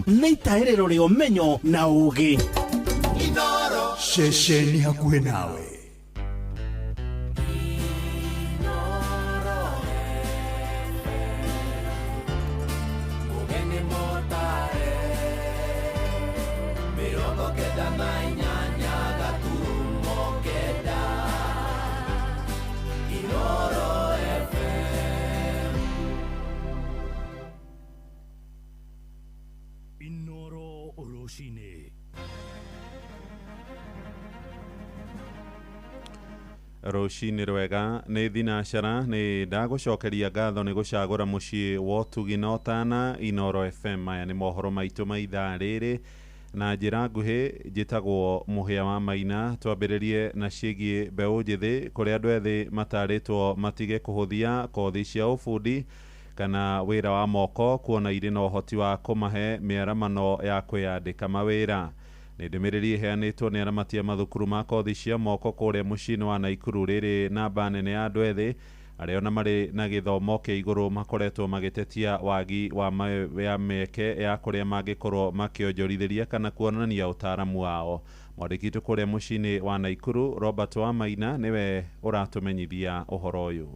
Nĩ itaĩrĩro rĩa ũmenyo na ũũgĩ. Ceceni hakuhĩ nawe. Inoro rũcinĩ. Rũcinĩ rwega, nĩ thinacara, nĩ ndagũcokeria ngatho nĩ gũcagũra mũciĩ wa ũtugi na ũtana Inoro FM. Maya nĩ mohoro maitũ ma ithaa rĩrĩ na njĩra nguhĩ. Njĩtagwo Mũhĩa wa Maina. Twambĩrĩrie na ciĩgiĩ mbeũ njĩthĩ, kũrĩa andũ ethĩ matarĩtwo matige kũhũthia kothi cia ũbundi kana wĩra wa moko, kuona irĩ na ũhoti wa kũmahe mĩaramano ya kwĩyandĩka mawĩra. Nĩ ndũmĩrĩri ĩheanĩtwo nĩ aramati a mathukuru ma kothi cia moko kũrĩa mũciĩ-inĩ wa Naikuru. Rĩrĩ namba nene ya andũ ethĩ arĩa ona marĩ na gĩthomo kĩa igũrũ makoretwo magĩtetia wagi wa ya mĩeke ya kũrĩa mangĩkorwo makĩonjorithĩria kana kuonania ũtaaramu wao. Mwandĩki witũ kũrĩa mũciĩ-inĩ wa Naikuru, Robert Wamaina, nĩwe ũratũmenyithia ũhoro ũyũ.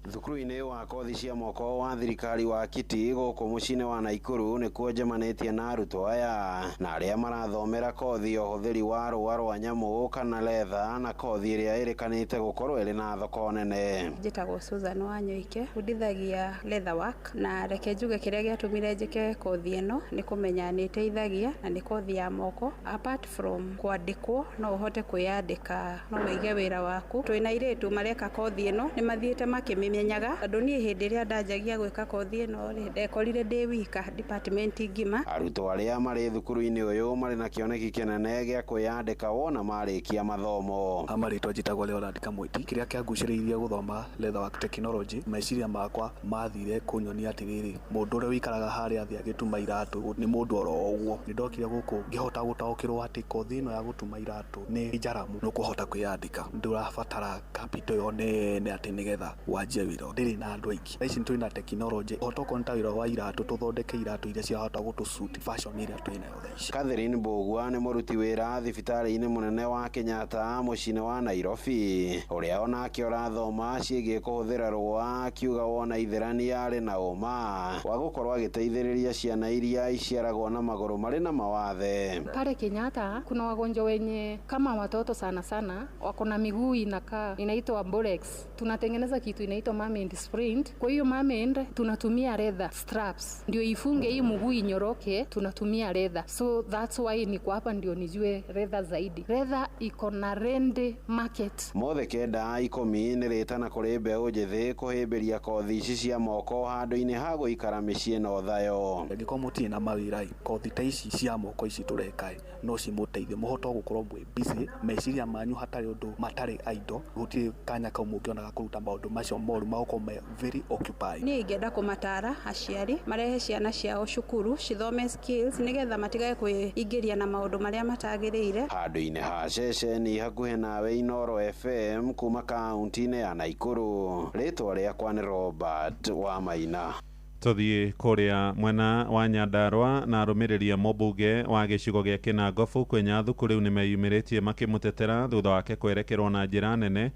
Thukuru-inĩ wa kothi cia moko wa thirikari wa Kiti gũkũ mũciĩ-inĩ wa Naikuru nĩkuo njemanĩtie na arutwo aya na arĩa marathomera kothi ya ũhũthĩri wa rũa rwa nyamũ kana leather, na kothi ĩrĩa ĩrĩkanĩte gũkorwo ĩrĩ na thoko nene. Njĩtagwo Susan Wanyoike, bundithagia leather work, na reke njuge kĩrĩa gĩatũmire njĩke kothi ĩno nĩ kũmenya nĩ ĩteithagia na nĩ kothi ya moko. Apart from kwandĩkwo, no ũhote kwĩyandĩka, no wĩige wĩra waku. Twĩna airĩtu mareka kothi ĩno nĩ mathiĩte makĩmĩmenyaga, tondũ niĩ hĩndĩ ĩrĩa ndanjagia gwĩka kothi ĩno rĩ, ndekorire ndĩ wika department ngima. Arutwo arĩa marĩ thukuru-inĩ ũyũ marĩ na kĩoneki kĩnene gĩa kwĩyandĩka wona marĩkia mathomo. Marĩtwa njĩtagwo Leonard Kamweti. Kĩrĩa kĩangucĩrĩirie gũthoma leatherwork technology, meciria makwa mathire kũnyonia atĩrĩrĩ, mũndũ ũrĩa ũikaraga harĩa thĩ agĩtuma iratũ nĩ mũndũ oro ũguo. Nĩ ndokire gũkũ ngĩhota gũtaũkĩrwo atĩ kothi ĩno ya gũtuma iratũ nĩ njaramu, nĩ ũkũhota kwĩyandĩka, ndũrabatara capital ĩyo nene atĩ nĩgetha wanjie wĩra. Ndĩrĩ na andũ aingĩ. Thaa ici twĩna tekinoronjĩ, ũhota okorwo nĩ ta wĩra wa iratũ, tũthondeke iratũ iria ciahota gũtũ suit fashion ĩrĩa twĩnayo thaa ici. Catherine Mbugua nĩ mũruti wĩra thibitarĩ-inĩ mũnene wa Kenyatta mũciĩ-inĩ wa Nairobi, ũrĩa onake ũrathoma ciĩgiĩ kũhũthĩra rũa, akiuga wona ithĩrania arĩ na ũma wa gũkorwo agĩteithĩrĩria ciana iria iciaragwo na magũrũ marĩ na mawathe. Pale Kenyatta kuna wagonjwa wenye kama watoto sana sana wako na miguu inakaa inaitwa bolex. Tunatengeneza kitu inaitwa mermaid splint. Kwa hiyo mermaid tunatumia leather straps ndio ifunge hii mguu inyoroke, tunatumia leather. So that's why niko hapa ndio nijue leather zaidi. Leather iko na ready market. Mothe kenda ikũmi nĩ rĩtana kũrĩ mbeũ njĩthĩ kũhĩmbĩria kothi ici cia moko handũ-inĩ ha gũikara mĩciĩ na ũthayo. Angĩkorwo mũtirĩ na mawĩra ĩ, kothi ta ici cia moko ici tũreka ĩ, no cimũteithie mũhote gũkorwo mwĩ busy, meciria manyu hatarĩ ũndũ matarĩ idle, gũtirĩ kanya kau mũngĩona ga kũruta maũndũ macio moru, magũkorwo me very occupied. Niĩ ingĩenda kũmatara aciari marehe ciana ciao cukuru cithome skills nĩgetha matigage kwĩingĩria na maũndũ marĩa matagĩrĩire. Handũ-inĩ ha ceceni hakuhĩ nawe Inoro FM kuma kaunti-inĩ ya Naikuru, rĩtwa rĩakwa nĩ Robert Wamaina. Tũthiĩ kũrĩa mwena wa Nyandarua na arũmĩrĩri a mũmbunge wa gĩcigo gĩa Kĩnangobu Kwenya Thuku rĩu nĩmeyumĩrĩtie makĩmũtetera thutha wake kwerekerwo na njĩra nene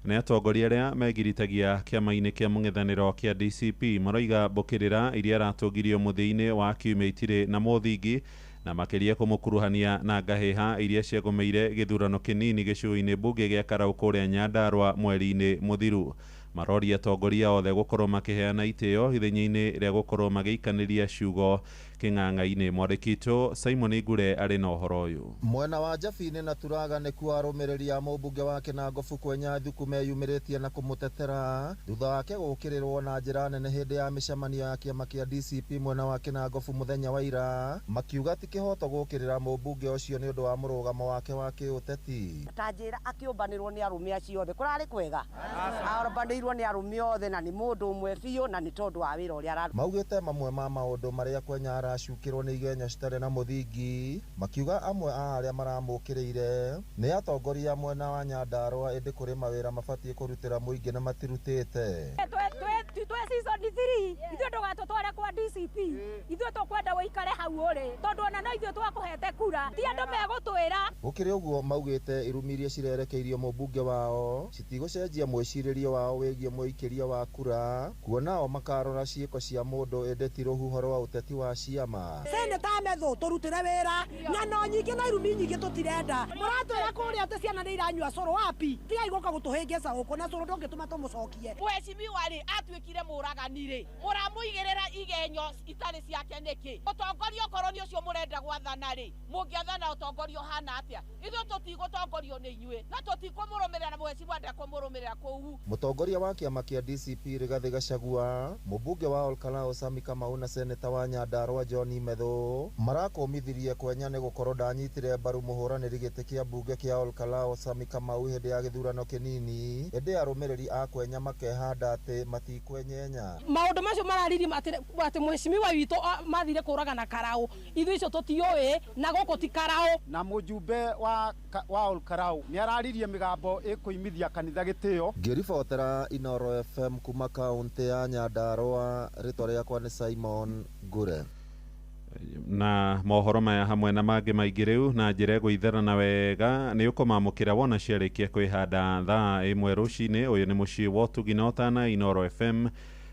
nĩ atongoria arĩa megiritagia kĩama-inĩ kĩa mũng'ethanĩro kĩa DCP. Maroiga mbũkĩrĩra iria aratũngirio mũthia-inĩ wa kiumia itirĩ na mũthingi, na makĩria kũmũkuruhania na ngahĩha iria ciagũmĩire gĩthurano kĩnini gĩcigo-inĩ mbunge gĩa Karau kũrĩa Nyandarua mweri-inĩ mũthiru. Maroria atongoria othe gũkorwo makĩheana itĩo ithenya-inĩ rĩa gũkorwo magĩikanĩria ciugo kĩng'ang'a-inĩ. Mwandĩki witũ Simon Ngure arĩ na ũhoro ũyũ. Mwena wa Njabini na Turaga nĩkuo arũmĩrĩri a mũmbunge wa Kĩnangobu Kwenya Thuku meyumĩrĩtie na kũmũtetera thutha wake gũũkĩrĩrwo na njĩra nene hĩndĩ ya mĩcemanio ya kĩama kĩa DCP mwena wa Kĩnangobu mũthenya wa ira, makiuga ti kĩhoto gũũkĩrĩra mũmbunge ũcio nĩ ũndũ wa mũrũgamo wake wa kĩũteti. Ta njĩra akĩũmbanĩrwo nĩ arũme acio othe, kũrarĩ kwega, arũmbanĩirwo nĩ arũme othe na nĩ mũndũ ũmwe biũ, na nĩ tondũ wa wĩra ũrĩa araruta. Maugĩte mamwe ma maũndũ marĩa Kwenya aracukĩrwo nĩ igenyo citarĩ na mũthingi, makiuga amwe a arĩa maramũkĩrĩire nĩ atongoria mwena wa Nyandarua, ĩndĩ kũrĩ mawĩra mabatiĩ kũrutĩra mũingĩ na matirutĩte. Season 3 ithuĩ ndũgatũtware kwa DCP, ithuĩ tũkwenda ũikare hau ũrĩ tondũ ona no ithuĩ twakũhete kura, ti andũ megũtwĩra. Gũkĩrĩ ũguo, maugĩte irumi iria cirerekeirio mũmbunge wao citigũcenjia mwĩcirĩrie wao wĩgiĩ mũikĩria wa kura, kuona o makarora ciĩko cia mũndũ ĩndĩ ti rũhuho rwa ũteti wa ciama. Seneta Methu tũrutĩre wĩra, ng'ano nyingĩ na irumi nyingĩ tũtirenda. Mũratwĩra kũrĩa atĩ ciana nĩ iranyua cũrũ wapi? Tigai gũka gũtũhĩngĩca gũkũ na cũrũ ndũngĩtũma tũmũcokie. Mheshimiwa rĩ atuĩkire mũragani rĩ, mũramũigĩrĩra igenyo itarĩ ciake nĩkĩ? Ũtongoria okorwo nĩ ũcio mũrenda gwathana rĩ, mũngĩathana ũtongoria ũhana atĩa? Ithuĩ tũtigũtongorio nĩ inyuĩ na tũtikũmũrũmĩrĩra na mheshimiwa ndekũmũrũmĩrĩra kũu. Mũtongoria wa kĩama kĩa DCP Rigathĩ Gachagua, mũmbunge wa Olkalau Sami Kamau na seneta wa Nyandarua John Methu marakũmithirie Kwenya nĩ gũkorwo ndanyitire mbaru mũhũranĩri gĩtĩ kĩa mbunge kĩa Olkalau Sami Kamau hĩndĩ ya gĩthurano kĩnini, ĩndĩ arũmĩrĩri a Kwenya makehanda atĩ matikwenyenya. Maũndũ macio marariri atĩ mheshimiwa witũ mathire kũragana karau, ithuĩ icio tũtiũĩ na gũkũ ti karau. Na mũjumbe wa Olkalau nĩ araririe mĩgambo ĩkũimithia kanitha gĩtĩo. Ngĩribotera Inoro FM kuma kaunti ya Nyandarua, rĩtwa rĩakwa nĩ Simon Ngure. Na mohoro maya hamwe na mangĩ maingĩ rĩu na njĩra ĩgũitherana wega nĩ ũkũmamũkĩra wona ciarĩkia kwĩhanda thaa 1 rũcinĩ. Ũyũ nĩ mũciĩ wa ũtugi na ũtana Inoro FM.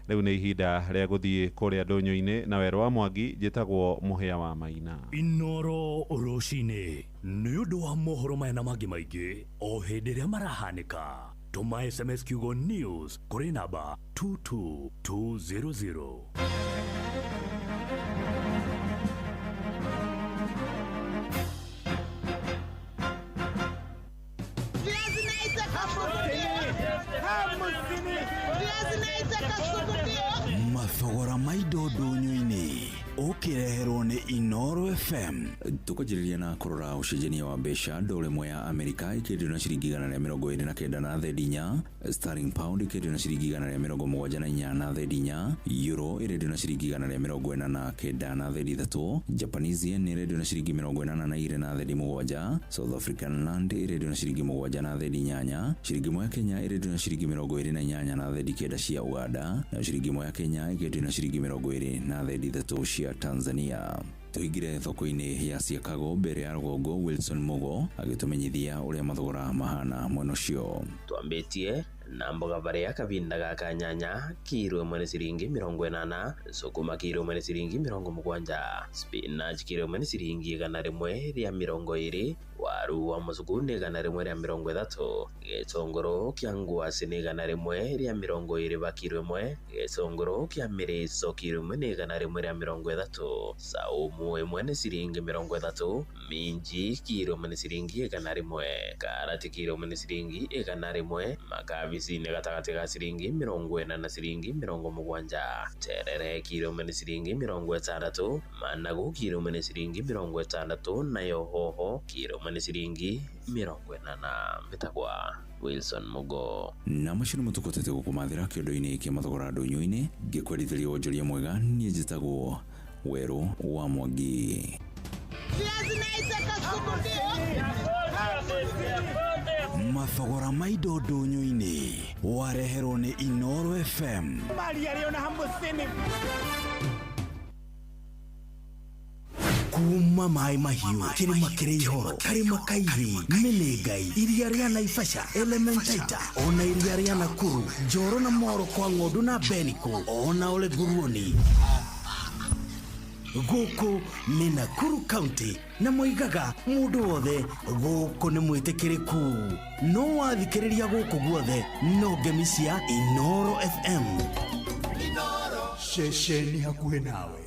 Rĩu nĩ ihinda rĩa gũthiĩ kũrĩa ndũnyũ-inĩ na Werũ wa Mwangi. Njĩtagwo Mũhĩa wa Maina. Inoro rũcinĩ nĩ ũndũ wa mohoro maya na mangĩ maingĩ o hĩndĩ ĩrĩa marahanĩka, tũma SMS kiugo news kũrĩ namba 22200. Mathogora ma indo ndũnyũ-inĩ ũkĩreherwo nĩ Inoro FM. Tukwanjĩrĩria na kũrora ũcenjania wa mbeca. Ndore ĩmwe ya Amerika ĩkĩendio na ciringi 129 na thendi 4, sterling pound ĩkĩendio na ciringi 174 na thendi 4, euro ĩrendio na ciringi 149 na thendi 3, Japanese yen ĩrendio na ciringi 82 na thendi 7, South African rand ĩrendio na ciringi 7 na thendi 8, ciringi 1 ya Kenya ĩrendio na ciringi 28 na thendi 9 cia Uganda, na ciringi 1 ya Kenya ĩkĩendio na ciringi 20 na thendi 3 cia Tanzania. Tuingire thoko-inĩ ya Chicago mbere ya rũgongo Wilson Mugo agĩtũmenyithia ũrĩa mathogora mahana mwena ũcio. Twambĩtie na mboga baria kavinda gaka nyanya kiro ĩmwe nĩ ciringi 80, sukuma kiro ĩmwe nĩ ciringi 70, spinach kiro ĩmwe nĩ ciringi 120, waru wa mũcuku nĩ 130, gĩtũngũrũ kĩa ngwacĩ nĩ 120 ba kiro ĩmwe, gĩtũngũrũ kĩa mĩrĩco kiro ĩmwe nĩ 130, saumu ĩmwe nĩ ciringi 30, minji kiro ĩmwe nĩ ciringi 100, karati kiro ĩmwe nĩ ciringi 100, makabici nĩ gatagatĩ ga ciringi 40 na ciringi 70, terere kiro ĩmwe nĩ ciringi 60, managu kiro ĩmwe nĩ ciringi 60, nayo hoho kiro ĩmwe nĩ ciringi 80. Mbĩtagwa Wilson Mugo. Na macio nĩ matukũtete gũkũmathĩra kĩondo-inĩ kĩa mathogora ndũnyũ-inĩ. Ngĩkwendithĩria wonjoria mwega, niĩ njĩtagwo Werũ wa Mwangi. Mathogora ma indo ndũnyũ-inĩ wareherwo nĩ Inoro FM. Kuma maĩ mahiũ, kĩrĩma kĩrĩ ihoro, karĩma kairi, mĩnĩngai, iria rĩa Naivasha, Elementaita, ona iria rĩa Nakuru, Njoro na Moro kwa ng'ondu na Beniko, ona Ole Nguruoni. Gũkũ nĩ Nakuru County na moigaga mũndũ wothe gũkũ nĩ mwĩtĩkĩrĩku. No wathikĩrĩria gũkũ guothe no ngemi cia Inoro FM. Ceceni hakuhĩ nawe.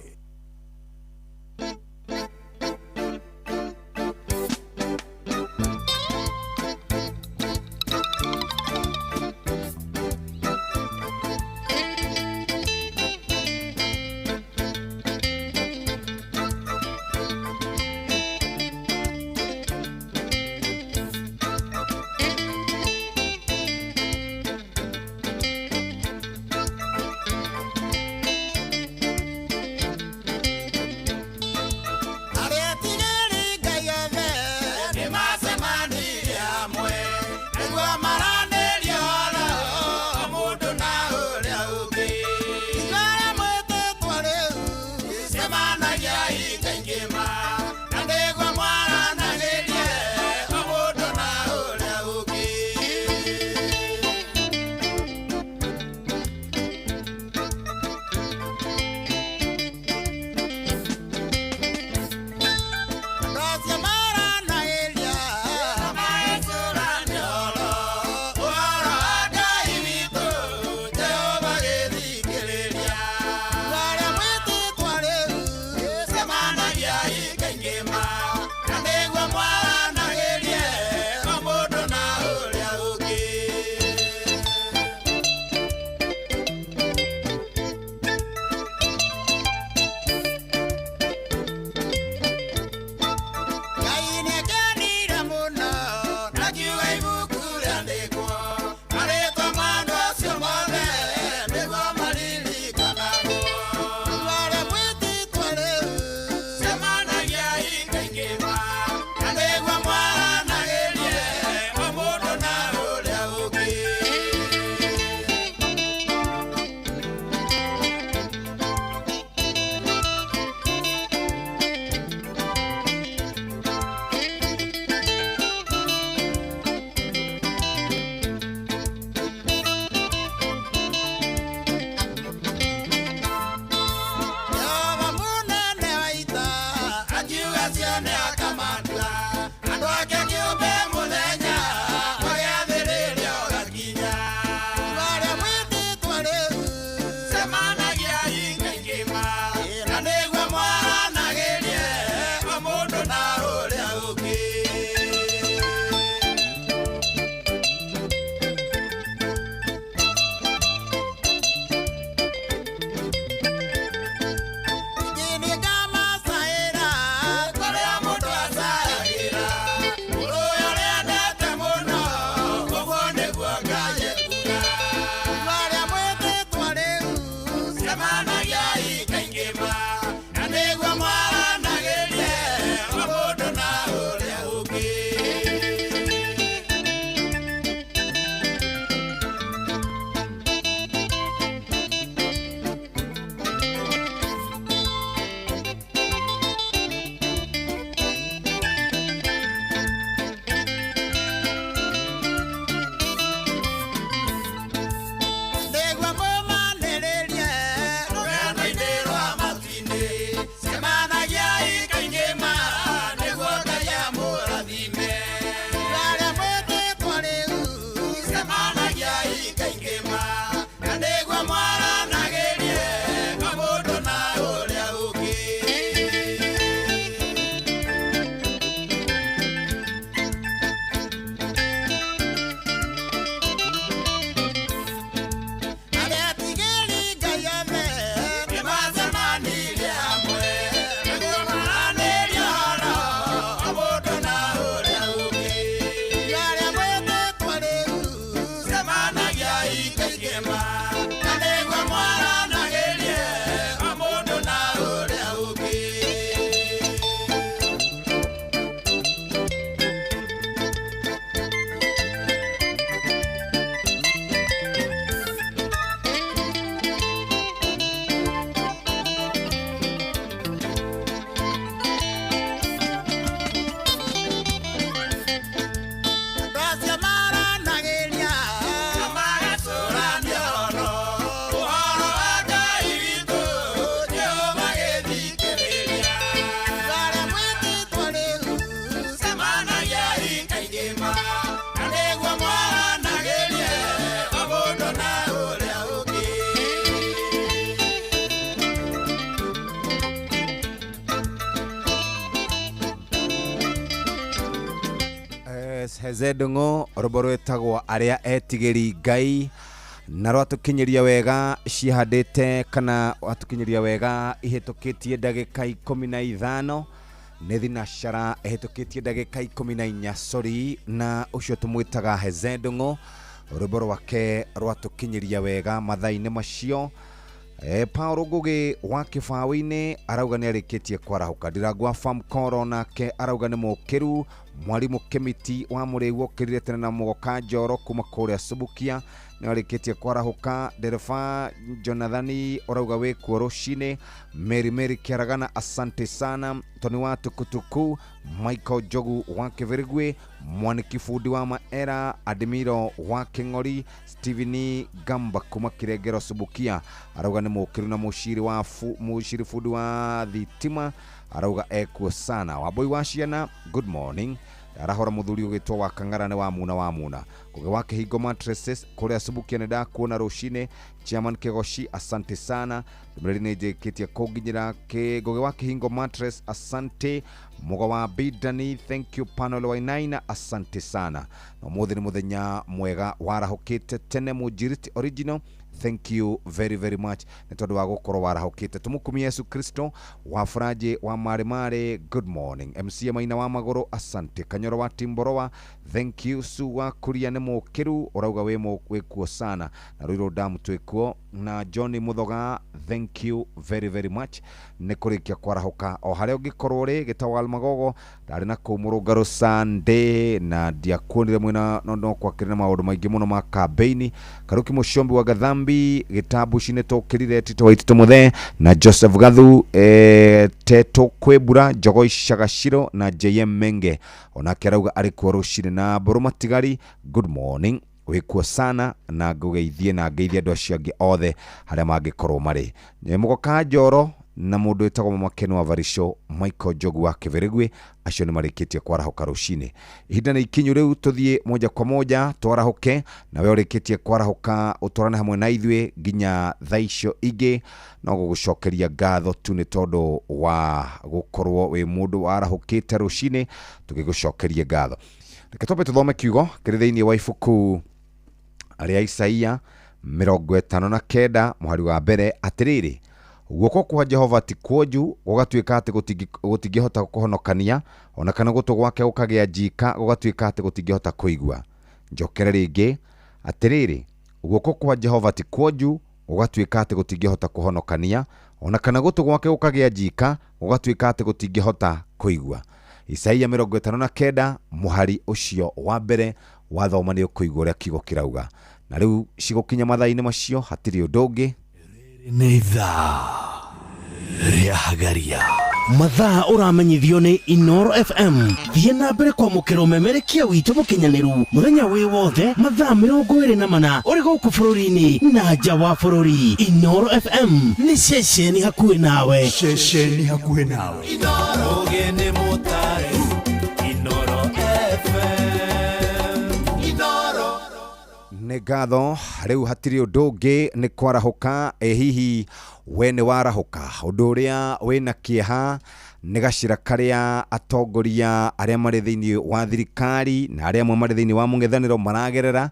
Hezedongo rwĩmbo rwĩtagwo arĩa etigĩri Ngai na rwatũkinyĩria wega cihandĩte kana rwatũkinyĩria wega ihĩtũkĩtie ndagĩka 15 nĩ thinacara ĩhĩtũkĩtie ndagĩka 14 sorry na ũcio tũmwĩtaga Hezedongo rwĩmbo rwake rwatũkinyĩria wega mathaa-inĩ macio. Paulo Ngugi wa Kibaũ-inĩ arauga nĩ arĩkĩtie kwarahũka. Ndirangwa Famkoro nake arauga nĩ mũkĩru. Mwarimu Kĩmiti wa Mũrĩu okĩrire tene na Mũgoka Njoro kuma kũrĩa Subukia nĩ arĩkĩtie kwarahũka. Ndereba Jonathani ũrauga wĩkuo rũcinĩ. Mary Mary Kĩaragana asante sana. Tony wa Tukutuku, Michael Njogu wa Kĩbĩrĩgwĩ, Mwaniki Bundi wa Maera, Admiro wa Kĩng'ori, Steven Gamba kuma Kĩrengero Subukia arauga nĩ mũkĩru na mũciri wa mũciri bundi wa thitima arauga ekuo sana. Wambui wa ciana good morning. Arahora muthuri ugitwo wa Kang'ara nĩ wa muna wa muna. Ngugi wa Kĩhingo mattresses kũrĩa Subukia nĩ ndakuona rũcinĩ. Chairman Kĩgoci asante sana. Ndũmĩrĩri nĩ njĩkĩtie kũnginyĩra. Ngugi wa Kĩhingo mattress asante. Mugo wa Bidani thank you. Panel Wainaina asante sana. Na ũmũthĩ nĩ mũthenya mwega warahũkĩte tene. Mũnjiriti original thank you very very much nĩ tondũ wa gũkorwo warahũkĩte. Tũmũkumie Yesu Kristo wa Furaji wa Mare Mare good morning. MC Maina wa Magũrũ asante. Kanyoro wa Timboroa thank you. Su wa Kuria nĩ mũkĩru ũrauga wĩkuo sana. Na Ruiru Damu twĩkuo. Na Johnny Muthoga thank you very very much nĩ kũrĩkia kwarahũka o harĩa ũngĩkorwo ũrĩ. Gĩtawal Magogo ndarĩ na kũu Mũrũngarũ Sunday na ndiakuonire mwena no kwakĩrĩ na maũndũ maingĩ mũno ma kambeini. Karuki Mũcombi wa Gathambi gĩtambuci nĩ tũkĩrire. Tito Waititũ Mũthee na Joseph Gathu Teto Kwĩmbura Njogoi Shagashiro na JM Menge onake arauga arĩ kuo rũcinĩ. Na Mbũrũ Matigari good morning wĩkuo sana na ngũgeithie na ngeithie andũ acio angĩ othe harĩa mangĩkorwo marĩ. Mũgoka Njoro na mũndũ wĩtagwo Mama Ken wa Varisho Michael Njogu wa Kĩbĩrĩgwĩ acio nĩ marĩkĩtie kwarahũka rũcinĩ. Ihinda nĩ ikinyu rĩu tũthiĩ moja kwa moja twarahũke na we ũrĩkĩtie kwarahũka ũtwarane hamwe na ithuĩ nginya thaa icio ingĩ. No gũgũcokeria ngatho tu nĩ tondũ wa gũkorwo wĩ mũndũ warahũkĩte rũcinĩ tũgĩgũcokeria ngatho. Reke twambe tũthome kiugo kĩrĩ thĩinĩ wa ibuku rĩa Isaia 59 mũhari wa mbere atĩrĩrĩ guoko kwa Jehova ti kuonju gũgatuĩka atĩ gũtingĩhota kũhonokania ona kana gũtũ gwake gũkagĩa njika gũgatuĩka atĩ gũtingĩhota kũigua. Njokere rĩngĩ atĩrĩrĩ guoko kwa Jehova ti kuonju gũgatuĩka atĩ gũtingĩhota kũhonokania ona kana gũtũ gwake gũkagĩa njika gũgatuĩka atĩ gũtingĩhota kũigua. Isaia 59 mũhari ũcio wa mbere wathoma nĩ ũkũigua ũrĩa kiugo kĩrauga. Na rĩu cigũkinya mathaa-inĩ macio hatirĩ ũndũ ũngĩ. Nĩ ithaa rĩa Hagaria mathaa ũramenyithio nĩ Inoro FM. Thiĩ na mbere kwamũkĩra ũmemerekia witũ mũkinyanĩru mũthenya wĩ wothe mathaa 24 ũrĩ gũkũ bũrũri-inĩ na nja wa bũrũri. Inoro FM nĩ ceceni hakuhĩ nawe. Ceceni hakuhĩ nawe. Inoro gene mutare. Inoro FM. Inoro. Nĩ ngatho rĩu hatirĩ ũndũ ũngĩ nĩ kwarahũka. Ĩ hihi we nĩ warahũka? Ũndũ ũrĩa wĩna kĩeha nĩ gacĩra karĩa atongoria arĩa marĩ thĩinĩ wa thirikari na arĩa amwe marĩ thĩinĩ wa mũng'ethanĩro maragerera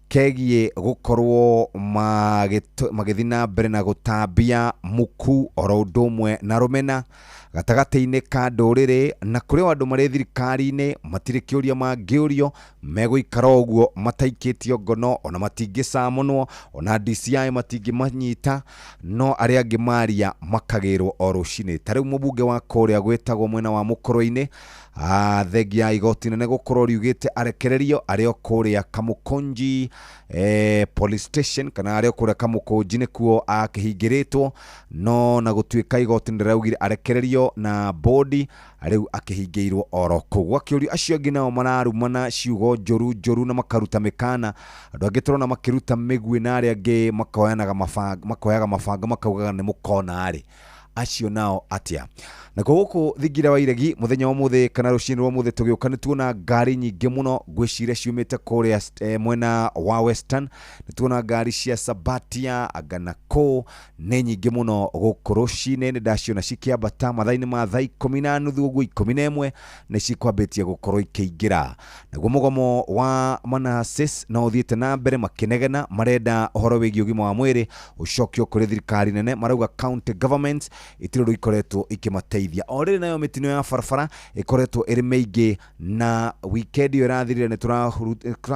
kegiĩ gũkorwo magĩthiĩ na mbere na gũtambia muku oro ũndũ ũmwe na rũmena gatagatĩ-inĩ ka ndũrĩrĩ na kũrĩ andũ marĩ thirikari-inĩ matirĩ kĩũria mangĩũrio megũikara ũguo mataikĩtio ngono ona matingĩcamunwo ona DCI matingĩmanyita no arĩa angĩ maria makagĩrwo o rũcinĩ. Ta rĩu mũbunge wa kũrĩa gwĩtagwo mwena wa Mũkũrũ-inĩ thengia ya igoti nene gũkorwo riugĩte arekererio arĩ o kũrĩa Kamũkũnji police station kana arĩ o kũrĩa Kamũkũnji nĩkuo akĩhingĩrĩtwo no na gũtuĩka igoti nĩrĩraugire arekererio na bodi rĩu akĩhingĩirwo oro kũu. Gwakĩũrio acio angĩ nao mararumana ciugo njũru njũru na makaruta mĩkana. Andũ angĩ tũrona makĩruta mĩguĩ na arĩa angĩ makoyanaga mabanga makoyaga mabanga makaugaga nĩ mũkona rĩ. Acio nao atia? Nakuo gũkũ thingira wa iregi mũthenya wa ũmũthĩ kana rũcinĩ rwa ũmũthĩ tũgĩũka nĩ tuona ngari nyingĩ mũno, ngwĩciria ciumĩte kũrĩa mwena wa Western. Nĩ tuona ngari cia Sabatia Anganako nĩ nyingĩ mũno gũkũ rũcinĩ. Nĩ ndaciona cikĩambata mathaa-inĩ ma thaa 10:30 ũguo, 11 nĩ cikwambĩtie gũkorwo ikĩingĩra. Naguo mũgomo wa Manasseh no ũthiĩte na mbere makĩnegena, marenda ũhoro wĩgiĩ ũgima wa mwĩrĩ ũcokio kũrĩ thirikari nene. Marauga county governments itirĩ ũndũ ikoretwo ikĩmateithia. O rĩrĩ nayo mĩtino ya barabara ĩkoretwo ĩrĩ mĩingĩ, na weekend ĩyo ĩrathirire nĩ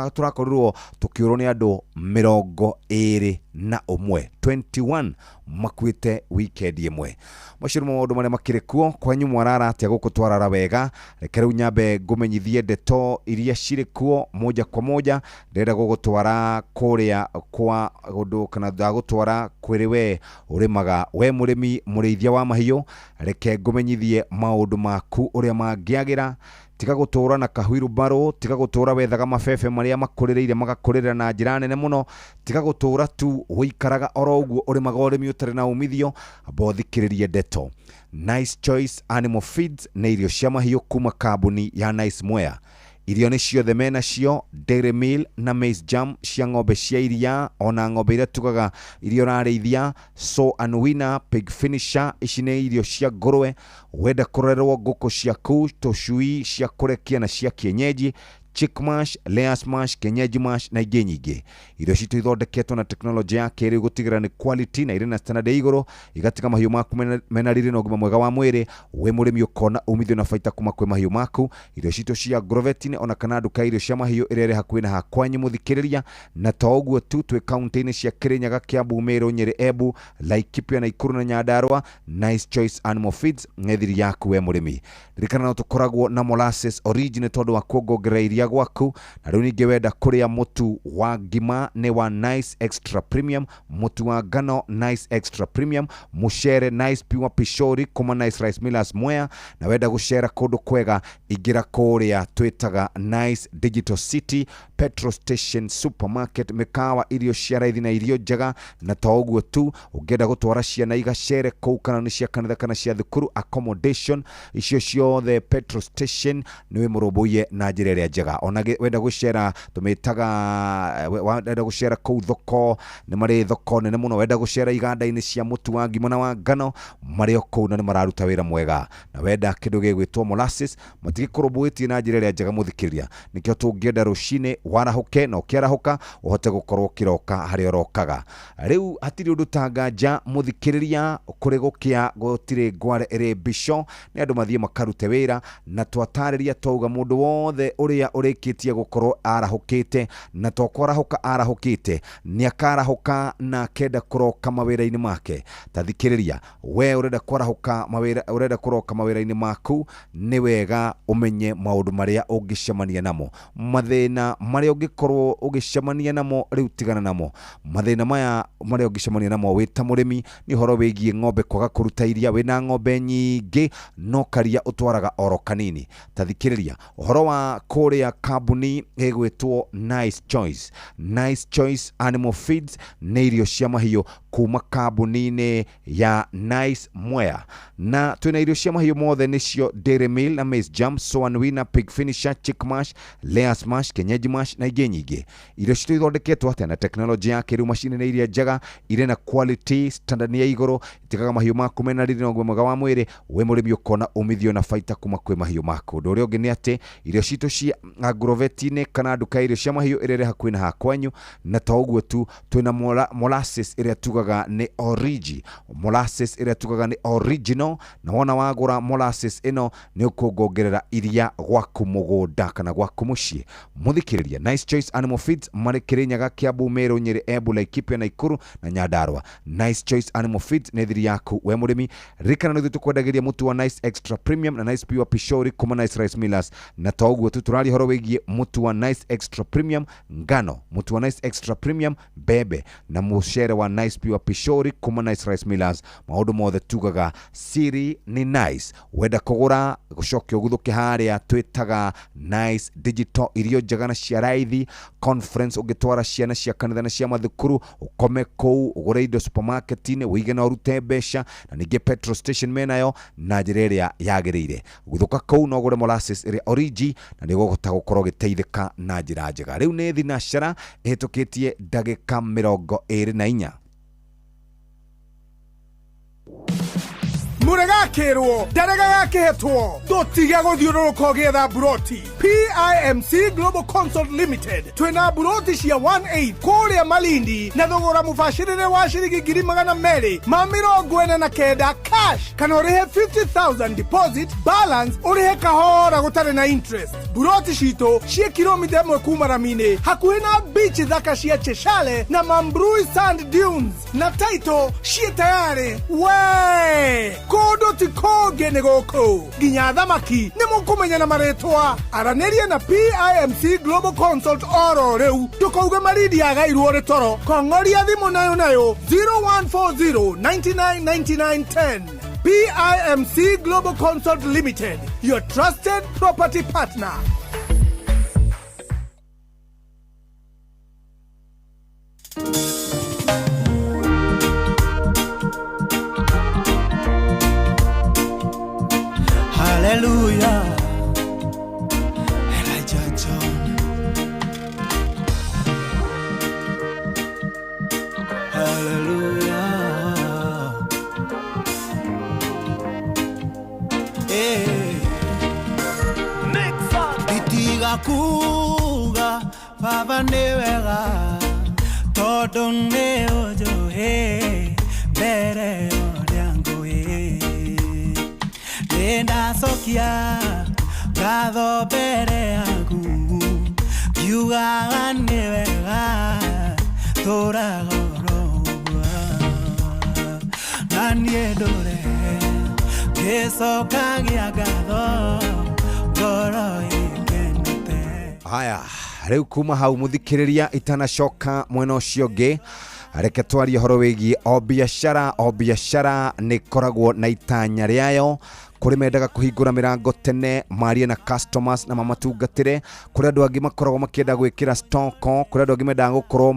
tũrakorirwo tũkĩũrwo nĩ andũ 21, 21 makuĩte weekend ĩmwe. Macio nĩmo maũndũ marĩa makĩrĩ kuo. Kwanyu mwarara atĩa? Gũkũ twarara wega. Reke rĩu nyambe ngũmenyithie ndeto iria cirĩ kuo moja kwa moja. Ndĩrenda gũgũtwara kũrĩa kwa ũndũ kana ndagũtwara kwĩrĩ we ũrĩmaga, we mũrĩmi mũrĩithia wa mahiũ. Reke ngũmenyithie maũndũ maku ũrĩa mangĩagĩra. Tiga gũtũra na kahuirubarũ, tiga gũtũra wethaga mabebe marĩa makũrĩrĩire magakũrĩra na njĩra nene mũno, tiga gũtũra tu ũikaraga oro ũguo ũrĩmaga ũrĩmi ũtarĩ na umithio. Amba ũthikĩrĩrie ndeto. Nice Choice Animal Feeds nĩ irio cia mahiũ kuma kambuni ya Nice Mwea. Irio nĩ ciothe menacio, dairy meal na maize jam cia ng'ombe cia iria ona ng'ombe iria tugaga iria ũrarĩithia, so and winner, pig finisher, ici nĩ irio cia ngũrwe. Wenda kũrerwo ngũkũ ciaku, tũcui cia kũrekia na cia kienyeji, chick mash, layers mash, kienyeji mash na ingĩ nyingĩ. Irio citũ ithondeketwo na tekinoronjĩ ya kĩrĩu gũtigĩrĩra nĩ quality na irĩ na standard ya igũrũ, igatiga mahiũ maku mena riri na ũgima mwega wa mwĩrĩ. Wĩ mũrĩmi ũkona umithio na baita kuma kwĩ mahiũ maku. Irio citũ cia Agrovet-inĩ ona kana nduka ya irio cia mahiũ ĩrĩa ĩrĩ hakuhĩ na hakwanyu mũthikĩrĩria. Na to ũguo tu, twĩ kaunti-inĩ cia Kirinyaga, Kiambu, Meru, Nyeri, Embu, Laikipia, Nakuru na Nyandarua. Nice Choice Animal Feeds nĩ thiri yaku we mũrĩmi. Ririkana no tũkoragwo na molasses origin tondũ wa kuongongerera iria gwaku. Na rĩu ningĩ wenda kũrĩa mũtu wa ngima nĩ wa Nice Extra Premium, mũtu wa ngano Nice Extra Premium, mũcere Nice Pure Pishori kuma Nice Rice Millers Mwea. Na wenda gũcera kũndũ kwega, ingĩra kũrĩa twĩtaga Nice Digital City, Petrol Station Supermarket, mĩkawa irio cia raithi na irio njega. Na to ũguo tu, ũngĩenda gũtwara ciana igacere kũu kana nĩ cia kanitha kana cia thukuru, accommodation icio ciothe Petrol Station nĩ wĩmũrũmbũiye na njĩra ĩrĩa njega. Ona wenda gũcera tũmĩtaga wenda gũcera kũu thoko, nĩ marĩ thoko nene mũno. Wenda gũcera iganda-inĩ cia mũtu wa ngima na wa ngano, marĩ o kũu na nĩ mararuta wĩra mwega. Na wenda kĩndũ gĩgwĩtwo molasses, matigĩkũrũmbũĩtie na njĩra ĩrĩa njega mũthikĩrĩria. Nĩkĩo tũngĩenda rũcinĩ warahũke, na ũkĩarahũka ũhote gũkorwo ũkĩroka harĩa ũrokaga. Rĩu hatirĩ ũndũ ta nganja mũthikĩrĩria, kũrĩ gũkĩa gũtirĩ ngware ĩrĩ mbico, nĩ andũ mathiĩ makarute wĩra. Na twatarĩria twauga mũndũ wothe ũrĩa ũrĩkĩtie gũkorwo arahũkĩte, na to kwarahũka arahũkĩte, nĩ akarahũka na akenda kũroka mawĩra-inĩ make. Ta thikĩrĩria, we ũrenda kwarahũka mawĩra, ũrenda kũroka mawĩra-inĩ maku, nĩ wega ũmenye maũndũ marĩa ũngĩcemania namo, mathĩna marĩa ũngĩkorwo ũgĩcemania namo. Rĩu tigana namo mathĩna maya marĩa ũngĩcemania namo wĩ ta mũrĩmi. Nĩ ũhoro wĩgiĩ ng'ombe kwaga kũruta iria, wĩna ng'ombe nyingĩ no karia ũtwaraga oro kanini. Ta thikĩrĩria ũhoro wa kũrĩa kambuni ĩgwĩtwo Nice Choice. Nice Choice Animal Feeds nĩ irio cia mahiũ kuma kambuni-inĩ ya Nice Mwea, na twĩna irio cia mahiũ mothe, nĩcio dairy meal na maize jam, soan winner, pig finisher, chick mash, layers mash, kienyeji mash na ingĩ nyingĩ. Irio citũ ithondeketwo atĩa? Na tekinoronjĩ ya kĩrĩu, macini nĩ iria njega irĩ na quality standard ya igũrũ, itigaga mahiũ maku mena riri na ũgima mwega wa mwĩrĩ. Wĩ mũrĩmi ũkona umithio na baita kuma kwĩ mahiũ maku. Ũndũ ũrĩa ũngĩ nĩ atĩ irio citũ cia Agrovet-inĩ kana nduka ya irio cia mahiũ ĩrĩa ĩrĩ hakuhĩ na hakwanyu. Na to ũguo tu, twĩna molasses ĩrĩa tugaga nĩ origi, molasses ĩrĩa tugaga nĩ original. Na wona wagũra molasses ĩno nĩ ũkuongongerera iria gwaku mũgũnda kana gwaku mũciĩ mũthikĩrĩria. Nice Choice Animal Feeds marĩ Kirinyaga, Kiambu, Meru, Nyeri, Embu, Laikipia, Nakuru na Nyandarua. Nice Choice Animal Feeds nĩ thiri yaku we mũrĩmi. Ririkana nĩ ithuĩ tũkwendagĩria mũtu wa Nice Extra Premium na Nice Pure Pishori kuma Nice Rice Millers. Na to ũguo tu, tũraria ũhoro wĩgiĩ mũtu wa Nice Extra Premium ngano, mũtu wa Nice Extra Premium mbembe na mũcere wa Nice Pure Pishori kuma Nice Rice Millers. Maũndũ mothe tugaga siri ni Nice. Wenda kũgũra gũcoke ũguthũke harĩa twĩtaga Nice Digital, irio njega na cia raithi, conference ũngĩtwara ciana cia kanitha na cia mathukuru, ũkome kũu ũgũre indo supermarket-inĩ, wĩige na ũrute mbeca, na ningĩ petrol station menayo na njĩra ĩrĩa yagĩrĩire. Gũthũka kũu no ũgũre molasses ĩrĩa origi na nĩ ũgũhota gũkorwo ũgĩteithĩka na njĩra njega. Rĩu nĩ thinacara ĩhĩtũkĩtie ndagĩka 24. Mũregakĩrwo ndarega gakĩhetwo ndũtige gũthiũrũrũka ũgĩetha mburoti. PIMC Global Consult Limited twĩna mburoti cia 18 kũrĩa Malindi na thogora mũbacĩrĩre wa ciringi 249,000 cash, kana ũrĩhe 50,000 deposit, balance ũrĩhe kahora gũtarĩ na interest. Mburoti citũ ciĩ kilomita 1 kuma rami-inĩ, hakuhĩ na beach thaka cia Cheshale na Mambrui Sand Dunes, na title ciĩ tayarĩ. We kũndũ ti kũngĩ nĩ gũkũ, nginya thamaki nĩ mũkũmenya na marĩtwa. Aranĩria na PIMC Global Consult oro rĩu, ndũkauge Malindi yagairwo rĩ toro. Kong'oria thimũ nayo nayo 0140 99 99 10. PIMC Global Consult Limited, your trusted property partner. Hallelujah. Elijah John. Hallelujah. Hey. Nditiga kuga Baba nĩ wega tondũ nĩ ũnjũĩ mbere ũrĩa ngũĩ. Nĩndacokia ngatho mbere yaku ngiugaga nĩ wega tũraga oro ũguo, na niĩ ndũre ngĩcokagia ngatho ngoro ĩkenete. Haya, rĩu kuma hau mũthikĩrĩria itanacoka mwena ũcio ũngĩ, reke twarie ũhoro wĩgiĩ o biacara. O biacara nĩ ĩkoragwo na itanya rĩayo. Kũrĩ mendaga kũhingũra mĩrango tene marie na customers na mamatungatĩre, kũrĩ andũ angĩ makoragwo makĩenda gwĩkĩra stoko, kũrĩ andũ angĩ mendaga gũkorwo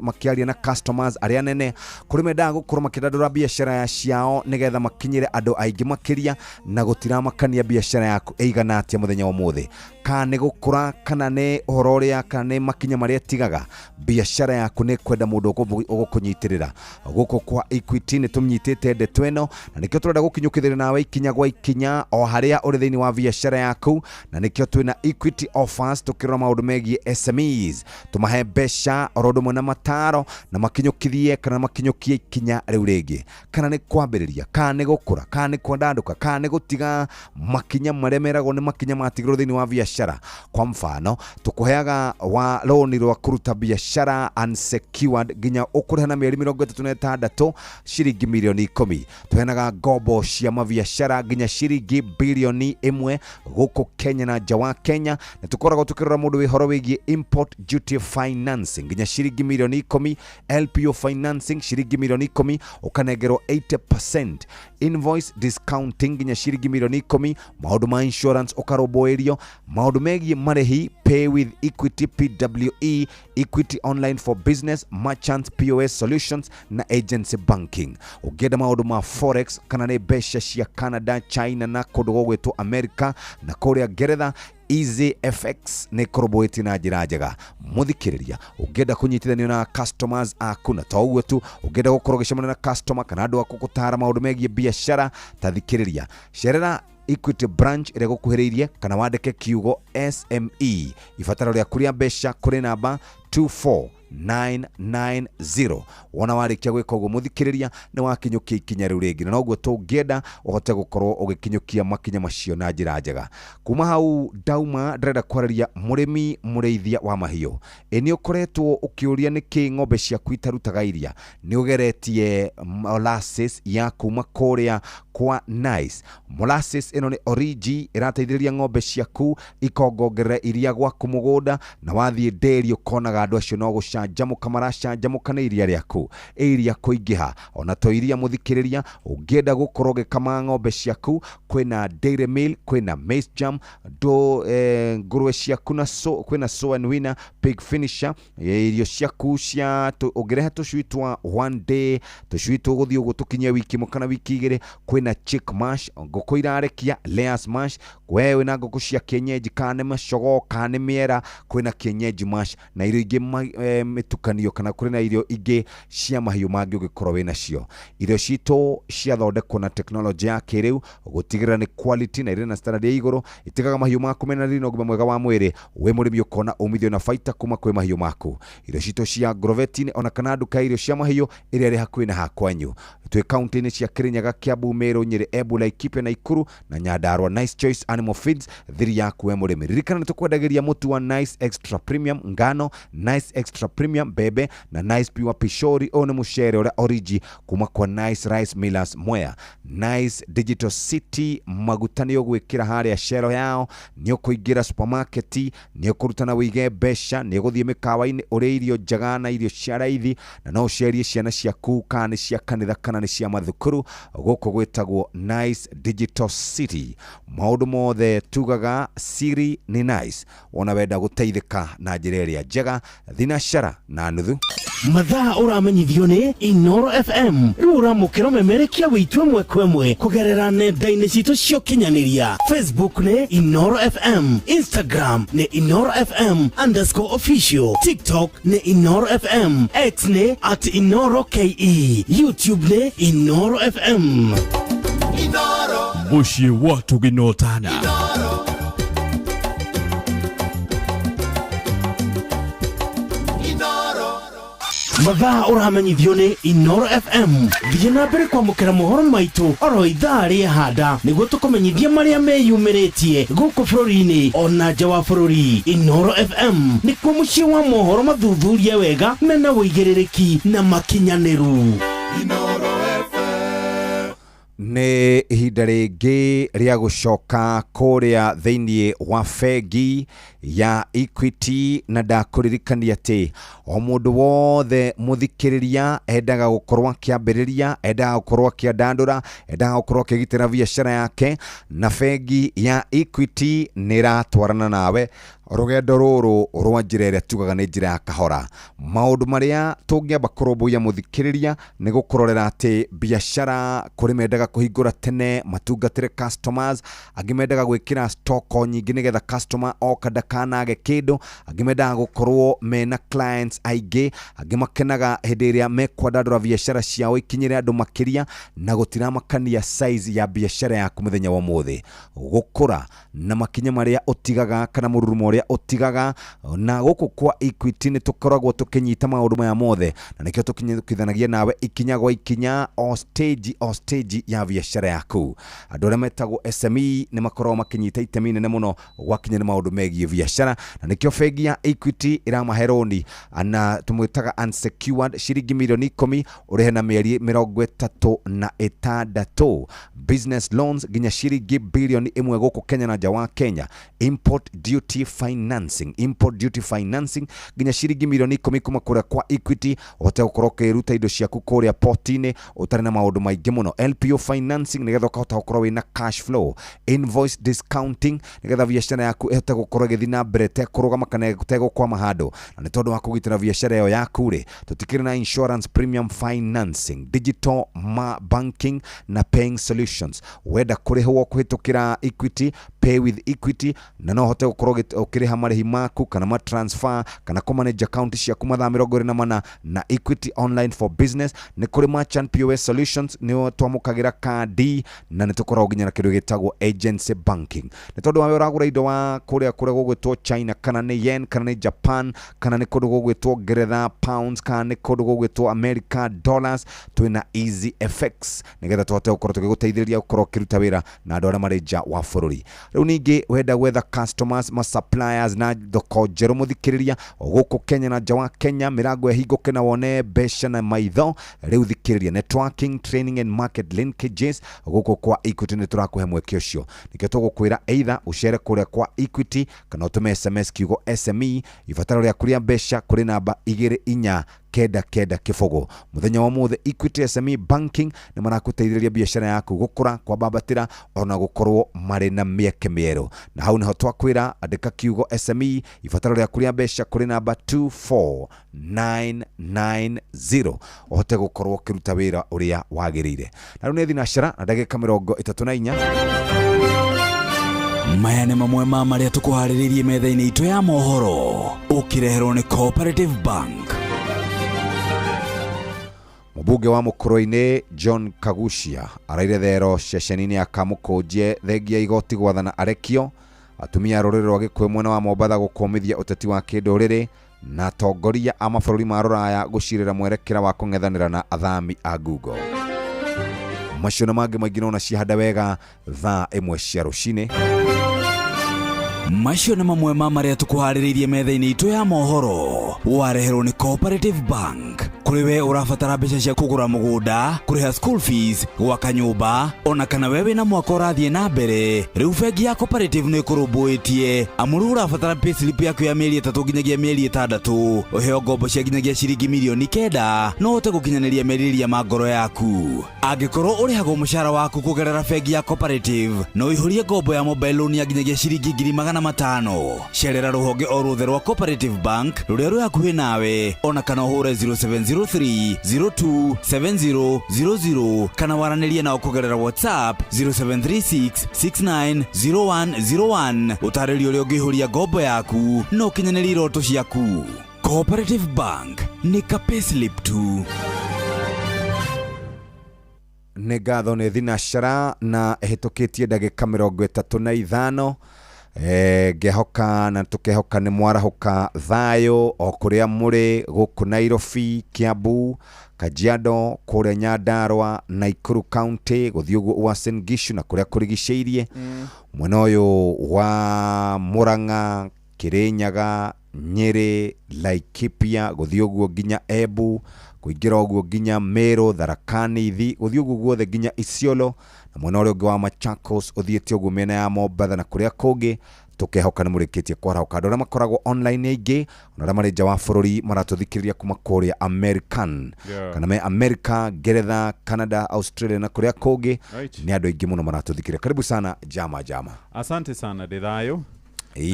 makĩaria na customers arĩa nene, kũrĩ mendaga gũkorwo makĩandandũra biacara ciao nĩgetha makinyĩre andũ aingĩ makĩria, na gũtiramakania biacara yaku ĩigana atĩa mũthenya wa ũmũthĩ, kana nĩ gũkũra, kana nĩ ũhoro ũrĩa, kana nĩ makinya marĩa ĩtigaga. Biacara yaku nĩ kwenda mũndũ ũgũkũnyitĩrĩra. Gũkũ kwa Equity nĩ tũmnyitĩte ndeto ĩno, na nĩkĩo tũrenda gũkinyũkithĩria nawe ikinya gwa ikinya o harĩa ũrĩ thĩinĩ wa biacara yaku, na nĩkĩo twĩna Equity offers tũkĩrora maũndũ megiĩ SMEs, tũmahe mbeca oro ũndũ ũmwe na mataro, na makinyũkithie kana makinyũkie ikinya rĩu rĩngĩ, kana nĩ kwambĩrĩria, kana nĩ gũkũra, kana nĩ kwandandũka, kana nĩ gũtiga makinya marĩa meragwo nĩ makinya matigirwo thĩinĩ wa biacara. Kwa mfano tũkũheaga wa loni rwa kũruta biacara unsecured nginya ũkũrĩha na mĩeri 36 ciringi milioni 10. Tũheanaga ngombo cia mabiacara nginya ciringi bilioni 1 gũkũ Kenya na nja wa Kenya, na tũkoragwo tũkĩrora mũndũ wĩ ũhoro wĩgiĩ import duty financing nginya ciringi milioni 10, LPO financing ciringi milioni 10 ũkanengerwo 80%, invoice discounting nginya ciringi milioni 10, maũndũ ma insurance ũkarũmbũĩrio, maũndũ megiĩ marĩhi pay with Equity PWE, Equity online for business, merchant POS solutions na agency banking. Ũngĩenda maũndũ ma forex kana nĩ mbeca cia Canada, China na kũndũ gũgwĩtwo America na kũrĩa Ngeretha, Easy FX nĩ ĩkũrũmbũĩtie na njĩra njega. Mũthikĩrĩria, ũngĩenda kũnyitithanio na customers aku, na to ũguo tu, ũngĩenda gũkorwo ũgĩcemania na customer kana andũ aku gũtara maũndũ megiĩ biacara, ta thikĩrĩria, cerera Equity branch ĩrĩa gũkuhĩrĩirie kana wandĩke kiugo SME ibataro rĩaku rĩa mbeca kũrĩ namba 24 990. Wona warĩkia gwĩka ũguo, mũthikĩrĩria, nĩ wakinyũkia ikinya rĩu rĩngĩ, na noguo tũngĩenda ũhote gũkorwo ũgĩkinyũkia makinya macio na njĩra njega. Kuma hau ndauma, ndĩrenda kwarĩria mũrĩmi mũrĩithia wa mahiũ. Ĩ nĩ ũkoretwo ũkĩũria nĩkĩ ng'ombe ciaku itarutaga iria? Nĩ ũgeretie molasses ya kuma kũrĩa kwa Nice? Molasses ĩno nĩ origi ĩrateithĩrĩria ng'ombe ciaku ikongongerera iria gwaku mũgũnda, na wathiĩ ndĩri ũkonaga andũ acio no gũcanjamũka maracanjamũka nĩ iria rĩaku, ĩ iria kũingĩha. Ona to iria, mũthikĩrĩria, ũngĩenda gũkorwo ũgĩkama ng'ombe ciaku, kwĩna dairy meal, kwĩna maize jam ndo ngũrwe ciaku na so, kwĩna so and winner pig finisher, irio ciaku cia ũngĩrehe tũcui twa one day, tũcui tũgũthiĩ ũguo tũkinye wiki ĩmwe kana wiki 2, kwĩna chick mash, ngũkũ irarekia layers mash. We wĩna ngũkũ cia kienyeji, kana nĩ macogoo kana nĩ mĩera, kwĩna kienyeji mash na irio ingĩ mĩtukanio, kana kũrĩ na irio ingĩ cia mahiũ mangĩ ũngĩkorwo wĩ nacio. Irio citũ ciathondekwo na tekinoronjĩ ya kĩrĩu gũtigĩrĩra nĩ quality na irĩ na standard ya igũrũ, itigaga mahiũ maku mena riri na ũgima mwega wa mwĩrĩ. Wĩ mũrĩmi ũkona umithio na baita kuma kwĩ mahiũ maku. Irio citũ cia Agrovet ona kana nduka ya irio cia mahiũ ĩrĩa ĩrĩ hakuhĩ na hakwanyu, twĩ kaunti-inĩ cia Kirinyaga, Kiambu, Meru, Nyĩrĩ, Embu, Laikipia, Nakuru na Nyandarua. Nice Choice Animal Feeds, thiri yaku we mũrĩmi. Ririkana nĩ tũkwendagĩria mũtu wa Nice Extra Premium ngano, Nice Extra Premium mbembe na Nice Pure Pishori. Ũyũ nĩ mũcere ũrĩa origi kuma kwa Nice Rice Millers Mwea. Nice Digital City maguta nĩ ũgwĩkĩra harĩa shero yao, nĩ ũkũingĩra supermarket, nĩ ũkũruta na wĩige mbeca, nĩ ũgũthiĩ mĩkawa-inĩ ũrĩe irio njega na irio cia raithi, na no ũcerie ciana ciaku, kana nĩ cia kanitha kana nĩ cia mathukuru. Gũkũ gwĩtagwo Nice Digital City. Maũndũ mothe tugaga siri nĩ Nice. Wona wenda gũteithĩka na njĩra ĩrĩa njega, thinacara na nuthu. Mathaa ũramenyithio nĩ Inoro FM. Rĩu ũramũkĩra ũmemerekia wĩitũ ĩmwe kwa ĩmwe kũgerera nenda-inĩ citũ cia ũkinyanĩria. Facebook nĩ Inoro FM, Instagram nĩ InoroFM_official, TikTok nĩ Inoro FM, X nĩ @InoroKE, YouTube nĩ Inoro FM. Mũciĩ wa Tũginotana. Mathaa ũramenyithio nĩ Inoro FM. Thiĩ na mbere kwamũkĩra mohoro maitũ oro ithaa rĩa handa nĩguo tũkũmenyithia marĩa meyumĩrĩtie gũkũ bũrũri-inĩ ona nja wa bũrũri. Inoro FM nĩkuo mũciĩ wa mohoro mathuthurie wega, mena ũigĩrĩrĩki na makinyanĩru. Nĩ ihinda rĩngĩ rĩa gũcoka kũrĩa thĩinĩ wa bengi ya Equity, na ndakũririkania atĩ o mũndũ wothe, mũthikĩrĩria, endaga gũkorwo akĩambĩrĩria, endaga gũkorwo akĩandandũra, endaga gũkorwo akĩgitĩra biacara yake, na bengi ya Equity nĩ ĩratwarana nawe rũgendo rũrũ rwa njĩra ĩrĩa tugaga nĩ njĩra ya kahora. Maũndũ marĩa tũngĩamba kũrũmbũiya, mũthikĩrĩria, nĩ gũkũrorera atĩ biacara, kũrĩ mendaga kũhingũra tene matungatĩre customers, angĩ mendaga gwĩkĩra stock nyingĩ nĩgetha customer oka ndakanage kĩndũ, angĩ mendaga gũkorwo mena clients aingĩ, angĩ makenaga hĩndĩ ĩrĩa mekwandandũra biacara ciao ikinyĩre andũ makĩria, na gũtiramakania size ya biacara yaku mũthenya wa ũmũthĩ, gũkũra na makinya marĩa ũtigaga kana mũrurumo ũrĩa ũtigaga. Na gũkũ kwa Equity nĩ tũkoragwo tũkĩnyita maũndũ maya mothe, na nĩkĩo tũkinyithanagia nawe ikinya gwa ikinya, o stage o stage ya biacara yaku. Andũ arĩa metagwo SME nĩ makoragwo makĩnyita itemi inene mũno gwakinya nĩ maũndũ megiĩ biacara, na nĩkĩo bengi ya Equity ĩramahe rũni na tũmwĩtaga unsecured, ciringi mirioni 10 ũrĩhe na mĩeri 36. Business loans nginya ciringi birioni 1 gũkũ Kenya na nja wa Kenya. Import duty financing, import duty financing nginya ciringi mirioni 10 kuma kũrĩa kwa Equity, ũhote gũkorwo ũkĩruta indo ciaku kũrĩa port-inĩ ũtarĩ na maũndũ maingĩ mũno. LPO financing nĩgetha ũkahota gũkorwo wĩna cash flow. Invoice discounting nĩgetha biacara yaku ĩhote gũkorwo ĩgĩthiĩ na mbere ĩtekũrũgama kana ĩtegũkwama handũ. Na nĩ tondũ wa kũgitĩra biacara ĩyo yaku rĩ, tũtikĩrĩ na insurance premium financing, digital ma banking na paying solutions. Wenda kũrĩhwo kũhĩtũkĩra Equity. Pay with Equity, na no ũhote gũkorwo ũkĩrĩha marĩhi maku kana ma transfer kana kũ manage account ciaku mathaa 24 na Equity Online for Business. Nĩ kũrĩ Merchant POS Solutions, nĩo twamũkagĩra kandi, na nĩ tũkoragwo nginya na kĩndũ gĩtagwo agency banking, nĩ tondũ wawe ũragũra indo wa kũrĩa kũrĩa gũgwĩtwo China, kana nĩ yen, kana nĩ Japan, kana nĩ kũndũ gũgwĩtwo Ngeretha pounds, kana nĩ kũndũ gũgwĩtwo America dollars, twĩna Easy FX nĩgetha tũhote gũkorwo tũgĩgũteithĩrĩria gũkorwo ũkĩruta wĩra na andũ arĩa marĩ nja wa bũrũri. Rĩu ningĩ wenda gwetha customers, ma suppliers na thoko njerũ, mũthikĩrĩria, o gũkũ Kenya na nja wa Kenya, mĩrango ĩhingũke na wone mbeca na maitho. Rĩu thikĩrĩria, networking, training and market linkages gũkũ kwa Equity nĩ tũrakũhe mweke ũcio. Nĩkĩo tũgũkwĩra either ũcere kũrĩa kwa Equity kana ũtũme SMS kiugo SME ibataro rĩaku rĩa mbeca kũrĩ namba 24990. Mũthenya wa ũmũthĩ Equity SME Banking nĩ marakũteithĩrĩria biacara yaku gũkũra, kwambambatĩra, ona gũkorwo marĩ na mĩeke mĩerũ. Na hau nĩho twakwĩra andĩka kiugo SME ibataro rĩaku rĩa mbeca kũrĩ namba 24990 ũhote gũkorwo ũkĩruta wĩra ũrĩa wagĩrĩire. Na rĩu nĩ thinacara na ndagĩka 34. Maya nĩ mamwe ma marĩa tũkũharĩrĩirie metha-inĩ itũ ya mohoro, ũkĩreherwo nĩ Cooperative Bank. Mũmbunge wa Mũkũrũ-inĩ John Kagucia araire thero ceceni-inĩ ya Kamũkũnjie thengia igoti gwathana arekio. Atumia a rũrĩrĩ rwa Gĩkũyũ mwena wa Mombatha gũkũmithia ũteti wa kĩndũrĩrĩ, na atongoria a mabũrũri ma rũraya gũcirĩra mwerekera wa kũng'ethanĩra na athami a Google. Macio na mangĩ maingĩ nona cihanda wega thaa 1 cia rũcinĩ. Macio nĩ mamwe ma marĩa tũkũharĩrĩirie metha-inĩ itũ ya mohoro, wareherwo nĩ Cooperative Bank. Kũrĩ we ũrabatara mbeca cia kũgũra mũgũnda, kũrĩha school fees, gwaka nyũmba, ona kana we wĩna mwaka ũrathiĩ na mbere, rĩu bengi ya Cooperative nĩ ĩkũrũmbũĩtie. Amu rĩu ũrabatara payslip yaku ya mĩeri 3 nginyagia mĩeri 6, ũheo ngombo cia nginyagia ciringi mirioni 9, no ũhote gũkinyanĩria merirĩria ma ngoro yaku. Angĩkorwo ũrĩhagwo mũcara waku kũgerera bengi ya Cooperative, no ũihũrie ngombo ya mobile loan ya nginyagia ciringi 500,000. Cerera rũhonge o ruothe rwa Cooperative Bank rũrĩa rwĩ hakuhĩ nawe, ona kana ũhũre 0703 0270 00 kana waranĩrie nao kũgerera WhatsApp 0736 690101, ũtarĩrio ũrĩa ũngĩihũria ngombo yaku na ũkinyanĩrie iroto ciaku. Cooperative Bank nĩ ka payslip tu. Nĩ ngatho nĩ thinacara na ĩhĩtũkĩtie ndagĩka 35. Ngehoka na tũkehoka nĩ mwarahũka thayũ o kũrĩa mũrĩ gũkũ Nairobi, Kiambu, Kajiado, kũrĩa Nyandarua, Nakuru County, gũthiĩ ũguo Uasin Gishu na kũrĩa kũrigicĩirie, mwena ũyũ wa Murang'a, Kirinyaga, Nyeri, Laikipia, gũthiĩ ũguo nginya Embu, kũingĩra ũguo nginya Meru, Tharaka Nithi, gũthiĩ ũguo guothe nginya Isiolo, na mwena ũrĩa ũngĩ wa Machakos ũthiĩte ũguo mĩena ya Mombatha na kũrĩa kũngĩ. Tũkehoka nĩ mũrĩkĩtie kwarahũka. Andũ arĩa makoragwo online aingĩ ona arĩa marĩ nja wa bũrũri maratũthikĩrĩria kuma kũrĩa American, kana me America, Ngeretha, Canada, Australia na kũrĩa kũngĩ, nĩ andũ aingĩ mũno maratũthikĩrĩria. Karibu sana jama jama. Asante sana, ndĩ thayũ.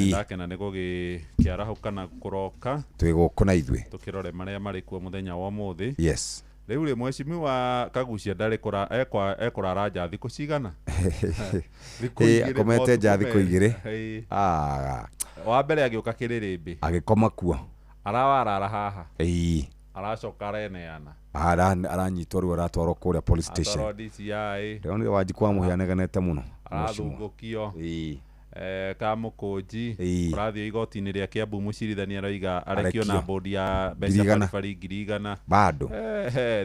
Ndakena nĩ gũgĩkĩarahũka na kũroka. Twĩ gũkũ na ithuĩ tũkĩrore marĩa marĩ kuo mũthenya wa ũmũthĩ. Yes. Rĩu rĩ, mheshimiwa Kagucia ndarĩ ekũrara nja thikũ cigana? Thikũ 2, Akomete nja matukũ thikũ 2. 2. Wa mbere agĩũka kĩrĩrĩmbĩ, agĩkoma kuo, arawarara haha, aracoka areneana. Aranyitwo rĩu aratwarwo kũrĩa police station. Atwarwo DCI. Ndĩronire Wanjikũ wa Mũhĩa anegenete mũno. Arathungũkio Kamũkũnji ũrathiĩ igoti-inĩ rĩa Kiambu, mũcirithania aroiga arekio na Arekio. bũndi ya mbeca 100,000. baribari 100,000. Bado.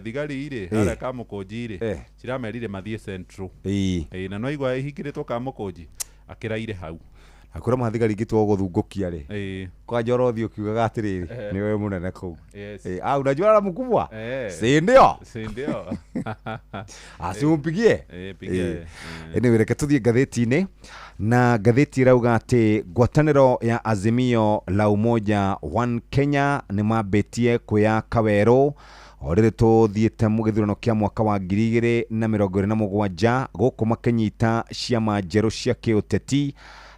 Thigari rĩ harĩa Kamũkũnji rĩ ciramerire mathiĩ Central. Na no igua ĩhingĩrĩtwo Kamũkũnji akĩraire hau. Akũra mathigari ingĩtua gũthungũkia rĩ, kwanja ũrothiĩ ũkiugaga atĩrĩrĩ, nĩwe mũnene kũu. Yes. Unajua la mkubwa, si ndio? Si ndio? Asimpigie. Pigie. Anyway, reke tũthiĩ ngathĩti-inĩ, na ngathĩti ĩrauga atĩ ngwatanĩro ya Azimio la Umoja One Kenya nĩ mambĩtie kwĩyaka werũ o rĩrĩ tũthiĩte gĩthurano kĩa mwaka wa 2027, gũkũ makĩnyita ciama njerũ cia kĩũteti.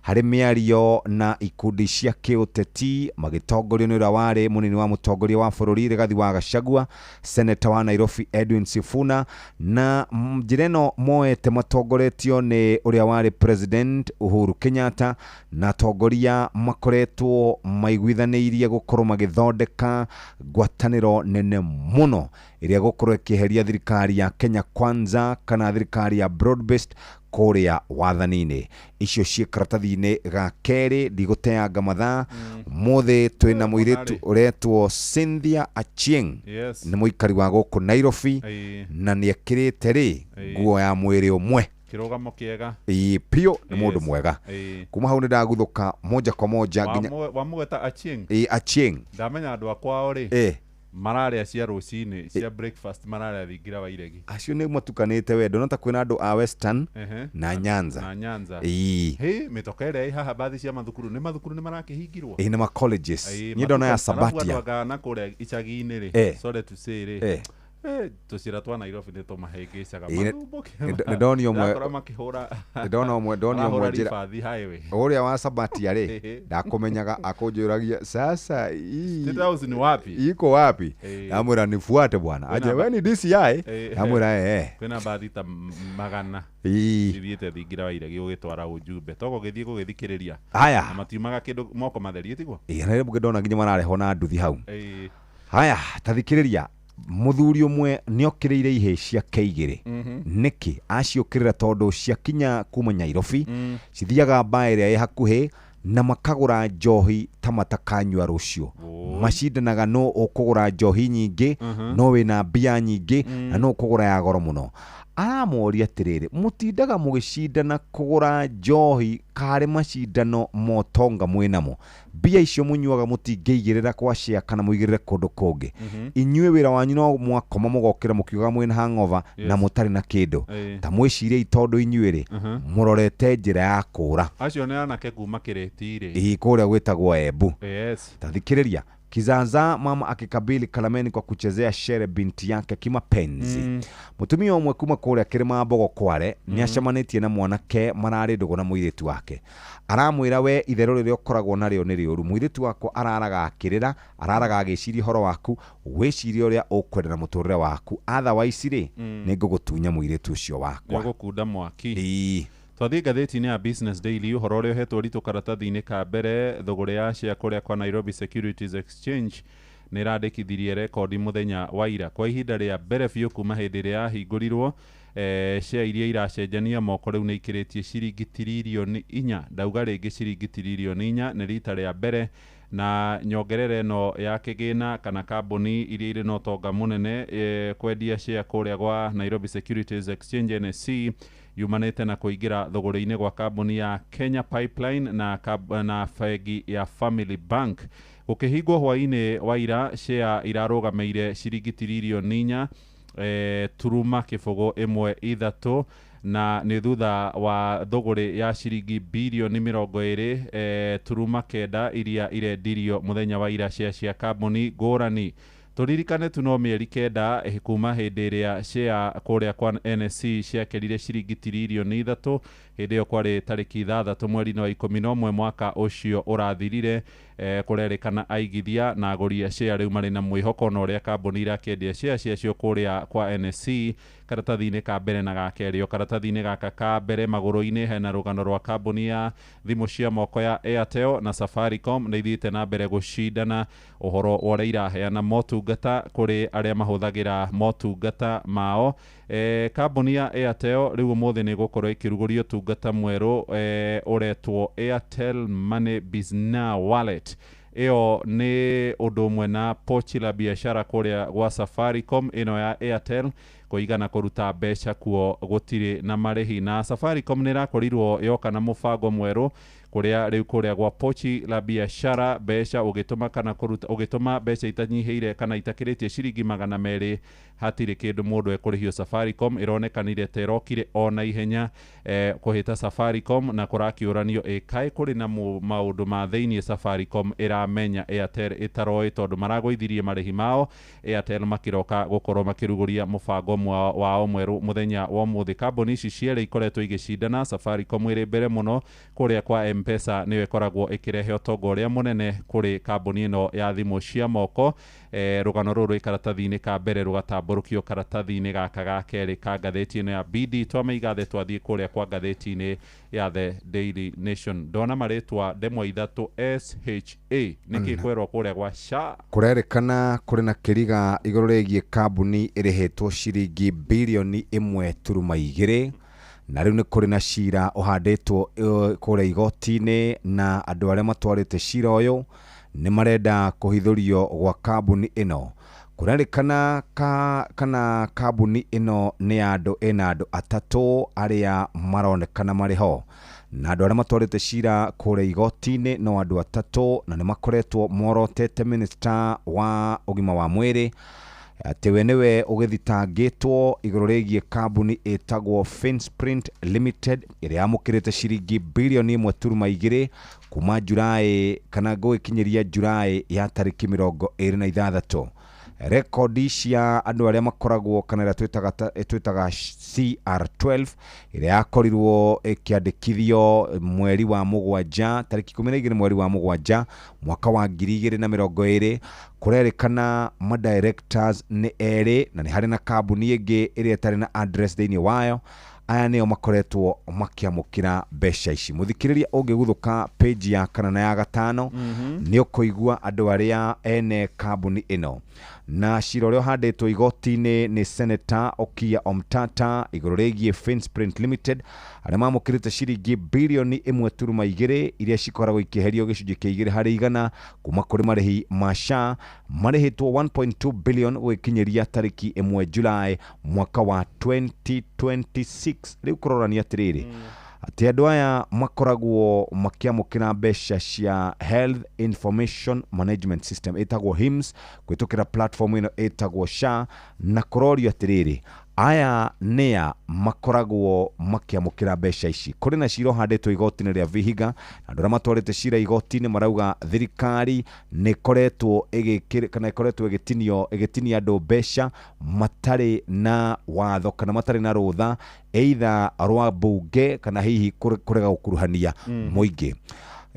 Harĩ mĩario na ikundi cia kĩũteti magĩtongorio nĩ ũrĩa warĩ mũnini wa mũtongoria wa bũrũri Rigathi wa Gachagua, seneta wa Nairobi Edwin Sifuna, na njĩra ĩno moete matongoretio nĩ ũrĩa warĩ president Uhuru Kenyatta, na atongoria makoretwo maiguithanĩirie gũkorwo magĩthondeka ngwatanĩro nene mũno ĩrĩa gũkorwo ĩkĩeheria thirikari ya Kenya Kwanza kana thirikari ya broad based kũrĩa wathani-inĩ. Icio ciĩ karatathi-inĩ ga kerĩ, ndigũteanga mathaa. Mũthĩ twĩna mũirĩtu ũretwo Cynthia Achieng. Yes. Nĩ mũikari wa gũkũ Nairobi na nĩ ekĩrĩte rĩ nguo ya mwĩrĩ ũmwe. Kĩrũgamo kĩega. Ĩĩ piũ, nĩ mũndũ Yes. mwega. Kuma hau nĩ ndaguthũka moja kwa moja nginya Wamũgweta Achieng. Ĩĩ, Achieng. Ndamenya andũ akwao rĩ mararĩa cia rũcinĩ cia breakfast, mararĩa thingira wa iregi. Acio nĩ matukanĩte we, ndona ta kwĩna andũ a Western na Nyanza. Na Nyanza. Ĩĩ. Hĩ, mĩtoka ĩrĩa ĩ haha, bathi cia mathukuru, nĩ mathukuru nĩ marakĩhingirwo. Ĩĩ, nĩ ma colleges. Ĩĩ, Niĩ ndona ya alafu andũ Sabatia. anga na kũrĩa icagi-inĩ rĩ, sorry to say rĩ, tũcĩra twa Nairobi nĩ tũmahĩngĩcaga. Ĩĩ, Mathumbũke. nĩ ndonio ũmwe. Ndakora makĩhũra. Ndona ũmwe, ndonio ũmwe Marahũra njĩra ribathi highway. Ũrĩa wa Sabatia rĩ, ndakũmenyaga, akũnjũragia sasa hii State House ni wapi? Iko wapi? Ndamwĩra nifuate bwana. Kwĩna Aje we ni DCI? Ndamwĩra eh. Kwĩna bathi ta 100 ithiĩte thingira wa iregi gũgĩtwara ũjumbe togo gĩthiĩ gũgĩthikĩrĩria. Haya. Na matiumaga kĩndũ moko matheri, tiguo? Ĩĩ, na rĩmwe ndona nginya mararehwo na nduthi hau. Haya, tathikĩrĩria, mũthuri ũmwe nĩokĩrĩire ihĩĩ ciake igĩrĩ. Nĩkĩ aciũkĩrĩra? Tondũ ciakinya kuma Nairobi cithiaga mbaa ĩrĩa ĩ hakuhĩ na makagũra njohi ta matakanyua rũciũ. Macindanaga no ũkũgũra njohi nyingĩ, no wĩna mbia nyingĩ na no ũkũgũra ya goro mũno. Aramoria atĩrĩrĩ, mũtindaga mũgĩcindana kũgũra njohi karĩ macindano motonga mwĩnamo? Mbia icio mũnyuaga mũtingĩigĩrĩra kwa share kana mũigĩrĩre kũndũ kũngĩ? Inyuĩ wĩra wanyu no mwakoma mũgokĩra mũkiugaga mwĩna hangover na mũtarĩ na kĩndũ. Ta mwĩciriei, tondũ inyuĩ rĩ, mũrorete njĩra ya kũra. Acio nĩ anake kuma kĩrĩti rĩ. Ĩĩ, kũrĩa gwĩtagwo Embu. Yes. Tathikĩrĩria, kizaazaa mama akikabili Kalameni kwa kuchezea shere binti yake kimapenzi. Mũtumia ũmwe kuma kũrĩa kĩrĩma Mbogo Kware nĩ acemanĩtie na mwanake mararĩ ndũgũ na mũirĩtu wake. Aramwĩra, we itherũ rĩrĩa ũkoragwo narĩo nĩ rĩũru, mũirĩtu wakwa araraga akĩrĩra, araraga agĩciria ũhoro waku, wĩcirie ũrĩa ũkwenda na mũtũrĩre waku, otherwise rĩ, nĩ ngũgũtunya mũirĩtu ũcio wakwa. Nĩũgũkunda mwaki. Ĩĩ. Twathiĩ ngathĩti-inĩ ya Business Daily, ũhoro ũrĩa ũhetwo ũritũ karatathi-inĩ ka mbere, thũgũrĩ ya share kũrĩa kwa Nairobi Securities Exchange nĩ ĩrandĩkithirie rekondi mũthenya wa ira kwa ihinda rĩa mbere biũ kuma hĩndĩ ĩrĩa yahingũrirwo. Share iria iracenjania moko rĩu nĩ ikĩrĩtie ciringi tiririoni 4. Ndauga rĩngĩ, ciringi tiririoni 4, nĩ rita rĩa mbere. Na nyongerera ĩno ya kĩgĩna kana kambuni iria irĩ na ũtonga mũnene kwendia share kũrĩa gwa Nairobi Securities Exchange, NSE, yumanĩte na kũingĩra thũgũrĩ-inĩ gwa kambuni ya Kenya Pipeline na bengi ya Family Bank. Gũkĩhingwo hwaĩ-inĩ wa ira, share irarũgamĩire ciringi tiririoni 4 turuma 0.13, na nĩ thutha wa thũgũrĩ ya ciringi birioni 20 turuma 9 iria irendirio mũthenya wa ira share cia kambuni ngũrani. Tũririkane tu no mĩeri 9 kuma hĩndĩ ĩrĩa share kũrĩa kwa NSE ciakerire ciringi tiririoni 3. Hĩndĩ ĩyo kwarĩ tarĩki 6 mweri-inĩ wa 11 mwaka ũcio ũrathirire. Kũrerĩkana aigithia na agũri a share rĩu marĩ na mwĩhoko na ũrĩa kambuni irakĩendia share ciacio kũrĩa kwa NSE. Karatathi-inĩ ka mbere na ga kerĩ, o karatathi-inĩ gaka ka mbere magũrũ-inĩ hena rũgano rwa kambuni ya thimũ cia moko ya Airtel na Safaricom nĩ ithiĩte na mbere gũcindana ũhoro wa ũrĩa iraheana motungata kũrĩ arĩa mahũthagĩra motungata mao. Kambuni ya Airtel rĩu ũmũthĩ nĩ ĩgũkorwo ĩkĩrugũria ũtungata mwerũ ũretwo Airtel Money Business Wallet. Ĩyo nĩ ũndũ ũmwe na pochi la biashara kũrĩa gwa Safaricom. Ĩno ya Airtel kũigana kũruta mbeca kuo gũtirĩ na marĩhi, na Safaricom nĩ ĩrakorirwo yoka na mũbango mwerũ kũrĩa rĩu kũrĩa gwa pochi la biashara, mbeca ũgĩtũma kana kũruta, ũgĩtũma mbeca itanyihĩire kana itakĩrĩtie ciringi 200, hatirĩ kĩndũ mũndũ ekũrĩhio. Safaricom ĩronekanire ta ĩrokire o na ihenya kũhĩta Safaricom, na kũrakĩũranio ĩ kaĩ kũrĩ na maũndũ ma thĩiniĩ Safaricom ĩramenya Airtel ĩtaroĩ, tondũ maragũithirie marĩhi mao Airtel makĩroka gũkorwo makĩrugũria mũbango wao mwerũ mũthenya wa ũmũthĩ. Kambuni ici cierĩ ikoretwo igĩcindana, Safaricom ĩrĩ mbere mũno kũrĩa kwa Mpesa nĩyo ĩkoragwo ĩkĩrehe ũtonga ũrĩa mũnene kũrĩ kambuni ĩno ya thimũ cia moko. Rũgano rũrũ rwĩ karatathi-inĩ ka mbere rũgatambũrũkio karatathi-inĩ gaka ga kerĩ ka ngathĩti ĩno ya BD. Twamĩiga thĩ twathiĩ kũrĩa kwa ngathĩti-inĩ ya The Daily Nation, ndona marĩtwa ndemwa ithatũ SHA, nĩkĩ kwerwo kũrĩa gwa SHA? Kũrerĩkana kũrĩ na kĩriga igũrũ rĩgiĩ kambuni ĩrĩhĩtwo ciringi birioni 1.2, na rĩu nĩ kũrĩ na cira ũhandĩtwo kũrĩa igoti-inĩ, na andũ arĩa matwarĩte cira ũyũ nĩ marenda kũhithũrio gwa kambuni ĩno. Kũrerĩkana kana kambuni ĩno nĩ ya andũ, ĩna andũ atatũ arĩa maronekana marĩ ho, na andũ arĩa matwarĩte cira kũrĩa igoti-inĩ no andũ atatũ, na nĩ makoretwo morotete minista wa ũgima wa mwĩrĩ atĩ we nĩwe ũgĩthitangĩtwo igũrũ rĩgiĩ kambuni ĩtagwo Finsprint Limited ĩrĩa yamũkĩrĩte ciringi birioni 1.2 kuma Julaĩ kana gũgĩkinyĩria Julaĩ ya tarĩki 26. Rekondi cia andũ arĩa makoragwo kana ĩrĩa twĩtaga CR12 ĩrĩa yakorirwo ĩkĩandĩkithio mweri wa mũgwanja tarĩki 12 mweri wa mũgwanja mwaka wa 2020, kũrerĩkana madirectors nĩ erĩ, na nĩ harĩ na kambuni ĩngĩ ĩrĩa ĩtarĩ na address thĩinĩ wayo. Aya nĩo makoretwo makĩamũkĩra mbeca ici. Mũthikĩrĩria, ũngĩguthũka page ya kana na ya gatano, nĩ ũkũigua andũ arĩa ene kambuni ĩno. Na cira ũrĩa ũhandĩtwo igoti-inĩ nĩ Senator Okiya Omtata igũrũ rĩgiĩ Finsprint Limited arĩa mamũkĩrĩte ciringi birioni 1.2 iria cikoragwo ikĩeherio gĩcunjĩ kĩa 2 harĩ igana kuma kũrĩ marĩhi ma SHA, marĩhĩtwo 1.2 billion gũgĩkinyĩria tarĩki 1 Julai mwaka wa 2026. Rĩu kũrorania atĩrĩrĩ, atĩ andũ aya makoragwo makĩamũkĩra mbeca cia Health Information Management System ĩtagwo HIMS kũhĩtũkĩra platform ĩno ĩtagwo SHA, na kũrorio atĩrĩrĩ, aya nĩa makoragwo makĩamũkĩra mbeca ici. Kũrĩ na cira ũhandĩtwo igoti-inĩ rĩa Vihiga, na andũ arĩa matwarĩte cira igoti-inĩ marauga thirikari nĩ ĩkoretwo kana ĩkoretwo ĩgĩtinia andũ mbeca matarĩ na watho kana matarĩ na rũtha either rwa mbunge kana hihi kũrega gũkuruhania mũingĩ.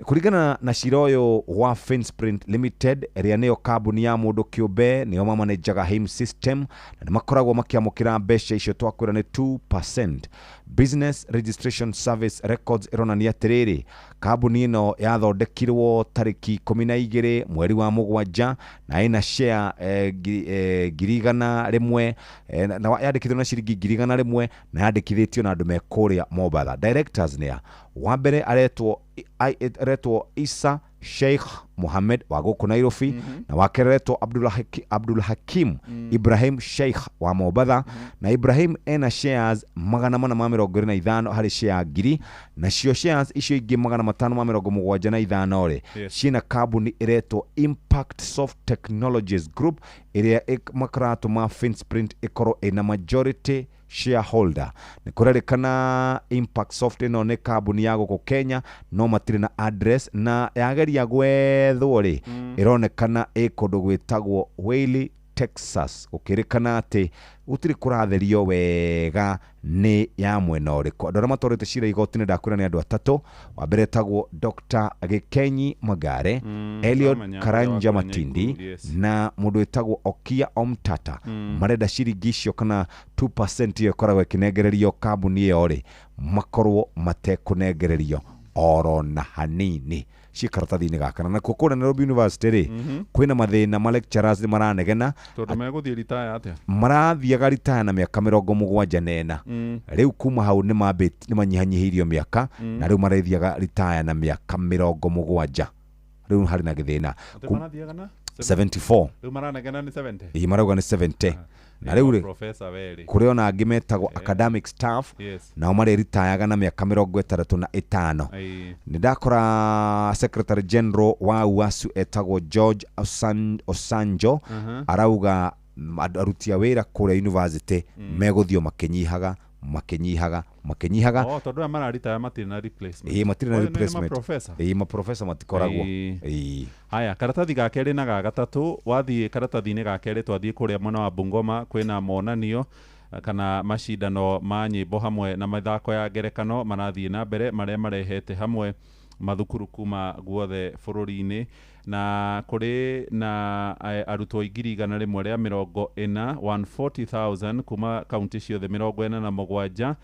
Kũringana na cira ũyũ wa Finsprint Limited ĩrĩa nĩyo kambuni ya mũndũ kĩũmbe, nĩo mamanejaga HIMS system na nĩ makoragwo makĩamũkĩra mbeca icio twakwĩra nĩ 2%. Business Registration Service Records ĩronania atĩrĩrĩ, kambuni ĩno yathondekirwo tarĩki 12 mweri wa mũgwanja na ĩna share 100,000, na yandĩkithio na ciringi 100,000 na yandĩkithĩtio na andũ me kũrĩa Mombatha. Directors nĩa wa mbere aretwo Isa Sheikh Mohammed wa gũkũ Nairobi, na wa kerĩ aretwo Abdul Hakim Ibrahim Sheikh wa Mombatha, na Ibrahim ena shares 425 harĩ share 1000, nacio shares icio ingĩ 575 rĩ ciĩna kambuni ĩretwo Impact Soft Technologies Group ĩrĩa makaratũma Finsprint ĩkorwo ĩna majority shareholder. Nĩ kũrerĩkana Impact Soft ĩno nĩ kambuni ya gũkũ Kenya no matirĩ na address, na yageria gwethwo rĩ, ĩronekana ĩ kũndũ gwĩtagwo Whaley, Texas, gũkĩrĩkana atĩ gũtirĩ kũratherio wega nĩ ya mwena ũrĩkũ. Andũ arĩa matwarĩte cira igoti-inĩ ndakwĩra nĩ andũ atatũ. Wa mbere etagwo Dr. Gĩkenyi Magare, Eliud Karanja Matindi, na mũndũ wĩtagwo Okiya Omtata. Marenda ciringi icio kana 2% ĩyo ĩkoragwo ĩkĩnengererio kambuni ĩyo rĩ, makorwo matekũnengererio oro na hanini. Ciĩ karatathi-inĩ gaka. Na nakuo kũrĩa Nairobi University rĩ, kwĩna mathĩna ma lecturers nĩ maranegena tondũ megũthiĩ ritaya atĩa? Marathiaga ritaya na mĩaka 74. Rĩu kuma hau nĩ manyihanyihĩirio mĩaka, na rĩu marathiaga ritaya na mĩaka 70. Rĩu harĩ na gĩthĩna. Atĩ marathiaga na 74. Rĩu maranegena nĩ 70. Ĩĩ, marauga nĩ 70. Na rĩu rĩ, Professor werĩ. kũrĩ ona angĩ metagwo academic staff, nao marĩritayaga na mĩaka 65. Nĩ ndakora secretary general wa UASU etagwo George Osanjo, arauga aruti a wĩra kũrĩa university megũthiĩ makĩnyihaga makĩnyihaga makĩnyihaga. Oh, tondũ aya mararitaya matirĩ na replacement. Ĩĩ, matirĩ na Ũyũ nĩ replacement. maprofessor. Ĩĩ, maprofessor matikoragwo. Ĩĩ. Haya, karatathi ga kerĩ na ga gatatũ. Wathiĩ karatathi-inĩ ga kerĩ, twathiĩ kũrĩa mwena wa Bungoma, kwĩna monanio kana macindano ma nyĩmbo hamwe na mĩthako ya ngerekano marathiĩ na mbere marĩa marehete hamwe Mathukuru kuma guothe bũrũri-inĩ, na kũrĩ na arutwo 140,000, 140,000 kuma kaunti ciothe 47,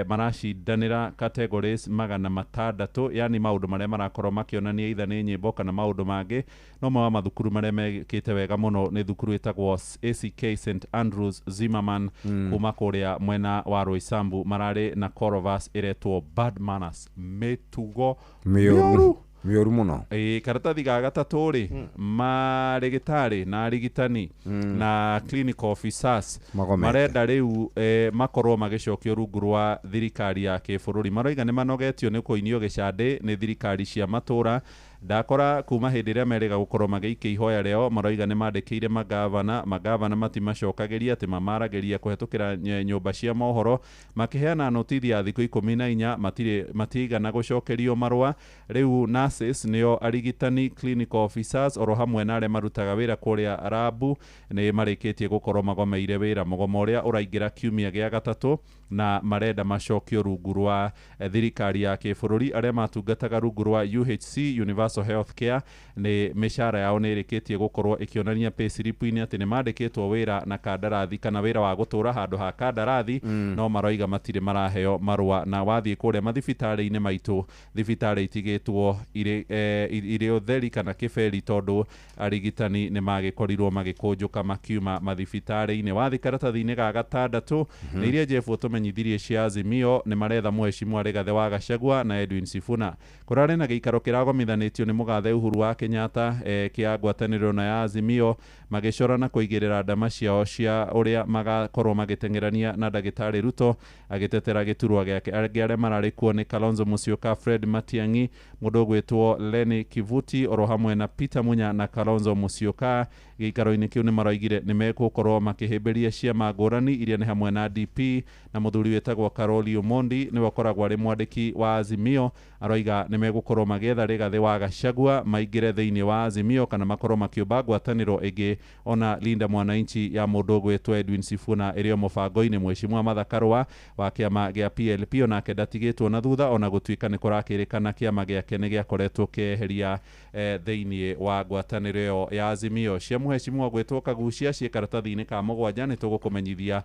maracindanĩra categories 600, yani maũndũ marĩa marakorwo makĩonania either nĩ nyĩmbo kana maũndũ mangĩ. No mamwe wa mathukuru marĩa mekĩte wega mũno nĩ thukuru ĩtagwo ACK St Andrews Zimmerman kuma kũrĩa mwena wa Roysambu, mararĩ na chorus ĩretwo Bad Manners, mĩtugo mĩũru mĩũru mũno. Ĩĩ, karatathi ga gatatũ rĩ, marĩgĩtarĩ na arigitani na clinical officers Magomete. Marenda rĩu makorwo magĩcokio rungu rwa thirikari ya kĩbũrũri. Maroiga nĩ manogetio nĩ kũinio gĩcandĩ nĩ thirikari cia matũra. Ndakora kuma hĩndĩ ĩrĩa merĩga gũkorwo magĩikia ihoya rĩao, maroiga nĩ mandĩkĩire magavana, magavana matimacokagĩria, atĩ mamaragĩria kũhetũkĩra nyũmba cia mohoro, makĩheana notithi ya thikũ 14, matirĩ matiigana gũcokerio marũa. Rĩu nurses, nĩo arigitani, clinical officers, oro hamwe na arĩa marutaga wĩra kũrĩa rabu, nĩ marĩkĩtie gũkorwo magomeire wĩra, mũgomo ũrĩa ũraingĩra kiumia gĩa gatatũ, na marenda macokio rungu rwa thirikari ya kĩbũrũri. Arĩa matungataga rungu rwa UHC, Universal Health Care, nĩ mĩcara yao nĩ ĩrĩkĩtie gũkorwo ĩkĩonania pay slip-inĩ atĩ nĩ mandĩkĩtwo wĩra na kandarathi kana wĩra wa gũtũra handũ ha kandarathi, no maroiga matirĩ maraheo marũa. Na wathiĩ kũrĩa mathibitarĩ-inĩ maitũ, thibitarĩ itigĩtwo irĩ ũtheri kana kĩberi, tondũ arigitani nĩ magĩkorirwo magĩkũnjũka makiuma mathibitarĩ-inĩ. Wathiĩ karatathi-inĩ ga gatandatũ, nĩ iria Jeff tũmenyithirie cia Azimio, nĩ maretha mũheshimiwa Rigathĩ wa Gachagua na Edwin Sifuna. Kũrarĩ na gĩikaro kĩragomithanĩtio nĩ mũgathe Uhuru wa Kenyatta, kĩa ngwatanĩro na ya Azimio, magĩcora na kũigĩrĩra ndama ciao cia ũrĩa magakorwo magĩteng'erania na ndagĩtarĩ Ruto agĩtetera gĩturwa gĩake. Angĩ arĩa mararĩ kuo nĩ Kalonzo Musyoka, Fred Matiang'i, mũndũ ũgwĩtwo Lenny Kivuti, oro hamwe na Peter Munya na Kalonzo Musyoka. Gĩikaro-inĩ kĩu nĩ maroigire nĩ megũkorwo makĩhĩmbĩria ciama ngũrani iria nĩ hamwe na DP, na mũthuri wĩtagwo Caroli Omondi nĩwe ũkoragwo arĩ mwandĩki wa Azimio, aroiga nĩ megũkorwo magĩetha Rigathĩ wa Gachagua maingĩre thĩinĩ wa Azimio kana makorwo makĩũmba ngwatanĩro ĩngĩ, ona Linda Mwananchi ya mũndũ ũgwĩtwo Edwin Sifuna ĩrĩ o mũbango-inĩ. Mheshimiwa Martha Karua wa kĩama gĩa PLP onake ndatigĩtwo na thutha, ona gũtuĩka nĩ kũrakĩrĩkana kĩama gĩake nĩ gĩakoretwo kĩeheria thĩinĩ wa ngwatanĩro ĩyo ya Azimio. Cia mũheshimiwa gwĩtwo Kagucia ciĩ karatathi-inĩ ka mũgwanja, nĩ tũgũkũmenyithia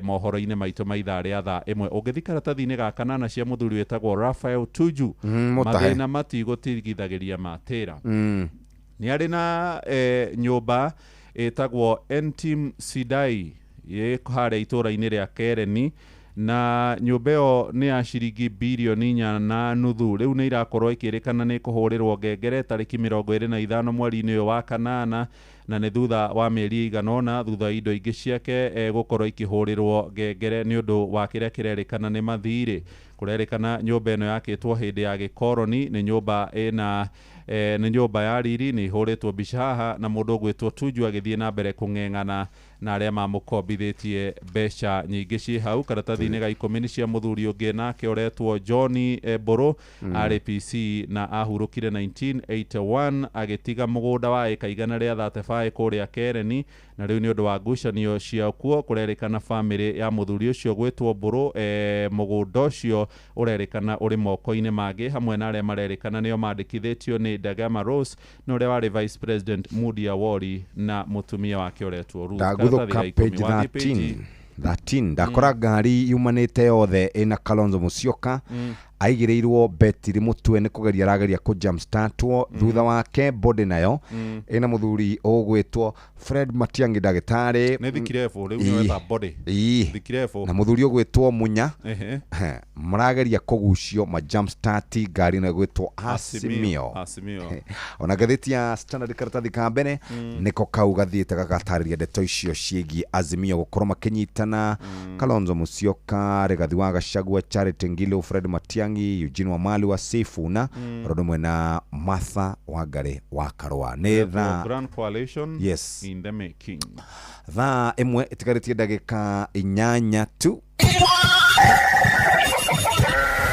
mohoro-inĩ maitũ ma ithaa rĩa thaa 1. Ũngĩthiĩ karatathi-inĩ ga kanana, cia mũthuri wĩtagwo Raphael Tuju, Mũtahe. Mathĩna matigũtigithagĩria matĩra. Nĩ arĩ na nyũmba ĩtagwo Entim Sidai ĩ harĩa itũra-inĩ rĩa Kereni, na nyũmba ĩyo nĩ ya ciringi birioni 4.5. Rĩu nĩ irakorwo ĩkĩrĩkana nĩ kũhũrĩrwo ngengere tarĩki 25 mweri-inĩ ũyũ wa kanana, na nĩ thutha wa mĩeri ĩigana ũna thutha wa indo ingĩ ciake gũkorwo ikĩhũrĩrwo ngengere nĩ ũndũ wa kĩrĩa kĩrerĩkana nĩ mathirĩ. Kũrerĩkana nyũmba ĩno yakĩtwo hĩndĩ ya gĩkoroni, nĩ nyũmba ĩna nĩ nyũmba ya riri. Nĩ ihũrĩtwo mbica haha na mũndũ ũgwĩtwo Tuju agĩthiĩ na mbere kũng'eng'ana na arĩa mamũkombithĩtie mbeca nyingĩ. Ciĩ hau karatathi-inĩ ga 10 nĩ cia mũthuri ũngĩ nake ũretwo John Mbũrũ, arĩ PC na ahurũkire 1981 agĩtiga mũgũnda wa ĩka 135 kũrĩa Kereni, na rĩu nĩ ũndũ wa ngucanio cia kuo, kũrerĩkana bamĩrĩ ya mũthuri ũcio gwĩtwo Mbũrũ, mũgũnda ũcio ũrerĩkana ũrĩ moko-inĩ mangĩ, hamwe na arĩa marerĩkana nĩo mandĩkithĩtio nĩ Dagama Rose na ũrĩa warĩ vice president Moody Awori na mũtumia wake ũretwo Ruth. Ndaguthũka Karatathi ga 10. Page Wathiĩ page 13 13, ndakora ngari yumanĩte yothe ĩna Kalonzo Musyoka, aigĩrĩirwo betiri mũtwe nĩ kũgeria arageria kũ jumpstartwo. Thutha wake body nayo ĩna mũthuri ũgwĩtwo Fred Matiang'i, ndagĩtarĩ. Nĩ thikirebu rĩu nĩ weta body. Thikirebu. Na mũthuri ũgwĩtwo Munya. Ehe. He, marageria kũgucio ma jumpstart ngari ĩno ĩgwĩtwo Azimio. Azimio. Ona ngathĩti ya Standard karatathi ka mbere nĩko kau gathiĩte gagatarĩria ndeto icio ciĩgiĩ Azimio gũkorwo makĩnyitana, Kalonzo Musyoka, Rigathi wa Gachagua, Charity Ngilu, Fred Matiang'i, Eugene Wamalwa, Sifuna, mm. Ũndũ na Martha Wangari wa Karũa. Nĩ thaa Grand Coalition Yes. in the making. Thaa 1 ĩtigarĩtie ndagĩka 8 tu.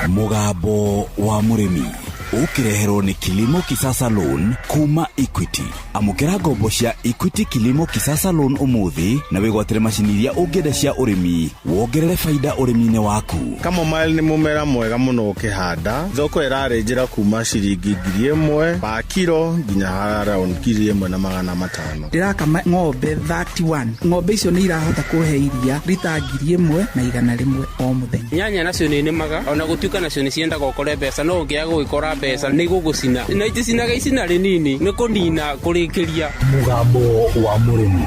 Mũgambo wa mũrĩmi. Ũkĩreherwo nĩ Kilimo Kisasa Loan kuma Equity. Amũkĩra ngombo cia Equity Kilimo Kisasa Loan ũmũthĩ na wĩgwatĩre macini iria ũngĩenda cia ũrĩmi, wongerere baida ũrĩmi-inĩ waku. Chamomile nĩ mũmera mwega mũno ũkĩhanda. Thoko ĩrarĩnjĩra kuma ciringi 1000 pa kiro nginya around 1500. Ndĩrakama ng'ombe 31. Ng'ombe icio nĩ irahota kũhe iria rita 1100 o mũthenya. Nyanya nacio nĩ nĩmaga ona gũtuĩka nacio nĩ ciendaga ũkore mbeca, no ũngĩaga gũgĩkora mbeca nĩ igũgũcina, na iticinaga icina rĩnini, nĩ kũnina kũrĩkĩria. Mũgambo wa mũrĩmi.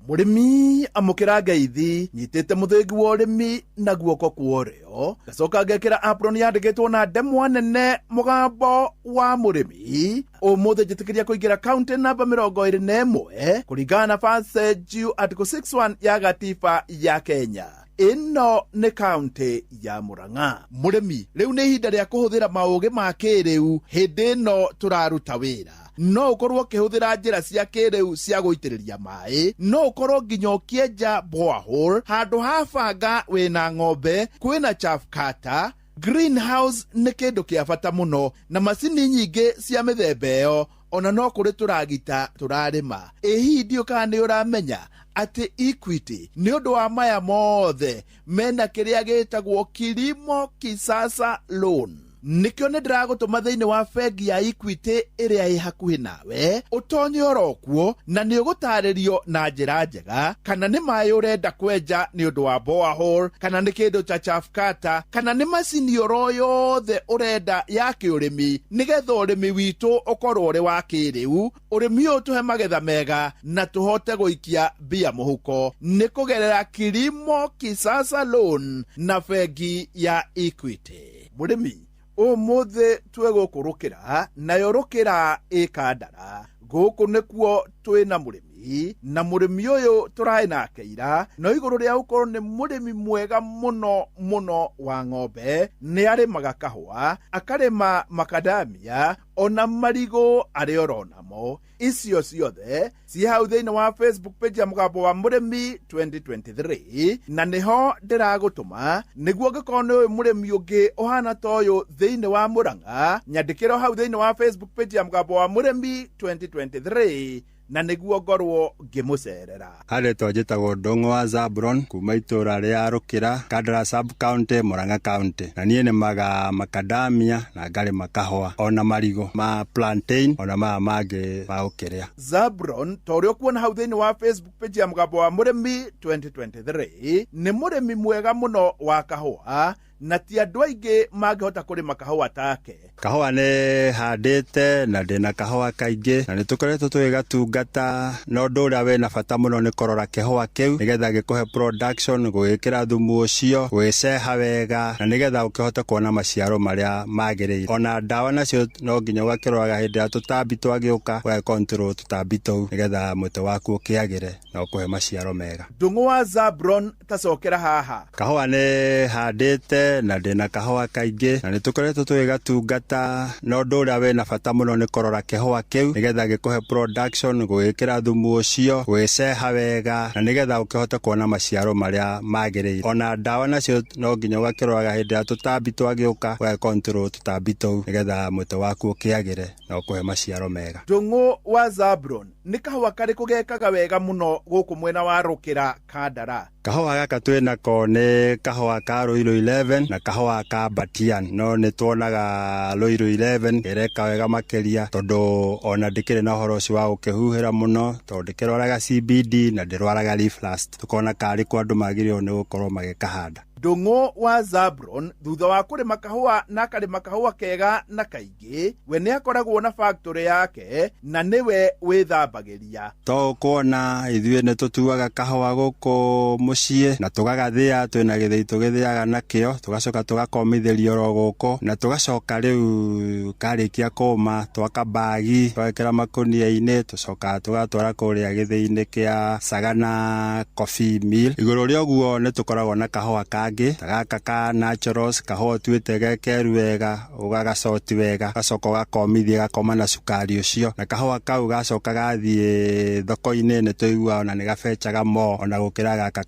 Mũrĩmi amũkĩra ngeithi, nyitĩte mũthĩgi wa ũrĩmi na guoko kwa ũrĩo, ngacoka ngekĩra apron yandĩkĩtwo na ndemwa nene mũgambo wa mũrĩmi. Ũmũthĩ njĩtĩkĩria kũingĩra kaunti namba 21 kũringana na Passage Article 61 ya gatiba ya Kenya. Ĩno nĩ kaunti ya Murang'a. Mũrĩmi, rĩu nĩ ihinda rĩa kũhũthĩra maũgĩ ma kĩrĩu hĩndĩ ĩno tũraruta wĩra. No ũkorwo ũkĩhũthĩra njĩra cia kĩrĩu cia gũitĩrĩria maĩ, no ũkorwo nginya ũkĩenja borehole handũ ha banga wĩna ng'ombe, kwĩna chaff cutter. Greenhouse nĩ kĩndũ kĩa bata mũno na macini nyingĩ cia mĩthemba ĩyo, ona no kũrĩ tũragita tũrarĩma. Ĩ hihi ndiũ kana nĩ ũramenya atĩ Equity nĩ ũndũ wa maya mothe mena kĩrĩa gĩtagwo Kilimo Kisasa Loan. Nĩkĩo nĩ ndĩragũtũma thĩinĩ wa bengi ya Equity ĩrĩa ĩ hakuhĩ nawe, ũtonye oro kuo na nĩ ũgũtarĩrio na njĩra njega kana nĩ maĩ ũrenda kwenja nĩ ũndũ wa borehole, kana nĩ kĩndũ ta chaff cutter, kana nĩ macini oro yothe ũrenda ya kĩũrĩmi, nĩgetha ũrĩmi witũ ũkorwo ũrĩ wa kĩrĩu, ũrĩmi ũyũ ũtũhe magetha mega na tũhote gũikia mbia mũhuko nĩ kũgerera Kilimo Kisasa Loan na bengi ya Equity. Mũrĩmi, ũmũthĩ twĩ gũkũ Rũkĩra, nayo Rũkĩra ĩ Kandara. Gũkũ nĩkuo twĩna mũrĩmi, na mũrĩmi ũyũ tũraĩ nake ira, no igũrũ rĩa gũkorwo nĩ mũrĩmi mwega mũno mũno wa ng'ombe, nĩ arĩmaga kahũa, akarĩma makadamia, ona marigũ arĩ oro namo. Icio ciothe ciĩ hau thĩinĩ wa Facebook page ya Mũgambo wa Mũrĩmi 2023, na nĩho ndĩragũtũma nĩguo ũngĩkorwo nĩ ũĩ mũrĩmi ũngĩ ũhana ta ũyũ thĩinĩ wa Murang'a, nyandĩkĩro hau thĩinĩ wa Facebook page ya Mũgambo wa Mũrĩmi 2023, na nĩguo ngorwo ngĩmũcerera. Harĩtwa njĩtagwo Ndung'u wa Zabron kuma itũra rĩa Rũkĩra, Kandara sub county, Murang'a county. Na niĩ nĩmaga makadamia na ngarĩma kahũa ona marigũ ma plantain ona maya mangĩ ma gũkĩrĩa. Zabron, ta ũrĩa ũkuona hau thĩinĩ wa Facebook page ya Mũgambo wa Mũrĩmi 2023, nĩ mũrĩmi mwega mũno wa kahũa, na ti andũ aingĩ mangĩhota kũrĩma kahũa take. Kahũa nĩ handĩte na ndĩna kahũa kaingĩ na nĩ tũkoretwo tũgĩgatungata, na ũndũ ũrĩa wĩna bata mũno nĩ kũrora kĩhũa kĩu nĩgetha gĩkũhe production, gũgĩkĩra thumu ũcio, gũgĩceha wega, na nĩgetha ũkĩhote kuona maciaro marĩa magĩrĩire. Ona ndawa nacio no nginya ũgakĩroraga hĩndĩ ĩrĩa tũtambi twagĩũka, ũgagĩ control tũtambi tũu nĩgetha mũtĩ waku ũkĩagĩre na ũkũhe maciaro mega. Ndung'u wa Zabron, tacokera haha. Kahũa nĩ handĩte na ndĩna kahũa kaingĩ na nĩ tũkoretwo tũgĩgatungata, na ũndũ ũrĩa wĩna bata mũno nĩ kũrora kĩhũa kĩu nĩgetha gĩkũhe production, gũgĩkĩra thumu ũcio, gũgĩceha wega, na nĩgetha ũkĩhote kuona maciaro marĩa magĩrĩire. Ona ndawa nacio no nginya ũgakĩroraga hĩndĩ ĩrĩa tũtambi twagĩũka, ũgagĩ control tũtambi tũu nĩgetha mũtĩ waku ũkĩagĩre na ũkũhe maciaro mega. Ndung'u wa Zabron, nĩ kahũa karĩkũ gekaga wega mũno gũkũ mwena wa Rũkĩra Kandara? Kahũa gaka twĩnako nĩ kahũa ka Ruiru 11 na kahũa ka Batian, no nĩ tuonaga Ruiru 11 ĩreka wega makĩria tondũ ona ndĩkĩrĩ na ũhoro ũcio wa gũkĩhuhĩra mũno, tondũ ndĩkĩrwaraga CBD na ndĩrwaraga leaf rust. Tũkona karĩ kwa andũ magĩrĩirwo nĩ gũkorwo magĩkahanda. Ndung'u wa Zabron, thutha wa kũrĩma kahũa na akarĩma kahũa kega na kaingĩ, we nĩ akoragwo na factory yake na nĩwe wĩthambagĩria. To ũkuona ithuĩ nĩ tũtuaga kahũa gũkũ mũciĩ na tũgagathĩa, twĩna gĩthĩi tũgĩthĩaga nakĩo, tũgacoka tũgakomithĩria oro gũkũ, na tũgacoka rĩu karĩkia kũma twaka bagi twagekĩra makũnia-inĩ, tũcokaga tũgatwara kũrĩa gĩthĩi-inĩ kĩa Sagana Coffee Mill. Igũrũ rĩa ũguo nĩ tũkoragwo na kahũa kangĩ ta gaka ka naturals, kahũa ũtuĩte gekeru wega, ũgagacoti wega, gacoka ũgakomithia gakoma na cukari ũcio, na kahũa kau gacoka gathiĩ thoko-inĩ nĩ tũiguaga ona nĩ gabecaga mo ona gũkĩra gaka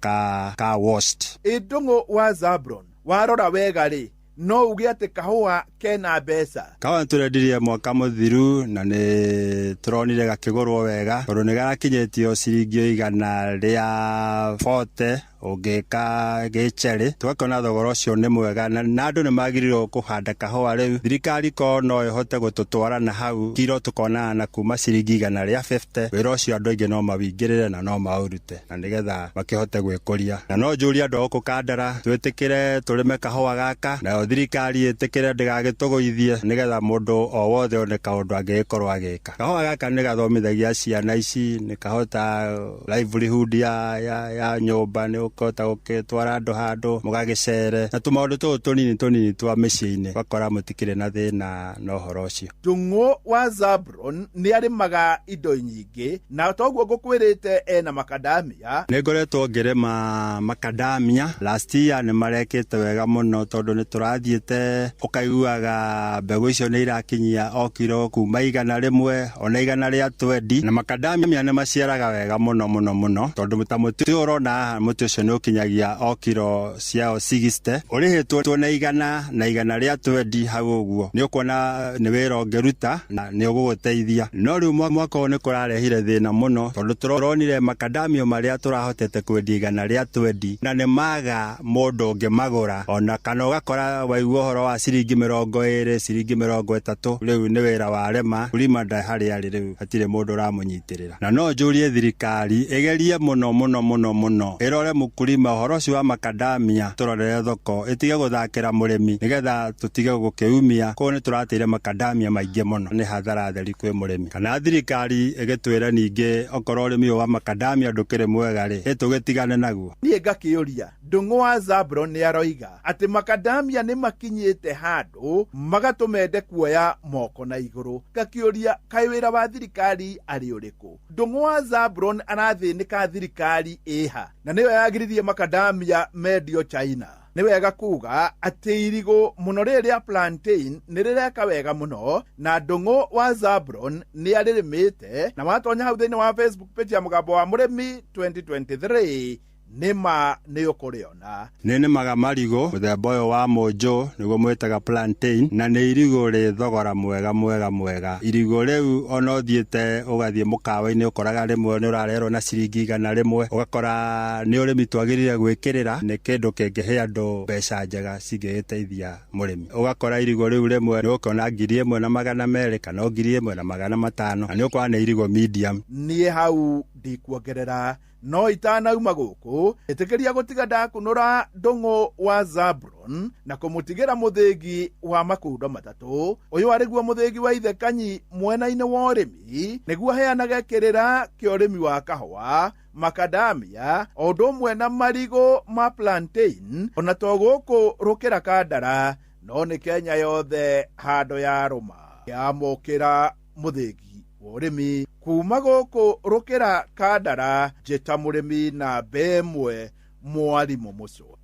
ka washed. Ĩ Ndung'u wa Zabron, warora wega rĩ, No uge atĩ kahũa kena mbeca? Kahũa nĩtũrendirie mwaka mũthiru na nĩ tũronire gakĩgũrwo wega tondũ nĩ garakinyĩtio ciringi 140 ũngĩka gĩcherĩ, tũgakĩona thogora ũcio nĩ mwega na andũ nĩ magĩrĩirwo kũhanda kahũa. Rĩu thirikari ko no ĩhote gũtũtwara na hau kiro tũkonaga na kuma ciringi 150, wĩra ũcio andũ aingĩ no mawingĩrĩre na no maũrute na nĩgetha makĩhote gwĩkũria. Na no njũrie andũ a gũkũ Kandara twĩtĩkĩre tũrĩme kahũa gaka, nayo thirikari ĩtĩkĩre ndĩgagĩtũgũithie nĩgetha mũndũ o wothe one kaũndũ angĩgĩkorwo agĩka. Kahũa gaka nĩ gathomithagia ciana ici, nĩ kahota livelihood ya nyũmba, nĩ ũkũhota gũgĩtwara andũ handũ mũgagĩcere na tũmaũndũ tũũ tũnini tũnini twa mĩciĩ-inĩ, ũgakora mũtikĩrĩ na thĩna na ũhoro ũcio. Ndung'u wa Zabron nĩ arĩmaga indo nyingĩ, na toguo ngũkwĩrĩte ena makadamia. Nĩ ngoretwo ngĩrĩma makadamia. Last year nĩ marekĩte wega mũno tondũ nĩ tũrathiĩte ũkaiguaga mbegũ icio nĩ irakinyia o kiro kuma 100 ona 120, na makadamia nĩ maciaraga wega mũno mũno mũno tondũ ta mũtĩ ũyũ ũrona haha, mũtĩ ũcio nĩ ũkinyagia o kiro ciao 60, ũrĩhĩtwo na 100 na 120 hau ũguo, nĩ ũkuona nĩ wĩra ũngĩruta na nĩ ũgũgũteithia. No rĩu mwaka ũyũ nĩ kũrarehire thĩna mũno tondũ tũronire makadamio marĩa tũrahotete kwendia 120 na nĩ maga mũndũ ũngĩmagũra, ona kana ũgakora waigua ũhoro wa ciringi 20, ciringi 30. Rĩu nĩ wĩra warema kulima nda harĩa arĩ rĩu hatirĩ mũndũ ũramũnyitĩrĩra. Na no njũrie thirikari ĩgerie mũno mũno mũno mũno ĩrore mũkulima ũhoro ũcio wa makadamia, tũrorere thoko ĩtige gũthakĩra mũrĩmi nĩgetha tũtige gũkĩumia. Koguo nĩ tũrateire makadamia maingĩ mũno, nĩ hathara theri kwĩ mũrĩmi. Kana thirikari ĩgĩtwĩre ningĩ okorwo ũrĩmi ũyũ wa makadamia ndũkĩrĩ mwega rĩ, ĩtũgĩtigane naguo. Niĩ ngakĩũria, Ndung'u wa Zabron nĩ aroiga atĩ makadamia nĩ makinyĩte handũ magatũmende kuoya moko na igũrũ. Ngakĩũria, kaĩ wĩra wa thirikari arĩ ũrĩkũ? Ndung'u wa Zabron arathĩnĩka thirikari ĩha na nĩyo yagiririe makadamia mendio China. Nĩ wega kuga atĩ irigũ mũno rĩrĩ rĩa plantain nĩ rĩreka wega mũno, na Ndung'u wa Zabron nĩ arĩrĩmĩte, na watonya hau thĩinĩ wa Facebook page ya Mũgambo wa Mũrĩmi 2023 nĩma nĩ ũkũrĩona. Nĩ nĩmaga marigũ mũthemba ũyũ wa mũnjũ nĩguo mwĩtaga plantain, na nĩ irigũ rĩ thogora mwega mwega mwega. Irigũ rĩu ona ũthiĩte ũgathiĩ mũkawa-inĩ ũkoraga rĩmwe nĩ ũrarerwo na ciringi 100, ũgakora nĩ ũrĩmi twagĩrĩire gwĩkĩrĩra, nĩ kĩndũ kĩngĩhe andũ mbeca njega cingĩgĩteithia mũrĩmi. Ũgakora irigũ rĩu rĩmwe nĩ ũkona 1200 kana 1500, na nĩ ũkona nĩ irigũ medium. Niĩ hau ndikuongerera, no itanauma gũkũ ĩtĩkĩria gũtiga ndakunũra Ndung'u wa Zabron na kũmũtigĩra mũthĩgi wa makundo matatũ. Ũyũ arĩguo mũthĩgi wa ithe Kanyi mwena-inĩ wa ũrĩmi, nĩguo aheanage kĩrĩra kĩa ũrĩmi wa kahũa, makadamia, o ũndũ ũmwe na marigũ ma plantain, ona to gũkũ Rũkĩra Kandara, no nĩ Kenya yothe handũ ya rũma. Yamũkĩra mũthĩgi wa ũrĩmi kuma gũkũ Rũkĩra Kandara, njĩta mũrĩmi na 1 mwarimũ mũcwa.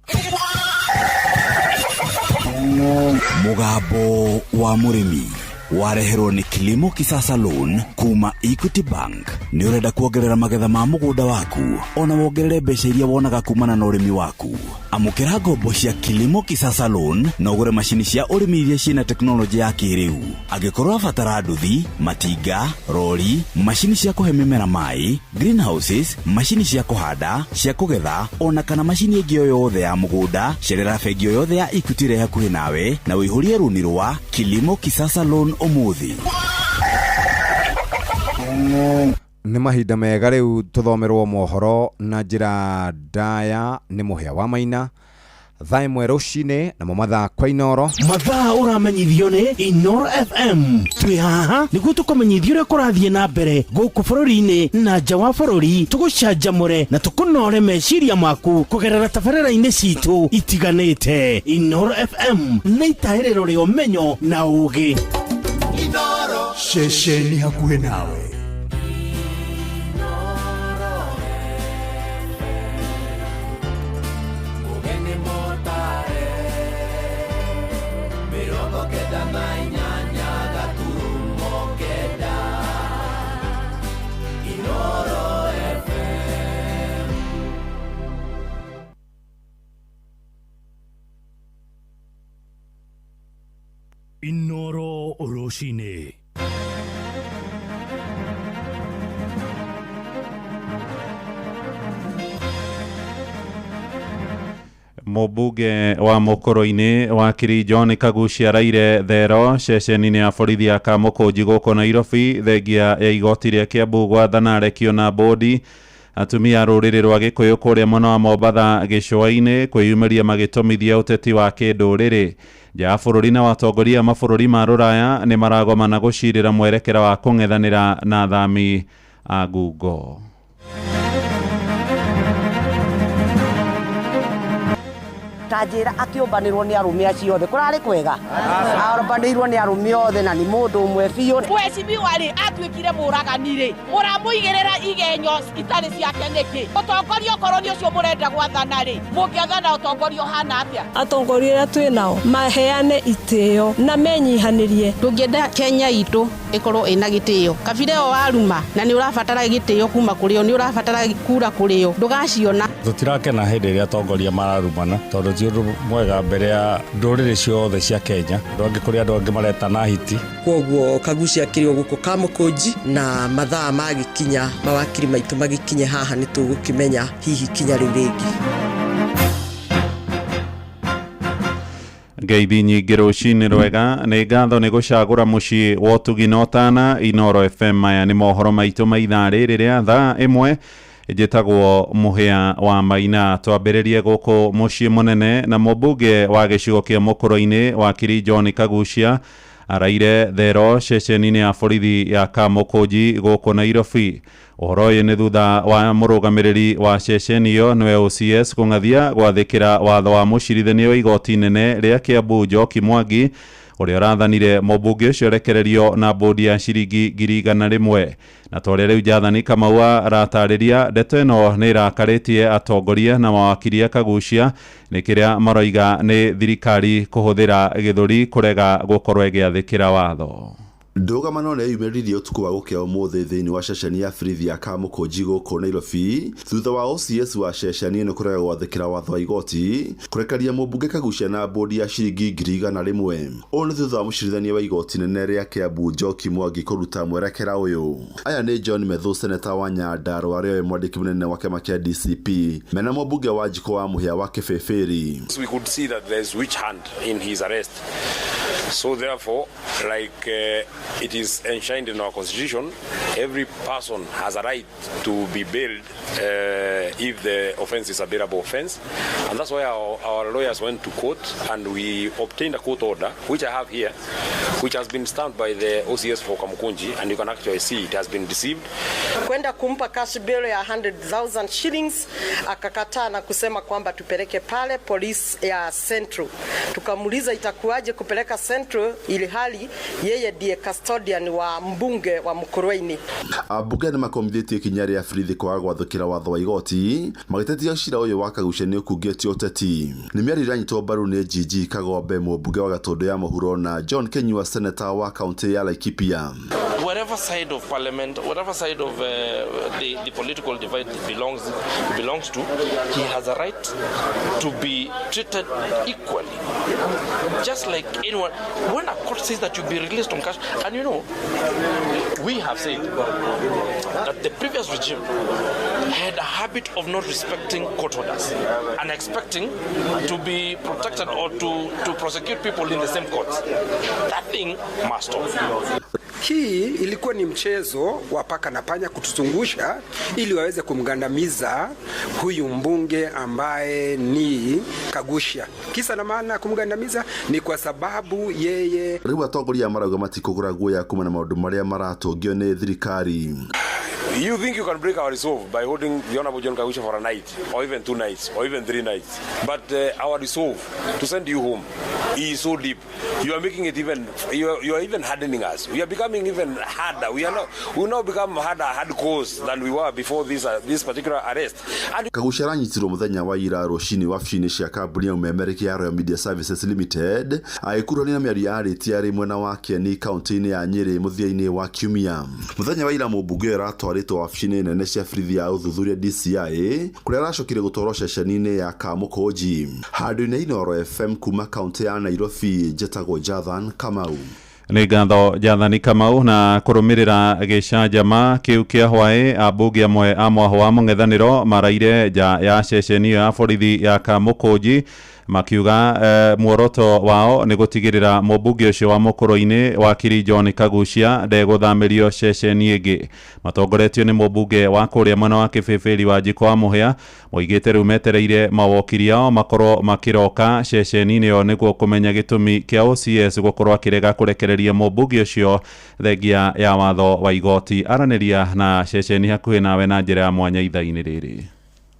Mũgambo wa Mũrĩmi wareherwo nĩ Kilimo Kisasa Loan kuma Equity Bank. Nĩ ũrenda kuongerera magetha ma mũgũnda waku ona wongerere mbeca iria wonaga kumana na ũrĩmi waku? Amũkĩra ngombo cia Kilimo Kisasa Loan na ũgũre macini cia ũrĩmi iria ciĩna tekinoronjĩ ya kĩrĩu. Angĩkorwo abatara nduthi, matinga, rori, macini cia kũhe mĩmera maĩ, greenhouses, macini cia kũhanda, cia kũgetha, ona kana macini ĩngĩ o yothe ya mũgũnda, cerera bengi o yothe ya Equity ĩrĩa hakuhĩ nawe na ũihũrie rũni rwa Kilimo Kisasa Loan ũmũthĩ. Nĩ mahinda mega rĩu tũthomerwo mohoro na njĩra ndaya nĩ Mũhĩa wa Maina thaa 1 rũcinĩ, namo mathaa kwa Inoro. Mathaa ũramenyithio nĩ Inoro FM. Twĩ haha nĩguo tũkũmenyithie ũrĩa kũrathiĩ na mbere gũkũ bũrũri-inĩ na nja wa bũrũri, tũgũcanjamũre na tũkũnore meciria maku kũgerera tabarĩra-inĩ citũ itiganĩte. Inoro FM nĩ itahĩrĩro rĩa ũmenyo na ũũgĩ. Ceceni hakuhĩ nawe. Rũcinĩ. Mũmbunge wa Mũkũrũ-inĩ wa John Kagucia araire thero ceceni-inĩ ya borithi ya Kamũkũnji gũkũ Nairobi thengia ya igoti rĩa Kiambu gwathana arekio na bũndi. Atumia a rũrĩrĩ rwa Gĩkũyũ kũrĩa mwena wa Mombatha gĩcũa-inĩ kwĩyumĩria magĩtũmithia ũteti wa kĩndũrĩrĩ. Nja ya bũrũri na watongoria a mabũrũri ma rũraya nĩ maragomana gũcirĩra mwerekera wa kũng'ethanĩra na athami a ngungo. Ta njĩra akĩũmbanĩrwo nĩ arũme acio othe kũrarĩ kwega aũmbanĩirwo nĩ arũme othe na nĩ mũndũ ũmwe biũ. Mheshimiwa rĩ atuĩkire mũragani rĩ mũramũigĩrĩra igenyo itarĩ ciake nĩkĩ? Ũtongoria okorwo nĩ ũcio mũrenda gwathana rĩ mũngĩathana ũtongoria ũhana atĩa? Atongoria arĩa twĩ nao maheane itĩo na menyihanĩrie. Tũngĩenda Kenya itũ ĩkorwo ĩna gĩtĩo kabira ĩyo waruma na nĩ ũrabatara gĩtĩo kuma kũrĩ o, nĩ ũrabatara kura kũrĩ o, ndũgaciona. Tũtirakena hĩndĩ ĩrĩa atongoria mararumana tondũ ti ũndũ mwega mbere ya ndũrĩrĩ ciothe cia Kenya. Andũ angĩ kũrĩ andũ angĩ maretana hiti. Kwoguo Kagucia akĩrĩ o gũkũ Kamũkũnji na mathaa magĩkinya mawakiri maitũ magĩkinye haha nĩ tũgũkĩmenya hihi kinya rĩu rĩngĩ. Ngeithi nyingĩ rũcinĩ rwega nĩ ngatho nĩ gũcagũra mũciĩ wa ũtugi na ũtana Inoro FM. Maya nĩ mohoro maitũ ma ithaa rĩrĩ rĩa thaa ĩmwe. Njĩtagwo Mũhĩa wa Maina. Twambĩrĩrie gũkũ mũciĩ mũnene na mũmbunge wa gĩcigo kĩa Mũkũrũ-inĩ wakiri John Kagucia araire thero ceceni-inĩ ya borithi ya Kamũkũnji gũkũ Nairobi. Ũhoro ũyũ nĩ thutha wa mũrũgamĩrĩri wa ceceni ĩyo nĩwe OCS kũng'athia gwathĩkĩra watho wa mũcirithania wa igoti inene rĩa Kiambu Njoki Mwangi ũrĩa ũrathanire mũmbunge ũcio rekererio na bũndi ya ciringi 100,000. Na ta ũrĩa rĩu Jathani Kamau aratarĩria, ndeto ĩno nĩ ĩrakarĩtie atongoria na mawakiri a Kagucia nĩ kĩrĩa maroiga nĩ thirikari kũhũthĩra gĩthũri kũrega gũkorwo ĩgĩathĩkĩra watho. Ndũgamano nĩ yumĩririe ũtukũ wa gũkĩa ũmũthĩ thĩinĩ wa ceceni ya borithi ya Kamũkũnji gũkũ Nairobi thutha wa OCS wa ceceni ĩno kũrega gwathĩkĩra watho wa igoti kũrekereria mũmbunge Kagucia na bũndi ya ciringi 100,000. Ũũ nĩ thutha wa mũcirithania wa igoti inene rĩa Kiambu Njoki Mwangi kũruta mwerekera ũyũ. Aya nĩ John Methu, seneta wa Nyandarua ũrĩa wĩ mwandĩki mũnene wa kĩama kĩa DCP, mena mũmbunge wa Njikũ wa Mũhĩa wa Kĩbĩbĩri. We could see that there is witch hunt in his arrest. So therefore, like it is enshrined in our constitution, every person has a right to be bailed if the offense is a bailable offense. And that's why our lawyers went to court and we obtained a court order, which I have here, which has been stamped by the OCS for Kamukunji, and you can actually see it has been received. Kwenda kumpa cash bail ya 100,000 shillings, akakataa na kusema kwamba tupeleke pale polisi ya Central. Tukamuuliza itakuwaje kupeleka Central ili hali yeye ndiye custodian wa mbunge wa Mukurweini. Ambunge nĩ makomithĩtie ikinya rĩa borithi kwaga gwathĩkĩra watho wa igoti magĩtetia cira ũyũ wa Kagucia nĩ ũkungĩtio ũteti. Nĩ mĩario ĩranyitwo mbaru nĩ GG Kagombe mũmbunge wa Gatũndũ ya Mũhuro na John Kenyua seneta wa kaũntĩ ya Laikipia. Whatever side of parliament, whatever side of the political divide belongs to, he has a right to be treated equally, just like anyone. When a court says that you be released on cash, and you know, we have said that the previous regime had a habit of not respecting court orders and expecting to be protected or to prosecute people in the same courts. That thing must stop. Hii ilikuwa ni mchezo wa paka na panya kutuzungusha ili waweze kumgandamiza huyu mbunge ambaye ni Kagucia. Kisa na maana kumgandamiza ni kwa sababu yeye. Rĩu atongoria marauga matikũgũra guoya kumana na maũndũ marĩa maratũngio nĩ thirikari. You think you can break our resolve by holding the Honorable John Kagucia for a night, or even 2 nights, or even 3 nights. But our resolve to send you home is so deep. You are making it even, you are even hardening us. We are becoming even harder. We now become harder, hardcore than we were before this particular arrest. And Kagucia aranyitirwo muthenya wa ira rũcinĩ wabici-inĩ cia kambuni ya ũmemerekia ya Royal Media Services Limited agĩkuruhanio na mĩario yarĩtie arĩ mwena wa Kieni kaũntĩ-inĩ ya Nyĩrĩ mũthia-inĩ wa kiumia. Mũthenya wa ira mũmbunge ũyũ aratwarĩtwo wabici-inĩ nene cia borithi ya ũthuthuria DCI kũrĩa aracokire gũtwarwo ceceni-inĩ ya Kamũkũnji. Handũ-inĩ Inooro FM kuma kaũntĩ ya Nairobi, njĩtagwo Jathan Kamau. Nĩ ngatho Jathani Kamau. Na kũrũmĩrĩra gĩcanjama kĩu kĩa hwaĩ, ambunge amwe a mwahũ wa mũng'ethanĩro maraire nja ya ceceni ĩyo ya borithi ya Kamũkũnji makiuga muoroto wao nĩ gũtigĩrĩra mũmbunge ũcio wa mũkũrũ-inĩ wakiri John Kagucia ndegũthamĩrio ceceni ĩngĩ. Matongoretio nĩ mũmbunge wa kũrĩa mwena wa Kĩbĩbĩri wa Njiko wa Mũhĩa, moigĩte rĩu metereire mawokiri ao makorwo makĩroka ceceni-inĩ ĩyo nĩguo kũmenya gĩtũmi kĩa OCS gũkorwo akĩrega kũrekereria mũmbunge ũcio thengia ya watho wa igoti. Aranĩria na ceceni hakuhĩ nawe na njĩra ya mwanya ithaa-inĩ rĩrĩ.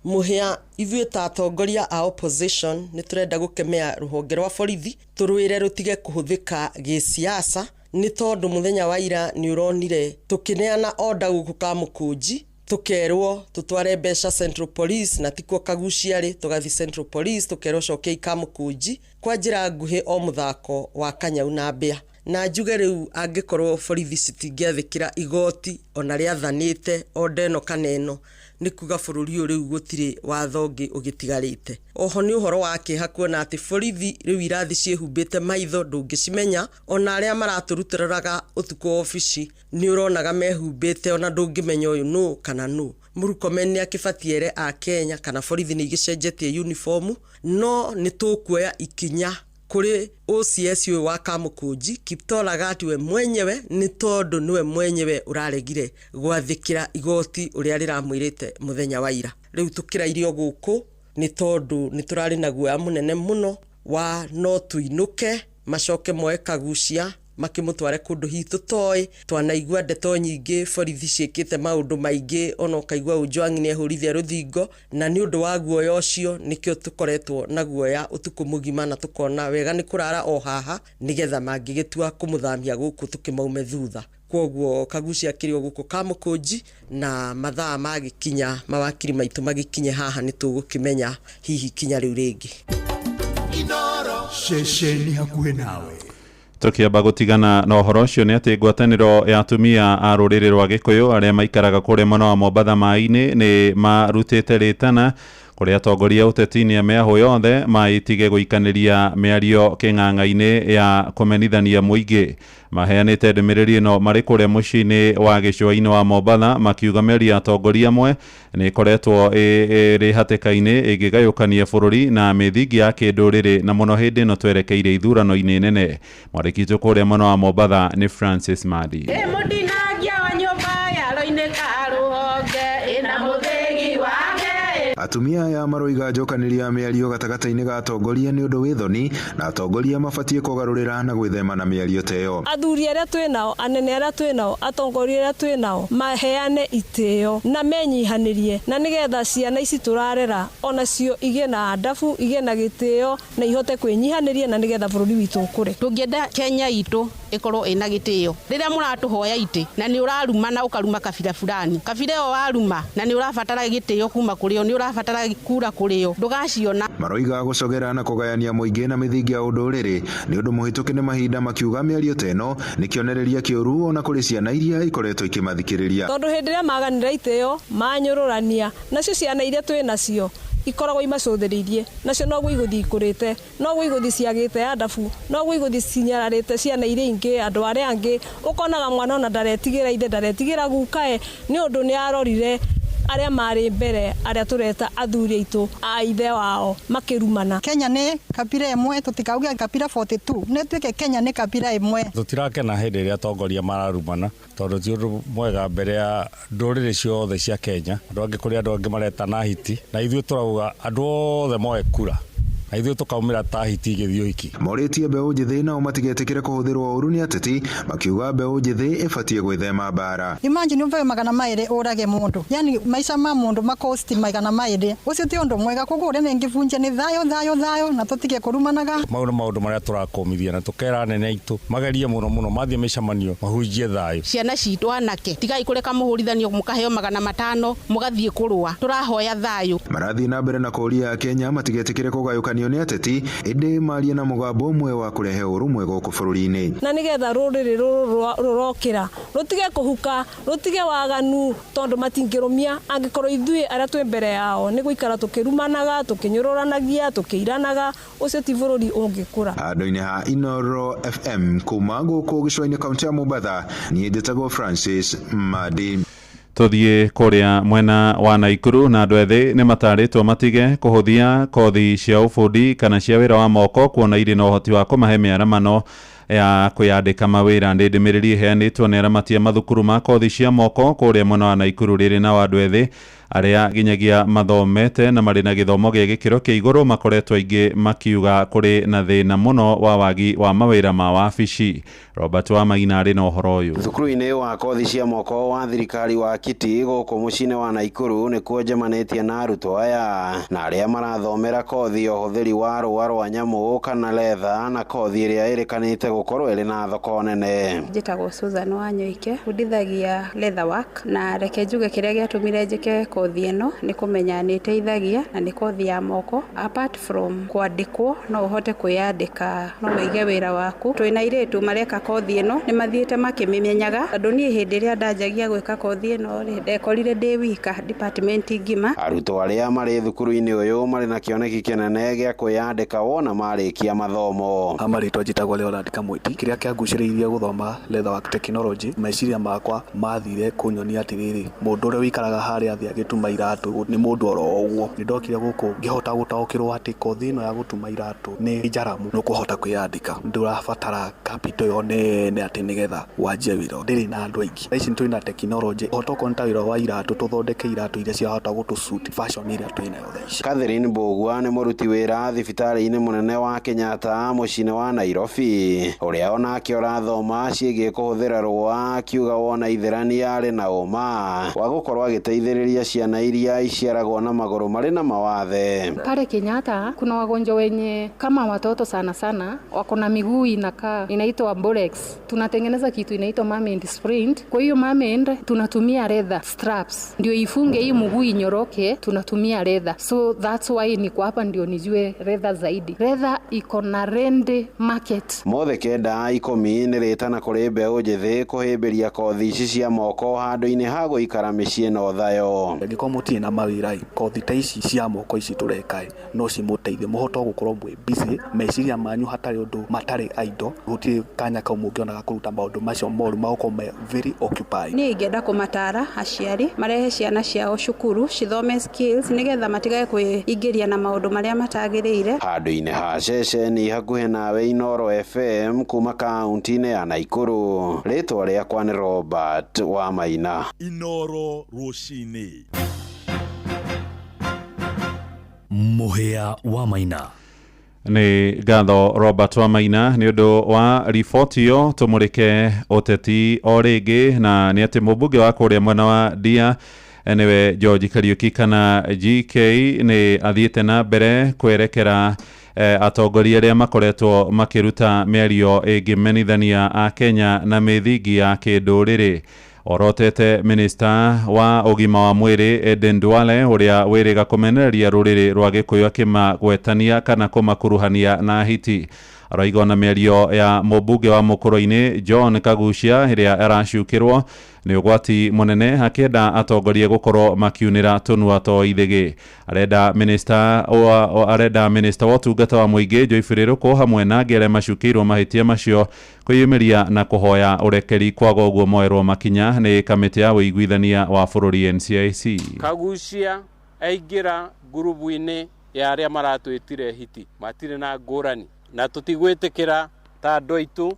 Mũhĩa, ithuĩ ta atongoria a opposition nĩ tũrenda gũkemea rũhonge rwa borithi tũrwĩre rũtige kũhũthĩka gĩsiasa, nĩ tondũ mũthenya wa ira nĩ ũronire tũkĩneana order gũkũ Kamũkũnji, tũkerwo tũtware mbeca Central Police na tikuo Kagucia rĩ, tũgathiĩ Central Police tũkerwo cokei Kamũkũnji kwa njĩra nguhĩ o mũthako wa kanyau na mbĩa. Na njuge rĩu angĩkorwo borithi citingĩathĩkĩra igoti ona rĩathanĩte order ĩno kana ĩno, nĩ kuga bũrũri ũyũ rĩu gũtirĩ watho ũngĩ ũgĩtigarĩte. Oho nĩ ũhoro wa kĩeha kuona atĩ borithi rĩu irathi ciĩhumbĩte maitho ndũngĩcimenya, ona arĩa maratũrutũrũraga ũtukũ obici nĩ ũronaga mehumbĩte ona ndũngĩmenya ũyũ nũ kana nũ. Mũrkomen nĩ akĩbatiĩ ere a Kenya kana borithi nĩ igĩcenjetie uniform, no nĩ tũkuoya ikinya kũrĩ OCS ũyũ wa Kamũkũnji Kiptoo Lagat we mwenyewe, nĩ tondũ nĩwe mwenyewe ũraregire gwathĩkĩra igoti ũrĩa rĩramwĩrĩte mũthenya wa ira. Rĩu tũkĩrairio gũkũ nĩ tondũ nĩ tũrarĩ na guoya mũnene mũno wa no tũinũke macoke moe Kagucia makĩmũtware kũndũ hihi tũtoĩ. Twanaigua ndeto nyingĩ borithi ciĩkĩte maũndũ maingĩ, ona ũkaigua Ojwang nĩ ehũrithia rũthingo, na nĩ ũndũ wa guoya ũcio nĩkĩo tũkoretwo na guoya ũtukũ mũgima na tũkona wega nĩ kũrara o haha nĩgetha mangĩgĩtua kũmũthamia gũkũ tũkĩmaume thutha. Kwoguo Kagucia akĩrĩ o gũkũ Kamũkũnji na mathaa magĩkinya mawakiri maitũ magĩkinye haha nĩ tũgũkĩmenya hihi kinya rĩu rĩngĩ. Ceceni hakuhĩ nawe. Tũkĩamba gũtigana na ũhoro ũcio nĩ atĩ ngwatanĩro ya atumia a rũrĩrĩ rwa Gĩkũyũ arĩa maikaraga kũrĩa mwena wa Mombatha maĩ-inĩ nĩ marutĩte rĩtana kũrĩ atongoria ũteti-inĩ a mĩahũ yothe maitige gũikanĩria mĩario kĩng'ang'a-inĩ ya kũmenithania mũingĩ. Maheanĩte ndũmĩrĩri ĩno marĩ kũrĩa mũciĩ-inĩ wa gĩcũa-inĩ wa Mombatha, makiuga mĩario ya atongoria amwe nĩ ĩkoretwo ĩrĩ hatĩka-inĩ ĩngĩgayũkania bũrũri na mĩthingi ya kĩndũrĩrĩ, na mũno hĩndĩ ĩno twerekeire ithurano-inĩ nene. Mwandĩki witũ kũrĩa mwena wa Mombatha nĩ Francis Madi. Atumia aya maroiga njokanĩria mĩario gatagatĩ-inĩ ga atongoria nĩ ũndũ wĩ thoni, na atongoria mabatiĩ kũgarũrĩra na gwĩthema na mĩario ta ĩyo. Athuri arĩa twĩ nao, anene arĩa twĩ nao, atongoria arĩa twĩ nao maheane itĩo na menyihanĩrie, na nĩgetha ciana ici tũrarera onacio igĩe na adabu, igĩe na gĩtĩo na ihote kwĩnyihanĩria, na nĩgetha bũrũri witũ ũkũre. Tũngĩenda Kenya itũ ĩkorwo ĩna gĩtĩo rĩrĩa mũratũhoya itĩ na nĩ ũraruma na ũkaruma kabira fulani, kabira ĩyo waruma na nĩ ũrabatara gĩtĩo kuma kũrĩ o, nĩ ũrabatara kura kũrĩ o, ndũgaciona. Maroiga gũcogera na kũgayania mũingĩ na mĩthingi ya ũndũrĩrĩ nĩ ũndũ mũhĩtũke nĩ mahinda, makiuga mĩario ta ĩno nĩ kĩonereria kĩũru ona kũrĩ ciana iria ikoretwo ikĩmathikĩrĩria. Tondũ hĩndĩ ĩrĩa maganĩra itĩo manyũrũrania, nacio ciana iria twĩ nacio ikoragwo imacũthĩrĩirie, nacio noguo igũthiĩ ikũrĩte, noguo igũthiĩ ciagĩte adabu, noguo igũthiĩ cinyararĩte ciana iria ingĩ, andũ arĩa angĩ. Ũkonaga mwana ona ndaretigĩra ithe, ndaretigĩra gukae, nĩ ũndũ nĩ arorire arĩa marĩ mbere, arĩa tũreta athuri aitũ a ithe wao makĩrumana. Kenya nĩ kabira ĩmwe, tũtikauge kabira 42, nĩ tuĩke Kenya nĩ kabira ĩmwe. Tũtirakena hĩndĩ ĩrĩa atongoria mararumana, tondũ ti ũndũ mwega mbere ya ndũrĩrĩ ciothe cia Kenya. Andũ angĩ kũrĩ andũ angĩ maretana hiti, na ithuĩ tũrauga andũ othe moe kura, na ithuĩ tũkaumĩra ta hiti igĩthiĩ ũhiki. Morĩtie mbeũ njĩthĩ nao matigetĩkĩre kũhũthĩrwo ũru nĩ ateti, makiuga mbeũ njĩthĩ ĩbatiĩ gwĩthema mbara. Imagine ũmve 200 ũrage mũndũ, yani maica ma mũndũ makosti 200, ũcio ti ũndũ mwega. Koguo ũrĩa nĩngĩbunjia nĩ thayũ thayũ thayũ, na tũtige kũrumanaga. Mau nĩ maũndũ marĩa tũrakũmithia na tũkera anene aitũ magerie mũno mũno mathiĩ mĩcemanio mahunjie thayũ. Ciana citũ anake, tigai kũreka mũhũrithanio mũkaheo 500 mũgathiĩ kũrũa, tũrahoya thayũ. Marathiĩ na mbere na kũũria Akenya matigetĩkĩre kũgayũkania kũgayũkanio nĩ ateti ĩndĩ marie na mũgambo ũmwe wa kũrehe ũrũmwe gũkũ bũrũri-inĩ. Na nigetha rũrĩrĩ rũrũ rũrokĩra rũtige kũhuka, rũtige waganu, tondũ matingĩrũmia angĩkorwo ithuĩ arĩa twĩ mbere yao nĩ gũikara tũkĩrumanaga, tũkĩnyũrũranagia, tũkĩiranaga, ũcio ti bũrũri ũngĩkũra. Handũ-inĩ ha Inoro FM kuma gũkũ gĩcũa-inĩ kaunti ya Mombatha, niĩ njĩtagwo Francis Madi. Tuthiĩ kũrĩa mwena wa Naikuru na andũ ethĩ nĩ matarĩtwo matige kũhũthia kothi cia ũbundi kana cia wĩra wa moko kuona irĩ na ũhoti wa kũmahe mĩaramano ya kwĩyandĩka mawĩra. Nĩ ndũmĩrĩri ĩheanĩtwo nĩ aramati a mathukuru ma kothi cia moko kũrĩa mwena wa Naikuru rĩrĩ nao andũ ethĩ arĩa nginyagia mathomete na marĩ na gĩthomo gĩa gĩkĩro kĩa igũrũ makoretwo aingĩ makiuga kũrĩ na thĩna mũno wa wagi wa mawĩra ma wabici. Robert Wamaina arĩ na ũhoro ũyũ. Thukuru-inĩ wa kothi cia moko wa thirikari wa Kiti gũkũ mũciĩ-inĩ wa Naikuru nĩkuo njemanĩtie na arutwo aya na arĩa marathomera kothi ya ũhũthĩri wa rũa rwa nyamũ kana letha na kothi ĩrĩa ĩrĩkanĩte gũkorwo ĩrĩ na thoko nene. Njĩtagwo Susan Wanyoike, bundithagia leather work, na reke njuge kĩrĩa gĩatũmire njĩke kothi ĩno nĩ kũmenya nĩ ĩteithagia na nĩ kothi ya moko. Apart from kwandĩkwo, no ũhote kwĩyandĩka, no wĩige wĩra waku. Twĩna airĩtu mareka kothi ĩno nĩ mathiĩte makĩmĩmenyaga, tondũ niĩ hĩndĩ ĩrĩa ndanjagia gwĩka kothi ĩno rĩ, ndekorire ndĩ wika department ngima. Arutwo arĩa marĩ thukuru-inĩ ũyũ marĩ na kĩoneki kĩnene gĩa kwĩyandĩka wona marĩkia mathomo. Marĩtwa njĩtagwo Leonard Kamweti. Kĩrĩa kĩangucĩrĩirie gũthoma leatherwork technology, meciria makwa mathire kũnyonia atĩrĩrĩ, mũndũ ũrĩa ũikaraga harĩa thĩ agĩtuma iratũ nĩ mũndũ oro ũguo. Nĩ ndokire gũkũ ngĩhota gũtaũkĩrwo atĩ kothi ĩno ya gũtuma iratũ nĩ njaramu, nĩ ũkũhota kwĩyandĩka, ndũrabatara capital ĩyo nene atĩ nĩgetha wanjie wĩra. Ndĩrĩ na andũ aingĩ. Thaa ici twĩna tekinoronjĩ, ũhota okorwo nĩ ta wĩra wa iratũ, tũthondeke iratũ iria ciahota gũtũ suit fashion ĩrĩa twĩnayo thaa ici. Catherine Mbugua nĩ mũruti wĩra thibitarĩ-inĩ mũnene wa Kenyatta mũciĩ-inĩ wa Nairobi, ũrĩa onake ũrathoma ciĩgiĩ kũhũthĩra rũa, akiuga wona ithirania arĩ na ũma wa gũkorwo agĩteithĩrĩria ciana iria iciaragwo na magũrũ marĩ na mawathe. Pale Kenyatta kuna wagonjwa wenye kama watoto sana sana wako na miguu inakaa inaitwa Bolex. Tunatengeneza kitu inaitwa mermaid sprint. Kwa hiyo mermaid tunatumia leather straps ndio ifunge hii mguu inyoroke, tunatumia leather. So that's why niko hapa ndio nijue leather zaidi. Leather iko na rende market. Mothe kenda ikũmi nĩ rĩtana kũrĩ mbeũ njĩthĩ kũhĩmbĩria kothi ici cia moko handũ-inĩ ha gũikara mĩciĩ na ũthayo. Angĩkorwo mũtirĩ na mawĩra, kothi ta ici cia moko ici tũreka no cimũteithie mũhote gũkorwo mwĩ busy, meciria manyu hatarĩ ũndũ matarĩ idle, gũtirĩ kanya kau mũngĩonaga kũruta maũndũ macio moru magũkorwo me very occupied. Niĩ ingĩenda kũmatara aciari marehe ciana ciao cukuru cithome skills nĩgetha matigage kwĩingĩria na maũndũ marĩa matagĩrĩire. Handũ-inĩ ha ceceni hakuhĩ nawe Inoro FM kuma kaunti-inĩ ya Naikuru, rĩtwa rĩakwa nĩ Robert Wamaina. Inoro rũcinĩ. Mũhĩa wa Maina. Nĩ ngatho Robert Wamaina nĩ ũndũ wa riboti ĩyo. Tũmũrĩke ũteti o rĩngĩ, na nĩ atĩ mũmbunge wa kũrĩa mwena wa Ndia nĩwe George Kariuki kana GK nĩ athiĩte na mbere kwerekera atongoria arĩa makoretwo makĩruta mĩario ĩngĩmenithania a Kenya na mĩthingi ya kĩndũrĩrĩ. Orotete minista wa ũgima wa mwĩrĩ Eden Duale ũrĩa wĩrĩga kũmenereria rũrĩrĩ rwa Gĩkũyũ akĩmagwetania kana kũmakuruhania na hiti. Araiga ona mĩario ya mũmbunge wa Mũkũrũ-inĩ John Kagucia ĩrĩa aracukĩrwo nĩ ũgwati mũnene, akĩenda atongoria gũkorwo makiunĩra tũnua to ithĩgĩ. Arenda minista wa ũtungata wa mũingĩ Joyce Rũkũ hamwe na angĩ arĩa macukĩirwo mahĩtia macio kwĩyumĩria na kũhoya ũrekeri kwaga ũguo moerwo makinya nĩ kamĩtĩ ya ũiguithania wa bũrũri NCIC. Kagucia aingĩra ngurubu-inĩ ya arĩa maratwĩtire hiti, matirĩ na ngũrani na tũtigwĩtĩkĩra ta andũ aitũ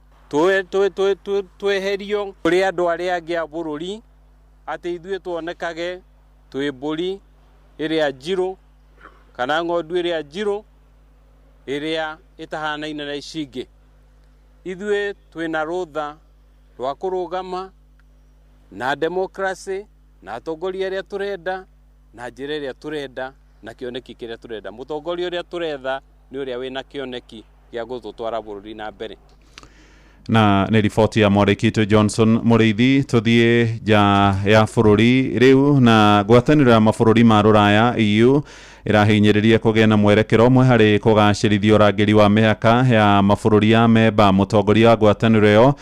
tweherio kũrĩ andũ arĩa angĩ a bũrũri atĩ ithuĩ tuonekage twĩ mbũri ĩrĩa njirũ kana ng'ondu ĩrĩa njirũ ĩrĩa ĩtahanaine na ici ingĩ. Ithuĩ twĩna rũtha rwa kũrũgama na democracy na atongoria arĩa tũrenda na njĩra ĩrĩa tũrenda na kĩoneki kĩrĩa tũrenda. Mũtongoria ũrĩa tũretha nĩ ũrĩa wĩna kĩoneki gĩa gũtũtwara bũrũri na mbere. Na nĩ riboti ya mwandĩki Johnson Mũrĩithi. Tũthiĩ nja ya bũrũri rĩu, na ngwatanĩro ya mabũrũri ma rũraya EU Ĩrahinyĩrĩria kũgĩa na mwerekero ũmwe harĩ kũgacĩrithia ũrangĩri wa mĩhaka ya mabũrũri ya memba. Mũtongoria wa ngwatanĩro ĩyo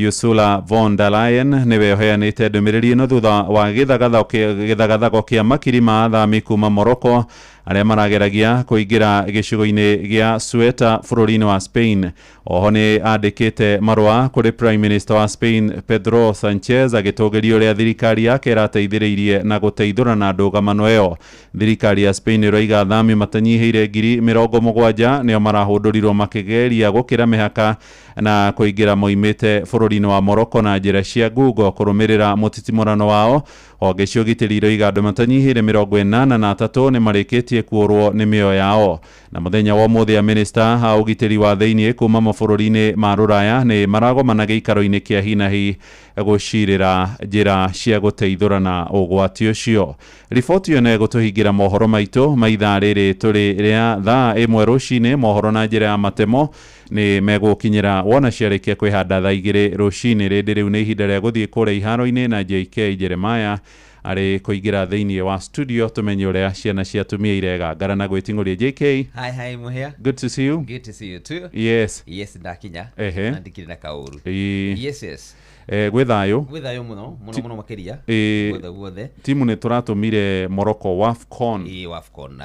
Ursula von der Leyen nĩwe ũheanĩte ndũmĩrĩri ĩno thutha wa gĩthagathago kĩa makiri ma athami kuma Morocco arĩa marageragia kũingĩra gĩcigo-inĩ gĩa Ceuta bũrũri-inĩ wa Spain. Oho nĩ andĩkĩte marũa kũrĩ Prime Minister wa Spain Pedro Sanchez agĩtũgĩria ũrĩa thirikari yake ĩrateithĩrĩirie na gũteithũrana ndũgamano ĩyo. Thirikari ya Spain ĩroiga athami matanyihĩire 70,000 nĩo marahũndũrirwo makĩgeria gũkĩra mĩhaka na kũingĩra moimĩte bũrũri-inĩ wa Morocco na njĩra cia ngungo kũrũmĩrĩra mũtitimũrano wao. Honge cia ũgitĩri iroiga andũ matanyihĩire 83 nĩ marĩkĩtie kũũrwo nĩ mĩoyo yao. Na mũthenya wa ũmũthĩ minista a ũgitĩri wa thĩiniĩ kuma mabũrũri-inĩ ma rũraya nĩ maragomana gĩikaro-inĩ kĩa hinahi gũcirĩra njĩra cia gũteithũrana ũgwati ũcio. Riboti ĩyo nĩ ĩgũtũhingĩra mohoro maitũ ma ithaa rĩrĩ tũrĩ rĩa thaa 1 rũcinĩ. Mohoro na njĩra ya matemo nĩ megũkinyĩra wona ciarĩkia kwĩhanda thaa 2 rũcinĩ. Rĩndĩ rĩu nĩ ihinda rĩa gũthiĩ kũrĩa iharo-inĩ na JK Jeremiah arĩ kũingĩra thĩiniĩ wa studio tũmenye ũrĩa ciana cia atumia iregangara na gwĩting'ũria. JK, Hi, hi, Muhia. Good to see you. Good to see you too. Yes. Yes, ndakinya. Ehe. Na ndikiri na kaũru. Ĩĩ. Yes, yes. Gwĩ thayũ. Gwĩ thayũ mũno, mũno mũno makĩria. Ĩĩ. Guothe guothe. Timu nĩ tũratũmire Morocco WAFCON. Ĩĩ, WAFCON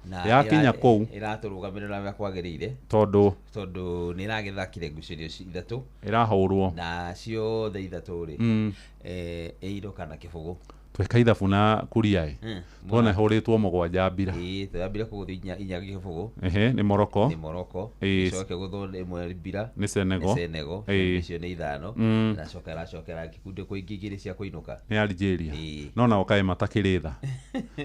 na Yakinya kũu. Ĩratũrũgamĩrĩra ũrĩa kwagĩrĩire. Tondũ Tondũ nĩ ĩragĩthakire ngucanio ithatũ. Ĩrahũrwo. Na ciothe ithatũ rĩ. Ĩiro kana kĩbũgũ. Tweka ithabu na kuria ĩ. Tuona ĩhũrĩtwo 7 mbira. Ĩĩ, twambire kũgũthwo 4 gĩbũgũ. Ehe, nĩ Morocco. Nĩ Morocco. Ĩĩ. Ĩcoke gũthwo 1 mbira. Nĩ Senegal. Nĩ Senegal. Ĩĩ. Icio nĩ 5. Na coka ĩracokera gĩkundi kwĩ ingĩ igĩrĩ cia kũinũka. Nĩ Algeria. Ĩĩ. No nao kaĩ matakĩrĩ tha.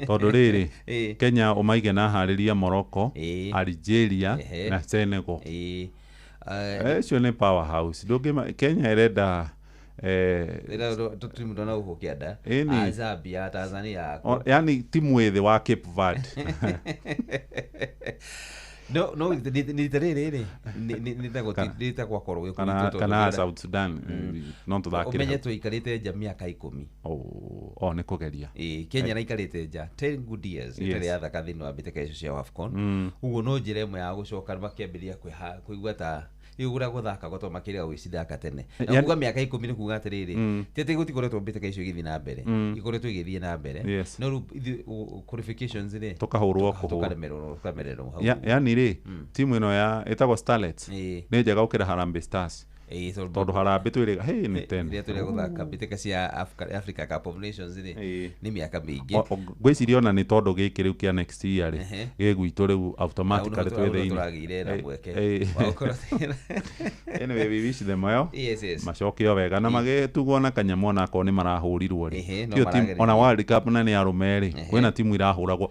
Tondũ rĩrĩ, Ĩĩ. Kenya ũmaige na harĩria Morocco, Ĩĩ. Algeria Ehe. na Senegal. Ĩĩ. Icio nĩ powerhouse. Ndũngĩma Kenya ĩrenda timu ndona gũkũ kĩanda. Ĩni. A Zambia, Tanzania. Yani timu ĩthĩ wa Cape Verde. No, no, nĩ rĩrĩ rĩ, nĩ ta gwakorwo gwĩ Kana kũritũ tondũ kana ndĩrenda- South Sudan no tũthakĩre. Ũmenye tũikarĩte nja mĩaka 10. Oh, nĩ kũgeria. Ĩĩ, Kenya ĩraikarĩte nja 10 good years Yes. ĩtarĩ yathaka thĩinĩ wa mbĩtĩka icio cia WAFCON. Ũguo no njĩra ĩmwe ya gũcoka makĩambĩrĩria kũigua ta igura gũthaka gotwo makĩria gwĩcithaka tene. Na kuga mĩaka 10 nĩ kuga atĩrĩrĩ, ti atĩ gũtikoretwo mbĩtĩka icio igĩthiĩ na mbere. Ikoretwo igĩthiĩ na mbere. Yes. No rĩu ithuĩ qualifications rĩ, Tũkahũrwo kũhũrwo. tũkaremererwo hau. Yani rĩ, timu ĩno ya ĩtagwo Starlets Ĩĩ. nĩ njega gũkĩra Harambee Stars. Ĩĩ, Tondũ Harambee twĩrĩga hey, nĩ tene. Rĩrĩa tũrĩa gũthaka mbĩtĩka cia Africa Cup of Nations rĩ, nĩ mĩaka mĩingĩ. Ngwĩciria ona nĩ tondũ gĩkĩ rĩu kĩa next year rĩ, Ehe. gĩ gwitũ rĩu automatically Hau twĩ nĩho thĩinĩ. tũragĩire na mweke wa gũkorwo Anyway, we wish them well. Yes, yes. Macoke o wega na magĩtugwo na kanyamũ onakorwo nĩ marahũrirwo rĩ. Ehe, no Tiyo timu- marageria. ona World Cup na nĩ arũme rĩ, Ehe. kwĩna timu irahũragwo.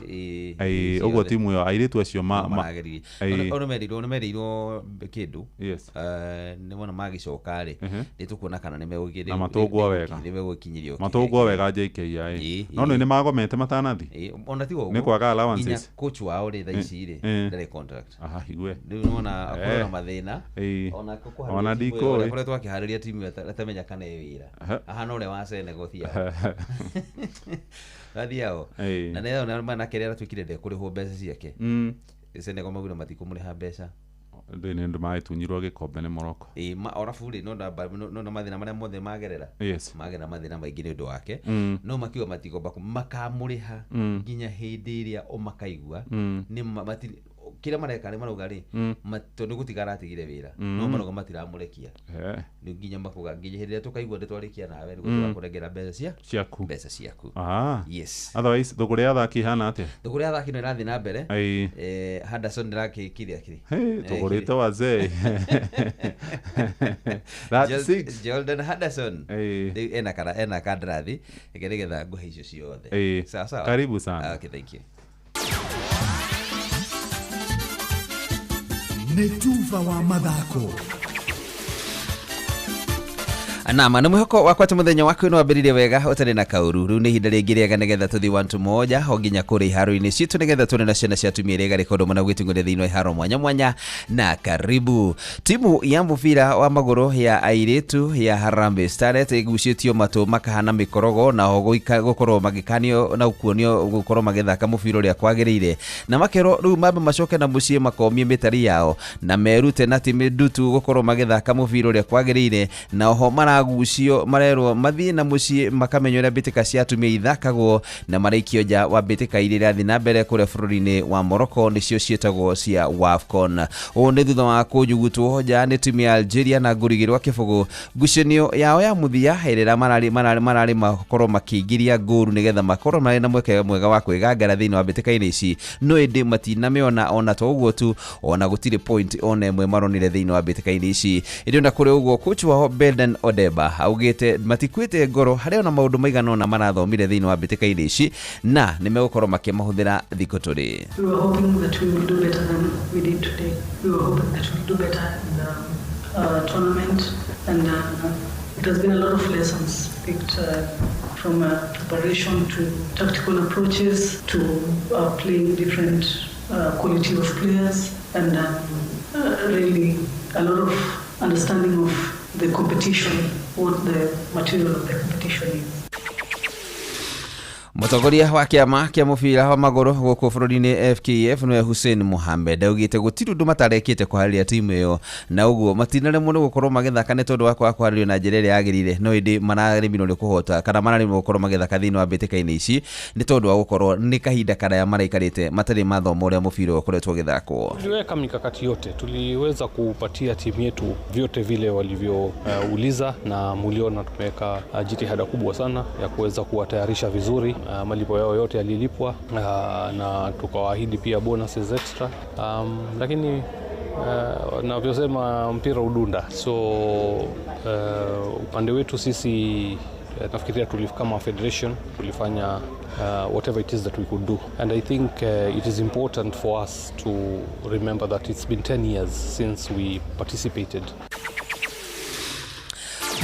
Ĩĩ, Ĩĩ, ũguo ciothe. timu ĩyo airĩtu acio No marageririe. Ĩĩ. Ona merirwo kĩndũ. Yes. Nĩ wona magĩcoka rĩ, Ehe. nĩ tũkuona kana nĩ Na matũngwo wega. nĩ megũkinyĩrio. Matũngwo wega JKIA. Ĩĩ, No ĩĩ. nĩ magomete matanathi. Ĩĩ, ona tiga ũguo. Nĩ kwaga allowances. Nginya coach wao rĩ thaa ici rĩ, Ĩĩ. ndarĩ contract. Aha, igue. Rĩu nĩwona akorwo na mathĩna. Ĩĩ. Ona kũharĩria Ona timu ĩyo, ndikũĩ. ũrĩa akoretwo akĩharĩria timu ĩyo atamenya kana ĩ wĩra. Aha. Ahana ũrĩa wa Senegal thiao. Gathiao. Ĩĩ. Na nĩ ona manake rĩrĩa aratuĩkire ndekũrĩhwo mbeca ciake. Senegal maugire matikũmũrĩha mbeca. Ndĩ nĩ ũndũ magĩtunyirwo gĩkombe nĩ Morocco. Ĩĩ, orabu rĩ, no na mathĩna marĩa mothe magerera. Yes. Magerera mathĩna maingĩ nĩ ũndũ wake. No makiuga matigomba makamũrĩha nginya hĩndĩ ĩrĩa o makaigua. Nĩ kĩrĩa mareka nĩ marauga rĩ, tondũ nĩ gũtiga aratigire wĩra. No marauga matiramũrekia. Rĩu nginya makuga nginya hĩndĩ ĩrĩa tũkaigua nĩ twarĩkia nawe nĩguo tũgakũrengera mbeca cia Ciaku. Mbeca ciaku. Aha. Yes. Otherwise thũgũrĩ ya athaki ihana atĩa? Thũgũrĩ ya athaki no ĩrathiĩ na mbere. Ĩĩ. Henderson nĩrakĩkire akĩrĩ. Hey, tũgũrĩte wazee. That's six. Jordan Henderson. Ĩĩ. Rĩu ena kara ena kandarathi reke nĩgetha ngũhe icio ciothe. Ĩĩ. Sawa sawa. Karibu sana. Okay, thank you. Nĩ tuba wa mathako. Nama nĩ mwĩhoko wakwa atĩ mũthenya waku nĩ wambĩrĩirie wega ũtarĩ na kaũru. Rĩu nĩ ihinda rĩngĩ rĩega nĩgetha tũthiĩ wantu moja o nginya kũrĩa iharo-inĩ citũ nĩgetha tuone na ciana cia atumia iria igarĩka ũndũ mũna gwĩting'ũria thĩinĩ wa iharo mwanya mwanya. Na karibu timu ya mũbira wa magũrũ ya airĩtu ya Harambee Starlets ĩgucĩtio matũ makahana mĩkorogo na o gũkorwo magĩkanio na kuonio gũkorwo magĩthaka mũbira ũrĩa kwagĩrĩire, na makerwo rĩu mambe macoke na mũciĩ makomie mĩtari yao na merute na timu ndutu gũkorwo magĩthaka mũbira ũrĩa kwagĩrĩire, na oho maragucio marerwo mathiĩ na mũciĩ makamenya ũrĩa mbĩtĩka cia atumia ithakagwo na maraikio nja wa mbĩtĩka iria irathiĩ na mbere kũrĩa bũrũri-inĩ wa Morocco nĩcio ciĩtagwo cia WAFCON. Ũũ nĩ thutha wa kũnyugutwo nja nĩ timu ya Algeria na ngũrigĩ rwa kĩbũgũ ngucanio yao ya mũthia ĩrĩa mararĩ makorwo makĩingĩria ngũru nĩgetha makorwo marĩ na mweke mwega wa kwĩgangara thĩinĩ wa mbĩtĩka-inĩ ici, no ĩndĩ matinamĩona ona to ũguo tu, ona gũtirĩ point ona ĩmwe maronire thĩinĩ wa mbĩtĩka-inĩ ici. Ĩndĩ ona kũrĩ ũguo coach wao Belden Odeba augĩte matikuĩte ngoro harĩ ona maũndũ maigana ũna marathomire thĩinĩ wa mbĩtĩka-inĩ ici na nĩmegũkorwo makĩmahũthĩra thikũ tũrĩ. We were hoping that we will do better than we did today. We were hoping that we will do better in the tournament, and it has been a lot of lessons picked from preparation to tactical approaches to playing different quality of players, and really a lot of understanding of the competition, what the material of the competition is. Mũtongoria wa kĩama kĩa mũbira wa magũrũ gũkũ bũrũri-inĩ FKF nĩwe Hussein Mohamed augĩte gũtirĩ ũndũ matarekĩte kũharĩria timu ĩyo na ũguo matinaremwo nĩ gũkorwo magĩthaka nĩ tondũ wa kwaga kũharĩrio na njĩra ĩrĩa yagĩrĩire, no ĩndĩ mararemirwo nĩ kũhota kana mararemirwo gũkorwo magĩthaka thĩinĩ wa mbĩtĩka-inĩ ici nĩ tondũ wa gũkorwo nĩ kahinda karaya maraikarĩte matarĩ mathoma ũrĩa mũbira ũkoretwo ũgĩthakwo. Tuliweka mikakati yote, tuliweza kupatia timu yetu vyote vile walivyouliza, na muliona tumeweka jitihada kubwa sana ya kuweza kuwatayarisha vizuri. Malipo yao yote yalilipwa, na tukawaahidi pia bonuses extra, lakini navyosema mpira udunda, so upande wetu sisi nafikiria kama federation tulifanya whatever it is that we could do, and I think it is important for us to remember that it's been 10 years since we participated.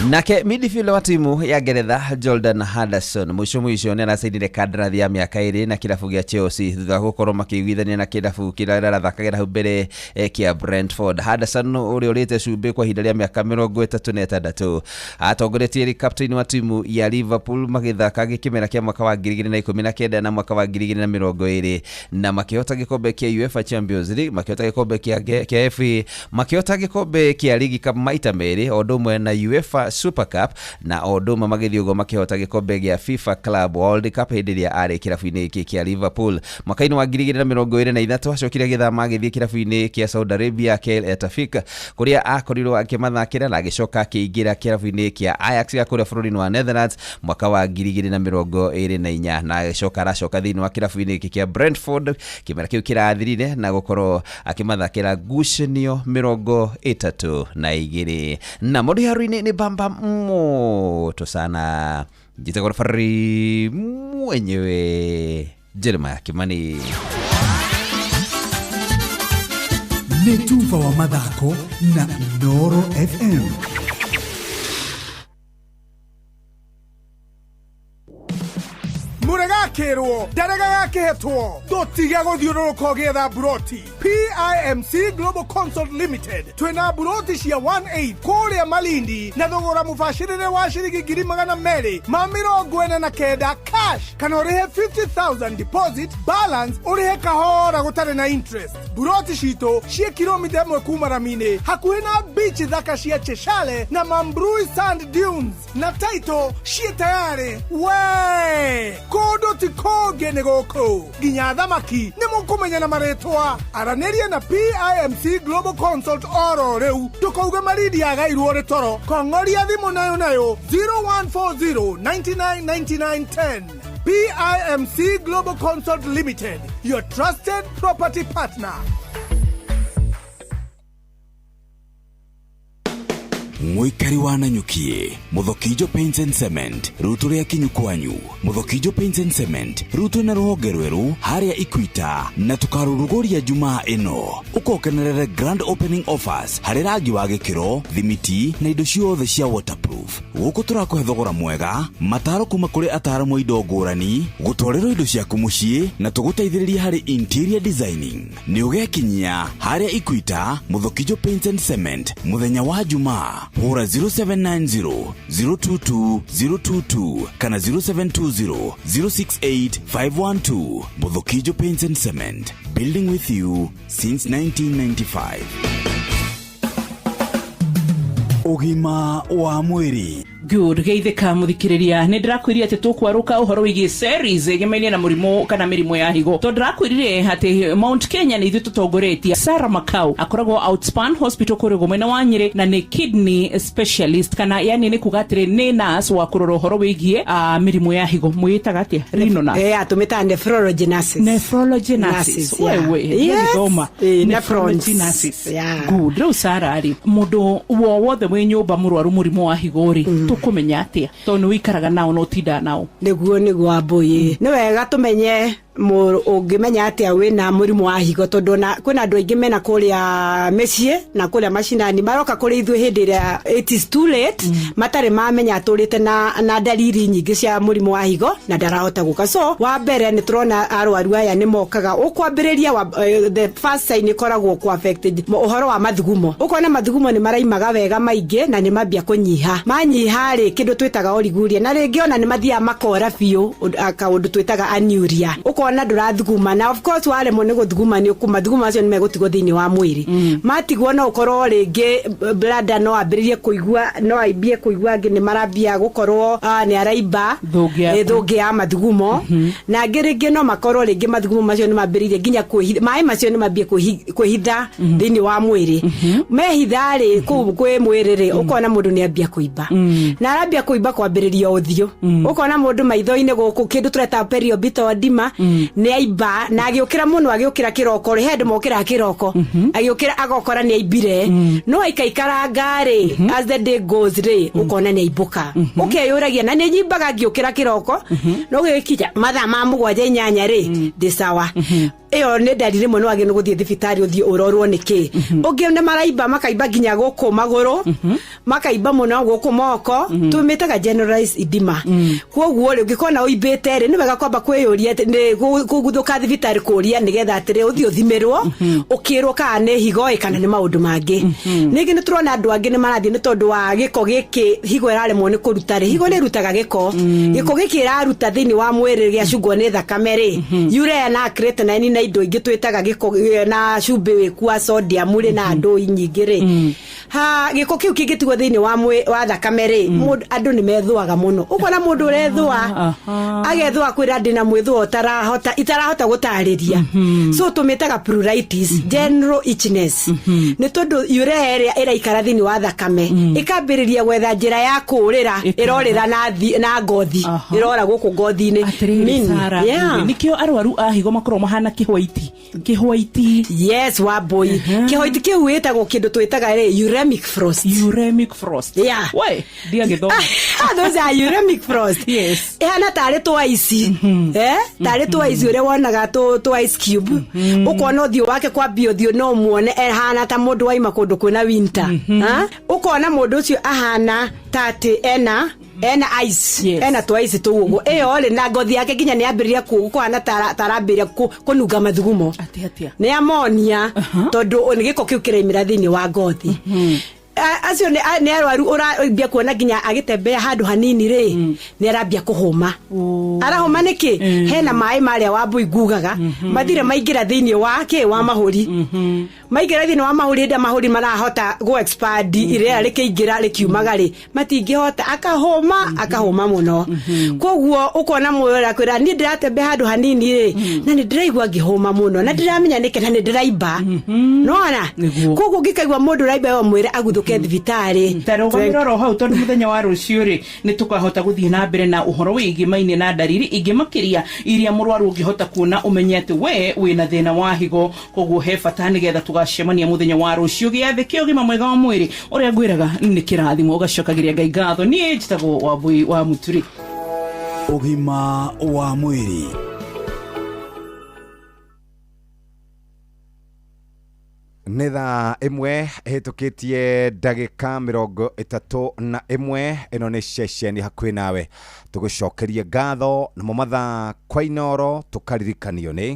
Nake midfielder wa timu ya Ngeretha Jordan Henderson mwisho mwisho nĩ aracainire kandarathi ya mĩaka 2 na kĩrabu gĩa Chelsea thutha wa gũkorwo makĩiguithania na kĩrabu kĩrĩa arathakagĩra hau mbere kĩa Brentford. Henderson ũrĩa ũrĩte cumbĩ kwa ihinda rĩa mĩaka 36 atongoretie arĩ captain wa timu ya Liverpool magĩthaka gĩkĩmera kĩa mwaka wa 2019 na mwaka wa 2020 na makĩhota gĩkombe kĩa UEFA Champions League, makĩhota gĩkombe kĩa FA, makĩhota gĩkombe kĩa League Cup maita merĩ o ũndũ ũmwe na UEFA Super Cup, na o ũndũ ũmwe magĩthiĩ ũguo makĩhota gĩkombe gĩa FIFA Club World Cup hĩndĩ ĩrĩa arĩ kĩrabu-inĩ gĩkĩ kĩa Liverpool. Mwaka-inĩ wa 2023 acokire agĩthama agĩthiĩ kĩrabu-inĩ kĩa Saudi Arabia kĩa Al Ettifaq kũrĩa akorirwo akĩmathakĩra na agĩcoka akĩingĩra kĩrabu-inĩ kĩa Ajax gĩa kũrĩa bũrũri-inĩ wa Netherlands mwaka wa 2024 na agĩcoka aracoka thĩinĩ wa kĩrabu-inĩ gĩkĩ kĩa Brentford kĩmera kĩu kĩrathirire na gũkorwo akĩmathakĩra ngucanio 32. Na mũndũ iharo-inĩ nĩ bamba moto sana. Njĩtagwo referee mwenyewe Jeremiah Kimani. Nĩ tuba wa mathako na Inooro FM. Mũregakĩrwo ndarega gakĩhetwo ndũtige gũthiũrũrũka ũgĩetha mburoti. PIMC Global Consult Limited twĩna mburoti cia 18 kũrĩa Malindi na thogora mũbacĩrĩre wa ciringi 249 cash, kana ũrĩhe 50,000 deposit balance ũrĩhe kahora gũtarĩ na interest. Mburoti citũ ciĩ kilomita 1 kuma rami-inĩ hakuhĩ na beach thaka cia Cheshale na Mambrui Sand Dunes, na title ciĩ tayarĩ we kũndũ ti kũngĩ nĩ gũkũ nginya thamaki nĩ mũkũmenya na marĩtwa. Aranĩria na PIMC Global Consult oro rĩu ndũkauge Malindi yagairwo rĩ toro. Kong'oria thimũ nayo nayo 0140 99 99 10. PIMC Global Consult Limited, your trusted property partner. Mũikari wa Nanyukie, Muthokijo Paints and Cement, rutu rĩa kinyu kwanyu. Muthokijo Paints and Cement, rutu na rũhonge rwerũ harĩa Ikwita na tukarũrũgũria Jumaa ĩno. Ũkokenerere grand opening offers harĩ rangi wa gĩkĩro, thimiti na indo ciothe cia waterproof. Gũkũ tũrakũhe thogora mwega, mataro kuma kũrĩ ataaramu a indo ngũrani, gũtwarĩrwo indo ciaku mũciĩ na tũgũteithĩrĩria harĩ interior designing. Nĩ ũgekinyia harĩa Ikwita, Muthokijo Paints and Cement mũthenya wa Jumaa. Hũra 0790 022 022 kana 0720 068 512. Muthokijo Paints and Cement, building with you since 1995. Ũgima wa mwĩrĩ. Good, geithĩka mũthikĩrĩria. Nĩ ndĩrakwĩrire atĩ tũkwarũka ũhoro wĩgiĩ series ĩgemainie na mũrimũ kana mĩrimũ ya higo, tondũ ndĩrakwĩrire atĩ Mount Kenya nĩ ithuĩ tũtongoretie. Sarah Makau akoragwo Outspan Hospital kũrĩa mwena wa Nyĩrĩ na nĩ kidney specialist, kana yani nĩ kuga atĩrĩ, nĩ nurse wa kũrora ũhoro wĩgiĩ mĩrimũ ya higo. Mwĩtaga atĩa? Renal nurse? Tũmĩtaga nephrology nurses. Nephrology nurses. Nurses, yeah. Wewe. Yes. Gĩthoma. Nephrons. Nephrology nurses. Yeah. Good. Rĩu Sarah rĩ, mũndũ wo wothe wĩ nyũmba mũrwaru mũrimũ wa higo rĩ, tũkũmenya atĩa, tondũ nĩ wĩikaraga nao na ũtindaga nao? Nĩguo Wambũi, nĩ wega tũmenye ũngĩmenya atĩa wĩna mũrimũ wa higo, tondũ ona kwĩna andũ aingĩ mena kũrĩa mĩciĩ na kũrĩa macinani maroka kũrĩ ithuĩ hĩndĩ ĩrĩa it is too late, matarĩ mamenya atũrĩte na ndariri nyingĩ cia mũrimũ wa higo na ndarahota gũka. So wa mbere nĩ tũrona arwaru aya nĩ mokaga ũkwambĩrĩria the first sign ĩkoragwo ku affected ũhoro wa mathugumo. Ũkona mathugumo nĩ maraimaga wega maingĩ na nĩ mambia kũnyiha. Manyiha rĩ, kĩndũ twĩtaga oliguria, na rĩngĩ ona nĩ mathiaga makora biũ, kaũndũ twĩtaga anuria. Ũkona ndũrathuguma, na of course waremwo nĩ gũthuguma nĩ mathuguma macio nĩ megũtigwo thĩinĩ wa mwĩrĩ. Matigwo no ũkorwo rĩngĩ bladder no ambĩrĩrie kũigua, no aimbie kũigua angĩ nĩ marambia gũkorwo nĩ araimba. Thũngĩ ya Thũngĩ ya mathugumo. Na angĩ rĩngĩ no makorwo rĩngĩ mathugumo macio nĩ mambĩrĩirie nginya kwĩhitha, maĩ macio nĩ mambie kwĩhitha thĩinĩ wa mwĩrĩ. Mehitha rĩ kũu kwĩ mwĩrĩ rĩ, ũkona mũndũ nĩ ambia kũimba, na arambia kũimba kwambĩrĩria ũthiũ. Ũkona mũndũ maitho-inĩ gũkũ, kĩndũ tũreta periorbital edema, nĩ aimba na agĩũkĩra mũno, agĩũkĩra kĩroko rĩ, he andũ mokĩraga kĩroko, agĩũkĩra agokora nĩ aimbire. No aikaikaranga rĩ, as the day goes rĩ, ũkona nĩ aimbũka. Ũkeyũragia, na nĩ nyimbaga ngĩũkĩra kĩroko, no gĩgĩkinya mathaa ma 7 8 rĩ, ndĩ sawa. Ĩyo nĩ ndariri ĩmwe. Nĩ wagĩrĩirwo nĩ gũthiĩ thibitarĩ ũthiĩ ũrorwo nĩ kĩ. Ũngĩ nĩ maraimba, makaimba nginya gũkũ magũrũ, makaimba mũno gũkũ moko, tũmĩtaga generalized edema. Koguo rĩ, ũngĩkona ũimbĩte rĩ, nĩ wega kwamba kwĩyũria atĩ nĩ kũguthũka thibitarĩ kũria, nĩgetha atĩrĩ ũthiĩ ũthimĩrwo, ũkĩrwo kana nĩ higo ĩ kana nĩ maũndũ mangĩ. Ningĩ nĩ tũrona andũ angĩ nĩ marathiĩ nĩ tondũ wa gĩko gĩkĩ higo ĩraremwo nĩ kũruta rĩ. Higo nĩ ĩrutaga gĩko. Gĩko gĩkĩ ĩraruta thĩinĩ wa mwĩrĩ gĩacungwo nĩ thakame rĩ, urea na creatinine na indo ingĩ twĩtaga gĩko na cumbĩ wĩku wa sodium rĩ, na ndũ nyingĩ rĩ, ha gĩko kĩu kĩngĩtigwo thĩinĩ wa thakame rĩ, andũ nĩ methũaga mũno. Ũkona mũndũ ũrethũa, agethũa kwĩra ndĩna mwĩthũa ũtarahota, itarahota gũtarĩria. So tũmĩtaga pruritus, general itchiness, nĩ tondũ urea ĩrĩa ĩraikara thĩinĩ wa thakame ĩkambĩrĩria gwetha njĩra ya kũũrĩra, ĩrorĩra na ngothi, ĩrora gũkũ ngothi-inĩ. Atĩrĩrĩ, Sarah, nĩkĩo arwaru a higo makoragwo mahana kĩhwaiti kĩhwaiti? Yes, Wambũi, kĩhwaiti kĩu wĩtagwo kĩndũ twĩtaga rĩ uremic frost. Uremic frost. Yeah. We ndiagĩthoma. Those are uremic frost. Ĩhana tarĩ twa ici, tarĩ twa ici ũrĩa wonaga twa ice cube. Ũkona ũthiũ wake kwambia ũthiũ no muone ehana ta mũndũ waima kũndũ kwĩna winter. Ha? Ũkona mũndũ ũcio ahana ta atĩ ena ice. Ena twa ice tũu ũguo. Ĩyo rĩ, na ngothi yake nginya nĩ yambĩrĩria kũhana tarambĩrĩria kũnunga mathugumo. Atĩ atĩa? Nĩ amonia, tondũ nĩ gĩko kĩu kĩraimĩra thĩinĩ wa ngothi. Acio nĩ arwaru ũrambia kuona nginya agĩtembea handũ hanini rĩ, nĩ arambia kũhũma. Arahũma nĩkĩ? Hena maĩ marĩa Wambũi ngugaga mathire maingĩra thĩinĩ wa kĩ, wa mahũri. Maingĩra thĩinĩ wa mahũri, hĩndĩ ĩrĩa mahũri marahota gũ expand, rĩera rĩkĩingĩra rĩkiumaga rĩ, matingĩhota, akahũma, akahũma mũno. Koguo ũkona mũndũ akwĩra, niĩ ndĩratembea handũ hanini rĩ, na nĩ ndĩraigua ngĩhũma mũno na ndiramenya nĩkĩ, na nĩ ndĩraimba. Nĩwona? Koguo ũngĩkaigua mũndũ ũraimba, we mwĩre aguthũke thibitarĩ. Tarũgamĩra oro hau, tondũ mũthenya wa rũciũ rĩ, nĩ tũkahota gũthiĩ na mbere na ũhoro wĩgiĩ mainĩ na ndariri ingĩ makĩria iria mũrwaru ũngĩhota kuona ũmenye atĩ we wĩna thĩna wa higo. Koguo he bata nĩgetha tũgathiĩ Tũgacemania mũthenya wa rũciũ. Gĩathĩ kĩa ũgima mwega wa mwĩrĩ, ũrĩa ngwĩraga nĩ kĩrathimo, ũgacokagĩria Ngai ngatho. Niĩ njĩtagwo Wambui wa Mũturi. Ũgima wa mwĩrĩ. Nĩ thaa 1 ĩhĩtũkĩtie ndagĩka 31. Ĩno nĩ ceceni hakuhĩ nawe, tũgũcokerie ngatho. Namo mathaa kwa Inoro tũkaririkanio nĩ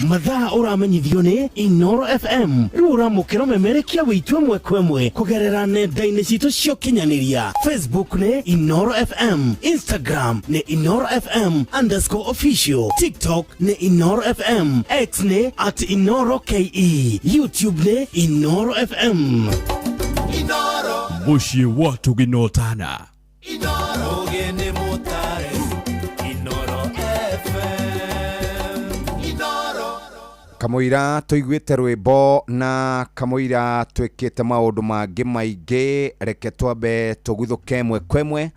Mathaa ũramenyithio nĩ Inoro FM. Rĩu ũramũkĩra memerekia wĩitũ ĩmwe kwa ĩmwe kũgerera nenda-inĩ citũ cia ũkinyanĩria. Facebook nĩ Inoro FM, Instagram nĩ Inoro FM underscore official, TikTok nĩ Inoro FM, X nĩ at Inoro KE, YouTube nĩ Inoro FM. Mũciĩ wa Tũginotana. Ũgeni mũtare Inoro FM Inoro. Kamũira tũiguĩte rwĩmbo na kamũira twĩkĩte maũndũ mangĩ maingĩ, reke twambe tũguthũke ĩmwe kwa ĩmwe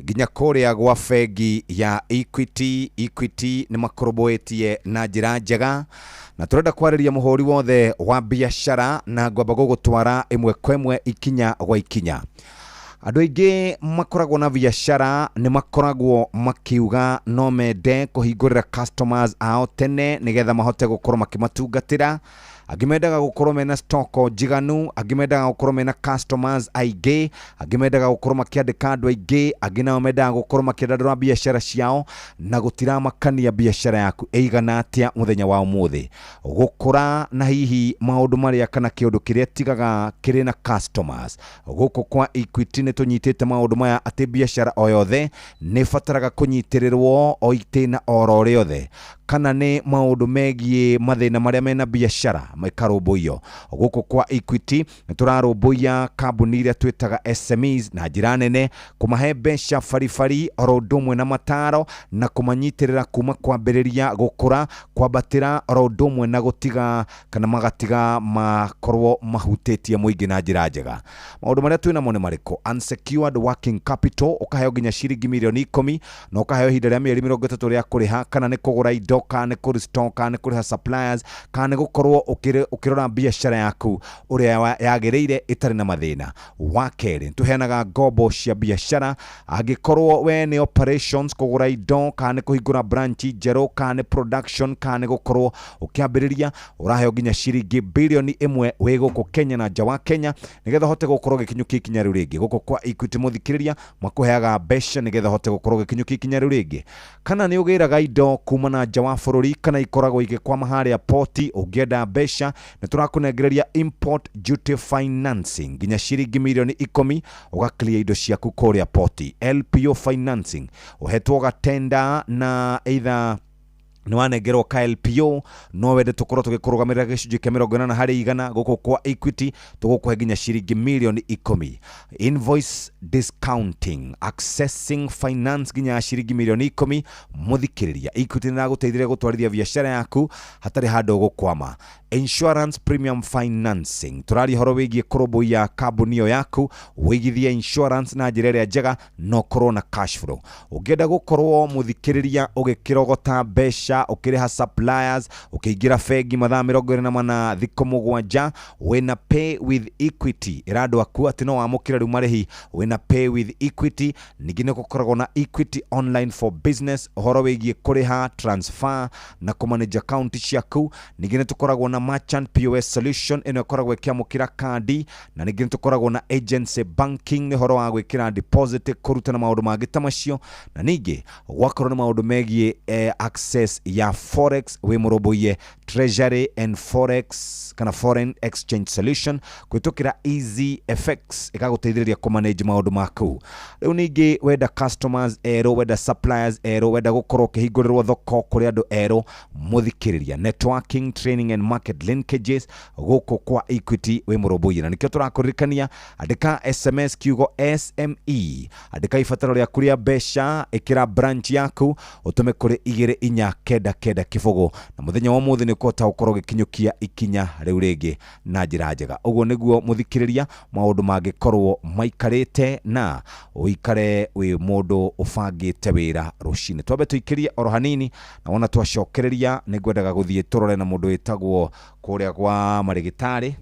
nginya kũrĩa gwa bengi ya Equity. Equity nĩ makũrũmbũĩtie na njĩra njega, na tũrenda kwarĩria mũhũri wothe wa biacara, na ngwamba gũgũtwara ĩmwe kwa ĩmwe, ikinya gwa ikinya. Andũ aingĩ makoragwo na biacara nĩ makoragwo makiuga no mende kũhingũrĩra customers ao tene nĩgetha mahote gũkorwo makĩmatungatĩra. Angĩ mendaga gũkorwo mena stock njiganu, angĩ mendaga gũkorwo mena customers aingĩ, angĩ mendaga gũkorwo makĩandĩka andũ aingĩ, angĩ nao mendaga gũkorwo makĩandandũra biacara ciao, na gũtiramakania biacara yaku ĩigana atĩa mũthenya wa ũmũthĩ. Gũkũra na hihi maũndũ marĩa kana kĩũndũ kĩrĩa tigaga kĩrĩ na customers. Gũkũ kwa Equity nĩ tũnyitĩte maũndũ maya atĩ biacara o yothe nĩ ĩbataraga kũnyitĩrĩrwo o itĩna oro rĩothe, kana nĩ maũndũ megiĩ mathĩna marĩa mena biacara makarũmbũiyo. Gũkũ kwa Equity nĩ tũrarũmbũiya kambuni iria twĩtaga SMEs na njĩra nene, kũmahe mbeca baribari oro ũndũ ũmwe na mataro, na kũmanyitĩrĩra kuma kwambĩrĩria gũkũra, kwambatĩra oro ũndũ ũmwe na gũtiga kana magatiga makorwo mahutĩtie mũingĩ na njĩra njega. Maũndũ marĩa twĩnamo nĩ marĩkũ? Unsecured working capital, ũkaheo nginya ciringi mirioni 10 na ũkaheo ihinda rĩa mĩeri 30 rĩa kũrĩha, kana nĩ kũgũra indo, kana nĩ kũrestock, kana nĩ kũrĩha suppliers, kana nĩ gũkorwo ũkĩrora biacara yaku ũrĩa yagĩrĩire ĩtarĩ na mathĩna. Wa kerĩ, tũheanaga ngombo cia biacara angĩkorwo we nĩ operations, kũgũra indo, kana nĩ kũhingũra branch njerũ, kana nĩ production, kana nĩ gũkorwo ũkĩambĩrĩria, ũraheo nginya ciringi bilioni 1 wĩ gũkũ Kenya na nja wa Kenya nĩgetha ũhote gũkorwo ũgĩkinyũkia ikinya rĩu rĩngĩ. Gũkũ kwa Equity mũthikĩrĩria makũheaga mbeca nĩgetha ũhote gũkorwo ũgĩkinyũkia ikinya rĩu rĩngĩ. Kana nĩ ũgĩraga indo kuma na nja wa bũrũri kana ikoragwo igĩkwama harĩa poti, ũngĩenda mbeca nĩ tũrakũnengereria import duty financing nginya ciringi mirioni 10 ũgaclear indo ciaku kũrĩa poti. LPO financing, ũhetwo gatenda na either nĩ wanengerwo ka LPO, no wende tũkorwo tũgĩkũrũgamĩrĩra gĩcunjĩ kĩa 80 harĩ igana. Gũkũ kwa Equity tũgũkũhe nginya ciringi mirioni 10. Invoice discounting, accessing finance nginya ciringi mirioni 10. Mũthikĩrĩria, Equity nĩ ĩragũteithĩrĩria gũtwarithia biacara yaku hatarĩ handũ ũgũkwama. Insurance premium financing, tũraria ũhoro wĩgiĩ kũrũmbũiya kambuni ĩyo yaku, wĩigithie insurance na njĩra ĩrĩa njega na ũkorwo na cash flow. Ũngĩenda gũkorwo mũthikĩrĩria ũgĩkĩrogota mbeca, ũkĩrĩha suppliers, ũkĩingĩra bengi mathaa 24 thikũ 7, wĩna Pay with Equity. Ĩra andũ aku atĩ no wamũkĩre rĩu marĩhi wĩna Pay with Equity. Ningĩ nĩ gũkoragwo na Equity Online for Business, ũhoro wĩgiĩ kũrĩha, transfer na kũmanage account ciaku. Ningĩ nĩ tũkoragwo na Merchant POS solution, ĩno ĩkoragwo ĩkĩamũkĩra kandi, na ningĩ nĩ tũkoragwo na agency banking, nĩ ũhoro wa gwĩkĩra deposit, kũruta na maũndũ mangĩ ta macio. Na ningĩ gwakorwo nĩ maũndũ megiĩ access ya forex, wĩ mũrũmbũiye treasury and forex kana foreign exchange solution kũhĩtũkĩra Easy FX, ĩgagũteithĩrĩria kũmanage maũndũ maku. Rĩu ningĩ wenda customers erũ, wenda suppliers erũ, wenda gũkorwo ũkĩhingũrĩrwo thoko kũrĩ andũ erũ, mũthikĩrĩria, networking, training and market linkages gũkũ kwa Equity wĩ mũrũmbũiye. Na nĩkĩo tũrakũririkania, andĩka SMS kiugo SME, andĩka ibataro rĩaku rĩa mbeca, ĩkĩra branch yaku, ũtũme kũrĩ 2 4 9 9 0, na mũthenya wa ũmũthĩ nĩ ũkũhota gũkorwo ũgĩkinyũkia ikinya rĩu rĩngĩ na njĩra njega. Ũguo nĩguo mũthikĩrĩria maũndũ mangĩkorwo maikarĩte na ũikare wĩ mũndũ ũbangĩte wĩra rũcinĩ. Twambe tũikĩrie oro hanini, na wona twacokereria nĩ ngwendaga gũthiĩ tũrore na mũndũ wĩtagwo kũrĩa kwa marĩgĩtarĩ.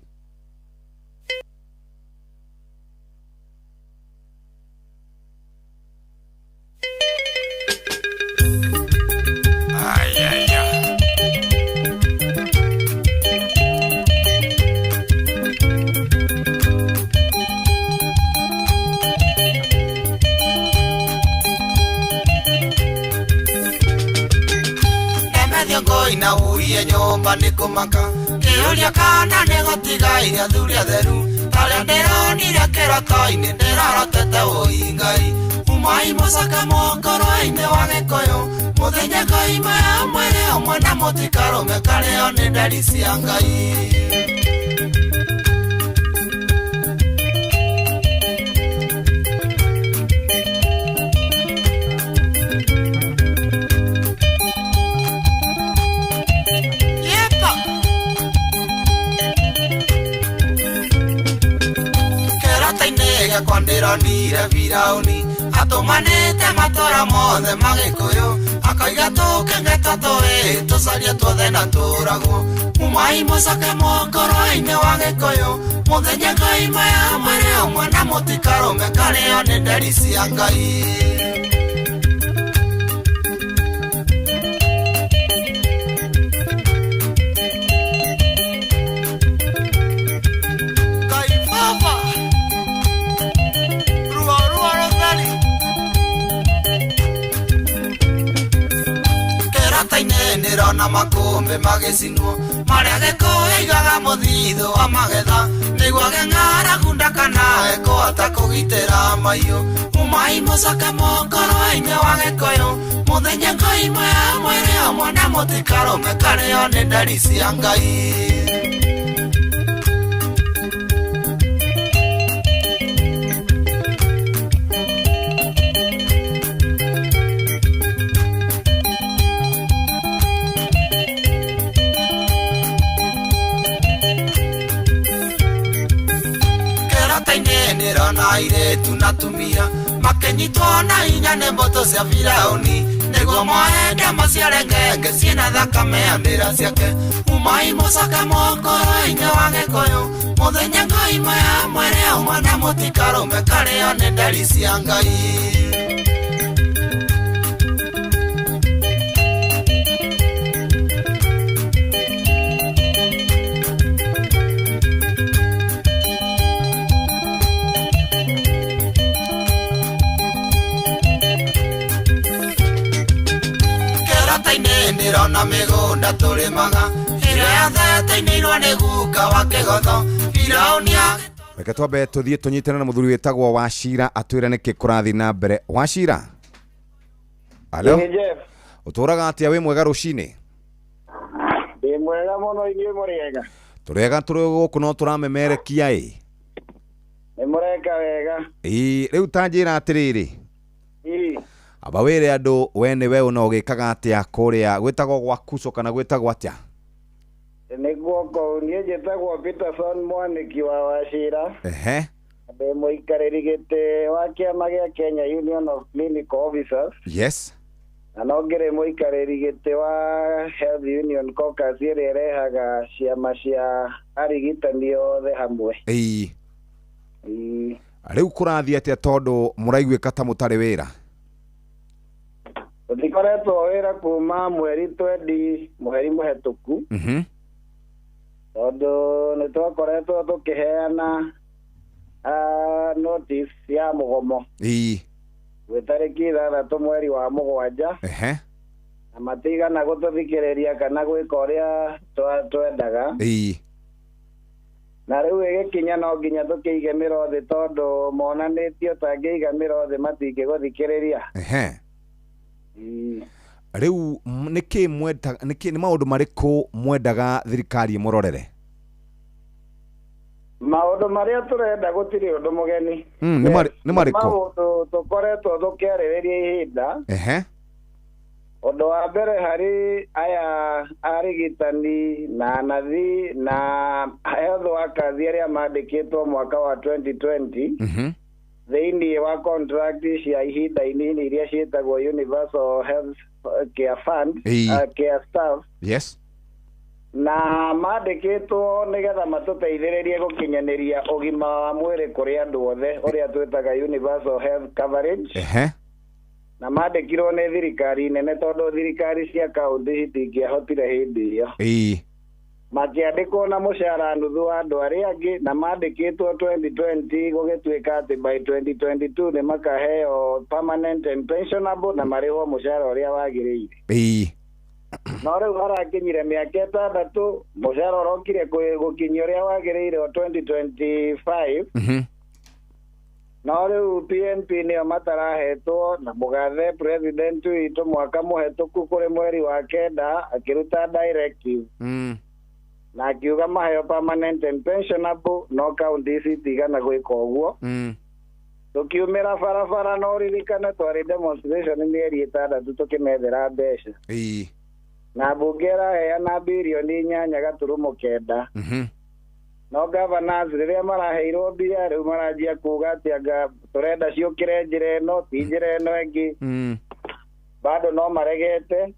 Thiongoi na urie nyũmba nĩ kũmaka kĩũria kana nĩ gũtigaire athuri atheru tarĩa ndĩronire kĩroto-inĩ ndĩrarotete ũi Ngai umai mũcaka mũkoro-inĩ wa Gĩkũyũ mũthenya ngoima ya mwĩrĩ ũmwe na mũtikarũme karĩo nĩ nderi cia Ngai. Gĩakwa ndĩronire Firaũni atũmanĩte matũra mothe ma Gĩkũyũ akoiga tũkenge tũĩ tũcarie tuothe na tũragwo umai mũcoke mũkoro-inĩ wa Gĩkũyũ mũthenya ngoima ya mwĩrĩ ũmwe na mũtikarũme karĩo nĩ nderi cia Ngai. Ndĩrona makũmbĩ magĩcinwo marĩa Gĩkũyũ aigaga mũthithũ wa magetha nĩguo ng'aragu ndakanae kũhota kũgitĩra mahiũ umai mũcoke mũkoro-inĩ wa Gĩkũyũ mũthenya ngoima ya mwĩrĩ ũmwe na mũtikarũme karĩo nĩ nderi cia Ngai. Ndĩrona airĩtu na atumia makĩnyitwo na hinya nĩ mbũtũ cia Firaũni nĩguo moende maciare ngenge ciĩna thakame ya ndĩra ciake umai mũcoke mũkoro-inĩ wa Gĩkũyũ mũthenya ngoima ya mwĩrĩ ũmwe na mũtikarũme karĩo nĩ nderi cia Ngai. Ndĩrona mĩgũnda tũrĩmaga ĩrĩa yathetainĩirwo nĩ guka wa Kĩgotho Firaũni. Reke twambe tũthiĩ tũnyitane na mũthuri wĩtagwo Wachira atwĩre nĩkĩ kũrathiĩ na mbere. Wachira, alo, ũtũraga atĩa? Wĩ mwega rũcinĩ? Ndĩ mwega mũno, inyuĩ mũrĩega? Tũrĩega, tũrĩ gũkũ no tũramemerekia ĩ. Nĩ mũreka wega. Ĩ, rĩu ta njĩra atĩrĩrĩ, aba wĩre andũ we nĩwe ũna ũgĩkaga atĩa kũrĩa gwĩtagwo gwa Kuco kana gwĩtagwo atĩa? Nĩguo kũu niĩ njĩtagwo Peterson Mwanĩki wa Wachira. Ehe. Ndĩ mũikarĩri gĩtĩ wa kĩama gĩa Kenya Union of Clinical Officers. Yes. Na no ngĩrĩ mũikarĩri gĩtĩ wa Health Union Caucus ĩrĩa ĩrehaga ciama cia arigitani othe hamwe. Ĩĩ. Rĩu kũrathiĩ atĩa tondũ mũraiguĩka ta mũtarĩ wĩra? Tũtikoretwo wĩra kuma mweri 20 mweri mũhetũku. Tondũ nĩ twakoretwo tũkĩheana notice ya mũgomo. Ĩĩ. Gwĩ tarĩki 6 mweri wa 7. Ehe. Na matigana gũtũthikĩrĩria kana gwĩka ũrĩa twendaga. Ĩĩ. Na rĩu ĩgĩkinya no nginya tũkĩige mĩro thĩ tondũ monanĩtio tangĩiga mĩro thĩ matingĩgũthikĩrĩria. Ehe. Rĩu nĩkĩ mwenda, nĩkĩ nĩ maũndũ marĩkũ mwendaga thirikari ĩmũrorere? Maũndũ marĩa tũrenda gũtirĩ ũndũ mũgeni. Nĩ marĩkũ? Maũndũ tũkoretwo tũkĩarĩrĩria ihinda. Ehe. Ũndũ wa mbere harĩ aya arigitani na nathi na health workers arĩa mandĩkĩtwo mwaka wa 2020 thĩinĩ wa contract cia ihinda inini iria ciĩtagwo Universal Health Care Fund, care staff. Yes. Na mandĩkĩtwo nĩgetha matũteithĩrĩrie gũkinyanĩria ũgima wa mwĩrĩ kũrĩ andũ othe ũrĩa twĩtaga Universal Health Coverage. Ehe. Na mandĩkirwo nĩ thirikari nene tondũ thirikari cia kaunti citingĩahotire hĩndĩ ĩyo. Ĩĩ. Makĩandĩkwo na mũcara nuthu wa andũ arĩa angĩ na mandĩkĩtwo 2020 gũgĩtuĩka atĩ by 2022 nĩ makaheo permanent and pensionable na marĩhwo mũcara ũrĩa wagĩrĩire. Ĩĩ. No rĩu harakinyire mĩaka 6 mũcara ũrokire gũkinyia ũrĩa wagĩrĩire o 2025. No rĩu PNP nĩo matarahetwo na mũgathe president witũ mwaka mũhetũku kũrĩ mweri wa 9 akĩruta directive na akiuga maheo permanent and pensionable no kaunti ici itigana gwĩka ũguo. Tũkiumĩra barabara no ririkane twarĩ demonstration mĩeri 6 tũkĩmethera mbeca. Na mbunge ĩraheana birioni 8.9. No governors rĩrĩa maraheirwo mbia rĩu maranjia kuga atĩ anga tũrenda ciũkĩre njĩra ĩno ti njĩra ĩno ĩngĩ. Bado no maregete.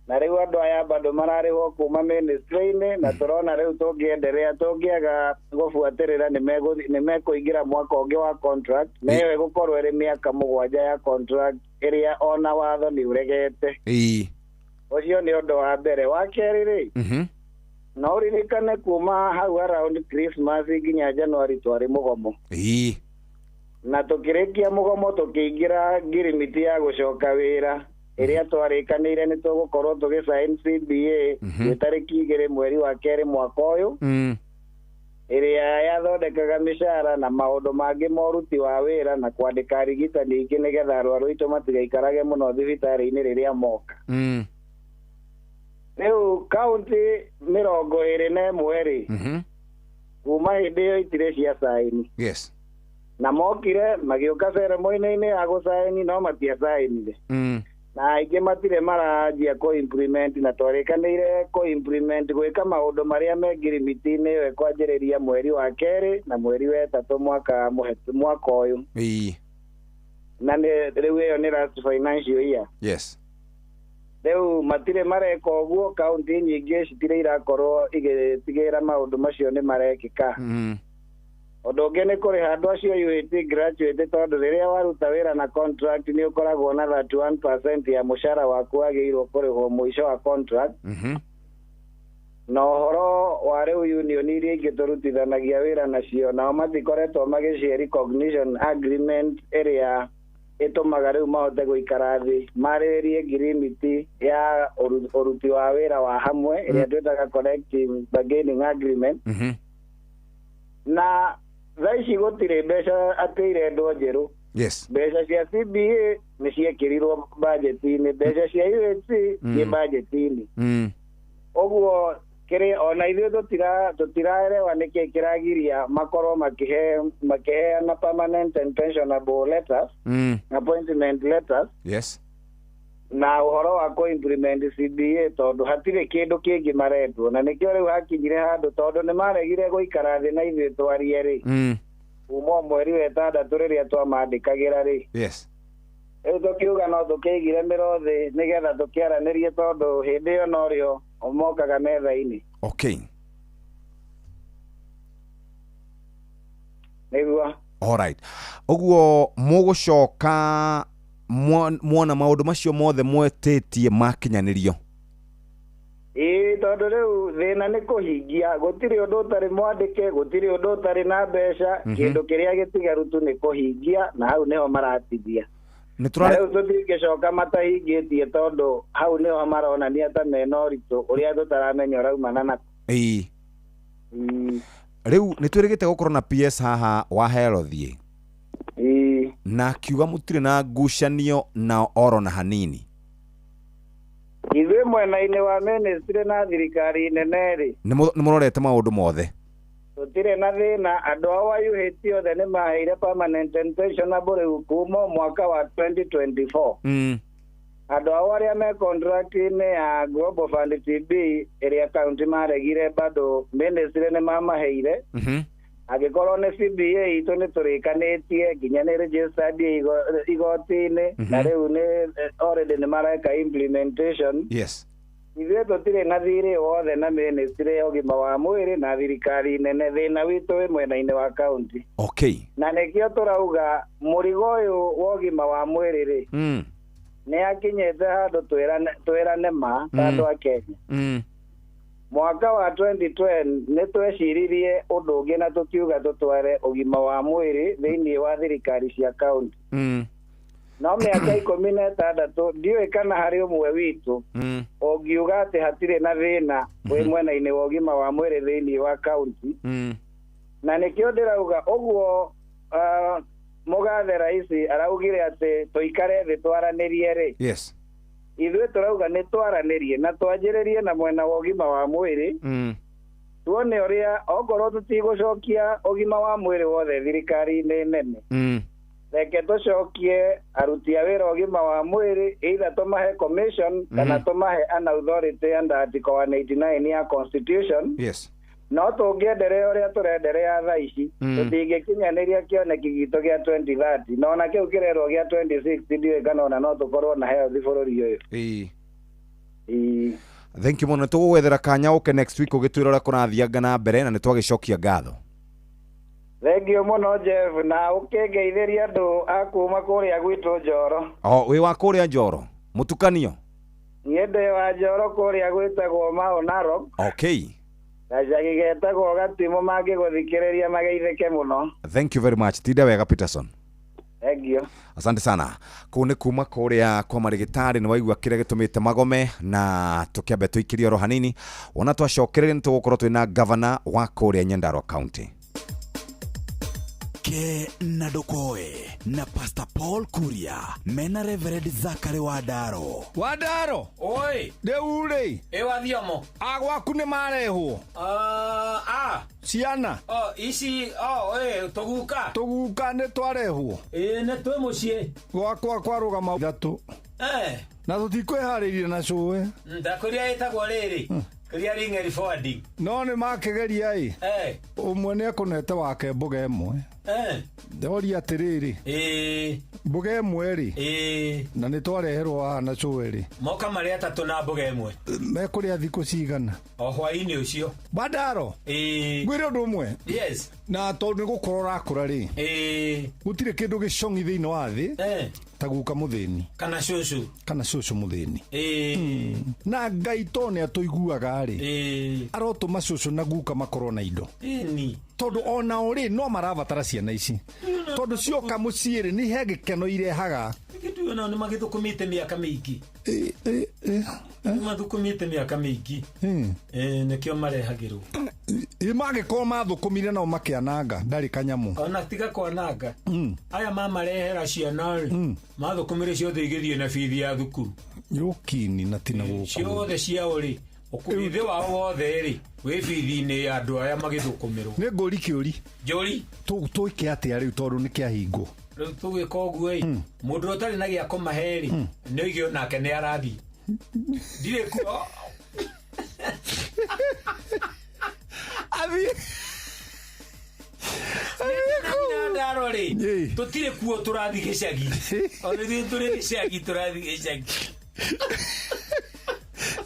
Na rĩu andũ aya bado mararĩhwo kuma ministry-inĩ na tũrona rĩu tũngĩenderea tũngĩaga gũbuatĩrĩra nĩ mekũingĩra mwaka ũngĩ wa contract na ĩyo ĩgũkorwo ĩrĩ mĩaka 7 ya contract ĩrĩa ona watho nĩ ũregete. Ũcio nĩ ũndũ wa mbere. Wa kerĩ rĩ, no ũririkane kuma hau around Christmas nginya January twarĩ mũgomo. Na tũkĩrĩkia mũgomo tũkĩingĩra ngirimiti ya gũcoka wĩra ĩrĩa twarĩkanĩire nĩ tũgũkorwo tũgĩsign CBA gwĩ tarĩki 2 mweri wa 2 mwaka ũyũ, ĩrĩa yathondekaga mĩcara na maũndũ mangĩ ma ũruti wa wĩra na kwandĩka arigitani aingĩ nĩgetha arwaru aitũ matigaikarage mũno thibitarĩ-inĩ rĩrĩa moka. Rĩu kaunti 21 rĩ, kuma hĩndĩ ĩyo itirĩ cia saini. Yes. Na mokire magĩũka ceremony-inĩ ya gũcaini no matiacainire. Na aingĩ matirĩ maranjia kũ-implement na twarĩkanĩire kũ-implement gwĩka maũndũ marĩa me ngirimiti-inĩ ĩyo ĩkwanjĩrĩria mweri wa 2 na mweri wa 3 mwaka ũyũ. Na rĩu ĩyo nĩ last financial year. Yes. Rĩu matirĩ mareka ũguo, kaunti nyingĩ citirĩ irakorwo igĩtigĩra maũndũ macio nĩ marekĩka. Ũndũ ũngĩ nĩ kũrĩha andũ acio UAT graduate tondũ rĩrĩa waruta wĩra na contract nĩ ũkoragwo na 31% ya mũcara waku wagĩrĩirwo kũrĩhwo mũico wa contract. Na ũhoro wa rĩu union iria ingĩ tũrutithanagia wĩra nacio nao matikoretwo magĩcie recognition agreement ĩrĩa ĩtũmaga rĩu mahote gũikara thĩ marĩrĩrie ngirimiti ya ũruti wa wĩra wa hamwe ĩrĩa twĩtaga collective bargaining agreement. Na thaa ici gũtirĩ mbeca atĩ irendwo njerũ. Yes. Mbeca cia CBA nĩ ciekĩrirwo budget-inĩ, mbeca cia UHC ciĩ budget-inĩ. Ũguo kĩrĩ ona ithuĩ tũtiraerewa nĩkĩ kĩragiria makorwo makĩheana permanent and pensionable letters, appointment letters. Yes. Na ũhoro wa kũ-implement CBA tondũ hatirĩ kĩndũ kĩngĩ marendwo na nĩkĩo rĩu hakinyire handũ tondũ nĩ maregire gũikara thĩ na ithuĩ twarie rĩ, kuma mweri wa 6 rĩrĩa twamandĩkagĩra rĩ. Yes. Rĩu tũkiuga no tũkĩigire mĩro thĩ nĩgetha tũkĩaranĩrie tondũ hĩndĩ ĩyo norĩo mokaga metha-inĩ. Okay. Nĩguo. All right. Ũguo mũgũcoka mwona maũndũ macio mothe mwetĩtie makinyanĩrio. Ĩĩ, tondũ rĩu thĩna nĩ kũhingia, gũtirĩ ũndũ ũtarĩ mwandĩke, gũtirĩ ũndũ ũtarĩ na mbeca, kĩndũ kĩrĩa gĩtigaru tu nĩ kũhingia na hau nĩho maratithia. Nĩ tũrarĩ rĩu tũtingĩcoka matahingĩtie tondũ hau nĩho maronania ta mena ũritũ ũrĩa tũtaramenya ũraumana nako. Ĩĩ. Rĩu nĩ twĩrĩgĩte gũkorwo na PS haha wa health. Na akiuga mũtirĩ na ngucanio na oro na hanini. Ithuĩ mwena-inĩ wa ministry na thirikari nene rĩ, nĩ mũrorete maũndũ mothe. Tũtirĩ na thĩna, andũ ao a UHT othe nĩ maheire permanent and pensionable rĩu kuma mwaka wa 2024. Andũ ao arĩa me contract-inĩ ya Global Fund TB ĩrĩa kaunti maregire bado ministry nĩ mamaheire. Angĩkorwo nĩ CBA itũ nĩ tũrĩkanĩtie nginya nĩ registered igoti-inĩ na rĩu nĩ already nĩ mareka implementation. Yes. Ithuĩ tũtirĩ na thirĩ wothe na ministry ya ũgima wa mwĩrĩ na thirikari nene, thĩna witũ wĩ mwena-inĩ wa kaunti. Okay. Na nĩkĩo tũrauga mũrigo ũyũ wa ũgima wa mwĩrĩ rĩ, nĩ akinyĩte handũ twĩrane ma ta andũ a Kenya. Mwaka wa 2020 nĩ tweciririe ũndũ ũngĩ na tũkiuga tũtware ũgima wa mwĩrĩ thĩinĩ wa thirikari cia kaunti. No mĩaka 16 ndiũĩ kana harĩ ũmwe witũ ũngiuga atĩ hatirĩ na thĩna wĩ mwena-inĩ wa ũgima wa mwĩrĩ thĩinĩ wa kaunti. Na nĩkĩo ndĩrauga ũguo mũgathe raisi araugire atĩ tũikare thĩ twaranĩrie rĩ. Yes. Ithuĩ tũrauga nĩ twaranĩrie na twanjĩrĩrie na mwena wa ũgima wa mwĩrĩ. Tuone ũrĩa okorwo tũtigũcokia ũgima wa mwĩrĩ wothe thirikari-inĩ nene. Reke tũcokie aruti a wĩra ũgima wa mwĩrĩ either tũmahe commission kana tũmahe an authority under article 189 ya constitution. Yes. No tũngĩenderea ũrĩa tũrenderea thaa ici tũtingĩkinyanĩria kĩoneki gitũ gĩa 2030 na ona kĩu kĩrerwo gĩa 2060 ndiũĩ kana ona no tũkorwo na health bũrũri ũyũ. Ĩĩ. Thank you mũno, tũgũgwethera kanya ũke next week ũgĩtwĩra ũrĩa kũrathianga na mbere na nĩ twagĩcokia ngatho. Thank you mũno Jeff, na ũkĩngeithĩria andũ a kuma kũrĩa gwitũ Njoro. O wĩ wa kũrĩa Njoro mũtukanio? Niĩ ndĩ wa Njoro kũrĩa gwĩtagwo Mao Narok. Okay. Gacagi getagwo Gatimũ, mangĩgũthikĩrĩria mageithĩke mũno. Thank you very much. Tinda wega Peterson. Thank you. Asante sana. Kũu nĩ kuma kũrĩa kwa marĩgĩtarĩ nĩ waigua kĩrĩa gĩtũmĩte magome na tũkĩambe tũikĩrie oro hanini wona twacokereria nĩ tũgũkorwo twĩna gavana wa kũrĩa Nyandarua County. Ke na Ndokoe na Pastor Paul Kuria mena Reverend Zachary Wadaro. Wadaro. Oi. Rĩu rĩ. Ĩ wathiomo. A gwaku nĩ marehwo. A. Ciana. O ici o ĩ tũguka. Tũguka nĩ twarehwo. Ĩ nĩ twĩ mũciĩ. Gwakwa kwarũgama ithatũ. Eh. Na tũtikwĩharĩirie na cũwe. Ndakũria ĩtagwo rĩrĩ. Clearing and forwarding. No nĩ makĩgeria ĩ. Eh. Ũmwe nĩ ekũnete wake mboga ĩmwe. Eh. Ndoria atĩrĩrĩ. Ĩ. Mboga ĩmwe rĩ. Ĩ. Na nĩ twareherwo haha na cũwe rĩ. Moka marĩ atatũ na mboga ĩmwe. Mekũrĩa thikũ cigana? O hwaĩ-inĩ ũcio. Bandaro. Ĩ. Ngwĩre ũndũ ũmwe. Yes. Na tondũ nĩ gũkũra ũrakũra rĩ. Ĩ. Gũtirĩ kĩndũ gĩcong'i thĩinĩ wa thĩ. Eh. Ta guka mũthĩni. Kana cũcũ. Kana cũcũ mũthĩni. Ĩ. Na Ngai to nĩ atũiguaga rĩ. Ĩ. Arotũma cũcũ na guka makorwo na indo. Ĩni. Tondũ onao rĩ no marabatara ciana ici. Tondũ cioka mũciĩ rĩ nĩ he gĩkeno irehaga. Gĩtũ nao nĩ magĩthũkũmĩte mĩaka mĩingĩ. Nĩ mathũkũmĩte mĩaka mĩingĩ. Nĩkĩo marehagĩrwo. Ĩ mangĩkorwo mathũkũmire nao makĩananga ndarĩ kanyamũ. Ona tiga kwananga. Aya mamarehera ciana rĩ mathũkũmire ciothe igĩthiĩ na bithi ya thukuru. Yũkini na tina gũkũ. Ciothe ciao rĩ ũkũithe wao wothe rĩ wĩ bithi-inĩ ya andũ aya magĩthũkũmĩrwo. Nĩ ngũri kĩũri. Njũri. Tũĩke atĩa rĩu tondũ nĩ kĩahingwo? Rĩu tũgĩka ũguo ĩ mũndũ ũtarĩ na gĩa kũmahe rĩ nĩ oige onake nĩ arathiĩ. Ndirĩ kuo. Athiĩ. Ndaro rĩ tũtirĩ kuo tũrathiĩ gĩcagi. Ona ithuĩ tũrĩ gĩcagi tũrathiĩ gĩcagi.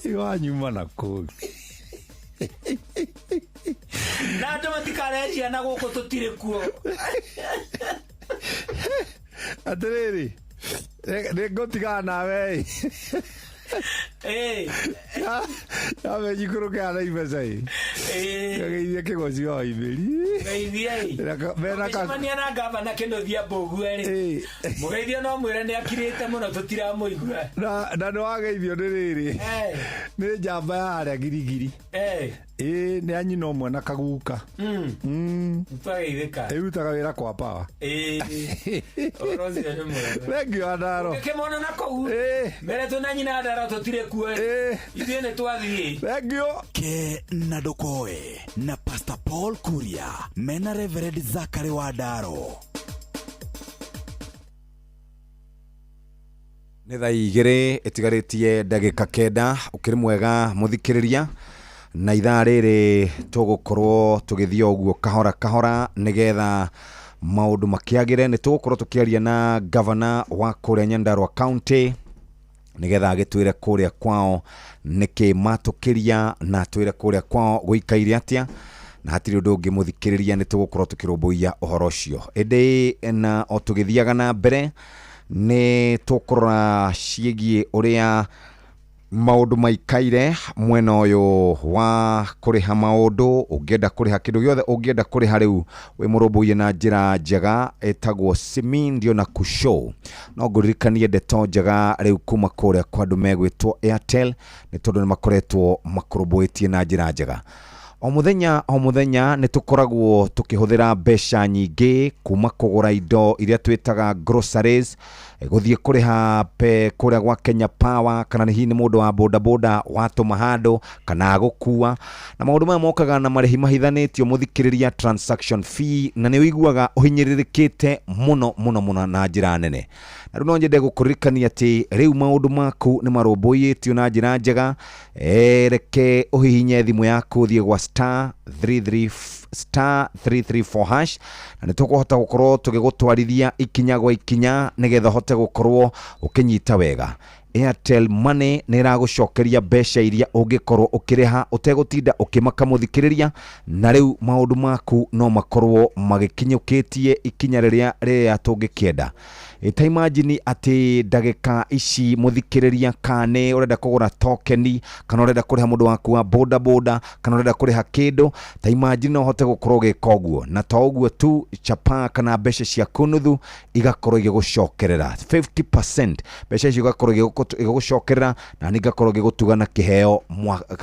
Iwanyuma na kũu. Na andũ matikarehe ciana gũkũ tũtirĩ kuo. Atĩrĩrĩ nĩ ngũtigana nawe ĩ. Yambe njikũrũke haha Naivasha ĩ. Ngageithie kĩgoci wa Waimĩri. Geithie ĩ. Ũngĩcemania na gavana Kĩnuthia Mbũgua rĩ mũgeithie no mwĩre nĩ akirĩte mũno tũtiramũigua. Na nĩ wageithio nĩ rĩrĩ nĩ njamba ya harĩa Girigiri. Ĩ nĩ anyina ũmwe na kaguka. Twageithĩka. Ĩrutaga wĩra kwa power. Ĩ. Ũhoro ũcio nĩ mwega. Thank you Andaro. Ũngĩkĩmona na kũu mbere twĩna nyina Andaro tũtirĩ kuo ithuĩ nĩ twathiĩ. Thank you. Ke na Ndokoe na Pastor Paul Kuria mena Reverend Zachary Wadaro. Nĩ thaa 2 ĩtigarĩtie ndagĩka 9 ũkĩrĩ mwega mũthikĩrĩria na ithaa rĩrĩ tũgũkorwo tũgĩthiĩ ũguo kahora kahora nĩgetha maũndũ makĩagĩre. Nĩ tũgũkorwo tũkĩaria na gavana wa kũrĩa Nyandarua County nĩgetha agĩtwĩre kũrĩa kwao nĩkĩ matũkĩria na atwĩre kũrĩa kwao gũikaire atĩa na hatirĩ ũndũ ũngĩ mũthikĩrĩria nĩ tũgũkorwo tũkĩrũmbũiya ũhoro ũcio. Ĩndĩ na o tũgĩthiaga na mbere nĩ tũkũrora ciĩgiĩ ũrĩa Maũndũ maikaire mwena ũyũ wa kũrĩha maũndũ. Ũngĩenda kũrĩha kĩndũ gĩothe, ũngĩenda kũrĩha rĩu wĩ mũrũmbũiye na njĩra njega ĩtagwo Simindio na Kushow. No ngũririkanie ndeto njega rĩu kuma kũrĩa kwa andũ megwĩtwo Airtel, nĩ tondũ nĩ makoretwo makũrũmbũĩtie na njĩra njega. O mũthenya o mũthenya nĩ tũkoragwo tũkĩhũthĩra mbeca nyingĩ, kuma kũgũra indo iria twĩtaga groceries, gũthiĩ kũrĩha pe kũrĩa gwa Kenya Power, kana nĩ hihi nĩ mũndũ wa bodaboda watũma handũ kana gũkua, na maũndũ maya mokaga na marĩhi mahithanĩtio, mũthikĩrĩria, transaction fee, na nĩ ũiguaga ũhinyĩrĩrĩkĩte mũno mũno mũno na njĩra nene. Na rĩu no nyende gũkũririkania atĩ rĩu maũndũ maku nĩ marũmbũiyĩtio na njĩra njega. Reke ũhihinye thimũ yaku, ũthiĩ gwa star 33 star 334 hash, na nĩ tũkũhota gũkorwo tũgĩgũtwarithia ikinya gwa ikinya nĩgetha ũhote gũkorwo ũkĩnyita wega. Airtel Money nĩ ĩragũcokeria mbeca iria ũngĩkorwo ũkĩrĩha ũtegũtinda ũkĩmaka, mũthikĩrĩria, na rĩu maũndũ maku no makorwo magĩkinyũkĩtie ikinya rĩrĩa rĩrĩa tũngĩkĩenda. Ta imagine atĩ ndagĩka ici, mũthikĩrĩria, kana ũrenda kũgũra tokeni, kana ũrenda kũrĩha mũndũ waku wa boda boda, kana ũrenda kũrĩha kĩndũ, ta imagine no ũhote gũkorwo ũgĩka ũguo. Na to ũguo tu, chapa kana mbeca ciaku nuthu igakorwo igĩgũcokerera 50%, mbeca icio igakorwo igĩgũcokerera, na nĩ ngakorwo ngĩgũtuga na kĩheo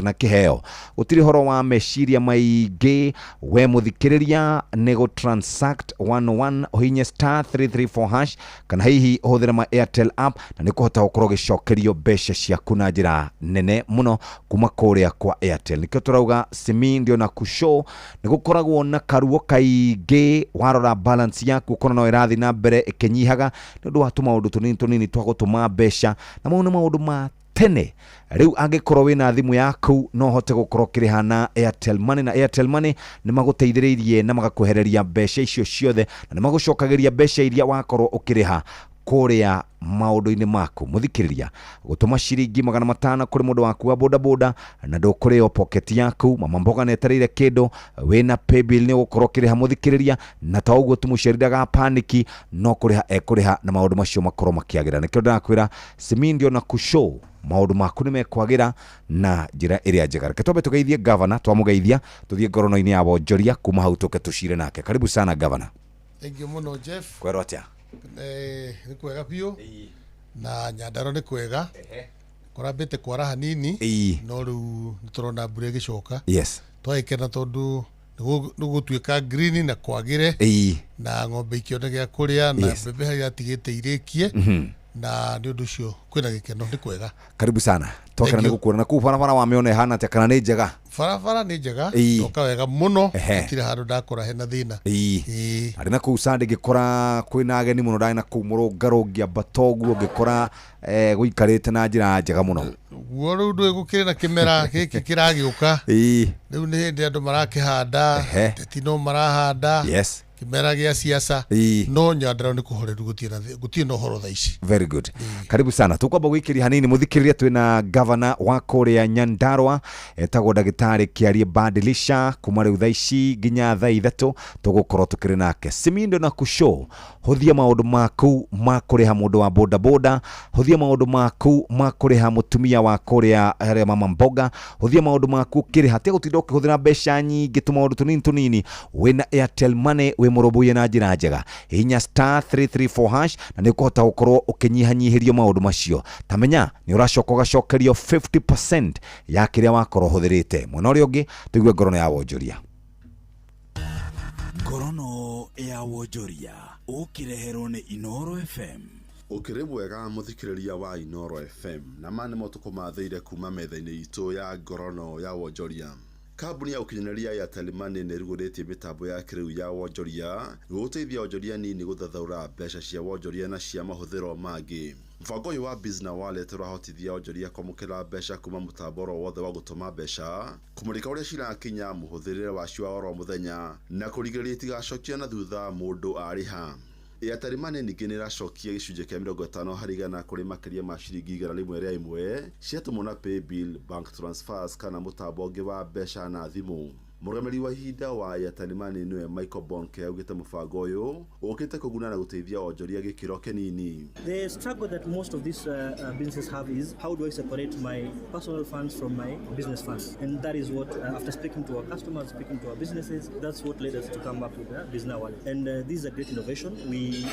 na kĩheo. Gũtirĩ ũhoro wa meciria maingĩ, we mũthikĩrĩria, nĩ gũ transact 11, ũhinye star 334 hash, kana hihi ũhũthĩre ma Airtel app, na nĩ kũhota gũkorwo ũgĩcokerio mbeca ciaku na njĩra nene mũno kuma kũrĩa kwa Airtel. Nĩkĩo tũrauga Simi ndio na Kushow. Nĩ gũkoragwo na karuo kaingĩ warora balance yaku, ũkona no ĩrathiĩ na mbere ĩkĩnyihaga nĩ ũndũ wa tũmaũndũ tũnini tũnini twa gũtũma mbeca, na mau nĩ maũndũ ma tene. Rĩu angĩkorwo wĩna thimũ yaku, no ũhote gũkorwo ũkĩrĩha na Airtel Money, na Airtel Money nĩ magũteithĩrĩirie na magakwehereria mbeca icio ciothe, na nĩ magũcokagĩria mbeca iria wakorwo ũkĩrĩha kũrĩa maũndũ-inĩ maku. Mũthikĩrĩria, gũtũma ciringi 500 kũrĩ mũndũ waku wa bodaboda na ndũkũrĩo pocket yaku. Mama mboga nĩetereire kĩndũ, wĩna paybill nĩ ũgũkorwo ũkĩrĩha, mũthikĩrĩria, na to ũguo tu, mũciari ndagapaniki, no kũrĩha ekũrĩha na maũndũ macio makorwo makĩagĩra. Nĩkĩo ndĩrakwĩra Simindio na Kushow, maũndũ maku nĩ mekwagĩra na njĩra ĩrĩa njega. Reke twambe tũgeithie gavana, twamũgeithia tũthiĩ ngorono-inĩ ya wonjoria, kuma hau tũke tũcire nake. Karibu sana, gavana. Thank you mũno, Jeff. Kwerwo atĩa? Nĩ kwega biũ, na Nyandarua nĩ kwega, kũrambĩte kwara hanini, no rĩu nĩ tũrona mbura ĩgĩcoka. Twagĩkena tondũ nĩ gũtuĩka green na kwagĩre, na ng'ombe ikĩone gĩa kũrĩa, na mbembe harĩa atigĩte irĩkie, na nĩ ũndũ ũcio kwĩna gĩkeno, nĩ kwega. Karibu sana, twakena nĩ gũkuona. Na kũu barabara wamĩona ĩhana atĩa, kana nĩ njega? Barabara nĩ njega, toka wega mũno, gũtirĩ handũ ndakora hena thĩna. Arĩ na kũu Sunday ngĩkora kwĩna ageni mũno, ndarĩ na kũu mũrũngarũ ngĩambata ũguo ngĩkora gũikarĩte na njĩra njega mũno. Guo rĩu ndũĩ gũkĩrĩ na kĩmera gĩkĩ kĩragĩũka, rĩu nĩ hĩndĩ andũ marakĩhanda, teti no marahanda, kĩmera gĩa siasa, no Nyandarua nĩ kũhoreru, gũtirĩ na ũhoro thaa ici. Very good. Karibu sana. Tukwamba gwĩkĩria hanini, mũthikĩrĩria, twĩna gavana wa kũrĩa Nyandarua etagwo ndagĩtarĩ Kĩarie Badilisha. Kuma rĩu thaa ici nginya thaa 3 tũgũkorwo tũkĩrĩ nake. Simindo na Kushow, hũthia maũndũ maku ma kũrĩha mũndũ wa bodaboda, hũthia maũndũ maku ma kũrĩha mũtumia wa kũrĩa harĩa mama mboga, hũthia maũndũ maku ũkĩrĩha, tiga gũtinda ũkĩhũthĩra mbeca nyingĩ tũmaũndũ tũnini tũnini. Wĩna Airtel Money wĩ mũrũmbũiye na njĩra njega, hihinya star 334 hash na nĩ ũkũhota gũkorwo ũkĩnyihanyihĩrio maũndũ macio. Tamenya nĩ ũracoka ũgacokerio 50% ya kĩrĩa wakorwo ũhũthĩrĩte. Mwena ũrĩa ũngĩ tũigue ngorono ya wonjoria. Ngorono ya wonjoria ũkĩreherwo nĩ Inooro FM. Ũkĩrĩ mwega, mũthikĩrĩria wa Inooro FM, na ma nĩ motukũ mathĩire kuma metha-inĩ itũ ya ngorono ya wonjoria. Kambuni ya ũkinyanĩria ya Airtel Money nĩ ĩrugũrĩtie mĩtambo ya kĩrĩu ya wonjoria nĩguo gũteithia onjoria nini gũthathaũra mbeca cia wonjoria na cia mahũthĩro mangĩ. Mũbango ũyũ wa Bizna Wallet ũrahotithia onjoria kwamũkĩra mbeca kuma mũtambo oro wothe wa gũtũma mbeca, kũmũrĩka ũrĩa cirakinya, mũhũthĩrĩre wacio wa oro mũthenya, na kũrigĩrĩria itigacokia na thutha mũndũ arĩha. Airtel Money ningĩ nĩ ĩracokia gĩcunjĩ kĩa 50% kũrĩ makĩria ma ciringi 101 ciatũmwo na paybill, bank transfers kana mũtambo ũngĩ wa mbeca na thimũ. Mũrũgamĩrĩri wa ihinda wa Airtel Money nĩwe Michael Bonke augĩte mũbango ũyũ ũkĩte kũguna na gũteithia onjoria gĩkĩro kĩnini. The struggle that most of these businesses have is how do I separate my personal funds from my business funds? And that is what, after speaking to our customers, speaking to our businesses, that's what led us to come up with the Bizna Wallet. And this is a great innovation. We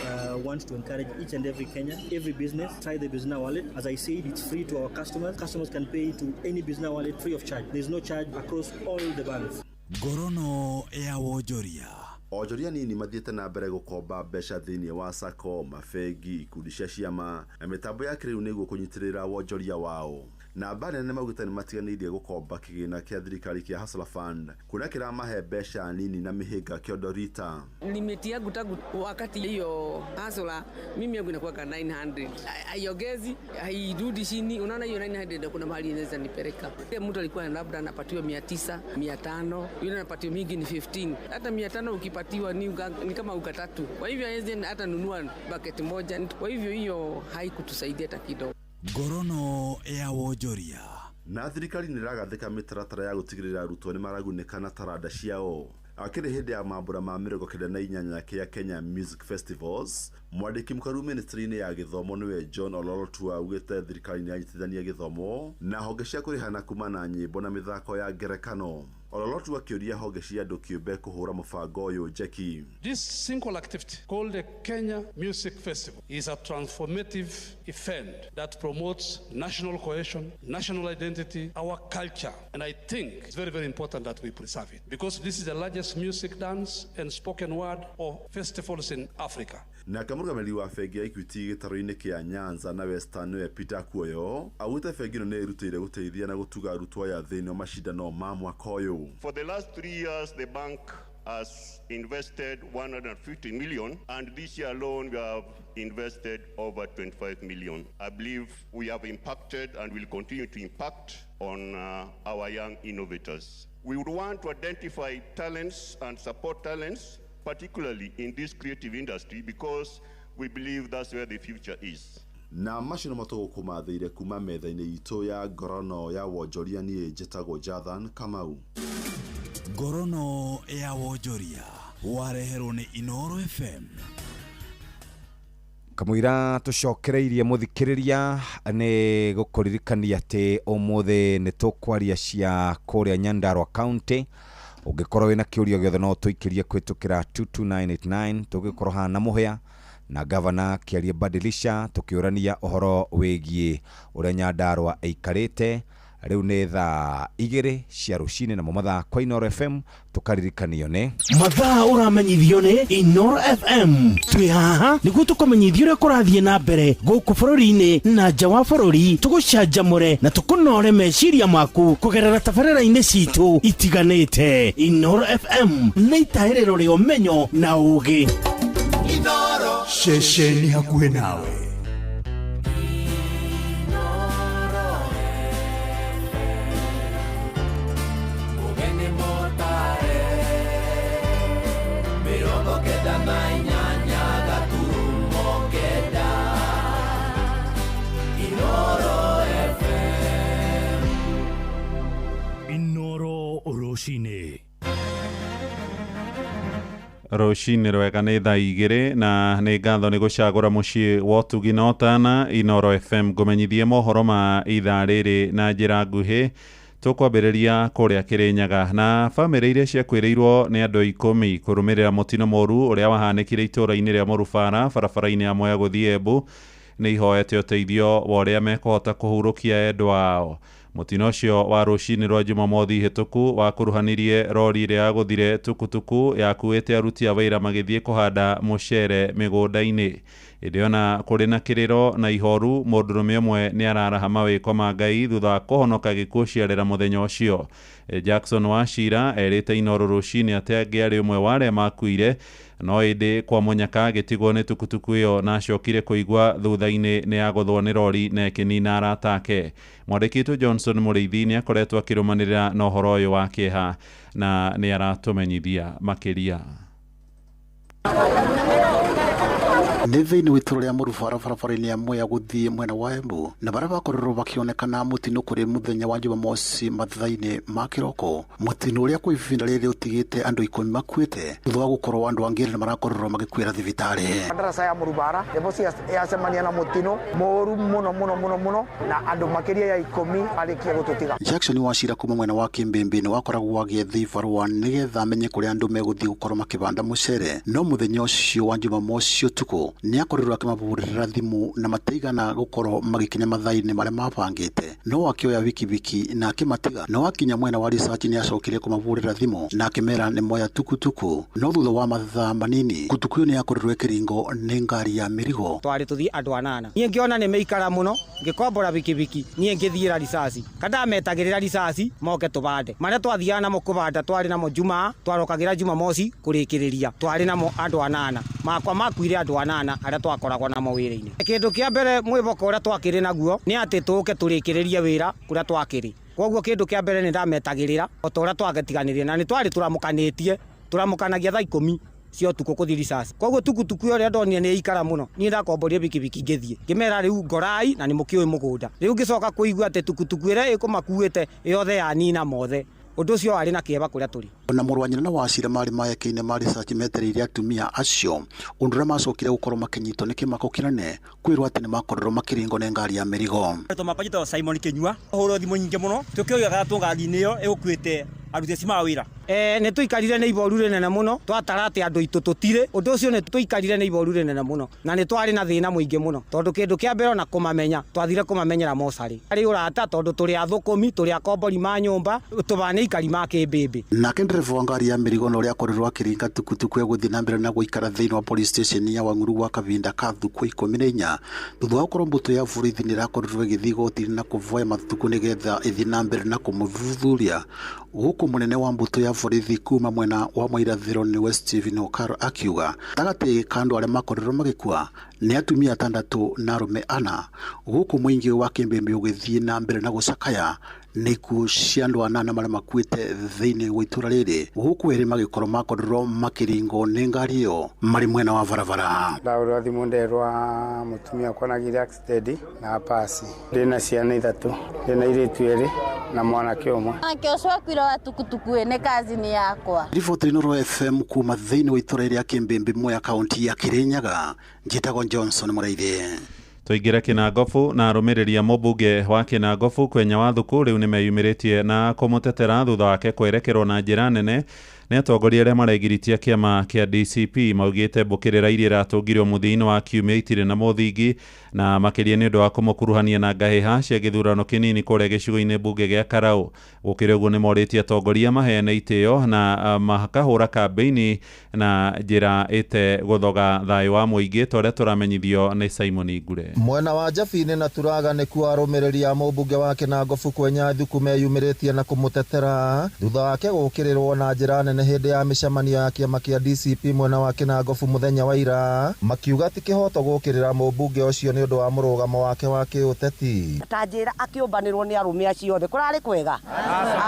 want to encourage each and every Kenyan, every business, try the Bizna Wallet. As I said, it's free to our customers. Customers can pay to any Bizna Wallet free of charge. There's no charge across all the banks. Ngorono ya wonjoria. Onjoria nini mathiĩte na mbere gũkomba mbeca thĩinĩ wa sacco, mabengi, ikundi cia ciama na mĩtambo ya kĩrĩu nĩguo kũnyitĩrĩra wonjoria wao. Namba nene maugĩte nĩ matiganĩirie gũkomba kĩgĩna kĩa thirikari kĩa Hustler Fund kuona kĩramahe mbeca nini na mĩhĩnga kĩondo rita. Limit yangu tangu wakati hiyo Hustler mimi yangu inakuwa 900. Haiongezi, hairudi chini. Unaona hiyo 900 kuna mahali inaweza nipeleka. Mtu alikuwa labda anapatiwa 900, 500, yule anapatiwa mingi ni 15. Hata 500 ukipatiwa ni kama unga tatu. Kwa hivyo haiwezi hata nunua bucket moja. Kwa hivyo hiyo haikutusaidia hata kidogo. Ngorono ya wonjoria. Na thirikari nĩ ĩragathĩka mĩtaratara ya gũtigĩrĩra arutwo nĩ maragunĩka na taranda ciao. Akĩrĩ hĩndĩ ya mambũra ma 98 kĩa Kenya Music Festivals, mwandĩki mũkaru ministry-inĩ ya gĩthomo nĩwe John Ololotua augĩte thirikari nĩ yanyitithania gĩthomo na honge cia kũrĩhana kuma na nyĩmbo na mĩthako ya ngerekano. Ololotua akĩũria honge cia andũ kĩũmbe kũhũra mũbango ũyũ njeki. This single activity called the Kenya Music Festival is a transformative event that promotes national cohesion, national identity, our culture. And I think it's very, very important that we preserve it because this is the largest music, dance and spoken word of festivals in Africa. Nake mũrũgamĩrĩri wa bengi ya Equity gĩtarũ-inĩ kĩa Nyanza na Western nĩwe Peter Kuoyo augĩte bengi ĩno nĩ ĩrutĩire gũteithia na gũtuga arutwo aya thĩinĩ wa macindano ma mwaka ũyũ. For the last 3 years, the bank has invested 150 million, and this year alone we have invested over 25 million. I believe we have impacted and will continue to impact on our young innovators. We would want to identify talents and support talents, particularly in this creative industry, because we believe that's where the future is. Na macio nĩmo tũgũkũmathĩire kuma metha-inĩ itũ ya ngorono ya wonjoria. Niĩ njĩtagwo Jathan Kamau. Ngorono ya wonjoria wareherwo nĩ Inooro FM. Kamũira tũcokereirie mũthikĩrĩria nĩ gũkũririkania atĩ ũmũthĩ nĩ tũkwaria cia kũrĩa Nyandarua County. Ũngĩkorwo wĩna kĩũria gĩothe no tũikĩrie kũhĩtũkĩra 22989. Tũgĩkorwo haha na mũhĩa na gavana kĩarie badilisha tũkĩũrania ũhoro wĩgiĩ ũrĩa Nyandarua ĩikarĩte. Rĩu nĩ thaa 2 cia rũcinĩ namo mathaa kwa Inooro FM tũkaririkanio nĩ mathaa ũramenyithio nĩ Inooro FM. Twĩ haha nĩguo tũkũmenyithia ũrĩa kũrathiĩ na mbere gũkũ bũrũri-inĩ na nja wa bũrũri, tũgũcanjamũre na tũkũnore meciria maku kũgerera tabarĩra-inĩ citũ itiganĩte. Inooro FM nĩ itahĩrĩro rĩa ũmenyo na ũũgĩ. Inooro ceceni hakuhĩ nawe. Rũcinĩ rwega nĩ thaa 2 na nĩ ngatho nĩ gũcagũra mũciĩ wa ũtugi na ũtana Inooro FM. Ngũmenyithie mohoro ma ithaa rĩrĩ na njĩra nguhĩ. Tũkwambĩrĩria kũrĩa Kĩrĩnyaga na bamĩrĩ iria ciakuĩrĩirwo nĩ andũ 10 kũrũmĩrĩra mũtino mũru ũrĩa wahanĩkire itũũra-inĩ rĩa Mũrubara barabara-inĩ ya Mwea gũthiĩ Embu nĩ ihoete ũteithio wa ũrĩa mekũhota kũhurũkia endwa ao. Mũtino ũcio wa rũcinĩ rwa Jumamothi hĩtũku wakuruhanirie rori ĩrĩa yagũthire tukutuku yakuĩte aruti a wĩra magĩthiĩ kũhanda mũcere mĩgũnda-inĩ. Ĩndĩ ona kũrĩ na kĩrĩro na ihoru, mũndũrũme ũmwe nĩ araraha mawĩko ma Ngai thutha wa kũhonoka gĩkuũ ciarera mũthenya ũcio. Jackson Wachira erĩte Inooro rũcinĩ atĩ angĩarĩ ũmwe wa arĩa makuire, no ĩndĩ kwa mũnyaka agĩtigwo nĩ tukutuku ĩyo na acokire kũigua thutha-inĩ nĩ yagũthwo nĩ rori na ĩkĩnina arata ake. Mwandĩki witũ Johnson Mũrĩithi nĩ akoretwo akĩrũmanĩrĩra na ũhoro ũyũ wa kĩeha na nĩ aratũmenyithia makĩria. Nĩ thĩinĩ wa itũra rĩa Mũrubara barabara-inĩ ya Mwea gũthiĩ mwena wa Embu, na barĩa bakorirwo bakĩonekana mũtino kũrĩ mũthenya wa Jumamosi mathaa-inĩ ma kĩroko, mũtino ũrĩa kwa ihinda rĩrĩ ũtigĩte andũ 10 makuĩte thutha wa gũkorwo andũ angĩ erĩ marakorirwo magĩkuĩra thibitarĩ. Ndaraca ya Mũrubara nĩbo yacemania na mũtino mũru mũno mũno mũno mũno na andũ makĩria ya 10 marĩkia gũtũtiga. Jackson Wachira kuma mwena wa Kĩmbĩmbĩ nĩ wakoragwo agĩetha ibarũa nĩgetha amenye kũrĩa andũ megũthiĩ gũkorwo makĩbanda mũcere, no mũthenya ũcio wa Jumamosi ũtukũ nĩ akorirwo akĩmahũrĩra thimũ na mataigana gũkorwo magĩkinya mathaa-inĩ marĩa mabangĩte, no akĩoya wikibiki na akĩmatiga. No akinya mwena wa Research nĩ acokire kũmahũrĩra thimũ na akĩmera nĩ moya tukutuku, no thutha wa mathaa manini tukutuku ĩyo nĩ yakorirwo ĩkĩringwo nĩ ngari ya mĩrigo. Twarĩ tũthiĩ andũ 8, niĩ ngĩona nĩ mĩikara mũno ngĩkombora bikibiki, niĩ ngĩthiĩra risasi kandametagĩrĩra risasi moke tũbande marĩa twathiaga namo kũbanda, twarĩ namo Jumaa, twarokagĩra Jumamosi kũrĩkĩrĩria, twarĩ namo andũ 8 makwa makuire andũ 8 arĩa twakoragwo namo wĩra-inĩ. Kĩndũ kĩa mbere mwĩboko ũrĩa twakĩrĩ naguo nĩ atĩ tũke tũrĩkĩrĩrie wĩra kũrĩa twakĩrĩ, koguo kĩndũ kĩa mbere nĩ ndametagĩrĩra o ta ũrĩa twagĩtiganĩrie, na nĩ twarĩ tũramũkanĩtie, tũramũkanagia thaa 10 cia ũtukũ kũthiĩ risasi. Koguo tukutuku ĩyo ũrĩa ndonire nĩ ĩikara mũno, niĩ ndakomborie bikibiki ngĩthiĩ ngĩmera rĩu ngorai na nĩ mũkĩũĩ mũgũnda. Rĩu ngĩcoka kũigua atĩ tukutuku ĩrĩa ĩkũmakuĩte yothe yanina mothe. Ũndũ ũcio warĩ na kĩeva kũrĩa tũrĩ. Ona mũrũ wa nyina na Wachira marĩ mayake-inĩ ma Research metereire atumia acio, ũndũ ũrĩa macokire gũkorwo makĩnyitwo nĩ kĩmako kĩnene kwĩrwo atĩ nĩ makorirwo makĩringwo nĩ ngari ya mĩrigo. Tũmapa njĩtagwo Simon Kĩnyua, hũrwo thimũ nyingĩ mũno tũkĩoigaga tũ ngari-inĩ ĩyo ĩgũkuĩte aruti acio ma wĩra. Nĩ tũikarire nĩ iboru rĩnene mũno, twatara atĩ andũ aitũ tũtirĩ. Ũndũ ũcio nĩ tũikarire nĩ iboru rĩnene mũno na nĩ twarĩ na thĩna mũingĩ mũno, tondũ kĩndũ kĩa mbere ona kũmamenya twathire kũmamenyera mocarĩ. Arĩ ũrata tondũ tũrĩ athũkũmi, tũrĩ akombori ma nyũmba, tũbana ikari ma Kĩmbĩmbĩ. Nake ndereba wa ngari ya mĩrigo na ũrĩa akorirwo akĩringa tukutuku egũthiĩ na mbere na gũikara thĩinĩ wa police station ya Wang'uru gwa kahinda ka thukũ 14 thutha wa gũkorwo mbũtũ ya borithi nĩ ĩrakorirwo ĩgĩthiĩ igoti-inĩ na kũvoya matukũ nĩgetha ĩthiĩ na mbere na kũmũthuthuria. Gũkũ mũnene wa mbũtũ ya borithi kuma mwena wa Mwirathĩro nĩwe Stephen Okaro akiuga gatagatĩ ka andũ arĩa makorirwo magĩkua nĩ atumia 6 na arũme 4, gũkũ mũingĩ wa Kĩmbĩmbĩ ũgĩthiĩ na mbere na gũcakaya nĩ ikuũ cia andũ 8 marĩa makuĩte thĩinĩ wa itũra rĩrĩ, gũkũ erĩ magĩkorwo makorirwo makĩringwo nĩ ngari ĩyo marĩ mwena wa barabara. Ndahũrwo thimũ nderwa mũtumia wakwa nagĩire accident na pasi. Ndĩna ciana 3, ndĩna airĩtu 2 na mwanake ũmwe. Mwanake ũcio akuire wa tukutuku nĩ kazini yakwa. Riboti Inooro FM kuma thĩinĩ wa itũra rĩa Kĩmbĩmbĩ Mwea kaunti ya Kirinyaga, njĩtagwo Johnson Mũraithi. Tũingĩre Kĩnangobu na arũmĩrĩri a mũmbunge wa Kĩnangobu Kwenya wa Thuku rĩu nĩmeyumĩrĩtie na kũmũtetera thutha wake kwerekerwo na njĩra nene nĩ atongoria arĩa maregiritia kĩama kĩa DCP. Maugĩte mbũkĩrĩra iria iratũngirwo mũthia-inĩ wa kiumia itirĩ na mũthingi, na makĩria nĩ ũndũ wa kũmũkuruhania na ngahĩha cia gĩthurano kĩnini kũrĩa gĩcigo-inĩ mbunge gĩa Karau. Gũkĩrĩ ũguo nĩmorĩtie atongoria maheane itĩo na makahũra kambĩini na njĩra ĩte gũthoga thayũ wa mũingĩ ta ũrĩa tũramenyithio nĩ Simon Ngure. Mwena wa Jabini na Turaga nĩkuo arũmĩrĩri a mũmbunge wa Kĩnangobu Kwenya Thuku meyumĩrĩtie na kũmũtetera thutha wake gũũkĩrĩrwo na njĩra nene hĩndĩ ya mĩcemanio ya kĩama kĩa DCP mwena wa Kĩnangobu mũthenya wa ira, makiuga ti kĩhoto gũũkĩrĩra mũmbunge ũcio nĩ ũndũ wa mũrũgamo wake wa kĩũteti. Ta njĩra akĩũmbanĩrwo nĩ arũme acio othe, kũrarĩ kwega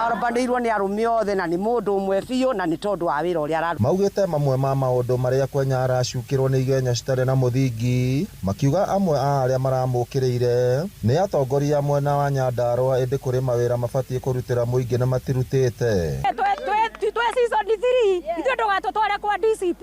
arũmbanĩirwo nĩ arũme othe na nĩ mũndũ ũmwe biũ, na nĩ tondũ wa wĩra ũrĩa araruta. Maugĩte mamwe ma maũndũ marĩa Kwenya aracukĩrwo nĩ igenyo citarĩ na mũthingi, makiuga amwe a arĩa maramũkĩrĩire nĩ atongoria mwena wa Nyandarua, ĩndĩ kũrĩ mawĩra mabatiĩ kũrutĩra mũingĩ na matirutĩte. Twe season 3 ithuĩ ndũgatũtware kwa DCP,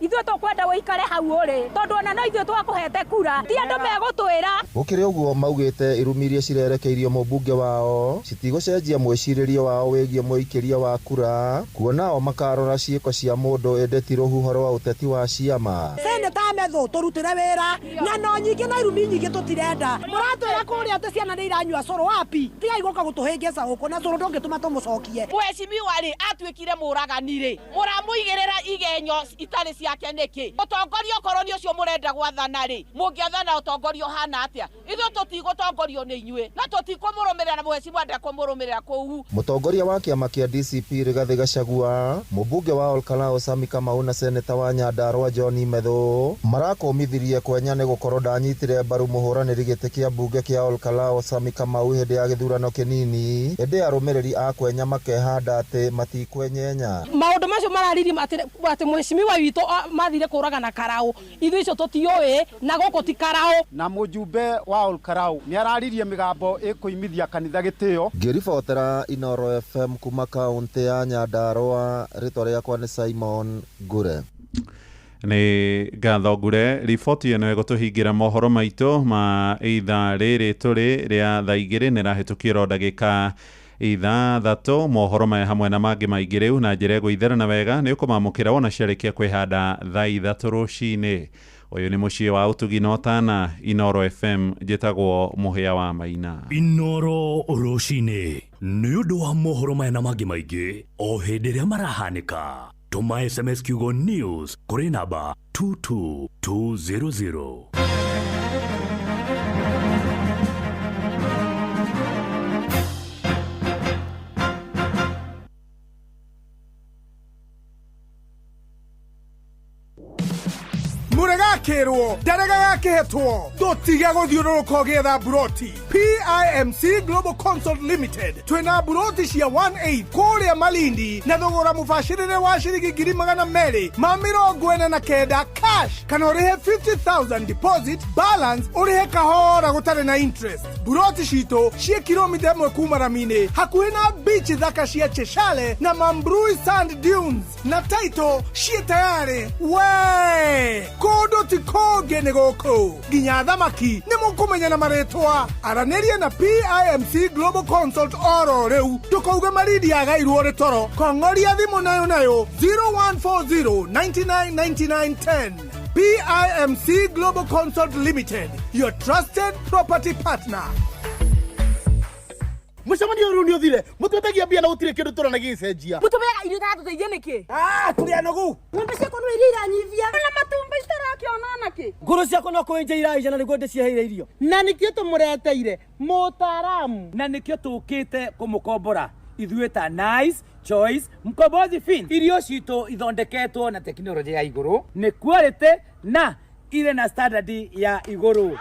ithuĩ tũkwenda ũikare hau ũrĩ tondũ ona no ithuĩ twakũhete kura, ti andũ megũtwĩra. Gũkĩrĩ ũguo maugĩte irumi iria cirerekeirio mũmbunge wao citigũcenjia mwĩcirĩrie wao wĩgiĩ mũikĩria wa kura, kuona o makarora ciĩko cia mũndũ ĩndĩ ti rũhuho rwa ũteti wa ciama. Seneta Methu tũrutĩre wĩra na no nyingĩ na irumi nyingĩ tũtirenda. Mũratwĩra kũrĩa atĩ ciana nĩ iranyua cũrũ wapi, tigai gũka gũtũhĩngĩca gũkũ na cũrũ ndũngĩtũma tũmũcokie. Mheshimiwa rĩ atuĩkire mũragani rĩ, mũramũigĩrĩra igenyo itarĩ ciake nĩkĩ? Ũtongoria okorwo nĩ ũcio mũrenda gwathana rĩ, mũngĩathana ũtongoria ũhana atĩa? Ithuĩ tũtigũtongorio nĩ inyuĩ na tũtikũmũrũmĩrĩra, na mheshimiwa ndekũmũrũmĩrĩra kũu. Mũtongoria wa kĩama kĩa DCP Rigathĩ Gachagua, mũmbunge wa Olkalou Sami Kamau na seneta wa Nyandarua John Methu marakũmithirie Kwenya nĩ gũkorwo ndanyitire mbaru mũhũranĩri gĩtĩ kĩa mbunge kĩa Olkalou Sami Kamau hĩndĩ ya gĩthurano kĩnini, ĩndĩ arũmĩrĩri a Kwenya makehanda atĩ matikwenyenya. Maũndũ Maũndũ macio mararirie atĩ mheshimiwa witũ mathire kũragana Karau, ithuĩ icio tũtiũĩ na gũkũ ti Karau. Na mũjumbe wa Ol Karau nĩ araririe mĩgambo ĩkũimithia kanitha gĩtĩo. Ngĩribotera Inoro FM kuma kaunti ya Nyandarua, rĩtwa rĩakwa nĩ Simon Ngure. Nĩ ngatho Ngure. Riboti ĩno ĩgũtũhingĩra mohoro maitũ ma ithaa rĩrĩ tũrĩ rĩa thaa 2 nĩ rahĩtũkio ndagĩka 6. Mohoro maya hamwe na mangĩ maingĩ rĩu na njĩra ĩgũitherana wega nĩ ũkũmamũkĩra wona ciarĩkia kwĩhanda thaa 3 rũcinĩ. Ũyũ nĩ mũciĩ wa ũtugi na ũtana, Inoro FM. Njĩtagwo Mũhĩa wa Maina. Inoro rũcinĩ nĩ ũndũ wa mohoro maya na mangĩ maingĩ o hĩndĩ ĩrĩa marahanĩka. Tũma SMS kiugo news kũrĩ namba 22200. Mũregakĩrwo ndarega gakĩhetwo tũtige gũthiũrũrũka ũgĩetha mburoti. PIMC Global Consult Limited twĩna mburoti cia 18 kũrĩa Malindi na thogora mũbacĩrĩre wa ciringi 249,000 cash, kana ũrĩhe 50,000 deposit, balance ũrĩhe kahora gũtarĩ na interest. Mburoti citũ ciĩ kilomita 1 kuma rami-inĩ, hakuhĩ na beach thaka cia Cheshale na Mambrui Sand Dunes, na title ciĩ tayarĩ. We kũndũ ti kũngĩ nĩ gũkũ, nginya thamaki nĩ mũkũmenya na marĩtwa. Aranĩria na PIMC Global Consult oro rĩu, ndũkauge Malindi yagairwo rĩ toro. Kong'oria thimũ nayo nayo 0140 99 99 10. PIMC Global Consult Limited, your trusted property partner. Mũcemanio ũyũ nĩ ũthire, mũtwetagia mbia na gũtirĩ kĩndũ tũrona gĩgĩcenjia. Mũtũmeaga irio itaratũteithia nĩkĩ? Tũrĩ anogu. Ng'ombe ciakwa no iria iranyivia na matumbĩ citarakĩona nakĩ. Ngũrũ ciakwa no kũenja iraija na nĩguo ndĩciheire irio. Na nĩkĩo tũmũreteire mũtaaramu. Na nĩkĩo tũkĩte kũmũkombora ithuĩ ta Nice Choice Mkombozi Fin. Irio citũ ithondeketwo na tekinoronjĩ ya igũrũ, nĩ quality na irĩ na standard ya igũrũ.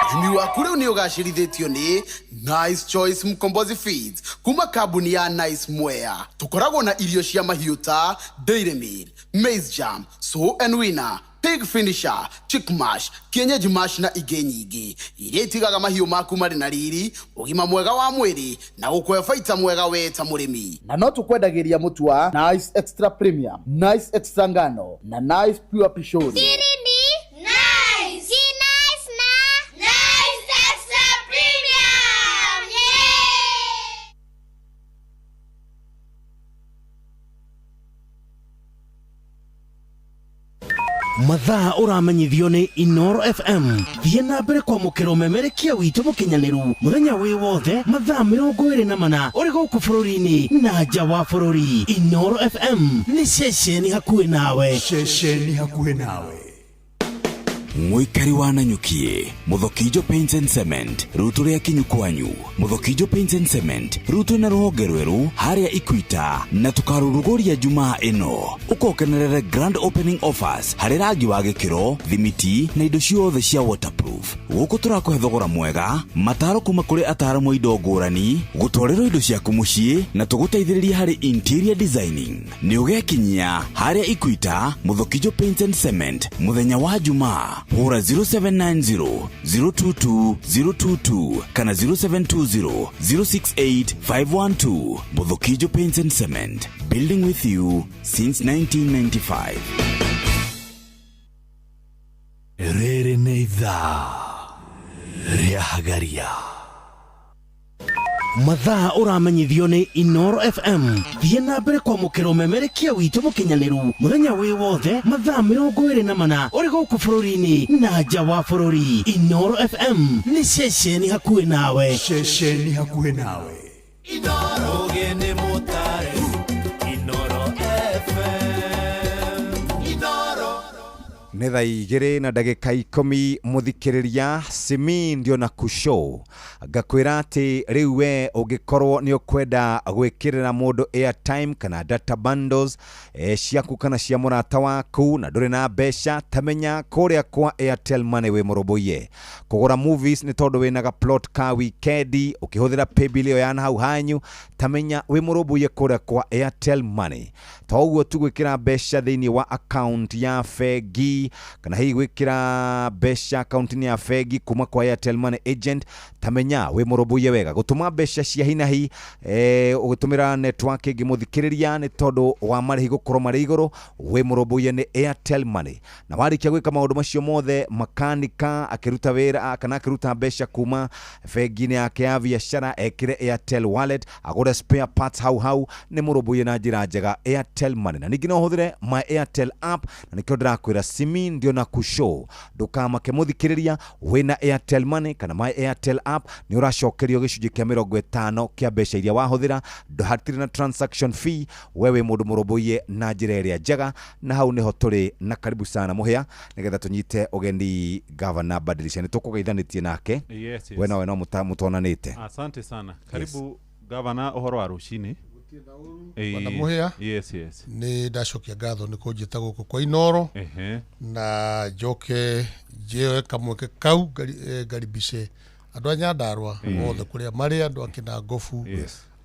Ũrĩmi waku rĩu nĩ ũgacĩrithĩtio nĩ Nice Choice Mkombozi Feeds kuma kambuni ya Nice Mwea. Tũkoragwo na irio cia mahiũ ta Dairy Meal, Maize Jam, Sow and Winner, Pig Finisher, Chick Mash, Kienyeji Mash na ingĩ nyingĩ iria itigaga mahiũ maku marĩ na riri, ũgima mwega wa mwĩrĩ na gũkũhe baita mwega we ta mũrĩmi. Na no tũkwendagĩria mũtu wa Nice Extra Premium, Nice Extra Ngano na Nice Pure Pishori. Siri ni Nice. Si Nice na Nice Extra Premium. Yeah! Mathaa ũramenyithio nĩ Inoro FM. Thiĩ na mbere kwamũkĩra ũmemerekia witũ mũkinyanĩru mũthenya wĩ wothe mathaa 24 ũrĩ gũkũ bũrũri-inĩ na nja wa bũrũri. Inoro FM nĩ ceceni hakuhĩ nawe. Ceceni hakuhĩ nawe. Mũikari wa Nanyukie, Mũthokijo Paints and Cement, rĩu tũrĩ akinyu kwanyu. Mũthokijo Paints and Cement, rĩu twĩna rũhonge rwerũ harĩa Ikuita na tũkarũrũgũria Jumaa ĩno. Ũkokenerere grand opening offers harĩ rangi wa gĩkĩro, thimiti na indo ciothe cia waterproof. Gũkũ tũrakũhe thogora mwega, mataro kuma kũrĩ ataaramu a indo ngũrani, gũtwarĩrwo indo ciaku mũciĩ na tũgũteithĩrĩrie harĩ interior designing. Nĩ ũgekinyia harĩa Ikuita, Mũthokijo Paints and Cement mũthenya wa Jumaa. Hũra 0790 022 022 kana 0720 068 512. Mũthokijo Paints and Cement, building with you since 1995. Rĩrĩ nĩ ithaa rĩa Hagaria. Mathaa ũramenyithio nĩ Inoro FM. Thiĩ na mbere kwamũkĩra ũmemerekia witũ mũkinyanĩru mũthenya wĩ wothe mathaa 24 ũrĩ gũkũ bũrũri-inĩ na nja wa bũrũri. Inoro FM nĩ ceceni hakuhĩ nawe. Ceceni hakuhĩ nawe. Inoro nĩ mũtare. Inoro FM. Inoro. Nĩ thaa 2 na ndagĩka 10 mũthikĩrĩria Simi ndio na kushow ngakwĩra atĩ rĩu we ũngĩkorwo nĩ ũkwenda gwĩkĩrĩra mũndũ airtime kana data bundles ciaku kana cia mũrata waku na ndũrĩ na mbeca, tamenya kũrĩa kwa Airtel Money wĩ mũrũmbũiye. Kũgũra movies nĩ tondũ wĩna ga plot ka wikendi ũkĩhũthĩra paybill ĩyo ya nahau hanyu, tamenya wĩ mũrũmbũiye kũrĩa kwa Airtel Money. To ũguo tu gwĩkĩra mbeca thĩinĩ wa account ya bengi kana hihi gwĩkĩra mbeca akaunti-inĩ ya bengi kuma kwa Airtel Money agent, tamenya wĩ mũrũmbũiye wega. Gũtũma mbeca cia hinahi ũgĩtũmĩra network ĩngĩ mũthikĩrĩria nĩ tondũ wa marĩhi gũkorwo marĩ igũrũ, wĩ mũrũmbũiye nĩ Airtel Money. Na warĩkia gwĩka maũndũ macio mothe, makanika akĩruta wĩra kana akĩruta mbeca kuma bengi-inĩ yake ya biacara ekĩre Airtel wallet agũre spare parts hau hau, nĩ mũrũmbũiye na njĩra njega Airtel Money. Na ningĩ no ũhũthĩre my Airtel app, na nĩkĩo ndĩrakwĩra Simi ndio na kushow. Ndũkamake mũthikĩrĩria, wĩna Airtel Money kana my Airtel app nĩ ũracokerio gĩcunjĩ kĩa 50 kĩa mbeca iria wahũthĩra, hatirĩ na transaction fee, we wĩ mũndũ mũrũmbũiye na njĩra ĩrĩa njega. Na hau nĩho tũrĩ na karibu sana mũhĩa nĩgetha tũnyite ũgeni Governor Badilisha. Nĩ tũkũgeithanĩtie nake. Yes, yes. We nawe no mũtonanĩte. Asante sana. Karibu Governor, ũhoro wa rũcinĩ. Bwana Mũhĩa. Yes, yes. Nĩ ndacokia ngatho nĩ kũnjĩta gũkũ kwa Inoro. Na njoke njoe kamweke kau ngaribice andũ a Nyandarua othe kũrĩa marĩ, andũ a Kĩnangobu,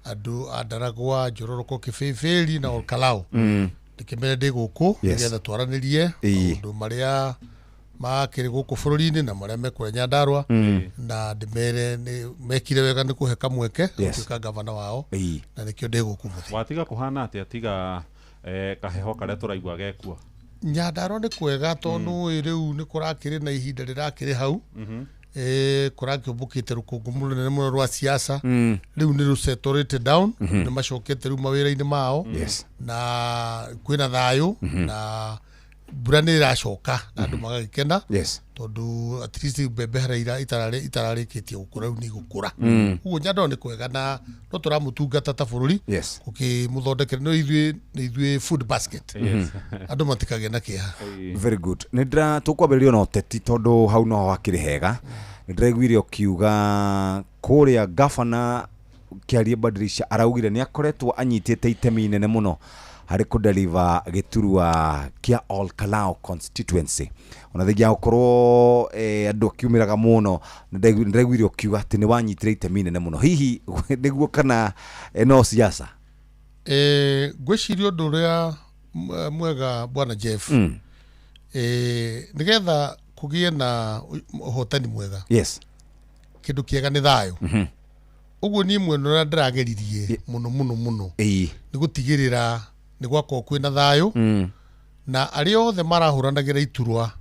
andũ a Ndaragwa, Njororoko, Kĩbĩbĩri na Olkalau. Ndĩkĩmere ndĩ gũkũ nĩgetha twaranĩrie maũndũ marĩa makĩrĩ gũkũ bũrũri-inĩ na marĩa mekũrĩa Nyandarua, na ndĩmere nĩ mekire wega nĩ kũhe kamweke gũtuĩka gavana wao, na nĩkĩo ndĩ gũkũ mũthĩ. Watiga kũhana atĩa tiga kaheho karĩa tũraigua gekuo? Nyandarua nĩ kwega tondũ rĩu nĩ kũrakĩrĩ na ihinda rĩrakĩrĩ hau. Kũrakĩũmbũkĩte rũkũngũ mũnene mũno rwa siasa. Rĩu nĩ rũsetorĩte down, nĩ macokete rĩu mawĩra-inĩ mao. Na kwĩna thayũ, na mbura nĩ ĩracoka na andũ magagĩkena. Tondũ at least mbembe harĩa itararĩkĩtie gũkũra rĩu nĩ igũkũra. Ũguo Nyandarua nĩ kwega na no tũramũtungata ta bũrũri ũkĩmũthondekera no ithuĩ nĩ ithuĩ food basket. Andũ matikagĩe na kĩeha. Very good. Nĩ ndĩra tũkwambĩrĩria na ũteti tondũ hau noho hakĩrĩ hega. Nĩ ndĩraiguire ũkiuga kũrĩa Governor Kĩarie Badilisha araugire nĩ akoretwo anyitĩte itemi inene mũno harĩ kũdeliver gĩturwa kĩa Olkalau constituency. Ona thengia ya gũkorwo andũ akiumĩraga mũno, nĩ ndĩraiguire ũkiuga atĩ nĩ wanyitire itemi inene mũno. Hihi nĩguo kana no siasa? Ngwĩciria ũndũ ũrĩa mwega Bwana Jeff. Nĩgetha kũgĩe na ũhotani mwega. Kĩndũ kĩega nĩ thayũ. Ũguo niĩ mwena ũrĩa ndĩrageririe mũno mũno mũno nĩ gũtigĩrĩra nĩ gwakorwo kwĩna thayũ, na arĩa othe marahũranagĩra iturwa,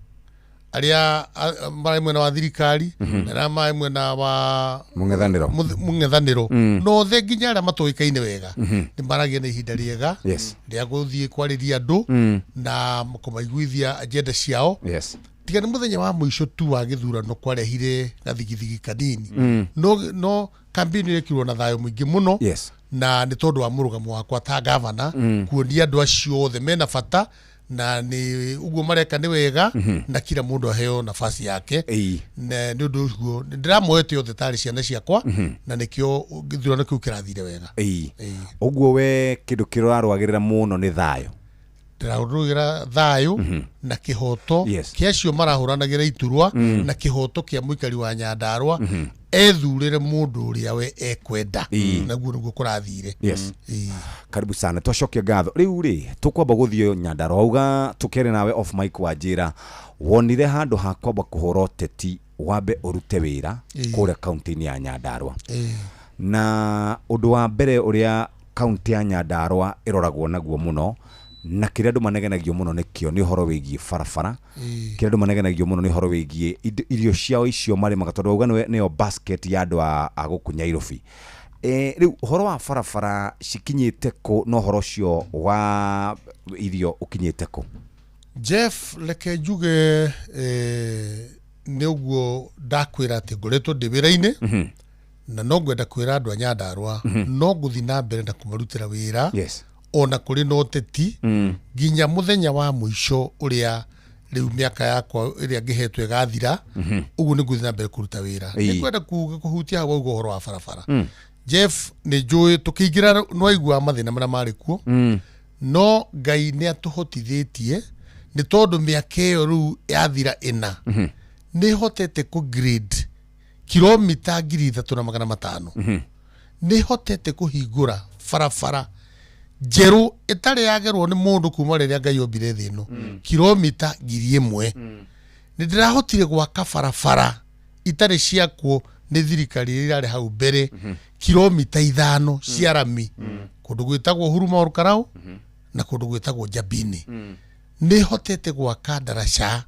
arĩa marĩ mwena wa thirikari, na arĩa marĩ mwena wa mũng'ethanĩro, mũng'ethanĩro, na othe nginya arĩa matũĩkaine wega, nĩ maragia na ihinda rĩega rĩa gũthiĩ kwarĩria andũ na kũmaiguithia agenda ciao. Tiga nĩ mũthenya wa mũico tu wa gĩthurano kwarehire gathigithigi kanini, no campaign ĩrekirwo na thayũ mũingĩ mũno. Na nĩ tondũ wa mũrũgamo wakwa ta gavana, kuonia andũ acio othe mena bata na nĩ ũguo mareka nĩ wega, na kila mũndũ aheo nafasi yake. Na nĩ ũndũ ũguo ndĩramoete othe tarĩ ciana ciakwa, na nĩkĩo gĩthurano kĩu kĩrathire wega. Ũguo we kĩndũ kĩrĩa ũrarũagĩrĩra mũno nĩ thayũ? Ndĩrarũĩra thayũ na kĩhoto kĩa acio marahũranagĩra iturwa, na kĩhoto kĩa mũikari wa Nyandarua ethurĩre mũndũ ũrĩa we ekwenda, naguo nĩguo kũrathire. Karibu sana, twacokia ngatho. Rĩu rĩ tũkwamba gũthiĩ Nyandarua, wauga tũkĩaria nawe off mic wanjĩra wonire handũ ha kwamba kũhũra ũteti wambe ũrute wĩra kũrĩa kaunti-inĩ ya Nyandarua. Na ũndũ wa mbere ũrĩa kaunti ya Nyandarua ĩroragwo naguo mũno na kĩrĩa andũ manegenagio mũno nĩkĩo nĩ ũhoro wĩgiĩ barabara, kĩrĩa andũ manegenagio mũno nĩ ũhoro wĩgiĩ irio ciao icio marĩmaga, tondũ wauga nĩyo basket ya andũ a gũkũ Nyairobi. Rĩu ũhoro wa barabara cikinyĩte kũ na ũhoro ũcio wa irio ũkinyĩte kũ? Jeff, reke njuge nĩ ũguo ndakwĩra atĩ ngoretwo ndĩ wĩra-inĩ, na no ngwenda kwĩra andũ a Nyandarua no ngũthiĩ na mbere na kũmarutĩra wĩra ona kũrĩ na ũteti nginya mũthenya wa mũico ũrĩa Rĩu mĩaka yakwa ĩrĩa ngĩhetwo ĩgathira, ũguo nĩ ngũthiĩ na mbere kũruta wĩra. Nĩ ngwenda kuga kũhutia hau wauga ũhoro wa barabara. Jeff, nĩ njũĩ tũkĩingĩra nĩwaiguaga mathĩna marĩa marĩ kuo, no Ngai nĩ atũhotithĩtie nĩ tondũ mĩaka ĩyo rĩu yathira 4, nĩ hotete kũ grade kilomita 3500. Nĩ hotete kũhingũra barabara njerũ ĩtarĩ yagerwo nĩ mũndũ kuma rĩrĩa Ngai ombire thĩ ĩno, kilomita 1000. Nĩ ndĩrahotire gwaka barabara itarĩ ciakwo nĩ thirikari ĩrĩa ĩrarĩ hau mbere, kilomita 5 cia rami, kũndũ gwĩtagwo Huruma Olkalou na kũndũ gwĩtagwo Njabini. Nĩ hotete gwaka ndaraca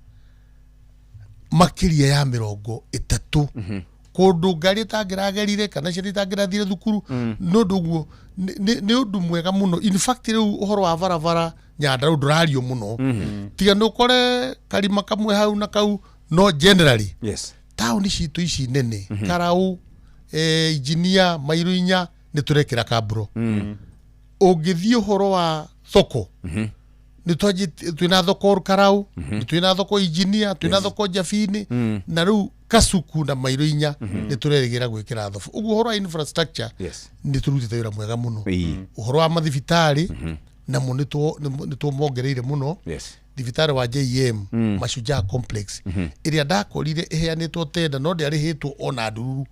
makĩria ya 30 kũndũ ngari ĩtangĩragerire kana ciana itangĩrathire thukuru. Nĩ ũndũ ũguo nĩ ũndũ mwega mũno. In fact, rĩu ũhoro wa barabara Nyandarua ndũrario mũno, tiga nĩ ũkore karima kamwe hau na kau, no generally taũni citũ ici nene, Karau, Injinia, Mairo 4, nĩ tũrekĩra kamburo. Ũngĩthiĩ ũhoro wa thoko, nĩ twĩna thoko Karau, nĩ twĩna thoko Injinia, twĩna thoko Njabini, na rĩu Kasuku na Mairo 4 nĩ tũrerĩgĩra gwĩkĩra thobo. Ũguo ũhoro wa infrastructure nĩ tũrutĩte wĩra mwega mũno. Ũhoro wa mathibitarĩ namo nĩ tũmongereire mũno. Thibitarĩ wa JM, Mashujaa Complex, ĩrĩa ndakorire ĩheanĩtwo tenda no ndĩarĩhĩtwo ona ndururu,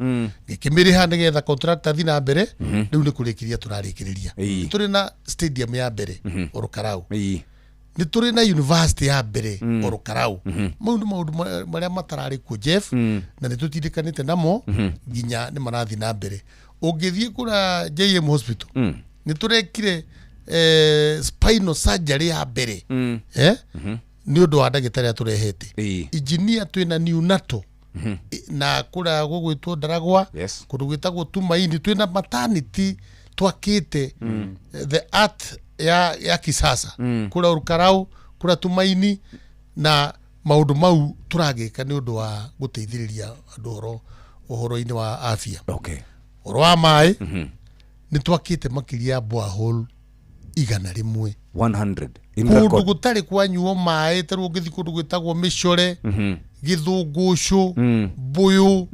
ngĩkĩmĩrĩha nĩgetha contractor athiĩ na mbere. Rĩu nĩ kũrĩkĩria tũrarĩkĩrĩria. Nĩ tũrĩ na stadium ya mbere Olkalou, nĩ tũrĩ na university ya mbere Olkalou. Mau nĩ maũndũ marĩa matararĩ kuo, Jeff, na nĩ tũtindĩkanĩte namo nginya nĩ marathiĩ na mbere. Ũngĩthiĩ kũra JM Hospital, nĩ tũrekire spinal surgery ya mbere, nĩ ũndũ wa ndagĩtarĩ atũrehete. Injinia twĩna neonatal, na kũrĩa gũgwĩtwo Ndaragwa, kũndũ gwĩtagwo Tumaini, twĩna maternity twakĩte, the art ya kisasa, kũrĩa Olkalou, kũrĩa Tumaini, na maũndũ mau tũragĩka nĩ ũndũ wa gũteithĩrĩria andũ ũhoro-inĩ wa afya. Ũhoro wa maĩ, nĩ twakĩte makĩria ya borehole 100. 100 in Kũndũ record. Gũtarĩ kwanyuo maĩ. Ta rĩu ũngĩthiĩ kũndũ gwĩtagwo Mĩcore, Gĩthũngũcũ, Mbũyũ,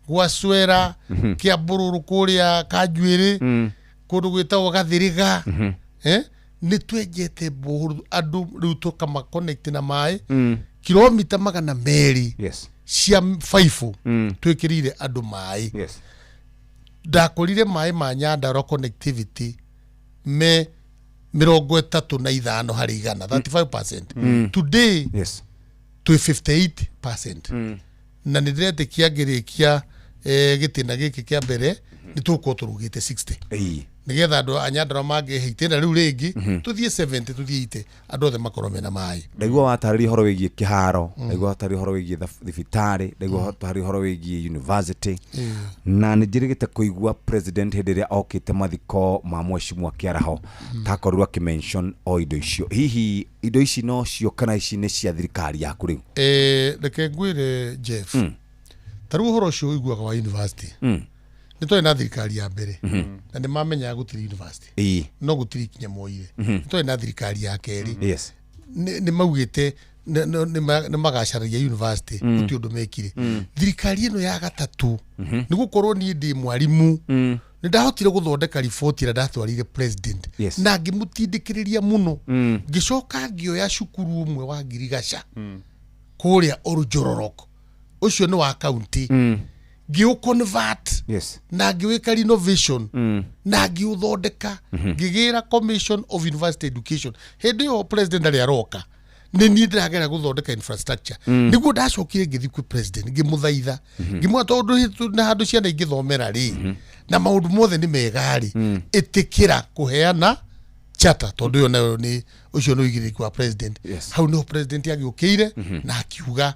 Gwacwera, Kĩambũrũrũ, kũrĩa Kanjuĩrĩ, kũndũ gwĩtagwo Gathĩrĩga, nĩ twenjete borehole andũ rĩu tũkama connect na maĩ, kilomita 200 cia baibũ twĩkĩrĩire andũ maĩ. Ndakorire maĩ ma Nyandarua connectivity me 35 harĩ igana, 35%. Today twĩ 58%, na nĩ ndĩretĩkia ngĩrĩkia gĩtĩna gĩkĩ kĩa mbere nĩ tũgũkorwo tũrugĩte 60, nĩgetha andũ a Nyandarua mangĩhe itĩna rĩu rĩngĩ, tũthiĩ 70, tũthiĩ 80, andũ othe makorwo mena maĩ. Ndaigua watarĩria ũhoro wĩgiĩ kĩharo, ndaigua watarĩria ũhoro wĩgiĩ thibitarĩ, ndaigua watarĩria ũhoro wĩgiĩ university, na nĩ njĩrĩgĩte kũigua president hĩndĩ ĩrĩa okĩte mathiko ma mheshimiwa Kĩaraho takorirwo akĩmention o indo icio. Hihi indo ici no cio kana ici nĩ cia thirikari yaku rĩu? Reke ngwĩre, Jeff, ta rĩu ũhoro ũcio ũiguaga wa university, nĩ twarĩ na thirikari ya mbere na nĩ mamenyaga gũtirĩ university, no gũtirĩ ikinya moire. Nĩ twarĩ na thirikari ya kerĩ, nĩ maugĩte nĩ magacaragia university, gũtirĩ ũndũ mekire. Thirikari ĩno ya gatatũ, nĩ gũkorwo niĩ ndĩ mwarimũ, nĩ ndahotire gũthondeka riboti ĩrĩa ndatwarire president na ngĩmũtindĩkĩrĩria mũno. Ngĩcoka ngĩoya cukuru ũmwe wa Ngirigaca kũrĩa Oljororok, ũcio nĩ wa county, ngĩũ convert na ngĩwĩka renovation na ngĩũthondeka, ngĩgĩra Commission of University Education. Hĩndĩ ĩyo president arĩ aroka, nĩ niĩ ndĩragera gũthondeka infrastructure. Nĩguo ndacokire ngĩthiĩ kwĩ president, ngĩmũthaitha, ngĩmwĩra tondũ na handũ ciana ingĩthomera rĩ, na maũndũ mothe nĩ mega rĩ, ĩtĩkĩra kũheana charter, tondũ ĩyo nayo nĩ ũcio nĩ ũigĩrĩrĩki wa president. Hau nĩho president agĩũkĩire na akiuga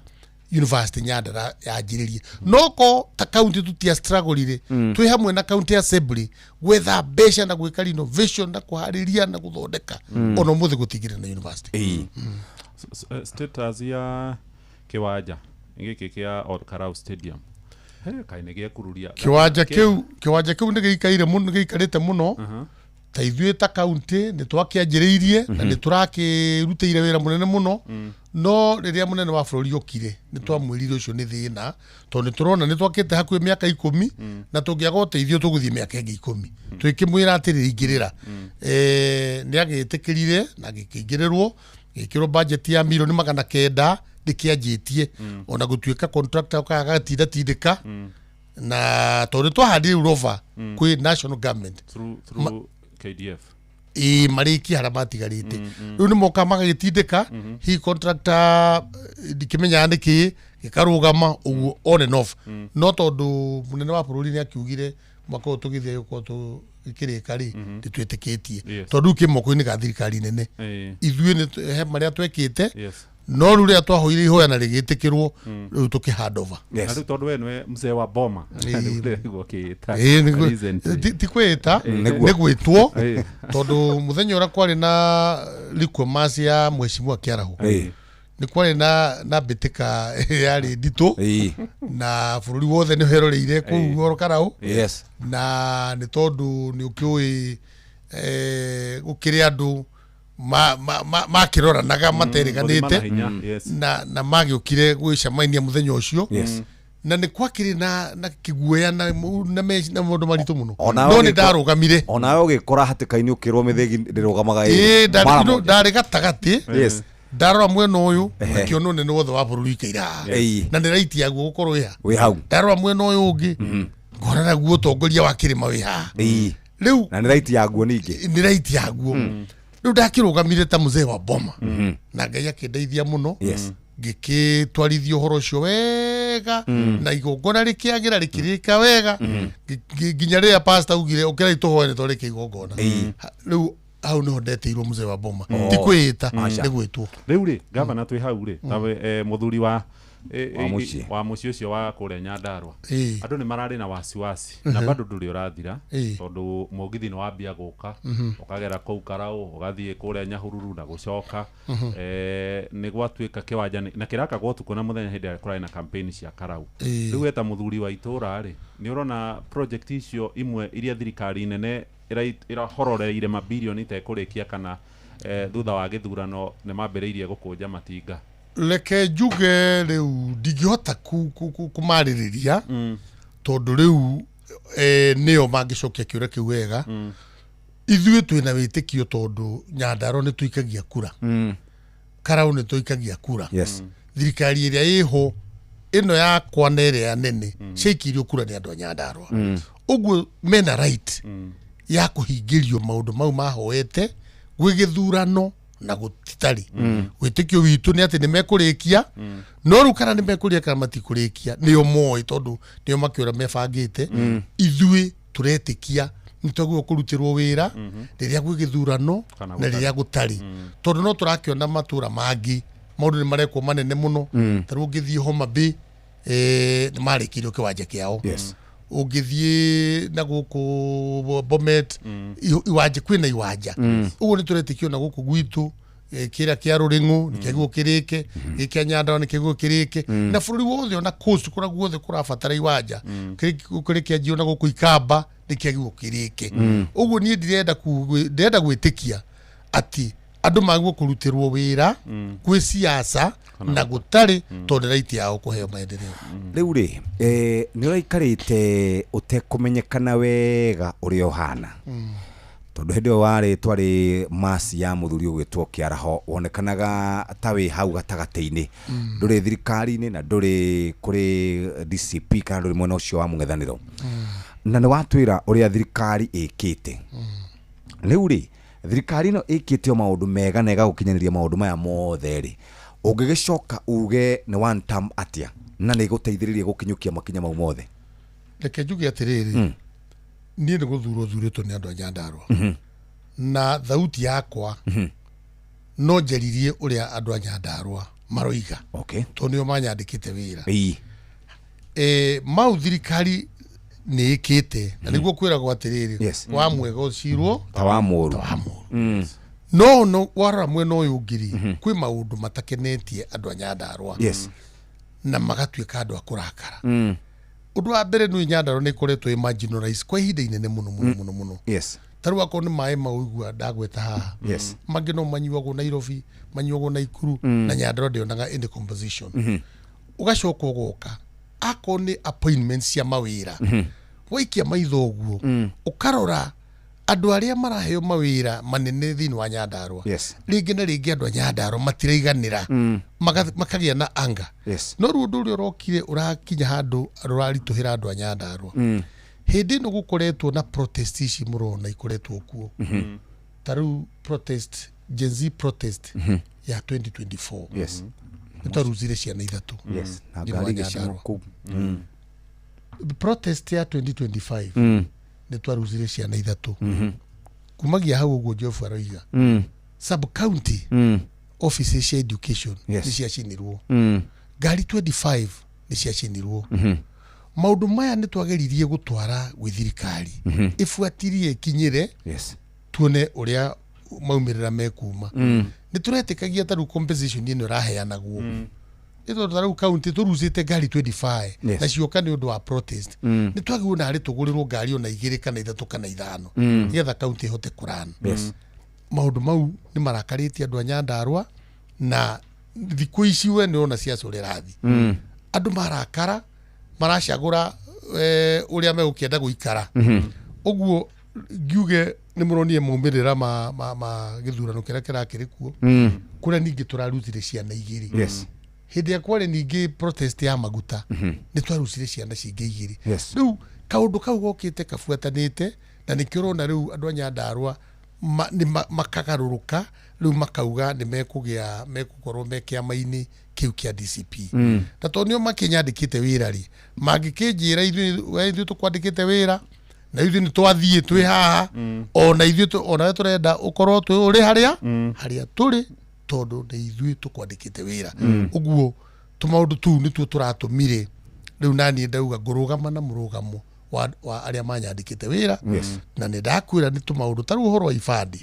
university Nyandarua yanjĩrĩrie. No ko ta county tutia struggle rĩ, twĩ hamwe na county assembly gwetha mbeca na gwĩka renovation na kũharĩria na gũthondeka, ona ũmũthĩ gũtingĩrĩ na university. Status ya kĩwanja gĩkĩ kĩa Olkalou Stadium. He, kaĩ nĩ gĩekururia. Kĩwanja kĩu nĩ gĩikaire mũno, nĩ gĩikarĩte mũno. Ta ithuĩ ta kaunti nĩ twakĩanjĩrĩirie na nĩ tũrakĩrutĩire wĩra mũnene mũno, no rĩrĩa mũnene wa bũrũri okire nĩ twamwĩrire ũcio nĩ thĩna, tondũ nĩ tũrona nĩ twakĩte hakuhĩ mĩaka 10 na tũngĩaga ũteithio tũgũthiĩ mĩaka ĩngĩ 10. Twĩkĩmwĩra atĩrĩrĩ, ingĩrĩra. Nĩ agĩtĩkĩrire na gĩkĩingĩrĩrwo, gĩkĩrwo budget ya mirioni 900 ndĩkĩanjĩtie, ona gũtuĩka contractor okaga agatindatindĩka, na tondũ twahandire rĩu rover kwĩ national government through KDF. Ĩ, marĩkie harĩa matigarĩte. Rĩu nĩ moka magagĩtindĩka, hihi contractor, ndikĩmenyaga nĩkĩ gĩkarũgama ũguo on and off. No tondũ mũnene wa bũrũri nĩ akiugire mwaka ũyũ tũgĩthiĩ gũkorwo tũgĩkĩrĩka rĩ, nĩ twĩtĩkĩtie, tondũ rĩu kĩ moko-inĩ ga thirikari nene. Ithuĩ nĩ he marĩa twekĩte, no rĩu rĩrĩa twahoire ihoya na rĩgĩtĩkĩrwo, rĩu tũkĩ hand over. Na rĩu tondũ we nĩwe mzee wa boma, nĩguo ũkĩĩta Ĩĩ, recently. Ti kwĩta, nĩ gwĩtwo, tondũ mũthenya ũrĩa kwarĩ na liquor ya mheshimiwa Kĩaraho, nĩ kwarĩ na mbĩtĩka yarĩ nditũ, na bũrũri wothe nĩ weroreire kũu Ol Kalou. Na nĩ tondũ nĩ ũkĩũĩ, gũkĩrĩ andũ makĩroranaga Gũthima na materĩganĩte hinya, yes. na magĩũkire gwĩcemania mũthenya ũcio, na nĩ kwakĩrĩ na kĩguoya na maũndũ maritũ mũno, no nĩ ndarũgamire. Onawe ũgĩkora hatĩka-inĩ ũkĩrwo mĩthĩgi ndĩrũgamaga Ĩĩ, mara moja. Ndarĩ gatagatĩ. Ndarora mwena ũyũ, ngĩona ũnene wothe wa bũrũri ũikaire haha, na nĩ right yaguo gũkorwo wĩ haha. Wĩ hau. Ndarora mwena ũyũ ũngĩ, ngona naguo ũtongoria wa kĩrĩma wĩ haha rĩu. Na nĩ right yaguo ningĩ. Nĩ right yaguo. Rĩu ndakĩrũgamire ta mzee wa boma, na Ngai akĩndeithia mũno. Ngĩkĩtwarithia ũhoro ũcio wega, na igongona rĩkĩagĩra, rĩkĩrĩka wega, nginya rĩrĩa pastor augire, "Ũkĩrai tũhoe nĩ twarĩkia igongona." Rĩu hau nĩho ndetĩirwo mzee wa boma. Ti kwĩĩta, nĩ gwĩtwo. Rĩu rĩ, gavana, twĩ hau rĩ, tawe mũthuri wa Wa mũciĩ. Wa mũciĩ ũcio wa kũrĩa Nyandarua, andũ nĩ mararĩ na wasiwasi na bado ndũrĩ ũrathira, tondũ mũgithi nĩ wambia gũka, ũkagera kũu Karau, ũgathiĩ kũrĩa Nyahururu na gũcoka. Nĩ gwatuĩka kĩwanja na kĩrakagwo ũtukũ na mũthenya hĩndĩ ĩrĩa kũrarĩ na campaign cia Karau. Rĩu we ta mũthuri wa itũũra rĩ, nĩ ũrona project icio imwe iria thirikari nene ĩrahororeire mabirioni tekũrĩkia, kana thutha wa gĩthurano nĩ mambĩrĩirie gũkũnja matinga? Reke njuge rĩu ndingĩhota kũmarĩrĩria, tondũ rĩu nĩo mangĩcokia kĩũria kĩu wega. Ithuĩ twĩna wĩtĩkio, tondũ Nyandarua nĩ tũikagia kura, Karau nĩ tũikagia kura. Thirikari ĩrĩa ĩho ĩno yakwa na ĩrĩa nene ciaikirio kura nĩ andũ a Nyandarua. Ũguo mena right ya kũhingĩrio maũndũ mau mahoete gwĩ gĩthurano na gũtitarĩ. Wĩtĩkio witũ nĩ atĩ nĩ mekũrĩkia, no rĩu kana nĩ mekũrĩkia kana matikũrĩkia nĩo moĩ, tondũ nĩo makĩũra mebangĩte. Ithuĩ tũretĩkia nĩ twagĩrĩirwo kũrutĩrwo wĩra rĩrĩa gwĩ gĩthurano kana na rĩrĩa gũtarĩ, tondũ no tũrakĩona matũra mangĩ maũndũ nĩ marekwo manene mũno. Ta rĩu ũngĩthiĩ Homa Bay, nĩ marĩkĩirio kĩwanja kĩao. Ũngĩthiĩ na gũkũ Bomet, iwanja, kwĩna iwanja. Ũguo nĩ tũretĩkio na gũkũ gwitũ, kĩrĩa kĩa Rũrĩng'ũ nĩ kĩagĩrĩirwo kĩrĩke, gĩkĩ kĩa Nyandarua nĩ kĩagĩrĩirwo kĩrĩke, na bũrũri wothe ona coast kũrĩa guothe kũrabatara iwanja, kĩrĩ kĩanjio na gũkũ Ikamba nĩ kĩagĩrĩirwo kĩrĩke. Ũguo niĩ ndĩrenda gwĩtĩkia atĩ andũ magĩrĩirwo kũrutĩrwo wĩra gwĩ siasa na gũtarĩ, tondũ nĩ right yao kũheo maendeleo. Rĩu rĩ, nĩ ũraikarĩte ũtekũmenyekana wega ũrĩa ũhana, tondũ hĩndĩ ĩyo warĩ twarĩ masi ya mũthuri ũgwĩtwo Kĩaraho, wonekanaga ta wĩ hau gatagatĩ-inĩ, ndũrĩ thirikari-inĩ na ndũrĩ kũrĩ DCP kana ndũrĩ mwena ũcio wa mũng'ethanĩro, na nĩ watwĩra ũrĩa thirikari ĩkĩte. Rĩu rĩ, thirikari ĩno ĩkĩte o maũndũ mega na ĩgagũkinyanĩria maũndũ maya mothe rĩ, ũngĩgĩcoka uge nĩ one term atĩa na nĩ ĩgũteithĩrĩria gũkinyũkia makinya mau mothe? Reke njuge atĩrĩrĩ, niĩ nĩ gũthurwo thurĩtwo nĩ andũ a Nyandarua, na thauti yakwa no njaririe ũrĩa andũ a Nyandarua maroiga, tondũ nĩo manyandĩkĩte wĩra. Mau thirikari nĩ ĩkĩte, na nĩguo kwĩragwo atĩrĩrĩ, wa mwega ũcirwo ta wa mũru. Ta wa mũru. No warora mwena ũyũ ũngĩ rĩ, kwĩ maũndũ matakenetie andũ a Nyandarua, na magatuĩka andũ a kũrakara. Ũndũ wa mbere nĩ Nyandarua nĩ ĩkoretwo ĩ marginalized kwa ihinda inene mũno mũno mũno mũno. Ta rĩu akorwo nĩ maĩ mau igua ndagweta haha, mangĩ no manyuagwo Nairobi, manyuagwo Naikuru, na Nyandarua ndĩonaga any composition. Ũgacoka ũgoka akorwo nĩ appointments cia mawĩra, waikia maitho ũguo, ũkarora andũ arĩa maraheo mawĩra manene thĩinĩ wa Nyandarua, rĩngĩ na rĩngĩ andũ a Nyandarua matiraiganĩra, makagĩa na anga. No rĩu ũndũ ũrĩa ũrokire ũrakinya handũ rũraritũhĩra andũ a Nyandarua, hĩndĩ ĩno gũkoretwo na protest ici mũrona ikoretwo kuo, ta rĩu protest, Gen Z protest ya 2024, nĩ twaruzire ciana ithatũ Na thĩinĩ wa ngari igĩcinwo Nyandarua. kũu. Protest ya 2025, nĩ twaruzire ciana ithatũ. Kumagia hau ũguo Jeff aroiga, sub county offices cia education nĩ ciacinirwo, ngari 25 nĩ ciacinirwo. Maũndũ maya nĩ twageririe gũtwara gwĩ thirikari ĩbuatirie ĩkinyĩre, tuone ũrĩa maumĩrĩra mekuma. Nĩ tũretĩkagia ta rĩu compensation ĩno ĩraheanagwo, nĩ tondũ ta rĩu county tũrucĩte ngari 25, na cioka nĩ ũndũ wa protest, nĩ twagĩrĩirwo narĩ tũgũrĩrwo ngari ona igĩrĩ kana ithatũ kana ithano, nĩgetha county ĩhote kũran. Maũndũ mau nĩ marakarĩtie andũ a Nyandarua, na thikũ ici we nĩ ũrona ciaca ũrĩa ĩrathiĩ. Andũ marakara maracagũra ũrĩa megũkĩenda gũikara. Ũguo ngiuge nĩ mũronire maumĩrĩra ma gĩthurano kĩrĩa kĩrakĩrĩ kuo, kũrĩa ningĩ tũrarutire ciana igĩrĩ. Hĩndĩ ĩrĩa kwarĩ ningĩ protest ya maguta, nĩ twarutire ciana cingĩ igĩrĩ. Rĩu kaũndũ kau gokĩte kabuatanĩte, na nĩkĩo ũrona rĩu andũ a Nyandarua nĩ makagarũrũka rĩu makauga nĩ mekũgĩa mekũkorwo me kĩama-inĩ kĩu kĩa DCP. Na tondũ nĩo makĩnyandĩkĩte wĩra rĩ, mangĩkĩnjĩra ithuĩ, we ithuĩ tũkwandĩkĩte wĩra na ithuĩ nĩ twathiĩ twĩ haha, ona ithuĩ onawe tũrenda ũkorwo twĩ ũrĩ harĩa harĩa tũrĩ, tondũ nĩ ithuĩ tũkwandĩkĩte wĩra. Ũguo tũmaũndũ tũu nĩtuo tũratũmire rĩu naniĩ ndauga ngũrũgama na mũrũgamo wa arĩa manyandĩkĩte wĩra. Na nĩ ndakwĩra nĩ tũmaũndũ ta rĩu ũhoro wa ibandĩ,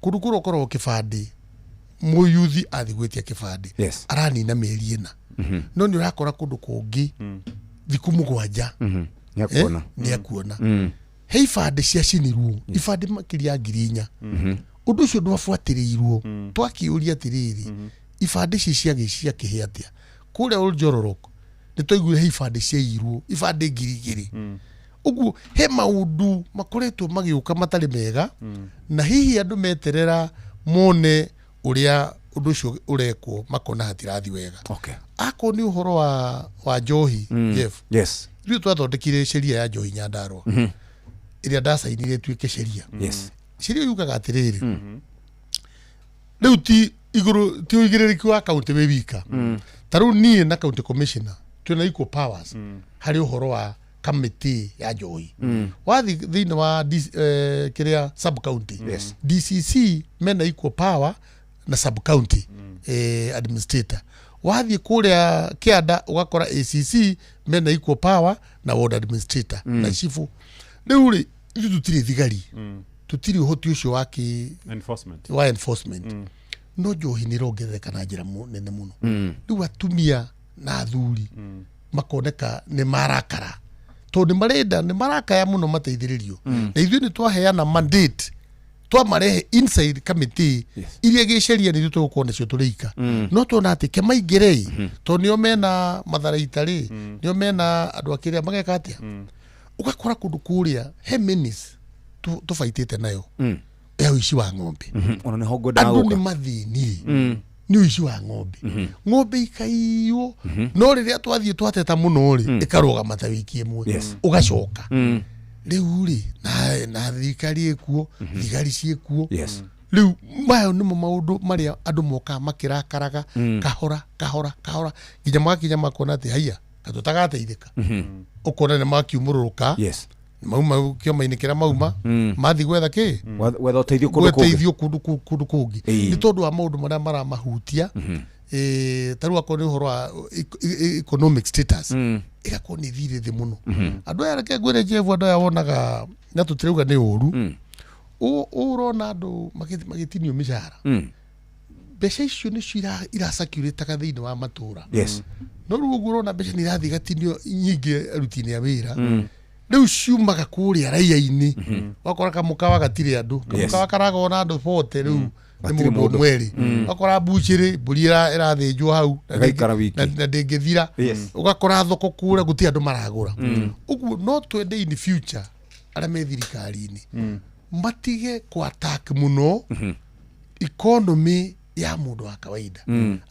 kũndũ kũrĩa ũkoragwo kĩbandĩ, mũyuthi athiĩ gwĩtia kĩbandĩ, aranina mĩeri 4, no nĩ ũrakora kũndũ kũngĩ thikũ 7 Nĩ akuona. Nĩ akuona. He ibandĩ ciacinirwo, ibandĩ makĩria ya 4,000. Ũndũ ũcio ndwabuatĩrĩirwo. Twakĩũria atĩrĩrĩ, ibandĩ ici ciakĩhĩa atĩa kũrĩa Oljororok? Nĩ twaiguire he ibandĩ ciaiyirwo, ibandĩ 2,000. Ũguo he maũndũ makoretwo magĩũka matarĩ mega, na hihi andũ meterera mone ũrĩa ũndũ ũcio ũrekwo, makona hatirathi wega. Akorwo nĩ ũhoro wa njohi, Jeff, ithuĩ twathondekire sheria ya njohi Nyandarua, ĩrĩa ndacainire ĩtuĩke sheria. Sheria yugaga atĩrĩrĩ, rĩu ti igũrũ, ti ũigĩrĩrĩki wa kaunti wĩ wika. Ta rĩu niĩ na county commissioner twĩna equal powers harĩ ũhoro wa kamĩtĩ ya njohi. Wathi thĩinĩ wa kĩrĩa sub county, DCC mena equal power na sub county administrator. Wathiĩ kũrĩa kĩanda ũgakora ACC mena equal power na ward administrator na chifu. Rĩu rĩ, ithuĩ tũtirĩ thigari, tũtirĩ ũhoti ũcio wa kĩ Enforcement. Wa enforcement. No njohi nĩ ĩrongerereka na njĩra nene mũno. Rĩu atumia na athuri makoneka nĩ marakara, tondũ nĩ marenda, nĩ marakaya mũno mateithĩrĩrio. Na ithuĩ nĩ twaheana mandate, twamarehe inside committee iria gĩceria nĩ ithuĩ tũgũkorwo nacio tũrĩ ika. No tuona atĩ kemaingĩre, tondũ nĩo mena matharaita rĩ, nĩo mena andũ akĩrĩa mageka atĩa. Ũgakora kũndũ kũrĩa he menace tũbaitĩte nayo ya ũici wa ng'ombe. Ona nĩho ngwendaga Andũ gũka. nĩ mathĩnire nĩ ũici wa ng'ombe, ng'ombe ikaiywo, no rĩrĩa twathiĩ twateta mũno rĩ, ĩkarũgama ta wiki ĩmwe, ũgacoka. Rĩu rĩ, na thirikari ĩkuo, thigari ciĩkuo. Rĩu mayo nĩmo maũndũ marĩa andũ mokaga makĩrakaraga, kahora kahora kahora nginya magakinya makona atĩ haiya katũtagateithĩka. Ũkona nĩ makiumũrũrũka, mauma kĩama-inĩ kĩrĩa mauma, mathiĩ gwetha kĩ? Gwetha ũteithio kũndũ kũngĩ. Ũteithio kũndũ kũngĩ, nĩ tondũ wa maũndũ marĩa maramahutia. Ta rĩu akorwo nĩ ũhoro wa economic status, ĩgakorwo nĩ thirĩ thĩ mũno. Andũ aya, reke ngwĩre Jeff, andũ aya wonaga na tũtirauga nĩ ũru. Ũrona andũ magĩtinio mĩcara. Mbeca icio nĩcio iracirculataga thĩinĩ wa matũra. No rĩu ũguo ũrona mbeca nĩ irathiĩ igatinio nyingĩ aruti-inĩ a wĩra. Rĩu ciumaga kũrĩa raia-inĩ, wakora kamũkawa gatirĩ andũ, kamũkawa karagwo na andũ 40 rĩu nĩ Gatirĩ mũndũ mũndũ. ũmwe rĩ. Wakora mbucĩrĩ mbũri ĩrathĩnjwo hau na Ĩgaikara wiki. na ndĩngĩthira. Ũgakora thoko kũrĩa gũtirĩ andũ maragũra. Ũguo no twende in future arĩa me thirikari-inĩ matige kũ attack mũno economy ya mũndũ wa kawaida.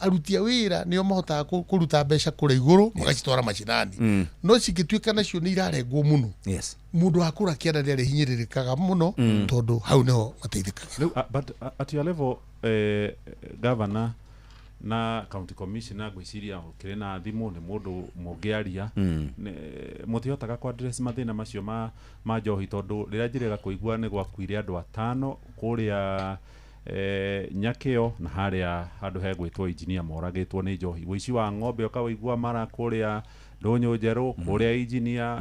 Aruti a wĩra nĩo mahotaga kũruta mbeca kũrĩa igũrũ magacitwara macinani. No cingĩtuĩka nacio nĩ irarengwo mũno, mũndũ wa kũra kĩanda nĩ arĩhinyĩrĩrĩkaga mũno, tondũ hau nĩho mateithĩkaga. Rĩu, but at your level, governor na county commissioner, ngwĩciria ũkĩrĩ na thimũ nĩ mũndũ mũngĩaria. Mũtihotaga ku address mathĩna macio ma njohi, tondũ rĩrĩa njĩrĩga kũigua nĩ gwakuire andũ atano kũrĩa Nyakĩo na harĩa handũ hegwĩtwo Engineer moragĩtwo nĩ njohi, ũici wa ng'ombe ũkaũigua mara kũrĩa Ndũnyũ Njerũ, kũrĩa Engineer,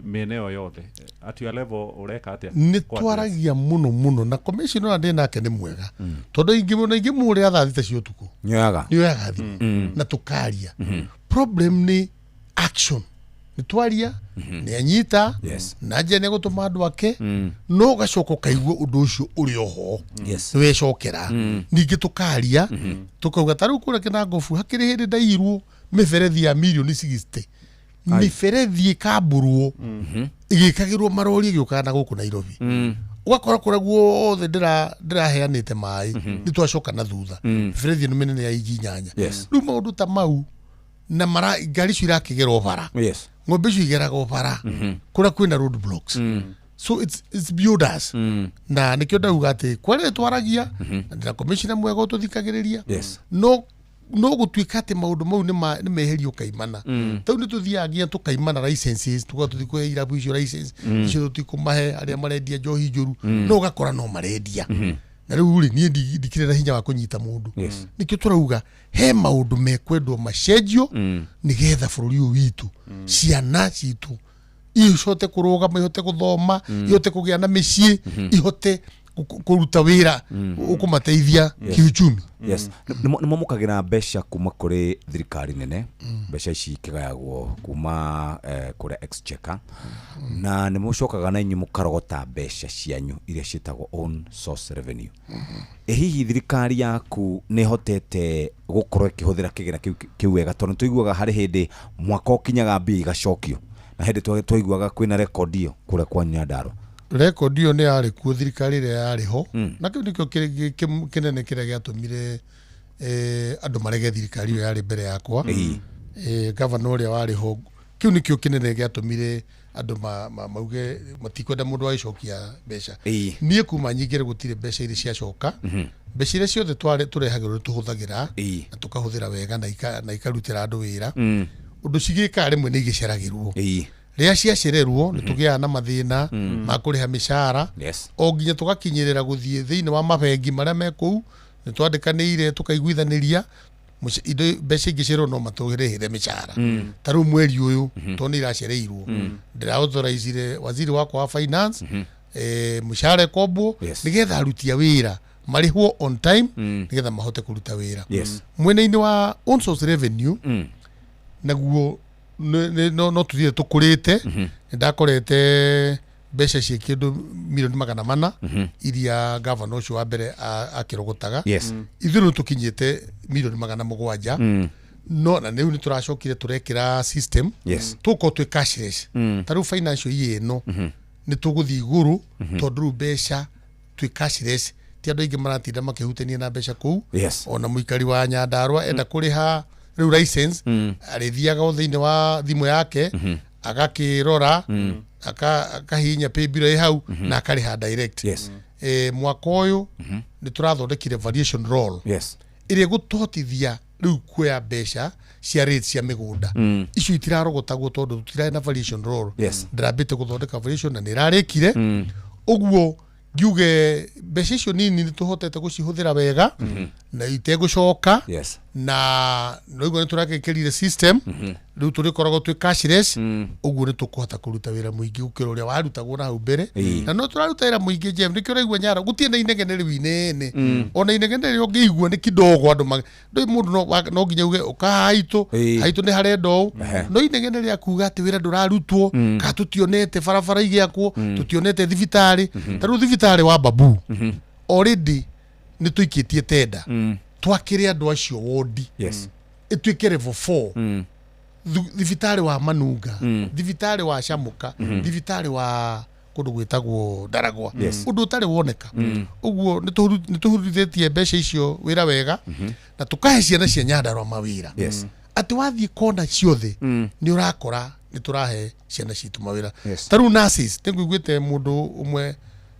mĩena ĩyo yothe. At your level ũreka atĩa Nĩ ku address? Twaragia mũno mũno na commissioner ũrĩa ndĩ nake nĩ mwega, tondũ ingĩ na ingĩmũrĩa thaa 3 cia ũtukũ Nĩoyaga. Nĩoyaga thimũ na tũkaria. Problem nĩ action. Nĩ twaria, nĩ anyita na njĩra nĩ gũtũma andũ ake, no ũgacoka ũkaigua ũndũ ũcio ũrĩ oho. Nĩ wecokera. Ningĩ tũkaria, tũkauga ta rĩu kũrĩa Kĩnangobu hakĩrĩ hĩndĩ ndairwo mĩberethi ya mirioni 60. Ai. Mĩberethi ĩkambũrwo ĩgĩkagĩrwo marori ĩgĩũkaga na gũkũ Nairobi. Ũgakora kũrĩa guothe ndĩraheanĩte maĩ nĩ twacoka na thutha. Mĩberethi ĩno mĩnene ya inji 8. Rĩu maũndũ ta mau na mara ngari icio irakĩgerwo bara, ng'ombe icio igeragwo bara kũrĩa kwĩna road blocks. So it's beyond us. Na nĩkĩo ndauga atĩ kwarĩ twaragia na ndĩna commissioner mwega ũtũthikagĩrĩria. No gũtuĩka atĩ maũndũ mau nĩ meherio kaimana. Tau nĩ tũthiaga nginya tũkaimana licenses, tuga tũtikũhe irabu icio license. Icio tũtikũmahe arĩa marendia njohi njũru. No ũgakora no marendia. Na rĩu rĩ, niĩ ndikĩrĩ na hinya wa kũnyita mũndũ. Nĩkĩo tũrauga he maũndũ mekwendwo macenjio nĩgetha bũrũri ũyũ witũ, ciana citũ ihote kũrũgama, ihote gũthoma, ihote kũgĩa na mĩciĩ, ihote kũruta wĩra ũkũmateithia kiuchumi. Yes, nĩ mwamũkagĩra mbeca kuma kũrĩ thirikari nene. Mbeca ici ikĩgayagwo kuma kũrĩa exchequer, na nĩ mũcokaga na inyuĩ mũkarogota mbeca cianyu iria ciĩtagwo own source revenue. Ĩ hihi thirikari yaku nĩ ĩhotete gũkorwo ĩkĩhũthĩra kĩgĩna kĩu wega? Tondũ nĩ tũiguaga harĩ hĩndĩ mwaka ũkinyaga mbia igacokio, na hĩndĩ twaiguaga kwĩna rekondi ĩyo kũrĩa kwa Nyandarua. Rekondi ĩyo nĩ yarĩ kuo thirikari ĩrĩa yarĩ ho. Na kĩu nĩkĩo kĩnene kĩrĩa gĩatũmire andũ marege thirikari ĩyo yarĩ mbere yakwa. Gavana ũrĩa warĩ ho, kĩu nĩkĩo kĩnene gĩatũmire andũ mauge matikwenda mũndũ agĩcokia mbeca. Niĩ kuma nyingĩre gũtirĩ mbeca iria ciacoka. Mbeca iria ciothe tũrehagĩrwo nĩ tũhũthagĩra na tũkahũthĩra wega na ikarutĩra andũ wĩra. Ũndũ cigĩkaga rĩmwe nĩ igĩceragĩrwo. Rĩrĩa ciacererwo nĩ tũgĩaga na mathĩna ma kũrĩha mĩcara, o nginya tũgakinyĩrĩra gũthiĩ thĩinĩ wa mabengi marĩa me kũu. Nĩ twandĩkanĩire tũkaiguithanĩria indo mbeca ingĩcererwo no matũrĩhĩre mĩcara. Ta rĩu mweri ũyũ, tondũ nĩ iracereirwo, ndĩraauthorize waziri wakwa wa finance mũcara ĩkombwo nĩgetha aruti a wĩra marĩhwo on time, nĩgetha mahote kũruta wĩra. Mwena-inĩ wa own source revenue, naguo no tũthiĩ tũkũrĩte. Nĩ ndakorete mbeca ciĩ kĩndũ mirioni 400 iria gavana ũcio wa mbere akĩrogotaga. Ithuĩ rĩu tũkinyĩte mirioni 700. No na rĩu nĩ tũracokire tũrekĩra system tũkorwo twĩ cashless. Ta rĩu financial year ĩno nĩ tũgũthiĩ igũrũ, tondũ rĩu mbeca twĩ cashless, ti andũ aingĩ maratinda makĩhutania na mbeca kũu. Ona mũikari wa Nyandarua enda kũrĩha rĩu license, arĩthiaga o thĩinĩ wa thimũ yake, agakĩrora, akahihinya paybill ĩ hau na akarĩha direct. Mwaka ũyũ nĩ tũrathondekire variation roll ĩrĩa ĩgũtũhotithia rĩu kuoya mbeca cia rates cia mĩgũnda. Icio itirarogotagwo tondũ tũtirarĩ na variation roll. Ndĩrambĩte gũthondeka variation na nĩ ĩrarĩkire. Ũguo ngiuge mbeca icio nini nĩ tũhotete gũcihũthĩra wega. Na itegũcoka. Na noiguo nĩ tũrakĩkĩrire system, rĩu tũrĩkoragwo twĩ cashless. Ũguo nĩ tũkũhota kũruta wĩra mũingĩ gũkĩra ũrĩa warutagwo na hau mbere. Na no tũraruta wĩra mũingĩ, Jeff, nĩkĩo ũraigua Nyarwa gũtirĩ na inegene rĩu inene. Ona inegene rĩrĩa ũngĩigua nĩ kidogo, andũ ndũĩ mũndũ no nginya uge ũka haitũ. Haitũ nĩ harenda ũũ. No inegene rĩa kuga atĩ wĩra ndũrarutwo, kana tũtionete barabara igĩakwo, tũtionete thibitarĩ. Ta rĩu thibitarĩ wa Babu already nĩ tũikĩtie tenda twakĩre andũ acio wondi ĩtuĩke level 4. Thibitarĩ wa Manunga, thibitarĩ wa Camuka, thibitarĩ wa kũndũ gwĩtagwo Ndaragwa. Ũndũ ũtarĩ woneka. Ũguo nĩ tũhurithĩtie mbeca icio wĩra wega, na tũkahe ciana cia Nyandarua mawĩra. Atĩ wathiĩ kona ciothe, nĩ ũrakora nĩ tũrahe ciana citũ mawĩra. Ta rĩu nurses, nĩ ngũiguĩte mũndũ ũmwe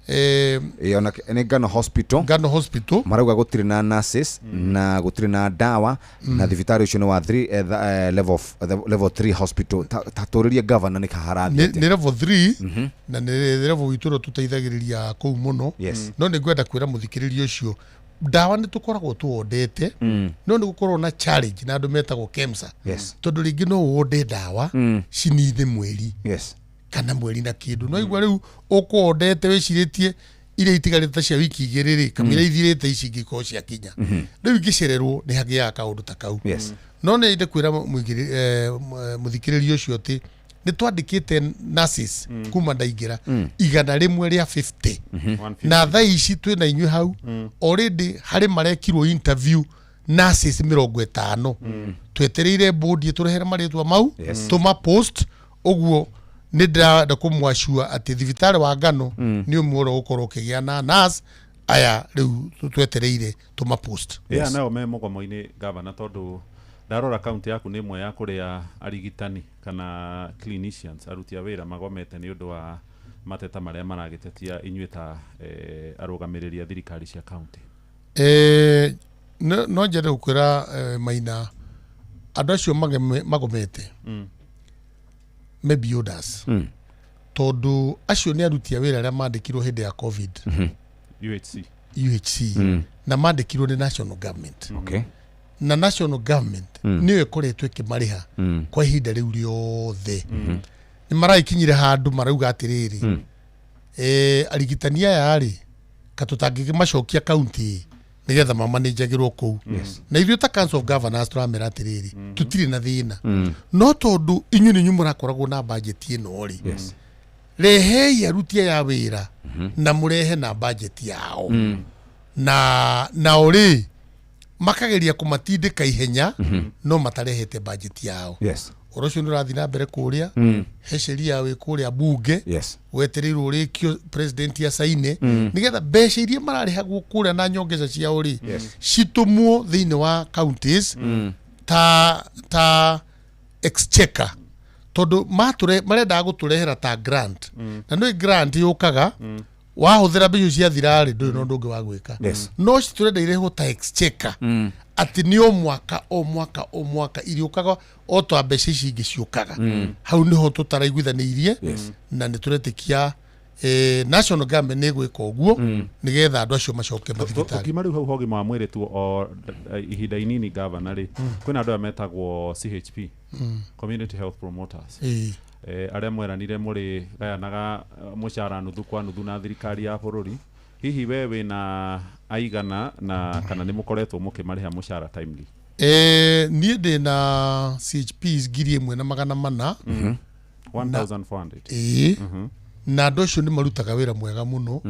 Ĩĩ, ona nĩ Ngano Hospital. Ngano Hospital. Marauga gũtirĩ na nurses na gũtirĩ na ndawa, na thibitarĩ ũcio nĩ wa three, level, level 3 hospital. Ta tũrĩrie governor nĩ kaharathiĩ. Nĩ level 3, na nĩ level witũ ũrĩa tũteithagĩrĩria kũu mũno. No nĩ ngwenda kwĩra mũthikĩrĩria ũcio, ndawa nĩ tũkoragwo tũwondete, no nĩ gũkorwo na challenge na andũ metagwo KEMSA, tondũ rĩngĩ no wonde ndawa cinine mweri kana mweri na kĩndũ, no igua rĩu ũkũwondete wĩcirĩtie iria itigarĩte ta cia wiki 2 rĩ, kamũira ithirĩte ici ingĩkorwo ciakinya. Rĩu ingĩcererwo nĩ hagĩaga kaũndũ ta kau. No nĩ nyende kwĩra mũthikĩrĩria ũcio atĩ nĩ twandĩkĩte nurses kuma ndaingĩra 150, na thaa ici twĩna inyuĩ hau, already harĩ marekirwo interview nurses 50. Twetereire board ĩtũrehere marĩtwa mau, tũma post. Ũguo nĩ ndĩrenda kũmwacua atĩ thibitarĩ wa Ngano nĩ ũmwe ũrĩa ũgũkorwo ũkĩgĩa na nurse aya rĩu twetereire tũma post. Yeah, nao me mũgomo-inĩ, gavana, tondũ ndarora kaunti yaku nĩ ĩmwe ya kũrĩa arigitani kana clinicians, aruti a wĩra, magomete nĩ ũndũ wa mateta marĩa maragĩtetia inyuĩ ta arũgamĩrĩri a thirikari cia kaunti. No njende gũkwĩra, Maina, andũ acio magomete me beyond us, tondũ acio nĩ aruti a wĩra arĩa mandĩkirwo hĩndĩ ya COVID. UHC. UHC. Na mandĩkirwo nĩ national government. Na national government nĩyo ĩkoretwo ĩkĩmarĩha kwa ihinda rĩu rĩothe. Nĩ maragĩkinyire handũ marauga atĩrĩrĩ, arigitani aya rĩ, ka tũtangĩkĩmacokia kaunti nĩgetha mamanĩnjagĩrwo kũu. Na ithuĩ ta Council of Governors tũramera atĩrĩrĩ, tũtirĩ na thĩna, no tondũ inyuĩ nĩ inyuĩ mũrakoragwo na budget ĩno rĩ, rehei aruti aya wĩra na mũrehe na budget yao. Na nao rĩ, makageria kũmatindĩka ihenya, no matarehete budget yao. Ũhoro ũcio nĩ ũrathiĩ na mbere kũrĩa. He sheria wĩ kũrĩa bunge, wetereirwo ũrĩkio, president acaine, nĩgetha mbeca iria mararĩhagwo kũrĩa na nyongeza ciao rĩ, citũmwo thĩinĩ wa counties ta exchequer, tondũ marendaga gũtũrehera ta grant. Na nĩ grant yũkaga, wahũthĩra mbeca ciathira rĩ, ndũrĩ na ũndũ ũngĩ wa gwĩka. No citũrenda irehwo ta exchequer, atĩ nĩ o mwaka, o mwaka, o mwaka iriũkaga o ta mbeca ici ingĩ ciũkaga. Hau nĩho tũtaraiguithanĩirie. Na nĩ tũretĩkia national government nĩ ĩgwĩka ũguo, nĩgetha andũ acio macoke mathibitarĩ. Ũkiuma rĩu hau ho ũgima wa mwĩrĩ tu o ihinda inini, gavana rĩ, kwĩna andũ aya metagwo CHP, community health promoters, arĩa mweranire mũrĩ gayanaga mũcara nuthu kwa nuthu na thirikari ya bũrũri. Hihi we wĩna aigana, na kana nĩ mũkoretwo mũkĩmarĩha mũcara timely? Niĩ ndĩ na CHPs 1400. 1400? Ĩĩ. Na andũ acio nĩ marutaga wĩra mwega mũno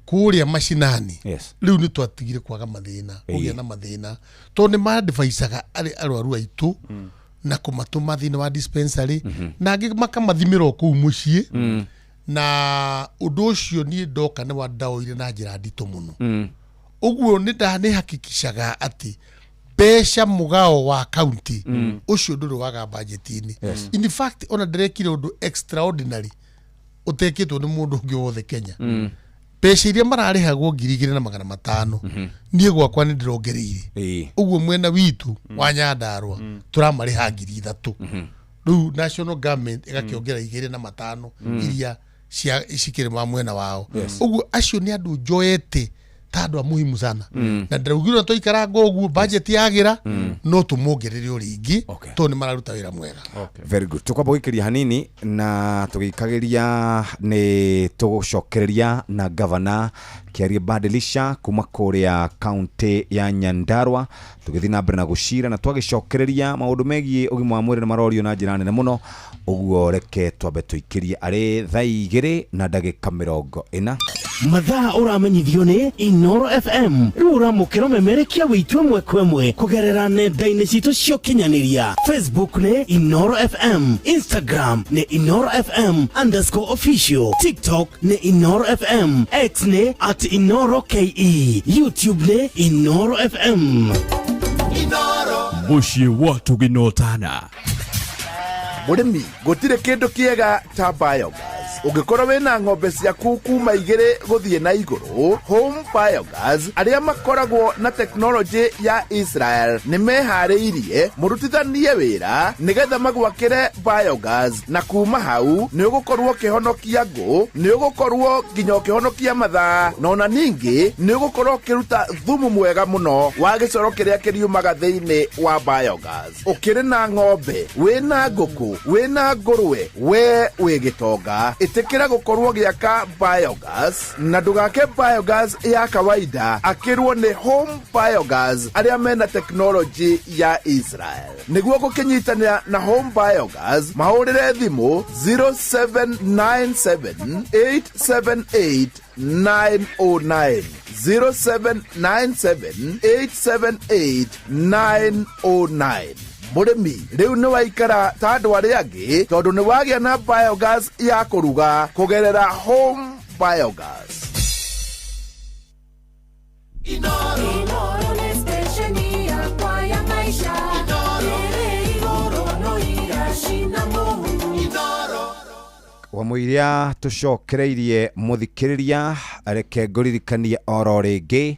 kũrĩa macinani. Rĩu nĩ twatigire kwaga mathĩna, kũgĩa na mathĩna, tondũ nĩ madivaicaga arĩ arwaru aitũ na kũmatũma thĩinĩ wa dispensary, na angĩ makamathimĩra o kũu mũciĩ. Na ũndũ ũcio niĩ ndoka nĩ wandaũire na njĩra nditũ mũno. Ũguo nĩ nĩ hakikishaga atĩ mbeca mũgao wa county ũcio ndũrĩ waga budget-inĩ. In fact, ona ndĩrekire ũndũ extraordinary ũtekĩtwo nĩ mũndũ ũngĩ wothe Kenya. Mbeca iria mararĩhagwo 2500, niĩ gwakwa nĩ ndĩrongereire. Ũguo mwena witũ wa Nyandarua tũramarĩha 3000. Rĩu national government ĩgakĩongera 2500 iria cia cikĩrĩ ma mwena wao. Ũguo acio nĩ andũ njoete Ta andũ a muhimu sana. Na ndĩraugire twaikaranga ũguo budget yagĩra, no tũmongerere o rĩngĩ tondũ nĩ mararuta wĩra mwega. Very good. Tukwamba gũikĩria hanini na tũgĩikagĩria nĩ tũgũcokereria na gavana Kĩarie Badilisha kuma kũrĩa kaunti ya Nyandarua, tũgĩthiĩ na mbere na gũcira na twagĩcokereria maũndũ megiĩ ũgima wa mwĩrĩ nĩ marorio na njĩra nene mũno. Ũguo reke twambe tũikĩrie arĩ 2:40. Mathaa ũramenyithio nĩ Inoro FM. Rĩu ũramũkĩra ũmemerekia wĩitũ ĩmwe kwa ĩmwe kũgerera nenda-inĩ citũ cia ũkinyanĩria. Facebook nĩ Inoro FM, Instagram nĩ InoroFM_official, TikTok nĩ Inoro FM, X nĩ @InoroKE, YouTube nĩ Inoro FM. Mũciĩ wa Tũginotana. Mũrĩmi, gũtirĩ kĩndũ kĩega ta biogas. Ũngĩkorwo wĩna ng'ombe ciaku kuma 2 gũthiĩ na igũrũ, Home Biogas arĩa makoragwo na tekinoronjĩ ya Israel nĩ meharĩirie mũrutithanie wĩra nĩgetha magwakĩre biogas, na kuma hau nĩ ũgũkorwo ũkĩhonokia ngũ, nĩ ũgũkorwo nginya ũkĩhonokia mathaa, na ona ningĩ nĩ ũgũkorwo ũkĩruta thumu mwega mũno wa gĩcoro kĩrĩa kĩriumaga thĩinĩ wa biogas. Ũkĩrĩ na ng'ombe, wĩna ngũkũ, wĩna ngũrwe, we wĩ gĩtonga, ĩtĩkĩra gũkorwo gĩaka biogas na ndũgake biogas ya kawaida, akĩrwo nĩ Home Biogas arĩa mena tekinoronjĩ ya Israel. Nĩguo gũkĩnyitanĩra na Home Biogas, mahũrĩre thimũ 0797 878 909, 0797 878 909. Mũrĩmi, rĩu nĩ waikara ta andũ arĩa angĩ tondũ nĩ wagĩa na biogas ya kũruga kũgerera Home Biogas. Inoro nĩ station yakwa ya maisha ĩrĩ igũrũ no iracina mũhu. Wamũiria tũcokereirie mũthikĩrĩria, reke ngũririkanie oro rĩngĩ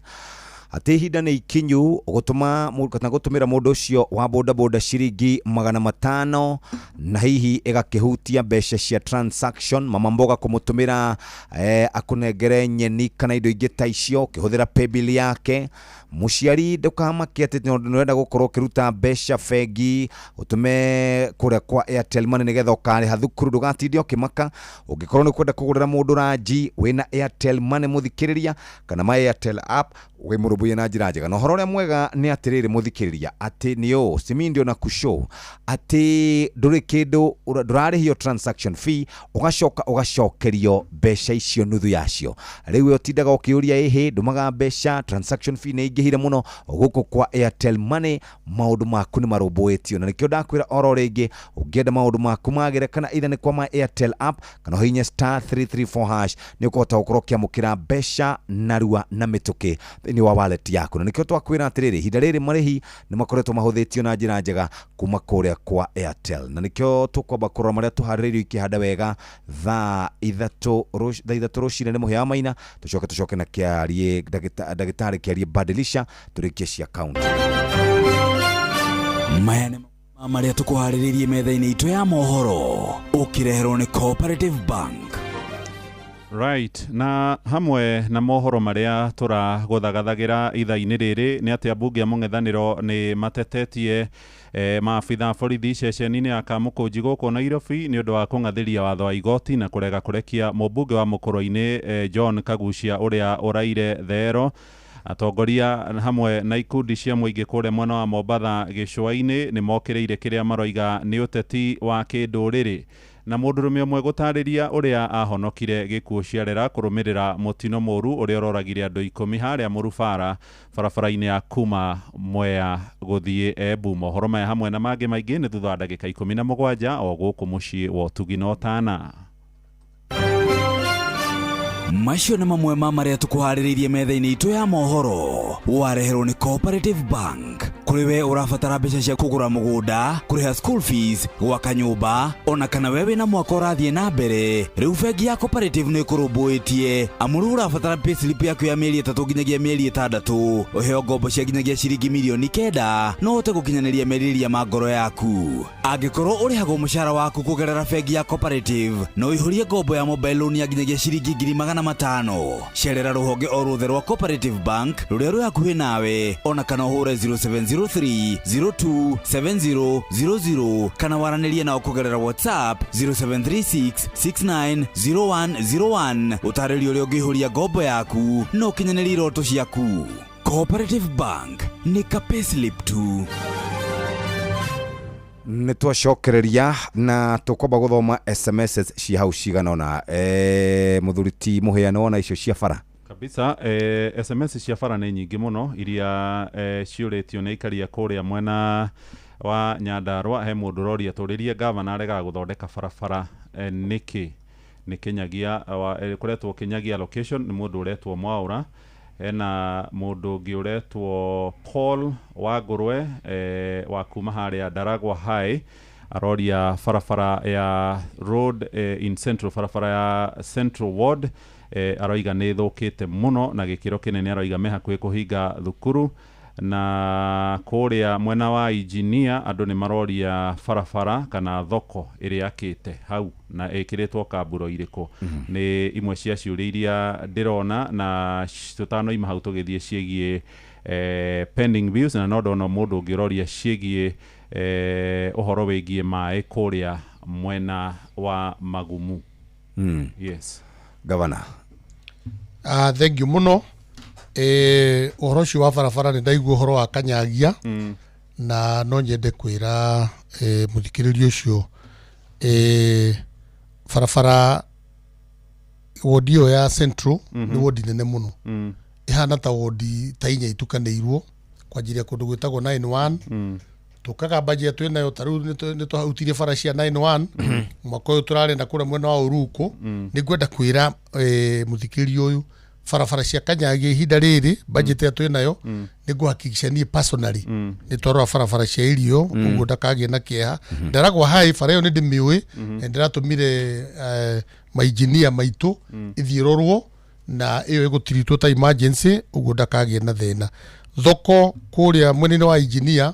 atĩ ihinda nĩ ikinyu gũtũma kana gũtũmĩra mũndũ ũcio wa bodaboda ciringi 500, na hihi ĩgakĩhutia mbeca cia transaction, mama mboga kũmũtũmĩra akũnengere nyeni kana indo ingĩ ta icio ũkĩhũthĩra paybill yake. Mũciari, ndũkamake atĩ tondũ nĩũrenda gũkorwo ũkĩruta mbeca bengi ũtũme kũrĩa kwa Airtel Money nĩgetha ũkarĩha thukuru, ndũgatinde ũkĩmaka. Ũngĩkorwo nĩ ũkwenda kũgũrĩra mũndũ ranji wĩna Airtel Money, mũthikĩrĩria, kana my Airtel app, wĩmũrũmbũiye na njĩra njega. Na ũhoro ũrĩa mwega nĩ atĩrĩrĩ mũthikĩrĩria, atĩ nĩ ũũ simindio na kushow atĩ ndũrĩ kĩndũ ndũrarĩhio transaction fee, ũgacoka ũgacokerio mbeca icio nuthu yacio. Rĩu we ũtindaga ũkĩũria, ĩhĩ ndũmaga mbeca, transaction fee nĩ ingĩhire mũno. Gũkũ kwa Airtel Money maũndũ maku nĩ marũmbũĩtio, na nĩkĩo ndakwĩra oro rĩngĩ, ũngĩenda maũndũ maku magĩre, kana either nĩ kwa my Airtel app kana ũhihinye *334# nĩ ũkũhota gũkorwo ũkĩamũkĩra mbeca narua na mĩtũkĩ thĩinĩ wa wallet yaku. Na nĩkĩo twakwĩra atĩrĩrĩ, ihinda rĩrĩ marĩhi nĩ makoretwo mahũthĩtio na njĩra njega kuma kũrĩa kwa Airtel, na nĩkĩo tũkwamba kũrora marĩa tũharĩrĩirio ikĩhanda wega 3:00 rũcinĩ nĩ mũhĩa wa maina, tũcoke tũcoke na kĩarie ndagĩtarĩ Kĩarie Badilisha tũrĩkie cia kaunti. Maya nĩ marĩa tũkũharĩrĩirie metha-inĩ itũ ya mohoro, ũkĩreherwo nĩ Cooperative Bank. Right, na hamwe na mohoro marĩa tũragũthagathagira ithaa-inĩ rĩrĩ nĩ atĩ ambunge a mũng'ethanĩro nĩ matetetie maabitha a borithi ceceni-inĩ ya Kamũkũnji gũkũ Nairobi nĩ ũndũ wa kũng'athĩria watho wa igoti na kũrega kũrekia mũmbunge wa Mũkũrwe-inĩ John Kagucia ũrĩa ũraire thero. Atongoria hamwe na ikundi cia mũingĩ kũrĩa mwena wa Mombatha gĩcũa-inĩ nĩ mokĩrĩire kĩrĩa maroiga nĩ ũteti wa kĩndũrĩrĩ, na mũndũrũme ũmwe gũtarĩria ũrĩa ahonokire gĩkuũ ciarera kũrũmĩrĩra mũtino mũru ũrĩa ũroragire andũ 10 harĩa Mũrubara barabara-inĩ ya kuma Mwea gũthiĩ Embu. Mohoro maya hamwe na mangĩ maingĩ nĩ thutha wa ndagĩka 17 o gũkũ mũciĩ wa Ũtugi na Ũtana. Macio nĩ mamwe ma marĩa tũkũharĩrĩirie metha-inĩ itũ ya mohoro, wareherwo nĩ Cooperative Bank. Kũrĩ we ũrabatara mbeca cia kũgũra mũgũnda, kũrĩha school fees, gwaka nyũmba, ona kana we wĩna mwaka ũrathiĩ na mbere, rĩu bengi ya Cooperative nĩ ĩkũrũmbũĩtie. Amu rĩu ũrabatara payslip yaku ya mĩeri 3 nginyagia mĩeri 6, ũheo ngombo cia nginyagia ciringi mirioni 9, no ũhote gũkinyanĩria merirĩria ma ngoro yaku. Angĩkorwo ũrĩhagwo mũcara waku kũgerera bengi ya Cooperative, no ũihũrie ngombo ya mobile loan ya nginyagia ciringi 500,000. Cerera rũhonge o ruothe rwa Cooperative Bank rũrĩa rwĩ hakuhĩ nawe, ona kana ũhũre 0703 02 7000 kana waranĩrie nao kũgerera WhatsApp 0736 690101 ũtarĩrio ũrĩa ũngĩihũria ngombo yaku na ũkinyanĩrie iroto ciaku. Cooperative Bank nĩ ka payslip tu. Nä twacokereria na tũkwamba gũthoma SMS cia hau cigana ona må thuri ti må hĩa nĩ wona icio cia bara. Kabisa, SMS cia bara nĩ nyingĩ mũno iria ciũrĩtio nĩ aikaria kũrĩa mwena wa Nyandarua. He mũndũ ũroria tũrĩrie gavana aregaga gũthondeka barabara nĩkĩ? Nĩ Kinyagia kũretwo Kinyagia location, nĩ mũndũ ũretwo Mwaũra. Hena mũndũ ũngĩ ũretwo Paul wa Ngũrwe wa kuma harĩa Ndaragwa High, aroria barabara ya road in Central, barabara ya Central Ward, aroiga nĩ ĩthũkĩte mũno na gĩkĩro kĩnene, aroiga me hakuhĩ kũhinga thukuru. Na kũrĩa mwena wa Engineer andũ nĩ maroria barabara kana thoko ĩrĩa akĩte hau na ĩkĩrĩtwo kamburo irĩkũ. Nĩ imwe cia ciũria iria ndĩrona, na tũtanoima hau tũgĩthiĩ ciĩgiĩ pending bills, na no ndona mũndũ ũngĩ ũroria ciĩgiĩ ũhoro wĩgiĩ maĩ kũrĩa mwena wa Magumu. Yes. Gavana. Thank you mũno. Ũhoro ũcio wa barabara nĩ ndaigua ũhoro wa Kanyagia, na no nyende kwĩra mũthikĩrĩria ũcio, barabara wodi ĩyo ya Central nĩ wodi nene mũno, ĩhana ta wodi ta inya itukanĩirwo kwanjĩrĩria kũndũ gwĩtagwo 91. Tũkaga budget twĩ nayo ta rĩu nĩ twahutirie bara cia 91 mwaka ũyũ tũrarĩ na kũrĩa mwena wa Ũrukũ. Nĩ ngwenda kwĩra mũthikĩrĩria ũyũ, barabara cia Kanyagia ihinda rĩrĩ budget ĩrĩa twĩ nayo, nĩ ngũhakikisha niĩ personally nĩ twarora barabara cia irio, ũguo ndakagĩe na kĩeha. Ndaragwa High bara ĩyo nĩ ndĩmĩũĩ, na ndĩratũmire mainjinia maitũ ĩthiĩ ĩrorwo, na ĩyo ĩgũtiritwo ta emergency, ũguo ndakagĩe na thĩna. Thoko kũrĩa mwena-inĩ wa Engineer,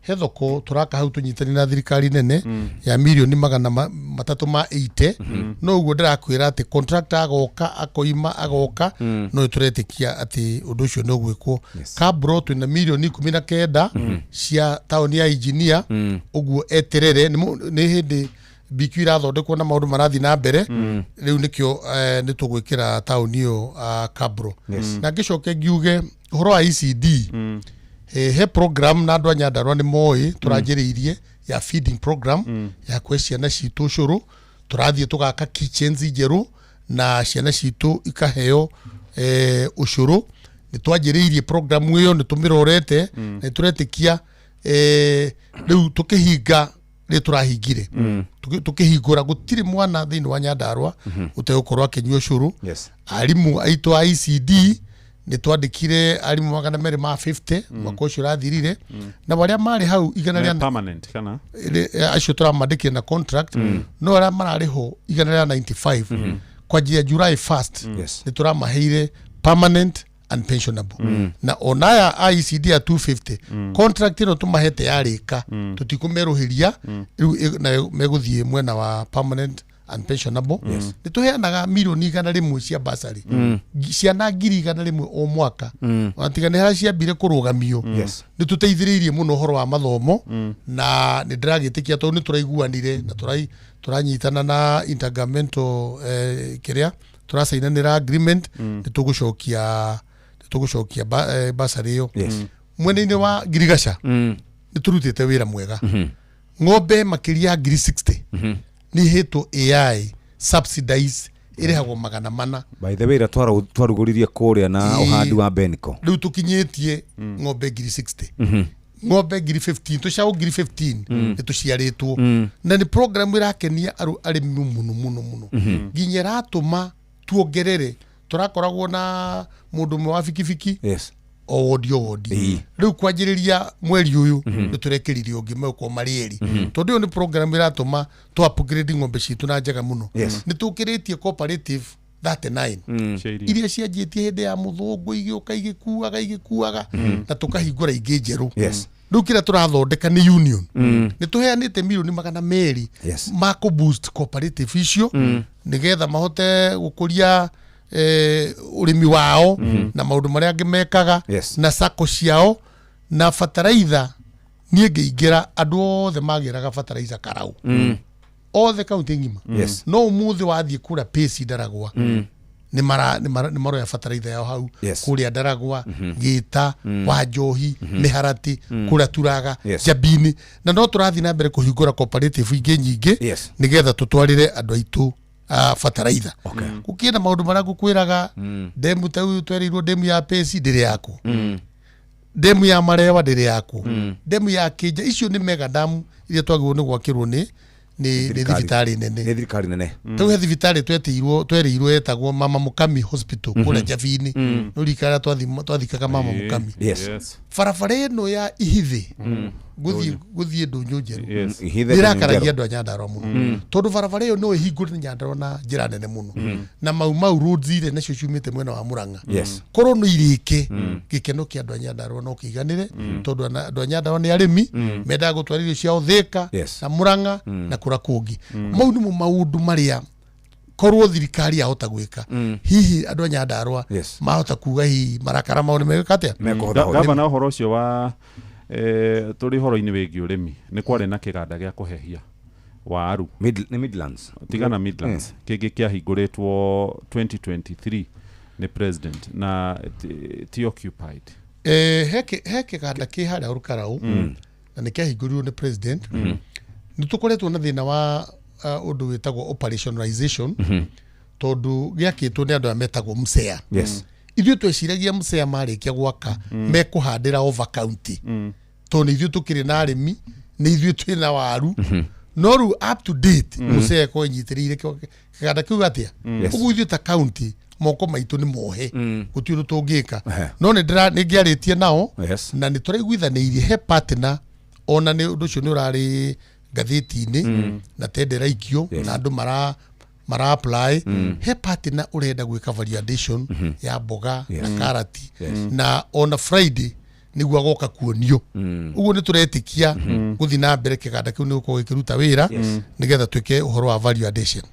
he thoko tũraka hau tũnyitanĩire na thirikari nene ya mirioni 380. No ũguo ndĩrakwĩra atĩ contractor agoka akoima agoka, no tũretĩkia atĩ ũndũ ũcio nĩ ũgwĩkwo. Kabro twĩna mirioni 19 cia taũni ya Engineer, ũguo eterere nĩ hĩndĩ BQ irathondekwo na maũndũ marathiĩ na mbere rĩu, nĩkĩo nĩ tũgwĩkĩra taũni ĩyo Kabro. Na ngĩcoke ngiuge ũhoro wa ECD, he program na andũ a Nyandarua nĩ moĩ tũranjĩrĩirie ya feeding program ya kũhe ciana citũ ũcũrũ. Tũrathiĩ tũgaka kitchens njerũ na ciana citũ ikaheo ũcũrũ. Nĩ twanjĩrĩirie program ĩyo, nĩ tũmĩrorete na nĩ tũretĩkia rĩu tũkĩhinga rĩ tũrahingire, tũkĩhingũra gũtirĩ mwana thĩinĩ wa Nyandarua ũtegũkorwo akĩnyua ũcũrũ. Arimũ aitũ a ECD nĩ twandĩkire arimũ 250 mwaka ũcio ũrathirire, na arĩa marĩ hau igana rĩa permanent kana acio tũramandĩkire na contract, no arĩa mararĩ ho 195 kwanjia July 1st nĩ tũramaheire permanent and pensionable. Na ona aya a ECD ya 250, contract ĩno tũmahete yarĩka, tũtikũmerũhĩria rĩu, nayo megũthiĩ mwena wa permanent and pensionable. Nĩ tũheanaga mirioni 100 cia basarĩ, ciana 100,000 o mwaka. Ona tiga nĩ harĩa ciambire kũrũgamio, nĩ tũteithĩrĩirie mũno ũhoro wa mathomo, na nĩ ndĩragĩtĩkia tondũ nĩ tũraiguanire na tũranyitana na intergovernmental kĩrĩa tũracainanĩra agreement, nĩ tũgũcokia basarĩ ĩyo. Mwena-inĩ wa Ngirigaca nĩ tũrutĩte wĩra mwega, ng'ombe makĩria ya 60,000 nĩ ihetwo AI subsidize, ĩrĩhagwo 400. By the way, ira twarugũririe kũrĩa na ũhandi wa Benco. Rĩu tũkinyĩtie ng'ombe 60,000, ng'ombe 15,000, tũcaũ 15,000 nĩ tũciarĩtwo, na nĩ program ĩrakenia arĩmi mũno mũno mũno, nginya ĩratũma tuongerere. Tũrakoragwo na mũndũ ũmwe wa bikibiki. O wodi o wodi. Rĩu kwanjĩrĩria mweri ũyũ nĩ tũrekĩrire ũngĩ, megũkorwo marĩ erĩ, tondũ ĩyo nĩ program ĩratũma tũ upgrade ng'ombe citũ na njega mũno. Nĩ tũkĩrĩtie cooperative 39 Cia iria. Iria cianjĩtie hĩndĩ ya mũthũngũ, igĩũka igĩkuaga igĩkuaga, na tũkahingũra ingĩ njerũ. Rĩu kĩrĩa tũrathondeka nĩ union. Nĩ tũheanĩte mirioni 200 ma kũ boost cooperative icio, nĩgetha mahote gũkũria ũrĩmi wao na maũndũ marĩa angĩ mekaga na sako ciao na bataraitha. Niĩ ngĩingĩra, andũ othe magĩraga bataraitha karau, othe kaunti ng'ima. No ũmũthĩ wathiĩ kũrĩa Pesi Ndaragwa, nĩ maroya bataraitha yao hau. Kũrĩa Ndaragwa, Gĩta, Wanjohi, Mĩharati, kũrĩa Turaga, Njambini, na no tũrathiĩ na mbere kũhingũra cooperative ingĩ nyingĩ, nĩgetha tũtwarĩre andũ aitũ bataraitha. Gũkĩenda maũndũ marĩa ngũkwĩraga, ndemu ta ũyũ twereirwo ndemu ya Pesi ndĩrĩ yakwo, ndemu ya Marewa ndĩrĩ yakwo, ndemu ya Kĩnja, icio nĩ mega damu iria twagĩrĩirwo nĩ gwakĩrwo nĩ Thirikari. thibitarĩ nene. Nĩ thirikari nene. Tau he thibitarĩ twetirwo twerirwo yetagwo Mama Mukami Hospital kũrĩa Njabini, no rikara twathikaga Mama Mukami. Barabara ĩno ya Ihithĩ gũthiĩ Ndũnyũ Njerũ Ihithe nĩrakaragia Ndũnyũ. andũ a Nyandarua mũno, tondũ barabara ĩyo no ĩhingũre Nyandarua na njĩra nene mũno, na Mau Mau roads iria nacio ciumĩte mwena wa Murang'a korwo no irĩke, gĩkeno kĩa andũ a Nyandarua no kĩiganĩre, tondũ andũ a Nyandarua nĩ arĩmi, mendaga gũtwara irio ciao Thĩka na Murang'a na kũrĩa kũngĩ. Mau nĩmo maũndũ marĩa korwo thirikari yahota gwĩka, hihi andũ a Nyandarua mahota kuga hihi marakara mao nĩ megwĩka atĩa. Gavana, ũhoro ũcio wa tũrĩ ũhoro-inĩ wĩgiĩ ũrĩmi, nĩ kwarĩ na kĩganda gĩa kũhehia waru. Nĩ Midlands. Tigana Midlands, kĩngĩ kĩahingũrĩtwo 2023 nĩ president na ti occupied. He kĩganda kĩ harĩa Olkalau na nĩ kĩahingũrirwo nĩ president. Nĩ tũkoretwo na thĩna wa ũndũ wĩtagwo operationalization, tondũ gĩakĩtwo nĩ andũ aya metagwo MSEA. Ithuĩ tweciragia MSEA marĩkia gwaka mekũhandĩra over county, tondũ nĩ ithuĩ tũkĩrĩ na arĩmi, nĩ ithuĩ twĩ na waru, no rĩu up to date MSEA ĩkorwo ĩnyitĩrĩire kĩganda kĩu atĩa. Ũguo ithuĩ ta county moko maitũ nĩ mohe, gũtirĩ ũndũ tũngĩka. No nĩ ngĩarĩtie nao na nĩ tũraiguithanĩirie he partner, ona nĩ ũndũ ũcio nĩ ũrarĩ ngathĩti-inĩ na tender ĩraikio na andũ mara apply. He partner ũrenda gwĩka value addition ya mboga na karati, na ona Friday nĩguo agoka kuonio. Ũguo nĩ tũretĩkia gũthiĩ na mbere kĩganda kĩu nĩ gũkorwo gĩkĩruta wĩra, nĩgetha twĩke ũhoro wa value addition.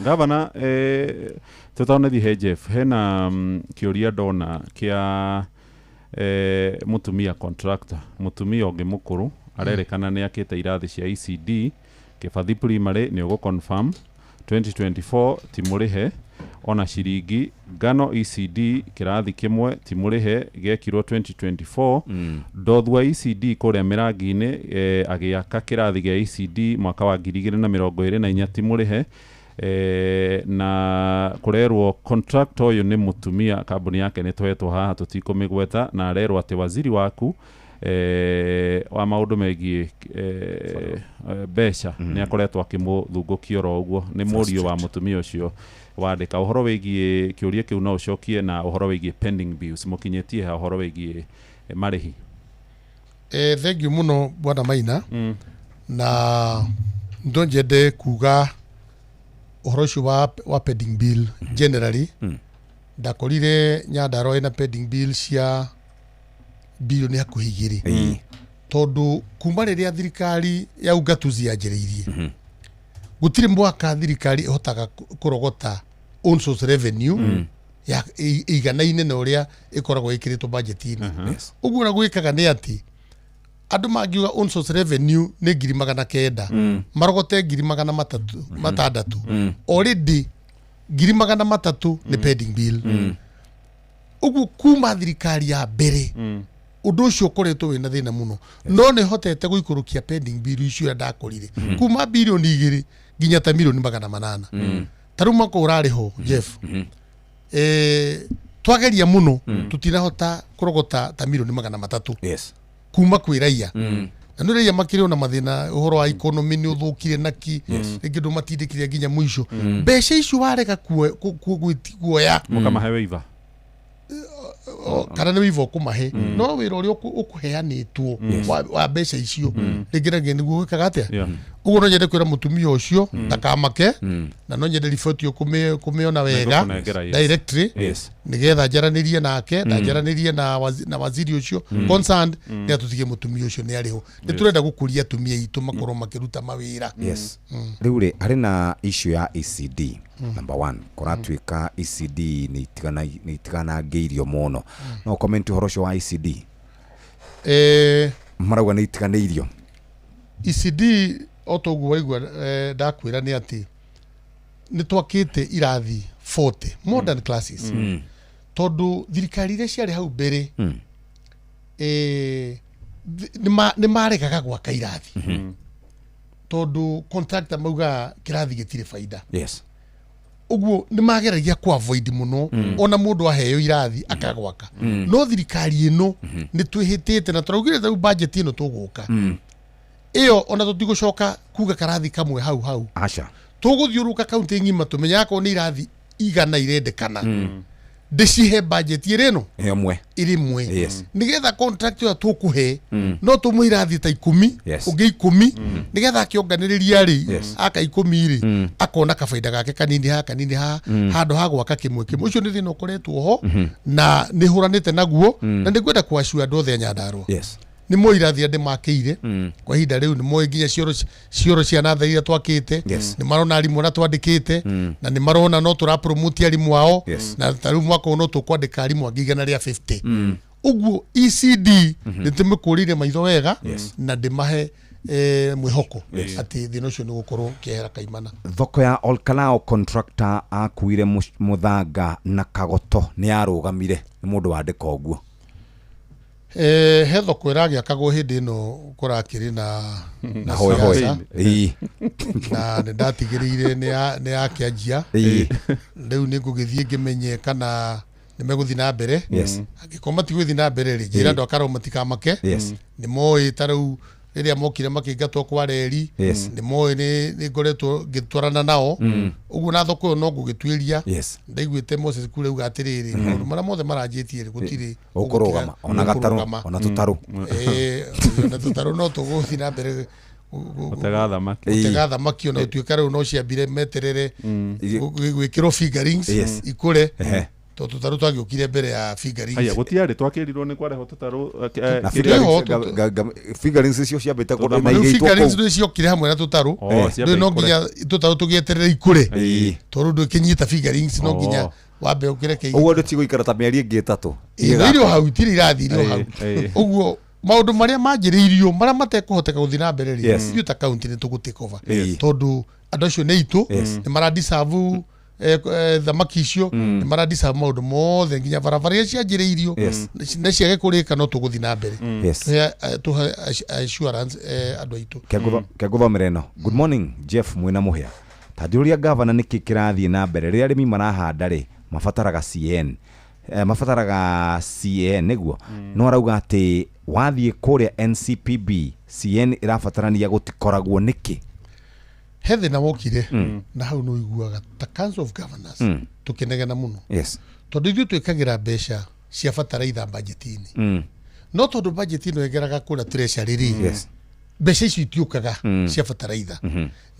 Gavana, tũtanathi he Jeff, hena kĩũria ndona kĩa mũtumia contractor, mũtumia ũngĩ mũkũrũ arerĩkana nĩ akĩte irathi cia ECD Kĩbathi Primary, nĩ ũgũ confirm 2024 ti mũrĩhe ona ciringi. Ngano ECD kĩrathi kĩmwe ti mũrĩhe, gĩekirwo 2024. Ndothua ECD kũrĩa Mĩrangi-inĩ, agĩaka kĩrathi gĩa ECD mwaka wa 2024, ti mũrĩhe. Na kũrerwo contractor ũyũ nĩ mũtumia, kambuni yake nĩ tũhetwo haha, tũtikũmĩgweta, na arerwo atĩ waziri waku wa maũndũ megiĩ mbeca nĩ akoretwo akĩmũthungũkia oro ũguo. Nĩ mũriũ wa mũtumia ũcio wandĩka ũhoro wĩgiĩ kĩũria kĩu. No ũcokie na ũhoro wĩgiĩ pending bills, mũkinyĩtie ha ũhoro wĩgiĩ marĩhi? Thank you mũno, bwana Maina. Na ndo njende kuga ũhoro ũcio wa pending bill generally, ndakorire Nyandarua ĩna pending bill cia bilioni hakuhĩ 2, tondũ kuma rĩrĩa thirikari ya ugatuzi yanjĩrĩirie, gũtirĩ mwaka thirikari ĩhotaga kũrogota own source revenue ya ĩiganaine na ũrĩa ĩkoragwo ĩkĩrĩtwo budget-inĩ. Ũguo ũrĩa gwĩkaga nĩ atĩ andũ mangiuga own source revenue nĩ 900,000, marogote 360,000. Already 300,000 nĩ pending bill. Ũguo kuma thirikari ya mbere ũndũ ũcio ũkoretwo wĩna thĩna mũno, no nĩ hotete gũikũrũkia pending bill icio ũrĩa ndakorire kuma bilioni 2 nginya ta milioni 800. Ta rĩu mwaka ũrarĩ ho, Jeff, twageria mũno, tũtinahota kũrogota ta milioni 300 kuma kwĩ raia. Na nĩ raia makĩrĩ ona mathĩna, ũhoro wa economy nĩ ũthũkire naki rĩngĩ ndũmatindĩkire nginya mũico. Mbeca icio warega kuoya, Mũkamahe waiver. Kana nĩ wivo ũkũmahe, no wĩra ũrĩa ũkũheanĩtwo wa mbeca icio rĩngĩ na rĩngĩ nĩguo gwĩkaga atĩa. Ũguo no nyende kwĩra mũtumia ũcio ndakamake, na no nyende riboti ĩyo kũmĩona wega Nĩngũkũnengera, yes. directly, nĩgetha njaranĩrie nake na njaranĩrie na waziri ũcio concerned, nĩ atũtige mũtumia ũcio nĩ arĩho. Nĩ tũrenda gũkũria atumia aitũ makorwo makĩruta mawĩra. Yes. Rĩu rĩ, harĩ na issue ya ECD. Number one, kũratuĩka ECD nĩ itiganangĩirio mũno. No comment ũhoro ũcio wa ECD? Marauga nĩ itiganĩirio. ECD, o toguo waigua, ndakwĩra nĩ atĩ nĩ twakĩte irathi 40 modern classes, tondũ thirikari iria ciarĩ hau mbere nĩ maregaga gwaka irathi, tondũ contractor maugaga kĩrathi gĩtirĩ baida. Ũguo nĩ mageragia ku avoid mũno, ona mũndũ aheo irathi akagwaka. No thirikari ĩno nĩ twĩhĩtĩte na tũraugire rĩu budget ĩno tũgũka ĩyo, ona tũtigũcoka kuga karathi kamwe hau hau. Aca. Tũgũthiũrũrũka kaunti ng'ima tũmenye akorwo nĩ irathi 100 irendekana, ndĩcihe budget ĩrĩ ĩno ĩmwe. Ĩrĩ ĩmwe, nĩgetha contract ĩyo tũkũhe no tũmwe irathi ta 10, ũngĩ 10, nĩgetha akĩonganĩrĩria rĩ, aka 10 rĩ, akona kabaida gake kanini haha, kanini haha, handũ ha gwaka kĩmwe kĩmwe. Ũcio nĩ thĩna ũkoretwo ho na nĩ hũranĩte naguo, na nĩ ngwenda kũaciwa andũ othe a Nyandarua nĩ moĩ irathi iria ndĩmakĩire kwa ihinda rĩu, nĩ moĩ nginya cioro cia nathari iria twakĩte, nĩ marona arimũ arĩa twandĩkĩte, na nĩ marona no tũrapromote arimũ ao, na ta rĩu mwaka ũyũ no tũkwandĩka arimũ angĩ 150. Ũguo ECD nĩ tũmĩkũrĩire maitho wega, na ndĩmahe mwĩhoko atĩ thĩna ũcio nĩ gũkorwo ũkĩehera kaimana. Thoko ya Olkalao, contractor akuire mũthanga na kagoto, nĩ yarũgamire. Nĩ mũndũ wandĩka ũguo. He thoko ĩragĩakagwo hĩndĩ ĩno kũrakĩrĩ na Hoe hoe. siasa. Na nĩ ndatigĩrĩire nĩ yakĩanjia. Rĩu nĩ ngũgĩthiĩ ngĩmenye kana nĩ megũthiĩ na mbere. Angĩkorwo matigũthiĩ na mbere rĩ, njĩra andũ akarwo matikamake. Nĩ moĩ ta rĩu rĩrĩa mokire makĩingatwo kwa reri, nĩ moĩ nĩ ngoretwo ngĩtwarana nao. Ũguo na thoko ĩyo no ngũgĩtuĩria. Ndaiguĩte Moses Kure auga atĩrĩrĩ, maũndũ marĩa mothe maranjĩtie rĩ, gũtirĩ ũkũrũgama ona gatarũ. Ũkũrũgama. Ona tũtarũ. Ona tũtarũ no tũgũthiĩ na mbere gũtega thamaki. Gũtega thamaki, ona gũtuĩka rĩu no ciambire meterere gwĩkĩrwo fingerlings ikũre, tondũ tũtarũ twagĩũkire mbere ya fingerlings. Aya, gũtiarĩ twakĩrirwo nĩ kwarehwo tũtarũ Na Nĩho fingerlings icio ciambĩte kũrĩ na Rĩu igĩitwo fingerlings kũu. nĩ ciokire hamwe na tũtarũ. Oh, ciambe Rĩu no ikũre. nginya tũtarũ tũgĩeterere ikũre, tondũ ndũkĩnyita fingerlings no nginya wambe ũkĩreke. Ũguo ndũtigũikara ta mĩeri ĩngĩ 3? Ĩ, no irĩ o hau, itirĩ irathi, irĩ o hau. Ũguo maũndũ marĩa manjĩrĩirio marĩa matekũhoteka gũthiĩ na mbere rĩ, ithuĩ ta kaunti nĩ tũgũ take over, tondũ andũ acio nĩ itũ, nĩ maradeserve thamaki icio, nĩ maradeserve maũndũ mothe, nginya barabara iria cianjĩrĩirio na ciage kũrĩka, no tũgũthiĩ na mbere. Tũhe assurance andũ aitũ. Kengũthomera ĩno. Good morning Jeff mwĩna mũhĩa, ta njũria gavana nĩkĩ kĩrathiĩ na mbere rĩrĩa arĩmi marahanda rĩ, mabataraga CN, mabataraga CAN nĩguo, no arauga atĩ wathiĩ kũrĩa NCPB CN ĩrabatarania gũtikoragwo nĩkĩ? He thĩna wokire na hau nĩ ũiguaga ta Council of Governors tũkĩnegena mũno, tondũ ithuĩ twĩkagĩra mbeca cia bataraitha bajeti-inĩ, no tondũ bajeti ĩno ĩgeraga kũrĩa treasury rĩ, mbeca icio itiũkaga cia bataraitha.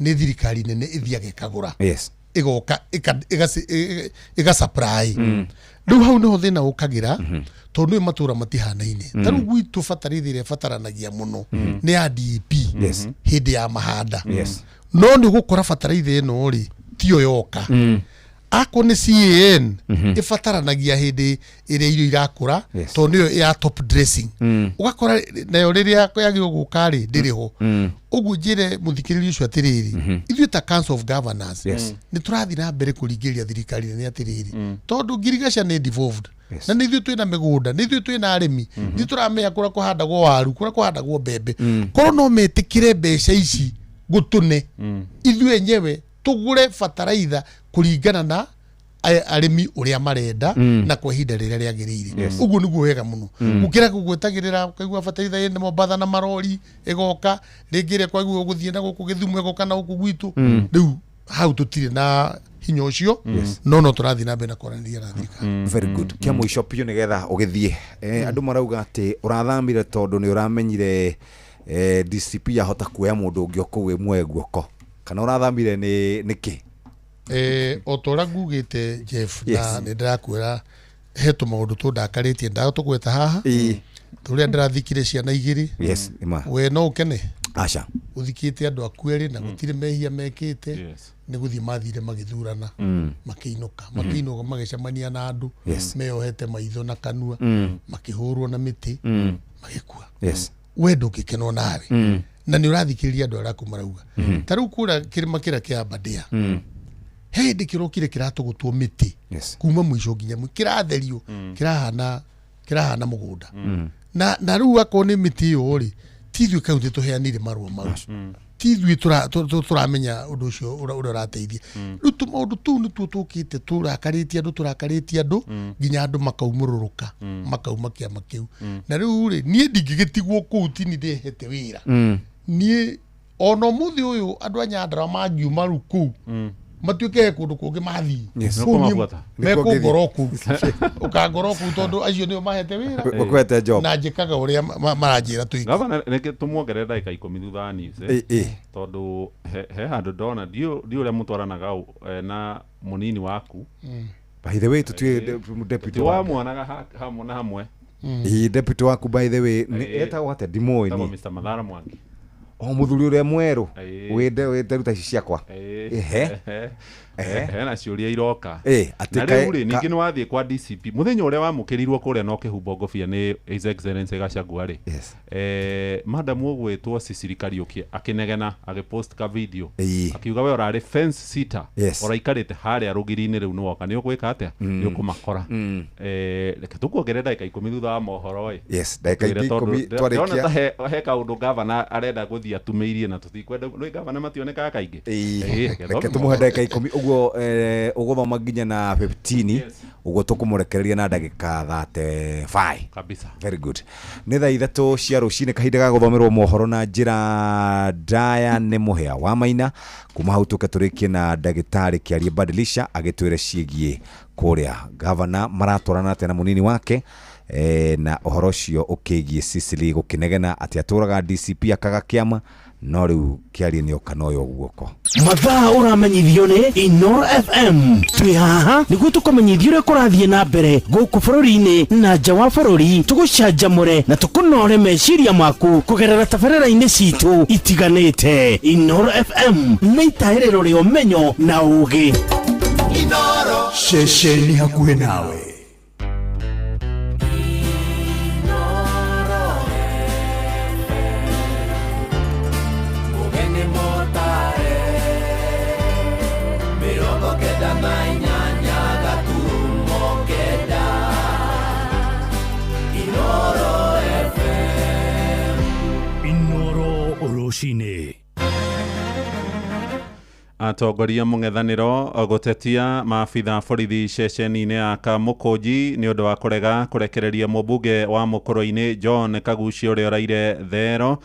Nĩ thirikari nene ĩthiaga ĩkagũra, ĩgoka ĩga supply. Rĩu hau nĩho thĩna ũkagĩra, tondũ nĩ matũra matihanaine. Ta rĩu gwitũ bataraitha ĩrĩa ĩbataranagia mũno nĩ ya DAP hĩndĩ ya mahanda, no nĩ ũgũkora bataraitha ĩno rĩ tiyo yoka. Akorwo nĩ CAN ĩbataranagia hĩndĩ ĩrĩa irio irakũra, tondũ nĩyo ya top dressing. Ũgakora nayo rĩrĩa yagĩrĩirwo gũka rĩ, ndĩrĩ ho. Ũguo njĩre mũthikĩrĩria ũcio atĩrĩrĩ, ithuĩ ta Council of Governors nĩ tũrathiĩ na mbere kũringĩrĩria thirikari nene atĩrĩrĩ, tondũ ngirigaca nĩ devolved, na nĩ ithuĩ twĩna mĩgũnda, nĩ ithuĩ twĩna arĩmi, ithuĩ tũramenya kũrĩa kũhandagwo waru, kũrĩa kũhandagwo mbembe. Korwo no metĩkĩre mbeca ici gũtũne, ithuĩ enyewe tũgũre bataraitha kũringana na arĩmi ũrĩa marenda na kwa ihinda rĩrĩa rĩagĩrĩire. Ũguo nĩguo wega mũno, gũkĩra gũgwetagĩrĩra ũkaigua bataraitha ĩna Mombatha na marori ĩgoka rĩngĩ, ĩrĩa kwaigua gũthiĩ na gũkũ Gĩthumo ĩgoka na gũkũ gwitũ. Rĩu hau tũtirĩ na Hinya ũcio. Yes. No tũrathiĩ na mbere na kwaranĩria na thirikari. Very good. Kĩa mũico biũ nĩgetha ũgĩthiĩ, andũ marauga atĩ ũrathamire tondũ nĩ ũramenyire DCP yahota kuoya mũndũ ũngĩ o kũu ĩmuoe guoko, kana ũrathamire nĩ nĩkĩ? O ta ũrĩa ngugĩte, Jeff, na nĩ ndĩrakwĩra he tũmaũndũ tũndakarĩtie ndaga tũgweta haha, tũrĩa ndĩrathikire ciana igĩrĩ. Yes, nĩma. We no ũkene Aca. ũthikĩte andũ aku erĩ na gũtirĩ mehia mekĩte, nĩ gũthiĩ mathire magĩthurana, makĩinũka, makĩinũka magĩcemania na andũ meyohete maitho na kanua, makĩhũrwo na mĩtĩ, magĩkua. We ndũngĩkenwo nawe, na nĩ ũrathikĩrĩria andũ arĩa aku marauga. Ta rĩu kũrĩa kĩrĩma kĩrĩa kĩa Aberdare, he hĩndĩ kĩrokire kĩratũgũtwo mĩtĩ kuma mũico nginya kĩratherio, kĩrahana mũgũnda. Na rĩu akorwo nĩ mĩtĩ ĩyo rĩ, ti ithuĩ kaunti tũheanire marũa mau, ti ithuĩ tũramenya ũndũ ũcio ũrĩa ũrateithia. Rĩu tũmaũndũ tũu nĩtuo tũkĩte tũrakarĩtie andũ, tũrakarĩtie andũ nginya andũ makaumũrũrũka, makauma kĩama kĩu. Na rĩu rĩ, niĩ ndingĩgĩtigwo kũu, tini ndĩhete wĩra. Niĩ ona ũmũthĩ ũyũ andũ a Nyandarua mangiuma rĩu kũu matuĩke he kũndũ kũngĩ mathiĩ, kũu niĩ Nĩũkũmabuata. mekũngora kũu, ũkangora kũu, tondũ acio nĩo mahete wĩra. Gũkwete job. Na njĩkaga ũrĩa maranjĩra twĩke. Gavana, reke tũmuongerere ndagĩka 10 thutha wa news, eh? Tondũ he handũ ndona ndiũ ũrĩa mũtwaranaga na mũnini waku. By the way, tũtuĩ deputy Ti waku. wamuonaga hamwe na hamwe. Ĩ, deputy waku, by the way, nĩ etagwo atĩa? Ndimũĩ Etagwo niĩ. Mr. Mathara Mwangi. O mũthuri ũrĩa mwerũ wĩnderuta ici ciakwa. Ehe. Ehe. Hena ciũria iroka. Atĩ Na rĩu rĩ, ningĩ nĩ wathiĩ kwa DCP mũthenya ũrĩa wamũkĩrirwo kũrĩa na ũkĩhumbwo ngũbia nĩ His Excellency Gachagua rĩ, madam ũgwĩtwo Cecily Kariũki akĩnegena, agĩpost ka video, akiuga we ũrarĩ fence sitter, ũraikarĩte harĩa rũgiri-inĩ, rĩu nĩwoka nĩ ũgwĩka atĩa? Nĩ ũkũmakora. Reke tũkuongerere ndagĩka 10 thutha wa mohoro ĩ. Yes, ndagĩka Twĩre ingĩ tondũ 10 ndĩrona twarĩkia. ta he kaũndũ gavana arenda gũthiĩ atumĩirie na tũtikwenda nĩ gavana mationekaga kaingĩ. Reke reke thome tũmũhe mohoro. Ndagĩka 10 ũguo, ũgũthoma nginya na 15 ũguo, tũkũmũrekereria na ndagĩka 35. Kabisa. Very good. Nĩ thaa 3 cia rũcinĩ, kahinda ga gũthomerwo mohoro na njĩra ndaya nĩ Mũhĩa wa Maina. Kuma hau tũke tũrĩkie na ndagĩtarĩ Kĩarie Badilisha agĩtwĩre ciĩgiĩ kũrĩa gavana maratwarana atĩa na mũnini wake, na ũhoro ũcio ũkĩgiĩ Cecily gũkĩnegena atĩ atũraga DCP akaga kĩama, no rĩu Kĩarie nĩoka noyo guoko. Mathaa ũramenyithio nĩ Inoro FM. Twĩ haha nĩguo tũkũmenyithia ũrĩa kũrathiĩ na mbere gũkũ bũrũri-inĩ na nja wa bũrũri, tũgũcanjamũre na tũkũnore meciria maku kũgerera tabarĩra-inĩ citũ itiganĩte. Inoro FM nĩ itaĩrĩro rĩa ũmenyo na ũgĩ. Ceceni hakuhĩ nawe. Mũgeni mũtare 98.9 Inoro FM. Inoro rũcinĩ. Atongoria mũng'ethanĩro gũtetia maabitha borithi ceceni-inĩ ya Kamũkũnji nĩ ũndũ wa kũrega kũrekereria mũmbunge wa Mũkũrũ-inĩ John Kagucia ũrĩa ũraire thero.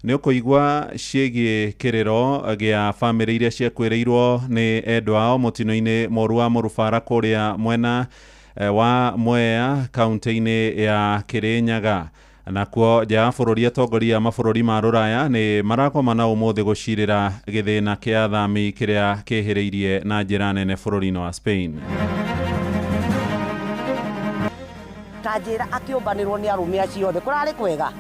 Nĩ ũkũigua ciĩgiĩ kĩrĩro gĩa bamĩrĩ iria ciakuĩrĩirwo nĩ endwa ao mũtino-inĩ mũru wa mũrubara kũrĩa mwena wa Mwea kaunti-inĩ ya Kĩrĩnyaga. Nakuo nja ya bũrũri, atongoria a mabũrũri ma rũraya nĩ maragomana ũmũthĩ gũcirĩra gĩthĩna kĩa athami kĩrĩa kĩhĩrĩirie na njĩra nene bũrũri-inĩ wa Spain. Ta njĩra, akĩũmbanĩrwo nĩ arũme acio othe kũrarĩ kwega,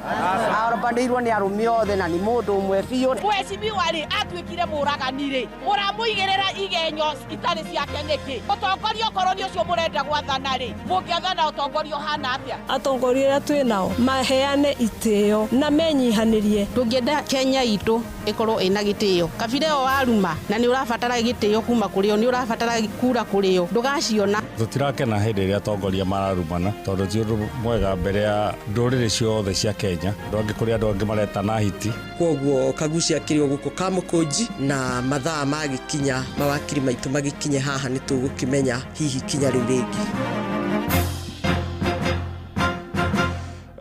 arũmbanĩirwo nĩ arũme othe na nĩ mũndũ ũmwe biũ. Mheshimiwa rĩ, atuĩkire mũragani rĩ, mũramũigĩrĩra igenyo itarĩ ciake nĩkĩ? Ũtongoria okorwo nĩ ũcio mũrenda gwathana rĩ, mũngĩathana ũtongoria ũhana atĩa? Atongoria arĩa twĩ nao maheane itĩo na menyihanĩrie. Tũngĩenda Kenya itũ ĩkorwo ĩna gĩtĩo, kabira ĩyo waruma na nĩ ũrabatara gĩtĩo kuma kũrĩ o, nĩ ũrabatara kura kũrĩ o, ndũgaciona. Tũtirakena hĩndĩ ĩrĩa atongoria mararumana, tondũ ti ũndũ mwega mbere ya ndũrĩrĩ ciothe cia Kenya. Andũ angĩ, kũrĩ andũ angĩ maretana hiti. Koguo Kagucia akĩrĩ o gũkũ Kamũkũnji, na mathaa magĩkinya mawakiri maitũ magĩkinye haha nĩ tũgũkĩmenya hihi kinya rĩu rĩngĩ.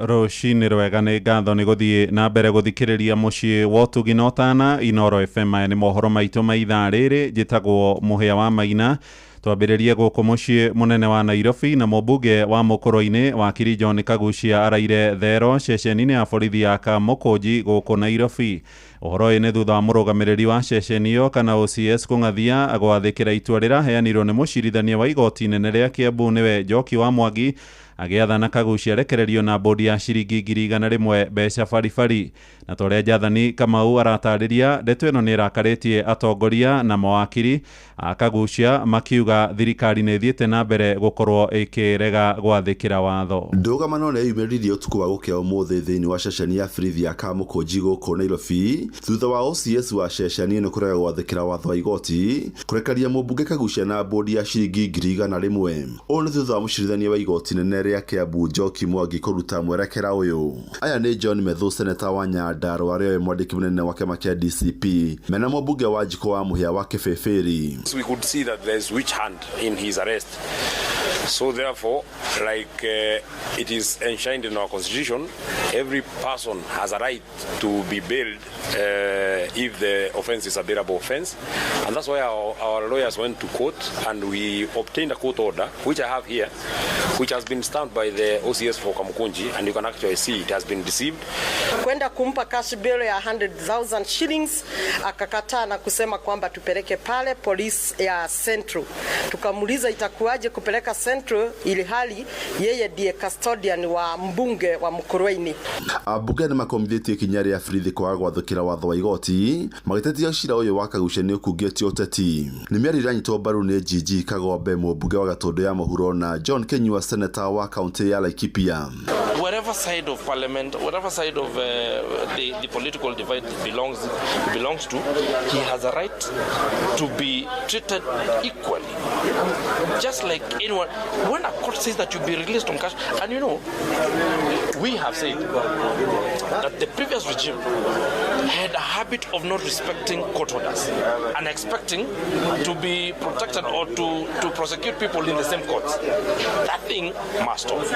Rũcinĩ rwega, nĩ ngatho nĩ gũthiĩ na mbere gũthikĩrĩria mũciĩ wa ũtugi na ũtana Inoro FM. Maya nĩ mohoro maitũ ma ithaa rĩrĩ. Njĩtagwo Mũhĩa wa Maina. Twambĩrĩrie gũkũ mũciĩ mũnene wa Nairobi, na mũmbunge wa Mũkũrũ-inĩ wakiri John Kagucia araire thero ceceni-inĩ ya borithi ya Kamũkũnji gũkũ Nairobi. Ũhoro ũyũ nĩ thutha wa mũrũgamĩrĩri wa ceceni ĩyo kana OCS kũng'athia gwathĩkĩra itua rĩraheanirwo nĩ mũcirithania wa igoti inene rĩa Kiambu, nĩwe Njoki wa Mwangi, agĩathana Kagucia arekererio na bodi ya ciringi 100,000 mbeca baribari. Na ta ũrĩa Jathani Kamau aratarĩria, ndeto ĩno nĩ ĩrakarĩtie atongoria na mawakiri a Kagucia, makiuga thirikari nĩ ĩthiĩte na mbere gũkorwo ĩkĩrega gwathĩkĩra watho. Ndũgamano nĩ yumĩririe ũtukũ wa gũkĩa ũmũthĩ thĩinĩ wa ceceni ya borithi ya Kamũkũnji gũkũ Nairobi, thutha wa OCS wa ceceni ĩno kũrega gwathĩkĩra watho wa igoti kũrekereria mũmbunge Kagucia na bodi ya ciringi 100,000. Ũũ nĩ thutha wa mũcirithania wa igoti nene rĩa Kiambu Njoki Mwangi kũruta mwerekera ũyũ. Aya nĩ John Methu, seneta wa Nyandarua ũrĩa wĩ mwandĩki mũnene wa kĩama kĩa DCP, mena mũmbunge wa Njikũ wa Mũhĩa wa Kĩbĩbĩri. We could see that there's witch hunt in his arrest. So therefore, like it is enshrined in our constitution, every person has a right to be bailed if the offense is a bailable offense. And that's why our lawyers went to court and we obtained a court order, which I have here, which has been stamped by the OCS for Kamukunji, and you can actually see it has been received. Kwenda kumpa cash bail ya 100,000 shillings akakataa na kusema kwamba tupeleke pale polisi ya Central. Tukamuuliza itakuwaje kupeleka Central ili hali yeye ndiye custodian wa mbunge wa Mukurweini. Ambunge nĩ makomithĩtie ikinya rĩa borithi kwaga gwathĩkĩra watho wa igoti, magĩtetia cira ũyũ wa Kagucia nĩ ũkungĩtio ũteti. Nĩ mĩario ĩranyitwo mbaru nĩ Gigi Kagombe, mũmbunge wa Gatũndũ ya Mũhuro, na John Kinyua, seneta wa kaunti ya Laikipia. Whatever side of parliament, whatever side of the political divide belongs to, he has a right to be treated equally, just like anyone. When a court says that you be released on cash, and you know, we have said that the previous regime had a habit of not respecting court orders and expecting to be protected or to prosecute people in the same courts. That thing must stop.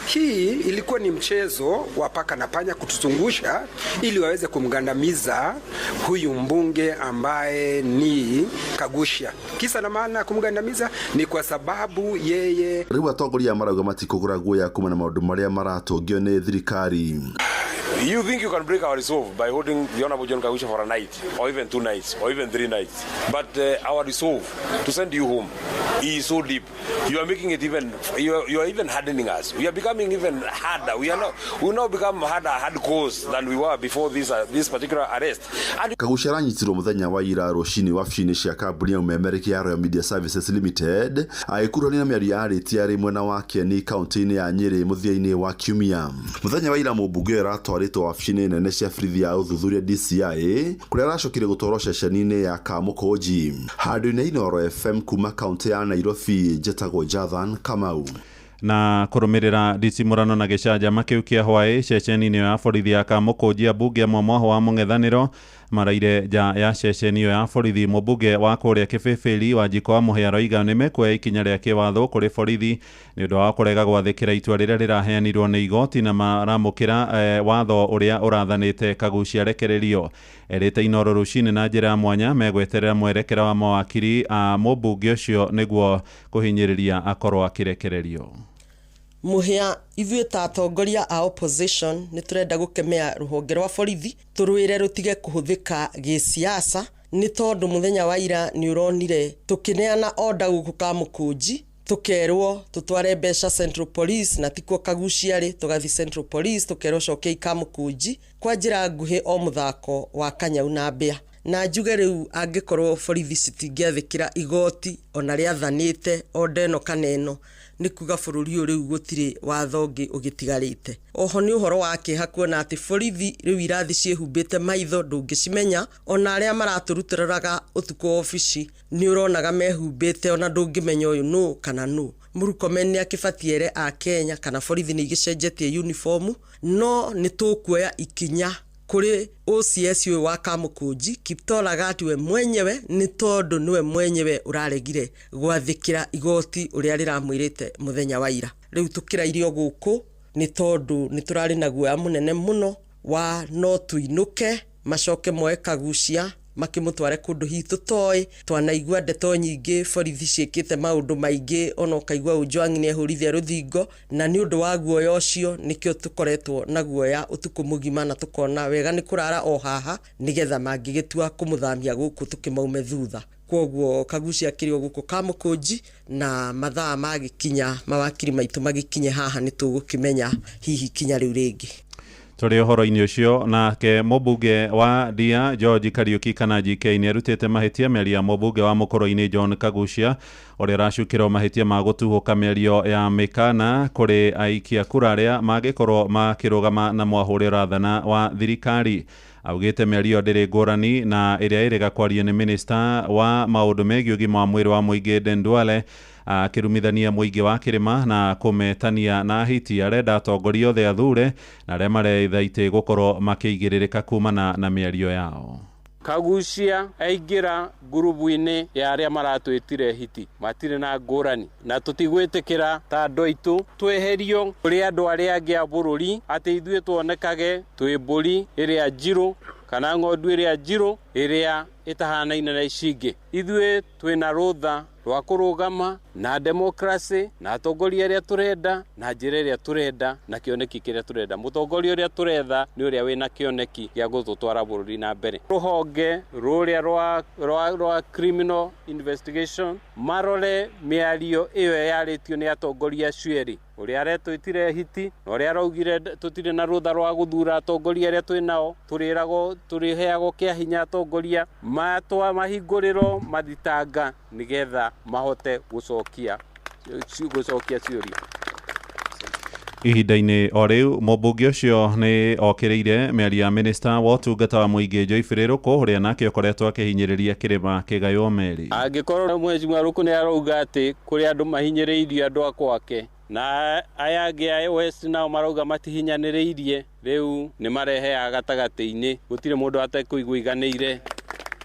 Hii ilikuwa ni mchezo wa paka na panya kutuzungusha ili waweze kumgandamiza huyu mbunge ambaye ni Kagucia. Kisa na maana kumgandamiza ni kwa sababu yeye. Rĩu atongoria marauga matikũgũra guoya kuma na maũndũ marĩa maratũngio nĩ thirikari. You think you can break our resolve by holding the Honorable John Kagucia for a night, or even 2 nights, or even 3 nights. But our resolve to send you home is so deep. You are making it even, you are even hardening us. We are becoming even harder. We now become harder, hardcore than we were before this particular arrest. And Kagucia aranyitirwo muthenya wa ira rũcinĩ wabici-inĩ cia kambuni ya ũmemerekia ya Royal Media Services Limited, agĩkuruhanio na mĩario yarĩtie arĩ mwena wa Kieni kaunti-inĩ ya Nyĩrĩ mũthia-inĩ wa kiumia. Mũthenya wa ira mũmbunge ũyũ aratwarĩtwo wabici-inĩ nene cia borithi ya ũthuthuria DCI, kũrĩa aracokire gũtwarwo ceceni-inĩ ya Kamũkũnji. Handũ-inĩ Inooro FM kuma kaunti ya Nairobi, njĩtagwo Jathan Kamau. Na kũrũmĩrĩra ndicimũrano na gĩcanjama kĩu kĩa hwaĩ ceceni-inĩ ya borithi ya Kamũkũnji, ambunge amwe mwaho wa mũng'ethanĩro maraire nja ya ceceni ĩyo ya borithi. Mũmbunge wa kũrĩa Kĩbĩbĩri wa Njiko wa Mũhĩa aroiga nĩ mekuoya ikinya rĩa kĩwatho kũrĩ borithi nĩ ũndũ wa kũrega gwathĩkĩra itua rĩrĩa rĩraheanirwo nĩ igoti na maramũkĩra watho ũrĩa ũrathanĩte Kagucia arekererio. Erĩte Inooro rũcinĩ na njĩra ya mwanya megweterera mwerekera wa mawakiri a mũmbunge ũcio nĩguo kũhinyĩrĩria akorwo akĩrekererio. Mũhĩa, ithuĩ ta atongoria a opposition nĩ tũrenda gũkemea rũhonge rwa borithi tũrwĩre rũtige kũhũthĩka gĩsiasa, nĩ tondũ mũthenya wa ira nĩ ũronire tũkĩneana order gũkũ Kamũkũnji, tũkerwo tũtware mbeca Central Police na tikuo Kagucia rĩ, tũgathi Central Police tũkerwo cokei Kamũkũnji kwa njĩra nguhĩ o mũthako wa kanyau na mbĩa. Na njuge rĩu angĩkorwo borithi citingĩathĩkĩra igoti ona rĩathanĩte order ĩno kana ĩno, nĩ kuga bũrũri ũyũ rĩu gũtirĩ watho ũngĩ ũgĩtigarĩte. Oho nĩ ũhoro wa kĩeha kuona atĩ borithi rĩu irathi ciĩhumbĩte maitho ndũngĩcimenya, ona arĩa maratũrutũrũraga ũtukũ obici nĩ ũronaga mehumbĩte ona ndũngĩmenya ũyũ nũ kana nũ. Mũrkomen nĩ akĩbatiĩ ere a Kenya kana borithi nĩ igĩcenjetie uniform, no nĩ tũkuoya ikinya kũrĩ OCS ũyũ wa Kamũkũnji Kiptoo Lagat we mwenyewe, nĩ tondũ nĩwe mwenyewe ũraregire gwathĩkĩra igoti ũrĩa rĩramwĩrĩte mũthenya wa ira. Rĩu tũkĩrairio gũkũ Nĩ tondũ nĩ tũrarĩ na guoya mũnene mũno wa no tũinũke macoke moe Kagucia makĩmũtware kũndũ hihi tũtoĩ. Twanaigua ndeto nyingĩ, borithi ciĩkĩte maũndũ maingĩ, ona ũkaigua Ojwang nĩ ehũrithia rũthingo, na nĩ ũndũ wa guoya ũcio nĩkĩo tũkoretwo na guoya ũtukũ mũgima, na tũkona wega nĩ kũrara o haha nĩgetha mangĩgĩtua kũmũthamia gũkũ tũkĩmaume thutha. Kwoguo Kagucia akĩrĩ o gũkũ Kamũkũnji, na mathaa magĩkinya mawakiri maitũ magĩkinye haha nĩ tũgũkĩmenya hihi kinya rĩu rĩngĩ. Tũrĩ ũhoro-inĩ ũcio, nake mũmbunge wa Ndia George Kariuki kana GK nĩ arutĩte mahĩtia mĩario ya mũmbunge wa Mũkũrũ-inĩ John Kagucia, ũrĩa ũracukĩrwo mahĩtia ma gũtuhũka mĩario ya mĩkana kũrĩ aikia kura arĩa mangĩkorwo makĩrũgama na mwahũ ũrĩa ũrathana wa thirikari. Augĩte mĩario ndĩrĩ ngũrani na ĩrĩa ĩrĩga kwario nĩ minista wa maũndũ megiĩ ũgima wa mwĩrĩ wa mũingĩ Aden Duale, akĩrumithania mũingĩ wa kĩrĩma na kũmetania na hiti. Arenda atongoria othe athure na arĩa mareitha itĩ gũkorwo makĩigĩrĩrĩka kumana na mĩario yao. Kagucia aingĩra ngurubu-inĩ ya arĩa maratwĩtire hiti, matirĩ na ngũrani, na tũtigwĩtĩkĩra ta andũ aitũ tweherio kũrĩ andũ arĩa angĩ a bũrũri atĩ ithuĩ tuonekage twĩ mbũri ĩrĩa njirũ kana ng'ondu ĩrĩa njirũ ĩrĩa ĩtahanaine na ici ingĩ. Ithuĩ twĩna rũtha rwa kũrũgama na demokrasĩ na atongoria arĩa tũrenda na njĩra ĩrĩa tũrenda na kĩoneki kĩrĩa tũrenda. Mũtongoria ũrĩa tũretha nĩ ũrĩa wĩna kĩoneki gĩa gũtũtwara bũrũri na mbere. Rũhonge rũrĩa rwa criminal investigation marore mĩario ĩyo yarĩtio nĩ atongoria acio erĩ, ũrĩa aretwĩtire hiti na ũrĩa araugire tũtirĩ na rũtha rwa gũthura atongoria arĩa twĩ nao, tũrĩragwo tũrĩheagwo kĩa hinya atongoria matwa mahingũrĩrwo mathitanga nĩgetha mahote gũcokia ciũria. Ihinda-inĩ o rĩu mũmbunge ũcio nĩ okĩrĩire mĩario ya minista wa ũtungata wa mũingĩ Joyce Rũkũ, ũrĩa nake ũkoretwo akĩhinyĩrĩria kĩrĩma kĩgaywo meri. Angĩkorwo Mheshimiwa Rũkũ nĩ arauga atĩ kũrĩ andũ mahinyĩrĩirio andũ a kwake na aya angĩ a West nao marauga matihinyanĩrĩirie, rĩu nĩ mareheaga gatagatĩ-inĩ, gũtirĩ mũndũ atekũigua iganĩire.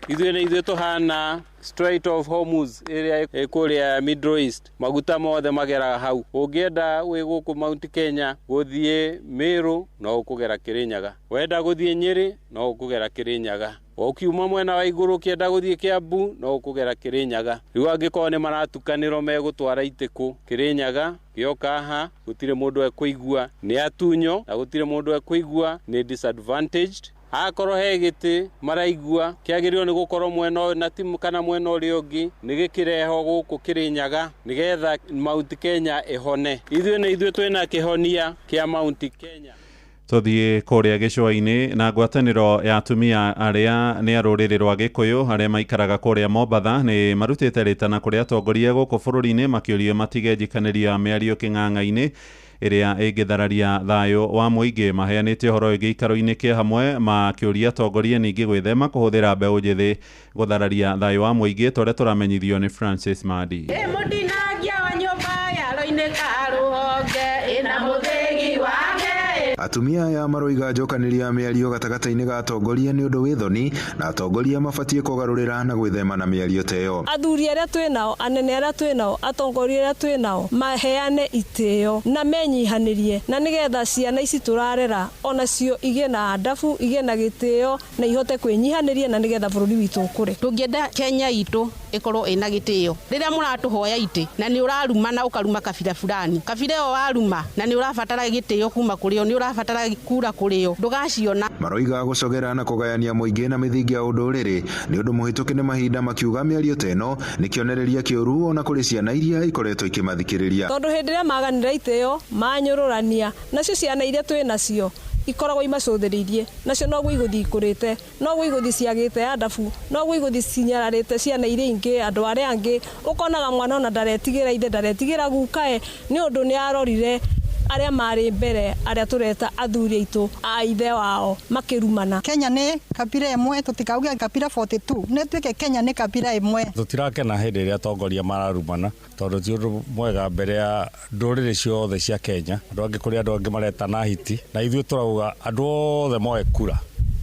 Ithuĩ nĩ ithuĩ tũhana Strait of Hormuz ĩrĩa ĩ kũrĩa Middle East, maguta mothe mageraga hau. Ũngĩenda wĩ gũkũ Mount Kenya gũthiĩ Meru no ũkũgera Kĩrĩnyaga, wenda gũthiĩ Nyĩrĩ no ũkũgera Kĩrĩnyaga, ũkiuma mwena wa igũrũ ũkĩenda gũthiĩ Kĩambu no ũkũgera Kĩrĩnyaga. Rĩu angĩkorwo nĩ maratukanĩrwo megũtwara itĩkũ Kĩrĩnyaga gĩoka haha, gũtirĩ mũndũ ekũigua nĩ atunyo na gũtirĩ mũndũ ekũigua nĩ disadvantaged. Akorwo he gĩtĩ maraigua kĩagĩrĩirwo nĩ gũkorwo mwena ũyũ na timu kana mwena ũrĩa ũngĩ, nĩ gĩkĩrehwo gũkũ Kĩrĩnyaga nĩgetha Mount Kenya ĩhone. Ithuĩ nĩ ithuĩ twĩna kĩhonia kĩa Mount Kenya. Tũthiĩ kũrĩa gĩcũa-inĩ na ngwatanĩro ya atumia arĩa nĩ a rũrĩrĩ rwa Gĩkũyũ arĩa maikaraga kũrĩa Mombatha nĩ marutĩte rĩtana kũrĩ atongoria gũkũ bũrũri-inĩ makĩũrio matige njikanĩrio ya mĩario kĩng'ang'a-inĩ ĩrĩa ĩngĩthararia thayũ wa mũingĩ. Maheanĩte ũhoro ũyũ gĩikaro-inĩ kĩa hamwe makĩũria atongoria ningĩ gwĩthema kũhũthĩra mbeũ njĩthĩ gũthararia thayũ wa mũingĩ, ta ũrĩa tũramenyithio nĩ Francis Madi. Atumia aya maroiga njokanĩrio ya mĩario gatagatĩ-inĩ ga atongoria nĩ ũndũ wĩ thoni, na atongoria mabatiĩ kũgarũrĩra na gwĩthema na mĩario ta ĩyo. Athuri arĩa twĩ nao, anene arĩa twĩ nao, atongoria arĩa twĩ nao maheane itĩo na menyihanĩrie, na nĩgetha ciana ici tũrarera onacio igĩe na adabu, igĩe na gĩtĩo na ihote kwĩnyihanĩria, na nĩgetha bũrũri witũ ũkũre. Tũngĩenda Kenya itũ ĩkorwo ĩna gĩtĩo, rĩrĩa mũratũhoya itĩ na nĩ ũraruma na ũkaruma kabira fulani, kabira ĩyo waruma na nĩ ũrabatara gĩtĩo kuma kũrĩ o, nĩ ũrabatara kura kũrĩ o, ndũgaciona. Maroiga gũcogera na kũgayania mũingĩ na mĩthingi ya ũndũrĩrĩ nĩ ũndũ mũhĩtũke nĩ mahinda, makiuga mĩario ta ĩno nĩ kĩonereria kĩũru ona kũrĩ ciana iria ikoretwo ikĩmathikĩrĩria. Tondũ hĩndĩ ĩrĩa maganĩra itĩo manyũrũrania, nacio ciana iria twĩ nacio ikoragwo imacũthĩrĩirie, nacio noguo igũthiĩ ikũrĩte, noguo igũthiĩ ciagĩte adabu, noguo igũthiĩ cinyararĩte ciana iria ingĩ, andũ arĩa angĩ. Ũkonaga mwana ona ndaretigĩra ithe, ndaretigĩra gukae, nĩ ũndũ nĩ arorire arĩa marĩ mbere, arĩa tũreta athuri aitũ a ithe wao makĩrumana. Kenya nĩ kabira ĩmwe, tũtikauge kabira 42, nĩ tuĩke Kenya nĩ kabira ĩmwe. Tũtirakena hĩndĩ ĩrĩa atongoria mararumana, tondũ ti ũndũ mwega mbere ya ndũrĩrĩ ciothe cia Kenya. Andũ angĩ kũrĩ andũ angĩ maretana hiti, na ithuĩ tũrauga andũ othe moe kura.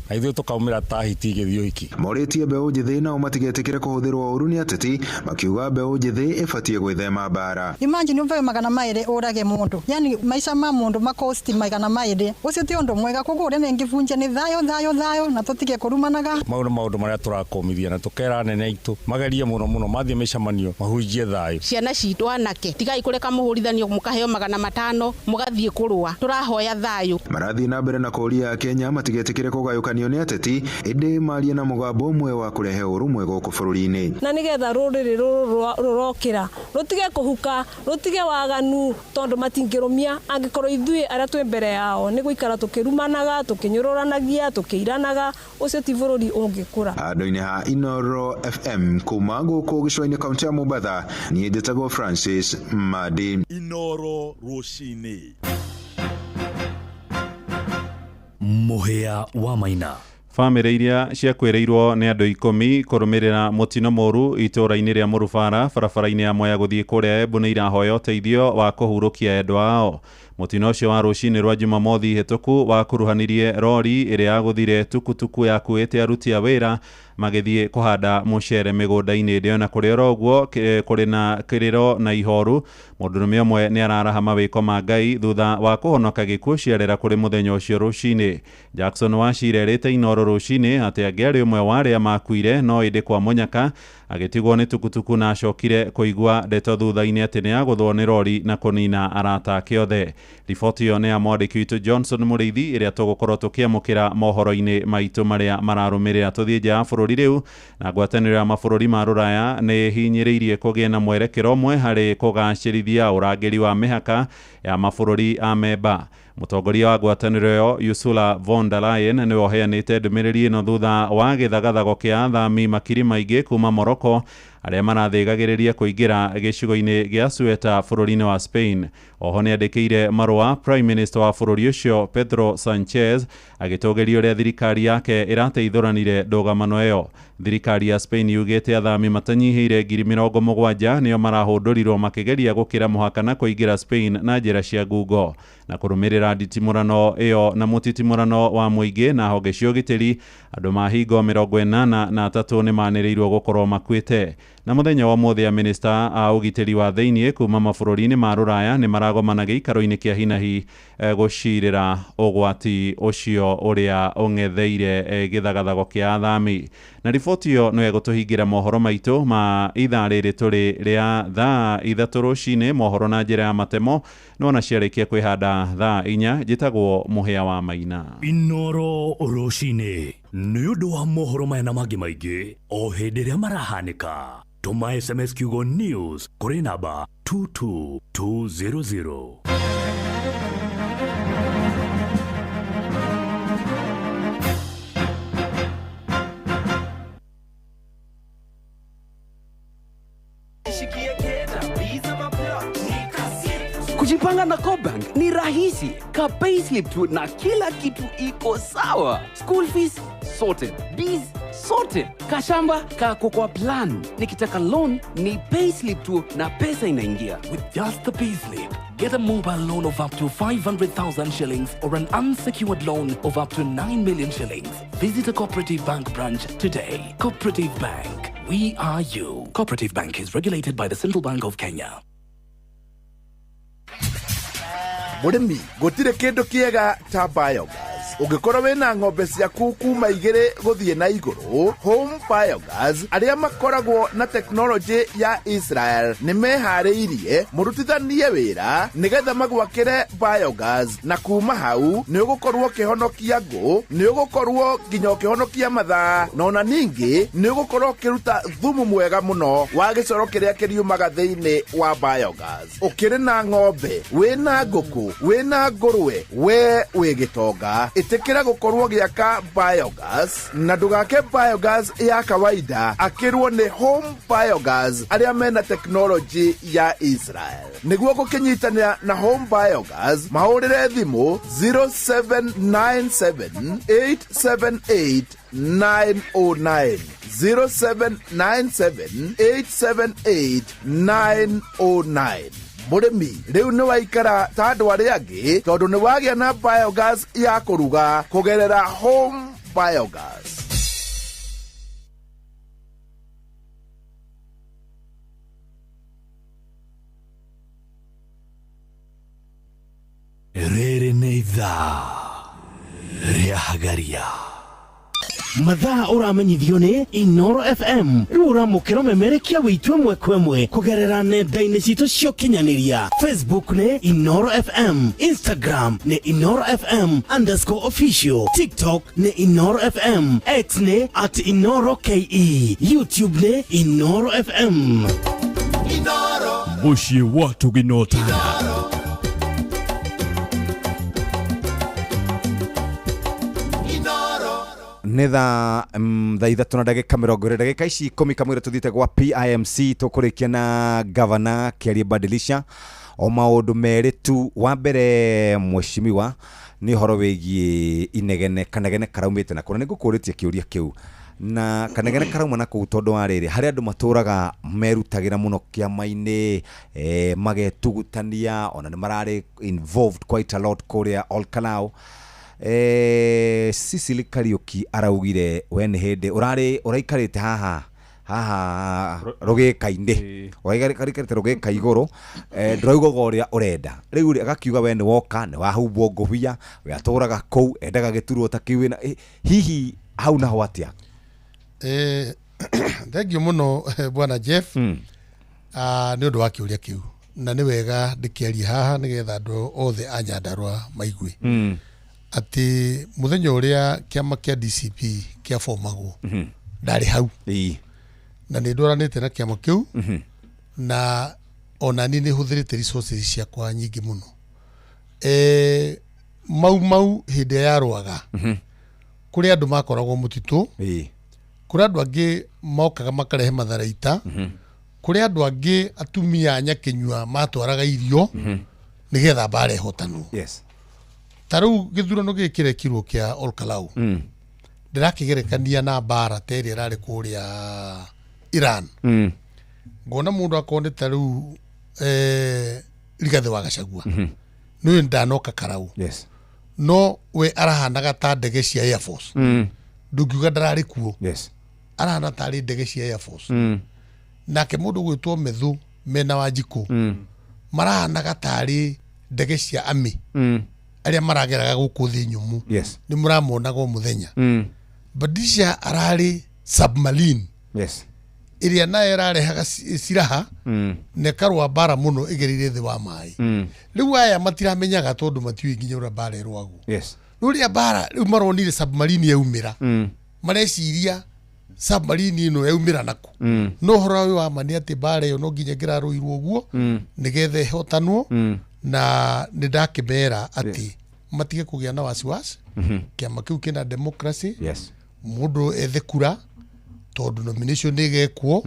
Na ithuĩ tũkaumĩra ta hiti igĩthiĩ ũhiki. Morĩtie mbeũ njĩthĩ nao matigetĩkĩre kũhũthĩrwo ũru nĩ ateti, makiuga mbeũ njĩthĩ ĩbatiĩ gwĩthema mbara. Imagine uvewe 200 urage mundu, yani maisha ma mundu makosti 200, ucio ti undu mwega. Koguo uria ningibunjia ni thayo thayo thayo na tutige kurumanaga. Mau nĩ maũndũ marĩa tũrakũmithia na tũkera anene aitũ magerie mũno mũno mathiĩ mĩcemanio mahunjie thayũ. Ciana citũ anake tigai kũreka mũhũrithanio mũkaheo 500 mũgathiĩ kũrũa, tũrahoya thayũ. Marathiĩ na mbere na kũũria Akenya matigetĩkĩre kũgayũkanio nĩ ateti, ĩndĩ marie na mũgambo ũmwe wa kũrehe ũrũmwe gũkũ bũrũri-inĩ. Na nĩgetha rũrĩrĩ rũrũ rũrokĩra rũtige kũhuka, rũtige waganu, tondũ matingĩrũmia angĩkorwo ithuĩ arĩa twĩ mbere yao nĩ gũikara tũkĩrumanaga, tũkĩnyũrũranagia, tũkĩiranaga, ũcio ti bũrũri ũngĩkũra. Handũ-inĩ ha Inoro FM kuma gũkũ gĩcũa-inĩ kaunti ya Mombatha, niĩ njĩtagwo Francis Madi. Inoro rũcinĩ. Mũhĩa wa Maina. Bamĩrĩ iria ciakuĩrĩirwo nĩ andũ 10 kũrũmĩrĩra mũtino mũru itũũra-inĩ rĩa Mũrubara barabara-inĩ ya Mwea gũthiĩ kũrĩa Embu nĩ irahoya ũteithio wa kũhurũkia endwa ao. Mũtino ũcio wa rũcinĩ rwa Jumamothi hĩtũku wakuruhanirie rori ĩrĩa yagũthire tukutuku yakuĩte aruti a wĩra magĩthiĩ kũhanda mũcere mĩgũnda-inĩ. Ĩndĩ ona kũrĩ oro ũguo kũrĩ na kĩrĩro na ihoru. Mũndũrũme ũmwe nĩ araraha mawĩko ma Ngai thutha wa kũhonoka gĩkuũ ciarera kũrĩ mũthenya ũcio rũcinĩ. Jackson Wachira erĩte Inoro rũcinĩ atĩ angĩarĩ ũmwe wa arĩa makuire, no ĩndĩ kwa mũnyaka agĩtigwo nĩ tukutuku na acokire kũigua ndeto thutha-inĩ atĩ nĩ agũthwo nĩ rori na kũnina arata ake othe. Riboti ĩyo nĩ ya mwandĩki witũ Johnson Mũrĩithi ĩrĩa tũgũkorwo tũkĩamũkĩra mohoro-inĩ maitũ marĩa mararũmĩrĩra. Tũthiĩ nja ya bũrũri rĩu, na ngwatanĩro ya mabũrũri ma Rũraya nĩ hinyĩrĩirie kũgĩe na mwerekero ũmwe harĩ kũgacĩrithia ũrangĩri wa mĩhaka ya mabũrũri a memba. Mũtongoria wa ngwatanĩro ĩyo Ursula von der Leyen nĩwe ũheanĩte ndũmĩrĩri ĩno thutha wa gĩthagathago kĩa athami makiri maingĩ kuma Morocco arĩa marathĩgagĩrĩria kũingĩra gĩcigo-inĩ gĩa Ceuta bũrũri-inĩ wa Spain. Oho nĩandĩkĩire marũa Prime Minister wa bũrũri ũcio Pedro Sanchez agĩtũgĩria ũrĩa thirikari yake ĩrateithũranire ndũgamano ĩyo. Thirikari ya Spain yugĩte athami matanyihĩire 70,000 nĩo marahũndũrirwo makĩgeria gũkĩra mũhaka na kũingĩra Spain na njĩra cia ngungo. Na kũrũmĩrĩra nditimũrano ĩyo na mũtitimũrano wa mũingĩ na honge cia ũgitĩri, andũ mahingo 83 nĩmanĩrĩirwo gũkorwo makuĩte. Na mũthenya wa ũmũthĩ a minista a ũgitĩri wa thĩiniĩ kuma mabũrũri-inĩ ma Rũraya nĩ maragomana gĩikaro-inĩ kĩa hinahi gũcirĩra ũgwati ũcio ũrĩa ũng'etheire gĩthagathago kĩa athami. Na riboti ĩyo no ĩgũtũhingĩra mohoro maitũ ma ithaa rĩrĩ tũrĩ rĩa thaa 3 rũcinĩ, mohoro na njĩra ya matemo no ona ciarĩkia kwĩhanda thaa 4. Njĩtagwo Mũhĩa wa Maina. Inoro rũcinĩ nĩ ũndũ wa mohoro maya na mangĩ maingĩ o hĩndĩ ĩrĩa marahanĩka. Tũma SMS kiugo news kũrĩ namba 22200. Kujipanga na CoBank ni rahisi. Ka payslip tu na kila kitu iko sawa. School fees sorted, biz sorted, kashamba kako kwa plan. Nikitaka loan ni payslip tu na pesa inaingia. With just the payslip, get a mobile loan of up to 500,000 shillings or an unsecured loan of up to 9 million shillings. Visit a Cooperative Bank branch today. Cooperative Bank, we are you. Cooperative Bank is regulated by the Central Bank of Kenya. Mũrĩmi, gũtirĩ kĩndũ kĩega ta biogas. Ũngĩkorwo wĩna ng'ombe ciaku kuma 2 gũthiĩ na igũrũ, Home Biogas arĩa makoragwo na teknolojĩ ya Israel nĩ meharĩirie mũrutithanie wĩra nĩgetha magwakĩre biogas, na kuma hau nĩ ũgũkorwo ũkĩhonokia ngũ, nĩ ũgũkorwo nginya ũkĩhonokia mathaa, na ona ningĩ nĩ ũgũkorwo ũkĩruta thumu mwega mũno wa gĩcoro kĩrĩa kĩriumaga thĩinĩ wa biogas. Ũkĩrĩ na ng'ombe, wĩna ngũkũ, wĩna ngũrwe, we wĩ gĩtonga, ĩtĩkĩra gũkorwo gĩaka biogas, na ndũgake biogas ya kawaida, akĩrwo nĩ Home Biogas arĩa mena teknolojĩ ya Israel. Nĩguo gũkĩnyitanĩra na Home Biogas, mahũrĩre thimũ 0797 878 909, 0797 878 909. Mũrĩmi, rĩu nĩ waikara ta andũ arĩa angĩ tondũ nĩ wagĩa na biogas ya kũruga kũgerera Home Biogas. Rĩrĩ nĩ ithaa rĩa hagaria. Mathaa ũramenyithio nĩ Inoro FM. Rĩu ũramũkĩra ũmemerekia witũ ĩmwe kwa ĩmwe kũgerera nenda-inĩ citũ cia ũkinyanĩria. Facebook nĩ Inoro FM, Instagram nĩ Inoro FM underscore official, TikTok nĩ Inoro FM, X nĩ at Inoro KE, YouTube nĩ Inoro FM. Mũciĩ wa Tũginotana. Nĩ thaa 3:30 ndagĩka ici 10 kamũira tũthiĩte gwa PIMC tũkũrĩkia na gavana kĩarie badilisha o maũndũ merĩ tu. Wa mbere mheshimiwa nĩ ũhoro wĩgiĩ inegene kanegene karaumĩte na kũna nĩngũkũrĩtie kĩũria kĩu na kanegene karauma na kũu tondũ wa rĩrĩ harĩ andũ matũraga merutagĩra mũno kĩama-inĩ, magetugutania ona nĩ mararĩ involved quite a lot kũrĩa Olkalau. Cecily Kariuki araugire we nĩ hĩndĩ ũrarĩ ũraikarĩte haha haha rũgĩka-inĩ ũraikarĩte rũgĩka igũrũ, ndũraugaga ũrĩa ũrenda. Rĩu rĩ agakiuga we nĩ woka nĩ wahumbwo ngũbia, we atũraga kũu endaga gĩturwa ta kĩu wĩna hihi hau naho atĩa? Thengiũ mũno bwana Jeff, nĩ ũndũ wa kĩũria kĩu na nĩ wega ndĩkĩarie haha nĩgetha andũ othe a Nyandarua maigue atĩ mũthenya ũrĩa kĩama kĩa DCP kĩabomagwo ndarĩ hau na nĩ ndwaranĩte na kĩama kĩu na ona niĩ nĩ hũthĩrĩte resources ciakwa nyingĩ mũno. Mau Mau hĩndĩ ĩrĩa yarũaga kũrĩ andũ makoragwo mũtitũ, kũrĩ andũ angĩ mokaga makarehe matharaita, kũrĩ andũ angĩ atumia a nyakĩnyua matwaraga irio nĩgetha mbara ĩhotanwo. Yes. Ta rĩu gĩthurano gĩkĩ kĩrekirwo kĩa Olkalau ndĩrakĩgerekania na mbara ta ĩrĩa ĩrarĩ kũrĩa Iran. Ngona mũndũ akorwo nĩ ta rĩu Rigathĩ wa Gachagua nĩũĩ ndanoka Karau. Yes. No we arahanaga ta ndege cia Air Force. Ndũngiuga ndararĩ kuo. Yes. Arahana tarĩ ndege cia Air Force. Nake mũndũ ũgwĩtwo Methu mena Wanjikũ marahanaga tarĩ ndege cia Army arĩa marageraga gũkũ thĩ nyũmũ. Yes. Nĩ mũramonaga o mũthenya. Badilisha ararĩ submarine. Yes. Ĩrĩa nayo ĩrarehaga silaha na ĩkarũa mbara mũno ĩgereire thĩ wa maĩ. Rĩu aya matiramenyaga tondũ matiũĩ nginya ũrĩa mbara ĩrũagwo. Yes. Rĩu rĩrĩa mbara rĩu maronire submarine yaumĩra mareciria submarine ĩno yaumĩra nakũ. No ũhoro ũyũ wa ma nĩ atĩ mbara ĩyo no nginya ĩngĩrarũirwo ũguo nĩgetha ĩhotanwo na nĩ ndakĩmera atĩ matige kũgĩa na wasiwasi. Kĩama kĩu kĩna democracy. Yes. Mũndũ ethe kura tondũ nomination nĩ ĩgekwo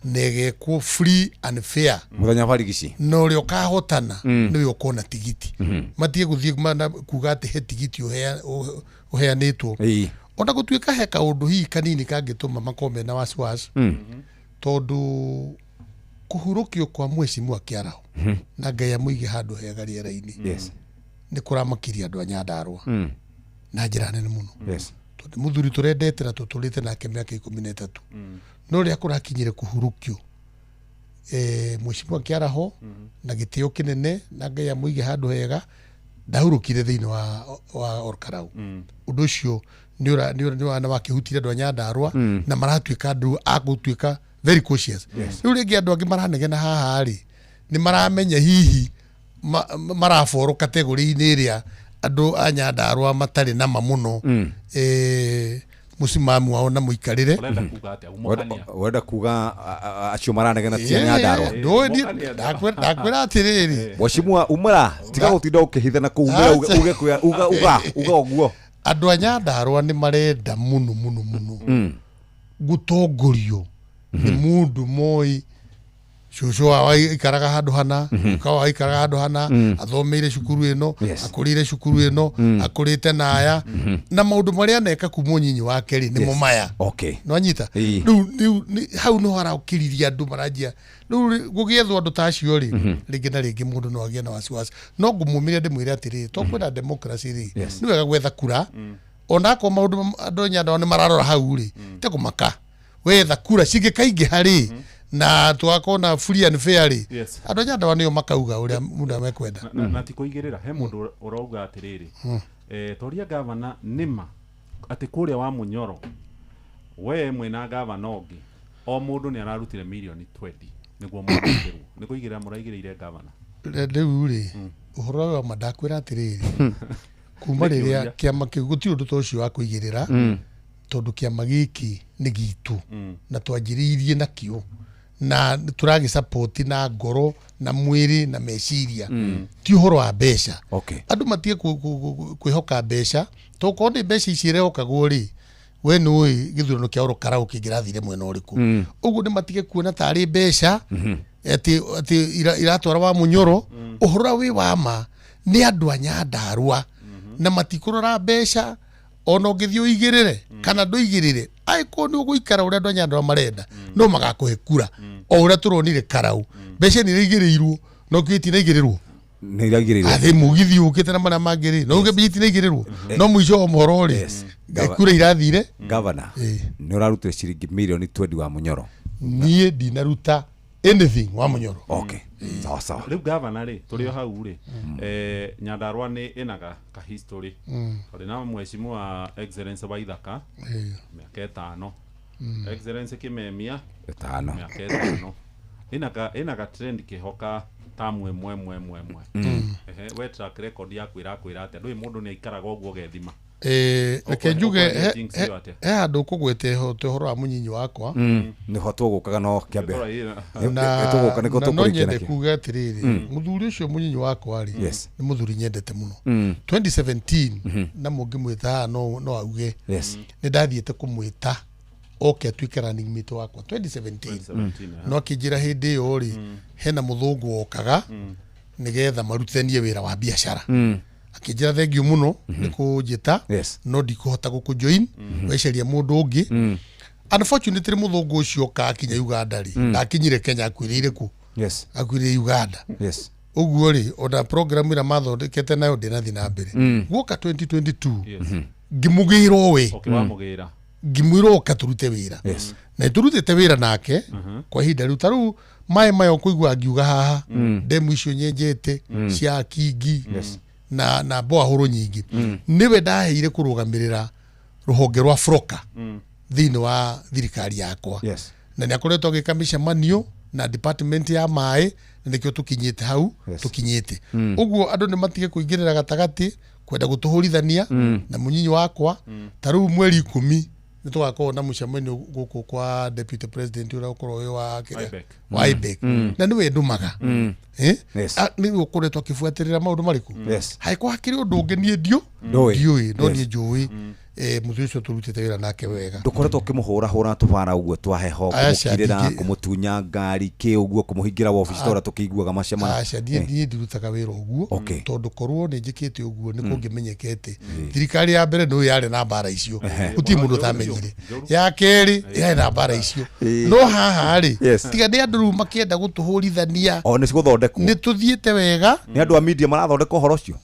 na ĩgekwo free and fair mũthenya wa barigici na ũrĩa ũkahotana nĩwe ũkona tigiti. Matige gũthiĩ kuga atĩ he tigiti ũheanĩtwo ona gũtuĩka he kaũndũ hihi kanini kangĩtũma makorwo mena wasiwasi tondũ kũhurũkio kwa mheshimiwa Kĩaraho na Ngai amũige handũ hega rĩera-inĩ. Yes. Nĩ kũramakirie andũ a Nyandarua na njĩra nene mũno. Yes. Tondũ mũthuri tũrendete na tũtũrĩte nake mĩaka 13 no rĩrĩa kũrakinyire kũhurũkio mheshimiwa Kĩaraho na gĩtĩo kĩnene na Ngai amũige handũ hega ndahurũkire thĩinĩ wa Olkalau. Ũndũ ũcio nĩ wakĩhutirie andũ a Nyandarua na maratuĩka andũ a gũtuĩka very cautious. Rĩu rĩngĩ andũ angĩ maranegena haha rĩ nĩ maramenya hihi maraboro kategori-inĩ ĩrĩa andũ a Nyandarua matarĩ nama mũno mũcimamu wao na mũikarĩre. Ũrenda kuga acio maranegena ti a Nyandarua? Ndakwĩra atĩrĩrĩ mheshimiwa umĩra tiga gũtinda ũkĩhitha na kũu umĩra uge uga uga uga ũguo. Andũ a Nyandarua nĩ marenda mũno mũno mũno gũtongorio nĩ mũndũ moĩ cũcũ wao aikaraga handũ hana, guka wao aikaraga handũ hana, athomeire cukuru ĩno, akũrĩire cukuru ĩno, akũrĩte na aya na maũndũ marĩa aneka kuma ũnyinyi wake rĩ nĩmo maya. Okay. Nĩwanyita? Rĩu hau nĩho harakĩriria andũ maranjia rĩu gũgĩethwo andũ ta acio rĩ rĩngĩ na rĩngĩ mũndũ no agĩe na wasiwasi. No ngũmũmĩria ndĩmwĩre atĩrĩrĩ to kwĩna democracy rĩ nĩ wega gwetha kura Onakorwo maũndũ andũ a Nyandarua nĩ mararora hau rĩ, te kũmaka wetha kura cingĩkaingĩha rĩ, na tũgakorwo na free and fair rĩ, andũ a Nyandarua nĩo makauga ũrĩa mũndũ mekwenda. Na ti kũigĩrĩra, he mũndũ ũrauga atĩrĩrĩ, toria gavana nĩma atĩ kũrĩa wa Mũnyoro we mwĩna gavana ũngĩ, o mũndũ nĩ ararutire mirioni 20 nĩguo mwandĩkĩrwo. Nĩ kũigĩrĩra mũraigĩrĩire gavana? Rĩu rĩ, ũhoro ũyũ wa ma ndakwĩra atĩrĩrĩ, kuma Nĩ rĩrĩa kĩũria. kĩama kĩu, gũtirĩ ũndũ ta ũcio wa kũigĩrĩra, tondũ kĩama gĩkĩ nĩ gitũ na twanjĩrĩirie nakĩo na tũragĩcapoti na ngoro na mwĩrĩ na meciria. Ti ũhoro wa mbeca. Andũ matige kwĩhoka mbeca, tokorwo nĩ mbeca ici irehokagwo rĩ, we nĩ ũĩ gĩthurano kĩa oro Karau kĩngĩrathire mwena ũrĩkũ. Ũguo nĩ matige kuona tarĩ mbeca atĩ iratwara wa Mũnyoro. Ũhoro ũrĩa wĩ wa ma nĩ andũ a Nyandarua na matikũrora mbeca, ona ũngĩthiĩ ũigĩrĩre kana ndũigĩrĩre, angĩkorwo nĩ ũgũikara ũrĩa andũ a Nyandarua marenda, no magakũhe kura, o ũrĩa tũronire Karau. Mbeca nĩ iraigĩrĩirwo, no kĩo itinaigĩrĩrwo. Nĩ iraigĩrĩirwo. Athĩ mũgithi ũkĩte na marĩa mangĩ rĩ, no uge mbeca itinaigĩrĩrwo, no mũico wa mũhoro rĩ, kura irathire. Gavana, nĩ ũrarutire ciringi mirioni 20 wa Mũnyoro? Niĩ ndinaruta anything wa Mũnyoro. Okay, sawa sawa. Rĩu gavana rĩ, tũrĩ o hau rĩ, Nyandarua nĩ ĩnaga ka history. Tũrĩ na mheshimiwa Excellence Waithaka mĩaka 5, Excellence Kimemia 5, mĩaka 5, ĩna ka trend kĩhoka tamu ĩmwe ĩmwe ĩmwe ĩmwe. Ehe, we track record yaku ĩrakwĩra atĩa? Ndũĩ mũndũ nĩ aikaraga ũguo ũgethima. Reke njuge Ũkũhe ratings ĩyo atĩa? He handũ ũkũgwete ũhoro wa mũnyinyi wakwa. Nĩho tũgũkaga, no kĩambe Na tũgũka nĩguo na no tũkũrĩkia nyende nakĩo. kuga atĩrĩrĩ, mũthuri ũcio mũnyinyi wakwa rĩ, nĩ mũthuri nyendete mũno. 2017, na mũngĩmwĩta haha no auge, nĩ ndathiĩte kũmwĩta oke atuĩke running mate wakwa 2017. 2017, No akĩnjĩra hĩndĩ ĩyo rĩ, hena mũthũngũ wokaga nĩgetha marutithanie wĩra wa biacara. Akĩnjĩra thengiũ mũno nĩ kũnjĩta, no ndikũhota gũkũjoin, wecaria mũndũ ũngĩ. Unfortunately, mũthũngũ ũcio oka akinya Uganda rĩ, ndakinyire Kenya, akuĩrĩire kũ? Akuĩrĩire Uganda. Ũguo rĩ, ona program ĩrĩa mathondekete nayo ndĩnathiĩ na mbere. Guoka 2022, ngĩmũgĩra we. Ũkĩwamũgĩra. Ngĩmwĩra oka tũrute wĩra. Na nĩtũrutĩte wĩra nake kwa ihinda rĩu. Ta rĩu maĩ maya ũkũigua ngiuga haha, ndemu icio nyenjete cia kingi na boahũrũ nyingĩ, nĩwe ndaheire kũrũgamĩrĩra rũhonge rwa Froka thĩinĩ wa thirikari yakwa. Na nĩ akoretwo agĩka mĩcemanio na department ya maĩ, na nĩkĩo tũkinyĩte hau tũkinyĩte. Ũguo andũ nĩ matige kũingĩrĩra gatagatĩ kwenda gũtũhũrithania na mũnyinyi wakwa. Ta rĩu mweri 10 nĩ tũgakorwo na mũcemanio gũkũ kwa deputy president ũrĩa ũkorwo wĩ wa kĩrĩa? IBEC. Wa IBEC. Na nĩwe ndũmaga. Eh? Yes. Ah, nĩwe ũkoretwo akĩbuatĩrĩra maũndũ marĩkũ. Hangĩkorwo hakĩrĩ ũndũ ũngĩ niĩ ndio Ndũĩ. ndiũĩ, no niĩ njũĩ mũthuri ũcio tũrutĩte wĩra nake wega. Ndũkoretwo ũkĩmũhũra hũra tũbara ũguo twa heho, Aca, kũmũkirĩra, kũmũtunya ngari kĩ ũguo, kũmũhingĩra wabici ta ũrĩa tũkĩiguaga macemana? Aca, niĩ ndirutaga wĩra ũguo, tondũ korwo nĩ njĩkĩte ũguo nĩ kũngĩmenyekete. Thirikari ya mbere nĩ yarĩ na mbara icio, gũtirĩ mũndũ ũtamenyire. Ya kerĩ yarĩ na mbara icio, no haha rĩ, tiga nĩ andũ rĩu makĩenda gũtũhũrithania. O nĩ cigũthondekwo. Nĩ tũthiĩte wega. Nĩ andũ a media marathondeka ũhoro ũcio.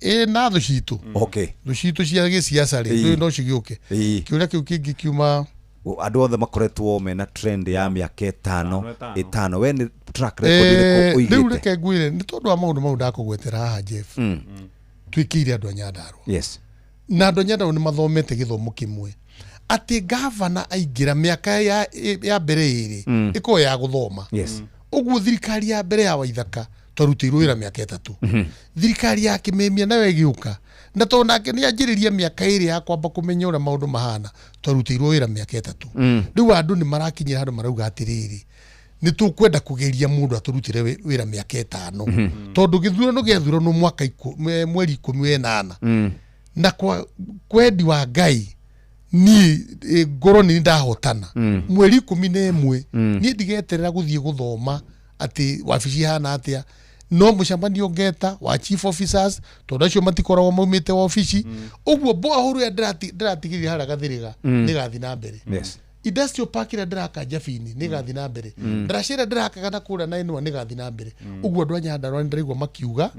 Ĩ na thũ citũ, thũ citũ cia gĩciaca rĩ, no cigĩũke. Kĩũria kĩu kĩngĩ kiuma? Andũ othe makoretwo mena trend ya mĩaka 5. 5. 5, we nĩ track record ĩrĩkũ Rĩu ũigĩte? reke ngwĩre, nĩ tondũ wa maũndũ mau ndakũgwetera haha, Jeff, twĩkĩire andũ a Nyandarua na andũ a Nyandarua nĩ mathomete gĩthomo kĩmwe atĩ gavana aingĩra mĩaka ya mbere ĩrĩ ĩkorwo ya gũthoma. Ũguo thirikari ya mbere ya Waithaka twarutĩirwo wĩra mĩaka 3. Thirikari ya Kĩmemia nayo ĩgĩũka, na tondũ nake nĩ anjĩrĩria mĩaka 2 ya kwamba kũmenya ũrĩa maũndũ mahana, twarutĩirwo wĩra mĩaka 3. Rĩu andũ nĩ marakinyĩra handũ marauga atĩrĩrĩ, nĩ tũkwenda kũgeria mũndũ atũrutĩre wĩra mĩaka 5, tondũ gĩthurano gĩathuranwo mwaka mweri 18, na kwa kwendi wa Ngai niĩ ngorwo nĩ ndahotana mweri 11, niĩ ndigeterera gũthiĩ gũthoma atĩ wabici ihana atĩa, no mũcemanio ngeta wa chief officers, tondũ acio matikoragwo maumĩte wabici. Ũguo boahũrũ ĩrĩa ndĩratigĩrĩra harĩa Gathĩrĩga nĩgathiĩ na mbere. Industrial park ĩrĩa ndĩraka Njabini nĩgathiĩ na mbere. Ndaraca ĩrĩa ndĩrakaga na kũrĩa na Inua nĩgathiĩ na mbere. Ũguo andũ a Nyandarua nĩ ndĩraigua makiuga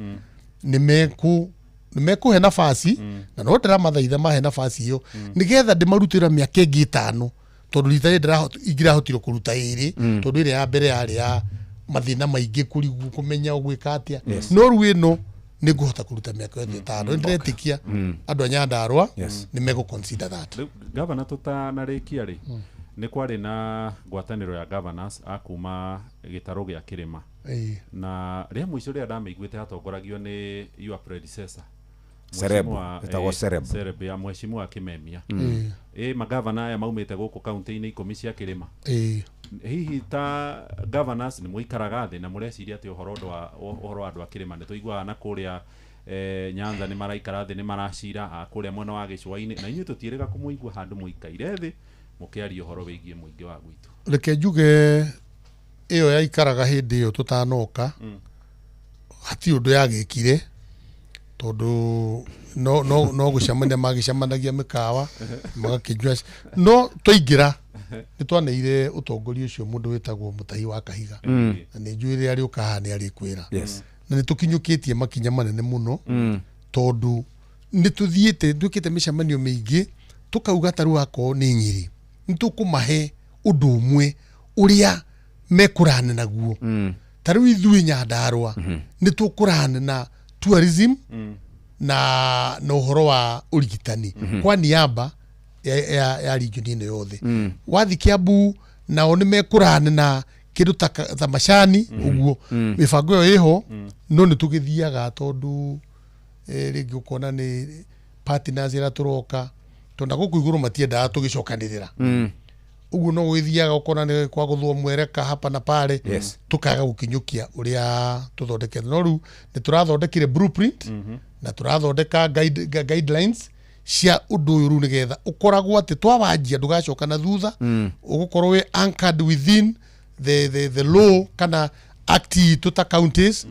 nĩ mekũ Nĩ mekũhe nabasi, na no ndĩramathaitha mahe nabasi ĩyo nĩgetha ndĩmarutĩra mĩaka ĩngĩ 5, tondũ rita rĩrĩ ingĩrahotire kũruta 2, tondũ ĩrĩa ya mbere yarĩ ya mathĩna maingĩ, kũrigwo kũmenya ũgwĩka atĩa. No rĩu ĩno nĩ ngũhota kũruta mĩaka yothe 5. Nĩ ndĩretĩkia andũ a Nyandarua nĩ megũ consider that. Rĩu gavana, tũtanarĩkia rĩ, nĩ kwarĩ na ngwatanĩro ya governors a kuma gĩtarũ gĩa kĩrĩma, na rĩa mũico rĩrĩa ndamĩiguĩte atongoragio nĩ your predecessor, Sereb, Mheshimiwa, ĩtagwo Sereb. Sereb ya mheshimiwa Kimemia. Ĩ magavana aya maumĩte gũkũ kaunti-inĩ 10 cia kĩrĩma, hihi ta governors nĩ mũikaraga thĩ na mũreciria atĩ ũhoro ũndũ wa ũhoro wa andũ a kĩrĩma? Nĩ tũiguaga na kũrĩa Nyanza nĩ maraikara thĩ, nĩ maracira a kũrĩa mwena wa gĩcũa-inĩ, na inyuĩ tũtiĩrĩga kũmũigua handũ mũikaire thĩ mũkĩaria ũhoro wĩgiĩ mũingĩ wa gwitũ. Reke njuge, ĩyo yaikaraga hĩndĩ ĩyo tũtanoka, hatirĩ ũndũ yagĩkire, tondũ no gũcemania magĩcemanagia mĩkawa magakĩnyua. No twaingĩra nĩ twaneire ũtongoria ũcio mũndũ wĩtagwo Mũtahi wa Kahiga, na nĩ njũĩ rĩrĩa rĩũka haha nĩ arĩkwĩra, na nĩ tũkinyũkĩtie makinya manene mũno, tondũ nĩ tũthiĩte twĩkĩte mĩcemanio mĩingĩ, tũkauga ta rĩu akorwo nĩ Nyĩrĩ, nĩ tũkũmahe ũndũ ũmwe ũrĩa mekũrane naguo. Ta rĩu ithuĩ Nyandarua nĩ tũkũrane na tourism na ũhoro wa ũrigitani kwa niaba ya region ĩno yothe. Wathi Kiambu nao nĩ mekũrane na kĩndũ ta macani ũguo. Mĩbango ĩyo ĩho, no nĩ tũgĩthiaga tondũ rĩngĩ ũkona nĩ partners ĩrĩa tũroka, tondũ na gũkũ igũrũ matiendaga tũgĩcokanĩrĩra. Ũguo no gũgĩthiaga ũkona nĩ kwa gũthwo mwereka hapa na pale, tũkaga gũkinyũkia ũrĩa tũthondekete. No rĩu nĩ tũrathondekire blueprint na tũrathondeka guidelines cia ũndũ ũyũ rĩu, nĩgetha ũkoragwo atĩ twawanjia ndũgacoka na thutha. Ũgũkorwo wĩ anchored within the law kana act itũ ta counties.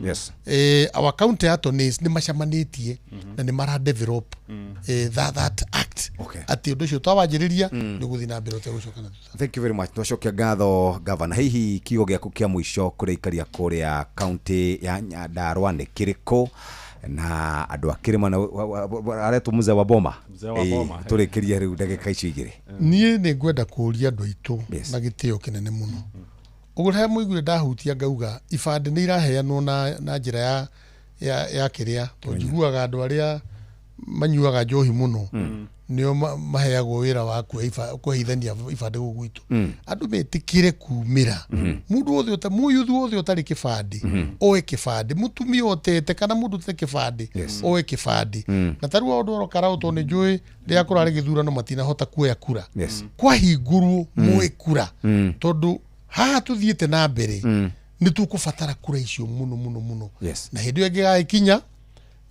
Our county attorneys nĩ macemanĩtie na nĩ mara develop that act, atĩ ũndũ ũcio twawanjĩrĩria nĩ ũgũthiĩ na mbere ũtegũcoka na thutha. Thank you very much. Twacokia ngatho, gavana. Hihi kiugo gĩaku kĩa mũico kũrĩ aikaria kũrĩa kaunti ya Nyandarua nĩ kĩrĩkũ, na andũ a kĩrĩma na aretwo mzee wa boma? Mzee wa boma, eh. Tũrĩkĩrie rĩu ndagĩka icio 2. Niĩ nĩ ngwenda kũũria andũ aitũ na gĩtĩo kĩnene mũno. Ũguo harĩa mũiguire ndahutia ngauga ibandĩ nĩ iraheanwo na njĩra ya kĩrĩa, tondũ njiguaga andũ arĩa manyuaga njohi mũno nĩo maheagwo wĩra wa kũheithania ibandĩ gũkũ gwitũ. Andũ metĩkĩre kumĩra, mũndũ wothe mũyuthu wothe ũtarĩ kĩbandĩ oe kĩbandĩ, mũtumia ũtete kana mũndũ ũtarĩ kĩbandĩ oe kĩbandĩ. Na tarĩu andũ oro karau, tondũ nĩ njũĩ rĩrĩa kũrarĩ gĩthurano matinahota kuoya kura, kwahingũrwo moe kura, tondũ haha tũthiĩte na mbere nĩ tũkũbatara kura icio mũno mũno mũno. Na hĩndĩ ĩyo ĩngĩgagĩkinya,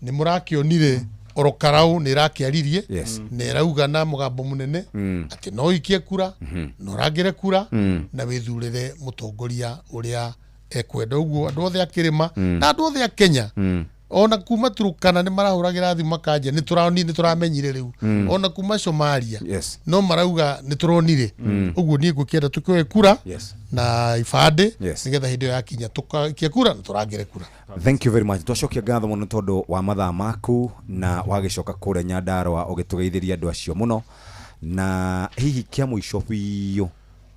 nĩ mũrakĩonire oro karau nĩ ĩrakĩaririe na ĩrauga na mũgambo mũnene atĩ no ikie kura na ũrangĩre kura na wĩthurĩre mũtongoria ũrĩa ekwenda. Ũguo andũ othe a kĩrĩma na andũ othe a Kenya, ona kuma Turukana nĩ marahũragĩra thimũ makanja nĩ tũronire, nĩ tũramenyire rĩu. Ona kuma Somalia no marauga nĩ tũronire. Ũguo niĩ ngũkĩenda tũkĩoe kura na ibandĩ, nĩgetha hĩndĩ ĩyo yakinya tũkaikia kura na tũrangĩre kura. Thank you very much. Twacokia ngatho mũno tondũ wa mathaa maku na wagĩcoka kũrĩa Nyandarua ũgĩtũgeithĩria andũ acio mũno. Na hihi kĩa mũico biũ,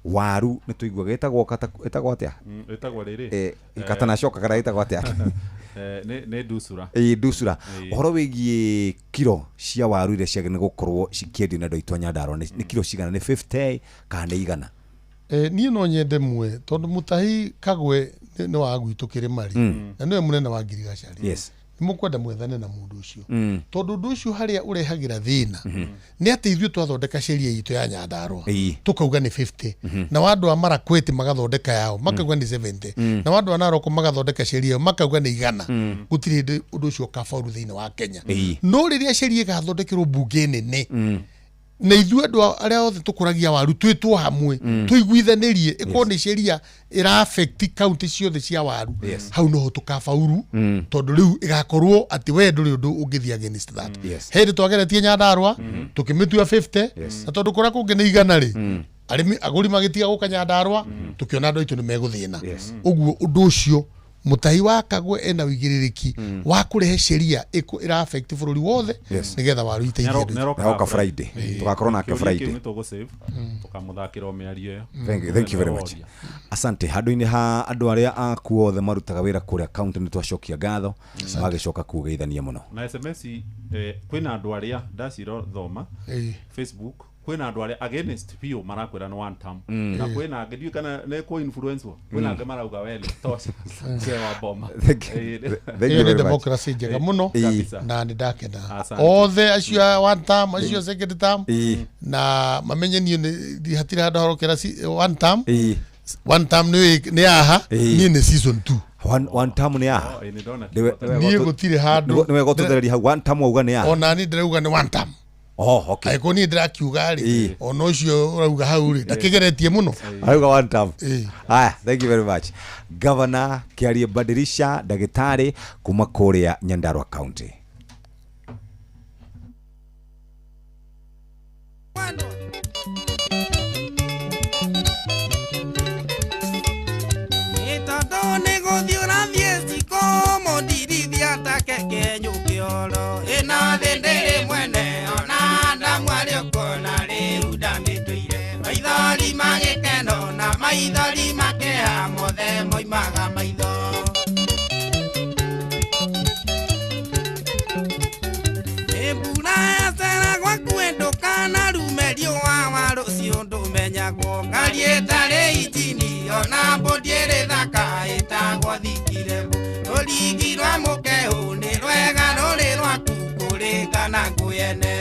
waru nĩ tũiguaga ĩtagwo ĩtagwo atĩa? Ĩtagwo rĩrĩ. Katanacoka kana ĩtagwo atĩa? Nĩ ndusura. Ĩ, ndusura. Ĩĩ. Ũhoro wĩgiĩ kiro cia waru iria ciagĩrĩire gũkorwo cikĩendio na andũ aitũ a Nyandarua, nĩ kiro cigana? Nĩ 50 kana nĩ 100? Niĩ no nyende mwe, tondũ Mũtahi Kagwe nĩ wa gwitũ kĩrĩma rĩ, na nĩwe mũnene wa ngirigaca rĩ, nĩ mũkwenda mwethane na mũndũ ũcio, tondũ ũndũ ũcio harĩa ũrehagĩra thĩna nĩ atĩ ithuĩ twathondeka sheria itũ ya Nyandarua, tũkauga nĩ 50, na andũ a Marakweti magathondeka yao makauga nĩ 70, na andũ a Narok magathondeka sheria yao makauga nĩ 100. Gũtirĩ hĩndĩ ũndũ ũcio ũkabauru thĩinĩ wa Kenya. No rĩrĩa sheria ĩgathondekerwo mbunge nene, na ithuĩ andũ arĩa othe tũkũragia waru twĩtwo hamwe, tũiguithanĩrie ĩkorwo nĩ sheria ĩra affect county ciothe cia waru, hau noho tũkabauru, tondũ rĩu ĩgakorwo atĩ we ndũrĩ ũndũ ũngĩthiĩ against that. Hĩndĩ twageretie Nyandarua tũkĩmĩtua 50, na tondũ kũrĩa kũngĩ nĩ 100 rĩ, arĩmi agũri magĩtiga gũka Nyandarua, tũkĩona andũ aitũ nĩ megũthĩna. Ũguo ũndũ ũcio Mutahi wa Kagwe ena wigirĩrĩki wa kũrehe sheria ĩra affect bũrũri wothe nĩgetha waru iteithie. Neroka Friday tugakorwo nake Friday tukamuthakĩra mĩario ĩyo. Thank you very much. Asante. Handũ-inĩ ha andũ arĩa akuo othe marutaga wĩra kũrĩa county nĩ twacokia ngatho magĩcoka kugeithania mũno. Na SMS kwĩna andũ arĩa ndaciro thoma Facebook kwĩna andũ arĩa against biũ marakwĩra nĩ one term na kwĩna angĩ ndiũĩ kana nĩ kũ influence kwĩna angĩ marauga wele tosha wa boma. Ĩyo nĩ democracy njega mũno na nĩ ndakena othe acio one term acio second term na mamenye niĩ hatirĩ handũ harokera one term. One term nĩ aha niĩ nĩ season 2. One term nĩ aha niĩ gũtirĩ handũ nĩ wega ũtũthereria hau. One term wauga nĩ aha ona niĩ ndĩrauga nĩ one term. Oh, okay. Aiko ni ndirakiuga ri ona ucio urauga hau ri ndakigeretie muno arauga one term. Aya, thank you very much Governor Kiarie Badirisha, ndagĩtarĩ kuma kũrĩa Nyandarua County. Maithori makea mothe moimaga maitho mbura yacera gwaku ndũkana rume riũa wa rũciũ ndũmenyagwo ngari ĩtarĩ injini ona mbũndi ĩrĩ thaka ĩtagwo thikirebo rũringi rwa mũkehu nĩ rwega rũrĩ rwaku kũrĩngana ngũyene.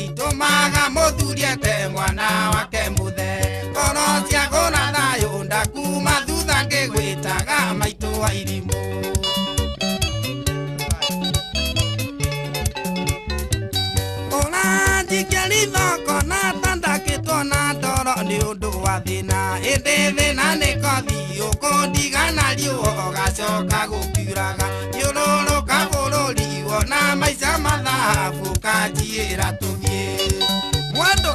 Itumaga mũthuri ete mwana wake mũthe ngoro ciagũra thayũ ndakuma thutha ngĩgwĩtaga maitũ wa irimũ. Ũranjikia rithoko na tandakĩtwo na ndoro nĩ ũndũ wa thĩna ĩndĩ thĩna nĩ kothi ũkũndigana riũa ũgacoka gũkiuraga thiũrũrũka bũrũri wona maica mathabu kanjiĩra tũthiĩ mwendo.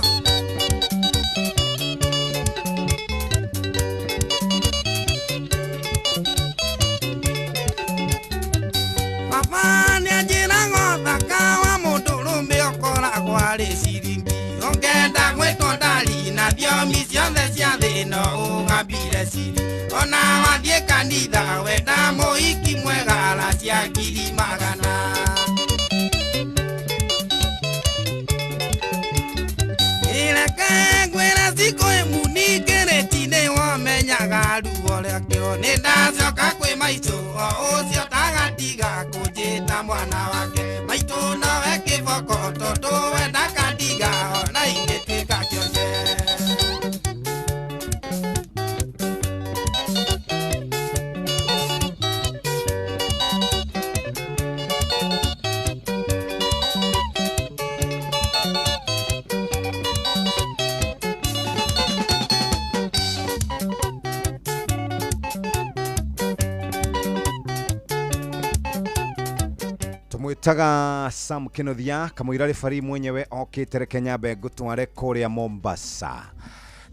Baba nĩanjĩraga ũthaka wa mũndũrũme ũkoragwo arĩ ciringi ũngĩenda gwĩtwo ndari na thiomi ciothe cia thĩ no ũgambire ciri ona wathiĩ kanitha wenda mũhiki mwega ara cia ngiri magana. Ireke ngwĩre cikũ ĩmuningĩrĩti nĩ wamenyaga ruo rĩakĩo nĩ ndacoka kwĩ maitũ o ũcio tagatiga kũnjĩta mwana wake maitũ nowe kĩboko tondũ we ndakandiga ona ingĩtuĩka kĩonje. Tumwitaga Sam Kinothia kamũira rĩbari mwenyewe okĩte reke nyambe ngũtware kũrĩa Mombasa.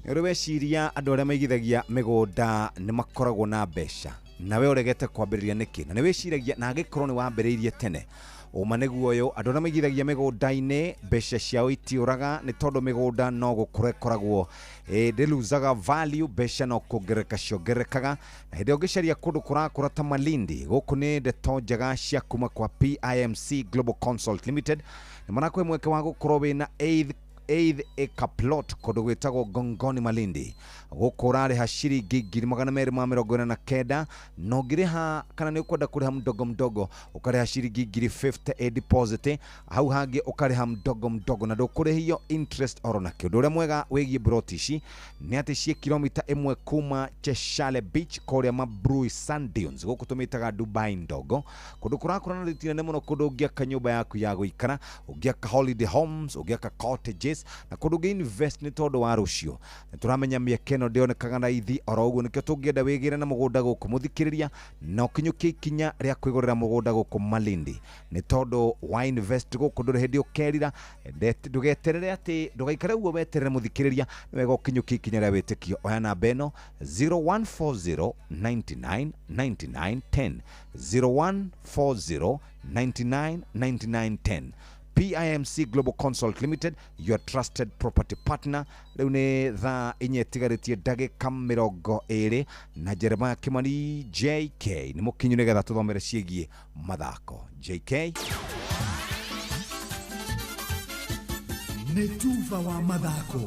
Nĩ ũrĩ weciria andũ arĩa maigithagia mĩgũnda nĩ makoragwo na mbeca nawe ũregete kwambĩrĩria nĩkĩ? Na nĩ wĩciragia na angĩkorwo nĩ wambĩrĩirie tene ũma nĩguo ũyũ andũ arĩa maigithagia mĩgũnda-inĩ mbeca ciao itiũraga nĩ tondũ mĩgũnda no gũkũra ĩkoragwo ndĩluzaga value mbeca no kuongerereka ciongererekaga na hĩndĩ ũngĩcaria kũndũ kũrakũra ta Malindi gũkũ nĩ ndeto njega cia kuma kwa PIMC Global Consult Limited nĩ marakũhe mweke wa gũkorwo wĩna 8th acre plot kũndũ gwĩtagwo Gongoni Malindi gũkũ ũrarĩha ciringi 249 na ũngĩrĩha kana nĩ ũkwenda kũrĩha mdogo mdogo ũkarĩha ciringi 50 a deposit hau hangĩ ũkarĩha mdogo mdogo na ndũkũrĩhio interest oro nakĩ. Ũndũ ũrĩa mwega wĩgiĩ broti ici nĩ atĩ ciĩ kilomita 1 kuma Cheshale Beach kũrĩa Mabrui Sand Dunes gũkũ tũmĩtaga Dubai ndogo kũndũ kũrakũra na rĩti nene mũno kũndũ ũngĩaka nyũmba yaku ya gũikara ũngĩaka holiday homes ũngĩaka cottages case na kũndũ ũngĩ invest nĩ tondũ wa rũciũ. Nĩ tũramenya mĩeke ĩno ndĩonekaga raithi oro ũguo, nĩkĩo tũngĩenda wĩgĩre na mũgũnda gũkũ mũthikĩrĩria na ũkinyũkie ikinya rĩa kwĩgũrĩra mũgũnda gũkũ Malindi, nĩ tondũ wa invest gũkũ ndũrĩ hĩndĩ ũkerira. Ndũgeterere atĩ ndũgaikare ũguo weterere mũthikĩrĩria, nĩ wega ũkinyũkie ikinya rĩa wĩtĩkio. Oya namba ĩno 0140 99 99 10, 0140 99 99 10. PIMC Global Consult Limited, your trusted property partner. Rĩu nĩ thaa 4 ĩtigarĩtie ndagĩka 20 na Jeremiah Kimani JK nĩ mũkinyu nĩgetha tũthomere ciĩgiĩ mathako. JK. Nĩ tuba wa mathako.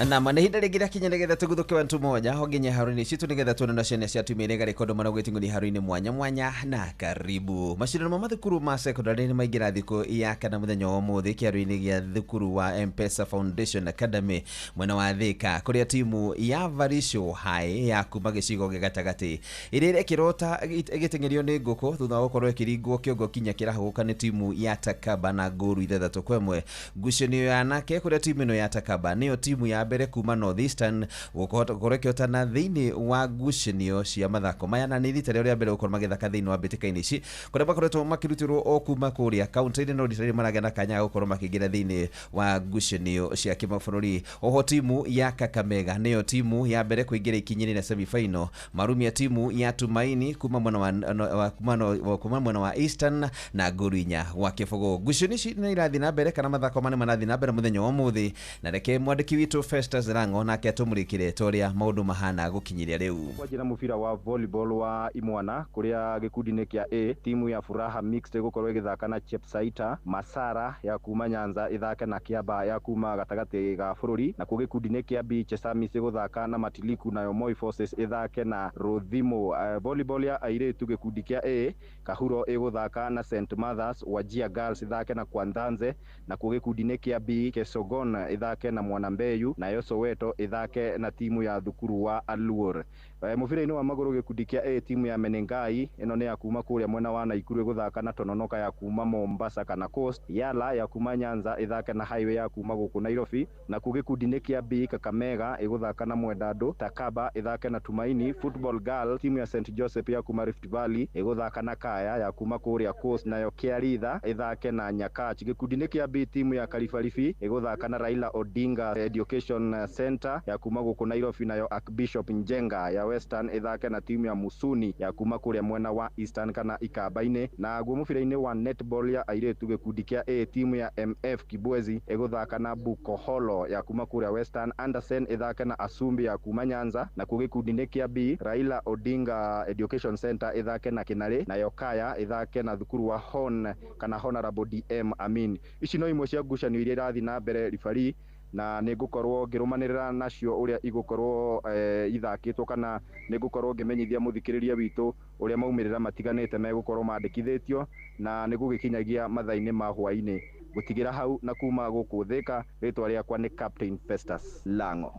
Na mana ihinda rĩngĩ rĩakinya nĩgetha tũguthũke wantu moja ho nginya haro-inĩ citũ nĩgetha tuone na ciana cia atumia iria igarĩkondo mana gwĩting'ũria haro-inĩ mwanya mwanya. Na karibu macindano ma mathukuru ma secondary nĩ maingĩra thikũ ya kana mũthenya wa ũmũthĩ kĩaro-inĩ gĩa thukuru wa M-Pesa Foundation Academy mwena wa Thika, kũrĩa timu ya Varisho High ya kuma gĩcigo gĩa gatagatĩ ĩrĩa ĩkĩrota ĩgĩteng'erio nĩ ngũkũ thutha wa gũkorwo ĩkĩringwo kĩongo kinya kĩrahũgũka nĩ timu ya Takaba na ngũru 6-1. Ngucanio ya anake kũrĩa timu ĩno ya Takaba nĩyo timu ya mbere kuma Northeastern gũkorwo ĩkĩhotana thĩinĩ wa ngucanio cia mathako maya, na nĩ rita rĩao rĩa mbere gũkorwo magĩthaka thĩinĩ wa mbĩtĩka-inĩ ici kũrĩa makoretwo makĩrutĩrwo o kuma kũrĩa kaunti-inĩ, no rita rĩrĩ maragĩa na kanya ga gũkorwo makĩingĩra thĩinĩ wa ngucanio cia kĩmabũrũri. Oho timu ya Kakamega nĩyo timu ya mbere kũingĩra ikinya-inĩ rĩa semi-final, marumia timu ya Tumaini kuma mwena wa kuma mwena wa Eastern na ngũru 4-0. Ngucanio ici nĩ irathiĩ na mbere kana mathako maya nĩ marathiĩ na mbere mũthenya wa ũmũthĩ, na reke mwandĩki witũ Festus Rango nake atũmũrĩkĩre ta ũrĩa maũndũ mahana gũkinyĩria rĩu. Kwanjĩra mũbira wa volleyball wa imwana kũrĩa gĩkundi-inĩ kĩa A, timu ya Furaha Mixed ĩgũkorwo ĩgĩthaka na Chepsaita, Masara ya kuma Nyanza ĩthake na Kiaba ya kuma gatagatĩ ga bũrũri, nakuo gĩkundi-inĩ kĩa B Chesamis ĩgũthaka na Matiliku, nayo Moi Forces ĩthake na Rũthimo. Volleyball ya airĩtu gĩkundi kĩa A, Kahuro ĩgũthaka na St Mothers, Wajia Girls ĩthake na Kwanthanze, nakuo gĩkundi-inĩ kĩa B Kesogon ĩthake na Mwanambeyu, nayo Soweto ĩthake na timu ya thukuru wa Aluor. Mũbira-inĩ wa magũrũ gĩkundi kĩa A, timu ya Menengai ĩno nĩ ya kuma kũrĩa mwena wa Naikuru ĩgũthaka na Tononoka ya kuma Mombasa kana Coast, Yala ya kuma Nyanza ĩthake na Highway ya kuma gũkũ Nairobi, nakuo gĩkundi-inĩ kĩa B Kakamega ĩgũthaka na Mwendandũ, Takaba ĩthake na Tumaini. Football Girl timu ya St Joseph ya kuma Rift Valley ĩgũthaka na Kaya ya kuma kũrĩa Coast, nayo Kiaritha ĩthake na Nyakach. Gĩkundi-inĩ kĩa B timu ya Karibaribi ĩgũthaka na Raila Odinga Education Center ya kuma gũkũ Nairobi, nayo Archbishop Njenga ya Western ĩthake na timu ya Musuni ya kuma kũrĩa mwena wa Eastern kana Ikamba-inĩ. Naguo mũbira-inĩ wa netball ya airĩtu gĩkundi kĩa A, timu ya MF Kibwezi ĩgũthaka na Bukoholo ya kuma kũrĩa Western, Anderson ĩthake na Asumbi ya kuma Nyanza, nakuo gĩkundi-inĩ kĩa B Raila Odinga Education Center ĩthake na Kinarĩ, nayo Kaya ĩthake na thukuru wa Hon kana Honorable DM Amin. Ici no imwe cia ngucanio iria irathiĩ na mbere ribari, na nĩ ngũkorwo ngĩrũmanĩrĩra nacio ũrĩa igũkorwo ithakĩtwo, kana nĩ ngũkorwo ngĩmenyithia mũthikĩrĩria witũ ũrĩa maumĩrĩra matiganĩte megũkorwo mandĩkithĩtio, na nĩ gũgĩkinyagia mathaa-inĩ ma hwaĩ-inĩ. Gũtigĩra hau na kuma gũkũ Thika, rĩtwa rĩakwa nĩ Captain Festus Lango.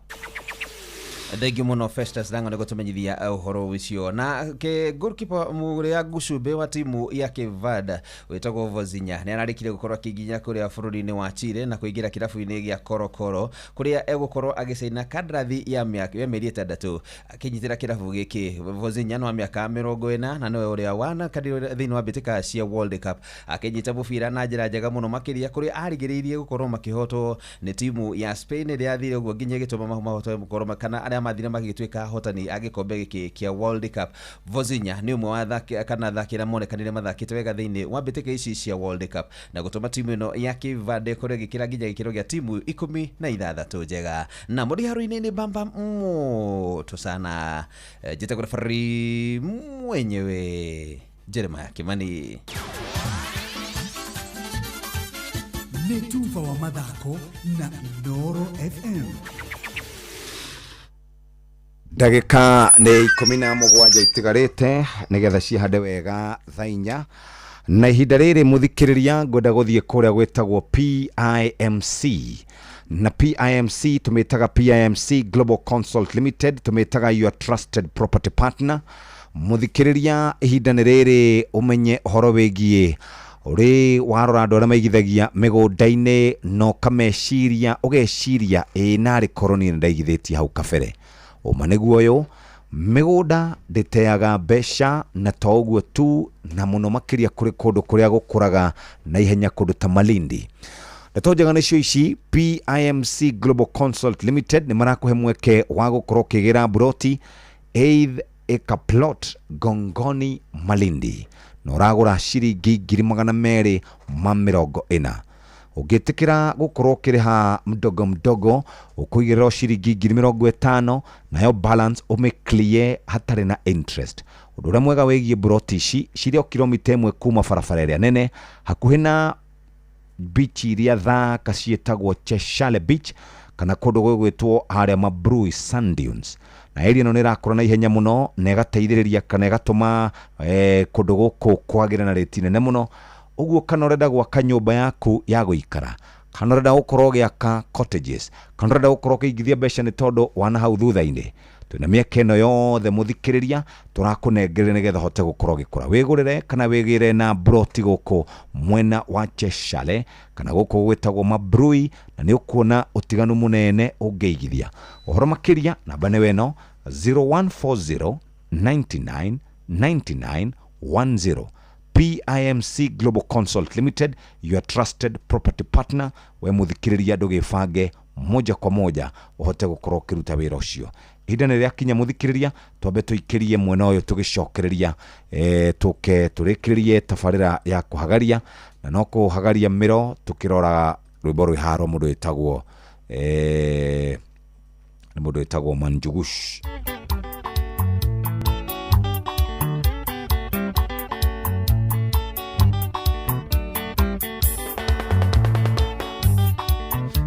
Thengiũ mũno Festus Lango nĩ gũtũmenyithia ũhoro ũcio. Na ke goalkeeper mũrĩa Gucumbe wa timu ya Kevada wĩtagwo Vozinya nĩ ararĩkire gũkorwo akĩnginya kũrĩa bũrũri-inĩ wa Chile na kũingĩra kĩrabu-inĩ gĩa Korokoro kũrĩa egũkorwo agĩcaina kandarathi ya mĩeri 6 akĩnyitĩra kĩrabu gĩkĩ. Vozinya nĩ wa mĩaka 40 na nĩwe ũrĩa wanakanĩrwo thĩinĩ wa mbĩtĩka cia World Cup akĩnyita mũbira na njĩra njega mũno makĩria kũrĩa arigĩrĩirie gũkorwo makĩhotwo nĩ timu ya Spain ĩrĩa yathire ũguo nginya ĩgĩtũma mahote gũkorwo kana arĩa mathire magĩtuĩka ahotani a gĩkombe gĩkĩ kĩa World Cup. Vozinya nĩ ũmwe wa athaki kana athaki arĩa monekanire mathakĩte wega thĩinĩ wa mbĩtĩka ici cia World Cup na gũtũma timu ĩno ya Cape Verde ĩkorwo ĩgĩkĩra nginya gĩkĩro gĩa timu 16 njega. Na mũrĩ haro-inĩ nĩ bamba moto sana. Njĩtagwo referee mwenyewe Jeremiah Kimani. Nĩ tuba wa mathako na Inooro FM. Ndagĩka nĩ 17 itigarĩte nĩgetha cihande wega thaa 4, na ihinda rĩrĩ mũthikĩrĩria ngwenda gũthiĩ kũrĩa gwĩtagwo PIMC, na PIMC tũmĩtaga PIMC Global Consult Limited, tũmĩtaga your trusted property partner. Mũthikĩrĩria ihinda nĩ rĩrĩ ũmenye ũhoro wĩgiĩ Ũrĩ warora andũ arĩa maigithagia mĩgũnda-inĩ na ũkameciria ũgeciria ĩĩ narĩ korwo niĩ nĩndaigithĩtie hau kabere. Ũma nĩguo ũyũ, mĩgũnda ndĩteaga mbeca na to ũguo tu, na mũno makĩria kũrĩ kũndũ kũrĩa gũkũraga na ihenya kũndũ ta Malindi. Ndeto njega nĩcio ici, PIMC Global Consult Limited nĩ marakũhe mweke wa gũkorwo ũkĩgĩra mburoti 8 acre plot Gongoni Malindi, na ũragũra ciringi 240,000. Ũngĩtĩkĩra gũkorwo ũkĩrĩha mdogo mdogo, ũkũigĩrĩrwo ciringi 50,000, nayo balance ũmĩclear hatarĩ na interest. Ũndũ ũrĩa mwega wĩgiĩ mburoti ici, cirĩ o kilomita 1 kuma barabara ĩrĩa nene, hakuhĩ na beach iria thaka ciĩtagwo Cheshale Beach kana kũndũ gũgwĩtwo harĩa Mabrui Sand Dunes. Na area ĩno nĩ ĩrakũra na ihenya mũno na ĩgateithĩrĩria kana ĩgatũma kũndũ gũkũ kwagĩre na rĩti nene mũno. Ũguo kana ũrenda gwaka nyũmba yaku ya gũikara, kana ũrenda gũkorwo ũgĩaka cottages, kana ũrenda gũkorwo ũkĩigithia mbeca nĩ tondũ wa na hau thutha-inĩ, twĩna mĩaka ĩno yothe mũthikĩrĩria tũrakũnengereria nĩgetha ũhote gũkorwo ũgĩkũra. Wĩgũrĩre kana wĩgĩre na mburoti gũkũ mwena wa Cheshale kana gũkũ gwĩtagwo Mabrui, na nĩ ũkuona ũtiganu mũnene ũngĩigithia. Ũhoro makĩria namba nĩyo ĩno 0140 99 99 10. PIMC Global Consult Limited, your trusted property partner. We muthikiriria ndũgĩbange moja kwa moja ũhote gũkorwo ũkĩruta wĩra ũcio. Ihinda nĩ rĩakinya mũthikĩrĩria, twambe tũikĩrie mwena ũyũ tũgĩcokereria, tũke tũrĩkĩrĩrie tabarĩra ya kũhagaria, na no kũhagaria mĩro tũkĩrora rwĩmbo rwĩ haha rwa mũndũ wĩtagwo nĩ mũndũ wĩtagwo Manjugush.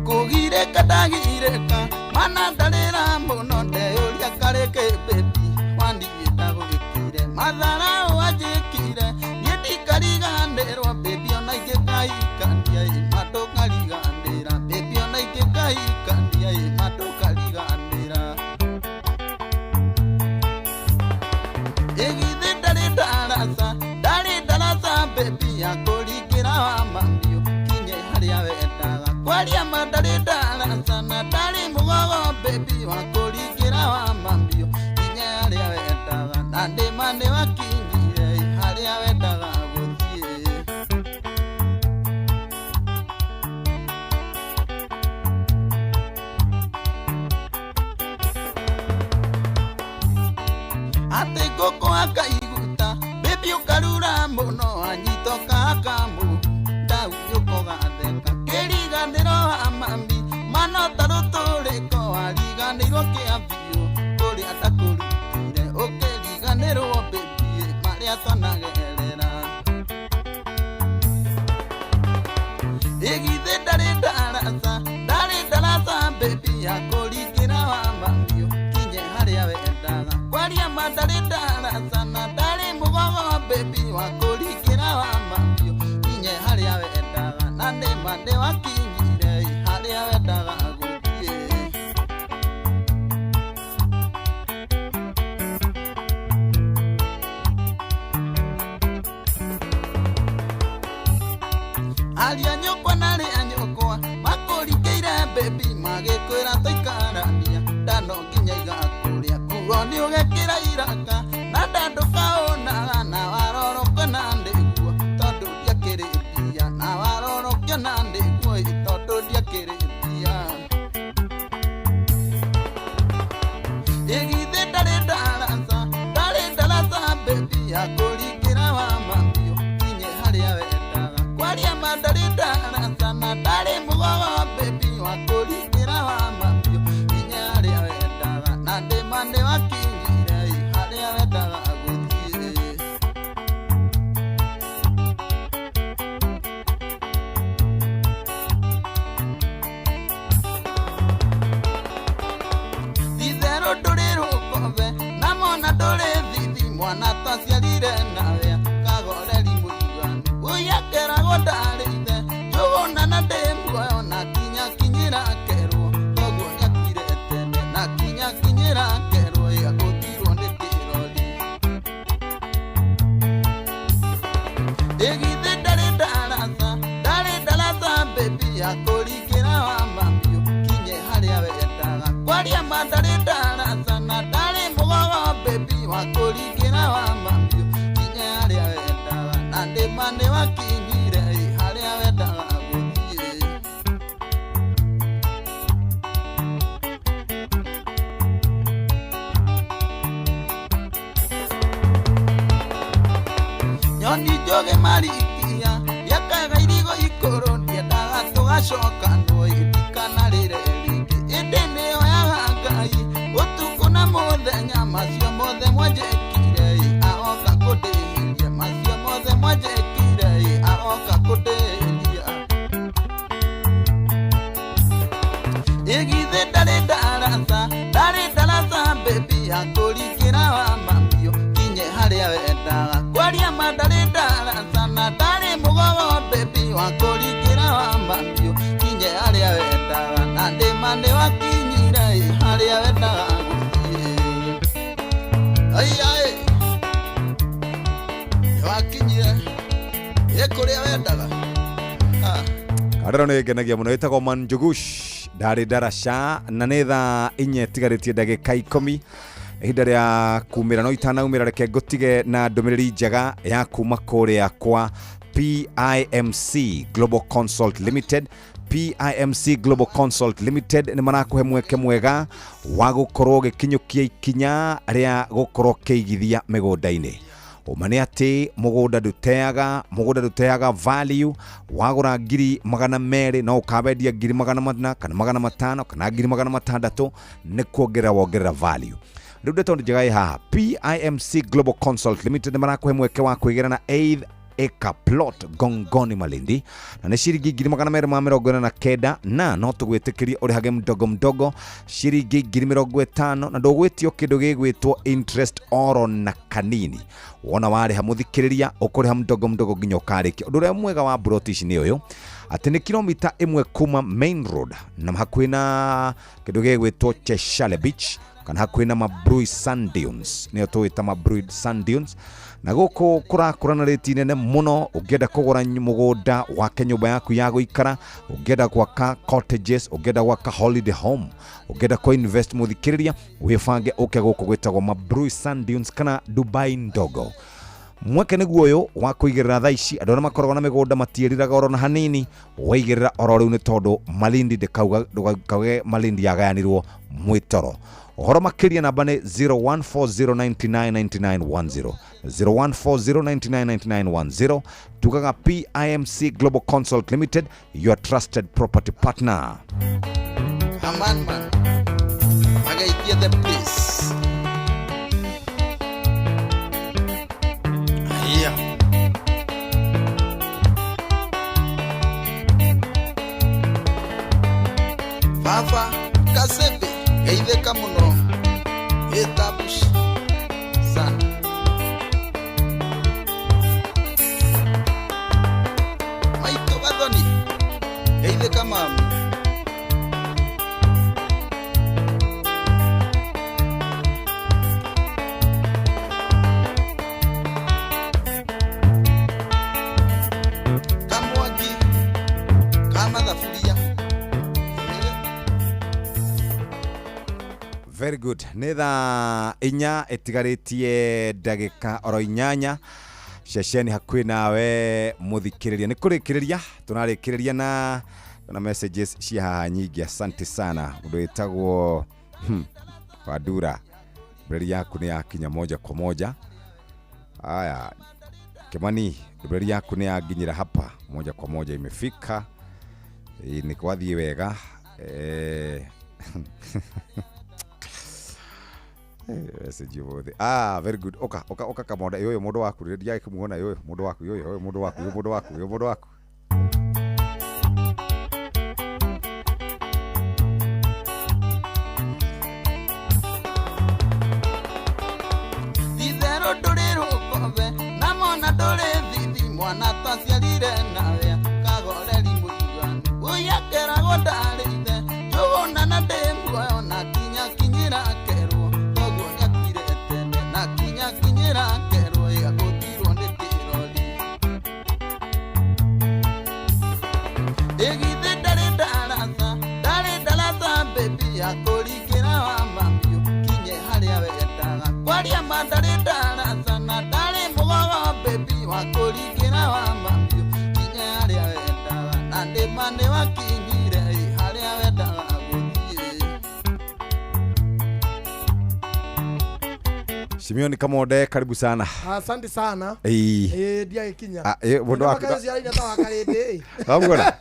Kũgirĩka ndagirĩka mana ndarĩra mũno ndeyũria karĩkĩ baby wandigĩta gwĩkire matharau anjĩkire niĩ ndikariganĩrwo baby ona ingĩkahikania ĩ ma ndũkariganĩra baby ona ingĩkahikania ĩ ma ndũkariganĩra. Ĩgithĩ ndarĩ ndaraca ndarĩ ndaraca baby ya kũringĩra wa mamiũ kinye harĩa wendaga kwaria ma ndarĩ ndaraca na ndarĩ mũgogo baby wa kũringĩra wa mamiũ kinye harĩa wendaga na ndĩma nĩ wakinyire harĩa wendaga gũthiĩ. Atĩ ngũkũ akaiguta baby ũkarura mũno anyitoka akamũhu ndahunyũka ũgatheka kĩriganĩro wa mami mano ta rũtũrĩko wariganĩirwo kĩa biũ kũrĩa ndakũrutire ũkĩriganĩrwo baby marĩa twanagerera. Ĩgithĩ ndarĩ ndaraca ndarĩ ndaraca baby ya kũringĩra wa mamiũ kinye harĩa wendaga kwaria ma ndarĩ ndaraca na ndarĩ mũgogo baby wa kũringĩra wa mamiũ kinye harĩa wendaga na ndĩma nĩ wakinyire harĩa wendaga gũthiĩ. Aria nyũkwa na arĩa nyũkwa makũringĩire baby magĩkwĩra tũikarania ndano nginya igakũrĩa nguo nĩ ũgekĩra iraka na ndandũkaũnaga na warorokio na nĩguo tondũ ndiakĩrĩ mbia na warorokio na nĩguo ĩ tondũ ndiakĩrĩ mbia. Ĩgithĩ ndarĩ ndaraca ndarĩ ndaraca baby ya kũringĩra wa mamiũ kinye harĩa wendaga kwaria ma ndarĩ ndaraca na ndarĩ mũgogo baby wa kũringĩra wa mamiũ kinye harĩa wendaga na ndĩma nĩ wakinyire harĩa wendaga gũthiĩ. Itherũ ndũrĩ rũkobe na mona ndũrĩ thithi mwana twaciarire nawe kagoreri mũiganu ũyakeragwo ndarĩ ithe njũgũna na ndĩ muoyo na kinya kinyĩra kerwo koguo nĩakuire tene na kinya kinyĩra kerwo agũthirwo nĩ kĩrori. Ĩgithĩ ndarĩ ndaraca ya kũringĩra wa mambio kinye harĩa wendaga kwaria ma ndarĩ ndaraca na ndarĩ mũgogo baby wa kũringĩra wa mambio kinye harĩa wendaga na ndĩma nĩ wakinyire harĩa wendaga gũthiĩ. Nyoni njoge marikia yakaga irigo ikũrũ ndiendaga tũgacokanwo itikanarĩre rĩngĩ ĩndĩ nĩoyaga Ngai ũtukũ na mũthenya macio mothe mwanjĩkire agoka kũndĩhĩria macio mothe mwanjĩkire agoka kũndĩhĩria. Ĩgithĩ ndarĩ ndaraca ndarĩ ndaraca baby ya kũringĩra wa mambio kinye harĩa wendaga kwaria ma ndarĩ ndaraca na ndarĩ mũgogo baby wa kũringĩra wa mambio kinye harĩa wendaga na ndĩma nĩ wakinyire harĩa wendaga gũthiĩ. Ai ai nĩ wakinyire ĩ kũrĩa wendaga. Karero nĩ ngenagia mũno ĩtagwo Manjugush ndarĩ ndaraca na nĩ thaa inya ĩtigarĩtie ndagĩka 10 ihinda rĩa kumĩra no itanaumĩra reke ngũtige na ndũmĩrĩri njega ya kuma kũrĩa kwa PIMC Global Consult Limited. PIMC Global Consult Limited nĩ marakũhe mweke mwega wa gũkorwo ũgĩkinyũkia ikinya rĩa gũkorwo ũkĩigithia mĩgũnda-inĩ. Ũma nĩ atĩ mũgũnda ndũteaga value. Wagũra 200,000 no ũkawendia 400,000 kana 500 kana 600,000 nĩ kuongerera wongerera value. Rĩu ndeto njega ĩ haha, PIMC Global Consult Limited nĩ marakũhe mweke wa kwĩgĩra na 8 acre plot Gongoni Malindi na nĩ ciringi 249,000 na no tũgwĩtĩkĩrie ũrĩhage mdogo mdogo ciringi 50,000 na ndũgwĩtio kĩndũ gĩgwĩtwo interest oro na kanini. Wona warĩha mũthikĩrĩria ũkũrĩha mdogo mdogo nginya ũkarĩkia. Ũndũ ũrĩa mwega wa plot ici nĩ ũyũ atĩ nĩ kilomita 1 kuma main road na hakuhĩ na kĩndũ gĩgwĩtwo Cheshale Beach kana hakuhĩ na Mabrui Sand Dunes, nĩyo tũĩta Mabrui Sand Dunes, na gũkũ kũrakũra na rĩti nene mũno. Ũngĩenda kũgũra mũgũnda wake nyũmba yaku ya gũikara, ũngĩenda gwaka cottages, ũngĩenda gwaka holiday home, ũngĩenda kũ invest mũthikĩrĩria, wĩbange ũke gũkũ gwĩtagwo Mabrui Sand Dunes kana Dubai ndogo. Mweke nĩguo ũyũ wa kũigĩrĩra thaa ici andũ arĩa makoragwo na mĩgũnda matiĩriraga oro na hanini, waigĩrĩra oro rĩu nĩ tondũ Malindi ndũkauge Malindi yagayanirwo mwĩtoro. Ũhoro makĩria namba nĩ 0140999910 0140999910. Tugaga PIMC Global Consult Limited, your trusted property partner. Aman man magaitie the place. Aya Baba Kasebe geithĩka mũno ĩtabush sana. Maitũ Gathoni geithĩka mamu. Kamwangi kamathaburia. Very good. Nĩ thaa inya ĩtigarĩtie ndagĩka oro 8 ceceni hakuhĩ nawe mũthikĩrĩria. Nĩ kũrĩkĩrĩria tũrarĩkĩrĩria na messages cia haha nyingĩ. Asante sana mũndũ wĩtagwo Wadura, ndũmĩrĩri yaku nĩ yakinya moja kwa moja. Aya Kimani, ndũmĩrĩri yaku nĩ yanginyĩra hapa moja kwa moja, imefika. Nĩ kwathiĩ wega. Message yothe. Very good. Oka oka oka kamonda yoyo mundu waku ndiaye kumuona yoyo mundu waku yoyo mundu waku mundu waku mundu waku. Thithero ndũrĩ rũkove na mona ndũrĩ thithi mwana twaciarire nawe kagoreri mũiganu ũyakeragwo ndarĩ ithe njũgũna na ndĩ muoyo na kinya kinyĩra kerwo koguo nĩakuire tene na kinya kinyĩra kerwo ĩgagũtirwo nĩ kĩrori. Ĩgithĩ ndarĩ Wakũringĩra wa mambio kinye harĩa wendaga. Kwaria ma ndarĩ ndaraca na ndarĩ mũgogo baby. Wakũringĩra wa mambio kinye harĩa wendaga. Na ndĩma nĩ wakinyire harĩa wendaga gũthiĩ. Simeon Kamonde, karibu sana. Asante sana. Ĩĩ. Eh, ndiagĩkinya. Ah, mũndũ waku Nĩ ta wakarĩndĩ. Wamuona?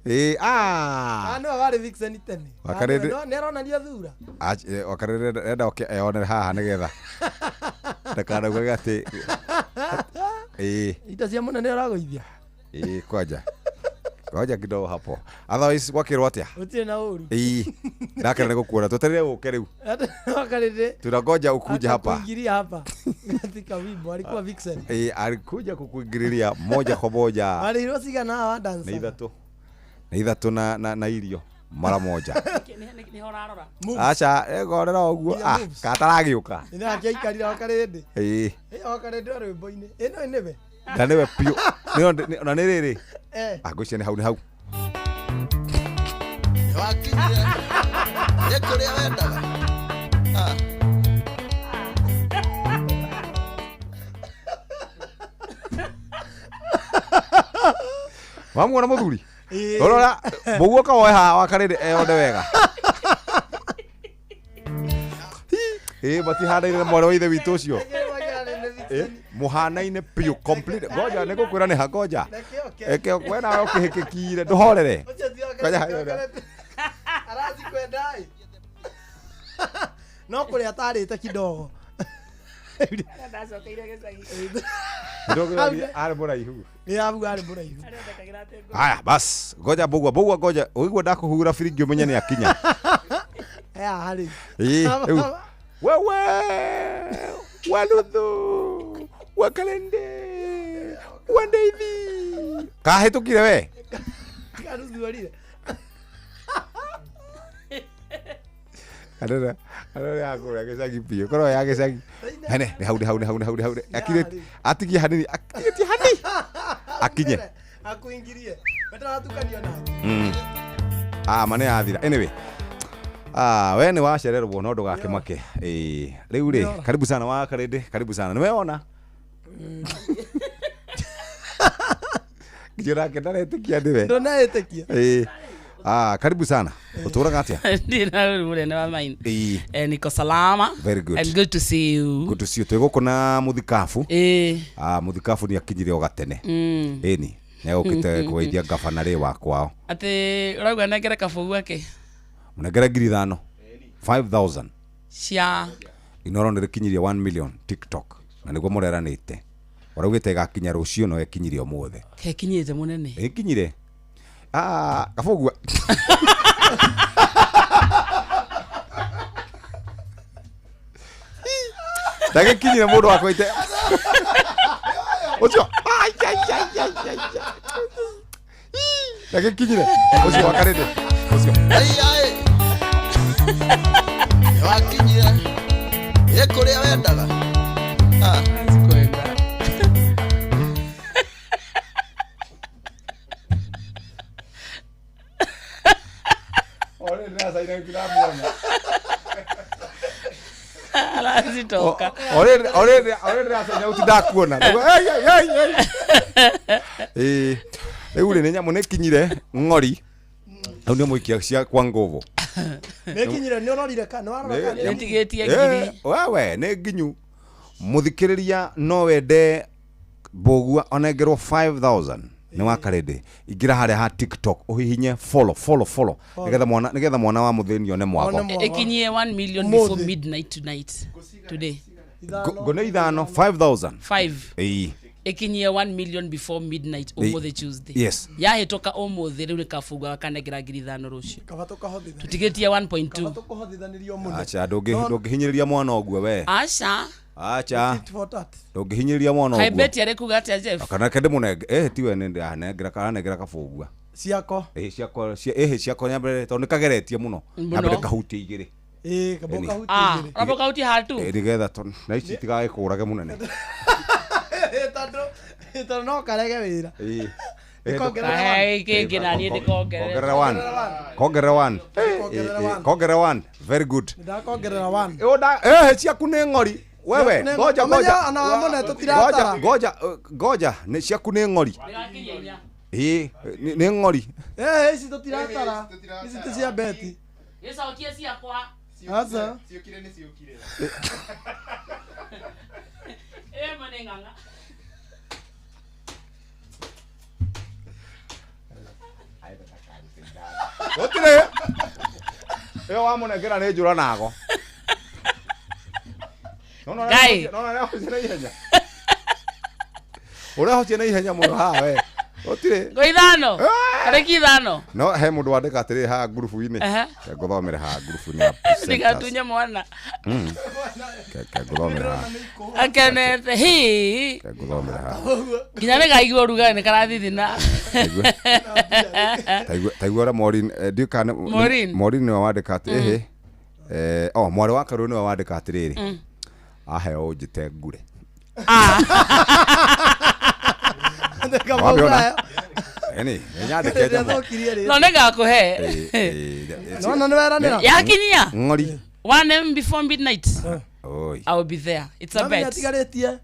Ĩĩ, ah. Ah, nĩwe warĩ Vixen tene. Wakarĩndĩ- No, nĩ aronania thura. Wakarĩrĩ enda oke eyonere haha nĩgetha ndakanauge atĩ ĩĩ Ita cia mũnene ũragũithia. ĩĩ kwanja ngoja kidogo hapo, otherwise gwakĩrwo atĩa? Gũtirĩ na ũru. Ĩĩ, ndakena nĩ gũkuona, tweterere ũke rĩu, Wakarĩndĩ. tunangoja ukuje hapa. Atakuingilia hapa. Katika wimbo alikuwa Vixen. Ĩĩ, alikuja kukuingiriria moja kwa moja. Arĩirwo cigana hawa dancer? Nĩ ithatũ, nĩ ithatũ na irio mara moja. Nĩho ũrarora. Aca egorera ũguo, ah, kataragĩũka. Nĩ nake aikarire wakarĩndĩ. Ĩĩ. Ĩ wakarĩndĩ wa rwĩmbo-inĩ. Ĩno nĩwe. Na nĩwe biũ. Na nĩ rĩrĩ. Eh. Ah, ngwĩciria nĩ hau, nĩ hau. Wakinyire nĩ kũrĩa wendaga. Ah. Wamuona mũthuri? Ĩĩ. Ũrora mũguo kawoe haha wakarĩrĩ eyone wega. Ĩĩ, matihanaine na mwarĩ wa ithe witũ ũcio. Ĩ, mũhanaine biũ complete. Ngoja nĩ ngũkwĩra nĩ ha, ngoja. Eke we nawe ũkĩhĩkĩkire ndũhorere. Ngoja haya. Aracikwenda ĩ. No kũrĩa atarĩte kidogo. Ndacokeire gĩcagi. Ndũngĩroria arĩ mũraihu. Nĩ abu arĩ mũraihu. Haya bas, ngoja mbũgua, mbũgua ngoja, ũigua ndakũhura biringi ũmenye nĩ akinya. Aya harĩ. Ĩĩ, rĩu wewe waluthu wakalende wandeithi kahĩtũkire we. Karuthuorire. Arora arora yakũrĩa gĩcagi biũ, korwo ya gĩcagi hene nĩ hau, nĩ hau, nĩ hau, nĩ hau, nĩ hau, akirĩtie atigie hanini, akirĩtie hani akinye Akuingirie. Wetaratukanio nake. Ah, ma nĩ yathira. Anyway, ah, we nĩ wacererwo no ndũgakĩmake. Ĩĩ, rĩu rĩ, karibu sana wakarĩndĩ, karibu sana, nĩweyona nginya nake ndaretĩkia nĩwe. Ndũnaĩtĩkia. Ĩĩ. Ah, karibu sana. Ũtũraga atĩa? Ndirĩ na ũru mũnene wa maina. Ĩĩ. Eh, niko salama. Very good. And good to see you. Good to see you. Twĩ gũkũ na mũthikabu. Ĩĩ. Ah, mũthikabu nĩ akinyire o gatene. Ĩni nĩ agũkĩte kũgeithia ngabana rĩ wa kwao. Atĩ ũrauga nengere kabũgu ake Mũnengere 5,000. 5,000. cia Inoro nĩ rĩkinyirie 1 million TikTok na nĩguo mũreranĩte. Ũraugĩte ĩgakinya rũciũ no ĩkinyirie ũmũthĩ. Kekinyĩte mũnene. Ĩkinyire. Ah, kabũgua. Ndagĩkinyire mũndũ wakwa ite. Ũcio. Ai, ai, ai, ai, ai, ai. Ndagĩkinyire. Ũcio wakarĩndĩ. Ũcio. Ai, ai. Wakinyire nĩ kũrĩa wendaga. Ah. Ore ndĩracaina ndĩramuona. Arazitoka. Ore ore ore ndĩracaina uti ndakuona. Ei, ei, ei, ei. Ĩĩ. Rĩu rĩ nĩ nyamũ nĩ kinyire ng'ori. Rĩu nĩ mũikia cia kwa nguvu. Nĩ kinyire, nĩ ũrorire kana warora kana? Nĩndigĩtie ngiri. Wewe nĩ nginyu. Mũthikĩrĩria no wende mbũgua onengerwo 5,000 nĩ wakarĩndĩ. Ingĩra harĩa ha TikTok ũhihinye follow follow follow nĩgetha mwana wa mũthĩni one mwago. Ĩkinyie 1 million before midnight tonight. Today. Ngone ithano 5,000. 5. Ĩĩ. Ĩkinyie 1 million before midnight ũmũthĩ Tuesday. Yes. Yahĩtũka ũmũthĩ rĩu nĩ kabunga gakanengera 5,000 rũciũ. Kaba tũkahothithania. Tũtigĩtie 1.2. Tũkũhotithanĩrio mũno. Acha ndũngĩhinyĩrĩria mwana ũguo we. Aca. Acha. Tit for tat. Ndũngĩhinyĩrĩria mwana Kaĩ ũguo. beti arĩ kuga atĩa Jeff? Kana kende mũnenge tiwe nĩ ndĩranengera karanengera kabũgua. Ciako. Ĩhĩ ciakwa cia ĩhĩ ciakwa nyambere tondũ nĩkageretie mũno. Mũno. Nyambere kahutie igĩrĩ. Ĩĩ, kaba Ĩni. ũkahutie Ah, igĩrĩ. ũramba ũkahutia hatu. Ĩ, nĩgetha na ici itigagĩkũrage mũnene. Tondũ no karege wĩra. Ĩĩ. Kahe kĩngĩ na niĩ ndĩkongerera. Kongerera one. Kongerera one. Kongerera one. Kongerera one. Very good. Ndakongerera one. Eh, ciaku nĩ ng'ori. Wewe, Ciaku nĩ- ngoja Ũmenye ngoja. ona wamũne tũtiratara. Ngoja ngoja ngoja, nĩ ciaku nĩ ng'ori. Ĩĩ, nĩ ng'ori. Eh, ici tũtiratara. Ici ti cia beti. Gĩcokie ciakwa. Aca. Ciũkire nĩ ciũkire. Ĩmwe nĩ ng'ang'a. Gũtirĩ. Ĩyo wamũnengera nĩ njũra nago. Ngai. Nona ũrĩa na ihenya. Ũrĩa hocie na ihenya mũno haha we. Gũtirĩ. Ngo ithano. Tarĩki ithano. No he mũndũ wandĩka atĩrĩrĩ haha ngurubu-inĩ. Aha. Ke ngũthomere haha ngurubu-inĩ ya presenters. Ndigatunye mwana. Ke ngũthomere haha. Akenete. Hi. Ke ngũthomere haha. Nginya nĩ kaigua ũrugarĩ nĩ karathithina. Taigua ũrĩa Maureen, ndiũĩ kana Maureen. Maureen nĩwe wandĩka atĩ ĩhĩ. Oh, mwarĩ wa Karũĩ nĩwe wandĩka atĩrĩrĩ. Aheo ũnjĩte ngure. Wamĩona? Ĩni, nĩnyandĩke nyamũ. No nĩ ngakũhe. Nona nĩ weranĩra. Yakinyia. Ng'ori. 1M before midnight. Oi. I will be there. It's a Ngamenya bet. atigarĩtie.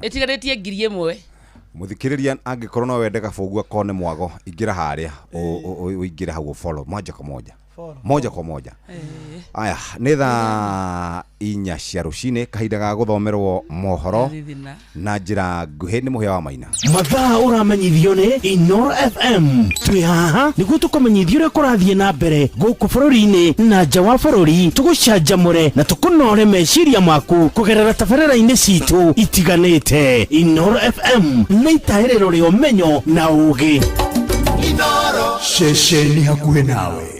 Ĩtigarĩtie 1000. Mũthikĩrĩria angĩkorwo no wende kabũgu akone mwago ingĩra harĩa ũingĩre hau follow moja kwa moja. Follow. Moja kwa moja. Aya, nĩ thaa 4 cia rũcinĩ kahinda ga gũthomerwo mohoro Thithina. na njĩra nguhĩ nĩ mũhĩa wa maina. Mathaa ũramenyithio nĩ Inoro FM. Twĩ haha nĩguo tũkũmenyithia ũrĩa kũrathiĩ na mbere gũkũ bũrũri-inĩ na nja wa bũrũri, tũgũcanjamũre na tũkũnore meciria maku kũgerera tabarĩra-inĩ citũ itiganĩte. Inoro FM nĩ itaĩrĩro rĩa ũmenyo na ũũgĩ. Ceceni hakuhĩ nawe.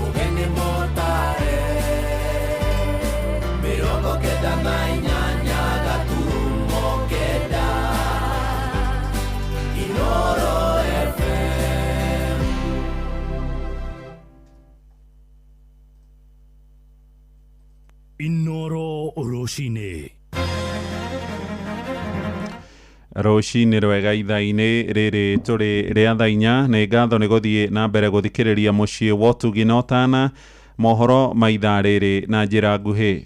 Ũgeni mũtare 98 gaturumo 9 Inoro FM. Inoro rũcinĩ. Rũcinĩ rwega ithaa-inĩ rĩrĩ tũrĩ rĩa thaa 4. Nĩ ngatho nĩ gũthiĩ na mbere gũthikĩrĩria mũciĩ wa ũtugi na ũtana mohoro ma ithaa rĩrĩ na njĩra nguhĩ.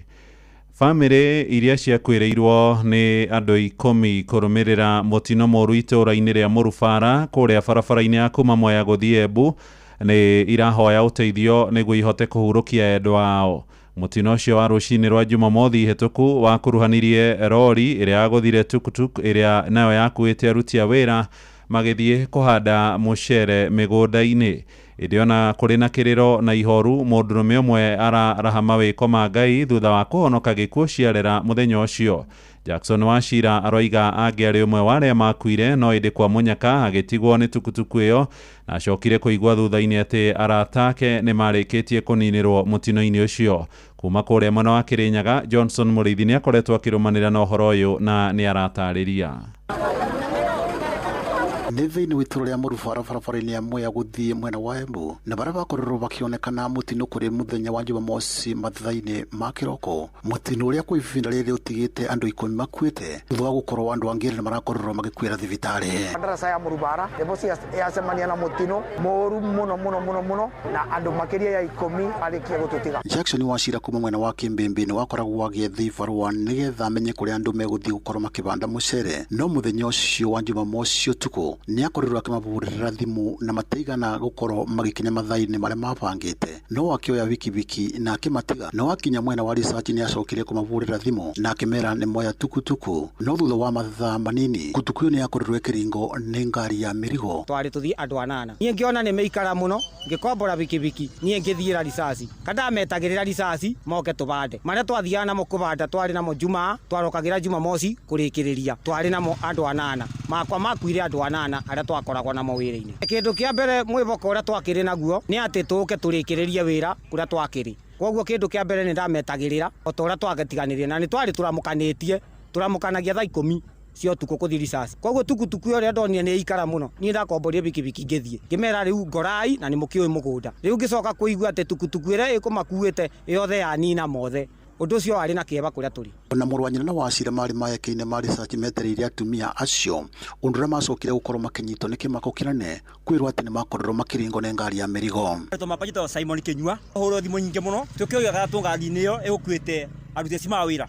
Bamĩrĩ iria ciakuĩrĩirwo nĩ andũ 10 kũrũmĩrĩra mũtino mũru itũũra-inĩ rĩa Mũrubara kũrĩa barabara-inĩ ya kuma Mwea gũthiĩ Embu nĩ irahoya ũteithio nĩguo ihote kũhurũkia endwa ao. Mũtino ũcio wa rũcinĩ rwa Jumamothi hĩtũku wakuruhanirie rori ĩrĩa yagũthire tuktuk ĩrĩa nayo yakuĩte aruti a wĩra magĩthiĩ kũhanda mũcere mĩgũnda-inĩ. Ĩndĩ ona kũrĩ na kĩrĩro na ihoru, mũndũrũme ũmwe araraha mawĩko ma Ngai thutha wa kũhonoka gĩkuũ ciarera mũthenya ũcio. Jackson Wachira aroiga angĩarĩ ũmwe wa arĩa makuire no ĩndĩ kwa mũnyaka agĩtigwo nĩ tukutuku ĩyo na acokire kũigua thutha-inĩ atĩ arata ake nĩ marĩkĩtie kũninĩrwo mũtino-inĩ ũcio. Kuma kũrĩa mwena wa Kĩrĩnyaga, Johnson Mũrĩithi nĩ akoretwo akĩrũmanĩra na ũhoro ũyũ na nĩ aratarĩria. Nĩ thĩinĩ wa itũũra rĩa Mũrubara barabara-inĩ ya Mwea gũthiĩ mwena wa Embu na barĩa bakorirwo bakĩonekana mũtino kũrĩ mũthenya wa Jumamosi mathaa-inĩ ma kĩroko. Mũtino ũrĩa kwa ihinda rĩrĩ ũtigĩte andũ 10 makuĩte thutha wa gũkorwo andũ angĩ erĩ marakorirwo magĩkuĩra thibitarĩ. Ndaraca ya Mũrubara nĩbo yacemania na mũtino mũru mũno mũno mũno mũno na andũ makĩria ya 10 marĩkia gũtũtiga. Jackson Wachira kuma mwena wa Kĩmbĩmbĩ nĩ wakoragwo agĩetha ibarũa nĩgetha amenye kũrĩa andũ megũthiĩ gũkorwo makĩbanda mũcere, no mũthenya ũcio wa Jumamosi ũtukũ nĩ akorirwo akĩmahũrĩra thimũ na mataigana gũkorwo magĩkinya mathaa-inĩ marĩa mabangĩte, no akĩoya wikibiki na akĩmatiga. No akinya mwena wa Research nĩ acokire kũmahũrĩra thimũ na akĩmera nĩ moya tukutuku, no thutha wa mathaa manini tukutuku ĩyo nĩ yakorirwo ĩkĩringwo nĩ ngari ya mĩrigo. Twarĩ tũthiĩ andũ 8, niĩ ngĩona nĩ mĩikara mũno ngĩkombora bikibiki, niĩ ngĩthiĩra risasi kandametagĩrĩra risasi moke tũbande marĩa twathiaga namo kũbanda. Twarĩ namo Jumaa, twarokagĩra Jumamosi kũrĩkĩrĩria, twarĩ namo andũ 8 makwa makuire andũ 8 arĩa twakoragwo namo wĩra-inĩ. Kĩndũ kĩa mbere mwĩboko ũrĩa twakĩrĩ naguo nĩ atĩ tũke tũrĩkĩrĩrie wĩra kũrĩa twakĩrĩ. Koguo kĩndũ kĩa mbere nĩ ndametagĩrĩra o ta ũrĩa twagĩtiganĩrie, na nĩ twarĩ tũramũkanĩtie, tũramũkanagia thaa 10. Cia ũtukũ kũthiĩ ricaci. Koguo tukutuku ĩyo ũrĩa ndonire nĩ ĩikara mũno, niĩ ndakomborire bikibiki ngĩthiĩ ngĩmera rĩu ngorai na nĩ mũkĩũĩ mũgũnda. Rĩu ngĩcoka kũigua atĩ tukutuku ĩrĩa ĩkũmakuĩte yothe yanina mothe. Ũndũ ũcio warĩ na kĩeva kũrĩa tũrĩ. Ona mũrũ wa nyina na Wachira marĩ maeke-inĩ ma ricaci metereire atumia acio, ũndũ ũrĩa macokire gũkorwo makĩnyitwo nĩ kĩmako kĩnene kwĩrwo atĩ nĩ makorirwo makĩringwo nĩ ngari ya mĩrigo. Tũmapa Simon Kinyua hũrwo thimũ nyingĩ mũno tũkĩoigaga tũ ngari-inĩ ĩyo ĩgũkuĩte aruti acio ma wĩra.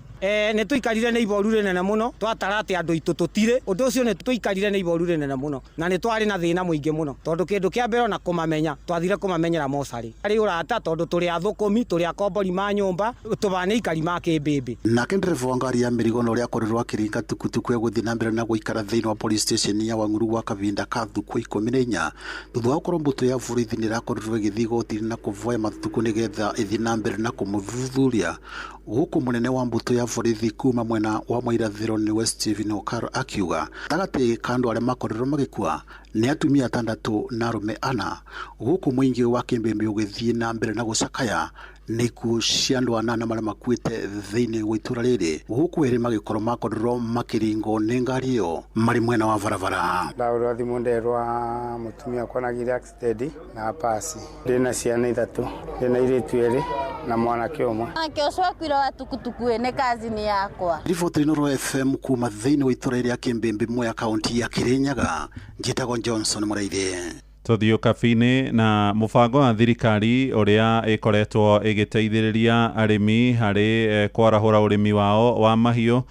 Nĩ tũikarire nĩ iboru rĩnene mũno, twatara atĩ andũ aitũ tũtirĩ. Ũndũ ũcio nĩ tũikarire nĩ iboru rĩnene mũno na nĩ twarĩ na thĩna mũingĩ mũno, tondũ kĩndũ kĩa mbere ona kũmamenya twathire kũmamenyera mocarĩ. Arĩ ũrata tondũ tũrĩ athũkũmi, tũrĩ akombori ma nyũmba, tũbana ikari ma kĩmbĩmbĩ. Nake ndereba wa ngari ya mĩrigo na ũrĩa akorirwo akĩringa tukutuku egũthiĩ na mbere na gũikara thĩinĩ wa police station ya Wang'uru gwa kahinda ka thukũ 14 thutha wa gũkorwo mbũtũ ya borithi nĩ ĩrakorirwo ĩgĩthiĩ igoti-inĩ na kũvoya matukũ nĩgetha ĩthiĩ na mbere na kũmũthuthuria, gũkũ mũnene wa mbũtũ ya borithi kuma mwena wa mũirathĩro nĩwe Stephen Okaro akiuga gatagatĩ ka andũ arĩa makorirwo magĩkua nĩ atumia 6 na arũme 4, gũkũ mũingĩ wa kĩmbĩmbĩ ũgĩthiĩ na mbere na gũcakaya nĩ ikuũ cia andũ 8 marĩa makuĩte thĩinĩ wa itũra rĩrĩ, gũkũ erĩ magĩkorwo makorirwo makĩringwo nĩ ngari ĩyo marĩ mwena wa barabara. Ndahũrwo thimũ nderwa mũtumia wakwa nagĩire accident na pasi. Ndĩna ciana 3, ndĩna airĩtu 2 na mwanake ũmwe. Mwanake ũcio akuire wa tukutuku nĩ kazini yakwa. Riboti Inooro FM kuma thĩinĩ wa itũra rĩa Kĩmbĩmbĩ Mwea kaunti ya Kirinyaga, njĩtagwo Johnson Mũraithi. Tũthiĩ kabi-inĩ na mũbango wa thirikari ũrĩa ĩkoretwo ĩgĩteithĩrĩria arĩmi harĩ kwarahũra ũrĩmi wao wa mahiũ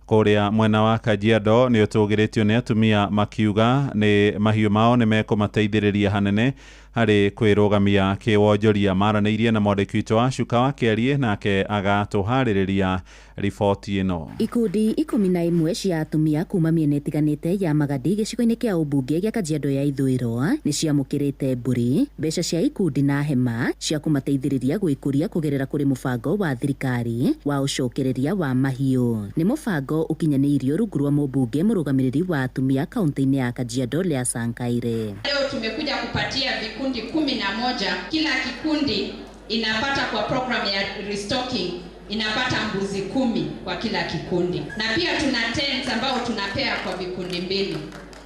kũrĩa mwena wa Kajiado nĩ ũtũgĩrĩtio nĩ atumia makiuga nĩ mahiũ mao nĩ mekũmateithĩrĩria hanene harĩ kwĩrũgamia kĩwonjoria. Maranĩirie na mwandĩki witũ wa Cuka wa Kĩarie nake agatũharĩrĩria riboti ĩno. Ikundi 11 cia atumia kuma mĩena ĩtiganĩte ya Magadi gĩcigo-inĩ kĩa ũmbunge gĩa Kajiado ya ithũĩro nĩ ciamũkĩrĩte mbũri, mbeca cia ikundi na hema cia kũmateithĩrĩria gwĩkũria kũgerera kũrĩ mũbango wa thirikari wa ũcokereria wa mahiũ. Nĩ mũbango ũkinyanĩirio rungu rwa mũmbunge mũrũgamĩrĩri wa atumia kaunti-inĩ ya Kajiado Lea Sankaire. Leo tumekuja kupatia vikundi 11, kila kikundi inapata kwa program ya restocking inapata mbuzi 10 kwa kila kikundi, na pia tuna tents ambao tunapea kwa vikundi 2,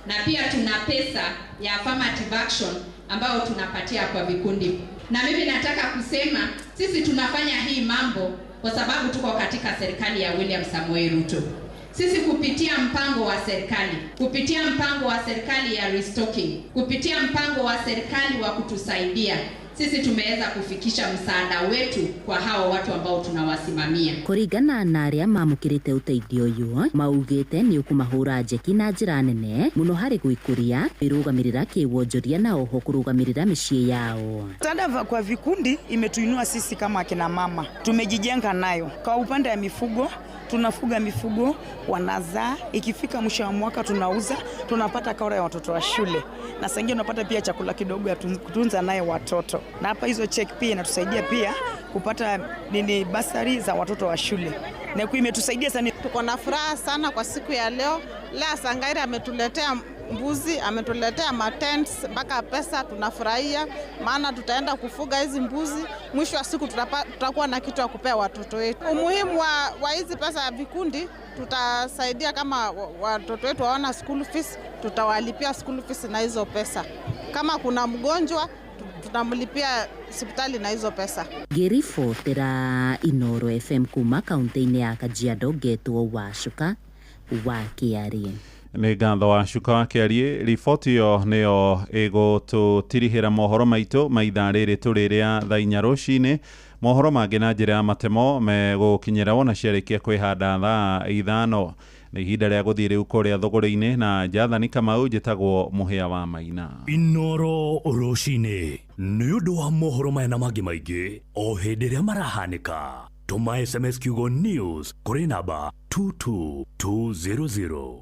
na pia tuna pesa ya affirmative action ambao tunapatia kwa vikundi. Na mimi nataka kusema sisi tunafanya hii mambo kwa sababu tuko katika serikali ya William Samoei Ruto. Sisi kupitia mpango wa serikali, kupitia mpango wa serikali ya restocking, kupitia mpango wa serikali wa kutusaidia, sisi tumeweza kufikisha msaada wetu kwa hao watu ambao tunawasimamia. Kũringana na arĩa mamũkĩrĩte ũteithio ũyũ, maugĩte nĩ ũkũmahũra njeki na njĩra nene mũno harĩ gwĩkũria, kwĩrũgamĩrĩra kĩwonjoria na oho kũrũgamĩrĩra mĩciĩ yao. Msaada kwa vikundi imetuinua sisi kama akina mama, tumejijenga nayo. Kwa upande wa mifugo, tunafuga mifugo, wanazaa, ikifika mwisho wa mwaka tunauza, tunapata karo ya watoto wa shule. Na saa ingine tunapata pia chakula kidogo ya kutunza naye watoto. Na hapa hizo check pia inatusaidia pia kupata nini basari za watoto wa shule. Na kwa imetusaidia sana. Tuko na furaha sana kwa siku ya leo. Lea Sangaire ametuletea mbuzi, ametuletea matents mpaka pesa, tunafurahia maana tutaenda kufuga hizi mbuzi. Mwisho wa siku tutakuwa na kitu ya kupea watoto wetu. Umuhimu wa hizi pesa ya vikundi, tutasaidia kama watoto wetu waona school fees, tutawalipia school fees na hizo pesa. Kama kuna mgonjwa tutamlipia hospitali na hizo pesa. Ngĩribotera Inooro FM kuma kaunti-inĩ ya Kajiado, ngetwo Wacuka wa Kĩarie. Nĩ ngatho wa Cuka wa Kĩarie. Riboti ĩyo nĩyo ĩgũtũtirihĩra mohoro maitũ ma ithaa rĩrĩ tũrĩ rĩa thaa 4 rũcinĩ. Mohoro mangĩ na njĩra ya matemo megũkinyĩra wona ciarĩkia kwĩhanda thaa 5. Nĩ ihinda rĩa gũthiĩ rĩu kũrĩa thũgũrĩ-inĩ na Jathani Kamau. Njĩtagwo Mũhĩa wa Maina. Inooro rũcinĩ nĩ ũndũ wa mohoro maya na mangĩ maingĩ o hĩndĩ ĩrĩa marahanĩka. Tũma SMS kiugo news kũrĩ namba 22200.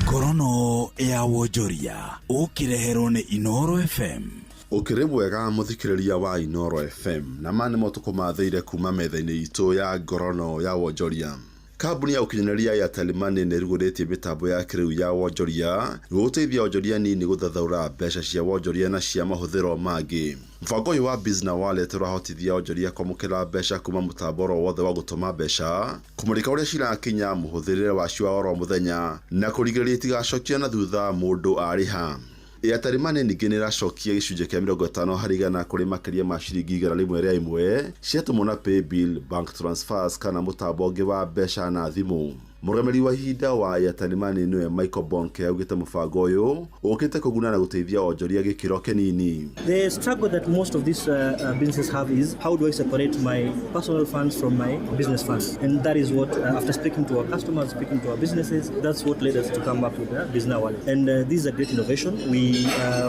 Ngorono ya wonjoria ũkĩreherwo nĩ Inooro FM. Ũkĩrĩ mwega mũthikĩrĩria wa Inooro FM, na ma nĩmo tũkũmathĩire kuma metha-inĩ itũ ya ngorono ya wonjoria. Kambuni ya ũkinyanĩria ya Airtel Money nĩ ĩrugũrĩtie mĩtambo ya kĩrĩu ya wonjoria nĩguo gũteithia onjoria nini gũthathaũra mbeca cia wonjoria na cia mahũthĩro mangĩ. Mũbango ũyũ wa Bizna Wallet ũrahotithia onjoria kwamũkĩra mbeca kuma mũtambo oro wothe wa gũtũma mbeca, kũmũrĩka ũrĩa cirakinya, mũhũthĩrĩre wacio wa oro mũthenya na kũrigĩrĩria itigacokio na thutha mũndũ arĩha. Airtel Money ningĩ nĩ ĩracokia gĩcunjĩ kĩa 50% kũrĩ makĩria ma ciringi 101 ciatũmwo na paybill, bank transfers kana mũtambo ũngĩ wa mbeca na thimũ. Mũrũgamĩrĩri wa ihinda wa Airtel Money nĩwe Michael Bonke augĩte mũbango ũyũ ũkĩte kũguna na gũteithia onjoria gĩkĩro kĩnini. The struggle that most of these businesses have is how do I separate my personal funds from my business funds? And that is what, after speaking to our customers, speaking to our businesses, that's what led us to come up with the Bizna Wallet. And this is a great innovation. We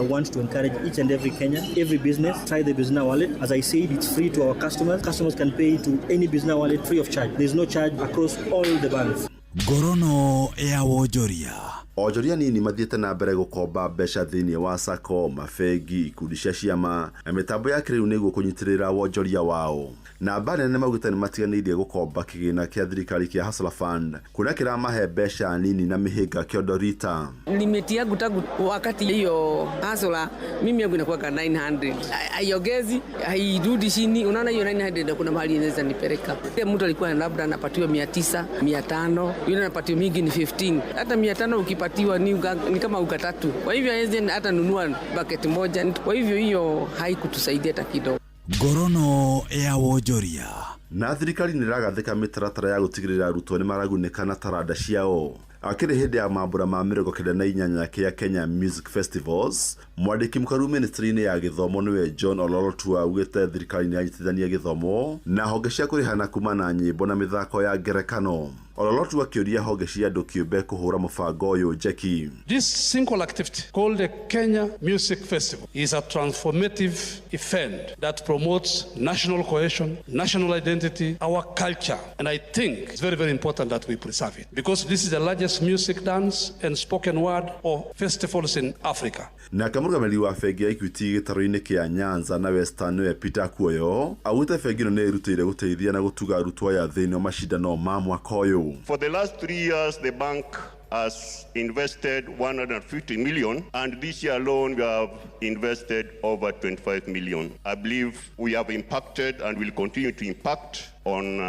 want to encourage each and every Kenyan, every business, try the Bizna Wallet. As I said, it's free to our customers. Customers can pay to any Bizna Wallet free of charge. There's no charge across all the banks. Ngorono ya wonjoria. Onjoria nini mathiĩte na mbere gũkomba mbeca thĩinĩ wa sacco, mabengi, ikundi cia ciama na mĩtambo ya kĩrĩu nĩguo kũnyitĩrĩra wonjoria wao. Namba nene maugĩte nĩ matiganĩirie gũkomba kĩgĩna kĩa thirikari kĩa Hustler Fund kuona kĩramahe mbeca nini na mĩhĩnga kĩondo rita. Limiti yangu tangu wakati hiyo Hustler, mimi yangu inakuwa 900, haiongezi, hairudi chini. Unaona hiyo 900 kuna mahali inaweza nipeleka. Mtu alikuwa labda anapatiwa 900, 500, yule anapatiwa mingi ni 15. Hata 500 ukipatiwa ni kama unga tatu. Kwa hivyo hawezi hata nunua bucket moja. Kwa hivyo hiyo haikutusaidia hata kidogo. Ngorono ya wonjoria. Na thirikari nĩ ĩragathĩka mĩtaratara ya gũtigĩrĩra arutwo nĩ maragunĩka na taranda ciao. Akĩrĩ hĩndĩ ya mambũra ma 98 kĩa Kenya Music Festivals, mwandĩki mũkaru ministry-inĩ ya gĩthomo nĩwe John Ololotua augĩte thirikari nĩ yanyitithania gĩthomo na honge cia kũrĩhana kuma na nyĩmbo na mĩthako ya ngerekano. Ololotua akĩũria honge cia andũ kĩũmbe kũhũra mũbango ũyũ njeki. This single activity called the Kenya Music Festival is a transformative event that promotes national cohesion, national identity, our culture. And I think it's very, very important that we preserve it because this is the largest music, dance and spoken word of festivals in Africa. Nake mũrũgamĩrĩri wa bengi ya Equity gĩtarũ-inĩ kĩa Nyanza na Western nĩwe Peter Kuoyo augĩte bengi ĩno nĩ ĩrutĩire gũteithia na gũtuga arutwo aya thĩinĩ wa macindano ma mwaka ũyũ. For the last 3 years, the bank has invested 150 million, and this year alone we have invested over 25 million. I believe we have impacted and will continue to impact on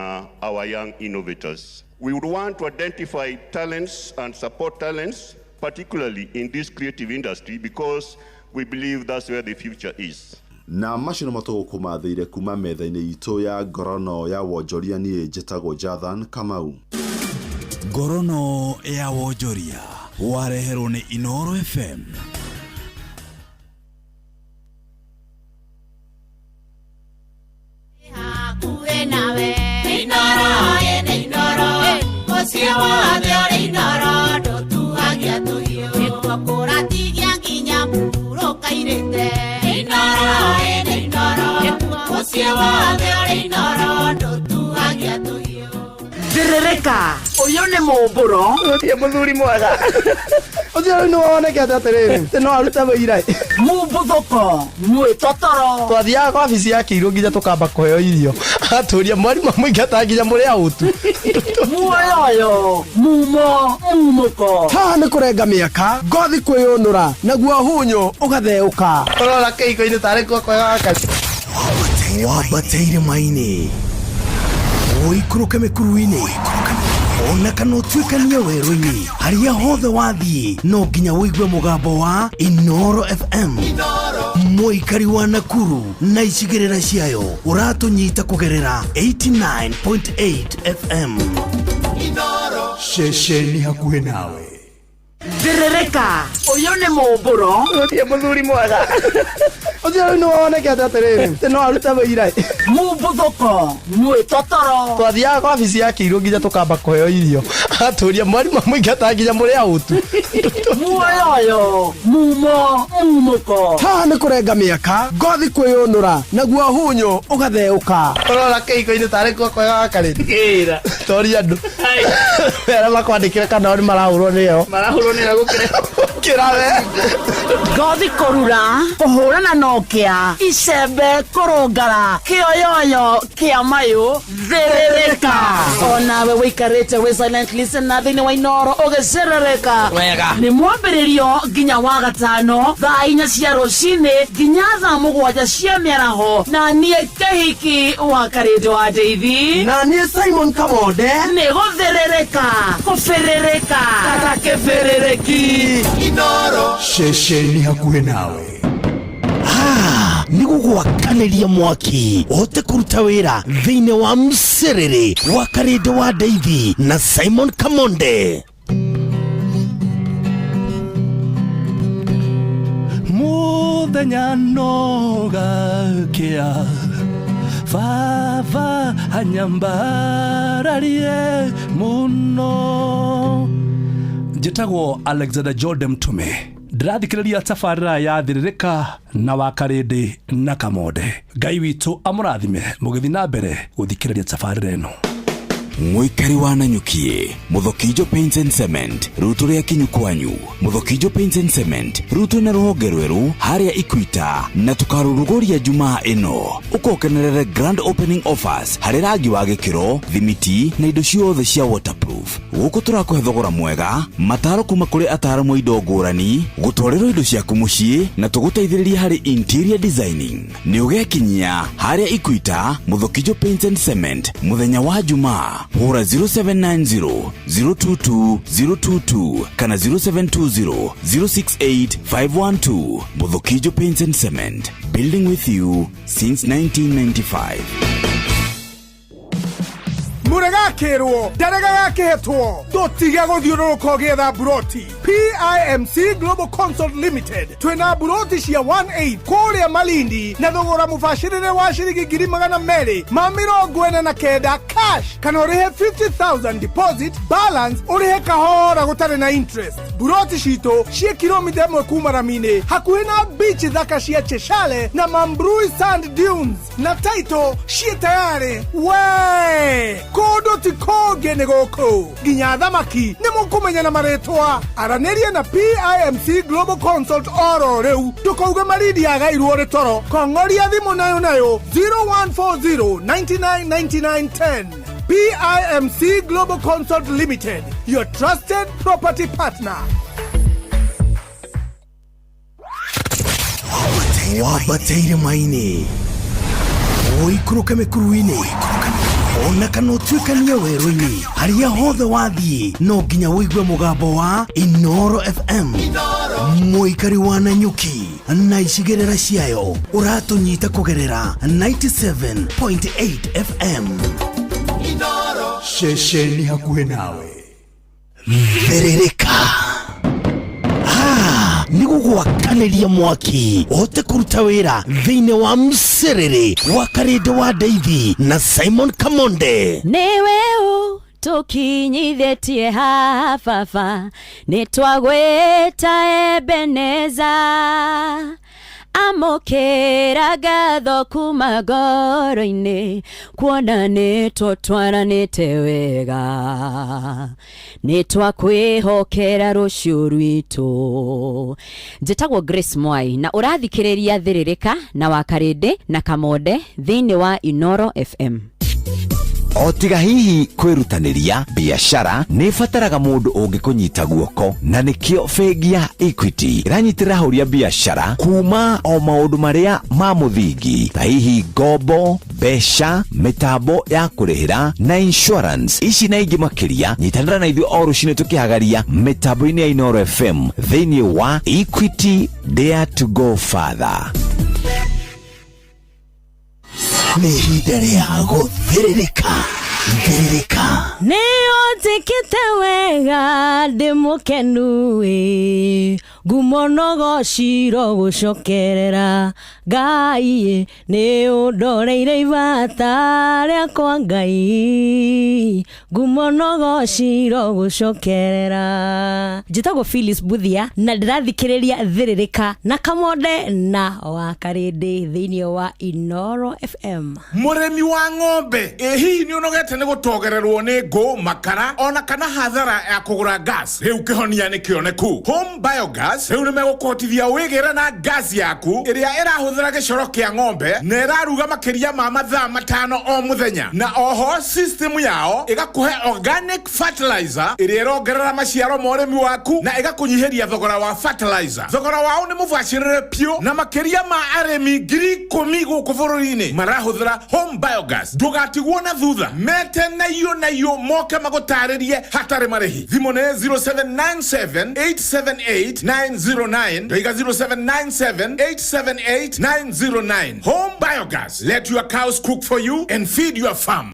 our young innovators. We would want to identify talents and support talents, particularly in this creative industry, because we believe that's where the future is. Na macio nĩmo tũgũkũmathĩire kuma metha-inĩ itũ ya ngorono ya wonjoria. Niĩ njĩtagwo Jathan Kamau. Ngorono ya wonjoria wareherwo nĩ Inooro FM. Hakuhĩ nawe Inooro ĩnĩ Inooro mũciĩ wothe ũrĩ Inooro ndũtuagia tũhiũ nĩkuo kũratigia nginya mũhurũka-irĩte Inooro ĩnĩ Inooro mũciĩ wothe ũrĩ Inooro ndũtuagia tũhiũ. Thĩrĩrĩka ũyũ nĩ mũmbũro ũtie mũthuri mwega ũcio rĩu nĩwonekete atĩrĩrĩ atĩ no arute wĩira mũmbuthũko mwĩtotoro. Twathiaga kwa wabici ya kĩirũ nginya tũkamba kũheo irio atũria mwarimũ amũingata nginya mũrĩ autu muoyoyo mumo mumũko. Haha nĩ kũrenga mĩaka ngothi kwĩyũnũra naguo hunyũ ũgatheũka ũrora kĩhiko-inĩ tarĩ kuo kwega gaka. Wambate irĩma-inĩ ũikũrũke mĩkuru-inĩ ona kana ũtuĩkanie werũ-inĩ harĩa hothe wathiĩ no nginya ũigue mũgambo wa Inooro FM. Mũikari wa Nakuru na icigĩrĩra ciayo ũratũnyita kũgerera 89.8 FM. Ceceni hakuhĩ nawe. Thĩrĩrĩka ũyũ nĩ mũmbũro ũtie mũthuri mwega ũcio rĩu nĩwonekete atĩrĩrĩ atĩ no arute wĩira mũmbuthũko mwĩtotoro. Twathiaga kwa wabici ya kĩirũ nginya tũkamba kũheo irio atũria mwarimũ amũingata nginya mũrĩ autu muoyoyo mumo mumũko. Haha nĩ kũrenga mĩaka ngothi kwĩyũnũra naguo hunyũ ũgatheũka ũrora kĩhiko-inĩ tarĩ kuo kwega gaka rĩ toria andũ arĩa makwandĩkĩre kana o nĩ marahũrwo nĩyo marahũrwo nĩyo gũkĩra we ngothi kũrura kũhũrana na Kĩa icembe kũrũngara kĩoyoyo kĩa mayũ thĩrĩrĩka. Onawe wĩikarĩte wĩ silent listener thĩinĩ wa Inoro ũgĩcerereka. Wega. Nĩ mwambĩrĩrio nginya wa gatano thaa 4 cia rũcinĩ nginya thaa 7 cia mĩaraho, na niĩ Kĩhiki wa Karĩndũ wa Ndeithi, na niĩ Simon Kamonde. Nĩ gũthĩrĩrĩka kũbĩrĩrĩka kata kĩbĩrĩrĩki. Inoro. Ceceni hakuhĩ nawe. Nĩ gũgwakanĩria mwaki ũhote kũruta wĩra thĩinĩ wa mcerere wa Karĩndĩ wa Ndeithi na Simon Kamonde. Muthenya no gakĩa, baba anyambararie mũno. Njĩtagwo Alexander Jordan Mtume, ndĩrathikĩrĩria tabarĩra ya Thĩrĩrĩka na wa Karĩndĩ na Kamonde. Ngai witũ amũrathime mũgĩthiĩ na mbere gũthikĩrĩria tabarĩra ĩno. Mũikari wa Nanyukie, Mũthokijo Paints and Cement, ruto rĩa kinyu kwanyu. Mũthokijo Paints and Cement, ruto na rũhonge rwerũ harĩa Ikwita, na tũkarũrũgũria Jumaa ĩno. Ũkokenerere grand opening offers harĩ rangi wa gĩkĩro, thimiti na indo ciothe cia waterproof. Gũkũ tũrakũhe thogora mwega, mataro kuma kũrĩ ataaramu a indo ngũrani, gũtwarĩrwo indo ciaku mũciĩ na tũgũteithĩrĩria harĩ interior designing. Nĩ ũgekinyia harĩa Ikwita, Mũthokijo Paints and Cement, mũthenya wa Jumaa. Hũra 0790 022 022 kana 0720 068 512. Mũthokijo Paints and Cement, building with you since 1995. Mũregakĩrwo ndarega gakĩhetwo, ndũtige gũthiũrũrũka ũgĩetha mburoti. PIMC Global Consult Limited twĩna mburoti cia 18 kũrĩa Malindi na thogora mũbacĩrĩre wa ciringi 249,000 cash, kana ũrĩhe 50,000 deposit, balance ũrĩhe kahora gũtarĩ na interest. Mburoti citũ ciĩ kilomita 1 kuma rami-inĩ, hakuhĩ na beach thaka cia Cheshale na Mambrui Sand Dunes, na title ciĩ tayarĩ. We kũndũ ti kũngĩ nĩ gũkũ, nginya thamaki nĩ mũkũmenya na marĩtwa. Aranĩria na PIMC Global Consult oro rĩu, ndũkauge Malindi yagairwo rĩ toro. Kong'oria thimũ nayo nayo 0140 99 99 10. PIMC Global Consult Limited, your trusted property partner. Wambateire maini, ũikũrũke mĩkuru-inĩ, ona kana ũtuĩkanie werũ-inĩ, harĩa hothe wathiĩ no nginya ũigue mũgambo wa Inoro FM. Mũikari wa Nanyuki na icigĩrĩra ciayo ũratũnyita kũgerera 97.8 FM. Ceceni hakuhĩ nawe. Thĩrĩrĩka. Nĩ gũgwakanĩria mwaki ũhote kũruta wĩra thĩinĩ wa mcerere wa Karĩndĩ wa Ndeithi na Simon Kamonde. Nĩwe ũtũkinyithĩtie haha baba, nĩ twagwĩta Ebeneza. Amũkĩra ngatho kuma ngoro-inĩ, kuona nĩ tũtwaranĩte wega, nĩ twakwĩhokera rũciũ rwitũ. Njĩtagwo Grace Mwai na ũrathikĩrĩria Thĩrĩrĩka na wa Karĩndĩ na Kamonde thĩinĩ wa Inoro FM. O tiga hihi kwĩrutanĩria, biacara nĩ ĩbataraga mũndũ ũngĩkũnyita guoko, na nĩkĩo bengi ya Equity ĩranyitĩrĩra ahũri a biacara kuma o maũndũ marĩa ma mũthingi ta hihi ngombo, mbeca, mĩtambo ya kũrĩhĩra na insurance. Ici na ingĩ makĩria, nyitanĩra na ithuĩ o rũcinĩ tũkĩhagaria mĩtambo-inĩ ya Inoro FM thĩinĩ wa Equity Dare to Go Further. Nĩ ihinda rĩa gũthĩrĩrĩka. Thĩrĩrĩka. Nĩ ũnjĩkĩte wega ndĩ mũkenu ĩ, ngumo no gociro gũcokerera Ngai, nĩ ũndoreire ibata rĩakwa Ngai, ngumo no gociro gũcokerera. Njĩtagwo Phyllis Buthia na ndĩrathikĩrĩria Thĩrĩrĩka na Kamonde na wa Karĩndĩ thĩinĩ wa Inoro FM. Mũrĩmi wa ng'ombe, ĩ hihi nĩ ũnogete Nũgete nĩ gũtogererwo nĩ ngũ, makara ona kana hathara ya kũgũra gas. Rĩu kĩhonia nĩ kĩoneku. Home Biogas rĩu nĩ megũkũhotithia wĩgĩre na gas yaku ĩrĩa ĩrahũthĩra gĩcoro kĩa ng'ombe na ĩraruga makĩria ma mathaa 5 o mũthenya, na oho system yao ĩgakũhe organic fertilizer ĩrĩa ĩrongerera maciaro ma ũrĩmi waku na ĩgakũnyihĩria thogora wa fertilizer. Thogora wao nĩ mũbacĩrĩre piũ, na makĩria ma arĩmi 10,000 gũkũ bũrũri-inĩ marahũthĩra Home Biogas. Ndũgatigwo na thutha, mete na iyo moke magũtarĩrie hatarĩ marĩhi. Thimũ nĩ 0797 878 909, ndoiga 0797 878 909. Home Biogas, let your cows cook for you and feed your farm.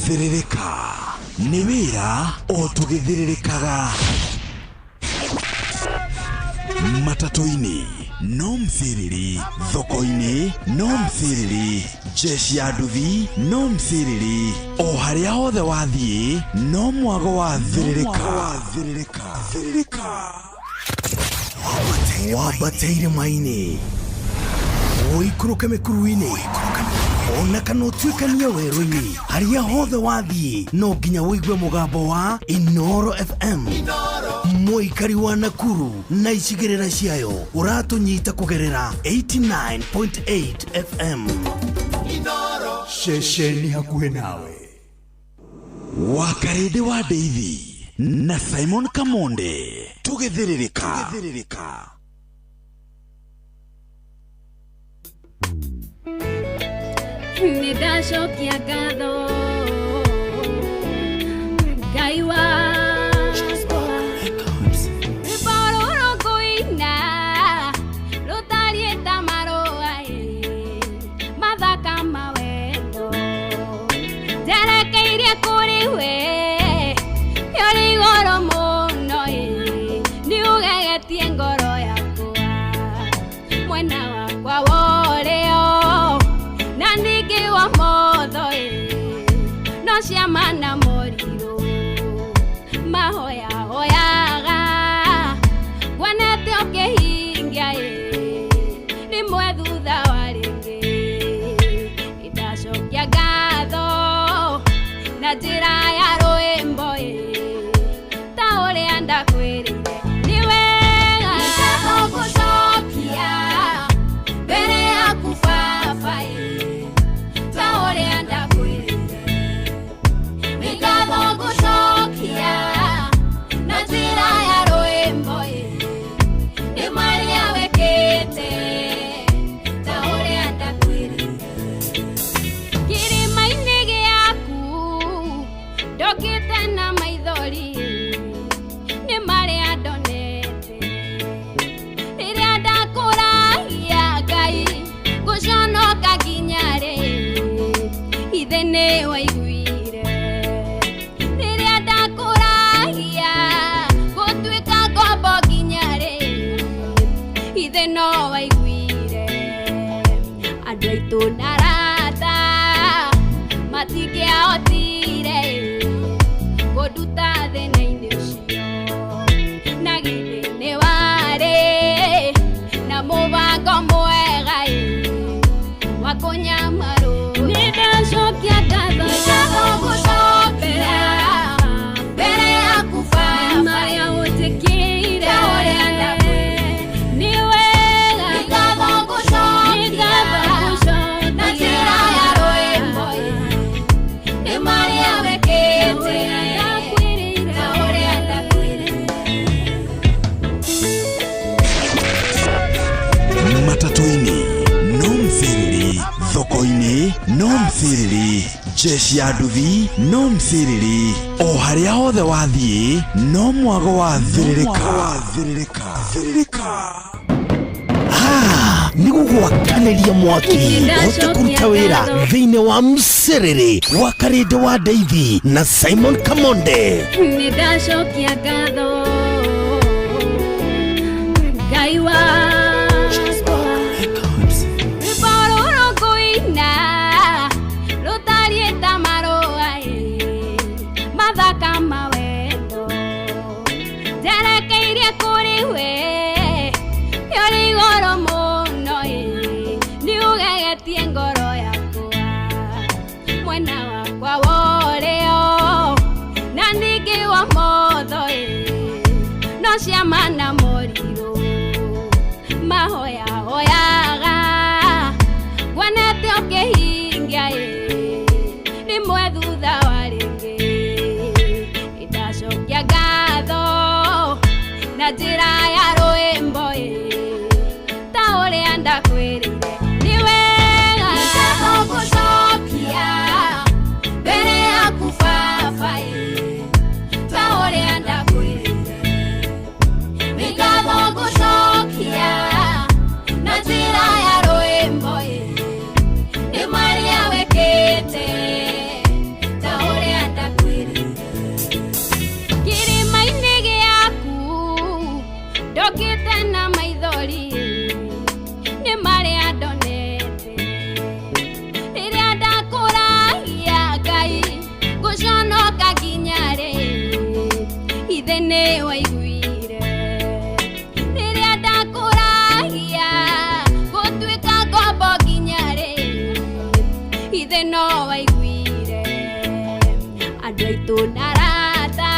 Thĩrĩrĩka nĩ wĩra o tũgĩthĩrĩrĩkaga matatũ-inĩ no mciriri, thoko-inĩ no mciriri, jeshi ya nduthi no mciriri, o harĩa hothe wathiĩ no mwago wa thĩrĩrĩka. Thĩrĩrĩka. Wambate irĩma-inĩ, ũikũrũke mĩkuru-inĩ, ona kana ũtuĩkanie werũ-inĩ, harĩa hothe wathiĩ no nginya ũigue mũgambo wa Inoro FM. Mũikari wa Nakuru na icigĩrĩra ciayo, ũratũnyita kũgerera 89.8 FM. Ceceni hakuhĩ nawe. Wakarĩndĩ wa Ndeithi na Simon Kamonde, tũgĩthĩrĩrĩka. Nĩ ndacokia ngatho Ngai wakwa, rwĩmbo rũrũ ngũina rũtariĩ ta marũa ĩ, mathaka ma wendo njerekeirie kũrĩ we, ũrĩ igũrũ mũno ĩ, nĩ ũgegetie ngoro yakwa mwena wakwa wa ũrĩo na ningĩ wa motho ĩ, no ciama na morirũ mahoya hoyaga nguonete ũkĩhingia ĩ, rĩmwe thutha wa rĩngĩ. Nĩndacokia ngatho na njĩra ya rwĩmbo ĩ, ta ũrĩa ndakwĩrĩire nĩ wega. Nĩ gũcokia mbere yaku baba ĩ, ta ũrĩa ndakwĩrĩire nĩ ngatho ngũcokia na njĩra ya rwĩmbo ĩ, nĩ marĩa wĩkĩte ta ũrĩa ndakwĩrĩire. Kĩrĩma-inĩ gĩaku ndokĩte na maithori, nĩ marĩa ndonete rĩrĩa ndakũragia Ngai ngũconoka nginya rĩ, ithe nĩ waiguire rĩrĩa ndakũragia gũtuĩka ngombo nginya rĩ, ithe no waiguire. Andũ aitũ na arata matingĩahotire kũnduta thĩna-inĩ ũcio, na githĩ nĩ warĩ na mũbango mwega ĩ, wa kũnyamarwo. Nĩ ndacokia ngatho, ngatho ngũcokia mbere yaku baba, marĩa ũnjĩkĩire ta ũrĩa ndakwĩrire nĩ wega. Nĩ ngatho ngũcokia na njĩra ya rwĩmbo ĩ, nĩ marĩa wĩkĩte ta ũrĩa ndakwĩrire. Matatũ-inĩ no mciriri, thoko-inĩ no mciriri, jeshi ya nduthi no mciriri, o harĩa hothe wathiĩ no mwago wa thĩrĩrĩka. Thĩrĩrĩka. Nĩ gũgwakanĩria mwaki ũhote kũruta wĩra thĩinĩ wa mcĩrĩrĩ wa Karĩndĩ wa Ndeithi na Simon Kamonde. Nĩ ndacokia ngatho Ngai wakwa, rwĩmbo rũrũ ngũina rũtariĩ ta marũa ĩ, mathaka ma wendo njerekeirie kũrĩ we, ũrĩ igũrũ mũno ĩ, nĩ ũgegetie ngoro yakwa mwena Ciama na morirũ mahoyahoyaga wonete ũkĩhingia ĩ rĩmwe thutha wa rĩngĩ nĩndacokia ngatho na njĩra ya rwĩmbo ĩ ta ũrĩa ndakwĩrire nĩ wega nĩ gũcokia mbere yaku baba ĩ ta ũrĩa ndakwĩrire nĩ ngatho ngũcokia na njĩra ya rwĩmbo ĩ nĩ marĩa wĩkĩte ta ũrĩa ndakwĩrire kĩrĩma-inĩ gĩaku ndokĩte na maithori nĩ marĩa ndonete rĩrĩa ndakũragia Ngai ngũconoka nginya rĩ ithe nĩ waiguire rĩrĩa ndakũragia gũtuĩka ngombo nginya rĩ ithe no waiguire andũ aitũ na arata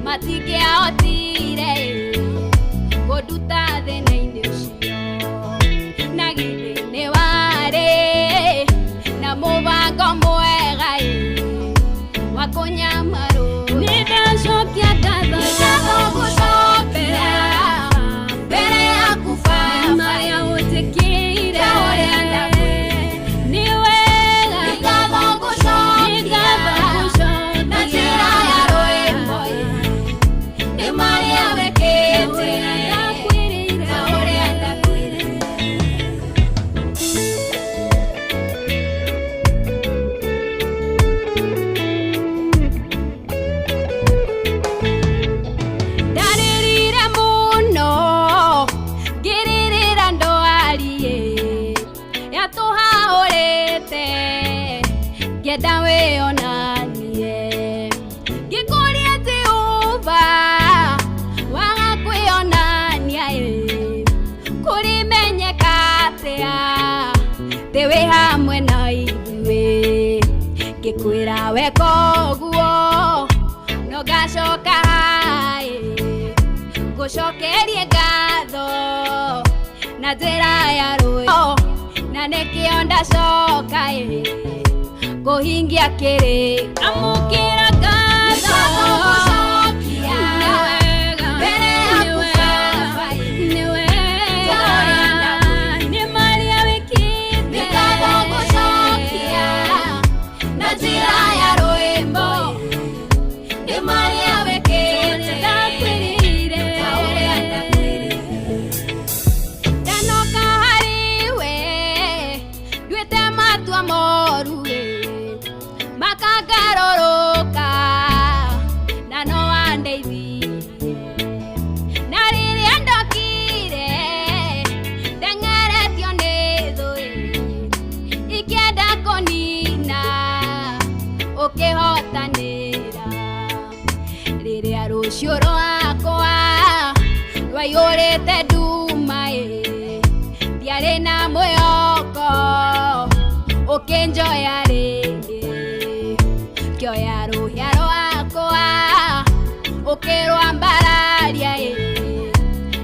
matingĩahotire kũnduta thĩna-inĩ ũcio na githĩ nĩ warĩ na mũbango mwega ĩ wa kũnyamarwo nĩ ndacokia ngatho ngatho gũcokia mbere yaku baba marĩa ũnjĩkĩire ta ũrĩa ndakwĩrire nĩ wega nĩ ngatho ngũcokia na njĩra ya rwĩmbo ĩ nĩ marĩa wĩkĩte ta ũrĩa ndakwĩrire. Ndarĩrire mũno ngĩrĩrĩra ndwari ĩ yatũhahũrĩte ngĩenda wĩonanie ngĩkũria Jehova waga kwĩonania ĩ kũrĩmenyeka atĩa atĩ wĩ hamwe na ithuĩ ngĩkwĩra weka ũguo no ngacoka haĩ ngũcokerie ngatho na njĩra ya rũĩ na nĩkĩo ndacoka ĩ kũhingia kĩrĩko amũkĩra ngatho gũcokia mbere yaku baba ĩ nĩ wega nĩ marĩa wĩkĩte nĩ ngatho ngũcokia na njĩra ya rwĩmbo ĩ nĩ marĩa wĩkĩte ndakwĩrire ta ũrĩa ndakwĩrire ndanoka harĩ we nduĩte matua moru ĩ makangarũrũka na no wandeithirie na rĩrĩa ndokire ndeng'eretio nĩ thũ ĩ ikĩenda kũnina ũkĩhotanĩra rĩrĩa rũciũ rwakwa rwaiyũrĩte nduma ĩ ndiarĩ na mwĩhoko ũkĩnjoya rĩngĩ ngĩoya rũhĩa rwakwa ũkĩrwambararia ĩ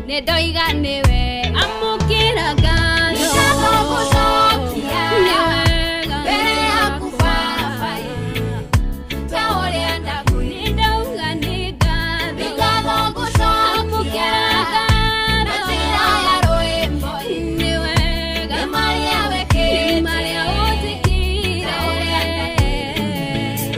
nĩ ndoiga nĩwe amũkĩra ngatho ngatho ngũcokia nĩ wega mbere yaku baba ĩ ta ũrĩa ndakwĩrire nĩ ndauga nĩ ngatho nĩ ngatho ngũcokia na njĩra ya rwĩmbo ĩ nĩ wega nĩ marĩa wĩkĩte nĩ marĩa ũnjĩkĩire ta ũrĩa ndakwĩrire.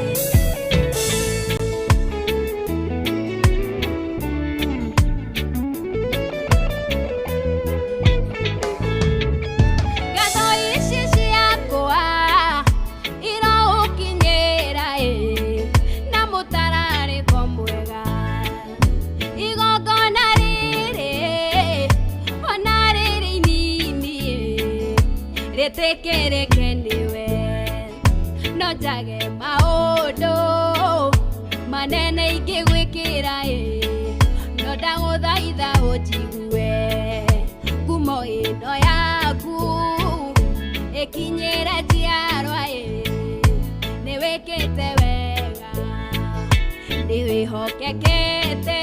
Ngatho ici ciakwa iroũkinyĩra ĩ na mũtararĩko mwega igongona rĩrĩ ona rĩrĩ inini ĩ rĩtĩkĩrĩke nĩwe no njage maũndũ manene ingĩgwĩkĩra ĩ no ndagũthaitha ũnjigue ngumo ĩno yaku ĩkinyĩre njiarwa ĩ nĩ wĩkĩte wega nĩ wĩhokekete.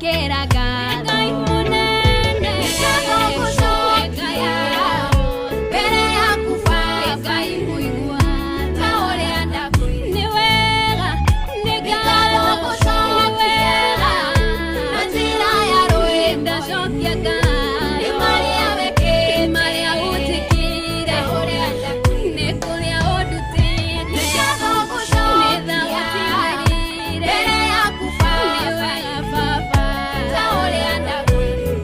Amũkĩra ngatho. Ngai mũnene. Nĩ ngatho ngũcokia mbere yaku Baba. Ngai mũigua ta ũrĩa ndakwĩra. Nĩ wega, nĩ ngatho ngũcokia na njĩra ya rwĩmbo. Ndacokia ngatho. Nĩ marĩa wekĩte, marĩa ũnjĩkĩire, nĩ kũrĩa ũndutĩte. Nĩ ngatho ngũcokia mbere yaku Baba. Nĩ wega Baba, ta ũrĩa ndakwĩra.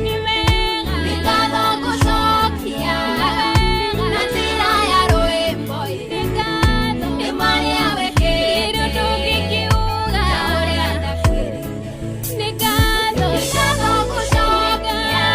Nĩ wega, nĩ ngatho ngũcokia na njĩra ya rwĩmbo. Nĩ marĩa wekĩte, ndũngĩkiuga, ta ũrĩa ndakwĩra. Nĩ ngatho, nĩ ngatho ngũcokia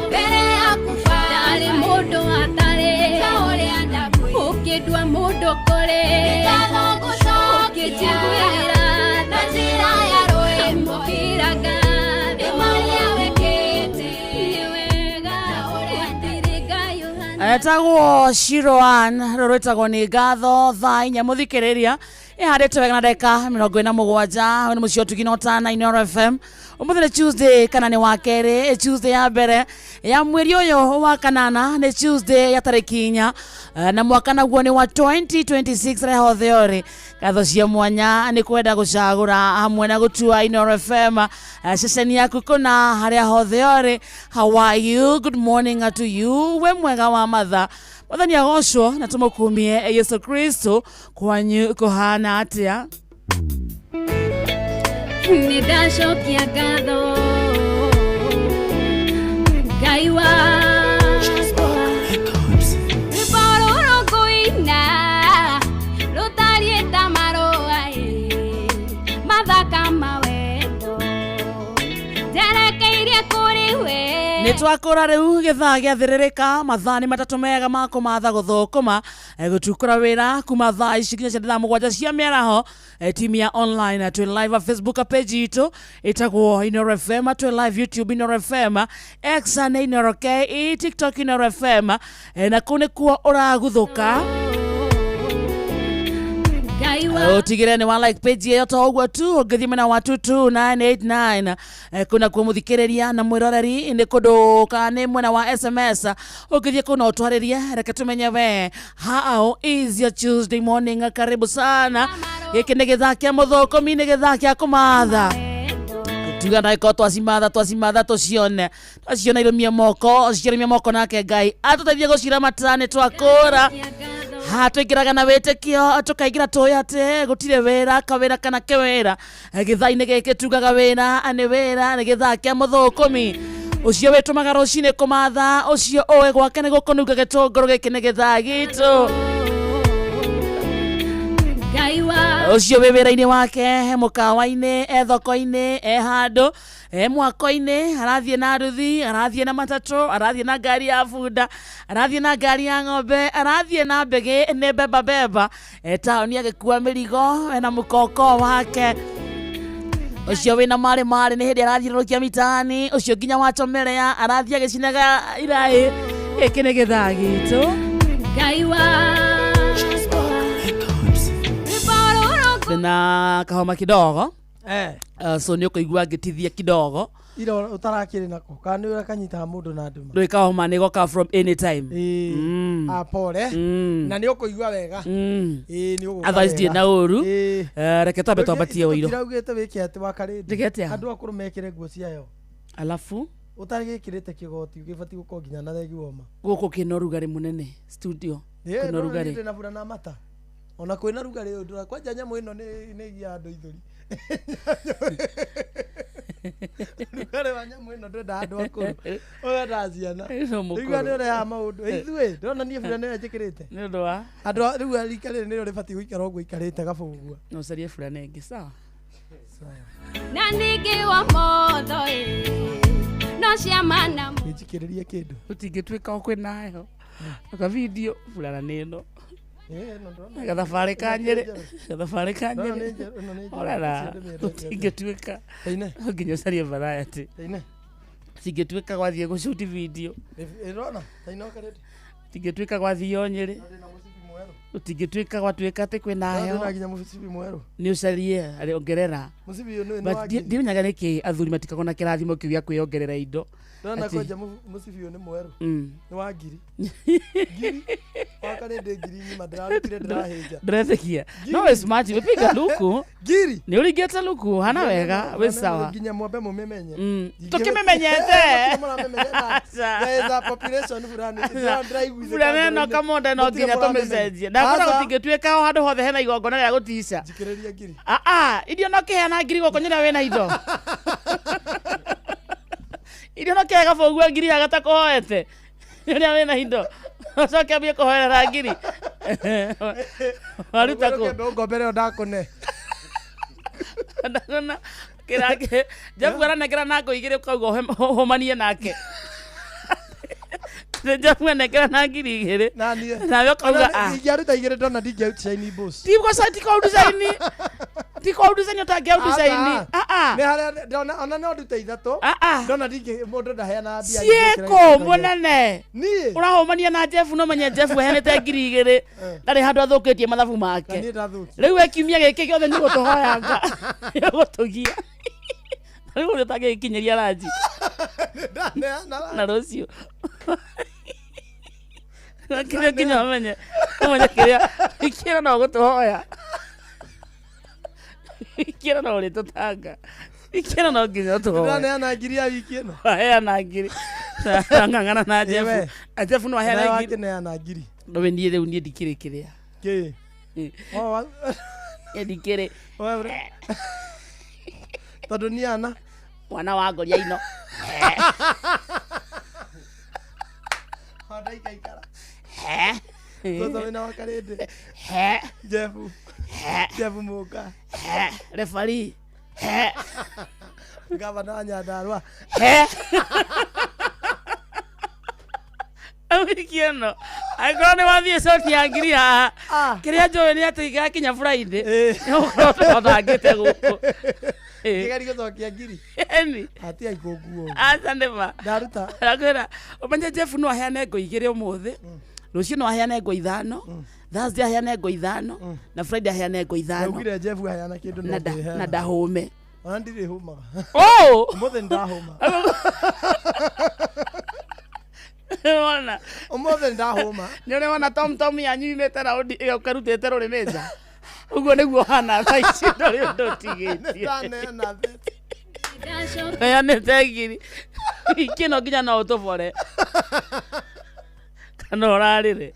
mbere yaku Baba. Ndarĩ mũndũ atarĩ, ta ũrĩa ndakwĩra. Ũkĩndua mũndũ kũrĩ, nĩ ngatho ngũcokia ũkĩnjiguĩra na njĩra ya rwĩmbo. Amũkĩra ngatho, nĩ marĩa wekĩte, nĩ wega, gũtirĩ Ngai ũhaana. Etagwo Shiroan rũrũ rwĩtagwo nĩ ngatho thaa inya mũthikĩrĩria ĩhandĩtwo wega na ndagĩka 47 nĩ mũciĩ ũtugi na ũtana Inooro FM. Ũmũthĩ nĩ Tuesday kana nĩ wa kerĩ, Tuesday ya mbere ya mweri ũyũ wa kanana, nĩ Tuesday ya tarĩki 4 na mwaka naguo nĩ wa 2026. Rĩa hothe ũrĩ ngatho cia mwanya nĩ kwenda gũcagũra hamwe na gũtua Inooro FM ceceni yaku kũna harĩa hothe ũrĩ. How are you? Good morning to you. We mwega wa matha, Mwathani agocwo na tũmũkumie Yesu Kristo. Kwanyu kũhana atĩa? Nĩ ndacokia ngatho Ngai wakwa. Rwĩmbo rũrũ ngũina rũtariĩ ta marũa ĩ, mathaka ma wendo njerekeirie kũrĩ we. Nĩ twakũra rĩu gĩthaa gĩathĩrĩrĩka, mathaa nĩ matatũ mega ma kũmatha gũthũkũma, gũtukũra wĩra kuma thaa ici nginya cia thaa 7 cia mĩaraho. Timu ya online twĩ live Facebook page itũ ĩtagwo Inooro FM, twĩ live YouTube Inooro FM, X nĩ Inooro KE, TikTok Inooro FM, na kũu nĩkuo ũraguthũka. Ngai wa Utigire nĩ wa like page ĩyo to ũguo tu, ũngĩthiĩ mwena wa 22989 kuna kuo mũthikĩrĩria na mwĩroreri nĩ kũndũ kana nĩ mwena wa SMS, ũngĩthiĩ kũu no ũtwarĩrie, reke tũmenye we how is your Tuesday morning. Karibu sana, gĩkĩ nĩ gĩthaa kĩa mũthũkũmi, nĩ gĩthaa kĩa kũmatha tuga ndagĩkorwo twacimatha twacimatha tũcione, twaciona irũmie moko, cirũmie moko, nake Ngai atũteithie gũciramata. Nĩ twakũra ha tũingĩraga na wĩtĩkio, tũkaingĩra tũĩ atĩ gũtirĩ wĩra kawĩra kana kĩwĩra gĩthaa-inĩ gĩkĩ, tugaga wĩra nĩ wĩra, nĩ gĩthaa kĩa mũthũkũmi ũcio wĩtũmaga rũcinĩ kũmatha, ũcio ũĩ gwake nĩ gũkũnunga gĩtũngũrũ. Gĩkĩ nĩ gĩthaa gitũ. Ngai wa Ũcio wĩ wĩra-inĩ wake, he mũkawa-inĩ, e thoko-inĩ, e handũ, e mwako-inĩ, arathiĩ na nduthi, arathiĩ na matatũ, arathiĩ na ngari ya bunda, arathiĩ na ngari ya ng'ombe, arathiĩ na mbĩgĩ nĩ beba beba, e taũni agĩkua mĩrigo ena mũkoko wake, ũcio wĩna marĩ marĩ nĩ hĩndĩ arathiũrũrũkia mitaani, ũcio nginya wachomelea arathiĩ agĩcinaga iraĩ. Gĩkĩ nĩ gĩthaa gitũ. Ngai wakwa. Rwĩmbo rũrũ Na kahoma kidogo. Eh. So nĩ ũkũigua ngĩtithia kidogo. Ira ũtarakĩrĩ nako kana nĩ ũrĩa kanyitaga mũndũ na nduma? Ndũĩ kahoma nĩ goka from anytime. Ĩĩ. Ah, pole. Na nĩ ũkũigua wega. Ĩĩ, nĩ ũgũka Otherwise ndirĩ wega. na ũru. Ĩĩ. Reke twambe twambatie ũiro. Tũtiraugĩte wĩke atĩ wakarĩndi. Ndĩke atĩa? Andũ akũrũ mekĩre nguo ciayo. Alafu Ũtagĩkĩrĩte kĩgoti ũgĩbatiĩ gũkorwo nginya na thegi woma. Gũkũ kĩna ũrugarĩ mũnene studio. Ĩĩ, Kwĩna no ũrugarĩ. ndĩ na burana mata. Ona kwĩna rugarĩ ũyũ ndũra kwanja nyamũ ĩno nĩ ĩgiaga andũ ithũri. Rugarĩ wa nyamũ ĩno ndwendaga andũ akũrũ. Ũyendaga ciana. No mũkũrũ. Rĩu nĩ ũrehaga maũndũ. Ithuĩ ndĩrona niĩ burana ĩyo njĩkĩrĩte. Nĩ ũndũ wa Andũ rĩu rika rĩrĩ nĩrĩo rĩbatiĩ gũikara ũguo ikarĩte gabũgua. No ũcarie burana ĩngĩ, sawa? Na ningĩ wa motho ĩ, no ciama na Nĩnjikĩrĩrie kĩndũ. Ũtingĩtuĩka o kwĩna heho aka video burana nĩ ĩno. Ĩĩ, ĩno ndĩrona. Gathabarĩ ka Ĩno nĩ Nyĩrĩ, njerũ. gathabarĩ ka Ndĩrona Nyĩrĩ. nĩ njerũ, ĩno nĩ njerũ. Orara, Icio ndĩmĩendete. ũtingĩtuĩka Teine. no nginya ũcarie variety. Teine. Cingĩtuĩka gwathiĩ gũcuti video. Ĩrona, teine ũkarĩte. Cingĩtuĩka gwathiĩ o Nyĩrĩ. Ndĩna mũcibi mwerũ. Gũtingĩtuĩka gwatuĩka atĩ kwĩna heho. Ndĩna nginya mũcibi mwerũ. Nĩ ũcarie arĩ ongerera. Mũcibi ũyũ nĩ But wa ngiri. ndimenyaga nĩkĩ athuri matikoragwo na kĩrathimo kĩu gĩa kwĩongerera indo. Ndĩrona Atĩ- kwenja mũcibi ũyũ nĩ mwerũ. Nĩ wa ngiri. Ngiri. Waka nĩ ndĩ ngiri ng'ima ndĩrarutire ndĩrahĩnja. Ndĩretĩkia. No wĩ smart, wĩpiga luku. Ngiri. Nĩ ũringĩte luku, hana wega, wĩ sawa. Nginya mwambe mũmĩmenye. Tũkĩmĩmenyete. There is a population fulani. Ndĩraiguithĩka Mbura neno ngoro-inĩ. kamonde no Mũtirĩ nginya mũramĩmenya. tũmĩcenjie. Ndakora Aca. gũtingĩtuĩka o handũ hothe hena igongona rĩa gũtica. Njikĩrĩria ngiri. Aa, irio no kĩheana ngiri gũkũ nyũrĩa wĩna indo. Irio no kĩhe gabũgua ngiri haga ta kũhoete. Ũrĩa wĩna indo. Ũcoke ambie kũhoerera ngiri. Waruta kũ? Ũguo ngombe ĩyo ndakũne. Ndakona kĩrake. Jeff aranengera na ngũ igĩrĩ ũkauga ũhũmanie nake. Jeff anengera na ngiri igĩrĩ. Naniĩ. Nawe ũkauga ah. Ingĩaruta igĩrĩ ndona ndingĩaruta boss. Ti gũca ti kwa udesign. Ti kwa udesign ũtangĩa udesign. Ah ah. Nĩ harĩa ndona ona no ndute ithatũ. Ndona ndingĩ mũndũ ndaheanaga mbia. Ciĩkũ mũnene. Niĩ. Ũrahũmania na Jeff no menye Jeff aheanĩte ngiri igĩrĩ. Ndarĩ handũ athũkĩtie mathabu make. Na niĩ ndathũkia. Rĩu we kiumia gĩkĩ gĩothe nĩ gũtũhoyanga. Nĩ gũtũgia. Rĩu ũrĩa ũtangĩgĩkinyĩria ranji. Na rũciũ. Kĩrĩa nginya ũmenye ũmenye kĩrĩa kĩrĩa no gũtũhoya. Kĩrĩa no ũrĩtũtanga. Kĩrĩa no nginya ũtũhoe. Ndĩraneana ngiri ya wiki ĩno. Waheana ngiri. Ng'ang'ana na Jeff. Ĩwe. Na Jeff no aheane Nawe ngiri. wakĩneana ngiri. No we niĩ rĩu niĩ ndikĩrĩ kĩrĩa. Kĩ? Niĩ ndikĩrĩ. Tondũ niĩ ana. Mwana wa ngoria ino. Ndaikaikara. Tũtũ wĩna wa Karĩndĩ. Jeff. Jeff Mũka. Referee. Gavana wa Nyandarua. Wiki ĩno angĩkorwo nĩ wathiĩ coti ya ngiri haha kĩrĩa njũĩ nĩ atĩ gĩgakinya Friday nĩ ũgũkorwo tũthangĩte gũkũ. Kĩgeri gũcokia ngiri. Eni. Hatia ikũnguo. Aca nĩ ma. Ndaruta. Ndakwĩra ũmenye Jeff no aheane ngo igĩrĩ ũmũthĩ rũciũ no aheane ngo ithano Thursday aheane ngo ithano na Friday aheane ngo ithano. Ndaugire Jeff aheana kĩndũ no Na ngĩheana. na ndahũme. Ona ndirĩ hũmaga. Oh! Ũmũthĩ nĩndahũma. Wona. Ũmũthĩ nĩndahũma. Nĩ ũrĩ wona tom tom yanyu imĩte raundi ĩyo ũkarutĩte rũrĩmĩ nja. Ũguo nĩguo hana thaa ici ndũrĩ ũndũ ũtigĩtie. Nĩndaneana Heanĩte ngiri. Wiki ĩno nginya no ũtũbore. Kana ũrarĩre.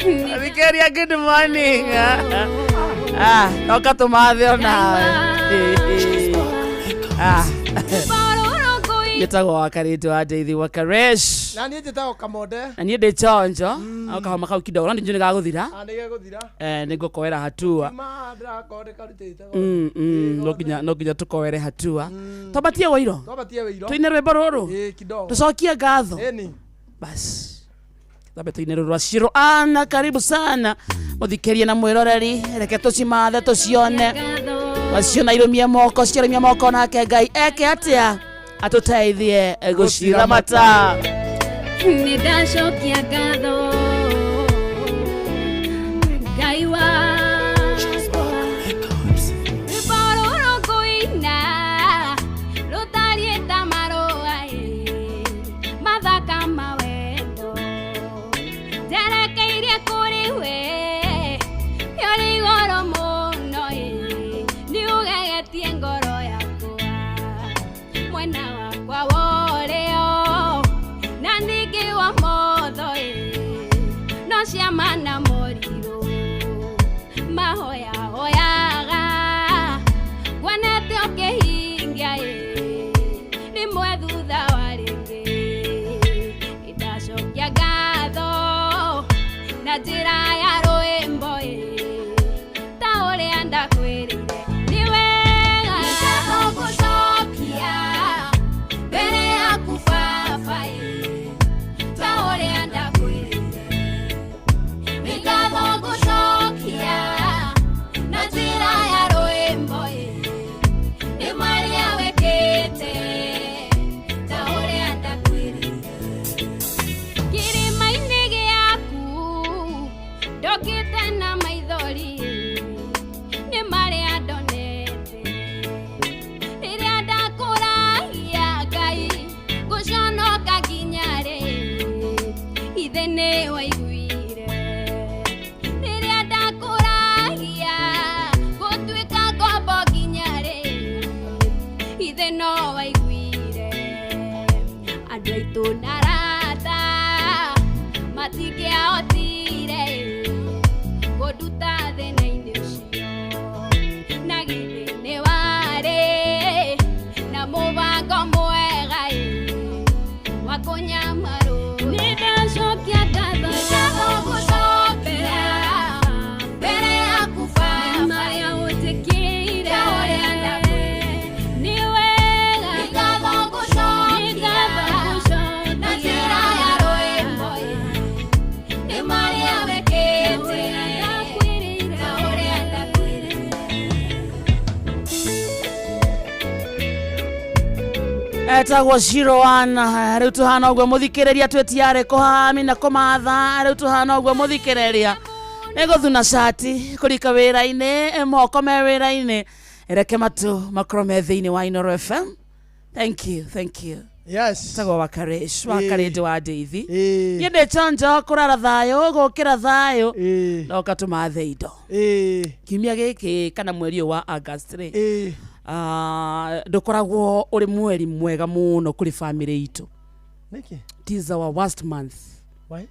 Thikĩrĩria good morning. Ah, toka tũmathe onawe. Ah. Njĩtagwo Wakarĩtũ wa Ndeithi wa Karesh. Na niĩ njĩtagwo Kamonde. Na niĩ ndĩ chonjo. Au kahoma kau kidogo no ndinjũ nĩ gagũthira. Ah, nĩgegũthira. Eh, nĩ ngũkoera hatua. Ma ndĩrakorwo ndĩkarutĩte. No nginya tũkoere hatua. Twambatie wĩiro. Twambatie wĩiro. Tũine rwĩmbo rũrũ. Ĩĩ kidogo. Tũcokie ngatho. Ĩni. Bas. Thambe tũine rũrũ rwa Shiro Anna, karibu sana. Mũthikĩrie na mwĩroreri, reke tũcimathe tũcione. Waciona irũmie moko, ciarũmia moko nake Ngai eke atĩa atũteithie gũciramata. Nĩ ndacokia ngatho Ngai wakwa. Rwĩmbo rũrũ ngũina rũtariĩ ta marũa ĩ, mathaka ma wendo njerekeirie kũrĩ we nĩ ũrĩ igũrũ mũno ĩ, nĩ ũgegetie ngoro yakwa mwena wakwa wa ũrĩo na ningĩ wa motho ĩ, no ciama na morirũ mahoyahoyaga wonete ũkĩhingia ĩ, rĩmwe thutha wa rĩngĩ nĩndacokia ngatho na njĩra ya rwĩmbo ĩ, ta ũrĩa Etagwo 01 rĩu tũhana ũguo mũthikĩrĩria twĩtiarĩ kũhami na kũmatha rĩu tũhana ũguo mũthikĩrĩria nĩ gũthuna cati kũrika wĩra-inĩ moko me wĩra-inĩ reke matũ makorwo me thĩinĩ wa Inoro FM. Thank you, thank you. Yes. Tagwo Wakaresh, Wakarĩndĩ wa Ndeithi. Niĩ ndĩ chonjo kũrara thayũ gũkĩra thayũ na ũgatũmathe indo. Kiumia gĩkĩ kana mweri ũyũ wa August rĩ, ndũkoragwo ũrĩ mweri mwega mũno kũrĩ famĩlĩ itũ. Nĩkĩ? It is our worst month. Why?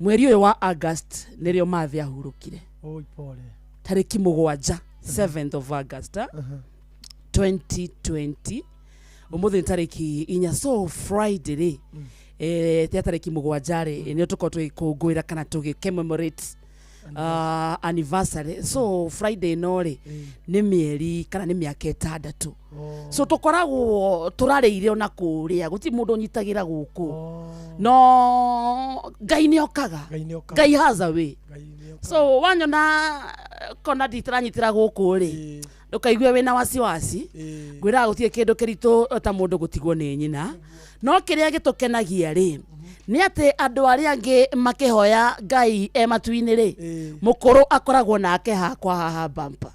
Mweri ũyũ wa August nĩrĩo Mathe ahurũkire. Oi, pole. Tarĩki 7, 7th of August 2020. Ũmũthĩ nĩ tarĩki 4, so Friday rĩ, tia tarĩki 7 rĩ, nĩo tũkorwo tũgĩkũngũĩra kana tũgĩ commemorate anniversary. So Friday no rĩ, nĩ mĩeri kana nĩ mĩaka 6. So tũkoragwo tũrarĩire ona kũrĩa, gũtirĩ mũndũ ũnyitagĩra gũkũ. No Ngai nĩ okaga. Ngai has a way. So wanyona kona nditaranyitĩra gũkũ rĩ, ndũkaigue wĩna wasiwasi. Ngwĩraga gũtirĩ kĩndũ kĩritũ ta mũndũ gũtigwo nĩ nyina. No kĩrĩa gĩtũkenagia rĩ, nĩ atĩ andũ arĩa angĩ makĩhoya Ngai e matu-inĩ rĩ, mũkũrũ akoragwo nake hakwa haha bumper.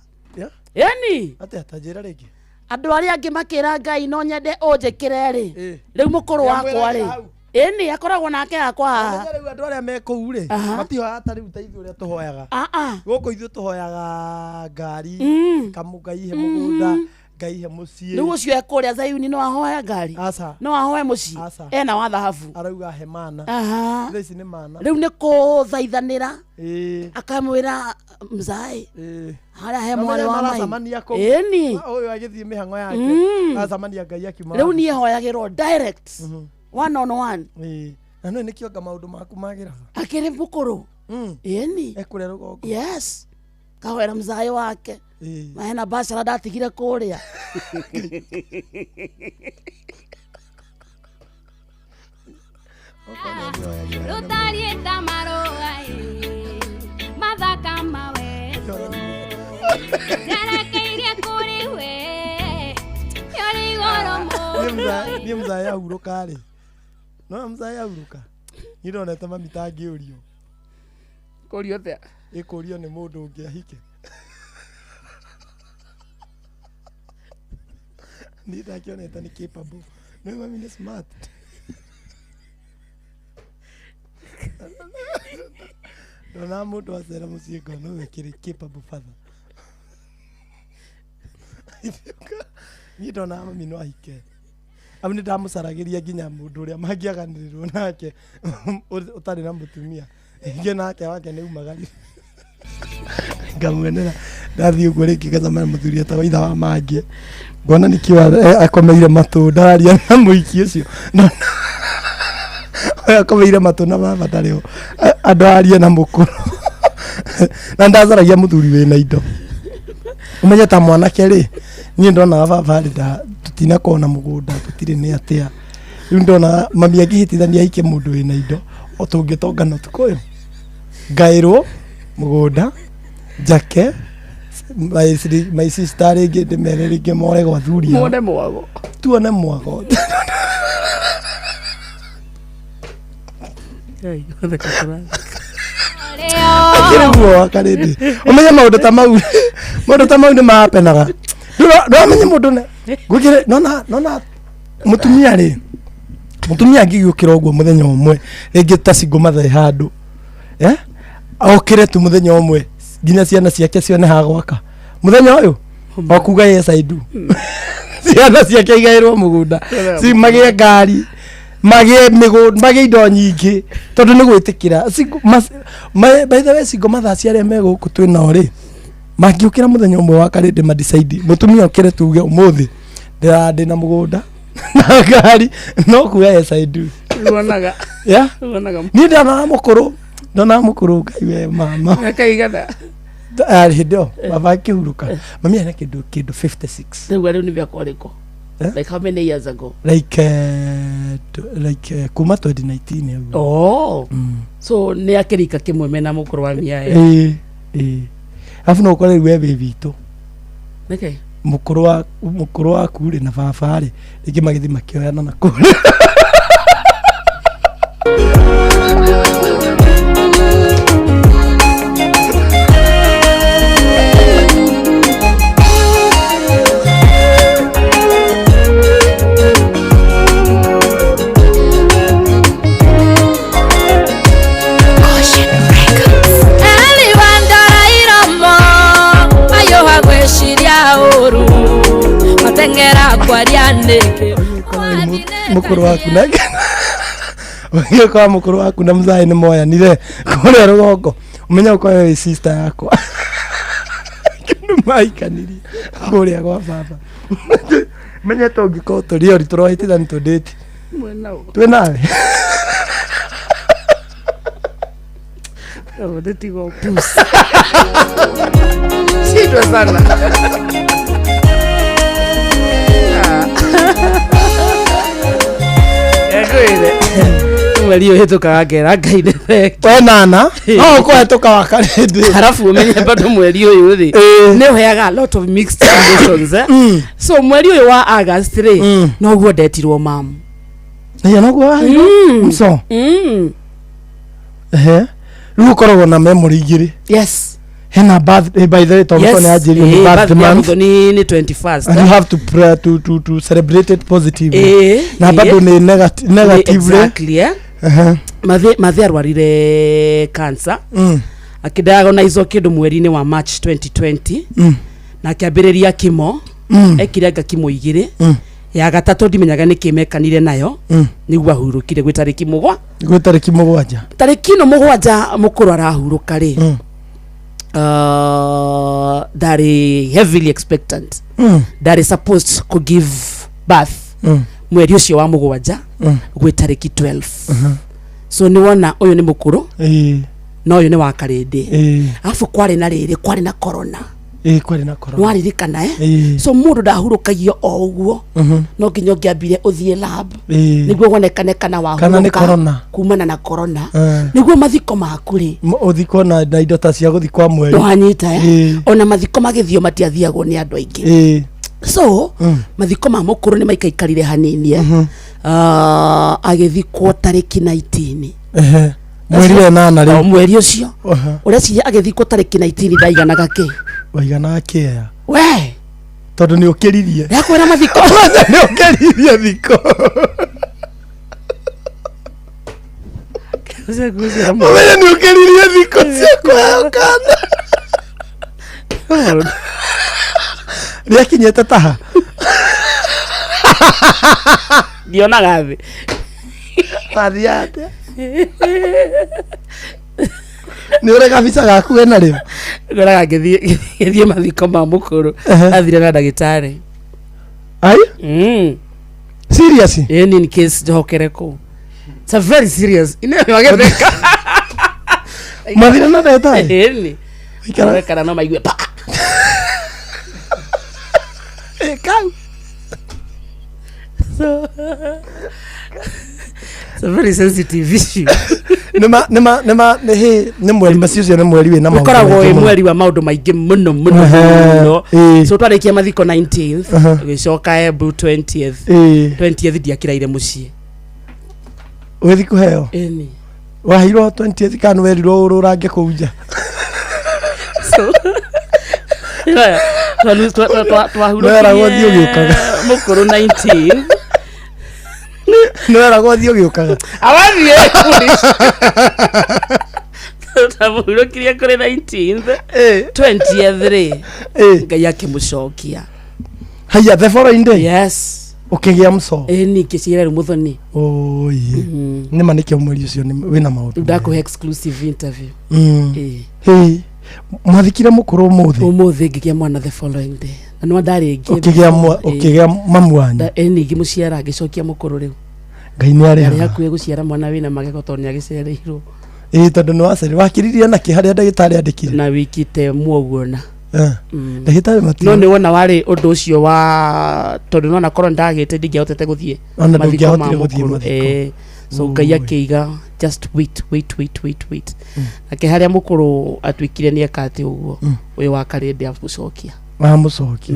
Ĩni. Atĩa ta njĩra rĩngĩ? Andũ arĩa angĩ makĩra Ngai no nyende ũnjĩkĩre rĩ, rĩu mũkũrũ wakwa rĩ, ĩni akoragwo nake hakwa haha. Rĩu andũ arĩa me kũu rĩ, matihoyaga ta rĩu ta ithuĩ ũrĩa tũhoyaga. Gũkũ ithuĩ tũhoyaga ngari, Ngai ihe mũgũnda, Ngai ihe mũciĩ. Rĩu ũcio e kũrĩa Zayuni no ahoe ngari? No ahoe mũciĩ? Ena wa thahabu. Arauga he mana. Thaa ici nĩ mana. Rĩu nĩ kũthaithanĩra. Akamwĩra mzae. Harĩa he mwarĩ wa mai. Ĩni. Ũyũ agĩthiĩ mĩhang'o yake. Acamania Ngai akiuma. Rĩu niĩ hoyagĩrwo direct. One on one. Na no nĩkĩo anga maũndũ maku magĩraga. Akĩrĩ mũkũrũ. Ĩni. Ekũrĩa rũgongo. Yes. Kahoera mzae wake. Mahena bacara ndatigire kũrĩa. Rũtariĩ ta marũa mathaka mawendo njerekeirie kũrĩ we ũrĩ igũrũ mũno. Niĩ mzae ahurũka rĩ, no mzae ahurũka niĩ ndonete mami ta angĩũrio. Kũrio atĩa? Ĩkũrio nĩ mũndũ ũngĩ ahike. Niĩ ndakĩonete nĩ capable. No mami nĩ smart. Ndona mũndũ acera mũciĩ ngona ũyũ akĩrĩ capable father. Niĩ ndona mami no ahike. Amu nĩ ndamũcaragĩria nginya mũndũ ũrĩa mangĩaganĩrĩrwo nake ũtarĩ na mũtumia. Ingĩ nake wake nĩ umagarire. Ngamuonera ndathiĩ ũguo rĩngĩ ngacemania na mũthuri etagwo itha wa Mangĩ. Ngona nĩkĩo akomeire matũ ndararia na mũiki ũcio. Ũyũ akomeire matũ na baba ndarĩ ho. Andũ arie na mũkũrũ. Na ndacaragia mũthuri wĩna indo. Ũmenye ta mwanake rĩ, niĩ ndonaga baba rĩ, tũtinakorwo na mũgũnda, tũtirĩ nĩ atĩa. Rĩu ndona mami angĩhĩtithania ahike mũndũ wĩna indo, o tũngĩtongana ũtukũ ũyũ. Ngaĩrwo mũgũnda, njake, my sister rĩngĩ ndĩmere rĩngĩ more gwa athuri ao. Muone mwago. Tuone mwago. Akĩrĩ guo Wakarĩndĩ. Ũmenye maũndũ ta mau, maũndũ ta mau nĩ mahapenaga. Ndũramenya mũndũ ne gwĩkĩre nona nona mũtumia rĩ, mũtumia angĩgĩũkĩra ũguo mũthenya ũmwe rĩngĩ ta single mother ĩ handũ, okĩre tu mũthenya ũmwe nginya ciana ciake cione ha gwaka. Mũthenya ũyũ o kuga yes I do. Ciana ciake igaĩrwo mũgũnda, magĩe ngari, magĩe mĩgũnda, magĩe indo nyingĩ tondũ nĩ gwĩtĩkĩra. By the way, single mothers arĩa me gũkũ twĩ nao rĩ, mangĩũkĩra mũthenya ũmwe wa Karĩndĩ ma decide mũtumia okĩre tuge ũmũthĩ ndĩna mũgũnda na ngari, no kuga yes I do. Wonaga. Yeah? Wonaga. Niĩ ndonaga mũkũrũ, ndonaga mũkũrũ Ngai we mama. Mĩaka igana. Hĩndĩ ĩyo baba akĩhurũka, mami arĩ na kĩndũ 56. Rĩu rĩu nĩ mĩaka ĩrĩkũ? Like how many years ago? Like kuma 2019 ũguo. Oh. So nĩ akĩrika kĩmwe mena mũkũrũ wa mĩaya. Ĩĩ. Arabu no ũkore rĩu we wĩ witũ. Nĩkĩ? Mũkũrũ waku rĩ na baba rĩ rĩngĩ magĩthiĩ makĩoyana na kũrĩa. Eliwandora iromo mayũha gwĩciria ũru mateng'era kwaria nĩkĩ. Mũkũrũ waku na ũgĩkorwo mũkũrũ waku na mzai nĩ moyanire kũrĩa rũgongo, ũmenye ũkorwo wĩ sister yakwa kĩndũ maikanirie kũrĩa gwa baba. Menye tũngĩkorwo tũrĩ ori tũrohĩtithani tũndĩti twĩ nawe. Ndĩtigo pusi. Shindwa sana. Ngwĩre mweri ũyũ hĩtũkaga ngera Ngai nĩ thengi. We nana no ũkũhetũka wa karĩndĩ. Halafu ũmenye bado mweri ũyũ rĩ nĩ ũheaga a lot of mixed emotions, eh? So mweri ũyũ wa August rĩ noguo ndetirwo mamu. Ĩĩ, noguo waheirwo mso. Ehe, rĩu ũkoragwo na memory igĩrĩ. Yes. Hena birth, by the way, tondũ nĩ anjĩrire nĩ birthday month. Nĩ 21st. And you have to pray to celebrate it positively. Na bado nĩ negatively. Exactly, eh? Ehe. Mathe arwarire cancer. Akĩdiagnosewo kĩndũ mweri-inĩ wa March 2020. Na akĩambĩrĩria kimo. Ekire anga kimo igĩrĩ. Ya gatatũ ndimenyaga nĩkĩ mekanire nayo. Nĩguo ahurũkire gwĩ tarĩki mũgwa. Gwĩ tarĩki 7. Tarĩki ĩno 7 mũkũrũ arahurũka rĩ. Ndarĩ heavily expectant. Ndarĩ supposed to give birth mweri ũcio wa 7 gwĩ tarĩki 12. So nĩ wona ũyũ nĩ mũkũrũ na ũyũ nĩ wa karĩndĩ. Arabu kwarĩ na rĩrĩ, kwarĩ na corona. Ĩĩ, kwarĩ na corona. Nĩwaririkana, eh? So mũndũ ndahurũkagio o ũguo. No nginya ũngĩambire ũthiĩ lab nĩguo wonekane kana Kana nĩ wahurũka corona. kumana na corona. Nĩguo mathiko maku rĩ Ũthikwo na indo ta cia gũthi kwa mweri. Nĩwanyita, eh? Ona mathiko magĩthio matiathiagwo nĩ andũ aingĩ. So mathiko ma mũkũrũ nĩ maikaikarire hanini, eh? Agĩthikwo tarĩki 19. Ehe. Mweri wa 8 rĩ. O mweri ũcio. Ũreciria agĩthikwo tarĩki 19 ndaiganaga kĩ? Waiganaga kĩea. We. Tondũ nĩ ũkĩririe. Ndakwĩra mathiko. Nĩ ũkĩririe thiko. Ũmenye nĩ ũkĩririe thiko cia kũheo kana. Rĩakinyĩte taha. Ndionaga thĩ. Wathiaga atĩa? Nĩ ũrĩ kabica gaku wĩna rĩo? Ngoraga ngĩthiĩ mathiko ma mũkũrũ. Athire na ndagĩtarĩ. Ai? Serious? Ĩni in case njokere kũu. It's a very serious. Ine wagetheka. Mathire na ndagĩtarĩ? Ĩni. Ikara no maigue pa. Kau. So it's a very sensitive issue. Nĩma nĩ nĩ mweri macio ũcio nĩ mweri wĩna maũndũ Ũkoragwo maingĩ wĩ mũno. mweri wa maũndũ maingĩ mũno mũno mũno. So twarĩkia mathiko 19th, gĩcoka Embu 20th. 20th ndiakĩraire mũciĩ. Ũgĩthiĩ kũheo? Ĩni. Waheirwo 20th kana nĩwerirwo ũrũrange kũu nja? So Nĩweragwo ũthiĩ ũgĩũkaga. Mũkũrũ 19. Nĩweragwo ũthiĩ ũgĩũkaga. Awathiĩ twamũhurũkirie kũrĩ 19th, 20th rĩ Ngai akĩmũcokia. Haiya, the following day? Yes. Ũkĩgĩa mco? Ĩni ngĩciara rĩu mũthoni. Oye. Nĩma nĩkĩo mweri ũcio wĩna maũndũ. Ndakũhe exclusive interview. Hĩ. Mwathikire mũkũrũ ũmũthĩ? Ũmũthĩ ngĩgĩa mwana the following day. Na nĩ ndarĩ ngĩ. Ũkĩgĩa mamu wanyu? Ĩni ngĩmũciara ngĩcokia mũkũrũ rĩu. Ngai nĩ Arĩ arĩhaga. hakuhĩ gũciara mwana wĩna magego tondũ nĩ agĩcereirwo. Ĩĩ, tondũ nĩ wacerire. Wakiririe nakĩ harĩa ndagĩtarĩ andĩkire? Na wiki ta ĩmwe ũguo na. Ndagĩtarĩ mati. No nĩ wona warĩ ũndũ ũcio wa tondũ nona korwo ndagĩte ndingĩahotete gũthiĩ Ona mathiko ma ndũngĩahotire gũthiĩ mũkũrũ. mathiko. So Ngai akĩiga just wait wait wait wait wait. Nake harĩa mũkũrũ atuĩkire nĩ eka atĩ ũguo ũyũ wa karĩndĩ amũcokia. Amũcokia.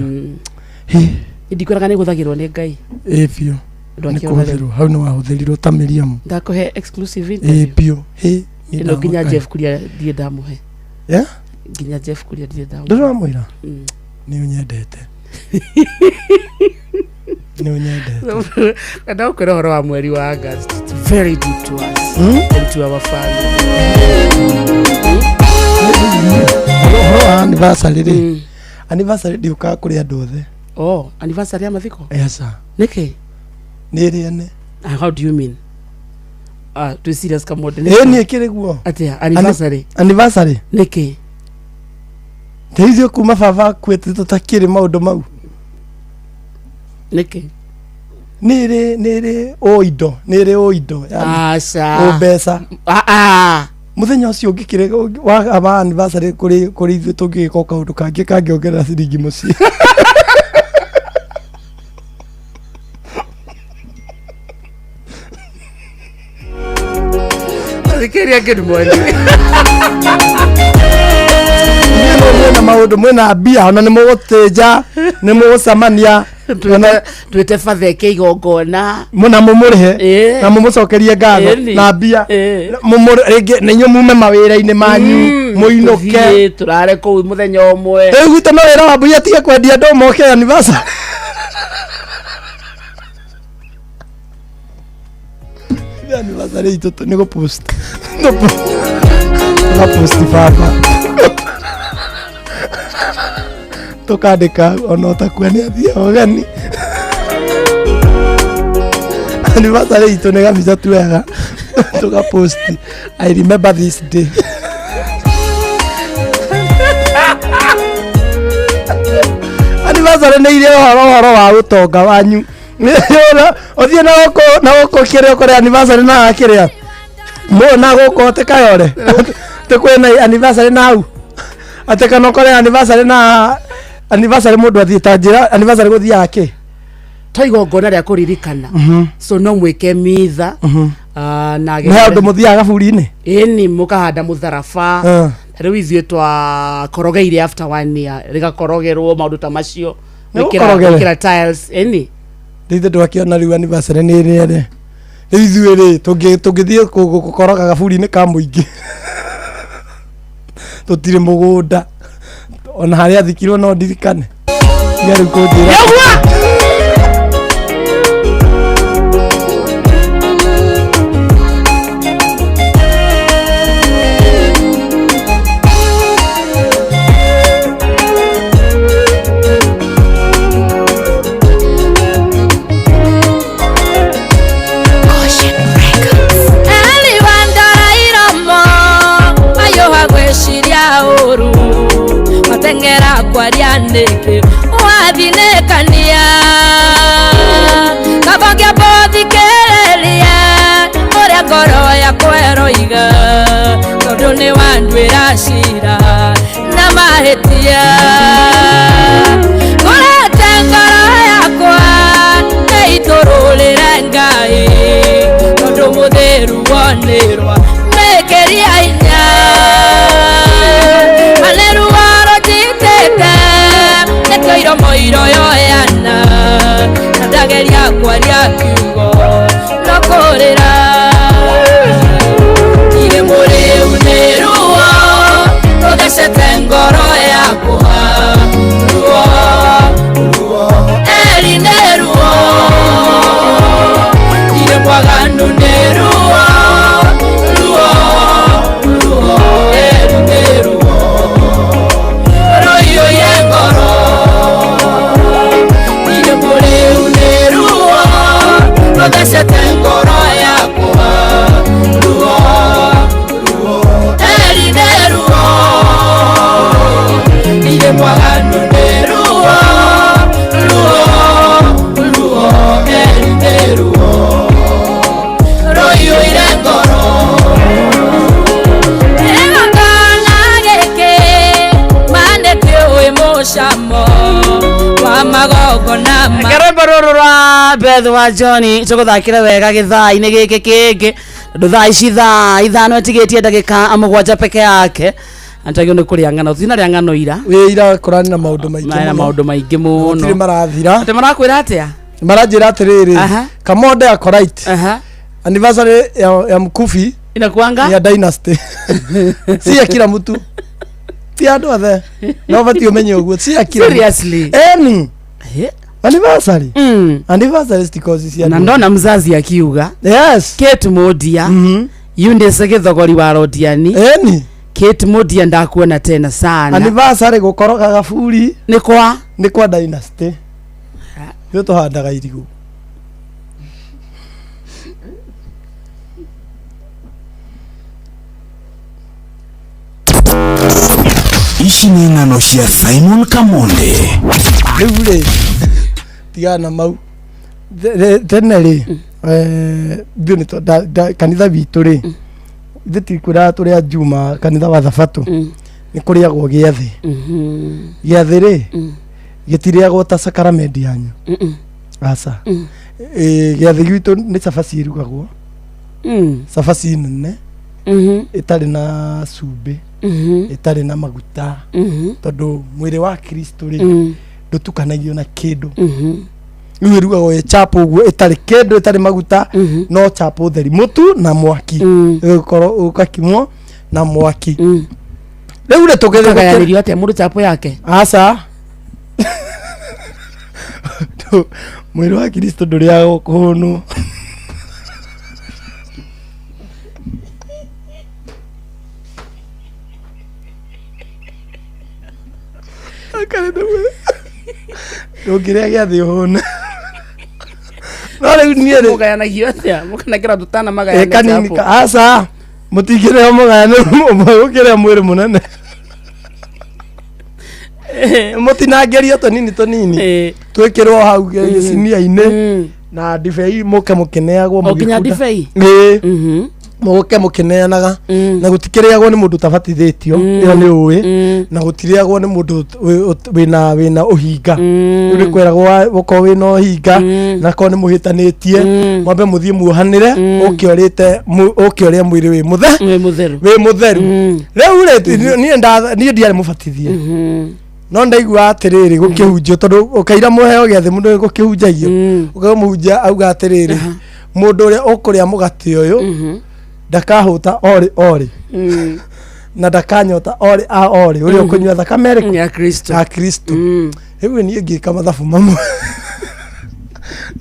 Ndikwĩraga nĩ gũthagĩrwo nĩ Ngai. Ĩ biũ. Andũ Nĩ akĩona rĩu. kũhũthĩrwo hau nĩ wahũthĩrirwo ta Miriam. Ndakũhe exclusive Ĩ interview. biũ. Hĩ. Niĩ Ĩno nginya ndamaka. Jeff Kuria ndirĩ ndamũhe. Yeah? Nginya Jeff Kuria ndirĩ ndamũhe. Ndũrĩ wamwĩra? Mm. Nĩ ũnyendete. Nĩ ũnyendete. Na ũkwĩra ũhoro wa mweri wa August. It's very deep to us and to our family. Ũhoro wa anniversary rĩ. Anniversary ndiũkaga kũrĩ andũ othe. Oh, anniversary ya mathiko? Yes sir. Nĩkĩ? Nĩ ĩrĩane. Ah, how do you mean? Ah, twĩ serious kamode. Ĩ niĩ kĩrĩ guo. Atĩa anniversary? Anniversary. Nĩkĩ? Teithio kuma baba akuĩte tũtakĩrĩ maũndũ mau. Nĩkĩ? Nĩ ĩrĩ nĩ ĩrĩ o indo, nĩ ĩrĩ o indo. Yani, Aca. O mbeca. Ah ah. Mũthenya ũcio ũngĩkĩrĩ wa anniversary kũrĩ kũrĩ ithuĩ tũngĩgĩka o kaũndũ kangĩ kangĩongerera ciringi mũciĩ. Thikĩrĩria good morning. Mwĩna maũndũ mwĩna mbia ona nĩ mũgũtĩnja nĩ mũgũcemania Twĩte bathe eke igongona. na mũmũrĩhe Ĩĩ. na mũmũcokerie ngatho Ĩni. na mbia Ĩĩ. rĩngĩ na inyuĩ mume mawĩra-inĩ manyu mũinũke Tũthiĩ, tũrare kũu mũthenya ũmwe. Rĩu gwitũ no wĩra wa mbui atige kwendia andũ moke anniversary. Nĩ anniversary itũ nĩ gũpost. Tũgapost baba. Tũkandĩka ona ũtakua nĩ athiĩ ũgeni. Anniversary itũ nĩ gabica tuoyaga tũgapost. I remember this day. Anniversary nĩ irĩ ũhoro ũhoro wa ũtonga wanyu. Ũthiĩ na gũkũ na gũkũ kĩrĩa ũkore anniversary na kĩrĩa mũ na gũkũ atĩ kayore atĩ kwĩna anniversary na hau atĩ kana ũkore anniversary na anniversary mũndũ athiĩ ta njĩra anniversary gũthiaga kĩ To igongona rĩa kũririkana. So no mwĩke mitha. Ah, na nĩ handũ mũthiaga gaburi-inĩ Ĩni mũkahanda mũtharaba. Ah. Ta rĩu ithuĩ twakorogeire after one year rĩgakorogerwo maũndũ ta macio. Nĩ Gwĩkĩra ũkorogere? gwĩkĩra tiles. Ĩni. rĩu ithuĩ twakĩona rĩu anniversary nĩ ĩrĩa rĩu ithuĩ rĩ tũngĩthiĩ gũkoroga gaburi-inĩ ka mũingĩ tũtirĩ mũgũnda ona harĩa athikirwo no ndirikane tiga rĩu kũnjĩra Eliwandora iromo mayũha gwĩciria ũru mateng'era kwaria nĩkĩ wathinĩkania kaba ngĩambothikĩrĩria ũrĩa ngoro yakwa ĩroiga tondũ nĩ wanduĩra cira na mahĩtia ngorete ngoro yakwa ĩitũrũrĩre Ngai tondũ mũthĩru wonĩrwa mĩkĩria hinya maneruo rũnjitĩte nĩkĩo iromo iroyoyana na ndageria kwaria kiugo no kũrĩra irĩ mũrĩu nĩ ruo rũthecete ngoro yakwa ruo ruo eri nĩ ruo irĩ mwaganu nĩ ruo ruo ruo eri nĩ ruo rũiyũire ngoro irĩ mũrĩu nĩ ruo rũthecete ngoro yakwa ruo ruo eri nĩ ruo irĩ mwaganu nĩ ruo ruo ruo eri nĩ ruo rũiyũire ngoro Igongona gĩkĩ ma nĩkĩũĩ mũcamo wa magongona ma Karwĩmbo rũrũ rwa Beth wa Johnny tũgũthakĩre wega gĩthaa-inĩ gĩkĩ kĩngĩ tondũ thaa ici thaa 5 ĩtigĩtie ndagĩka 7 peke yake. Antagio nĩ kũrĩa ng'ano tinarĩa ng'ano ira. Wĩ ira kũrani na maũndũ maingĩ Mena mũno. maũndũ maingĩ mũno. Gũtirĩ marathira. Atĩ marakwĩra atĩa? Maranjĩra atĩrĩrĩ, Aha. Kamonde ako right. Aha. Anniversary ya Mkufi inakuanga ya dynasty. Si ya kila mtu. Ti andũ othe. No bati ũmenye ũguo si ya kila mtu. Seriously? Eni. Anniversary. Anniversary citikozi cia Na andũ. ndona mzazi akiuga. Yes. Kate Modia. Eunice Githogori wa Rodiani. Eni. Kate Modia ndakuona tena sana. Anniversary gũkoroga gaburi. Nĩ kwa? Nĩ kwa dynasty. Ithuĩ tũhandaga irigũ. Ici nĩ ng'ano cia Simon Kamonde. Rĩu rĩ tigana na mau tene rĩ ithuĩ nĩ kanitha witũ rĩ ithuĩ tikwĩraga tũrĩ a Juma kanitha wa thabatũ nĩ kũrĩagwo gĩathĩ. Gĩathĩ rĩ gĩtirĩagwo ta sakaramendi yanyu aca. Gĩathĩ gwitũ nĩ cabaci ĩrugagwo, cabaci nene ĩtarĩ na cumbĩ, ĩtarĩ na maguta, tondũ mwĩrĩ wa Kristo rĩ ndũtukanagio na kĩndũ. Rĩu ĩrugagwo ĩ chapo ũguo ĩtarĩ kĩndũ, ĩtarĩ maguta, no chapo theri, mũtu na mwaki, ĩgũkorwo ũgakimwo na mwaki. Rĩu rĩ tũgĩthiĩ Ũkagayanĩrio atĩa mũndũ chapo yake? Aca. Mwĩrĩ wa Kristo ndũrĩagwo kũhũnwo. Ndũngĩrĩa gĩathĩ ũhũne. No rĩu niĩ rĩ Mũgayanagio atĩa? Mũkanengera tũtana ĩ magayane kanini chapo. aca mũtingĩrĩa mũgayane ũmwe gũkĩrĩa mwĩrĩ mũnene. Mũtinangĩrio tũnini tũnini twĩkĩrwo hau gĩcinia-inĩ na ndibei mũke mũkĩneagwo O nginya mũgĩkunda. ndibei? Ĩĩ. Mũke mũkĩneanaga na gũtikĩrĩagwo nĩ mũndũ ũtabatithĩtio, ĩyo nĩ ũĩ, na gũtirĩagwo nĩ mũndũ wĩna ũhinga. Rĩu nĩ kwĩragwo ũkorwo wĩna ũhinga na korwo nĩ mũhĩtanĩtie mwambe mũthiĩ muohanĩre ũke ũrĩte ũke ũrĩe mwĩrĩ wĩ mũtheru, wĩ mũtheru. Rĩu rĩ niĩ ndiarĩ mũbatithie no ndaigua atĩrĩrĩ gũkĩhunjio tondũ ũkaira mũheo gĩathĩ mũndũ gũkĩhunjagio ũkaigua mũhunjia auga atĩrĩrĩ mũndũ ũrĩa ũkũrĩa mũgate ũyũ ndakahũta orĩ orĩ na ndakanyota orĩ a orĩ ũrĩa ũkũnyua thakame ĩrĩkũ ya Kristo, ya Kristo. Rĩu niĩ ngĩka mathabu mamwe,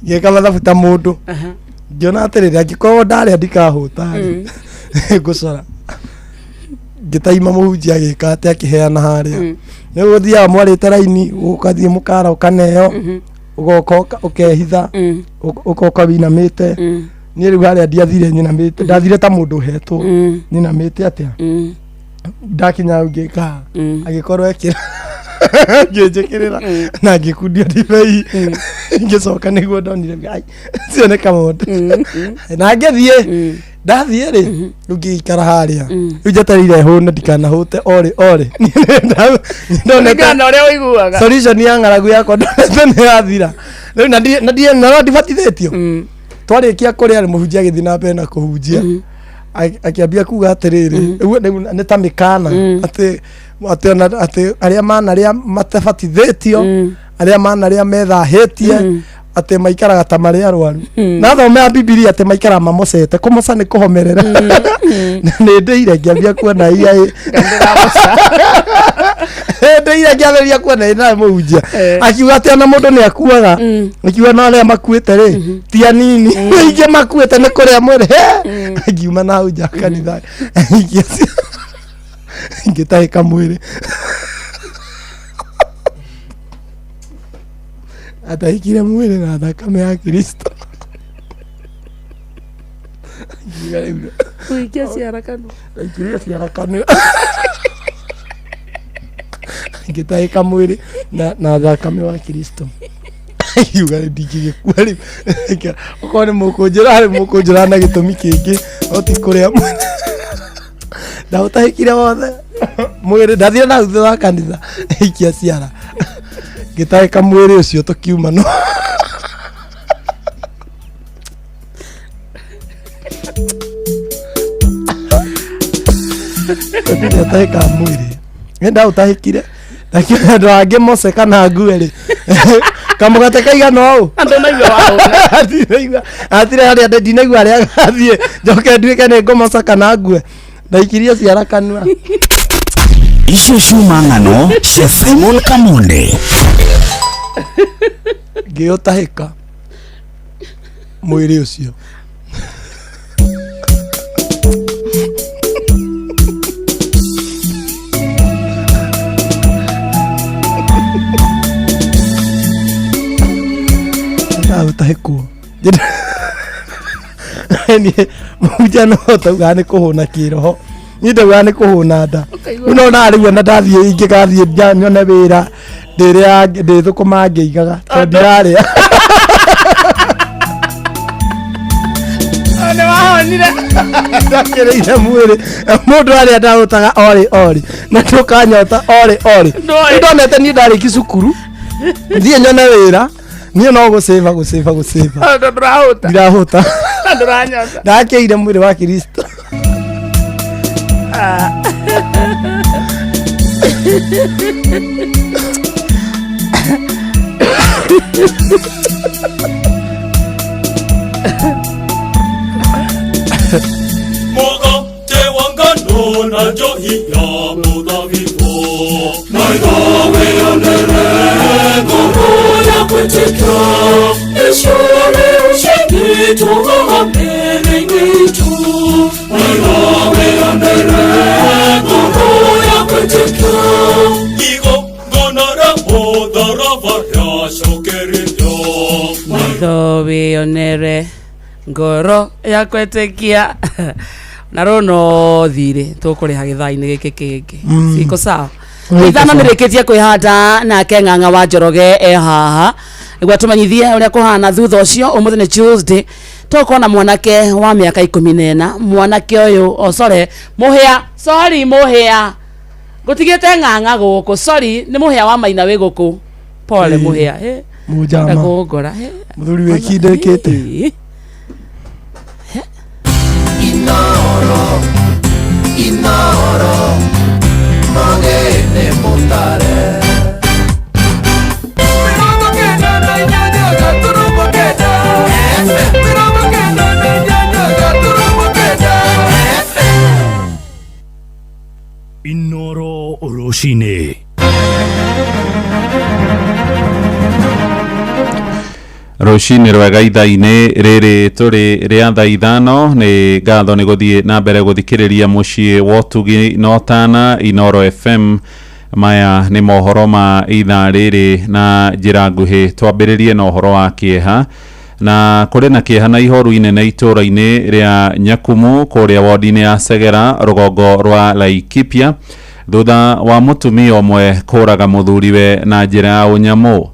ngĩka mathabu ta mũndũ ngĩona atĩrĩrĩ angĩkorwo ndarĩa ndikahũta rĩ ngũcora ngĩtaima mũhunjia agĩka atĩ akĩheana harĩa nĩ gũthiaga mwarĩte raini ũgathiĩ mũkara ũkaneo ũgoka ũkehitha ũgoka wĩinamĩte. Niĩ rĩu harĩa ndiathire nyinamĩte, ndathire ta mũndũ ũhetwo nyinamĩte atĩa ndakinya hau ngĩka agĩkorwo ekĩra ngĩnjĩkĩrĩra na ngĩkundia ndibei ngĩcoka nĩguo ndonire ai ũcio nĩ kamonde na ngĩthiĩ ndathiĩ rĩ rĩu ngĩikara harĩa rĩu njetereire hũne ndikanahũte orĩ orĩ. Kũringana na ũrĩa ũiguaga. Solution ya ng'aragu yakwa ndonete nĩ yathira rĩu na na no ndibatithĩtio. Twarĩkia kũrĩa rĩ mũhunjia agĩthiĩ na mbere na kũhunjia akĩambia kuga atĩrĩrĩ rĩu nĩ ta mĩkana atĩ atĩ ona atĩ arĩa manarĩa matabatithĩtio arĩa manarĩa methahĩtie atĩ maikaraga ta marĩ arwaru na thomea Bibilia atĩ maikaraga mamocete kũmoca nĩ kũhomerera na nĩ ndĩire ngĩambia kuona ia ndĩire ngĩambĩrĩria kuona ĩ nawe mũhunjia akiuga atĩ ona mũndũ nĩ akuaga akiuga no arĩa makuĩte rĩ ti anini aingĩ makuĩte nĩ kũrĩa mwĩrĩ ngiuma na hau nja kanitha ngĩtahĩka mwĩrĩ atahĩkire mwĩrĩ na thakame ya Kristo. Ngiuga rĩu Ũikia ciara kanua. Ndaikirie ciara kanua ngĩtahĩka mwĩrĩ na thakame wa Kristo. Ngiuga rĩu ndingĩgĩkua rĩu okorwo nĩ mũkũnjĩra rĩ mũkũnjĩra na gĩtũmi kĩngĩ no ti kũrĩa mwĩrĩ ndaũtahĩkire wothe mwĩrĩ ndathire na thutha wa kanitha ikia ciara ngĩtahĩka mwĩrĩ ũcio tũkiuma no Nĩatahĩkaga mwĩrĩ. Nĩ ndaũtahĩkire. Lakini andũ angĩ moce kana ngue rĩ. Kamũgate kaigana ũũ. Ndũnaigua wahũna. Ndinaigua. Hatirĩ harĩa ndinaigua harĩa gathiĩ. Njoke nduĩke nĩ ngũmoca kana ngue. Ndaikirie ciara kanua. Icio ciuma ng'ano cia Simon Kamonde. Ngĩũtahĩka mwĩrĩ ũcio. Ndaũtahĩkwo. Niĩ mũhunjia no taugaga nĩ kũhũna kĩroho. Niĩ ndaugaga nĩ kũhũna nda. Rĩu no narĩu ona ndathiĩ ingĩgathiĩ nyone wĩra ndĩrĩa ndĩthũkũma ngĩigaga tondũ ndirarĩa. Nĩ wahonire. Ndakĩrĩire mwĩrĩ. Mũndũ arĩa ndahũtaga orĩ orĩ na ndũkanyota orĩ orĩ. Ndũĩ. Nĩ ndonete niĩ ndarĩki cukuru thiĩ nyone wĩra niĩ no gũcĩba gũcĩba gũcĩba. Tondũ ndũrahũta. Ndirahũta. Ndũranyota. Ndakĩire mwĩrĩ wa Kristo. Mũgate wa ngano na njohi ya mũthabibũ. Maitho wĩonere ngoro ya gwĩtĩkia. Icũrĩ ushindi tũrũgamĩrĩire itu. Maitho wĩonere ngoro ya gwĩtĩkia. Igongona rĩa mũtharaba rĩacokererio. Maitho wĩonere ngoro ya gwĩtĩkia. Na rũ no thirĩ tũkũrĩha gĩthaa-inĩ gĩkĩ kĩngĩ. Ciko sawa. Iko Ithano sawa. nĩrĩkĩtie kwĩhanda nake Ng'ang'a wa Njoroge e haha nĩguo atũmenyithie ũrĩa kũhana thutha ũcio. Ũmũthĩ nĩ Tuesday, tũgũkorwo na mwanake wa mĩaka 14. Mwanake ũyũ o sorry mũhĩa, sorry mũhĩa, ngũtigĩte Ng'ang'a gũkũ, sorry nĩ mũhĩa wa Maina wĩ gũkũ, pole mũhĩa. Mũnjama. Ndakũngora. Mũthuri wĩkindĩkĩte. Inoro, inoro, magene mutare. Inoro rũcinĩ. Rũcinĩ rwega ithaa-inĩ rĩrĩ tũrĩ rĩa thaa 5. Nĩ ngatho nĩ gũthiĩ na mbere gũthikĩrĩria mũciĩ wa ũtugi na ũtana Inoro FM. Maya nĩ mohoro ma ithaa rĩrĩ na njĩra nguhĩ. Twambĩrĩrie na ũhoro wa kĩeha. Na kũrĩ na kĩeha na ihoru inene itũũra-inĩ rĩa Nyakumu kũrĩa wodi-inĩ ya Segera rũgongo rwa Laikipia thutha wa mũtumia ũmwe kũraga mũthuriwe na njĩra ya ũnyamũ.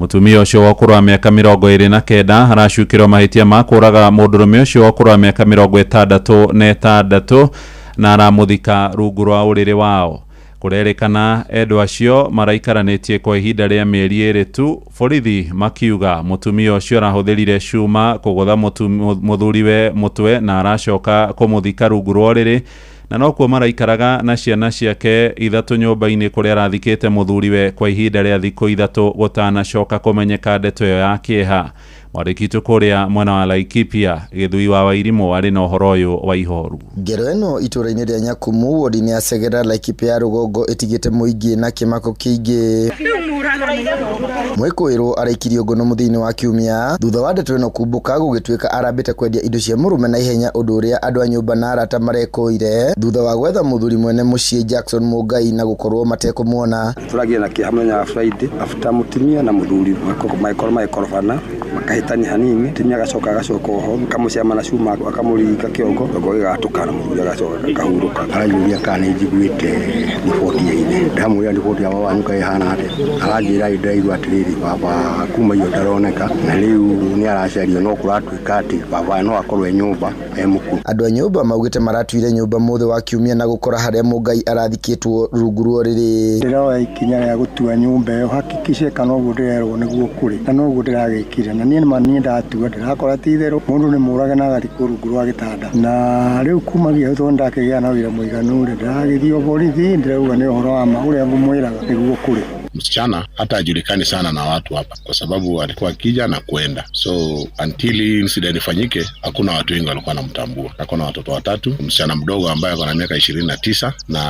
Mũtumia ũcio wa ũkũrũ wa mĩaka 29 aracukĩrwo mahĩtia ma kũraga mũndũrũme ũcio wa ũkũrũ wa mĩaka 66 na aramũthika rungu rwa ũrĩrĩ wao. Kũrerĩkana endwa acio maraikaranĩtie kwa ihinda rĩa mĩeri 2 tu. Borithi makiuga mũtumia ũcio arahũthĩrire cuma kũgũtha mũthuriwe mũtwe na aracoka kũmũthika rungu rwa ũrĩrĩ, na nokuo maraikaraga na ciana ciake 3 nyũmba-inĩ kũrĩa arathikĩte mũthuriwe kwa ihinda rĩa thikũ 3 gũtanacoka kũmenyeka ndeto ĩyo ya kĩeha. Mwandĩki witũ kũrĩa mwena wa Laikipia Gĩthui wa Wairimũ arĩ na ũhoro ũyũ wa ihoru. Ngero ĩno itũũra-inĩ rĩa Nyakumu wodi-inĩ ya Segera Laikipia ya rũgongo ĩtigĩte mũingĩ na kĩmako kĩingĩ. Mwĩkũĩrwo araikirio ngono mũthia-inĩ wa kiumia thutha wa ndeto ĩno kumbũka gũgĩtuĩka arambĩte kwendia indo cia mũrũme na ihenya, ũndũ ũrĩa andũ a nyũmba na arata marekũire thutha wa gwetha mũthuri mwene mũciĩ Jackson Mũngai na gũkorwo matekũmuona. Tũragire na kĩeha mũthenya wa Friday after mũtumia na mũthuri magĩkorwo magĩkorobana makahĩtania hanini, mũtumia agacoka agacoka oho akamũcema na cuma akamũringa kĩongo, kĩongo gĩgatũka na mũthuri agacoka akahurũka. Aranjũria kana nĩ njiguĩte riboti ya ithe, ndamwĩra riboti ya baba wanyu kaĩ ĩhana atĩa, aranjĩra ĩ ndĩraigua atĩrĩrĩ baba kuma iyo ndaroneka na rĩu nĩ aracario, no kũratuĩka atĩ baba no akorwo e nyũmba e mũkuũ. Andũ a nyũmba maugĩte maratuire nyũmba mũthĩ wa kiumia na gũkora harĩa Mũngai arathikĩtwo rungu rwa ũrĩrĩ. Ndĩroya ikinya rĩa gũtua nyũmba ĩyo hakikishe kana ũguo ndĩrerwo nĩguo kũrĩ na noguo ndĩragĩkire, na niĩ nĩ ma niĩ ndatua ndĩrakora ti itherũ mũndũ nĩ mũrage na agathikwo rungu rwa gĩtanda na rĩu kumagia hau tondũ ndakĩgĩa na wĩra mũiganu rĩ ndĩragĩthiĩ o borithi ndĩrauga nĩ ũhoro wa ma ũrĩa ngũmwĩraga nĩguo kũrĩ. Msichana hata hajulikani sana na watu hapa kwa sababu alikuwa akija na kuenda, so until hii incident ifanyike hakuna watu wengi walikuwa wanamtambua. Ako na watoto watatu, msichana mdogo ambaye ako na miaka 29 na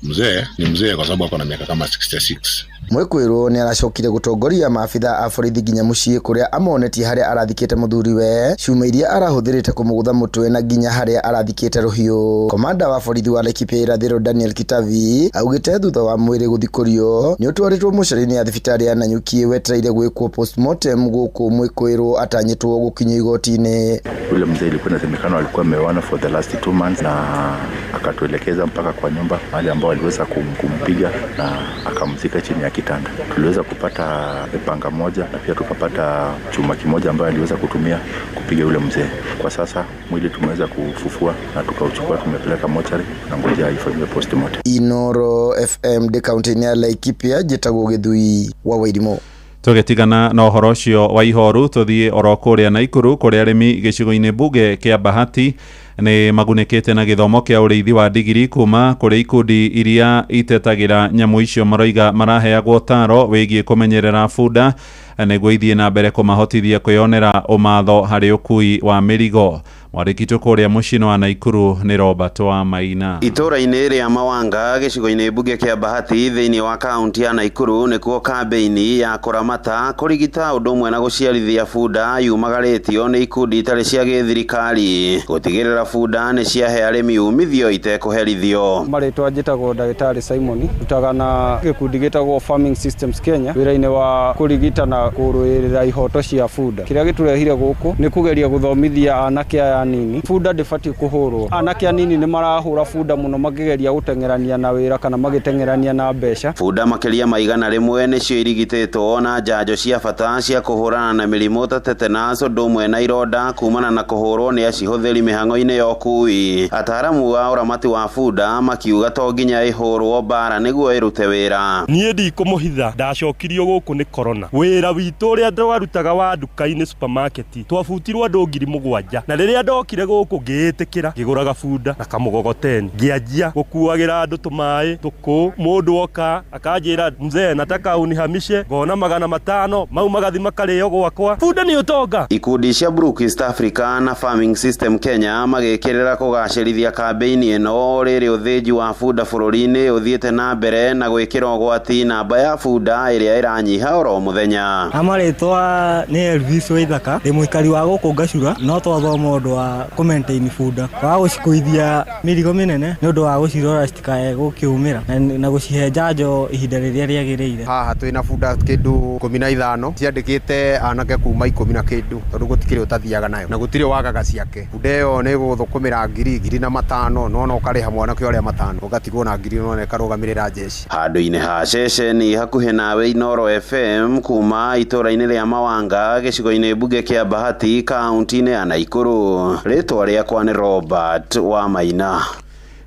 mzee ni mzee kwa sababu ako na miaka kama 66. Mwĩkũĩrwo nĩ aracokire gũtongoria maabitha a borithi nginya mũciĩ kũrĩa amonetie harĩa arathikĩte mũthuriwe, cuma iria arahũthĩrĩte kũmũgũtha mũtwe na nginya harĩa arathikĩte rũhiũ. Komanda wa borithi wa Laikipia irathĩro Daniel Kitavi augĩte thutha wa mwĩrĩ gũthikũrio nĩ ũtwarĩtwo mocarĩ-inĩ ya thibitarĩ ya Nanyuki wetereire gwĩkwo postmortem gũkũ mwĩkũĩrwo atanyĩtwo gũkinyio igoti-inĩ. Yule mzee ilikuwa inasemekana walikuwa wameoana for the last 2 months na akatuelekeza mpaka kwa nyumba mahali ambao aliweza kumpiga na akamzika chini ya kitanda. Tuliweza kupata panga moja na pia tukapata chuma kimoja ambayo aliweza kutumia kupiga yule mzee. Kwa sasa mwili tumeweza kufufua na tukauchukua tumepeleka mochari na ngoja ifanywe postmortem. Inoro FM de county ya Laikipia njĩtagwo Gĩthui wa Wairimu. Tũgĩtigana na ũhoro ũcio wa ihoru tũthiĩ oro kũrĩa Naikuru kũrĩa arĩmi gĩcigo-inĩ mbunge kĩa Bahati nĩ magunĩkĩte na gĩthomo kĩa ũrĩithi wa ndigiri kuma kũrĩ ikundi iria itetagĩra nyamũ icio maroiga maraheagwo ũtaaro wĩgiĩ kũmenyerera bunda nĩguo ithiĩ na mbere kũmahotithia kwĩyonera ũmatho harĩ ũkui wa mĩrigo. Mwandĩki kũrĩa mũciĩ wa Naikuru nĩ Robert wa Maina. Itũra-inĩ rĩa Mawanga gĩcigo-inĩ mbunge kĩa Bahati thĩinĩ wa kaunti ya Naikuru nĩkuo kambĩini ya kũramata kũrigita ũndũ ũmwe na gũciarithia bunda yumagarĩtio nĩ ikundi itarĩ cia gĩthirikari gũtigĩrĩra bunda nĩ ciahe arĩmi umithio itekũherithio. Marĩtwa njĩtagwo Ndagĩtarĩ Simon, rutaga na gĩkundi gĩtagwo Farming Systems Kenya wĩra-inĩ wa kũrigita na kũrũĩrĩra ihoto cia bunda. Kĩrĩa gĩtũrehire gũkũ nĩ kũgeria gũthomithia anake aya anini. Bunda ndĩbatiĩ kũhũrwo. Anake anini nĩ marahũra bunda mũno makĩgeria gũteng'erania na wĩra kana magĩteng'erania na mbeca. Bunda makĩria ma 100 nĩcio irigitĩtwo na njanjo cia bata cia kũhũrana na mĩrimũ ta tetanus ũndũ ũmwe na ironda kumana na kũhũrwo nĩ acihũthĩri mĩhang'o-inĩ ya ũkui. Ataaramu a ũramati wa bunda makiuga to nginya ĩhũrwo mbara nĩguo ĩrute wĩra. Niĩ ndikũmũhitha ndacokirio gũkũ nĩ corona. Wĩra witũ ũrĩa twarutaga wa nduka-inĩ supermarket twabutirwo andũ 7,000 na rĩrĩa ndokire gũkũ ngĩĩtĩkĩra ngĩgũraga bunda na kamũgogoteni ngĩanjia gũkuagĩra andũ tũmaĩ tũkũ. Mũndũ oka akanjĩra mzee nataka unihamishe ngona 500 mau magathi makarĩo gwakwa. Bunda nĩ ũtonga. Ikundi cia Brook East Africa na Farming System Kenya magĩkĩrĩra kũgacĩrithia kambĩini ĩno rĩrĩ ũthĩnji wa bunda bũrũri-inĩ ũthiĩte na mbere na gwĩkĩra ũgwati namba ya bunda ĩrĩa ĩranyiha oro mũthenya. Amarĩtwa nĩ Elvis Waithaka, ndĩ mũikari wa gũkũ Ngacura. No twathoma ũndũ wa kũ maintain bunda wa gũcikuithia mĩrigo mĩnene nĩ ũndũ wa gũcirora citikae gũkĩũmĩra na gũcihe njanjo ihinda rĩrĩa rĩagĩrĩire. Haha twĩna bunda kĩndũ 15 ciandĩkĩte anake kuma 10 na kĩndũ tondũ gũtikĩrĩ ũtathiaga nayo na gũtirĩ wagaga ciake. Bunda ĩyo nĩ gũthũkũmĩra 2,500 nona ũkarĩha mwanake ũrĩa 5 ũgatigwo na 1,000 nona ĩkarũgamĩrĩra jeshi. Handũ-inĩ ha ceceni hakuhĩ nawe Inoro FM kuma itũra-inĩ rĩa Mawanga gĩcigo-inĩ mbunge kĩa Bahati kaunti-inĩ ya Naikuru. Rĩtwa rĩakwa nĩ Robert wa Maina.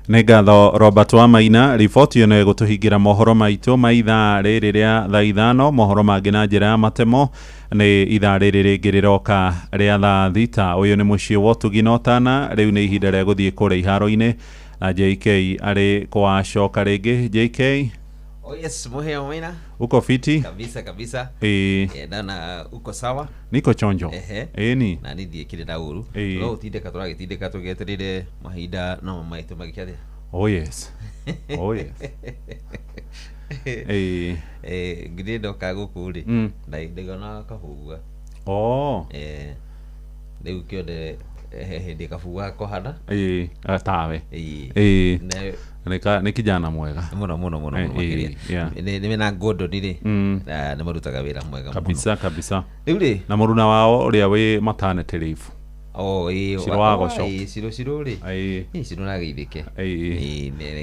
Nĩ ngatho Robert wa Maina. Riboti ĩno ĩgũtũhingĩra mohoro maitũ ma ithaa rĩrĩ rĩa thaa 5. Mohoro mangĩ na njĩra ya matemo nĩ ithaa rĩrĩ rĩngĩ rĩroka rĩa thaa 6. Ũyũ nĩ mũciĩ wa ũtugi na ũtana. Rĩu nĩ ihinda rĩa gũthiĩ kũrĩa iharo-inĩ na JK arĩ kwacoka rĩngĩ. JK. Oh yes, muhe Maina. Uko fiti? Kabisa kabisa. Naona uko sawa. Niko chonjo. Ni. Na nithie kire na uru. No utindeka turagitindeka tugeterire mahinda no maitu magikiathia. Oh yes. Oh yes. Ngire ndoka guku ri. Ndaigona kabugua. Oh. Riu kione hindi kabugua kohana. Tawe. Nĩ kijana mwega mũno mũno mũno makĩria. Nĩ mena Gordon rĩ nĩ marutaga wĩra mwega mũno kabisa kabisa. Rĩu rĩ na mũruna wao ũrĩa wĩ maternity leave. Oh Ciro wa goco. Ciro ciro rĩ. Ciro na geithĩke.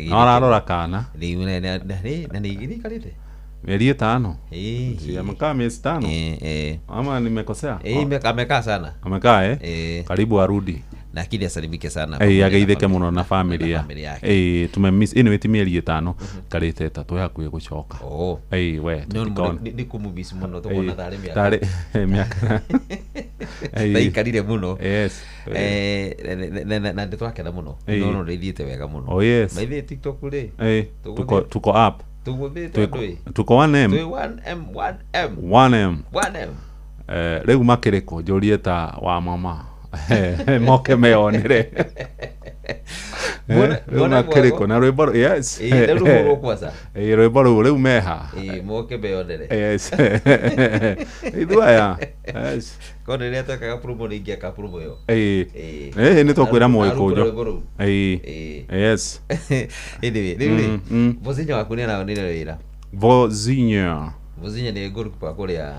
No ararora kana rĩu na nĩ igĩrĩkarĩte mieri 5. Si amekaa miezi 5. Ama nimekosea? Amekaa sana. Amekaa. Karibu arudi. Na akili asalimike sana. Ĩĩ, ageithĩke mũno na familia. Family yake. Ĩĩ, tumemiss anyway ti mĩeri 5 karĩte 3 hakuhĩ gũcoka. Ĩĩ, we tũtikona. Nĩ kũmũmiss mũno tũkona tarĩ mĩaka. Tarĩ mĩaka. Taikarire mũno. Yes. Na nĩ twakena mũno. No nĩ ithiĩte wega mũno. Oh yes. Na ithuĩ TikTok rĩ. Ĩĩ, tuko up. Tũgũthĩte andũ ĩ. Tuko 1M. Twĩ 1M 1M. 1M. 1M. Rĩu makĩrĩkũ njũrie ta wa mama moke meyonere. Rĩu makĩrĩkũ na rwĩmbo, yes. Ĩĩ, rĩu rũhũrwo kwanza. Ĩĩ, rwĩmbo rũu rĩu meha. Ĩĩ, moke meyonere. Yes. Ithuĩ aya. Yes. Korwo rĩrĩa twekaga promo nĩ ingĩeka promo ĩyo. Ĩĩ. Ĩĩ, nĩ tũkwĩra mũgĩkũnjũ. Ĩĩ. Yes. Anyway, rĩu rĩ, Vozinha waku nĩ aronire wĩra. Vozinha. Vozinha nĩ goalkeeper kũrĩa.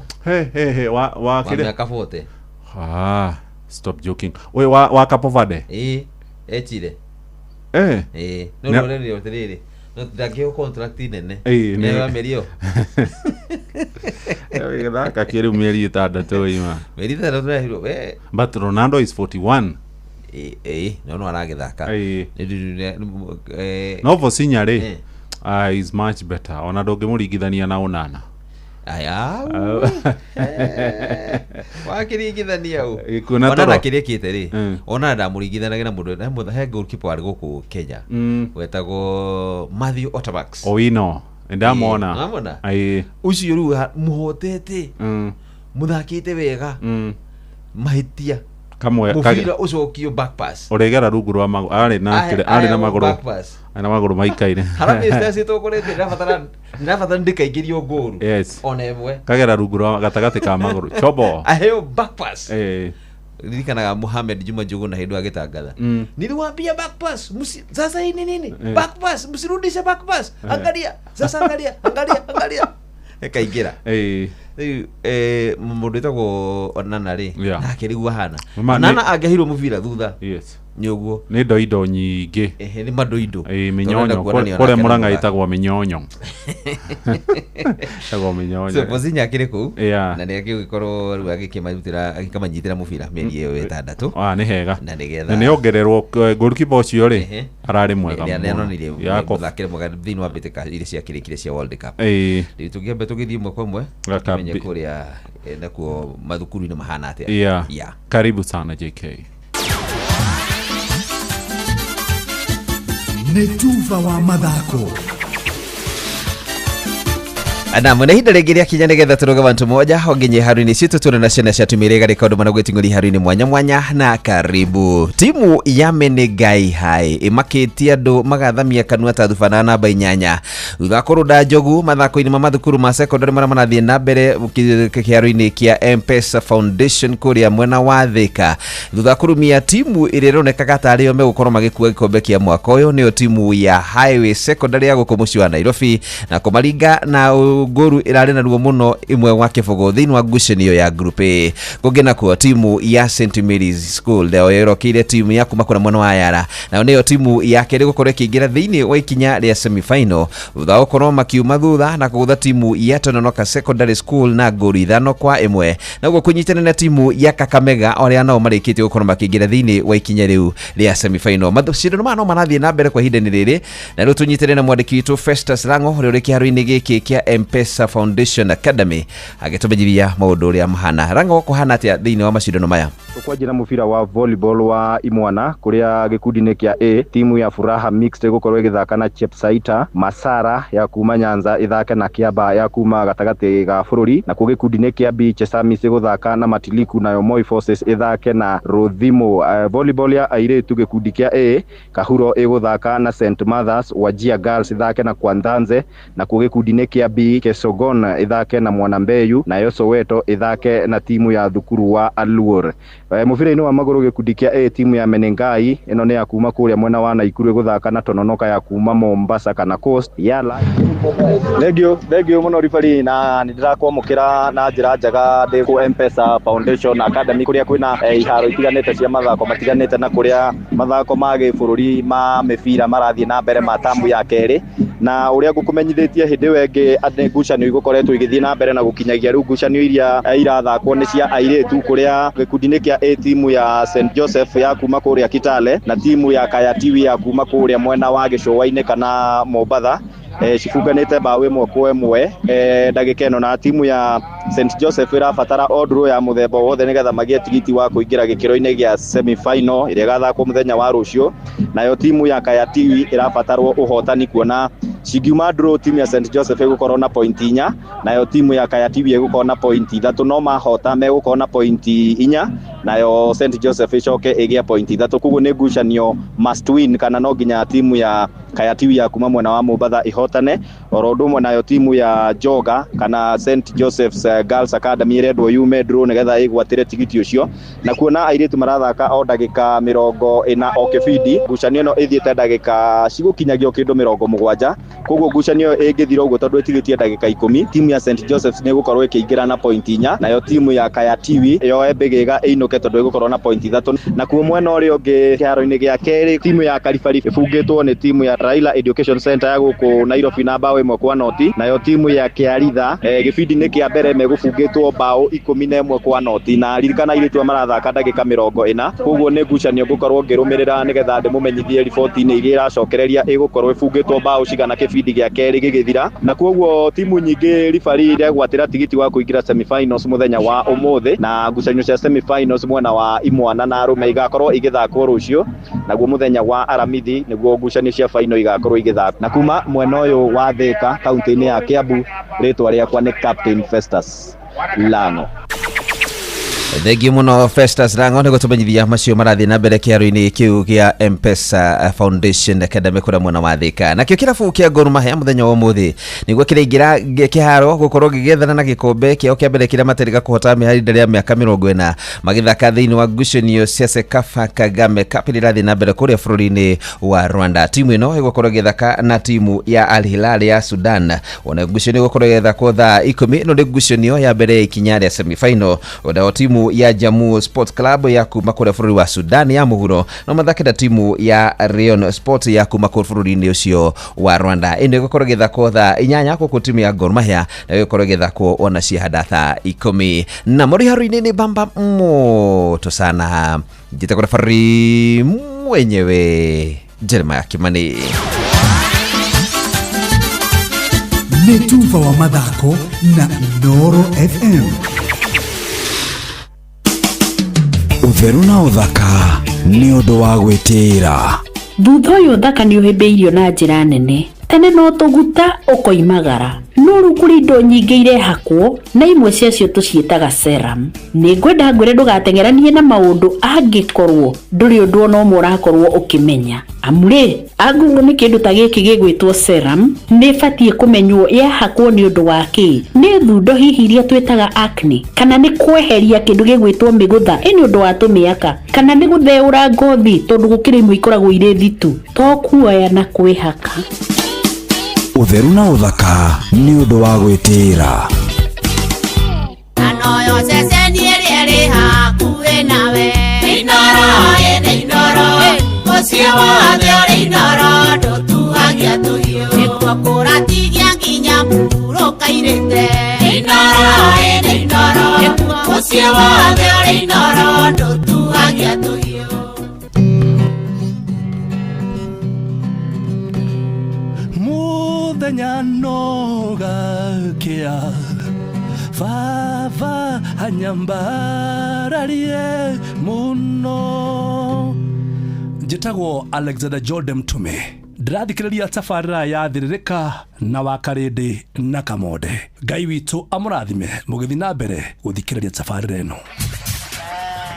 He wa kĩrĩa. Mĩaka 40. Ah, stop joking. Ũyũ wa Cape Verde. Ĩĩ, echire. Ĩĩ, no rũrĩrĩ atĩrĩrĩ. No ndangĩheo contract nene. Ĩĩ, nĩ wa mĩeri ĩyo. Gĩthaka kĩrĩu mĩeri 6 ima. Mĩeri 6 ĩrahirwo we. But Ronaldo is 41. Ĩĩ, no aragĩthaka. Ĩĩ. No Vozinha rĩ, is much better. Ona ndũngĩmũringithania na Onana. Aya. Wakĩringithania ũ. Onana kĩrĩa kĩte rĩ. Onana ndamũringithanagia na mũndũ he goalkeeper warĩ gũkũ Kenya. Wetagwo Matthew Otterbax. Owino. Ndamona. Ndamona. Ĩĩ. Ũcio rĩu mũhotete. Mũthakĩte wega. Mahĩtia. Kamwe mũbira ũcokio back pass. Ũrĩgera rungu rwa magũrũ arĩ na arĩ na magũrũ. Arĩ na magũrũ maikaire. Harambee Stars ĩtongoretie ndĩrabatara ndĩkaingĩrio ngũru. Yes. Ona ĩmwe. Kagera rungu rwa gatagatĩ ka magũrũ. Chobo. Aheo back pass. Ĩĩ. Ririkanaga Mohamed Juma Njuguna hĩndĩ agĩtangatha. Niliwaambia back pass, sasa hii ni nini? Back pass, msirudishe back pass. Angalia, sasa angalia, angalia, angalia. Ekaingĩra. Ĩĩ. Rĩu mũndũ wĩtagwo Onana rĩ, nake rĩu ahana. Onana angĩheirwo mũbira thutha. Yes. Nĩ ũguo. Nĩ ndoindo nyingĩ. Ehe, nĩ mandoindo. Ĩĩ, mĩnyonyo. Kũrĩa Mũrang'a ĩtagwo mĩnyonyo. Ĩtagwo mĩnyonyo. So Vozinha akĩrĩ kũu. Na nĩ agĩgĩkorwo rĩu agĩkĩmarutĩra agĩkamanyitĩra mũbira mĩeri ĩyo 6. Ah, nĩ hega. Na nĩgetha. Na nĩ ongererwo goalkeeper ũcio rĩ, ararĩ mwega mũno. Nĩ aronire mũthakĩre mwega thĩinĩ wa mbĩtĩka iria ciakĩrĩkire cia World Cup. Ĩĩ. Rĩu tũngĩamba tũgĩthiĩ ĩmwe kwa ĩmwe. Tũmenye kũrĩa nakuo mathukuru-inĩ mahana atĩa. Yeah. Karibu sana JK. Nĩ tuba wa mathako. Na mwena ihinda rĩngĩ rĩakinya nĩgetha tũrũge bantu moja honginye haru-inĩ citũ tũrĩ na ciana cia tumire garĩka ũndũ managwĩting'ũri haru-inĩ mwanya mwanya na karibu. Timu ya Menegai High ĩmakĩtie andũ magathamia kanua ta thuba na namba 8 thutha wa kũrũnda njogu mathako-inĩ ma mathukuru ma secondary marĩa marathiĩ na mbere kĩharo-inĩ kĩa M-Pesa Foundation kũrĩa mwena wa Thika thutha wa kũrumia timu ĩrĩa ĩronekaga tarĩ o megũkorwo magĩkua gĩkombe kĩa mwaka ũyũ nĩyo timu ya Highway Secondary ya gũkũ mũciĩ wa Nairobi na kũmaringa na ngũru ĩrarĩ na ruo mũno 1-0 thĩinĩ wa ngucanio ya Group A. Kũngĩ nakuo timu ya St Mary's School nayo ĩrokeire timu ya kuma kũrĩa mwena wa Yara nayo nĩyo timu ya kerĩ gũkorwo ĩkĩingĩra thĩinĩ wa ikinya rĩa semi-final thutha wa gũkorwo makiuma thutha na kũgũtha timu ya Tononoka Secondary School na ngũru 5-1 naguo kũnyitana na timu ya Kakamega arĩa nao marĩkĩtie gũkorwo makĩingĩra thĩinĩ wa ikinya rĩu rĩa semi-final. Macindano maya no marathiĩ na mbere kwa ihinda-inĩ rĩrĩ na rĩu tũnyitane na mwandĩki witũ Festus Lango ũrĩa ũrĩ kĩharo-inĩ gĩkĩ kĩa M-Pesa Foundation Academy agĩtũmenyithia maũndũ ũrĩa mahana. Rango kũhana atĩa thĩinĩ wa macindano maya? Tũkwanjia na mũbira wa volleyball wa imwana kũrĩa gĩkundi-inĩ kĩa A timu ya Furaha Mixed ĩgũkorwo ĩgĩthaka na Chepsaita, Masara ya kuma Nyanza ĩthake na Kiaba ya kuma gatagatĩ ga bũrũri, nakuo gĩkundi-inĩ kĩa B Chesamis ĩgũthaka na Matiliku nayo Moi Forces ĩthake na Rothimo. Volleyball ya airĩtu gĩkundi kĩa A Kahuro ĩgũthaka na St Mothers, Wajia Girls ĩthake na Kwanthanze, nakuo gĩkundi-inĩ kĩa B Kesogon ĩthake na Mwanambeyu nayo Soweto ĩthake na timu ya thukuru wa Aluor. Mũbira-inĩ wa magũrũ gĩkundi kĩa A timu ya Menengai ĩno nĩ ya kuma kũrĩa mwena wa Naikuru ĩgũthaka na Tononoka ya kuma Mombasa kana Coast. Yala Thank you mũno ribari, na nĩ ndĩrakwamũkĩra na njĩra njega ndĩ kũ M-Pesa Foundation Academy kũrĩa kwĩna iharo itiganĩte cia mathako matiganĩte na kũrĩa mathako ma gĩbũrũri ma mĩbira marathiĩ na mbere ma tamu ya kerĩ. Na ũrĩa ngũkũmenyithĩtie hĩndĩ ĩyo ĩngĩ atĩ ngucanio igũkoretwo igĩthiĩ na mbere na gũkinyagia rĩu ngucanio iria irathakwo nĩ cia airĩtu kũrĩa gĩkundi-inĩ kĩa A timu ya St Joseph ya kuma kũrĩa Kitale na timu ya Kayatiwi ya kuma kũrĩa mwena wa Gĩcũa-inĩ kana Mombatha cibunganĩte mbaũ 1-1 ndagĩka ĩno, na timu ya St Joseph ĩrabatara o draw ya mũthemba wothe nĩgetha magĩe tigiti wa kũingĩra gĩkĩro-inĩ gĩa semi-final ĩrĩa ĩgathakwo mũthenya wa rũciũ. Nayo timu ya Kayatiwi ĩrabatarwo ũhotani kuona cingiuma draw timu ya St Joseph ĩgũkorwo na pointi 4, nayo timu ya Kayatiwi ĩgũkorwo na pointi 3, no mahota megũkorwo na pointi 4, nayo St Joseph ĩcoke ĩgĩe pointi 3. Koguo nĩ ngucanio must win, kana no nginya timu ya Kayatiwi ya kuma mwena wa Mombatha ĩhotane. Oro ũndũ ũmwe nayo timu ya Joga kana St Joseph's Girls Academy ĩrendwo yume draw nĩgetha ĩgwatĩre tigiti ũcio, na kuona airĩtu marathaka o ndagĩka 40 o kĩbindi, ngucanio ĩno ĩthiĩte ndagĩka cigũkinyagia kĩndũ 70. Koguo ngucanio ĩngĩthira ũguo tondũ ĩtigĩtie ndagĩka 10, timu ya St Joseph's nĩ ĩgũkorwo ĩkĩingĩra na pointi 4, nayo timu ya Kayatiwi yoe mbĩgĩga ĩinũke tondũ ĩgũkorwo na pointi 3. Nakuo mwena ũrĩa ũngĩ kĩharo-inĩ gĩa kerĩ timu ya Karibari ĩbungĩtwo nĩ timu ya Raila Education Center ya gũkũ Nairobi na mbaũ 1-0, nayo timu ya Kĩaritha gĩbindi-inĩ kĩa mbere megũbungĩtwo mbaũ 11-0, na ririkana airĩtu marathaka ndagĩka 40. Koguo nĩ ngucanio ngũkorwo ngĩrũmĩrĩra nĩgetha ndĩmũmenyithie riboti-inĩ iria iracokereria ĩgũkorwo ĩbungĩtwo mbaũ cigana kĩbindi gĩa kerĩ gĩgĩthira. Na koguo timu nyingĩ ribari iregwatĩra tigiti wa kũingĩra semi-finals mũthenya wa ũmũthĩ, na ngucanio cia semi-finals mwena wa imwana na arũme igakorwo igĩthakwo rũciũ, naguo mũthenya wa aramithi nĩguo ngucanio cia final igakorwo igĩthakwo. Na kuma mwena ũyũ wa Thika kaunti-inĩ ya Kiambu, rĩtwa rĩakwa nĩ Captain Festus Lango. Thengiũ mũno Festus Lango nĩ gũtũmenyithia macio marathiĩ na mbere kĩharo-inĩ kĩu gĩa M-Pesa Foundation Academy kũrĩa mwena wa Thika. Nakĩo kĩrabu kĩa Gor Mahia mũthenya wa ũmũthĩ nĩguo kĩraingĩra kĩharo gũkorwo gĩgĩethana na gĩkombe kĩao kĩa mbere kĩrĩa materĩga kũhota ihinda rĩa mĩaka 40 magĩthaka thĩinĩ wa ngucanio cia CECAFA Kagame Cup ĩrĩa ĩrathiĩ na mbere kũrĩa bũrũri-inĩ wa Rwanda. Timu ĩno ĩgũkorwo ĩgĩthaka na timu ya Al Hilal ya Sudan. Ona ngucanio ĩgũkorwo ĩgĩthakwo thaa 10, ĩno nĩ ngucanio ya mbere ya ikinya rĩa semi-final. Onayo timu ya Jamu Sports Club ya kuma kũrĩa bũrũri wa Sudan ya mũhuro no mathake na timu ya Rayon Sports ya kuma kũrĩa bũrũri-inĩ ũcio wa Rwanda. Ĩno ĩgũkorwo ĩgĩthakwo thaa 8 gũkũ timu ya Gor Mahia nayo ĩgũkorwo ĩgĩthakwo ona ciahanda thaa 10. Na mũrĩ nĩ bamba moto sana, njĩtagwo referee mwenyewe Jeremiah Kimani. Nĩ tuba wa mathako na Inooro FM. Ũtheru na ũthaka nĩ ũndũ wa gwĩtĩĩra. Thutha ũyũ ũthaka nĩ ũhĩmbĩirio na njĩra nene. Tene no tũguta ũkoimagara, no rĩu kũrĩ indo nyingĩ irehakwo na imwe ciacio tũciĩtaga serum. Nĩ ngwenda ngwĩre ndũgateng'eranie na maũndũ angĩkorwo ndũrĩ ũndũ ona ũmwe ũrakorwo ũkĩmenya. Amu rĩ, angĩkorwo nĩ kĩndũ ta gĩkĩ gĩgwĩtwo serum, nĩ ĩbatiĩ kũmenywo yahakwo nĩ ũndũ wa kĩ. Nĩ thundo hihi iria twĩtaga acne, kana nĩ kweheria kĩndũ gĩgwĩtwo mĩgũtha, ĩ nĩ ũndũ wa tũmĩaka, kana nĩ gũtheũra ngothi tondũ gũkĩrĩ imwe ikoragwo irĩ thitu, to kuoya na kwĩhaka. Ũtheru na ũthaka nĩ ũndũ wa gwĩtĩĩra. Anoyo ceceni ĩrĩa ĩrĩ hakuhĩ nawe. Inooro, ĩnĩ Inooro, mũciĩ wothe ũrĩ Inooro, ndũtuagia tũhiũ. Nĩkuo kũratigia nginya mũhurũka irĩte. Inooro, ĩnĩ Inooro, mũciĩ wothe ũrĩ Inooro, ndũtuagia tũhiũ. Mũthenya no gakĩa baba anyambararie mũno. Njĩtagwo Alexander Jordan Mtume, ndĩrathikĩrĩria tabarĩra ya Thĩrĩrĩka na Wakarĩndĩ na Kamonde. Ngai witũ amũrathime mũgĩthiĩ na mbere gũthikĩrĩria tabarĩra ĩno.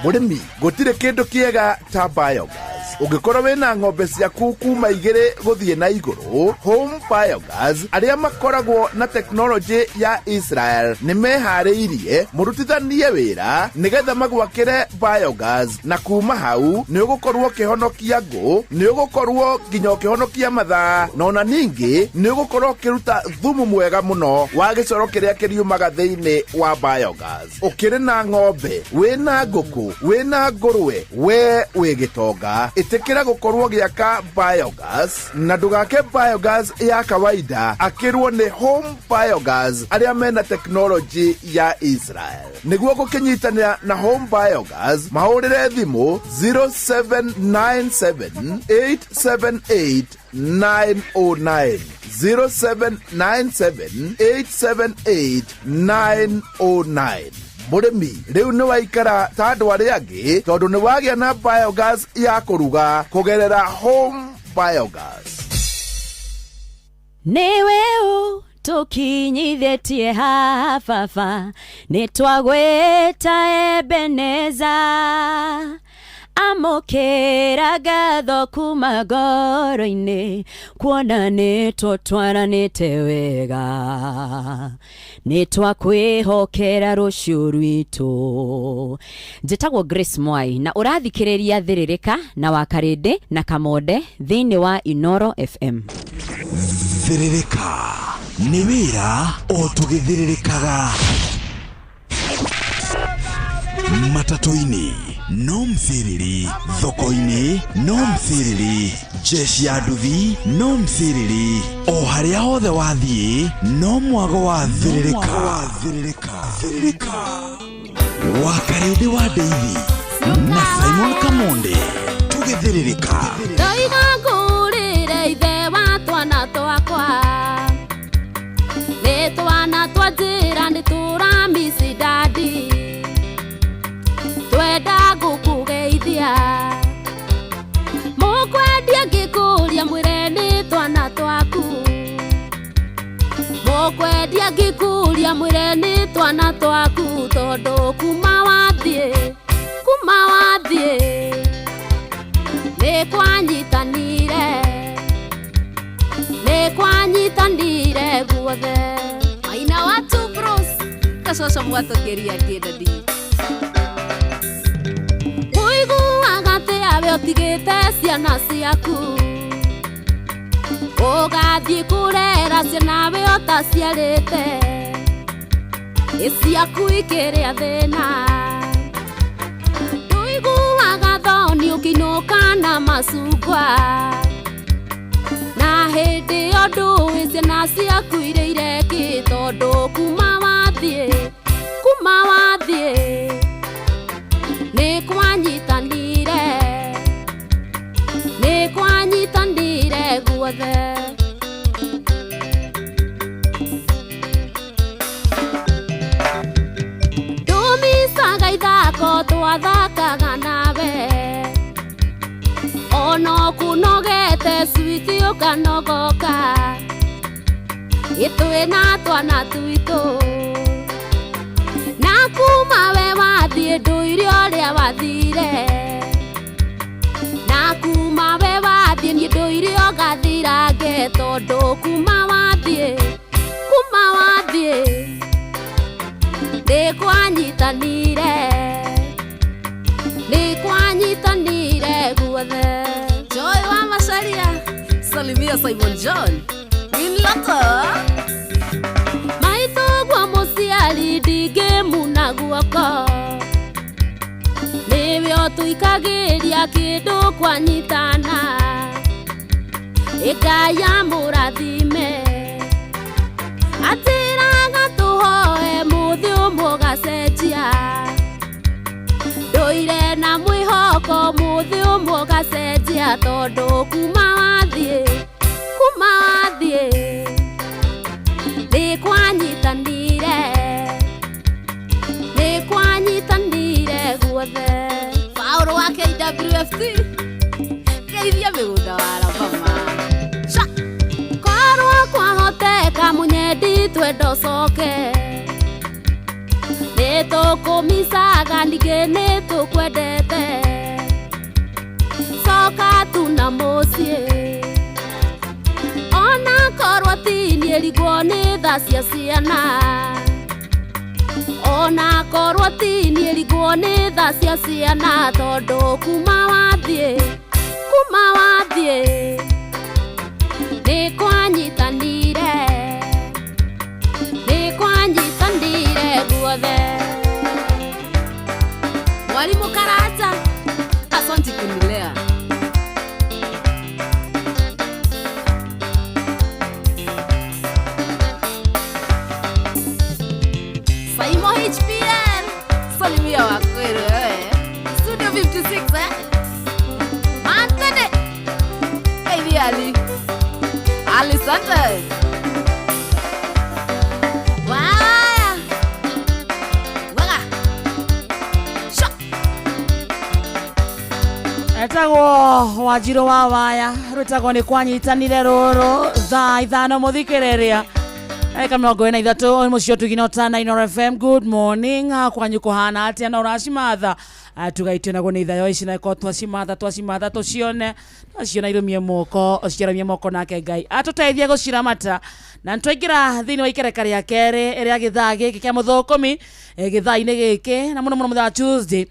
Mũrĩmi, gũtirĩ kĩndũ kĩega ta biogas. Ũngĩkorwo wĩna ng'ombe ciaku kuma 2 gũthiĩ na igũrũ, Home Biogas arĩa makoragwo na teknolojĩ ya Israel nĩ meharĩirie mũrutithanie wĩra nĩgetha magwakĩre biogas, na kuma hau nĩ ũgũkorwo ũkĩhonokia ngũ, nĩ ũgũkorwo nginya ũkĩhonokia mathaa, na ona ningĩ nĩ ũgũkorwo ũkĩruta thumu mwega mũno wa gĩcoro kĩrĩa kĩriumaga thĩinĩ wa biogas. Ũkĩrĩ na ng'ombe, wĩna ngũkũ, wĩna ngũrwe, we wĩ gĩtonga. Ĩtĩkĩra gũkorwo gĩaka biogas na ndũgake biogas ya kawaida, akĩrwo nĩ Home Biogas arĩa mena teknolojĩ ya Israel. Nĩguo gũkĩnyitanĩra na Home Biogas, mahũrĩre thimũ 0797 878 909, 0797 878 909. Mũrĩmi, rĩu nĩ waikara ta andũ arĩa angĩ tondũ nĩ wagĩa na biogas ya kũruga kũgerera Home Biogas. Nĩwe ũtũkinyithĩtie haha baba, nĩ twagwĩta Ebeneza. Amũkĩra ngatho kuma ngoro-inĩ, kuona nĩ tũtwaranĩte wega, nĩ twakwĩhokera rũciũ rwitũ. Njĩtagwo Grace Mwai na ũrathikĩrĩria Thĩrĩrĩka na Wakarĩndĩ na Kamonde thĩinĩ wa Inoro FM. Thĩrĩrĩka nĩ wĩra o tũgĩthĩrĩrĩkaga. Matatũ-inĩ no mciriri, thoko-inĩ no mciriri, jeshi ya nduthi no mciriri, o harĩa hothe wathiĩ no mwago wa thĩrĩrĩka. Wakarĩndĩ wa Ndeithi na Simon Kamonde tũgĩthĩrĩrĩka. Ndoiga ngũrĩre ithe wa twana twakwa, nĩ twana twa njĩra nĩ tũramici dadi, twenda gũkũgeithia. Mũkwendia ngĩkũria mwĩre nĩ twana twaku, mũkwendia ngĩkũria mwĩre nĩ twana twaku, tondũ kuma wathiĩ, kuma wathiĩ nĩ kwanyitanire, nĩ kwanyitanire guothe. Maina wa Two Bros kacoco mwatũkĩria kĩndadi. Ũiguaga atĩ awe ũtigĩte ciana ciaku, ũgathiĩ kũrera ciana we ũtaciarĩte, ĩ ciaku ikĩrĩa thĩna. Ndũiguaga thoni ũkĩinũka na macungwa, na hĩndĩ ĩyo ndũĩ ciana ciaku irĩire kĩ, tondũ kuma wathiĩ, kuma wathiĩ nĩ kwanyitanire, nĩ kwanyitanire guothe. Ndũmicaga ithako twathakaga nawe, ona ũkũnogete switi ũkanogoka, ĩtwĩ na twana twitũ. Na kuma we wathiĩ ndũire ũrĩa wathire, na kuma we wathiĩ niĩ ndũire ũgathirange, tondũ kuma wathiĩ, kuma wathiĩ nĩ kwanyitanire, nĩ kwanyitanire guothe. Joy wa Macharia, salimia Simon John Winloto. Maitũ guo mũciari ndingĩmuna guoko, nĩwe ũtũikagĩria kĩndũ kwanyitana, ĩkaya mũrathime, atĩraga tũhoe mũthĩ ũmwe ũgacenjia, ndũire na mwĩhoko mũthĩ ũmwe ũgacenjia, tondũ kuma wathiĩ, kuma wathiĩ nĩ kwanyitanire, nĩ kwanyitanire guothe. Paũlũ wa KWFT geithia mĩgũnda wa Alabama. Korwo kwahoteka mũnyendi twenda ũcoke, nĩ tũkũmicaga ningĩ nĩ tũkwendete, coka tu na mũciĩ, ona korwo ti niĩ rigwo nĩ tha cia ciana, ona korwo ti niĩ rigwo nĩ tha cia ciana, tondũ kuma wathiĩ, kuma wathiĩ nĩ kwanyitanire, nĩ kwanyitanire guothe. Mwalimu Karanja, asante kunilea. Saimo HPL salimia wakwere wewe Studio 56 Anthony Baby Ali Ali Sante Waya Waga Shok Etagwo Wanjirũ wa Waya rwĩtagwo nĩ kwanyitanire rũrũ thaa 5 mũthikĩrĩria eka 43 mũciĩ ũtugi na Inooro FM. Good morning kwanyu kũhana atĩa na ũracimatha tugaitio naguo nĩ ithayo ici na ko twacimatha tũcione twaciona irũmie moko ciaramie moko nake Ngai atũteithie gũciramata na nĩtwaingĩra thĩinĩ wa ikereka rĩa kerĩ rĩa gĩthaa gĩkĩ kĩa mũthũkũmi gĩthaa-inĩ gĩkĩ na mũno mũno mũthenya wa Tuesday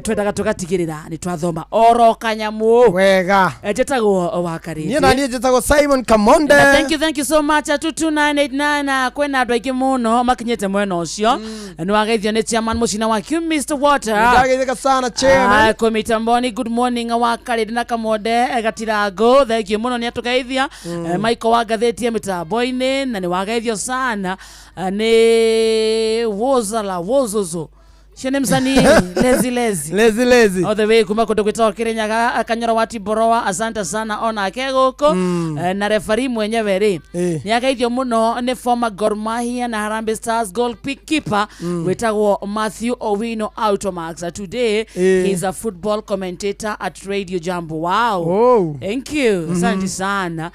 twendaga tũgatigĩrĩra nĩ twathoma oro kanyamũ wega. Njĩtagwo Wakarĩndĩ. Niĩ na niĩ njĩtagwo Simon Kamonde. Na thank you so much 22989 kwĩna andũ aingĩ mũno makinyĩte mwena ũcio. Nĩ wageithio nĩ chairman mũcina wa Q Mr Water. Nĩndageithĩka sana chairman. Kwĩ mitamboni good morning Wakarĩndĩ na Kamonde Gatirango thank you mũno nĩ atũgeithia. Michael wa ngathĩti ya mĩtambo-inĩ na nĩ wageithio sana nĩ Wozala Wozozo Shene msanii lezi all the way kuma kundu gwitagwo Kirinyaga Akanyoro wa Tiboroa asante sana onake guku. Na refari mwenyewe ri ni ageithio muno ni former Gor Mahia na Harambee Stars goalkeeper witagwo Matthew Owino Automax. Today he is a football commentator at Radio Jambo. Wow. Oh. Thank you. Asante sana.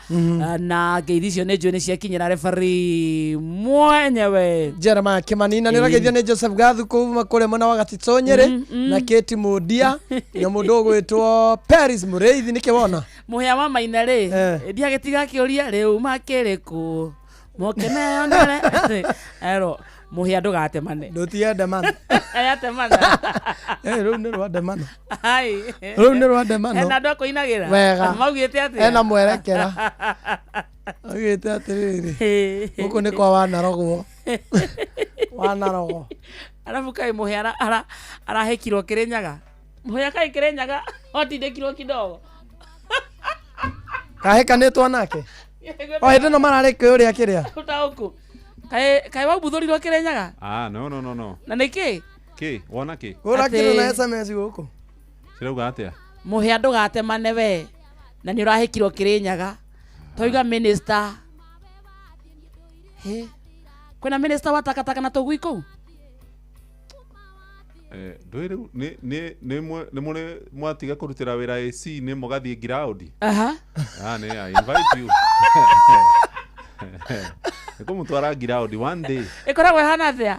Na geithicio ni njũĩ nĩ ciakinyĩra refari mwenyewe Jeremiah Kimani na nĩrageithio nĩ Joseph Gathu kuma kũrĩa mwena wa Gatito Nyeri na Kate Mudia na mũndũ ũgwĩtwo Paris Mũrĩithi nĩkĩ wona mũhĩa wa maina rĩ ndiagĩtiga kĩũria rĩu makĩrĩkũ moke meyonere ero mũhĩa ndũgatemane ndũtiendemana ayatemana rĩu nĩ rwandemana ai rĩu nĩ rwandemano ena andũ akũinagĩra wega maugĩte atĩa ena mwerekera augĩte atĩrĩrĩ gũkũ nĩ kwa wanarogwo wanarogwo arabu kai mũhĩa arahĩkirwo Kĩrĩnyaga mũhĩa kai Kĩrĩnyaga otindĩkirwo kidogo kahĩkanĩtwo nake o hĩndĩ no mararĩ kĩũria kĩrĩa ũtaũku kai wabuthũrirwo Kĩrĩnyaga. No no no no na nĩkĩ kĩ wona kĩ ũrakĩrwo na SMS gũkũ cirauga atĩa mũhĩa ndũgatemane we na nĩ ũrahĩkirwo Kĩrĩnyaga twauga minister he kwĩna minister wa takataka na tũgui kũu ndũĩ rĩu nĩ mũrĩ mwatiga kũrutĩra wĩra AC nĩ mũgathiĩ ground. Aha. Nĩ I invite you. Nĩ kũmũtwara ground one day. Ĩkoragwo ĩhana atĩa?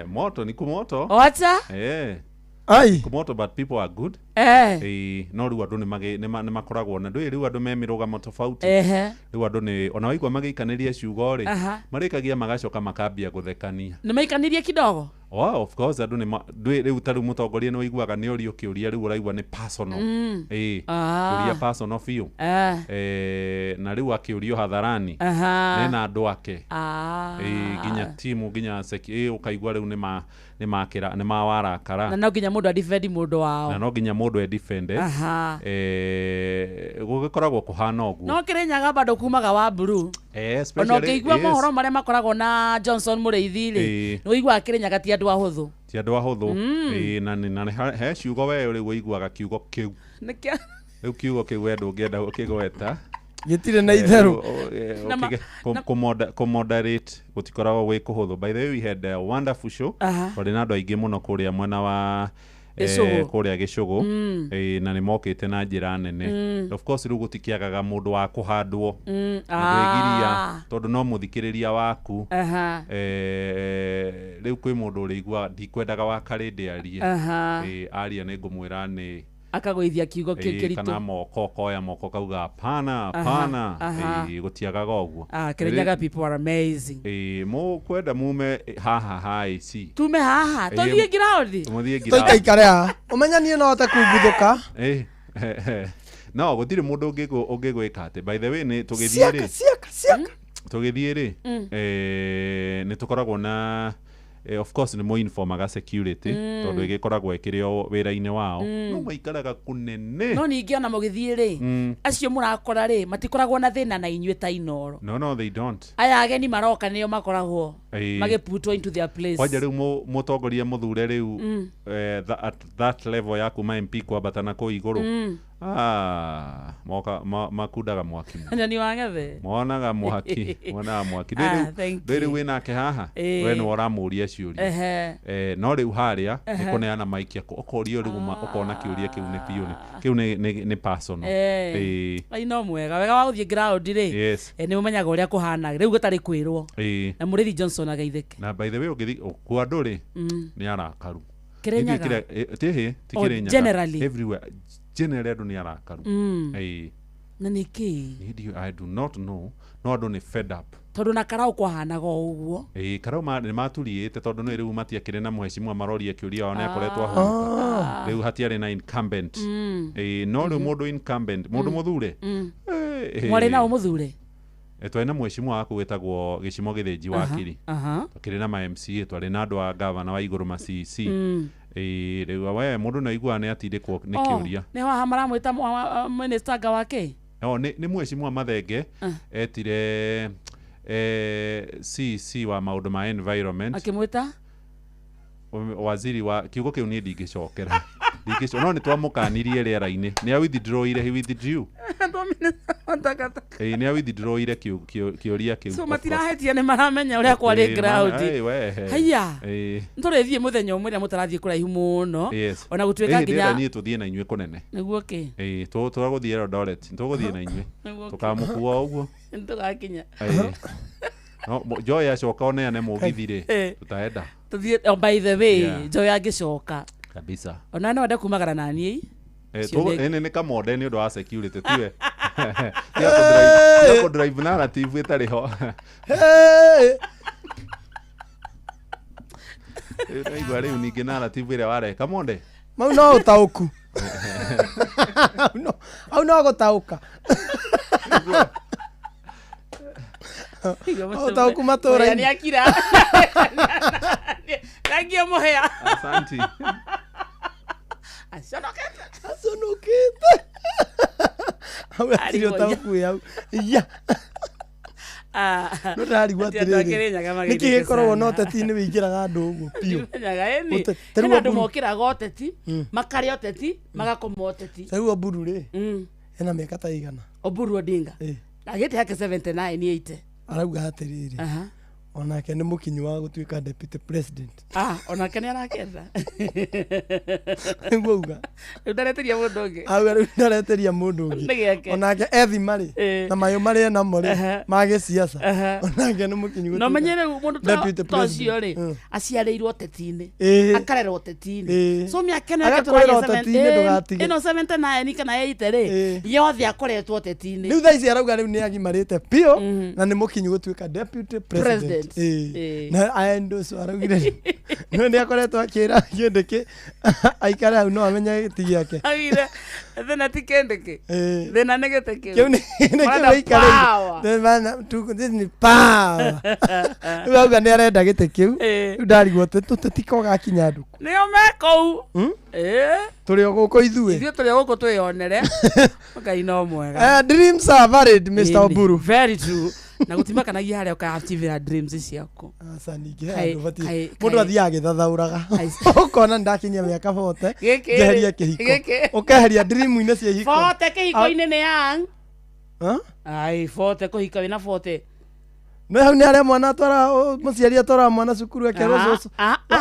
Moto ni kumoto. Wacha? Ai. Kumoto but people are good. No rĩu andũ nĩ makoragwo na ndũĩ rĩu andũ me mĩrũgamo tofauti. Rĩu andũ nĩ ona waigua magĩikanĩria ciugo rĩ marĩkagia magacoka makambia gũthekania. Nĩ maikanĩrie kidogo? Oh, of course andũ nĩ ndũĩ rĩu ta rĩu mũtongoria nĩ waiguaga nĩ ũrio kĩũria rĩu ũraigua nĩ personal. Kĩũria personal biũ. Na rĩu akĩũrio hadharani nena andũ ake. Nginya timu nginya seki ũkaigua rĩu nĩ makĩra nĩ mawarakara. Na no nginya mũndũ adefend mũndũ wao. Na no nginya mũndũ edefend. Gũgĩkoragwo kũhana ũguo. No Kĩrĩnyaga bado kumaga wa blue. Especially ona ũkĩigua mohoro marĩa makoragwo na Johnson Mũrĩithi rĩ nĩ ũiguaga Kĩrĩnyaga ti andũ ahũthũ. Ti andũ ahũthũ. Na he ciugo we rĩu ũiguaga kiugo kĩu. Nĩkĩo rĩu kiugo kĩu we ndũngĩenda gũkĩgweta gĩtirĩ na itherũ. Kũmoderate gũtikoragwo gwĩ kũhũthũ. By the way we had a wonderful show. Twarĩ na andũ aingĩ mũno kũrĩa mwena wa kũrĩa Gĩcũgũ na nĩ mokĩte na njĩra nene. Of course rĩu gũtikĩagaga mũndũ wa kũhandwo na tondũ no mũthikĩrĩria waku. Rĩu kwĩ mũndũ ũrĩigua ndikwendaga Wakarĩndĩ arie aria nĩ ngũmwĩra nĩ akagũithia kiugo kĩu kĩritũ kana moko koya moko kauga hapana hapana gũtiagaga ũguo. Kĩrĩnyaga people are amazing. Mũkwenda mume haha ha AC tume haha tũthiĩ ground mũthiĩ ground tũikaikare haha ũmenya niĩ no hote kumbuthũka. No gũtirĩ mũndũ ũngĩgwĩka atĩ by the way nĩ tũgĩthiĩ rĩ tũgĩthiĩ rĩ nĩ tũkoragwo na Of course nĩ mũinformaga security tondũ ĩgĩkoragwo ĩkĩrĩ o wĩra-inĩ wao, no maikaraga kũnene. No ningĩ ona mũgĩthiĩ rĩ, acio mũrakora rĩ, matikoragwo na thĩna na inyuĩ ta Inoro? No, they don't. Aya ageni maroka nĩo makoragwo magĩputwo into their place. Kwanja rĩu mũtongoria mũthure rĩu, at that level ya kuma MP kwambata na kũu igũrũ, ah, moka makundaga mwaki mũno. Nyoni wa Ngethe. Monaga mwaki, monaga mwaki. Ah, Rĩu thank rĩu you. wĩnake haha, we nĩwe ũramũria ciũria. No rĩu harĩa nĩ kũneana mic yaku, ũkorio rĩu ũkona kĩũria kĩu nĩ biũ kĩu nĩ personal. Ai, no mwega wega wa gũthiĩ ground rĩ, nĩ ũmenyaga ũrĩa kũhana rĩu gũtarĩ kwĩrwo. Na Mũrĩithi Johnson ageithĩke. Na by the way, ũngĩthiĩ kwa andũ rĩ, nĩ arakaru. Kĩrĩnyaga? Ithuĩ tĩhĩ ti Oh, Kĩrĩnyaga. generally. Everywhere generally andũ nĩ arakaru. Na nĩkĩ? Niĩ I do not know, no andũ nĩ fed up. Tondũ na Karau kwahanaga o ũguo. Ĩĩ, Karau nĩ maturiĩte tondũ nĩ rĩu matiakĩrĩ na mũhecimua maroria kĩũria wao nĩ akoretwo ahurũka. Rĩu hatiarĩ na incumbent. Ĩĩ, no rĩu mũndũ incumbent, mũndũ mũthure. Mwarĩ nao mũthure? Twarĩ na mũhecimua waku wĩtagwo Gĩcimo Gĩthĩnji Wakiri. Twakĩrĩ na ma MCA, twarĩ na andũ a gavana wa igũrũ, ma CC. Ĩĩ, rĩu we mũndũ nĩ aiguaga nĩ atindĩkwo nĩ Oh, kĩũria. nĩ haha maramwĩta minister anga wake? No, nĩ mũhecimua Mathenge etire CC wa maũndũ ma environment. Akĩmwĩta? Waziri wa kiugo kĩu niĩ ndingĩcokera. No nĩ twamũkanirie rĩera-inĩ. Nĩ a withdrawire, he withdrew. Ĩĩ, nĩ a withdrawire kĩũria kĩu. So Of course. matirahĩtia, nĩ maramenya ũrĩa kwarĩ ground. We. Haiya. Nĩtũrĩthiĩ mũthenya ũmwe rĩrĩa mũtarathiĩ kũraihu mũno. Ona gũtuĩka nginya Ndĩrenda niĩ tũthiĩ na inyuĩ kũnene. Nĩguo kĩ? Ĩĩ, tũragũthiĩ Eldoret, tũgũthiĩ na inyuĩ. Nĩguo kĩ? Tũkamũkua o ũguo. Nĩtũgakinya. Ĩĩ. No, Joy acoka oneane mũgithi rĩ, tũtaenda. Tũthiĩ, oh, by the way, Joy angĩcoka. Kabisa. Ona no ende kumagara na niĩ. Ĩnĩ nĩ kamonde nĩ ũndũ wa security tiwe. Tiga kũ drive narrative ĩtarĩ ho. Rĩu ndaigua rĩu ningĩ narrative ĩrĩa warehe kamonde. Mau no ũtaũku. Hau no gũtaũka. Ũtaũku matũra-inĩ. Nĩ akira. Thank you, Mũhĩa. Asante. Aconokete. Aconokete. Hau hatirĩ ũtaũku wĩ hau. Ya. No ndĩrarigwo atĩrĩrĩ, nĩkĩ gĩkoragwo na ũteti-inĩ wĩingĩraga andũ ũguo biũ? Ndimenyaga ĩni. Ta rĩu Hena andũ Oburu. mokĩraga ũteti, makarĩa ũteti, magakoma ũteti. Ta rĩu Oburu rĩ, ena mĩaka ta igana? Oburu Odinga agĩte yake 79 80. Arauga atĩrĩrĩ, onake nĩ mũkinyu wa gũtuĩka deputy president. Ah, onake nĩ arakenda. Nĩguo auga. Rĩu ndaretĩria mũndũ ũngĩ. Auga rĩu ndaretĩria mũndũ ũngĩ. Nĩ gĩake. Onake ethima rĩ, na mayũ marĩa enamo rĩ, ma gĩciaca, onake nĩ mũkinyu No gũtuĩka menye rĩu mũndũ ta deputy ta ũcio president. rĩ, aciarĩirwo ũteti-inĩ, akarerwo ũteti-inĩ, so mĩaka ĩno yake Agakũrĩra tũraria ũteti-inĩ, ndũgatige. ĩno 79 kana 80 rĩ, yothe akoretwo ũteti-inĩ. Rĩu thaa ici arauga rĩu nĩ agimarĩte biũ na nĩ mũkinyu gũtuĩka deputy president. President. Na aenda ũcio araugire no nĩ akoretwo akĩra kĩndĩ kĩ aikare hau no amenye gĩti gĩake. Augire thĩna ti kĩndĩ kĩ, thĩna nĩ gĩtĩ kĩu. Kĩu nĩ kĩu Marenda gĩikarĩire. power. The man this ni power. Rĩu auga nĩ arenda gĩtĩ kĩu. Rĩu ndarigwo tũtiko gakinya nduku. Nĩo me kũu. Tũrĩ o gũkũ ithuĩ. Ithuĩ tũrĩ o gũkũ twĩyonere. Ngai no mwega. Dreams are valid, Mr. Ĩni. Oburu. Very true. Na gũtimakanagia harĩa ũkaachivĩra dreams ciaku. Aca ningĩ he handũ ũbatiĩ mũndũ athiaga agĩthathaũraga, ũkona nĩ ndakinyia mĩaka 40, Gĩkĩ rĩ, njeherie kĩhiko, gĩkĩ. ũkeheria dream-inĩ cia ihiko. 40 kĩhiko-inĩ nĩ young. Huh? Ai, 40 kũhika wĩna 40. No hau nĩ harĩa mwana atwara mũciari atwaraga mwana cukuru, akerwo cũcũ,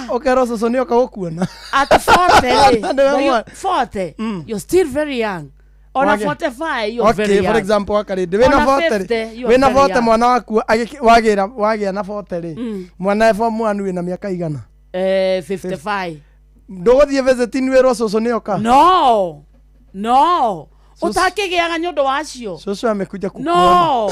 ũkerwo cũcũ nĩ oka gũkuona. At 40 rĩ, Na nĩwe mwana. 40, you're still very young. Ona 45 you're very Okay, young. for example, wakarĩndĩ wĩna Ona 40 50, you are rĩ, wĩna very 40, young. mwana waku wagĩra wagĩa na 40 rĩ, mwana e form 1, wĩna mĩaka igana? 55. Ndũgũthiĩ visiting wĩrwo cũcũ nĩ oka? No, ũtakĩgĩaga nĩ ũndũ wacio. Cũcũ amekuja kukuona. No,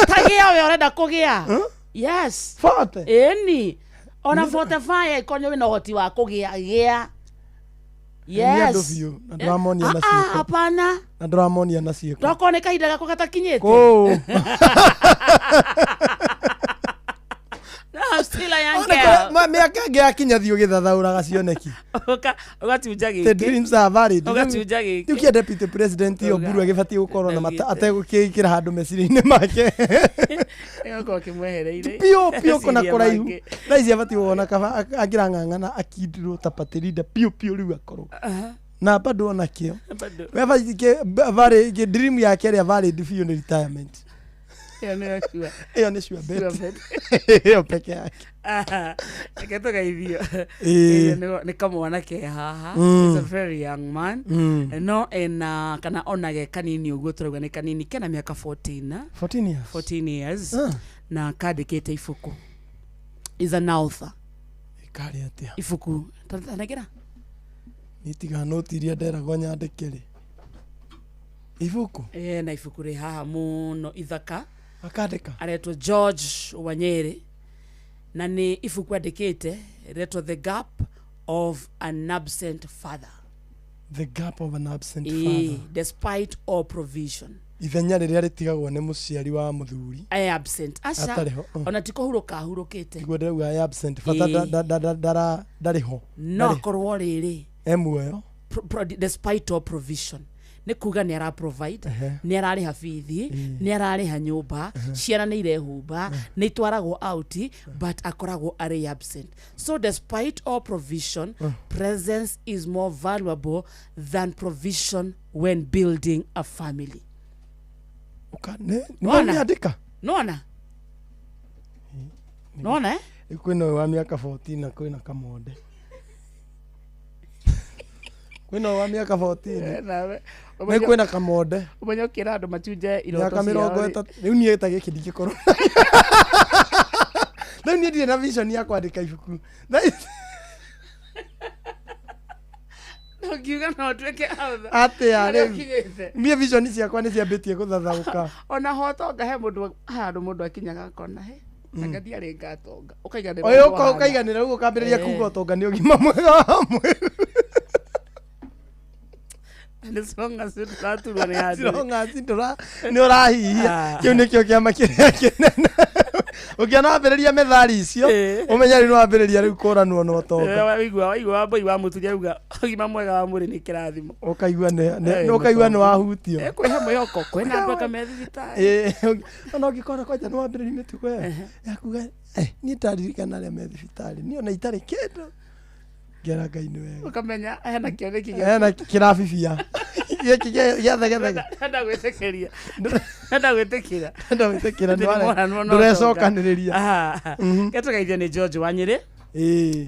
tagĩa we ũrenda kũgĩa. Yes. 40. Ĩni ona 45 angĩkorwo nĩ wĩna ũhoti wa kũgĩa, gĩa. Nĩ andũ Yes. biũ na ndũramonia na Ah, ah, ciĩko. Hapana. Na ndũramonia na ciĩko. Tokorwo nĩ kahinda gakwa gatakinyĩte. Kũũ. No, I'm still a young girl. Mĩaka ĩngĩ yakinya thiĩ ũgĩthathaũraga cioneki. Ũgacunja The gĩkĩ. dreams are valid. Ũgacunja gĩkĩ. Rĩu kĩa deputy president ĩyo Ũga- mburu agĩbatiĩ gũkorwo na mata Ndaugĩte. ategũkĩĩkĩra handũ meciria-inĩ make. Ĩgakorwo kĩmwehereire. Piũ piũ kũna Meciria kũraihu. mangĩ. Thaa ici abatiĩ gũkona kaba angĩrang'ang'ana akindirwo ta party leader piũ piũ rĩu akorwo. Aha. Na bado ona kĩo. Bado. We abatiĩ valid dream yake ĩrĩa valid biũ nĩ retirement. Ĩyo nĩyo sure. Ĩyo nĩ sure bet. Sure bet. Ĩyo peke yake. Aha. Reke tũgeithio. Ĩĩ. Ĩyo nĩ kamwana ke haha. Mm. He's a very young man. Mm. No ena kana ona ge kanini ũguo tũrauga nĩ kanini kena mĩaka 14. 14 years. 14 years. Ah. Na kandĩkĩte ibuku. Is an author. Karĩ atĩa? Ibuku. Tanegera. Niĩ tiga noti iria nderagwo nyandĩke rĩ. Ibuku. Eh, na ibuku rĩ haha mũno ithaka. Akandĩka. Aretwo George Wanyeri na nĩ ibuku andĩkĩte rĩretwo The Gap of an Absent Father. The gap of an absent Ĩĩ, father. despite all provision. Ithenya rĩrĩa rĩtigagwo nĩ mũciari wa mũthuri. I absent. Aca Atarĩ ho, mm. ona ti kũhurũka ahurũkĩte. Tiguo ndĩrauga e absent bata Ĩĩ. ndarĩ ho. No Ndarĩ- akorwo rĩrĩ E muoyo. Despite all provision nĩ kuga nĩ ara provide Ehe. nĩ ararĩha bithi nĩ ararĩha nyũmba ciana nĩ irehumba nĩ itwaragwo out but akoragwo arĩ absent, so despite all provision, presence is more valuable than provision when building a family. Nĩ Nĩwona? nĩandĩka. Nona nona eh? Rĩu kwĩna ũyũ wa mĩaka 14 na kwĩna kamonde. Kwĩna ũyũ wa mĩaka 14. Nawe, Nĩ kwĩna kamonde. ũmenye ũkĩra andũ machunje iroto Mĩaka mĩrongo ciao rĩ. ĩtatũ. Rĩu niĩ ta gĩkĩ ndingĩkorwo. Rĩu niĩ ndirĩ na vision ya kwandĩka ibuku. Thaa ici- Ũngiuga no ũtuĩke author. Atĩa Harĩa rĩu? ũkinyĩte. Niĩ vision ciakwa nĩ ciambĩtie gũthathaũka. Ona ho tonga he mũndũ handũ mũndũ akinyaga akona he anga ndiarĩ ngatonga ũkaiganĩra Ũyũ ũguo wahana. ũkaiganĩra ũguo ũkambĩrĩria Eh. kuga ũtonga nĩ ũgima mwega wa mwĩrĩ. And as long as ndũraturwo nĩ handũ As long as nĩ ũrahihia. Kĩu nĩkĩo kĩama kĩrĩa kĩnene. Ũngĩona wambĩrĩria methali icio ũmenye rĩu nĩ wambĩrĩria rĩu kũranwo na ũtonga. Waigua waigua wambũi wa mũturi auga ũgima mwega wa mwĩrĩ nĩ kĩrathimo. Ũkaigua nĩ wahutio. Kwĩhe mwĩhoko kwĩna andũ anga me thibitarĩ. Ĩĩ, ona ũngĩkona kwanja nĩ wambĩrĩria mĩtugo ĩyo ya kuga niĩ ndaririkana arĩa me thibitarĩ niĩ ona itarĩ kĩndũ ngera Ngai nĩ wega. Ũkamenya hena kĩoneki Hena kĩrabibia gĩkĩ gĩathegethege. Ndenda gwĩtĩkĩria, ndenda gwĩtĩkĩra. Ndenda gwĩtĩkĩra, Atĩ nĩmworanwo na ndũrecokanĩrĩria. ũtonga. Ketũgeithio nĩ George Wanyĩrĩ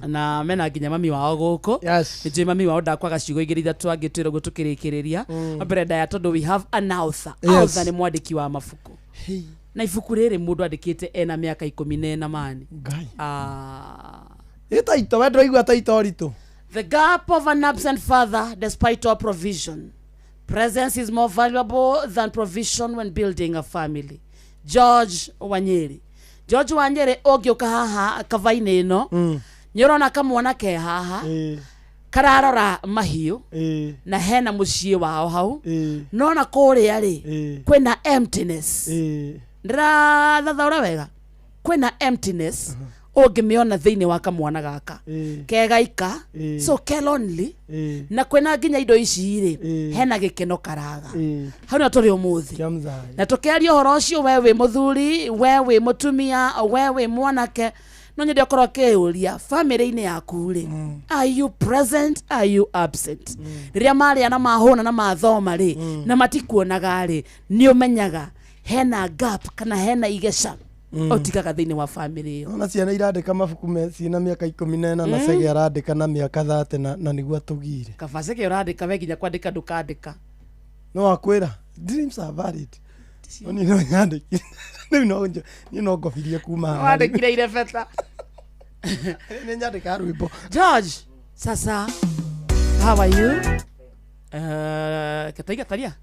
na mena nginya mami wao gũkũ. Nĩ njũĩ mami wao ndakwaga ciugo igĩrĩ ithatũ angĩtwĩra ũguo tũkĩrĩkĩrĩria. Mbere ndaya tondũ we have an author. Yes. Author nĩ mwandĩki wa mabuku na ibuku rĩrĩ mũndũ andĩkĩte ena mĩaka 14 mani. Ngai. Ah. Ĩ taito we ndũraigua taito ritũ. The gap of an absent father, despite all provision. Presence is more valuable than provision when building a family. George Wanyeri. George Wanyeri ũngĩũka haha kavainĩ ĩno nĩ ũrona kamwana ke haha kararora mahiũ na hena mũciĩ wao hau nona kũrĩa rĩ kwĩna emptiness ndĩrathathaũra wega kwĩna emptiness ũngĩmĩona thĩinĩ wa kamwana gaka kegaika so ke lonely na kwĩna nginya indo ici rĩ hena gĩkeno karaga hau nĩho tũrĩ ũmũthĩ na tũkĩaria ũhoro ũcio we wĩ mũthuri we wĩ mũtumia we wĩ mwanake no nyende ũkorwo ũkĩyũria bamĩrĩ-inĩ yaku rĩ, are you present, are you absent? Rĩrĩa marĩa na mahũna na mathoma rĩ na matikuonaga rĩ nĩ ũmenyaga hena gap kana hena igeca ũtigaga thĩinĩ wa bamĩrĩ ĩyo. Ona ciana irandĩka mabuku me ciĩna mĩaka 14 na Chege arandĩka na mĩaka 30 na nĩguo atũgire. Kaba Chege ũrandĩka we nginya kwandĩka ndũkandĩka. No akwĩra dreams are valid. No niĩ no nyandĩkire rĩu no niĩ no ngobirie kuma haha. Wandĩkire irebeta. Nĩ nyandĩkaga rwĩmbo. George, sasa how are you? Kataiga taria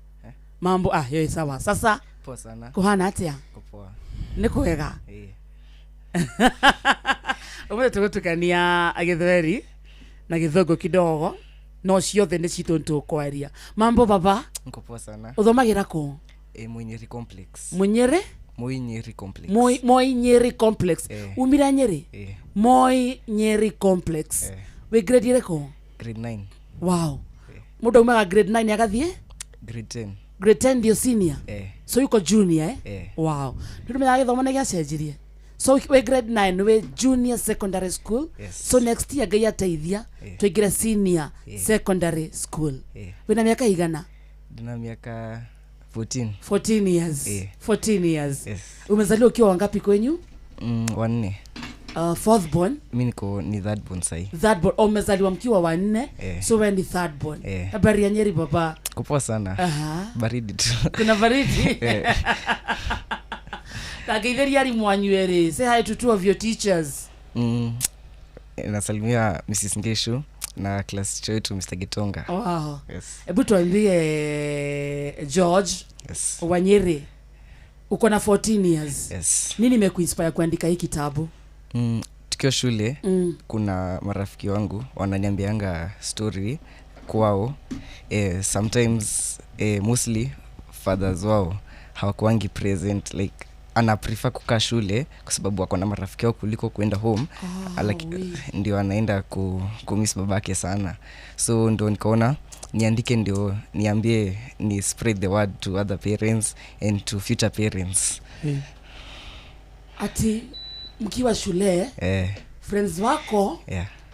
mambo ah yo sawa. Sasa Poa sana. kuhana atia? Niko poa. Nĩ kwega. Ĩĩ. Ũmũthĩ tũgũtukania gĩthweri na gĩthũngũ kidogo no ciothe nĩ citũ nĩtũkwaria. Mambo baba? Niko poa sana. Ũthomagĩra kũ? Munyeri complex. Munyeri? Moi Nyeri Complex. Moi Nyeri Complex. Umira Nyeri? Moi Nyeri Complex. Wĩ grade ĩrĩkũ? Grade 9. Wow. Mũndũ aumaga grade 9 agathiĩ? Grade 10. Grade 10 ndio senior? So yuko junior, eh? Wow. Nĩ ndũmenyaga gĩthomo nĩ gĩacenjirie. So wĩ grade 9, wĩ junior secondary school. Yes. So next year Ngai ateithia tũingĩre senior secondary school. Wĩna mĩaka igana? Ndina miaka 14. 14 years. 14 years. Yes. Umezaliwa ukiwa wangapi kwenyu? Wanne. Fourth born? Mi niko ni third born sahi. Third born. Umezaliwa mkiwa wanne. So wewe ni third born. Habari ya Nyeri baba? Kupoa sana. Baridi tu. Kuna baridi? Tageithĩria arimũ anyu erĩ. Say hi to two of your teachers. Nasalimia Mrs. Ngeshu na class teacher wetu Mr. Gitonga. Wow. Yes. Hebu tuambie George. Yes. Wa Nyeri. Uko na 14 years. Yes. Nini imekuinspire kuandika hii kitabu? Tukiwa shule kuna marafiki wangu wananiambianga story kwao. Sometimes mostly fathers wao hawakuangi present, like ana prefer kukaa shule kwa sababu wako na marafiki wao kuliko kuenda home. Ndio anaenda kumiss babake sana. So ndio nikaona niandike, ndio niambie, ni spread the word to other parents and to future parents. Ati mkiwa shule friends wako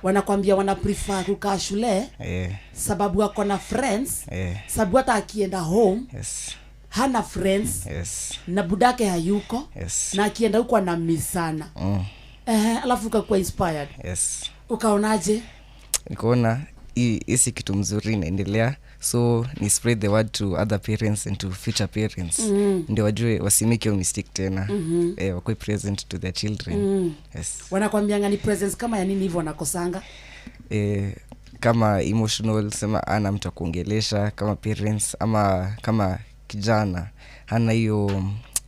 wanakwambia wana prefer kukaa shule sababu wako na friends, sababu hata akienda home hana friends. Na budake hayuko. Na akienda huko ana miss sana. Alafu ukakuwa inspired. Yes. Ukaonaje? Nikaona hii si kitu mzuri inaendelea, so ni spread the word to other parents and to future parents. Ndio wajue wasimake hiyo mistake tena. Wakuwe present to their children. Yes. Wanakuambianga ni presence kama ya nini hivyo wanakosanga? Kama emotional, sema ana mtu kuongelesha kama parents, ama kama kijana hana hiyo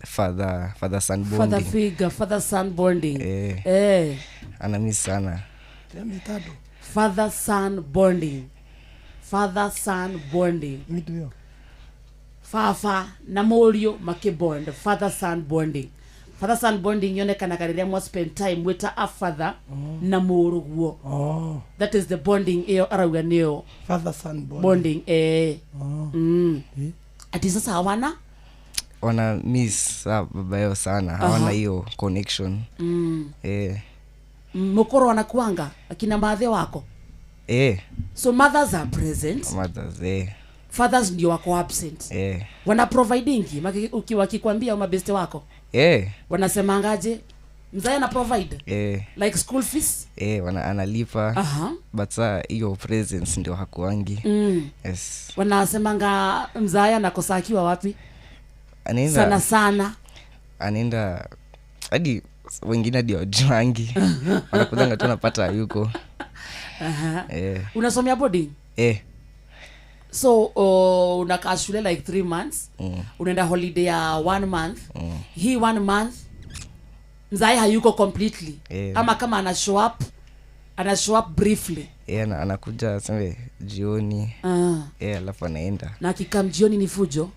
father son bonding. Father figure, father son bonding. Ana miss sana. Father son bonding. Father son bonding. Fafa na mũriũ makĩbond, father son bonding. Father son bonding yonekanaga rĩrĩa mwa spend time with a father na mũrũguo. That is the bonding ĩyo arauga nĩyo father son bonding. Ati sasa hawana wana miss baba yao sana, hawana hiyo connection. Mukoro wanakuanga akina mathe wako. So mothers are present. Mothers, Fathers ndio wako absent. Wana providing wakikwambia au mabeste wako. Wanasemangaje? Mzae ana provide. Like school fees? Wana analipa. But saa hiyo presence ndio hakuangi. Yes. Wanasemanga mzae anakosa akiwa wapi? Anaenda sana sana. Anaenda hadi wengine hadi wajuangi. Wanakudanga tu napata yuko. Unasomea boarding? So unakaa shule like 3 months. Unaenda holiday ya 1 month. Hii 1 month mzae hayuko completely. Ama kama ana show up briefly. Anakuja aseme jioni. Alafu anaenda. Na akikam jioni ni fujo?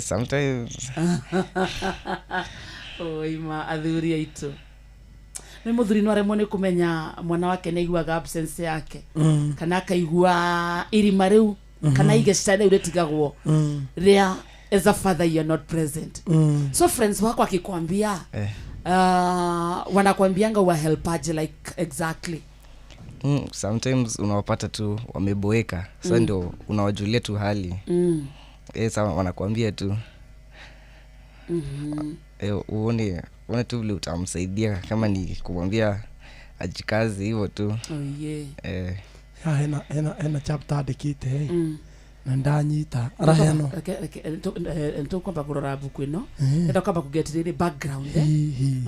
Sometimes. Oima athuri aitu. Nĩ mũthuri no aremwo nĩ kũmenya mwana wake nĩ aiguaga absence yake. Kana akaigua irima rĩu, kana igeca rĩu rĩtigagwo rĩa as a father you are not present. So friends wako akikwambia wanakwambianga wa helpaje like exactly? Sometimes unawapata tu wameboeka. So ndio unawajulia tu hali. Sawa wanakuambia tu. Uone tu vile utamsaidia, kama ni kumwambia ajikaze hivyo tu. Hena chapter andĩkĩte na ndanyita araheno. Ntukwamba kurora buku ino enda kwamba kuget ile background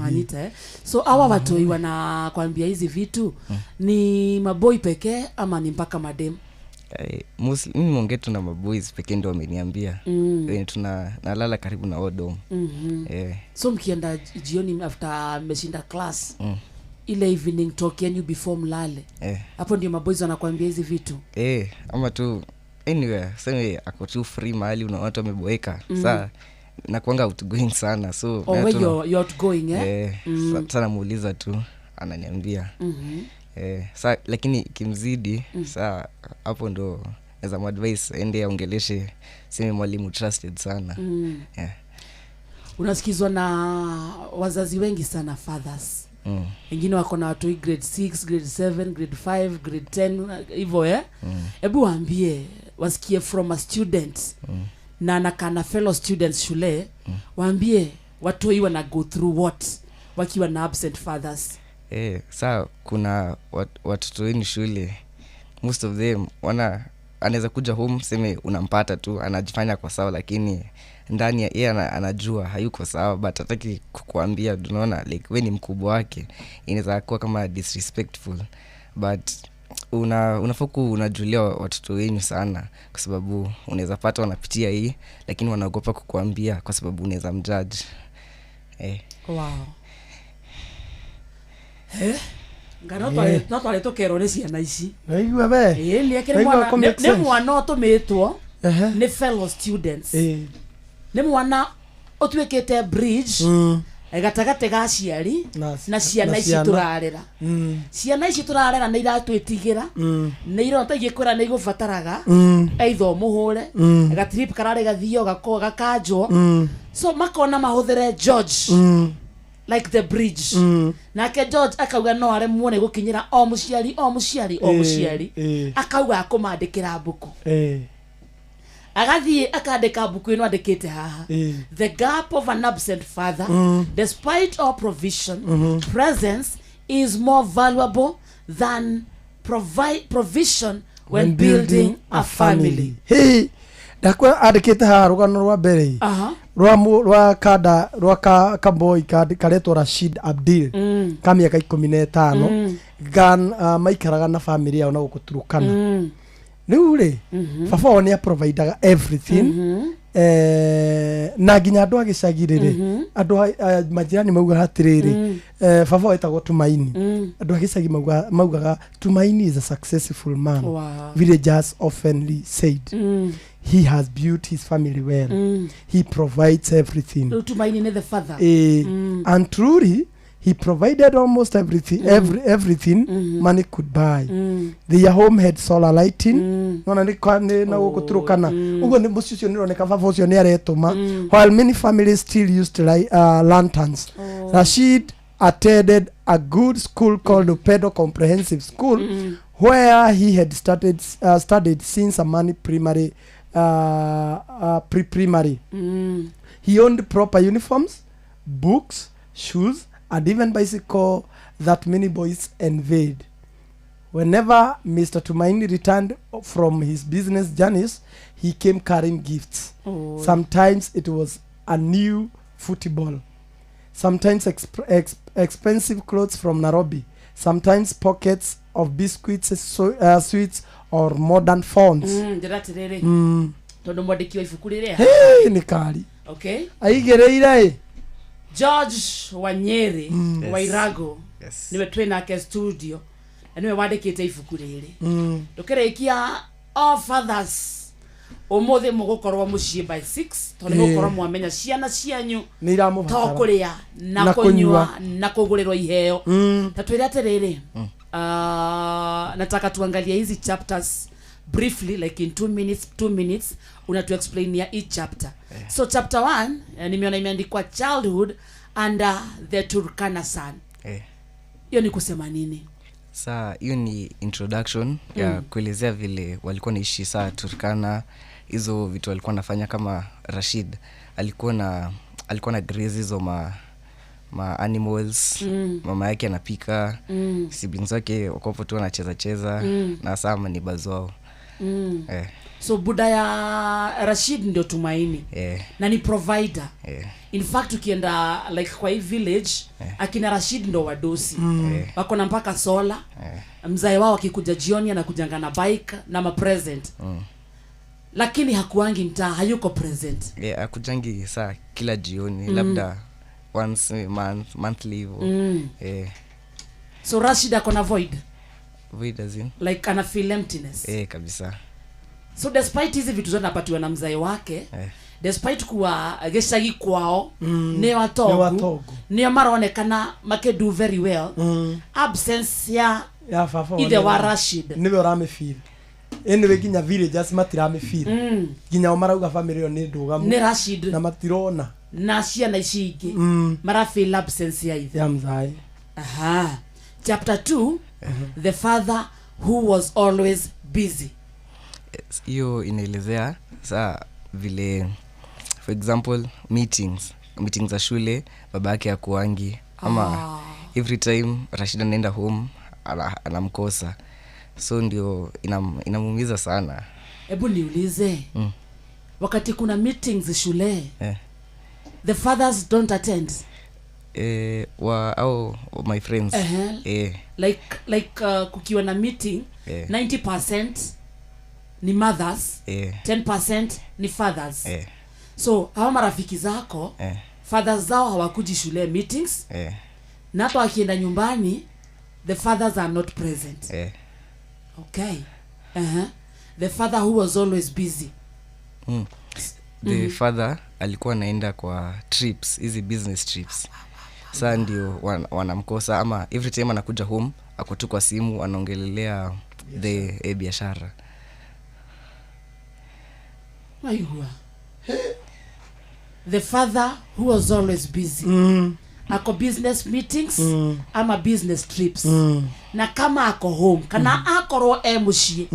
anita. So hawa watu wanakwambia hizi vitu ni maboi pekee ama ni mpaka madem? Mostly mimi mwongee tu na maboys pekee ndio wameniambia. Tuna nalala karibu na odom. So mkienda jioni after mmeshinda class, ile evening talk yenu before mlale, hapo ndio maboys wanakuambia hizi vitu? Ama tu anyway, sema ako tu free mahali una watu wameboeka. Sasa Nakuanga outgoing sana so Oh, na we you're outgoing, eh? Eh, sana muuliza tu ananiambia. Sa lakini kimzidi, saa hapo ndo naweza muadvise ende aongeleshe seme mwalimu trusted sana. Yeah. Unasikizwa na wazazi wengi sana, fathers. Wengine wako na watu grade 6, grade 7, grade 5, grade 10 hivyo, eh? Hebu waambie wasikie from a student na nakana fellow students shule, waambie watoi wana go through what wakiwa na absent fathers. Saa kuna watoto wenu shule, most of them wana anaweza kuja home, seme unampata tu anajifanya kwa sawa, lakini ndani yeye anajua hayuko sawa but hataki kukuambia. Tunaona like we ni mkubwa wake, inaweza kuwa kama disrespectful, but unafaa kuwa unajulia watoto wenyu sana, kwa sababu unaweza pata wanapitia hii lakini wanaogopa kukuambia kwa sababu unaweza mjudge. Wow. Nga no twari tũkerwo nĩ ciana ici. Naigua we. Ĩĩ, nĩ akĩrĩ Naigua mwana kũ make nĩ sense. mwana ũtũmĩtwo nĩ fellow students. Nĩ mwana ũtuĩkĩte bridge gatagatĩ ga aciari na ciana na ici ciana. Tũrarera. Ciana ici tũrarera nĩ iratwĩtigĩra, nĩ irona ta ingĩkwĩra nĩ igũbataraga either ũmũhũre, gatrip kararĩ gathio gakanjwo, so makona mahũthĩre George like the bridge. Nake George akauga no aremwo nĩ gũkinyĩra o mũciari o mũciari o mũciari, akauga akũmandĩkĩra mbuku. Agathiĩ akandĩka mbuku ĩno andĩkĩte haha, The Gap of an Absent Father. Despite all provision, presence is more valuable than provision when building a family. Hey, ndakwa andĩkĩte haha rũgano rwa mbere rwa rwa kada rwa ka kaboi karetwo Rashid Abdil, ka mĩaka 15, gan maikaraga na family yao na gũkũ Turukana. Rĩu rĩ, baba wao nĩ aprovidaga everything, na nginya andũ a gĩcagi rĩrĩ, andũ majirani maugaga atĩrĩrĩ, baba wao etagwo Tumaini. Andũ a gĩcagi maugaga Tumaini is a successful man. Villagers oftenly said he has built his family well. He provides everything. Rĩu Tumaini nĩ the father. And truly he provided almost everything, everything money could buy. Their home had solar lighting. Nona nĩ nĩ na gũkũ Turukana ũguo nĩ mũciĩ ũcio nĩ ũroneka baba ũcio nĩ aretũma, while many families still used lanterns. Rashid attended a good school called Upedo Comprehensive School, where he had studied since Amani Primary, pre-primary. He owned proper uniforms, books, shoes, and even bicycle that many boys envied. Whenever Mr. Tumaini returned from his business journeys, he came carrying gifts. Sometimes it was a new football, sometimes expensive clothes from Nairobi, sometimes pockets of biscuits, sweets, or modern phones. Njĩra atĩrĩrĩ, tondũ mwandĩki wa ibuku rĩrĩa Hey, nĩ kari. Okay. Aigĩrĩire ĩ. George Wanyeri Wairago niwe twĩ nake studio na niwe wandĩkĩte ibuku rĩrĩ. Tũkĩrĩkia, all fathers, ũmũthĩ mũgũkorwo mũciĩ by 6 tondũ mũgũkorwo mwamenya ciana cianyu Nĩ iramũbatara. to kũrĩa na Na kũnyua kũnyua. na kũgũrĩrwo iheo. Ta twĩre atĩrĩrĩ, nataka tuangalie hizi chapters briefly, like in 2 minutes, 2 minutes unatu explainia each chapter. So chapter 1, nimeona imeandikwa Childhood Under the Turkana Sun. Hiyo ni kusema nini? Saa hiyo ni introduction ya kuelezea vile walikuwa naishi saa Turkana, hizo vitu walikuwa nafanya, kama Rashid alikuwa na graze hizo ma animals, mama yake anapika, siblings wake wako tu wanacheza cheza na saa maneighbors wao. So buda ya Rashid ndio Tumaini na ni provider. In fact, ukienda like kwa hii village, akina Rashid ndo wadosi. Wako na mpaka sola. Mzae wao akikuja jioni anakujanga na bike na ma present, lakini hakuangi mtaa, hayuko present. Yeah, akujangi saa kila jioni, labda once a month, monthly hivo. So Rashid ako na void. Void as in? Like ana feel emptiness. Eh, kabisa. So despite hizi vitu zote anapatiwa na mzae wake, Despite kuwa gĩcagi kwao nĩo Nĩo atongu, atongu. nĩo maronekana makĩdo very well. Absence ya Ya baba ithe wa Rashid nĩwe ũramĩfeel. Anyway, nginya villagers matiramĩfeel. Nginya o marauga family ĩyo nĩ ndũgamu. Nĩ Rashid. Na matirona. Na ciana ici ingĩ marafeel absence ya ithe. Ya mzai. Aha. Chapter 2, the father who was always busy. Hiyo inaelezea saa vile, for example, meetings za shule baba yake akuangi, ama every time Rashid anaenda home anamkosa, so ndio inamuumiza sana. Hebu niulize, wakati kuna meetings shule, the fathers don't attend? Eh, wa au my friends. Like kukiwa na meeting, 90% ni mothers, 10% ni fathers. So hawa marafiki zako, fathers zao hawakuji shule meetings, na hata wakienda nyumbani the fathers are not present. Okay. The father who was always busy. The father alikuwa anaenda kwa trips, hizi business trips, saa ndio wanamkosa, ama every time anakuja home ako tu kwa simu anaongelelea the biashara. Waigua. The father who was always busy. Ako business meetings ama business trips. Na kama ako home, kana akorwo e muciĩ,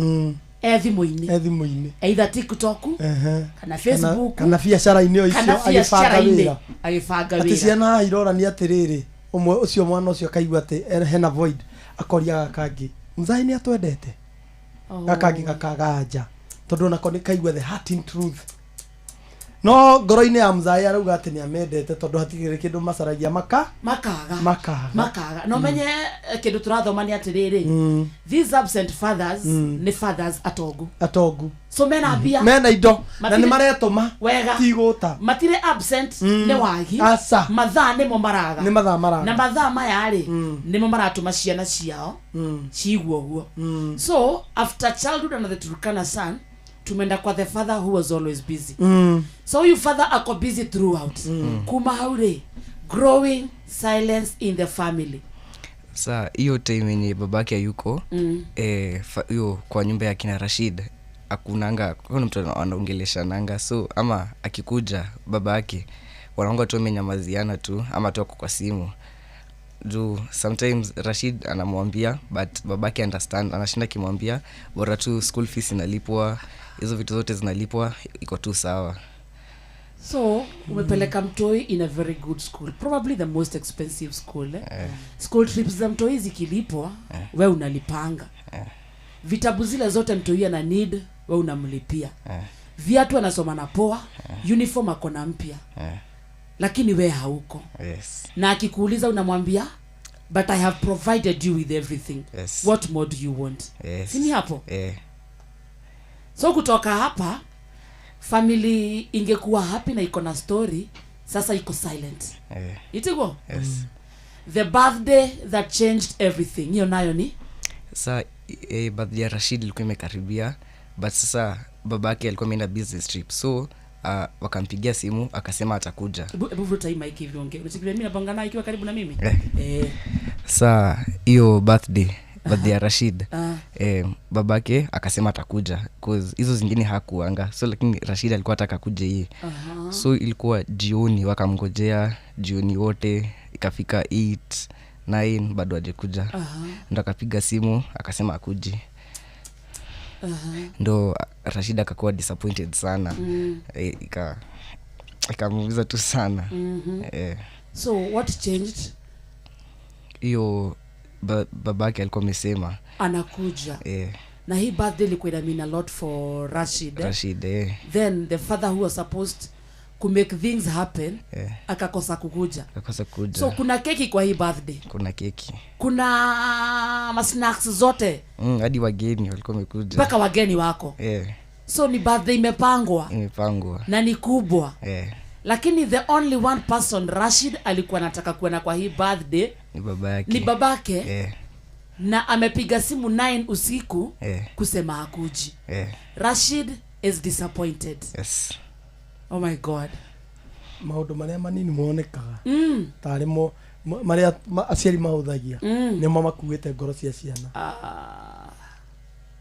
e thimũ-inĩ. E thimũ-inĩ. Either TikTok, kana Facebook, kana biacara-inĩ o icio kana agĩbanga biacara-inĩ wĩra. Agĩbanga Atĩ wĩra. ciana haha irorania atĩrĩrĩ, ũmwe ũcio mwana ũcio akaigua atĩ hena void, akoria gaka kangĩ, mzai nĩ atwendete? Gaka kangĩ gakaga anja, tondũ onako nĩ kaigua the hurting truth. No ngoro-inĩ ya mzai arauga atĩ nĩ amendete, tondũ hatigĩrĩ kĩndũ macaragia maka makaga. Makaga. Makaga. No menye kĩndũ tũrathoma nĩ atĩrĩrĩ, these absent fathers nĩ fathers atongu. Atongu. So mena mbia. Mena indo na Matirĩ- nĩ maretũma. Wega. Tigũta. Matirĩ absent nĩ wagi. Aca. Mathaa nĩmo maraga. Nĩ mathaa maraga. Na mathaa maya rĩ, nĩmo maratũma ciana ciao ciigua ũguo. So after childhood and the Turkana son, tumeenda kwa the father who was always busy. So huyu father ako busy throughout. Kuma hau rĩ, growing silence in the family. Sa hiyo time yenye babake hayuko, hiyo kwa nyumba ya kina Rashid akunanga, kuna mtu anaongeleshananga, so ama akikuja babake wanaonga tu wamenyamaziana tu, ama tu ako kwa simu, juu sometimes Rashid anamwambia but babake understand, anashinda akimwambia bora tu school fees inalipwa, hizo vitu zote zinalipwa, iko tu sawa. So umepeleka mtoi in a very good school, probably the most expensive school, eh? School trips za mtoi zikilipwa, we unalipanga. Vitabu zile zote mtoi ana need, we unamlipia. Viatu anasoma na poa, uniform ako na mpya, lakini we hauko. Na akikuuliza unamwambia, but I have provided you with everything. What more do you want? Si ni hapo? So kutoka hapa, family ingekuwa happy na iko na story, sasa iko silent. Itiguo? Yes. The birthday that changed everything. Hiyo nayo ni? Sa birthday ya Rashid ilikuwa imekaribia, but sasa babake alikuwa ameenda business trip, so wakampigia simu akasema atakuja. Ebu vuta hii mic hivi ongee. Unafikiria mimi napanga nayo ikiwa karibu na mimi? Sa hiyo birthday ya Rashid, babake akasema atakuja, cause hizo zingine hakuanga, so lakini Rashid alikuwa anataka kuja hii. So ilikuwa jioni, wakamngojea jioni wote, ikafika 8 9 bado hajakuja. Ndo akapiga simu akasema akuji. Ndo Rashid akakuwa disappointed sana. Ikamuumiza tu sana. So what changed? Hiyo babake alikuwa amesema anakuja. Na hii birthday ilikuwa ina mean a lot for Rashid, eh? Rashid. Then the father who was supposed to make things happen, akakosa kukuja. Akakosa kukuja. So kuna keki kwa hii birthday. Kuna keki. Kuna ma snacks zote. Hadi wageni walikuwa wamekuja. Mpaka wageni wako. So ni birthday imepangwa. Imepangwa. Na ni kubwa. Lakini the only one person Rashid alikuwa anataka kuona kwa hii birthday ni baba yake. Ni babake. Na amepiga simu 9 usiku kusema hakuji. Rashid is disappointed. Oh my God. Maũndũ marĩa manini monekaga tarĩ mo marĩa aciari mahũthagia nĩmo makuĩte ngoro cia ciana.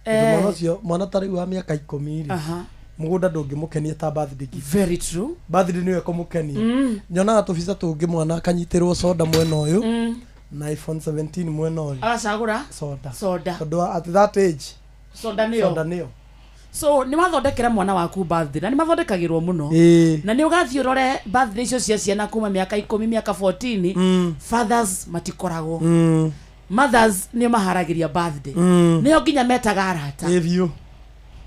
Tondũ mwana ũcio, mwana ta rĩu wa mĩaka 10 rĩ, mũgũnda ndũngĩmũkenia ta birthday gift. Very true. Birthday nĩyo ĩkũmũkenia. Nyonaga tũbica tũngĩ mwana akanyitĩrwo soda mwena ũyũ na iPhone 17 mwena ũyũ. Agacagũra soda. Soda. Tondũ at that age soda nĩyo. Soda nĩyo. So nĩ wathondekera mwana waku birthday, na nĩ mathondekagĩrwo mũno. Na nĩ ũgathiĩ ũrore birthday icio cia ciana kuma mĩaka 10, mĩaka 14, fathers matikoragwo. Mothers nĩo maharagĩria birthday. Nĩo nginya metaga arata. Ĩĩ biũ.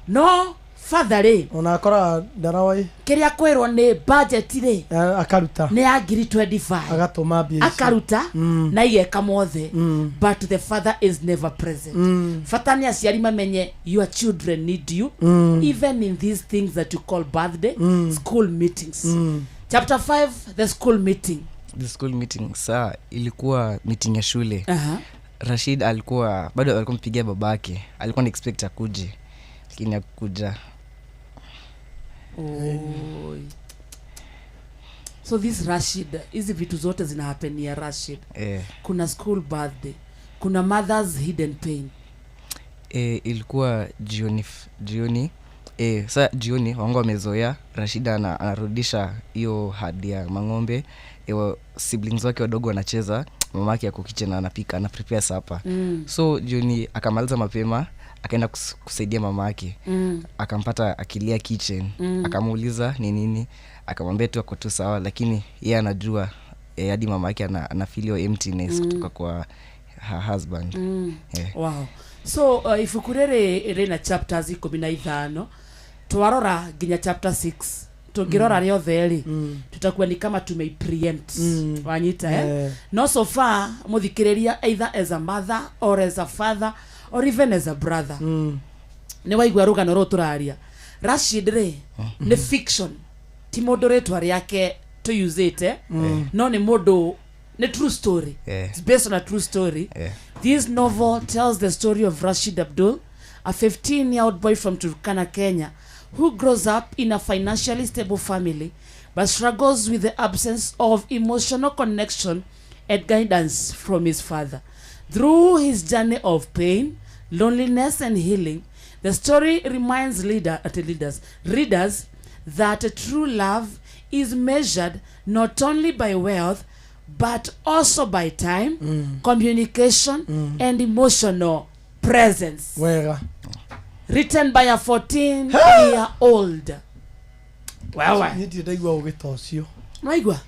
No father rĩ, ona akoraga ndarawai kĩrĩa kwĩrwo nĩ budget rĩ, akaruta nĩ ya ngiri 25, agatũma mbia icio. Akaruta na igeka mothe, but the father is never present. Bata nĩ aciari mamenye your children need you even in these things that you call birthday, school meetings. Chapter 5, the school meeting. The school meeting, saa ilikuwa meeting ya shule. Rashid alikuwa bado alikuwa mpigia babake, alikuwa na expect akuje, lakini hakuja. Oi. So this Rashid, hizi vitu zote zina happen ya Rashid. Kuna school birthday, kuna mother's hidden pain. Ilikuwa jioni, jioni. Sa jioni wangu wamezoea Rashid anarudisha hiyo hadi ya mang'ombe. Siblings wake wadogo wanacheza, mamake ako kitchen anapika, ana prepare supper. So jioni akamaliza mapema, akaenda kusaidia mamake. Akampata akilia kitchen. Akamuuliza ni nini, akamwambia tu ako tu sawa, lakini yeye anajua hadi mamake ana feel hiyo emptiness kutoka kwa her husband. Wow. So ibuku rĩrĩ rĩna chapters 15, twarora nginya chapter 6, tũngĩrora rĩothe rĩ, tutakuwa ni kama tumei preempt. Wanyita, eh? No, so far mũthikĩrĩria, either as a mother or as a father or even as a brother, nĩ waigua rũgano rũrũ tũraria. Rashid rĩ, nĩ fiction, ti mũndũ rĩtwa rĩake tũyuzĩte, no nĩ mũndũ, nĩ true story. It's based on a true story. This novel tells the story of Rashid Abdul, a 15-year-old boy from Turkana, Kenya, who grows up in a financially stable family but struggles with the absence of emotional connection and guidance from his father. Through his journey of pain, loneliness, and healing, the story reminds readers that true love is measured not only by wealth, but also by time, communication, and emotional presence. Wega. Written by a 14-year-old. Wewe. Niĩ ndirĩ ndaigua ũgĩ ta ũcio. Waigua?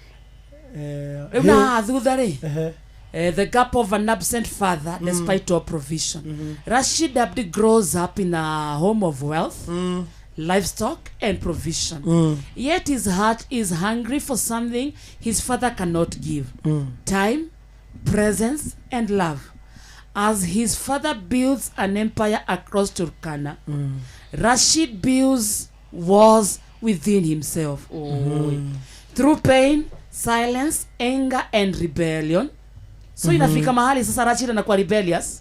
Rĩu na haha thutha rĩ, the gap of an absent father despite all provision. Rashid Abdi grows up in a home of wealth, livestock, and provision. Yet his heart is hungry for something his father cannot give: time, presence, and love. As his father builds an empire across Turkana, Rashid builds walls within himself. Oh. Through pain, silence, anger, and rebellion. So inafika mahali sasa Rashid anakuwa rebellious.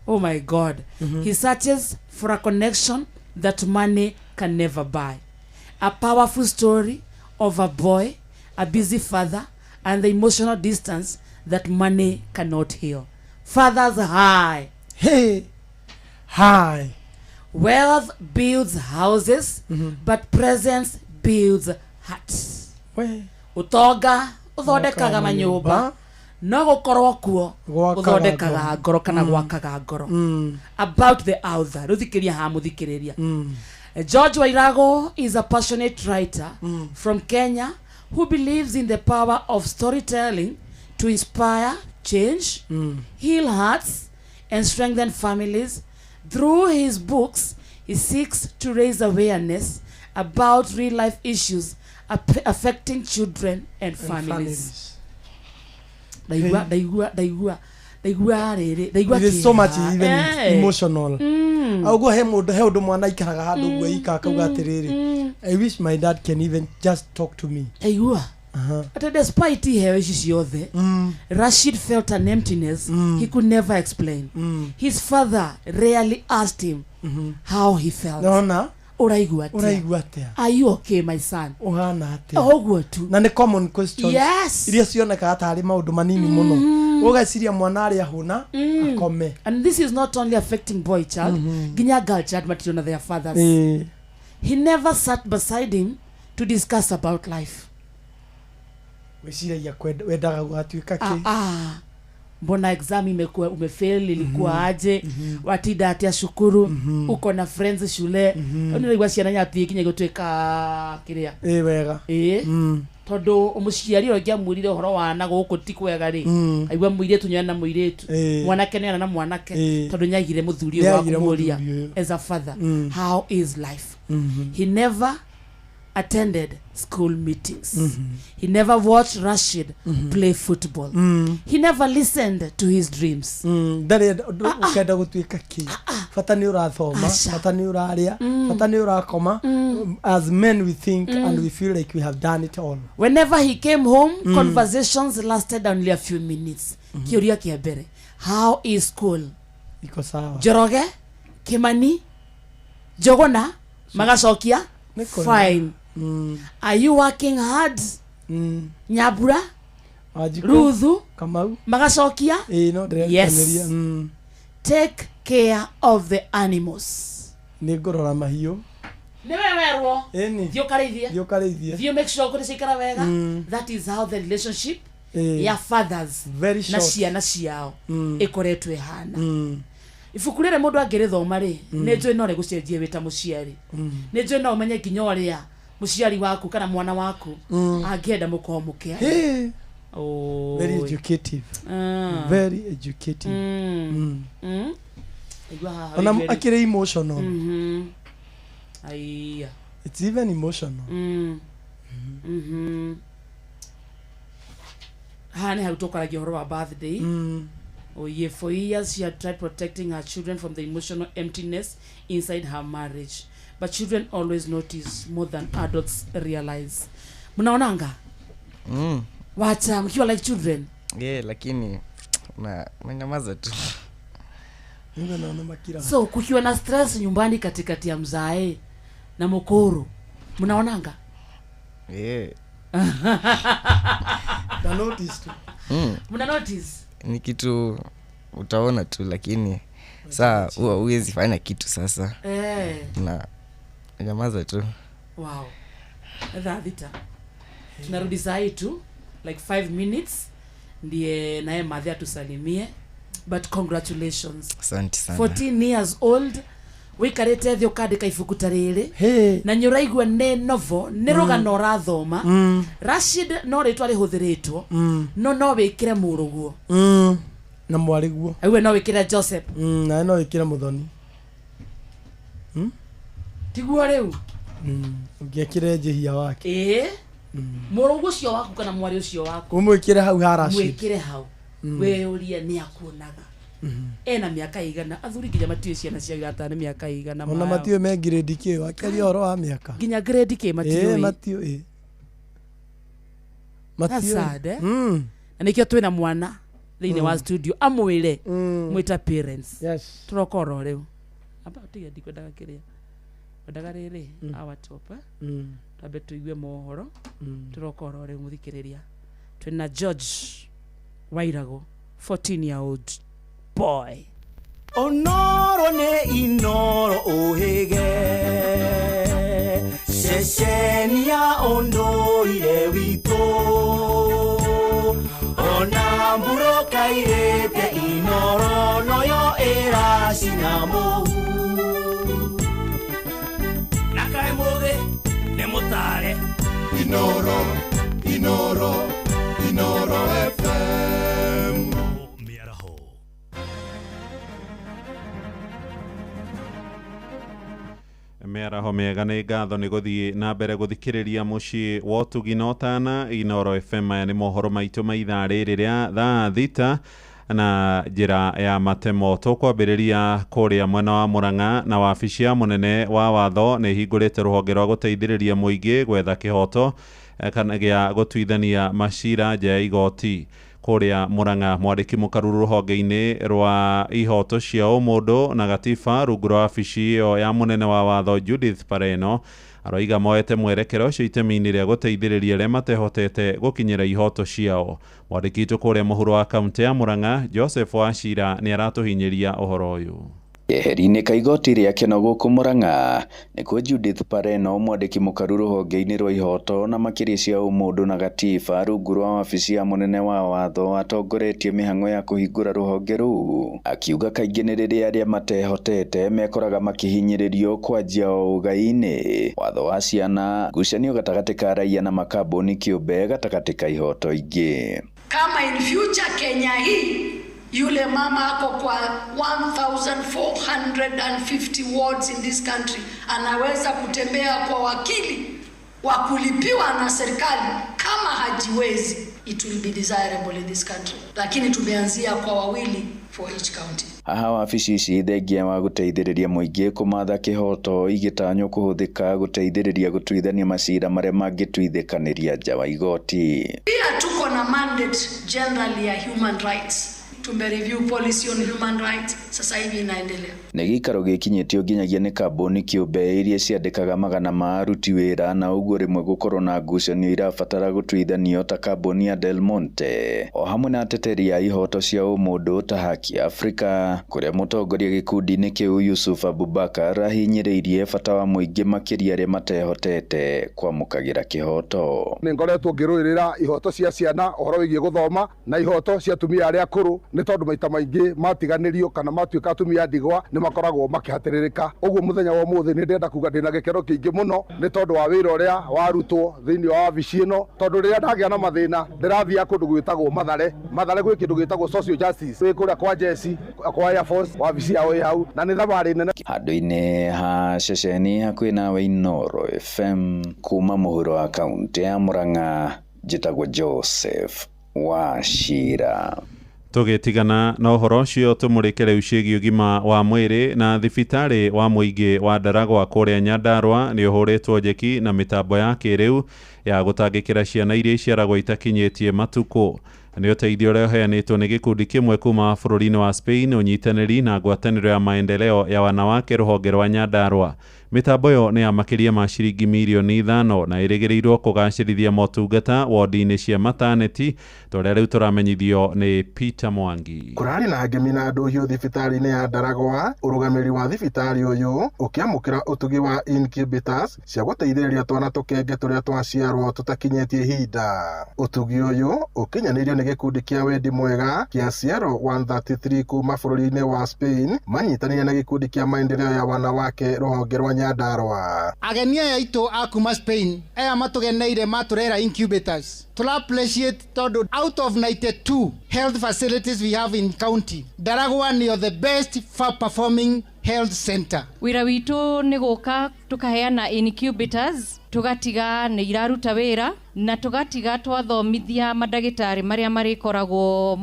Oh my God. He searches for a connection that money can never buy. A powerful story of a boy, a busy father, and the emotional distance that money cannot heal. Fathers high. Hey, high. Wealth builds houses, but presence builds hearts. We. Utonga uthondekaga manyũmba, no gũkorwo kuo Gwakaga ũthondekaga ngoro. Ngoro kana gwakaga ngoro. About the author, rĩu thikĩria haha mũthikĩrĩria. George Wairago is a passionate writer from Kenya who believes in the power of storytelling to inspire change, heal hearts, and strengthen families. Through his books, he seeks to raise awareness about real life issues affecting children and families. Families. Ndaigua, ndaigua, ndaigua, ndaigua rĩrĩ, ndaigua It is so much kĩeha. even emotional. Auguo he mũndũ, he ũndũ mwana aikaraga handũ ũguo ika akauga atĩrĩrĩ, I wish my dad can even just talk to me. Aigua atĩ despite iheo ici ciothe, Rashid felt an emptiness he could never explain. His father rarely asked him how he felt. Nona. Ũraigua atĩa? Ũraigua atĩa? Are you okay, my son? Ũhana atĩa? Ũguo tu. Na nĩ common questions. Yes. Iria cionekaga tarĩ maũndũ manini mũno. Ũgeciria mwana arĩa ahũna akome. And this is not only affecting boy child, nginya girl child matirona their fathers. He never sat beside him to discuss about life. Wĩciragia wendaga gũgatuĩka kĩ? Ah, mbona exam imekuwa umefail, ilikuwa aje? Watinda atia cukuru? Uko na friends shule? Nĩũraigua ciana nyatie kinya gũtuĩka kĩrĩa. Ĩ wega. Ĩ. Tondũ mũciari ũrĩa ũngĩamwĩrire ũhoro wa na gũkũ ti kwega rĩ, aigua mũirĩtu nĩona na mũirĩtu, mwanake nĩona na mwanake, tondũ nĩaigire mũthuri ũyũ wa kũmũria as a father, how is life? He never attended school meetings. He never watched Rashid play football. He never listened to his dreams. Ndarĩ ũkenda gũtuĩka kĩ? Bata nĩ ũrathoma, bata nĩ ũrarĩa, bata nĩ ũrakoma. As men we think and we feel like we have done it all. Whenever he came home, conversations lasted only a few minutes. Kĩũria kĩa mbere, how is school? Iko sawa. Njoroge, Kimani, Njogona, magacokia fine. Are you working hard? Nyabura, Ruthu, Kamau, magacokia yes. Take care of the animals. Nĩ ngũrora mahiũ. Nĩwe werwo. Thiĩ ũkarĩithie. Thiĩ ũkarĩithie. Thiĩ make sure kũrĩ ciaikara wega. That is how the relationship ya fathers na ciana ciao ĩkoretwo ĩhana. Ibuku rĩrĩ mũndũ angĩrĩthoma rĩ, nĩ njũĩ no rĩgũcenjie wĩ ta mũciari. Nĩ njũĩ no ũmenye nginya ũrĩa mũciari waku kana mwana waku angĩenda mũkorwo mũkĩa. Very educative. Very educative. Ona akĩrĩ emotional. Aiya. It's even emotional. Haha nĩ hau tũkaragia ũhoro wa birthday. Oh yeah, for years she had tried protecting her children from the emotional emptiness inside her marriage. But children always notice more than adults realize. Mnaonanga? Wacha mkiwa like children. Yeah, lakini na tu. So kukiwa na stress nyumbani katikati ya mzae na mokoro, mnaonanga? Yeah. Na notice tu. Mna notice? Ni kitu utaona tu, lakini saa huwezi fanya kitu sasa. Na nyamaza tu. Wow. Thaa thita. Tunarudi saa hii tu like 5 minutes ndiye naye madhi atusalimie. But congratulations. Asante sana. 14 years old. Wikarite thi ukandika ibuku ta riri na nyuraigua nĩ novel, nĩ rũgano ũrathoma. Rashid no rĩtwa rĩhũthĩrĩtwo, no wĩkĩre mũrũguo na mwarĩguo. Aiwe no wĩkĩre Joseph. Na no wĩkĩre Mũthoni. Tiguo rĩu ũngĩekĩre njĩhia wake. Mũrũguo ũcio waku kana mwarĩ ũcio waku ũmwĩkĩre hau ha Rashid. Mwĩkĩre hau. Wĩyũrie nĩ akuonaga. Ena miaka igana athuri nginya matiũĩ ciana cia gatano miaka igana ona matiũĩ me grade kĩ wakĩaria ũhoro wa mĩaka nginya grade kĩ matiũĩ. Matiũĩ. Matiũĩ. Na nĩkĩo twĩna mwana thĩinĩ wa studio amwĩre mwĩta parents. Yes. Tũrokoro rĩu amba tiga ndikwendaga kĩrĩa kwendaga rĩrĩ our top twambe tũigue mohoro. Tũrokoro rĩu mũthikĩrĩria twĩna George Wairago 14 year old boy. Onoro ne inoro ohege Sheshenia ondoire wito Ona mburo kairete inoro noyo era shinamo Nakae moge ne motare Inoro, Inoro, Inoro FM. Mĩaraho mĩega nĩ ngatho nĩ gũthiĩ na mbere gũthikĩrĩria mũciĩ wa ũtugi na ũtana Inoro FM. Aya nĩ mohoro maitũ ma ithaa rĩrĩ rĩa thaa thita na njĩra ya matemo. Tũkwambĩrĩria kũrĩa mwena wa Murang'a na wabici ya mũnene wa watho nĩ ĩhingũrĩte rũhonge rwa gũteithĩrĩria mũingĩ gwetha kĩhoto kana gĩa gũtuithania macira nja ya igoti. kũrĩa Murang'a. Mwandĩki mũkaruru rũhonge-inĩ rwa ihoto cia ũmũndũ na gatiba rungu rwa wabici ĩyo ya mũnene wa watho Judith Pareno aroiga moete mwerekero ũcio itemi-inĩ rĩa gũteithĩrĩria arĩa matehotete gũkinyĩra ihoto ciao. Mwandĩki witũ kũrĩa mũhuro wa kaunti ya Murang'a Joseph Wachira nĩ aratũhinyĩria ũhoro ũyũ. Keheri-inĩ ka igoti rĩa Keno gũkũ Murang'a nĩkuo Judith Pareno mwandĩki mũkaru rũhonge-inĩ rwa ihoto na makĩria cia ũmũndũ na gatiba rungu rwa wabici ya mũnene wa watho atongoretie mĩhang'o ya kũhingũra rũhonge rũu, akiuga kaingĩ nĩ rĩrĩa arĩa matehotete mekoraga makĩhinyĩrĩrio kwanjia o ũgai-inĩ, watho wa ciana, ngucanio gatagatĩ ka raia na makambuni kĩũmbe gatagatĩ ka ihoto ingĩ. Kama in future Kenya hii yule mama ako kwa 1450 wards in this country anaweza kutembea kwa wakili wa kulipiwa na serikali kama hajiwezi, it will be desirable in this country. Lakini tumeanzia kwa wawili for each county. Haha wabici ici thengia wa gũteithĩrĩria mũingĩ kũmatha kĩhoto igĩtanywo kũhũthĩka gũteithĩrĩria gũtuithania macira marĩa mangĩtuithĩkanĩria nja wa igoti. Pia tuko na mandate generally ya human rights. Tumereview policy on human rights, sasa hivi inaendelea. Nĩ gĩikaro gĩkinyĩtio nginyagia nĩ kambuni kĩũmbe iria ciandĩkaga magana ma aruti wĩra na ũguo rĩmwe gũkorwo na ngucanio irabatara gũtuithanio ta kambuni ya Del Monte o hamwe na ateteri a ihoto cia ũmũndũ ta Haki Afrika, kũrĩa mũtongoria gĩkundi-inĩ kĩu Yusuf Abubakar ahinyĩrĩirie bata wa mũingĩ makĩria arĩa matehotete kwamũkagĩra kĩhoto. Nĩ ngoretwo ngĩrũĩrĩra ihoto cia ciana ũhoro wĩgiĩ gũthoma na ihoto cia atumia arĩa akũrũ, nĩ tondũ maita maingĩ matiganĩrio kana matuĩka atumia ndigwa nĩ makoragwo makĩhatĩrĩrĩka. Ũguo mũthenya wa ũmũthĩ nĩ ndĩrenda kuga ndĩna gĩkeno kĩingĩ mũno nĩ tondũ wa wĩra ũrĩa warutwo thĩinĩ wa wabici ĩno, tondũ rĩrĩa ndagĩa na mathĩna ndĩrathiaga kũndũ gwĩtagwo Mathare. Mathare gwĩ kĩndũ gĩtagwo social justice wĩ kũrĩa kwa Jesi kwa Air Force wabici yao ĩ hau, na nĩ thabarĩ nene. Handũ-inĩ ha ceceni hakuhĩ nawe Inooro FM kuma mũhuro wa kaunti ya Murang'a, njĩtagwo Joseph Wachira. Tũgĩtigana na ũhoro ũcio tũmũrĩke rĩu ciĩgiĩ ũgima wa mwĩrĩ na thibitarĩ wa mũingĩ wa Ndaragwa kũrĩa Nyandarũa nĩ ũhũrĩtwo njeki na mĩtambo ya kĩrĩu ya gũtangĩkĩra ciana iria iciaragwo itakinyĩtie matukũ. Nĩ ũteithio ũrĩa ũheanĩtwo nĩ gĩkundi kĩmwe kuma bũrũri-inĩ wa Spain, ũnyitanĩri na ngwatanĩro ya maendeleo ya wanawake rũhonge rwa Nyandarũa. Mĩtambo ĩyo nĩ ya makĩria ma ciringi mirioni 5 na ĩrĩgĩrĩirwo kũgacĩrithia motungata wodi-inĩ cia mataneti ta ũrĩa rĩu tũramenyithio nĩ Peter Mwangi. Kũrarĩ na ngemi na ndũhiũ thibitarĩ-inĩ ya Ndaragwa, ũrũgamĩrĩri wa thibitarĩ ũyũ ũkĩamũkĩra ũtugi wa incubators cia gũteithĩrĩria twana tũkenge tũrĩa twaciarwo tũtakinyĩtie ihinda. Ũtugi ũyũ ũkinyanĩirio nĩ gĩkundi kĩa wendi mwega kĩa Ciero 133 kuma bũrũri-inĩ wa Spain manyitanĩire na gĩkundi kĩa maendeleo ya wanawake rũhonge rwa Nyandarũa. Ageni aya aitũ a kuma Spain aya matũgeneire matũrehera incubators. Tũra appreciate tondũ out of 92 health facilities we have in county, Ndaragwa nĩyo the best performing health center. Wĩra witũ nĩ gũka tũkaheana incubators, tũgatiga nĩ iraruta wĩra na tũgatiga twathomithia mandagĩtarĩ marĩa marĩkoragwo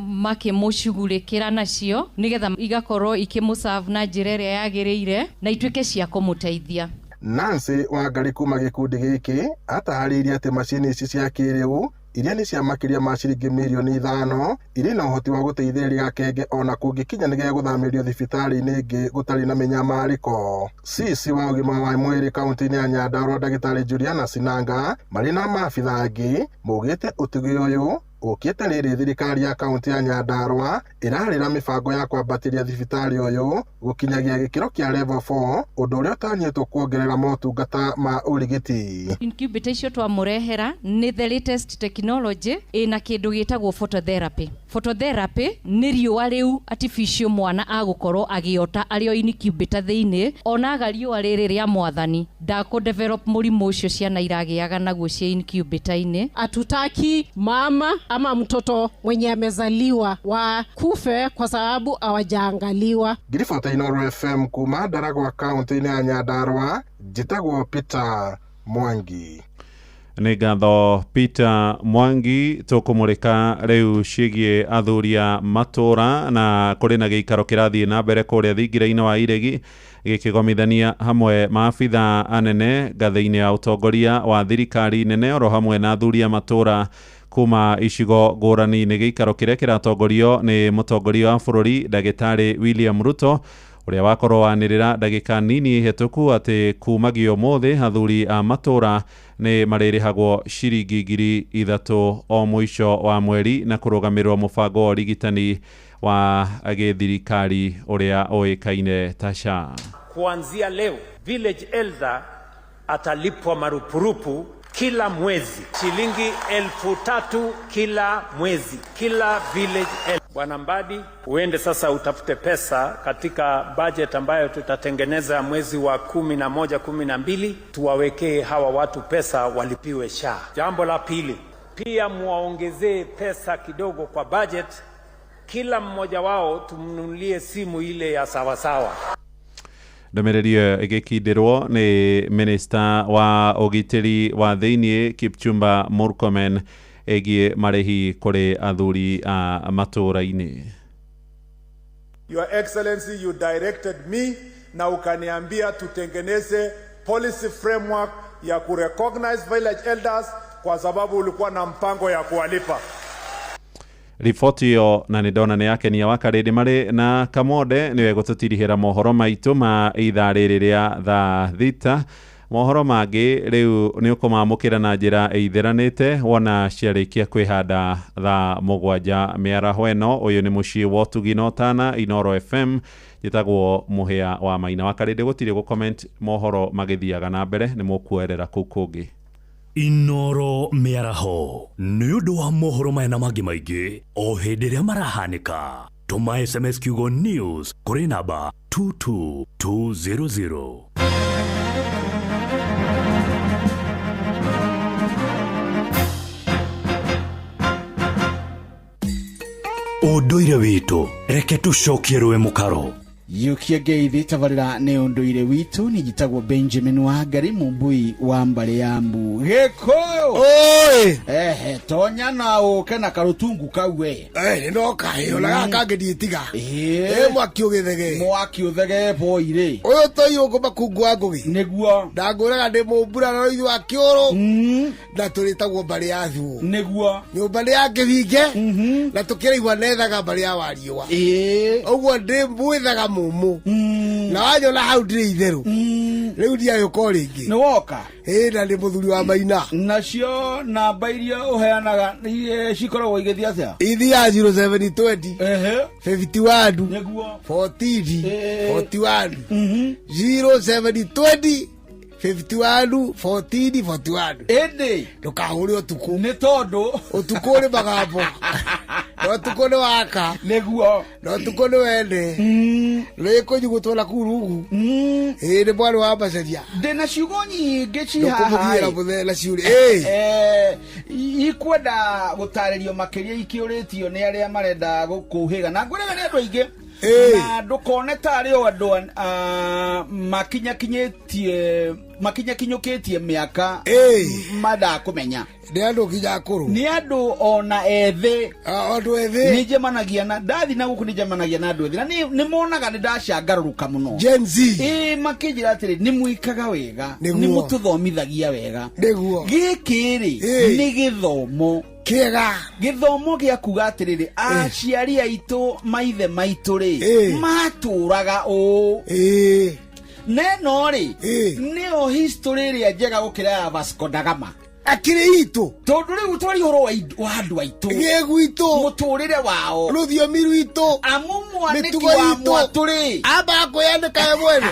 makĩmũcugurĩkĩra nacio nĩgetha igakorwo ikĩmũserve na njĩra ĩrĩa yagĩrĩire na ituĩke cia kũmũteithia. Nancy Wangari kuma gĩkundi gĩkĩ atarĩirie atĩ macini ici cia kĩrĩu iria nĩ cia makĩria ma ciringi mirioni 5 irĩ na ũhoti wa gũteithĩrĩria gakenge ona kũngĩkinya nĩ gegũthamĩrio thibitarĩ-inĩ ĩngĩ gũtarĩ na mĩnyamarĩko. CC wa ũgima wa mwĩrĩ kaunti-inĩ ya Nyandarũa ndagĩtarĩ Juliana Sinanga marĩ na maabitha angĩ maugĩte ũtugi ũyũ ũkĩte rĩrĩ thirikari ya kaunti ya Nyandarũa ĩrarĩra mĩbango ya kwambatĩria thibitarĩ ũyũ gũkinyagia gĩkĩro kĩa level 4, ũndũ ũrĩa ũtanyĩtwo kuongerera motungata ma ũrigiti. Incubator icio twamũrehera nĩ the latest technology ĩna kĩndũ gĩtagwo phototherapy. Phototherapy nĩ riũa rĩu artificial mwana agũkorwo agĩota arĩ o incubator thĩinĩ, onaga riũa rĩrĩ rĩa mwathani ndakũ develop mũrimũ ũcio ciana iragĩaga naguo cia incubator-inĩ. Hatutaki mama ama mtoto mwenye amezaliwa wakufe kwa sababu hawajaangaliwa. Ngiribota Inooro FM kuma Ndaragwa kaunti-inĩ ya Nyandarũa, njĩtagwo Peter Mwangi. Nĩ ngatho Peter Mwangi. Tũkũmũrĩka rĩu ciĩgiĩ athuri a matũra na kũrĩ na gĩikaro kĩrathiĩ na mbere kũrĩa thingira-inĩ wa Iregi gĩkĩgomithania hamwe maabitha anene ngathĩ-inĩ ya ũtongoria wa thirikari nene oro hamwe na athuri a matũra Kuma icigo ngũrani nĩ gĩikaro kĩrĩa kĩratongorio nĩ mũtongoria wa bũrũri ndagĩtarĩ William Ruto, ũrĩa wakorwo wanĩrĩra ndagĩka nini hĩtũku atĩ kumagia ũmũthĩ athuri a matũra nĩ marĩrĩhagwo ciringi 3,000 o mũico wa mweri na kũrũgamĩrĩrwo mũbango wa ũrigitani wa gĩthirikari ũrĩa ũĩkaine ta SHA. Kuanzia leo village elder atalipwa marupurupu kila mwezi shilingi 3,000 kila mwezi, kila village elder. Bwana Mbadi, uende sasa utafute pesa katika budget ambayo tutatengeneza mwezi wa 11, 12, tuwawekee hawa watu pesa walipiwe SHA. Jambo la pili, pia muwaongezee pesa kidogo kwa budget, kila mmoja wao tumnunulie simu ile ya sawasawa. Ndũmĩrĩri ĩyo ĩgĩkindĩrwo nĩ minista wa ũgitĩri wa thĩiniĩ Kipchumba Murkomen ĩgiĩ marĩhi kũrĩ athuri a matũũra-inĩ. Your Excellency, you directed me na ukaniambia tutengeneze policy framework ya kurecognize village elders kwa sababu ulikuwa na mpango ya kuwalipa. Riboti ĩyo na nĩ ndona nĩ yakenia Wakarĩndĩ marĩ na Kamonde nĩwe gũtũtirihĩra mohoro maitũ ma ithaa rĩrĩ rĩa thaa thita. Mohoro mangĩ rĩu nĩ ũkũmamũkĩra na njĩra ĩithĩranĩte wona ciarĩkia kwĩhanda thaa 7 mĩaraho ĩno. Ũyũ nĩ mũciĩ wa ũtugi na ũtana Inoro FM, njĩtagwo Mũhĩa wa Maina. Wakarĩndĩ gũtirĩ gũ-comment mohoro magĩthiaga na mbere, nĩ mũkuoerera kũu kũngĩ. Inoro mĩaraho nĩ ũndũ wa mohoro maya na mangĩ maingĩ o hĩndĩ ĩrĩa marahanĩka. Tũma SMS kiugo news kũrĩ namba 22200. Ũndũire witũ reke tũcokie rũĩ mũkaro. Yukia ngeithi tabarĩra nĩ ũndũire witũ. Nĩ njĩtagwo Benjamin Wangari Mũmbui wa mbarĩ ya Mbu Gĩkũyũ. Oi! Ehe, tonya na ũke na karũtungu kau we. Nĩ ndoka, ona gaka kangĩ ndiĩtiga. Mwaki ũgĩthegee. Mwaki ũthegee boi rĩ. Ũyũ toi ũkũ makungu wa ngũgĩ. Nĩguo. Ndangũraga ndĩ mũmbura na rũithi wa kĩũrũ. Na tũrĩtagwo mbarĩ ya Thuo. Nĩguo. Nyũmba nĩ ya kĩbinge. Na tũkĩraigua nethaga mbarĩ ya Wariũa. Ũguo ndĩ mwĩthaga mũmũ. Na wanyona hau ndĩrĩ itherũ. Rĩu ndiagĩũka o rĩngĩ. Nĩ woka? Na ndĩ mũthuri wa Maina. Nacio namba iria ũheanaga cikoragwo igĩthiĩ atĩa? Ithiaga 0720. 51. Nĩguo. 14. 41. 0720. 51 14 41. Ĩndĩ ndũkahũre ũtukũ. Nĩ tondũ ũtukũ ũrĩ magambo. Na ũtukũ nĩ waka. Nĩguo. Na ũtukũ nĩ wende. Nĩ kũnyugutwo na kũu rungu. Nĩ mwarĩ wa Macaria. Ndĩna ciugo nyingĩ ci haha. Ndũkũmũgiĩra mũthee na ciũria. Ikwenda gũtarĩrio makĩria ikĩũrĩtio nĩ arĩa marenda gũkũhĩga. Na ngwĩraga nĩ andũ aingĩ. Na ndũkone tarĩ o andũ makinyakinyũkĩtie mĩaka mandakũmenya. Nĩ andũ nginya akũrũ. Nĩ andũ ona ethĩ. Andũ ethĩ. Nĩ njemanagia na ndathi na gũkũ nĩ njemanagia na andũ ethĩ. Na nĩ monaga nĩ ndacangarũrũka mũno. Gen Z. Makĩnjĩra atĩrĩ, nĩ mwĩkaga wega. Nĩguo. Nĩ mũtũthomithagia wega. Nĩguo. Gĩkĩ rĩ, nĩ gĩthomo. Kĩega. Gĩthomo gĩa kuga atĩrĩrĩ, aciari aitũ maithe maitũ rĩ, matũraga ũũ. Neno rĩ, nĩyo history ĩrĩa njega gũkĩra ya Vasco da Gama. Akĩrĩ itũ. Tondũ rĩu twari ũhoro wa andũ aitũ. Gĩ gwitũ. Mũtũrĩre wao. Rũthiomi rwitũ. Amu mwanĩki Mĩtugo wa itũ. mwatũ rĩ. Ambaga kwĩyandĩka we mwene.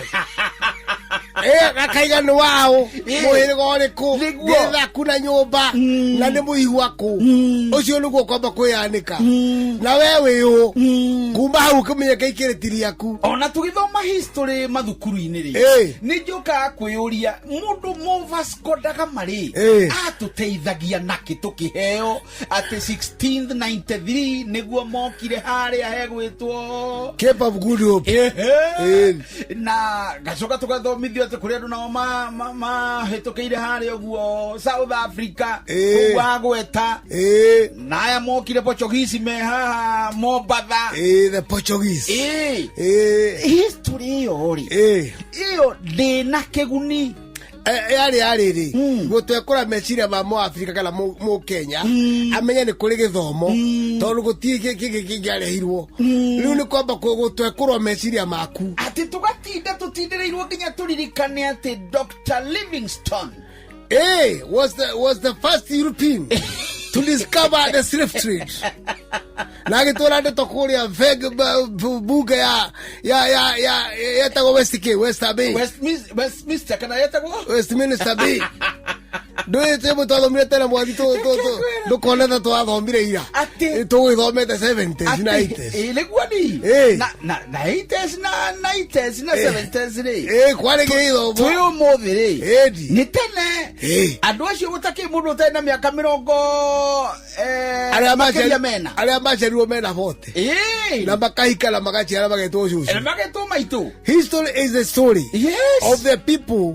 Akaiga nĩ waũ, mũhĩrĩga ũrĩkũ, nĩ thaku na nyũmba, na nĩ mũigua kũ. Ũcio nĩguo kwamba kwĩyanĩka. Na we wĩ ũ, kuma hau ũkĩmenya kĩikĩrĩti rĩaku. Ona tũgĩthoma history mathukuru-inĩ rĩ, nĩ njũkaga kwĩyũria, mũndũ mũ Vasco da Gama rĩ, atũteithagia nakĩ tũkĩheo atĩ 1693 nĩguo mokire harĩa hegwĩtwo Cape of Good Hope. Na gacoka tũgathomithio atĩ kũrĩ andũ nao mahĩtũkĩire harĩa ũguo South Africa, kũu agweta. Na aya mokire Portuguese me haha Mombatha. The Portuguese. History ĩyo rĩ, ĩyo ndĩna kĩguni. Yarĩ ya rĩrĩ gũtwekũra meciria ma mũAfrika kana mũKenya amenye nĩ kũrĩ gĩthomo tondũ gũtirĩ kĩngĩ kĩngĩarehirwo rĩu nĩ kwamba gũtwekũrwo meciria maku atĩ tũgatinda tũtindĩrĩirwo nginya tũririkane atĩ Dr. Livingstone Hey, was the first European to discover the slave trade. Na agĩtwara ndeto kũrĩa bunge ya yetagwo West K, West Abbey. Westminster kana yetagwo Westminster Bay. Ndũĩ twĩ twathomire tene mwathi ndũkone ta twathomire ira. Atĩ Tũgĩthomete 70s na 80s. Ĩ, nĩguo ni na 80s na 90s na 70s rĩ. Ĩ, kwarĩ gĩthomo. Twĩ ũmũthĩ rĩ. Ĩndi. Nĩ tene. Andũ acio gũtakĩ mũndũ ũtarĩ na mĩaka mĩrongo Arĩa makĩria mena. Arĩa maciarirwo mena 40. Na makahika na magaciara magetwo cũcũ. Na magetwo maitũ. History is the story of the people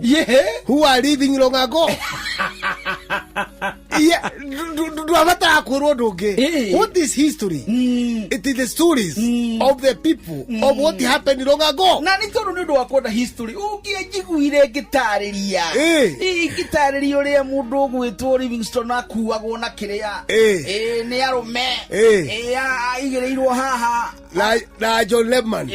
who are living long ago. Yeah, ndwabatara kwĩrwo ũndũ ũngĩ. What is history? It is the stories of the people of what happened long ago. Na nĩ tondũ nĩ ũndũ wa kwenda history ũngĩanjiguire ngĩtarĩria ngĩtarĩria ũrĩa mũndũ ũgwĩtwo Livingstone akuagwo na kĩrĩa nĩ arũme aigĩrĩirwo haha na John Lemon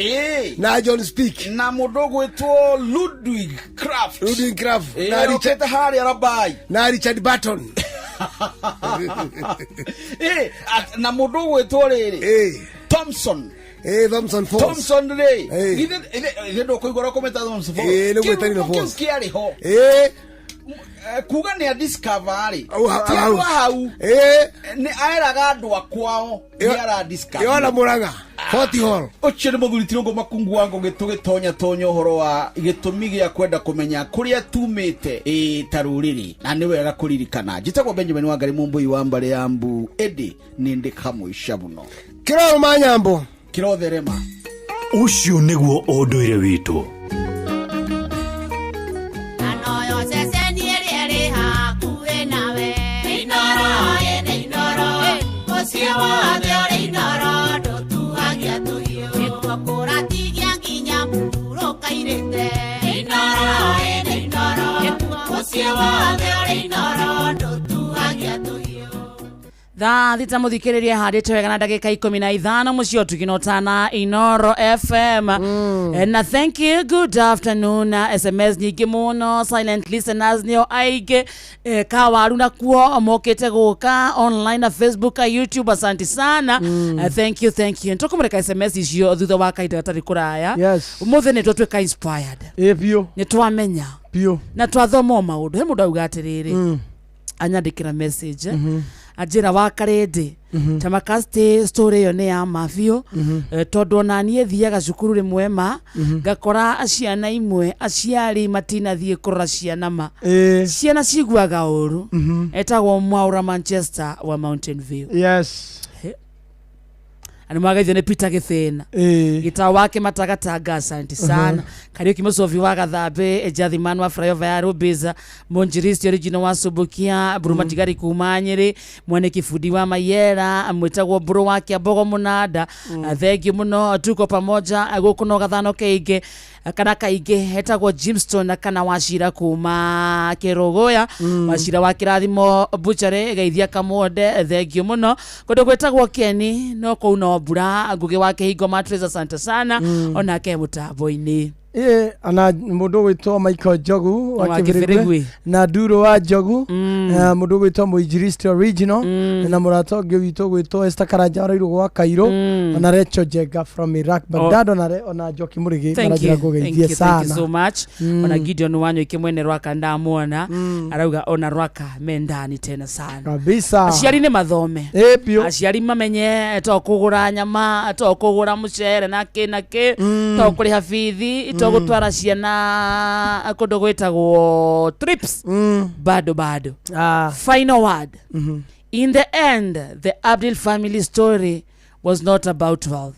na John Speak na mũndũ ũgwĩtwo Ludwig Kraft Ludwig Kraft na Richard harĩa Rabai na Richard Barton na mũndũ ũgwĩtwo rĩrĩ Thompson. Thompson Falls. Thompson rĩ ithe ndũkũigua ũkũmĩta Thompson Falls. Nĩ gwĩtanire Kĩrumo kĩu Falls. kĩarĩ ho kuga nĩ a discover rĩ ti hau. andũ a hau nĩ aeraga andũ a kwao nĩ ara discover Yona Murang'a Fort Hall. Ũcio nĩ mũthuri Tirũngũ Makungu wa Ngũgĩ tũgĩtonya tonya ũhoro wa gĩtũmi gĩa kwenda kũmenya kũrĩa tumĩte ta rũrĩrĩ na nĩ wega kũririkana. Njĩtagwo Benjamin Wangari Mũmbũi wa mbarĩ ya Mbu ĩndĩ nĩ ndĩ kamũica mũno. Kĩrorũ ma Nyambo. Kĩrotherema. Ũcio nĩguo ũndũire witũ. Ceceni ĩrĩa ĩrĩ hakuhĩ nawe. Inooro, ĩnĩ Inooro, mũciĩ wothe ũrĩ Inooro, ndũtuagia tũhiũ. Nĩkuo kũratigia nginya mũhurũka-irĩte. Inooro, ĩnĩ Inooro, mũciĩ wothe ũrĩ Inooro, ndũtuagia tũhiũ. Thaa thita mũthikĩrĩria handĩte wega na ndagĩka 15 mũciĩ ũtuginotana Inooro FM. Na thank you, good afternoon. Na SMS nyingĩ mũno, silent listeners nĩo aingĩ. Kawaru nakuo mokĩte gũka online na Facebook na YouTube, asante sana. Thank you, thank you. Tũkũmũreka SMS icio thutha wa kahinda gatarĩ kũraya. Ũmũthĩ nĩ twatuĩka inspired. Ĩ biũ. Nĩ twamenya. Biũ. Na twathoma o maũndũ. He mũndũ auga atĩrĩrĩ. Anyandĩkĩra message. Anjĩra wa karĩndĩ tamakasti story ĩyo nĩ ya ma biũ. Tondũ ona niĩ thiaga cukuru rĩmwe ma ngakora ciana imwe aciari matinathiĩ kũrora ciana ma ciana ciguaga ũru. Etagwo Mwaura Manchester wa Mountain View. Na nĩmwagaithio nĩ Peter Gĩthĩna gĩtaũ wake matagatanga, asante sana. Kariuki Mũcobi wa Gathambĩ, Jathiman wa flyover ya Rũmbĩza, Mũnjiristi original wa Subukia, Buruma Tigari kuma Nyĩrĩ, Mwene Kĩbundi wa Mayera, mwĩtagwo Mbũrũ wa Kĩambogo Mũnanda. Thengiũ mũno, tuko pamoja gũkũ no gathano kaingĩ kana kaingĩ hetagwo Jimstone kana Wacira kuma Kĩrũgũya. Wacira wa Kĩrathimo Butchery geithia Kamonde, thengiũ mũno. Kũndũ gwĩtagwo Keni no kũu no mbura, Ngũgĩ wa Kĩhingo Matreza, asante sana. Onake mũtambo-inĩ. Ana mũndũ ũgwĩtwo Michael Njogu wa Wa Kĩbĩrĩgwe Kĩbĩrĩgwe. na Nduro wa Njogu na mũndũ ũgwĩtwo Mũinjilisti original na mũrata ũngĩ witũ ũgwĩtwo Esther Karanja ũrairwo gwa Kairũ ona Rachel Jenga from Iraq Baghdad ona Njoki Mũrĩgĩ Thank maranjĩra you, thank ngũgeithie you, thank you sana. so much. Ona Gideon Wanyoike mwene Rwaka ndamuona arauga ona Rwaka mendani tena sana. Kabisa. Aciari nĩ mathome. Biũ. Aciari mamenye to kũgũra nyama, to kũgũra mũcere na kĩ na kĩ, to kũrĩha bithi, to gũtwara ciana kũndũ gwĩtagwo trips. Bado bado. Final word. In the end, the Abdul family story was not about wealth.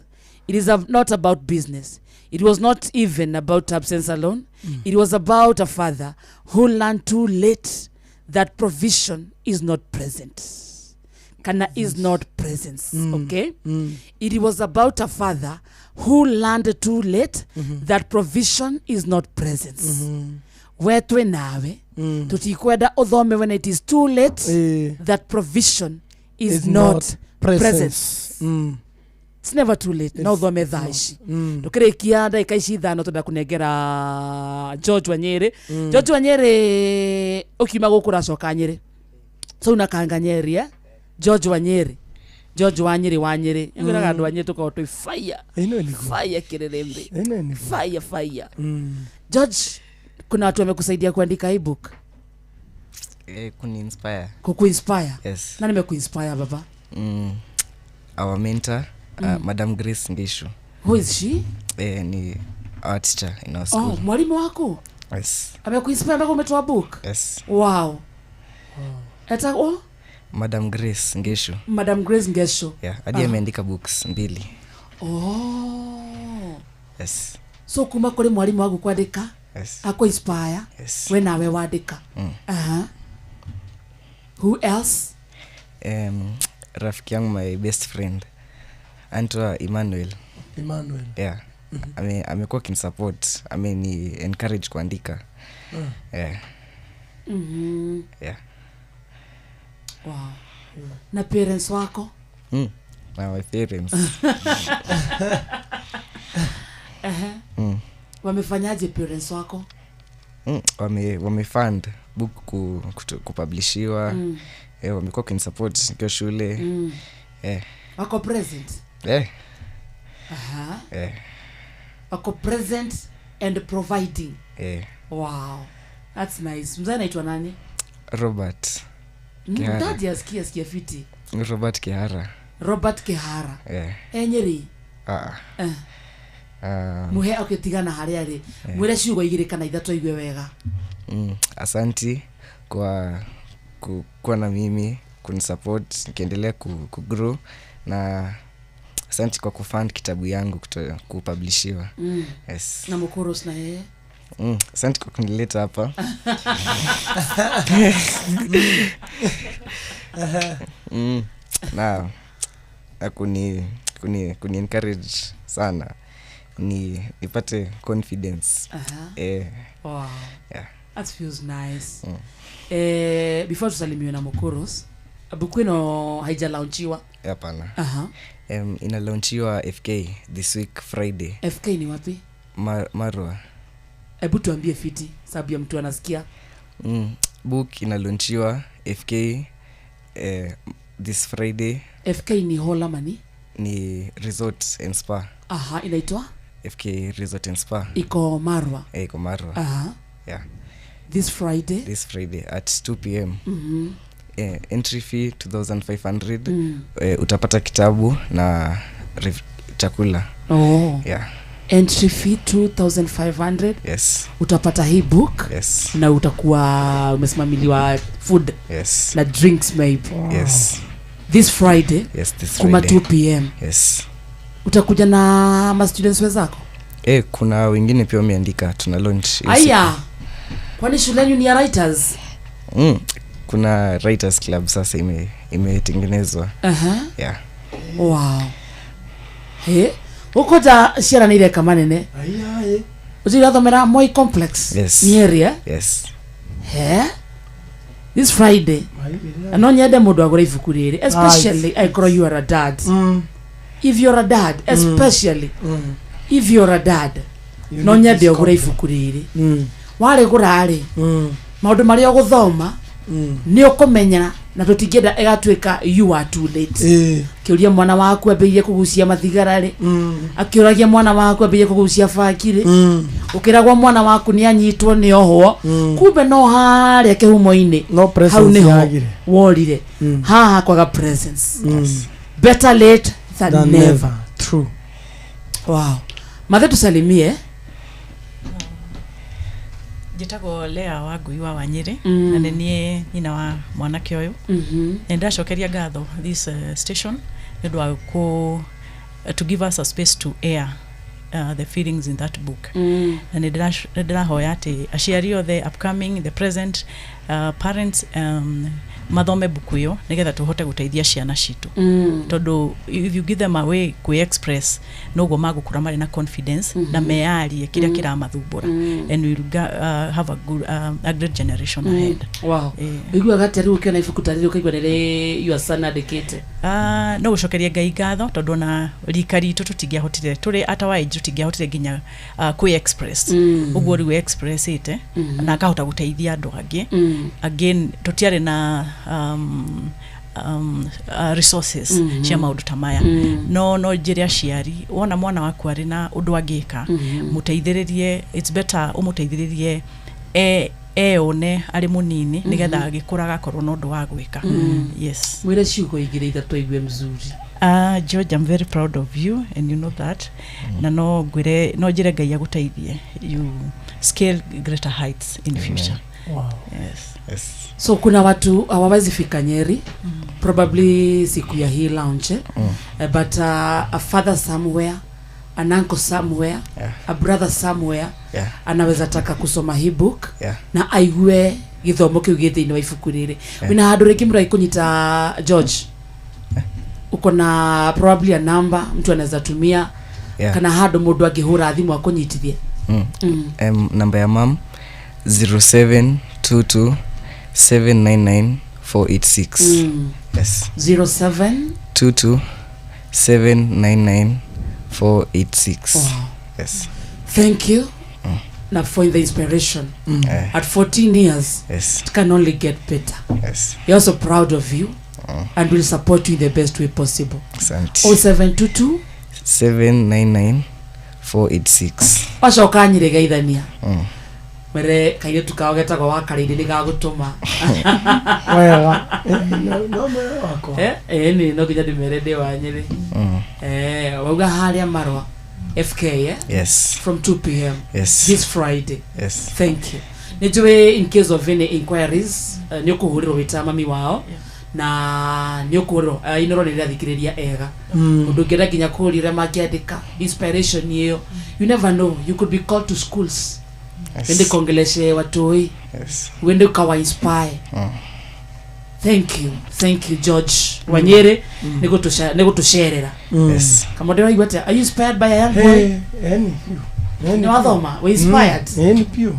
It is not about business. It was not even about absence alone. It was about a father who learned too late that provision is not present. Kana is not presence. Okay? It was about a father who learned too late that provision is not presence. We twĩ nawe, tũtikwenda ũthome when it is too late that provision is, Is not, not presence, presence. It's never too late. No ũthome thaa ici. Tũkĩrĩkia ndagĩka ici 5 twenda kũnengera George wa Nyĩrĩ. George wa Nyĩrĩ, ũkiuma gũkũ ũracoka Nyĩrĩ, so unakanga Nyeri, eh? George wa Nyĩrĩ, George wa Nyĩrĩ, wa Nyĩrĩ. Ngwĩraga andũ a Nyĩrĩ tũkoragwo twĩ fire fire, kĩrĩrĩmbĩ fire fire. George, kuna watu wamekusaidia kuandika hii book? Kuni-inspire. Kukuinspire? Yes. Na nimekuinspire, baba? Our mentor, Madam Grace Ngishu. Who is she? Ni our teacher in our school. Oh, mwalimu wako? Yes. Amekuinspire mpaka umetoa book? Yes. Wow. Eta, oh? Madam Grace Ngeshu. Madam Grace Ngeshu. Yeah, hadi ameandika books mbili. Oh. Yes. So kuma kuri mwalimu waku kwandika? Yes. Ako inspire? Yes. We nawe wandika? Aha. Who else? Rafiki yangu, my best friend, anaitwa Emmanuel. Emmanuel. Yeah. Amekuwa akinisupport, ameni encourage kuandika. Yeah. Yeah. Wow. Na parents wako? Na my parents. Wamefanyaje parents wako? Wamefund book kupublishiwa. Wamekuwa wakinisupport nikiwa shule. Wako present? Aha. Wako present and providing. Wow. That's nice. Mzee anaitwa nani? Robert. Kihara. Daddy asikia fiti. Robert Kihara. Robert Kihara. Nyeri. Muhe ũkĩtigana harĩa rĩ. Mwĩre ciugo igĩrĩ kana ithatũ aigue wega. Asanti kwa kuwa na mimi, kunisupport nikiendelea kugrow, na asanti kwa kufund kitabu yangu kupublishiwa. Yes. Na Mukuros na yeye? Asante kwa kunileta hapa. Na kuni encourage sana nipate confidence. Wow. Yeah. That feels nice. Before tusalimiwe na Mukuros, buku ino haijalaunchiwa? Hapana. Inalaunchiwa FK this week Friday. FK ni wapi? Marwa. Hebu tuambie fiti sababu ya mtu anasikia. Book inalaunchiwa FK this Friday. FK ni hola mani? Ni Resort and Spa. Aha, inaitwa? FK Resort and Spa. Iko Marwa. Iko Marwa. Aha. Yeah. This Friday? This Friday at 2 p.m. Entry fee 2500. Utapata kitabu na chakula. Oh. Yeah. Entry fee 2500. Yes. Utapata hii book. Yes. Na utakuwa umesimamiliwa food. Yes. Na drinks maybe. Wow. Yes. This Friday. Yes, this Kuma Friday. 2 p.m. Yes. Utakuja na ma students wenzako? Kuna wengine pia wameandika, tuna launch. Aya. Kwani shule yenu ni ya writers? Kuna writers club sasa imetengenezwa. Yeah. Wow. He, uko ja ciana nĩ ireka manene. Ai. Uzi irathomera Moi Complex. Yes. Nyeri, eh? Yes. He? This Friday. Na no nyende mũndũ agũre ibuku rĩrĩ, especially angĩkorwo you are a dad. If you're a dad, especially if you're a dad, no nyende ũgũre ibuku rĩrĩ. Warĩgũra rĩ, maũndũ marĩa ũgũthoma nĩ ũkũmenya, na tũtingĩenda ĩgatuĩka you are too late. Kĩũria mwana waku ambĩrĩrie kũgucia mathigara rĩ, akĩũragia mwana waku ambĩrĩrie kũgucia bangi rĩ, ũkĩragwo mwana waku nĩ anyitwo nĩ ohwo, kumbe no harĩa kĩhumo-inĩ no presence hau nĩho yagire. Worire. Haha kwaga presence. Better late than never. True. Wow. Mathe tusalimie. Njĩtagwo Lea wa Ngui wa Wanyĩrĩ, na nĩ niĩ nyina wa mwanake ũyũ. Na nĩndacokeria ngatho this station nĩ ũndũ wa to give us a space to air the feelings in that book. Na nĩ ndĩrahoya atĩ aciari othe, upcoming, the present, Parents mathome buku ĩyo nĩgetha tũhote gũteithia ciana citũ, tondũ if you give them a way kwĩ express, noguo magũkũra marĩ na confidence na meyarie kĩrĩa kĩramathumbũra, and we'll have a great generation ahead. Wow. Ũiguaga atĩa rĩu ũkĩona ibuku ta rĩrĩ, ũkaigua nĩrĩ your son andĩkĩte? Ah, no gũcokeria Ngai ngatho, tondũ ona rika ritũ tũtingĩahotire, tũrĩ at our age tũtingĩahotire nginya kwĩ express ũguo rĩu expressĩte na akahota gũteithia andũ angĩ. Again, tũtiarĩ na resources cia maũndũ ta maya. No njĩre aciari, wona mwana waku arĩ na ũndũ angĩka, mũteithĩrĩrie. It's better ũmũteithĩrĩrie eyone arĩ mũnini, nĩgetha agĩkũra agakorwo na ũndũ wa gwĩka. Yes. Mwĩre ciugo igĩrĩ ithatũ aigue mzuri. George, I'm very proud of you and you know that. Na no ngwĩre, no njĩre Ngai agũteithie you scale greater heights in future. Wow. Yes. Yes. So kuna watu hawawezi fika Nyeri probably siku ya hii launch, eh? But a father somewhere, an uncle somewhere, a brother somewhere anaweza taka kusoma hii book na aigue gĩthomo kĩu gĩ thĩinĩ wa ibuku rĩrĩ. Wĩna handũ rĩngĩ mũrai kũnyita George? Uko na probably a number mtu anaweza tumia kana handũ mũndũ angĩhũra thimũ akũnyitithie? Namba ya mam, 0722 799 486. Yes. 07 22 799 486. Wow. Yes. Thank you na for the inspiration. At 14 years, it can only get better. We're also proud of you and will support you in the best way possible. Asante. 0722 799 486. Wacoka nyire geithania, mere kairĩtu kao getagwo wa karĩndĩ nĩ gagũtũma. Wega. No mwega wakwa. Eh, nĩ no nginya ndĩmere ndĩ wa Nyĩrĩ. Wauga harĩa Marwa FK, eh? Yes. From 2 p.m. Yes. This Friday. Yes. Thank you. Nĩ njũĩ in case of any inquiries, nĩ ũkũhũrĩrwo wĩ ta mami wao na nĩ ũkũhũrĩrwo. Inoro nĩ rĩrathikĩrĩria ega. Ũndũ ũngĩenda nginya kũũria ũrĩa mangĩandĩka inspiration ĩyo, you never know, you could be called to schools, uende kuongeleshe watoi, uende ukawa inspire. Thank you, thank you, George Wanyere, nĩ gũtũcerera. Kamode, waigua atĩa? Are you inspired by a young boy? Hey, eni piũ. Eni Nĩ wathoma, wĩ inspired? Eni piũ.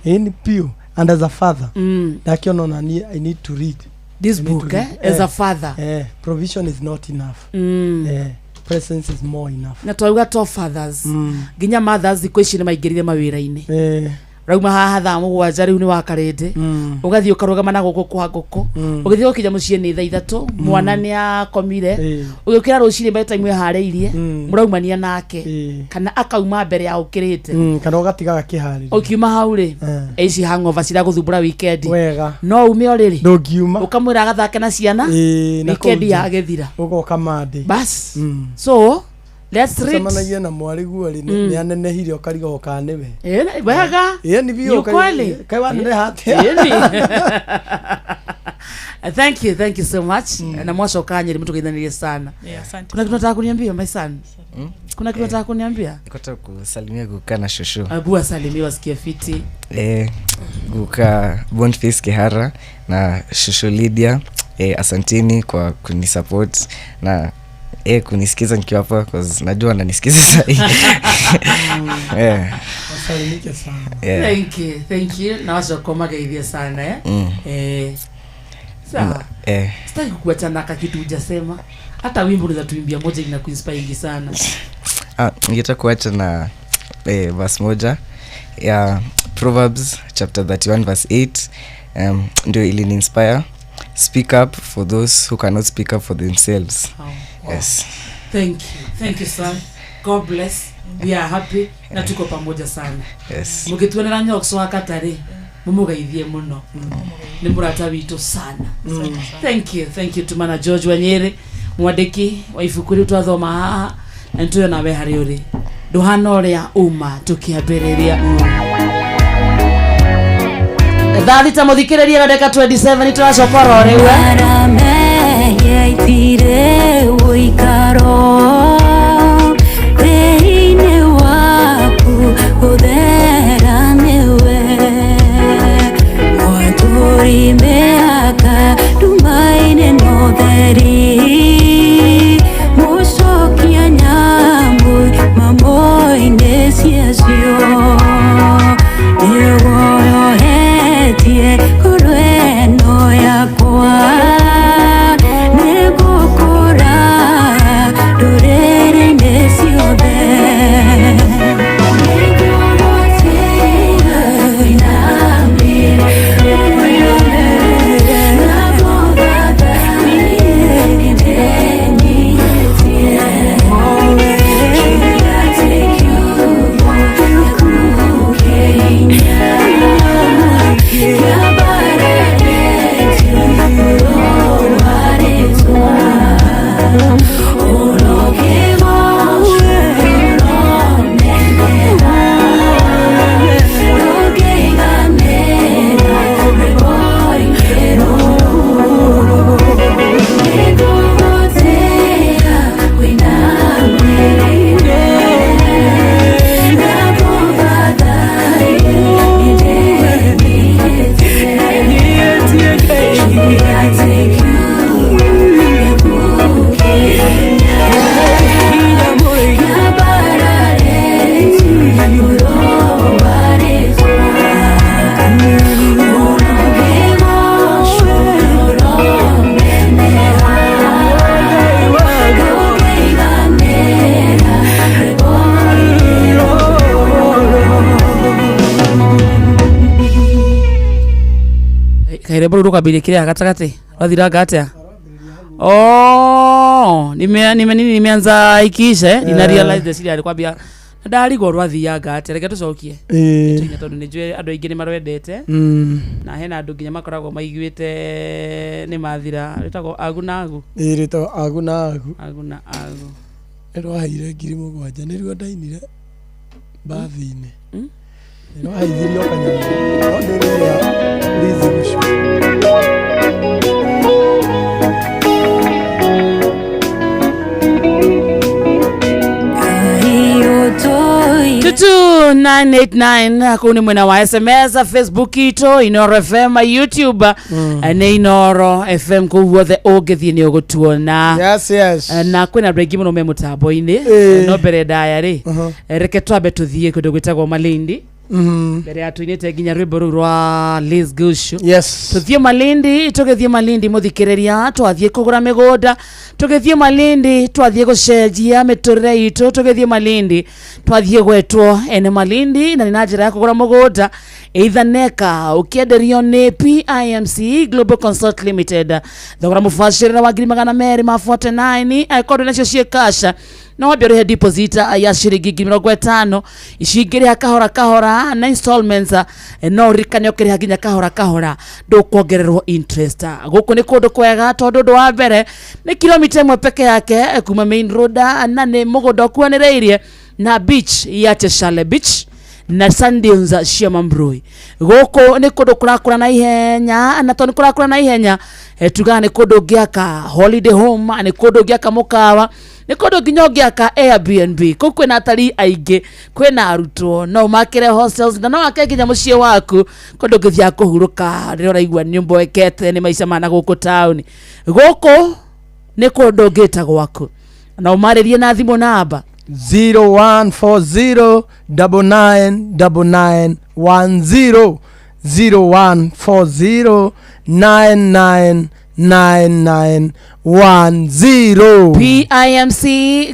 Eni piũ. And as a father, ndakiona ona niĩ I need to read this I need to book, read. Eh? As a father. Provision is not enough. Presence is more enough. Na twauga to fathers, nginya mothers thikũ ici nĩ maingĩrire mawĩra-inĩ. Rauma haha thaa 7 rĩu nĩ wa karĩndĩ, ũgathiĩ ũkarũgama na gũkũ kwa ngũkũ, ũgĩthiĩ gũkinya mũciĩ nĩ thaa 3, mwana nĩ akomire. Ũgĩũkĩra rũcinĩ, by the time wĩharĩirie, mũraumania nake kana akauma mbere ya ũkĩrĩte. Kana ũgatiga gakĩharĩria. Ũkiuma hau rĩ, ici hangover ciragũthumbũra weekend. Wega. No ume o rĩrĩ? Ndũngiuma. Ũkamwĩra agathake na ciana. Ĩĩ, na kũu weekend nja. Yagĩthira. Ũgoka Monday. Bas, so let's read. Ũcemanagie na mwarĩ guo rĩ, nĩ anenehire ũkarigwo kana nĩwe. Wega. Ĩĩ, nĩ biũ. Ni ukweli. Kaĩ waneneha atĩa? Ĩni. Thank you, thank you so much. Na mwacoka Nyeri mtugeithanirie sana. Yeah, asante. Kuna kitu nataka kuniambia, my son? Kuna kitu nataka kuniambia? Nikotaka kusalimia guka na shosho. Abu asalimie wasikie fiti. Guka Boniface Kihara na shosho Lydia, asanteni kwa kunisupport na kunisikiza nikiwa hapa, 'cause najua ananisikiza sahi. Wasalimike sana. Thank you, thank you. Na wacoka mageithie sana, eh? Sawa. Sitaki kukuachana ka kitu hujasema. Hata wimbo unaweza tuimbia moja, inakuinspire sana. Ah, ningetaka kuacha na verse moja ya Proverbs chapter 31 verse 8, ndio ilini inspire: "Speak up for those who cannot speak up for themselves." Oh, wow. Yes. Thank you, thank you, son. God bless. We are happy na tuko pamoja sana. Yes. Mũgĩtuonera Nyox wa Katarĩ, mũmũgeithie mũno, nĩ mũrata witũ sana. Thank you, thank you. Tumana George Wanyere, mwandĩki wa ibuku rĩu twathoma haha, na nĩtũyo nawe harĩ ũrĩ ndũhana ũrĩa uma tũkĩambĩrĩria thaa 6, mũthikĩrĩria, na ndagĩka 27 tũracoka oro rĩu, eh? Yaitire ũikaro thĩinĩ waku, gũthera nĩwe. Kairembo rũu rũkambĩrĩria kĩrĩa gatagatĩ rwathiranga atĩa? Oh, nime nime nini nimeanza ikiisha eh? Nina realize the serial kwambia na ndarigwo rwathianga atĩa, reke tũcokie. Tũine tondũ nĩ njũĩ andũ aingĩ nĩ marwendete. Na hena andũ nginya makoragwo maiguĩte nĩ mathira, rwĩtagwo agu na agu. Ĩĩ, rwĩtagwo agu na agu. Agu na agu. Nĩ rwaheire 7,000, nĩruo ndainire mbathi-inĩ. Nĩ rwaheithirio kanyamũ no ndĩrĩrĩa Lizzy Gucu. 22989 kuu nĩ mwena wa SMS, Facebook itũ Inoro FM, YouTube nĩ Inoro FM, kũu guothe ũngĩthiĩ nĩ ũgũtuona. Yes, yes. Na kwĩna andũ aingĩ mũno me mũtambo-inĩ. No mbere ndaya rĩ, reke twambe tũthiĩ kũndũ gwĩtagwo Malindi. Mbere ya tũinĩte nginya rwĩmbo rũu rwa Liz Gushu. Yes. Tũthiĩ Malindi, tũgĩthiĩ Malindi mũthikĩrĩria, twathiĩ kũgũra mĩgũnda, tũgĩthiĩ Malindi twathiĩ gũcenjia mĩtũrĩre itũ, tũgĩthiĩ Malindi twathiĩ gwetwo ene Malindi, na nĩ na njĩra ya kũgũra mũgũnda either neka ũkĩenderio nĩ PIMC Global Consult Limited, thogora mũbacĩrĩre wa 249,000, angĩkorwo nacio ciĩ kasha no wambe ũrĩhe deposit ya ciringi 50,000, ici ingĩrĩha kahora kahora na installments, no ũririkane ũkĩrĩha nginya kahora kahora ndũkuongererwo interest. Gũkũ nĩ kũndũ kwega tondũ ũndũ wa mbere nĩ kilomita 1 peke yake kuma main road, na nĩ mũgũnda ũkuanĩrĩirie na beach ya Cheshale Beach na sand dunes cia Mambrui. Gũkũ nĩ kũndũ kũrakũra na ihenya, na tondũ nĩ kũrakũra na ihenya, tugaga nĩ kũndũ ũngĩaka holiday home, nĩ kũndũ ũngĩaka mũkawa, nĩ kũndũ nginya ũngĩaka Airbnb. Kũu kwĩna atalii aingĩ, kwĩna arutwo, no ũmakĩre hostels na no wake nginya mũciĩ waku, kũndũ ũngĩthiaga kũhurũka rĩrĩa ũraigua nĩ ũmboekete nĩ maica ma na gũkũ taũni. Gũkũ nĩ kũndũ ũngĩta gwaku, na ũmarĩrie na thimũ namba 0140 99 99 10, 0140 99 99 10. PIMC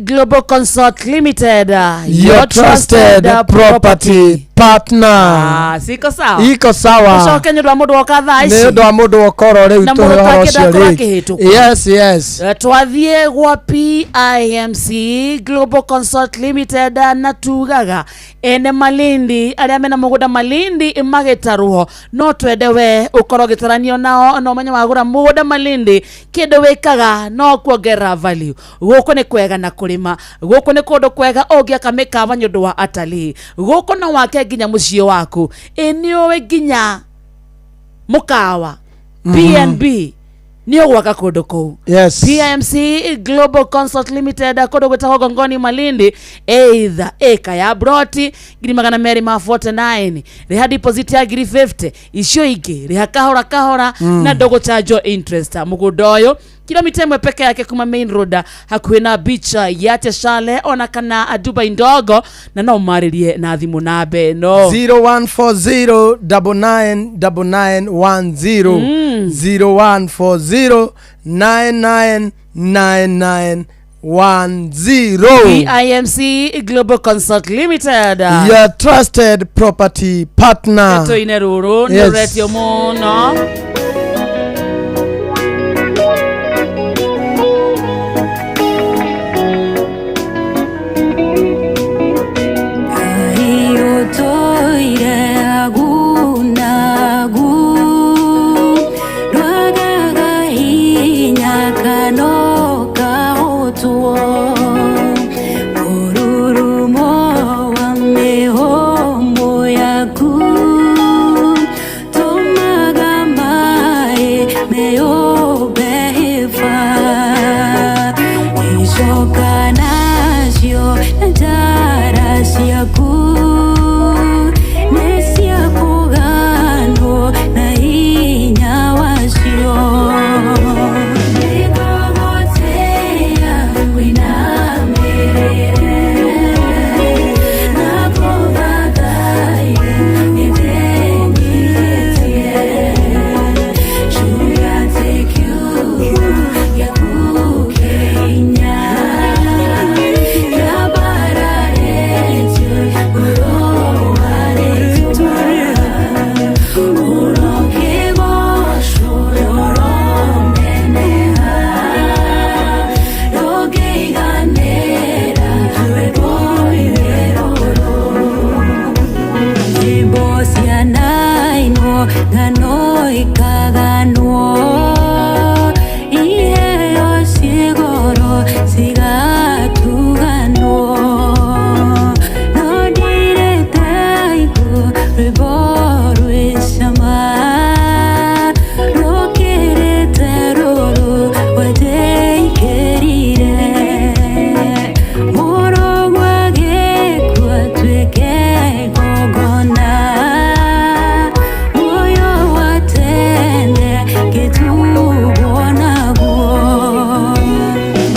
Global Consult Limited, your trusted property partner. Ah, siko sawa. Iko sawa. Ucoke nĩ ũndũ wa mũndũ woka thaa ici. Nĩ ũndũ wa mũndũ wokorwo rĩu Na tũhe mũndũ ũhoro ũtakĩenda ũcio akorwo rĩngĩ. akĩhĩtũka. Yes, yes. Twathiĩ gwa PIMC Global Consult Limited, na tugaga ene Malindi arĩa mena mũgũnda Malindi magĩtarwo, no twende we ũkorwo ũgĩtaranio nao, na ũmenye wagũra mũgũnda Malindi kĩndũ wĩkaga no kuongerera value. Gũkũ nĩ kwega na kũrĩma, gũkũ nĩ kũndũ kwega ũngĩaka mĩkawa nĩ ũndũ wa atalii, gũkũ no wake nginya mũciĩ waku. Ĩ nĩ ũĩ nginya mũkawa PNB nĩ ũgwaka kũndũ kũu. Yes. PIMC Global Consult Limited, kũndũ gwĩtagwo Gongoni Malindi, either ĩka ya broti 249,000, rĩha deposit ya 50,000, icio ingĩ rĩha kahora kahora na ndũgũchanjwo interest. Mũgũnda ũyũ kilomita 1 peke yake kuma main road, hakuhĩ na beach ya Cheshale ona kana Dubai ndogo, na no ũmarĩrie na thimũ namba ĩno 0140 99 99 10, 0140 99 99 10. PIMC Global Consult Limited, your trusted property partner. Tũine rũrũ nĩ Yes. rũretio mũno. Tomaga Ng'ano ikaganwo Iheo ciĩgoro cigatuganwo No ndirĩ ndaigua rwĩmbo rwĩ cama Rũkĩrĩte rũrũ wanjĩkĩrire Mũrũguo agĩkua tuĩke igongona Muoyo wa tene ngĩtugwo naguo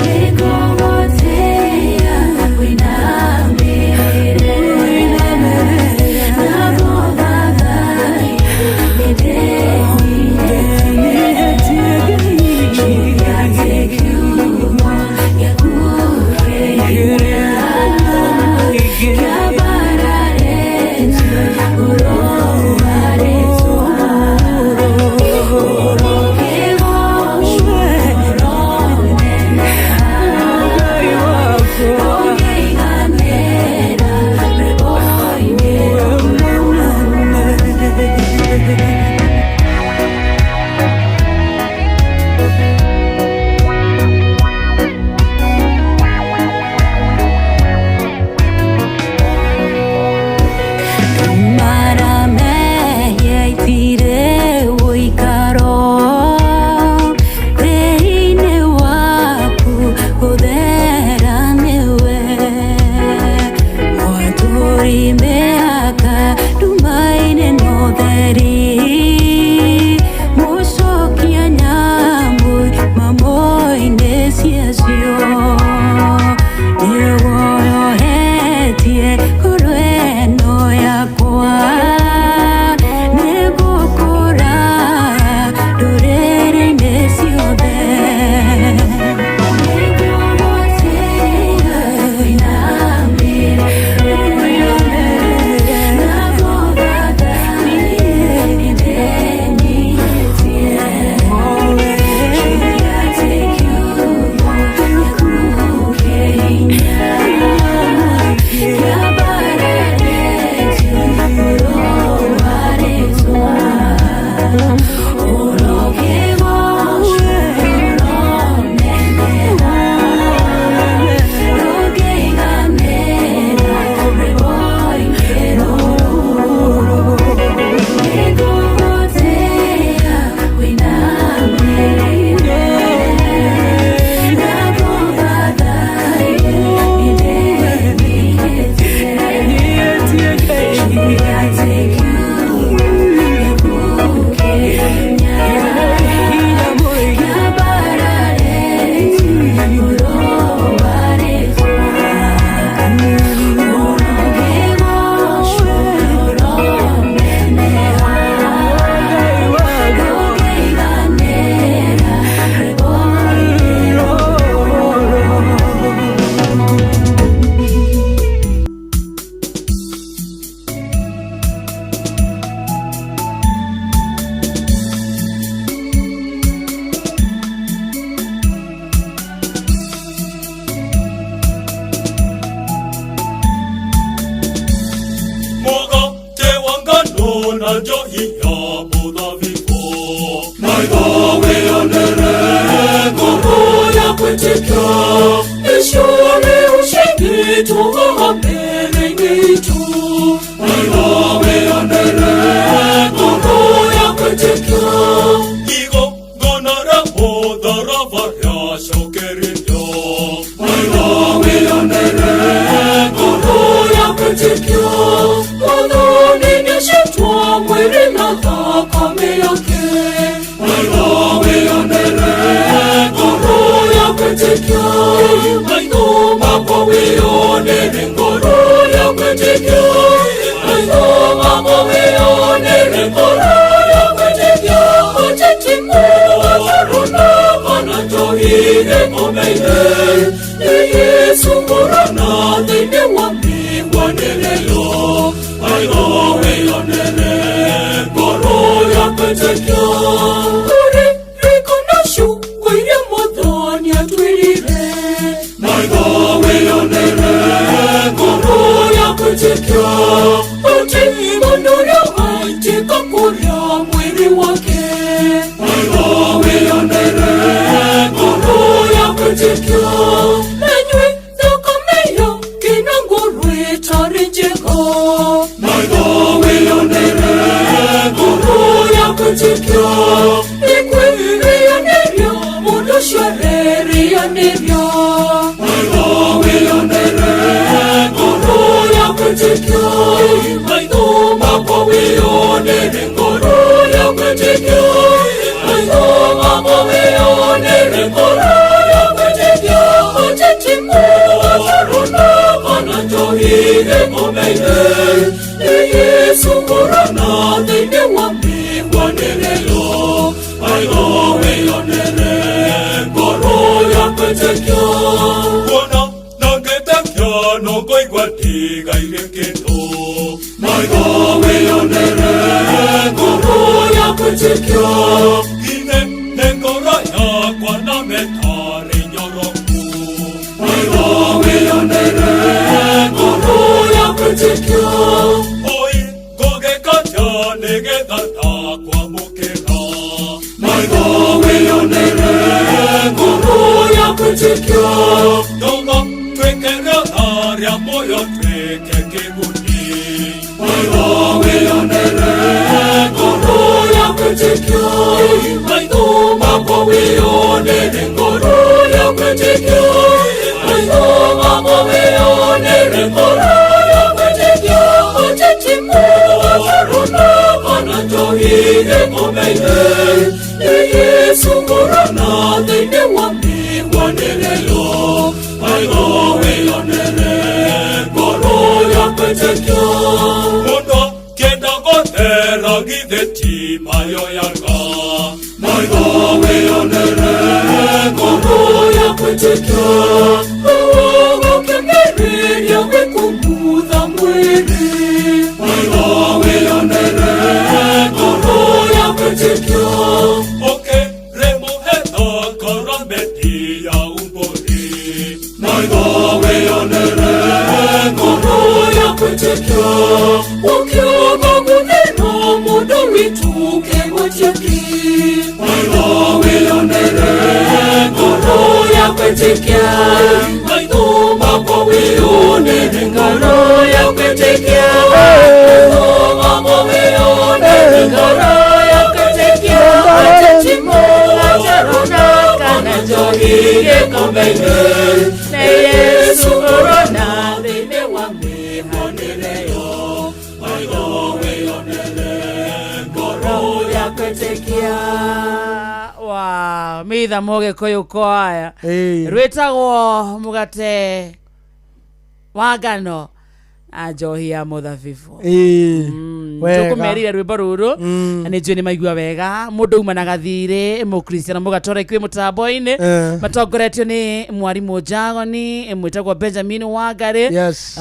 Nĩngũgũtĩĩa wĩinamĩrĩre Na gũthathaiya nĩndĩnyihĩtie Gĩathĩ kiugo gĩaku kĩhinya Kĩambararĩtio igũrũ wa rĩĩtwa Ũrokĩgoocwo ũroneneha Ũngĩiganĩra rwĩmbo-inĩ rũu. Maramehia itirĩ ũikaro thĩinĩ waku gũthera nĩwe Mwatũri mĩhaka nduma-inĩ na ũtheri Mũcokia nyamũ mamũ-inĩ ciacio Nĩguoyohetie ngoro ĩno yakwa Nĩngũkũra ndũrĩrĩ-inĩ ciothe Nĩngũgũtĩĩa wĩinamĩrĩre Na gũthathaiya nĩndĩnyihĩtie Gĩathĩ kiugo gĩaku kĩhinya Kĩambararĩtio igũrũ wa rĩĩtwa Ũrokĩgoocwo ũroneneha Ndũngĩiganĩra rwĩmbo-inĩ rũrũ Nĩngũgũtĩĩa wĩinamĩrĩre Na gũthathaiya nĩndĩnyihĩtie Gĩathĩ kiugo gĩaku kĩhinya Kĩambararĩtio igũrũ wa rĩĩtwa Ũrokĩgoocwo ũroneneha Ndũngĩiganĩra rwĩmbo-inĩ rũrũ. Mugate wa ngano na njohi ya muthabibu maitho wĩonere ngoro ya gwĩtĩkia icio nĩ ushindi tũhahamĩrĩ-inĩ itũ maitho wĩonere ngoro ya gwĩtĩkia igongona rĩa mũtharaba rĩacokererio maitho wĩonere ngoro ya gwĩtĩkia Mwathani nĩacitwo mwĩrĩ na thakame yake maitho wĩonere ngoro ya gwĩtĩkia maitho makwa wĩonere ngoro ya gwĩtĩkia maitho makwa wĩonere ngoro ya gwĩtĩkia ũteti mũgarũna kana njohi ĩkomeire nĩ Yesu mũrana thĩinĩ wa mĩgwanĩre yo maitho wĩonere ngoro ya gwĩtĩkia Kũrĩ riko na ciugo iria Mwathani atwĩrire maitho wĩonere ngoro ya gwĩtĩkia ũti mũndũ ũrĩa waitĩka kũrĩa gwĩtĩkia nĩkwĩrĩanĩria mũndũ ũcio arerĩanĩria maitho wĩonere ngoro ya gwĩtĩkia maitho makwa wĩonere ngoro ya gwĩtĩkia maitho makwa wĩonere ngoro ya gwĩtĩkia ũteti mũgarũna kana njohi ĩgũmeire nĩ Yesu ngorana thĩinĩ wa mĩhwanĩre yo maitho wĩonere ngoro ya gwĩtĩkia kuona na ngĩtĩkia no ngũigua ndigaire kĩndũ maitho wĩonere ngoro ya gwĩtĩkia ine nĩ ngoro yakwa na mĩtarĩ nyoroku maitho wĩonere ngoro ya gwĩtĩkia oi ngũgĩkatia nĩgetha ndakwamũkĩra maitho wĩonere ngoro ya gwĩtĩkia ndauga twĩkere harĩa muoyo twĩke kĩguni maitho wĩonere ngoro ya gwĩtĩkia maitho makwa wĩonere ngoro ya gwĩtĩkia maitho makwa wĩonere ngoro ya gwĩtĩkia ũteti mũgarũna kana njohi ĩgũmeire nĩ Yesu ngorana thĩinĩ wa mĩhwanĩre yo maitho wĩonere ngoro ya gwĩtĩkia mũndũ kĩenda gũthera githĩ ti mayo yaga maitho wĩonere ngoro ya gwĩtĩkia ũgũkĩmĩrĩria gwĩkumutha mwĩrĩ maitho wĩonere ngoro ya gwĩtĩkia ũkĩrĩmũhe thakaramenti ya umbũri maitho wĩonere ngoro ya gwĩtĩkia ũkiuga gũthĩna mũndũ witũ kĩgwatiaki maitho wĩonere ngoro ya gwĩtĩkia maitho makwa wĩonere ngoro ya gwĩtĩkia maitho makwa wĩonere ngoro ya gwĩtĩkia ateti mũgatarũna kana njohi gĩkombe-inĩ nĩ Yesu ũrona thĩinĩ wa mĩhwanĩre yo maitho wĩonere ngoro ya gwĩtĩkia. Wow, mitha mũgĩkũyũ kwaya rwĩtagwo mũgate wa ngano na njohi ya mũthabibũ. Wega. Tũkũmerire rwĩmbo rũrũ na nĩ njũĩ nĩ maigua wega mũndũ uma na gathirĩ mũkristiano mũgatoreki wĩ mũtambo-inĩ matongoretio nĩ mwarimũ Njagoni mwĩtagwo Benjamin Wangari. Yes.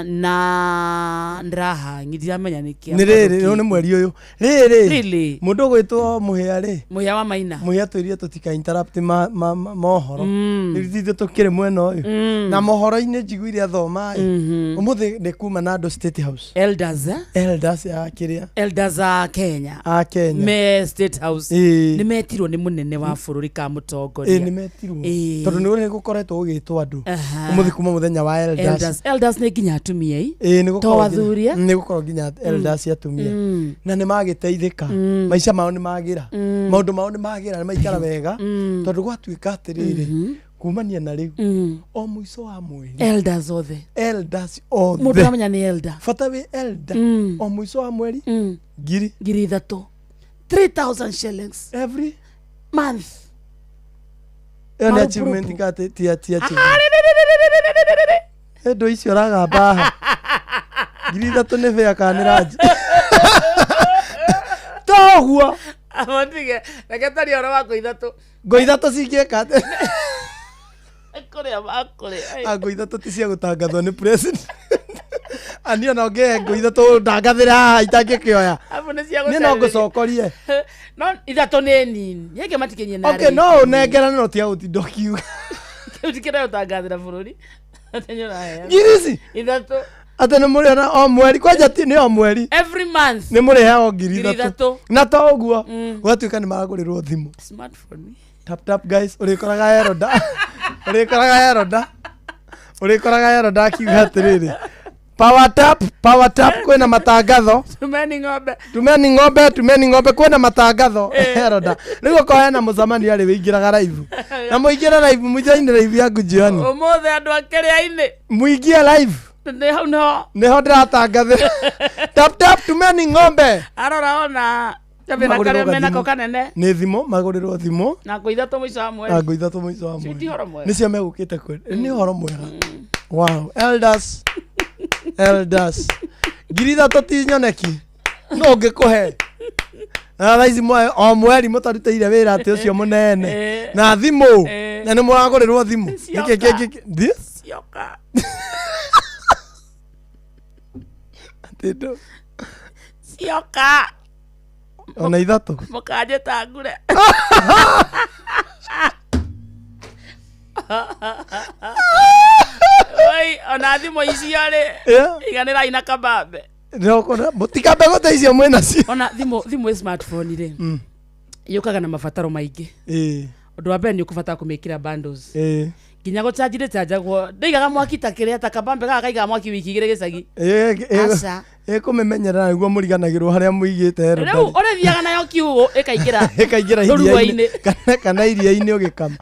Na ndĩrahangi ndiramenya nĩkĩ nĩ rĩrĩ rĩu nĩ mweri ũyũ rĩrĩ Really? mũndũ ũgwĩtwo mũhĩa rĩ mũhĩa wa maina mũhĩa twĩrire tũtika interrupt mohoro rĩu ithuĩ tũkĩrĩ mwena ũyũ na mohoro-inĩ njiguire athoma ĩ ũmũthĩ nĩ kuma na andũ State House elders eh? Elders ya kĩrĩa elders a Kenya a Kenya me State House Ĩĩ. nĩ metirwo nĩ mũnene wa bũrũri ka mũtongoria ĩ nĩ metirwo Ĩĩ. tondũ nĩ gũkoretwo gũgĩtwo andũ Aha. ũmũthĩ kuma mũthenya wa elders elders elders nĩ nginya atumia ĩ ĩĩ nĩ to gũkorwo athuri eh? nĩ gũkorwo nginya elders atumia na nĩ magĩteithĩka maica mao nĩ magĩra maũndũ mao nĩ magĩra nĩ maikara wega tondũ gwatuĩka atĩrĩrĩ kumania na rĩu o mũico wa mweri elders othe elders mũndũ othe amenya nĩ elder bata wĩ elder o mũico wa mweri ngiri 3,000 3000 shillings every month ĩyo nĩ Marupurupu. achievement ka ti ti ti achievement ĩndũ icio ũragamba haha 3,000 nĩ bĩa kana nĩ ranji toguo Amotige reke twarie ũhoro wa ngũ ithatũ ngo ithatũ cingĩka atĩa? kũrĩa makũrĩa Ah, ngo ithatũ ti cia gũtangathwo nĩ president ani ona ũngĩhe ngo ithatũ ndangathĩre haha itangĩkĩoya Abu nĩ cia niĩ no gũcarĩria. ngũcokorie no ithatũ nĩ nini yenge matikinyie na okay no ũnengerane no tiga gũtinda ũkiuga kĩu ti kĩrĩa ũtangathĩra bũrũri Atĩ nĩ ũraheana. Ngiri ici? Ithatũ atĩ nĩ mũrĩona o mweri kwanja ti nĩ o mweri every month nĩ mũrĩheagwo ngiri Ngiri ithatũ ithatũ. na to ũguo gũgatuĩka nĩ maragũrĩrwo thimũ smartphone tap tap guys ũrĩkoraga eroda ũrĩkoraga eroda ũrĩkoraga eroda akiuga atĩrĩrĩ Power tap, power tap kwĩna matangatho. Tumeni ng'ombe. Tumeni ng'ombe, tumeni ng'ombe kwĩna matangatho. Eroda. Rĩu okorwo hena mũcemanio arĩ wĩingĩraga live. Na mũingĩre live, mũjoine live yangu jioni. Ũmũthĩ andũ a kĩrĩa-inĩ. Mũingie live. Nĩ hau nĩho. Nĩho ndĩratangathĩra. Tap tap tumeni ng'ombe. Arora ona gathĩna Magũrĩrwo karĩa menako gathimũ. kanene. Nĩ thimũ, magũrĩrwo thimũ. Na ngũ ithatũ mũico wa mweri. Na ngũ ithatũ mũico wa Cio mweri. ti ũhoro mwega. Nĩcio megũkĩte kwĩ. Nĩ ũhoro mwega. Wow. Elders. Elders. 3,000 ti nyoneki. No ũngĩkũhe. Na thaa ici o mweri mũtarutĩire wĩra atĩ ũcio mũnene. Na thimũ. Na nĩ mũragũrĩrwo thimũ. Nĩkĩ kĩngĩ? This? Cioka. Atĩ ndũ. Cioka. Ona ithatũ. Mũkanjĩta ngure. Oi, ona thimũ icio rĩ. Yeah. Iganĩrai na kabambe. Ndĩrokona mũtikambe gũte icio mwĩnacio. Ona thimũ thimũ ĩ smartphone rĩ. Yũkaga na mabataro maingĩ. Ĩĩ. Ũndũ wa mbere nĩ ũkũbatara kũmĩkĩra bundles. Ĩĩ. Nginya gũcanji ndĩcanjagwo. Ndĩigaga mwaki ta kĩrĩa ta kabambe gaka kaigaga mwaki wiki igĩrĩ gĩcagi. Aca. Ĩkũmĩmenyerera nĩguo mũriganagĩrwo harĩa mũigĩte Rĩu ũrĩthiaga nayo kiugũ ĩkaingĩra ĩkaingĩra rũruo-inĩ. iria-inĩ kana iria-inĩ ũgĩkama.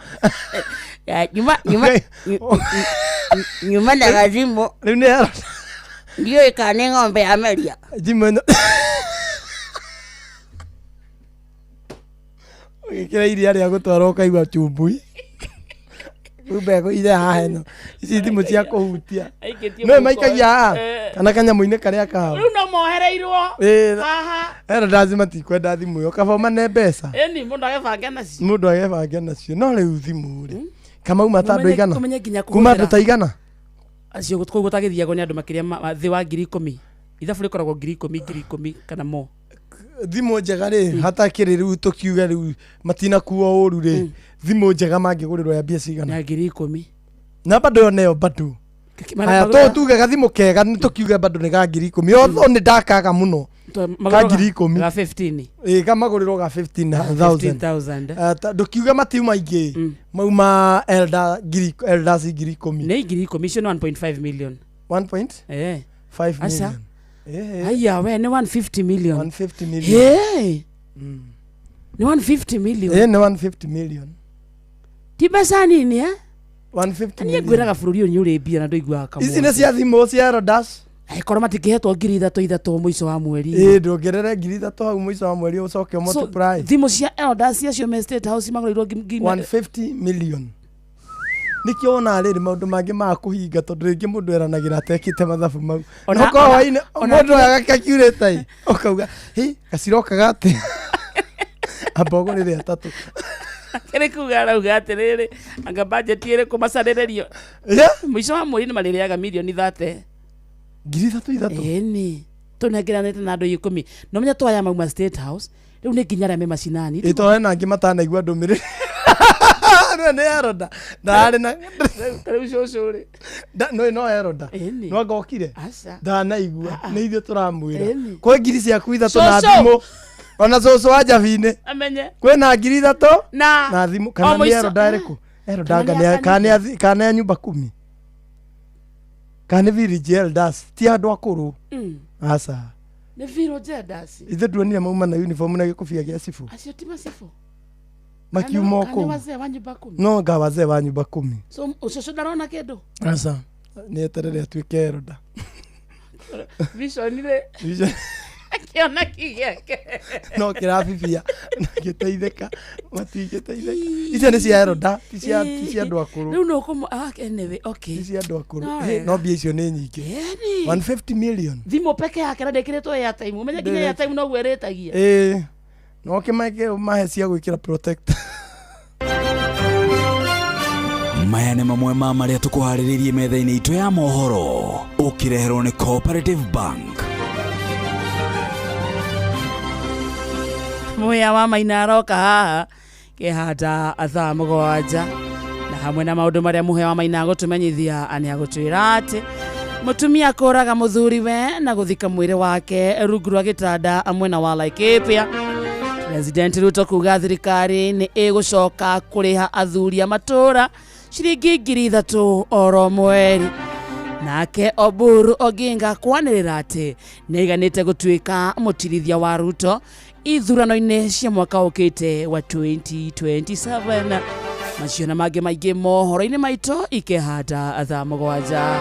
Nyuma nyuma nyuma na gathimũ. Rĩu nĩ era. Ndiũĩ kana nĩ ng'ombe ya meria. Thimũ ĩno ũgĩkĩra iria rĩa gũtwara ũkaigua chumbui. Kumbe ire haha ĩno ici thimũ cia kũhutia. Aikĩtie No mũhuko. maikagia haha Eh. kana kanyamũ-inĩ karĩa kao. Rĩu no mohereirwo Ĩĩ. haha. Era ndazima tikwenda thimũ ĩyo kaba ũmane mbeca. Ĩni mũndũ agebange nacio. Mũndũ agebange nacio no rĩu thimũ rĩ kamauma ta andũ Ũmenye- aigana ũmenye nginya kuma andũ kũhũthĩra. ta igana Acio kũu gũtagĩthiagwo nĩ andũ makĩria thĩ wa 10,000. Ithabu rĩkoragwo 10,000 10,000 kana mo. Thimũ njega rĩ hatakĩrĩ rĩu tũkiuge rĩu matinakuo ũru rĩ thimũ njega mangĩgũrĩrwo ya mbia cigana ya 10,000 na bado yo neyo bado aya magũrĩra- to tuge gathimũ kega nĩ tũkiuge bado nĩ ga 10,000 otho nĩ ndakaga mũno ka 10,000 Ga 15. ĩ kamagũrĩrwo ga 15,000 15,000. Ndũkiuge matiuma aingĩ mauma elder ngiri elders 10,000 Nĩ 10,000 icio nĩ 1.5 million. 1 point Eh. 5 Aca. million. Aya we nĩ 150 million. 150 million. Hey. Nĩ 150 million. Ĩ nĩ 150 million. Ti mbeca nini eh? 150 Niĩ million. ngwĩraga bũrũri ũyũ nĩ ũrĩ mbia na ndũiguaga kamwe. Ici nĩ cia thimũ cia elders. Angĩkorwo matingĩhetwo 3,000 3,000 mũico wa mweri. Ĩ ndũongerere 3,000 hau mũico wa mweri ũcoke So, multiply. thimũ cia elders acio me State House magũrĩirwo 150 million. Nĩkĩo wonaga rĩrĩ maũndũ mangĩ ma kũhinga tondũ rĩngĩ mũndũ eranagĩra atekĩte mathabu mau. Ona- No korwo ona- hwainĩ ona- mũndũ agakakiurĩte ĩ ũkauga hi gacirokaga atĩa amba ũgũrĩre atatũ. Kĩrĩ kuga arauga atĩrĩrĩ anga budget ĩrĩkũ macarĩrĩrio mũico wa mweri nĩ marĩrĩaga mirioni 30 3,000 3,000 ĩni tũnengeranĩte na andũ 10 no menya twaya mauma State House rĩu nĩ nginya arĩa me macinani Ĩ tondũ hena angĩ matanaigua ndũmĩrĩri. Rĩu nĩ eroda ndarĩ na rĩu cũcũ rĩ no no eroda Ĩni. no anga okire Aca. ndanaigua nĩ ithuĩ tũramwĩra Ĩni. kwĩ ngiri ciaku ithatũ na Cũcũ. thimũ ona cũcũ wa njabinĩ amenye kwĩna 3,000 na na thimũ O kana nĩ mũico- eroda ĩrĩkũ eroda Kana anga nĩ nĩ ya ya- kana nĩ ya nyumba kumi kana nĩ village elders ti andũ akũrũ aca Nĩ village elders ithuĩ tuonire mauma na uniform na gĩkũbia gĩa cibũ acio ti macibũ makiuma o Kana nĩ kũu wazee wa nyumba kumi no nga wazee wa nyumba kumi so ũcũcũ ndarona kĩndũ aca nĩ eterere atuĩke eroda vision rĩ Vision- akĩona kĩgĩake no kĩrabibia na gĩteithĩka matingĩteithĩka icio nĩ cia eroda ti cia ti cia andũ akũrũ rĩu no kũmũ ah, anyway okay ti cia andũ akũrũ No Hĩ, wega. no mbia icio nĩ nyingĩ Ĩni. 150 million thimũ peke yake na ndĩkĩrĩtwo airtime ũmenye nginya Ndĩrĩ- airtime noguo ĩrĩtagia ĩĩ no kĩmaike mahe cia gwĩkĩra protector Maya nĩ mamwe ma marĩa tũkũharĩrĩirie metha-inĩ itũ ya mohoro ũkĩreherwo nĩ Cooperative Bank. Mũhĩa wa Maina aroka haha kĩhanda thaa 7 na hamwe na maũndũ marĩa Mũhĩa wa Maina agũtũmenyithia nĩ agũtwĩra atĩ mũtumia kũraga mũthuriwe na gũthika mwĩrĩ wake rungu rwa gĩtanda mwena wa Laikipia. President Ruto kuga thirikari nĩ ĩgũcoka kũrĩha athuri a matũũra ciringi 3,000 oro mweri. Nake Oburu Oginga kwanĩrĩra atĩ nĩaiganĩte gũtuĩka mũtirithia wa Ruto ithurano-inĩ cia mwaka ũkĩte wa 2027. Macio na mangĩ maingĩ mohoro-inĩ maitũ ikehanda thaa 7.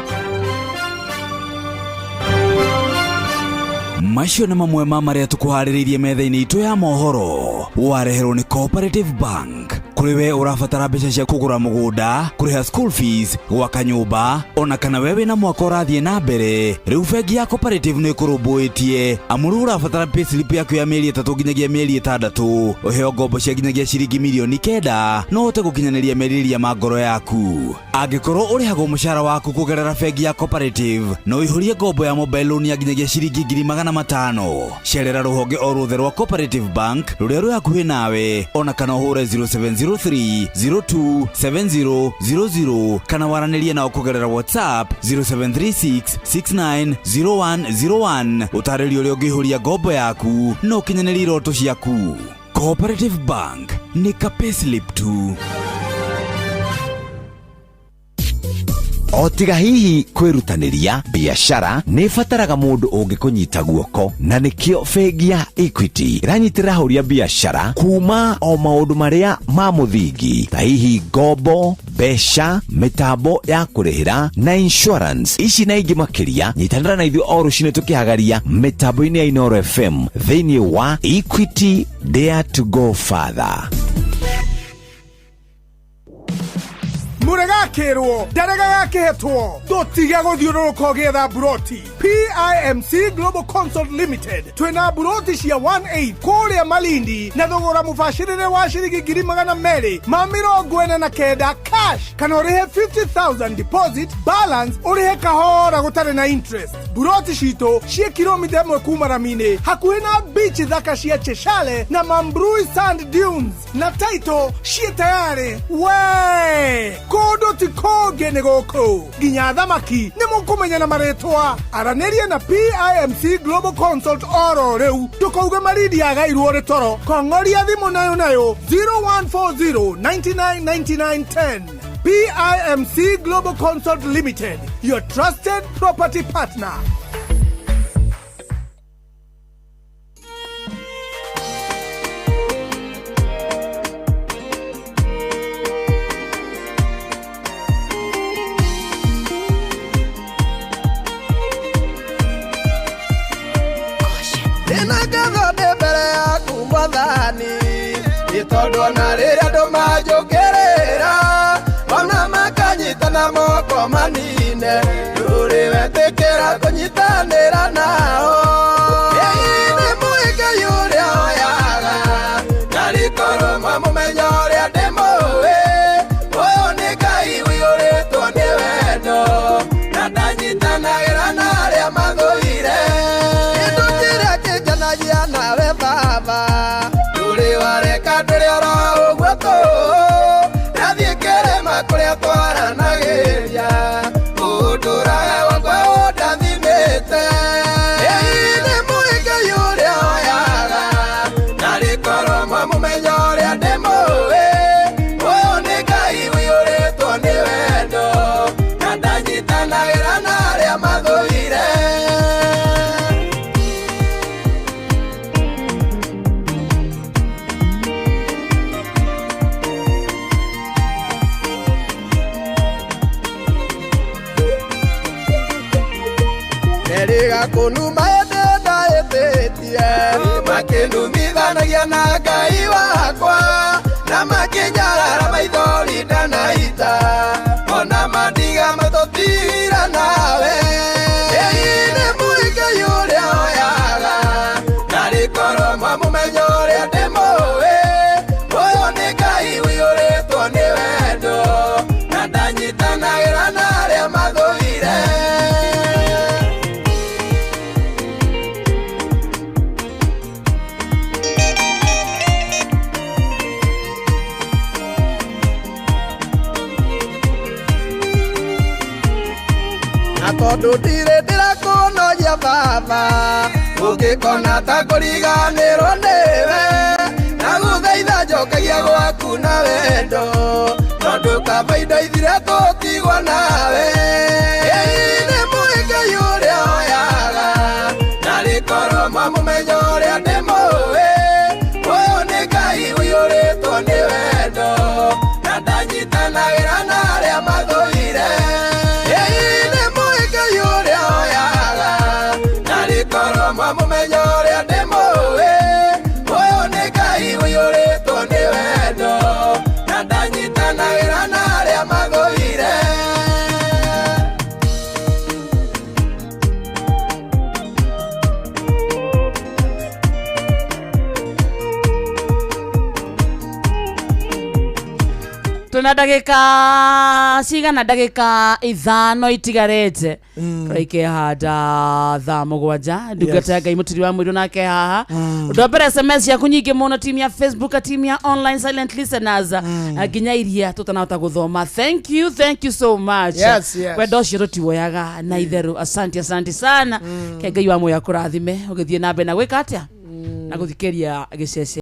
Macio nĩ mamwe ma marĩa tũkũharĩrĩirie metha-inĩ itũ ya mohoro. Wareherwo nĩ Cooperative Bank. Kũrĩ we ũrabatara mbeca cia kũgũra mũgũnda, kũrĩha school fees, gwaka nyũmba, ona kana we wĩna mwaka ũrathiĩ na mbere, rĩu bengi ya Cooperative nĩ ĩkũrũmbũĩtie. Amu rĩu ũrabatara payslip yaku ya mĩeri 3 nginyagia mĩeri 6, ũheo ngombo cia nginyagia ciringi mirioni 9, no ũhote gũkinyanĩria merirĩria ma ngoro yaku. Angĩkorwo ũrĩhagwo mũcara waku kũgerera bengi ya Cooperative, no ũihũrie ngombo ya mobile loan ya nginyagia ciringi 500,000. Cerera rũhonge o ruothe rwa Cooperative Bank rũrĩa rwĩ hakuhĩ nawe, ona kana ũhũre 0703 02 7000 kana waranĩrie nao kũgerera WhatsApp 0736 690101. Ũtarĩrio ũrĩa ũngĩihũria ngombo yaku na ũkinyanĩrie iroto ciaku. Cooperative Bank nĩ ka payslip tu. O tiga hihi kwĩrutanĩria, biacara nĩ ĩbataraga mũndũ ũngĩkũnyita guoko, na nĩkĩo bengi ya Equity ĩranyitĩrĩra ahũri a biacara kuma o maũndũ marĩa ma mũthingi ta hihi ngombo, mbeca, mĩtambo ya kũrĩhĩra na insurance. Ici na ingĩ makĩria, nyitanĩra na ithuĩ o rũcinĩ tũkĩhagaria mĩtambo-inĩ ya Inooro FM thĩinĩ wa Equity Dare to Go Further. Mũrega akĩrwo ndarega gakĩhetwo, tũtige gũthiũrũrũka ũgĩetha mburoti. PIMC Global Consult Limited twĩna mburoti cia 18 kũrĩa Malindi na thogora mũbacĩrĩre wa ciringi 249,000 cash, kana ũrĩhe 50,000 deposit, balance ũrĩhe kahora gũtarĩ na interest. Mburoti citũ ciĩ kilomita 1 kuma rami-inĩ, hakuhĩ na beach thaka cia Cheshale na Mambrui Sand Dunes, na title ciĩ tayarĩ. We kũndũ ti kũngĩ nĩ gũkũ, nginya thamaki nĩ mũkũmenya na marĩtwa. Aranĩria na PIMC Global Consult oro rĩu, ndũkauge Malindi yagairwo rĩ toro. Kong'oria thimũ nayo nayo 0140 99 99 10. PIMC Global Consult Limited, your trusted property partner. Ndĩna ngatho ndĩ mbere yaku Mwathani, nĩ tondũ ona rĩrĩa andũ manjũkĩrĩra, ona makanyitana moko manine, ndũrĩ wetĩkĩra kũnyitanĩra nao. Ĩĩ nĩ mũĩ Ngai ũrĩa oyaga, na rĩkorwo mwamũmenya ũrĩa ndĩmũĩ, ũyũ nĩ Ngai ũiyũrĩtwo nĩ wendo, na ndanyitanagĩra na arĩa mathũire. Kĩndũ kĩrĩa kĩngenagia nawe Baba, ndũrĩ wareka ndũrĩ oro ũguo tũ, ndathiĩ kĩrĩma kũrĩa twaranagĩria, ũndũraga wakwa ũndathimĩte. Ĩĩ nĩ mũĩ Ngai ũrĩa oyaga, na rĩkorwo mwamũmenya ũrĩa ndĩmũĩ, ũyũ nĩ Ngai ũiyũrĩtwo nĩ wendo, na ndanyitanagĩra na arĩa mathũire. Neriga kũnuma ĩndĩ ndaĩtĩtie, makĩnumithanagia na Ngai wakwa, na makĩnyarara maithori ndanaita, ona mandiga matũtira nawe. Ĩĩ nĩ mũĩ Ngai ũrĩa oyaga, na rĩkorwo mwamũmenya ũrĩa ndĩmũĩ, ũyũ nĩ Ngai ũiyũrĩtwo nĩ wendo, na ndanyitanagĩra na arĩa mathũire. Na tondũ ndirĩ ndĩrakũnogia Baba, ũngĩkona ta kũriganĩrwo nĩwe, ndagũthaitha njokagia gwaku na wendo, tondũ kaba indo ithire tũtigwo nawe. Ĩĩ nĩ Twina ndagika cigana? Ndagika 5 itigarite. Tũraikehanda thaa 7. Ndungata ya Ngai mũtiri wa mũirũ nake haha. Ũndũ wa mbere, SMS yaku nyingĩ mũno, team ya Facebook, team ya online silent listeners, nginya iria tũtanahota gũthoma. Thank you, thank you so much. Yes. Wendo ũcio tũtiwoyaga na itherũ. Asante, asante sana. Ke Ngai wa muoyo akũrathime ũgĩthiĩ na mbere na gwĩka atĩa na gũthikĩria gĩcece.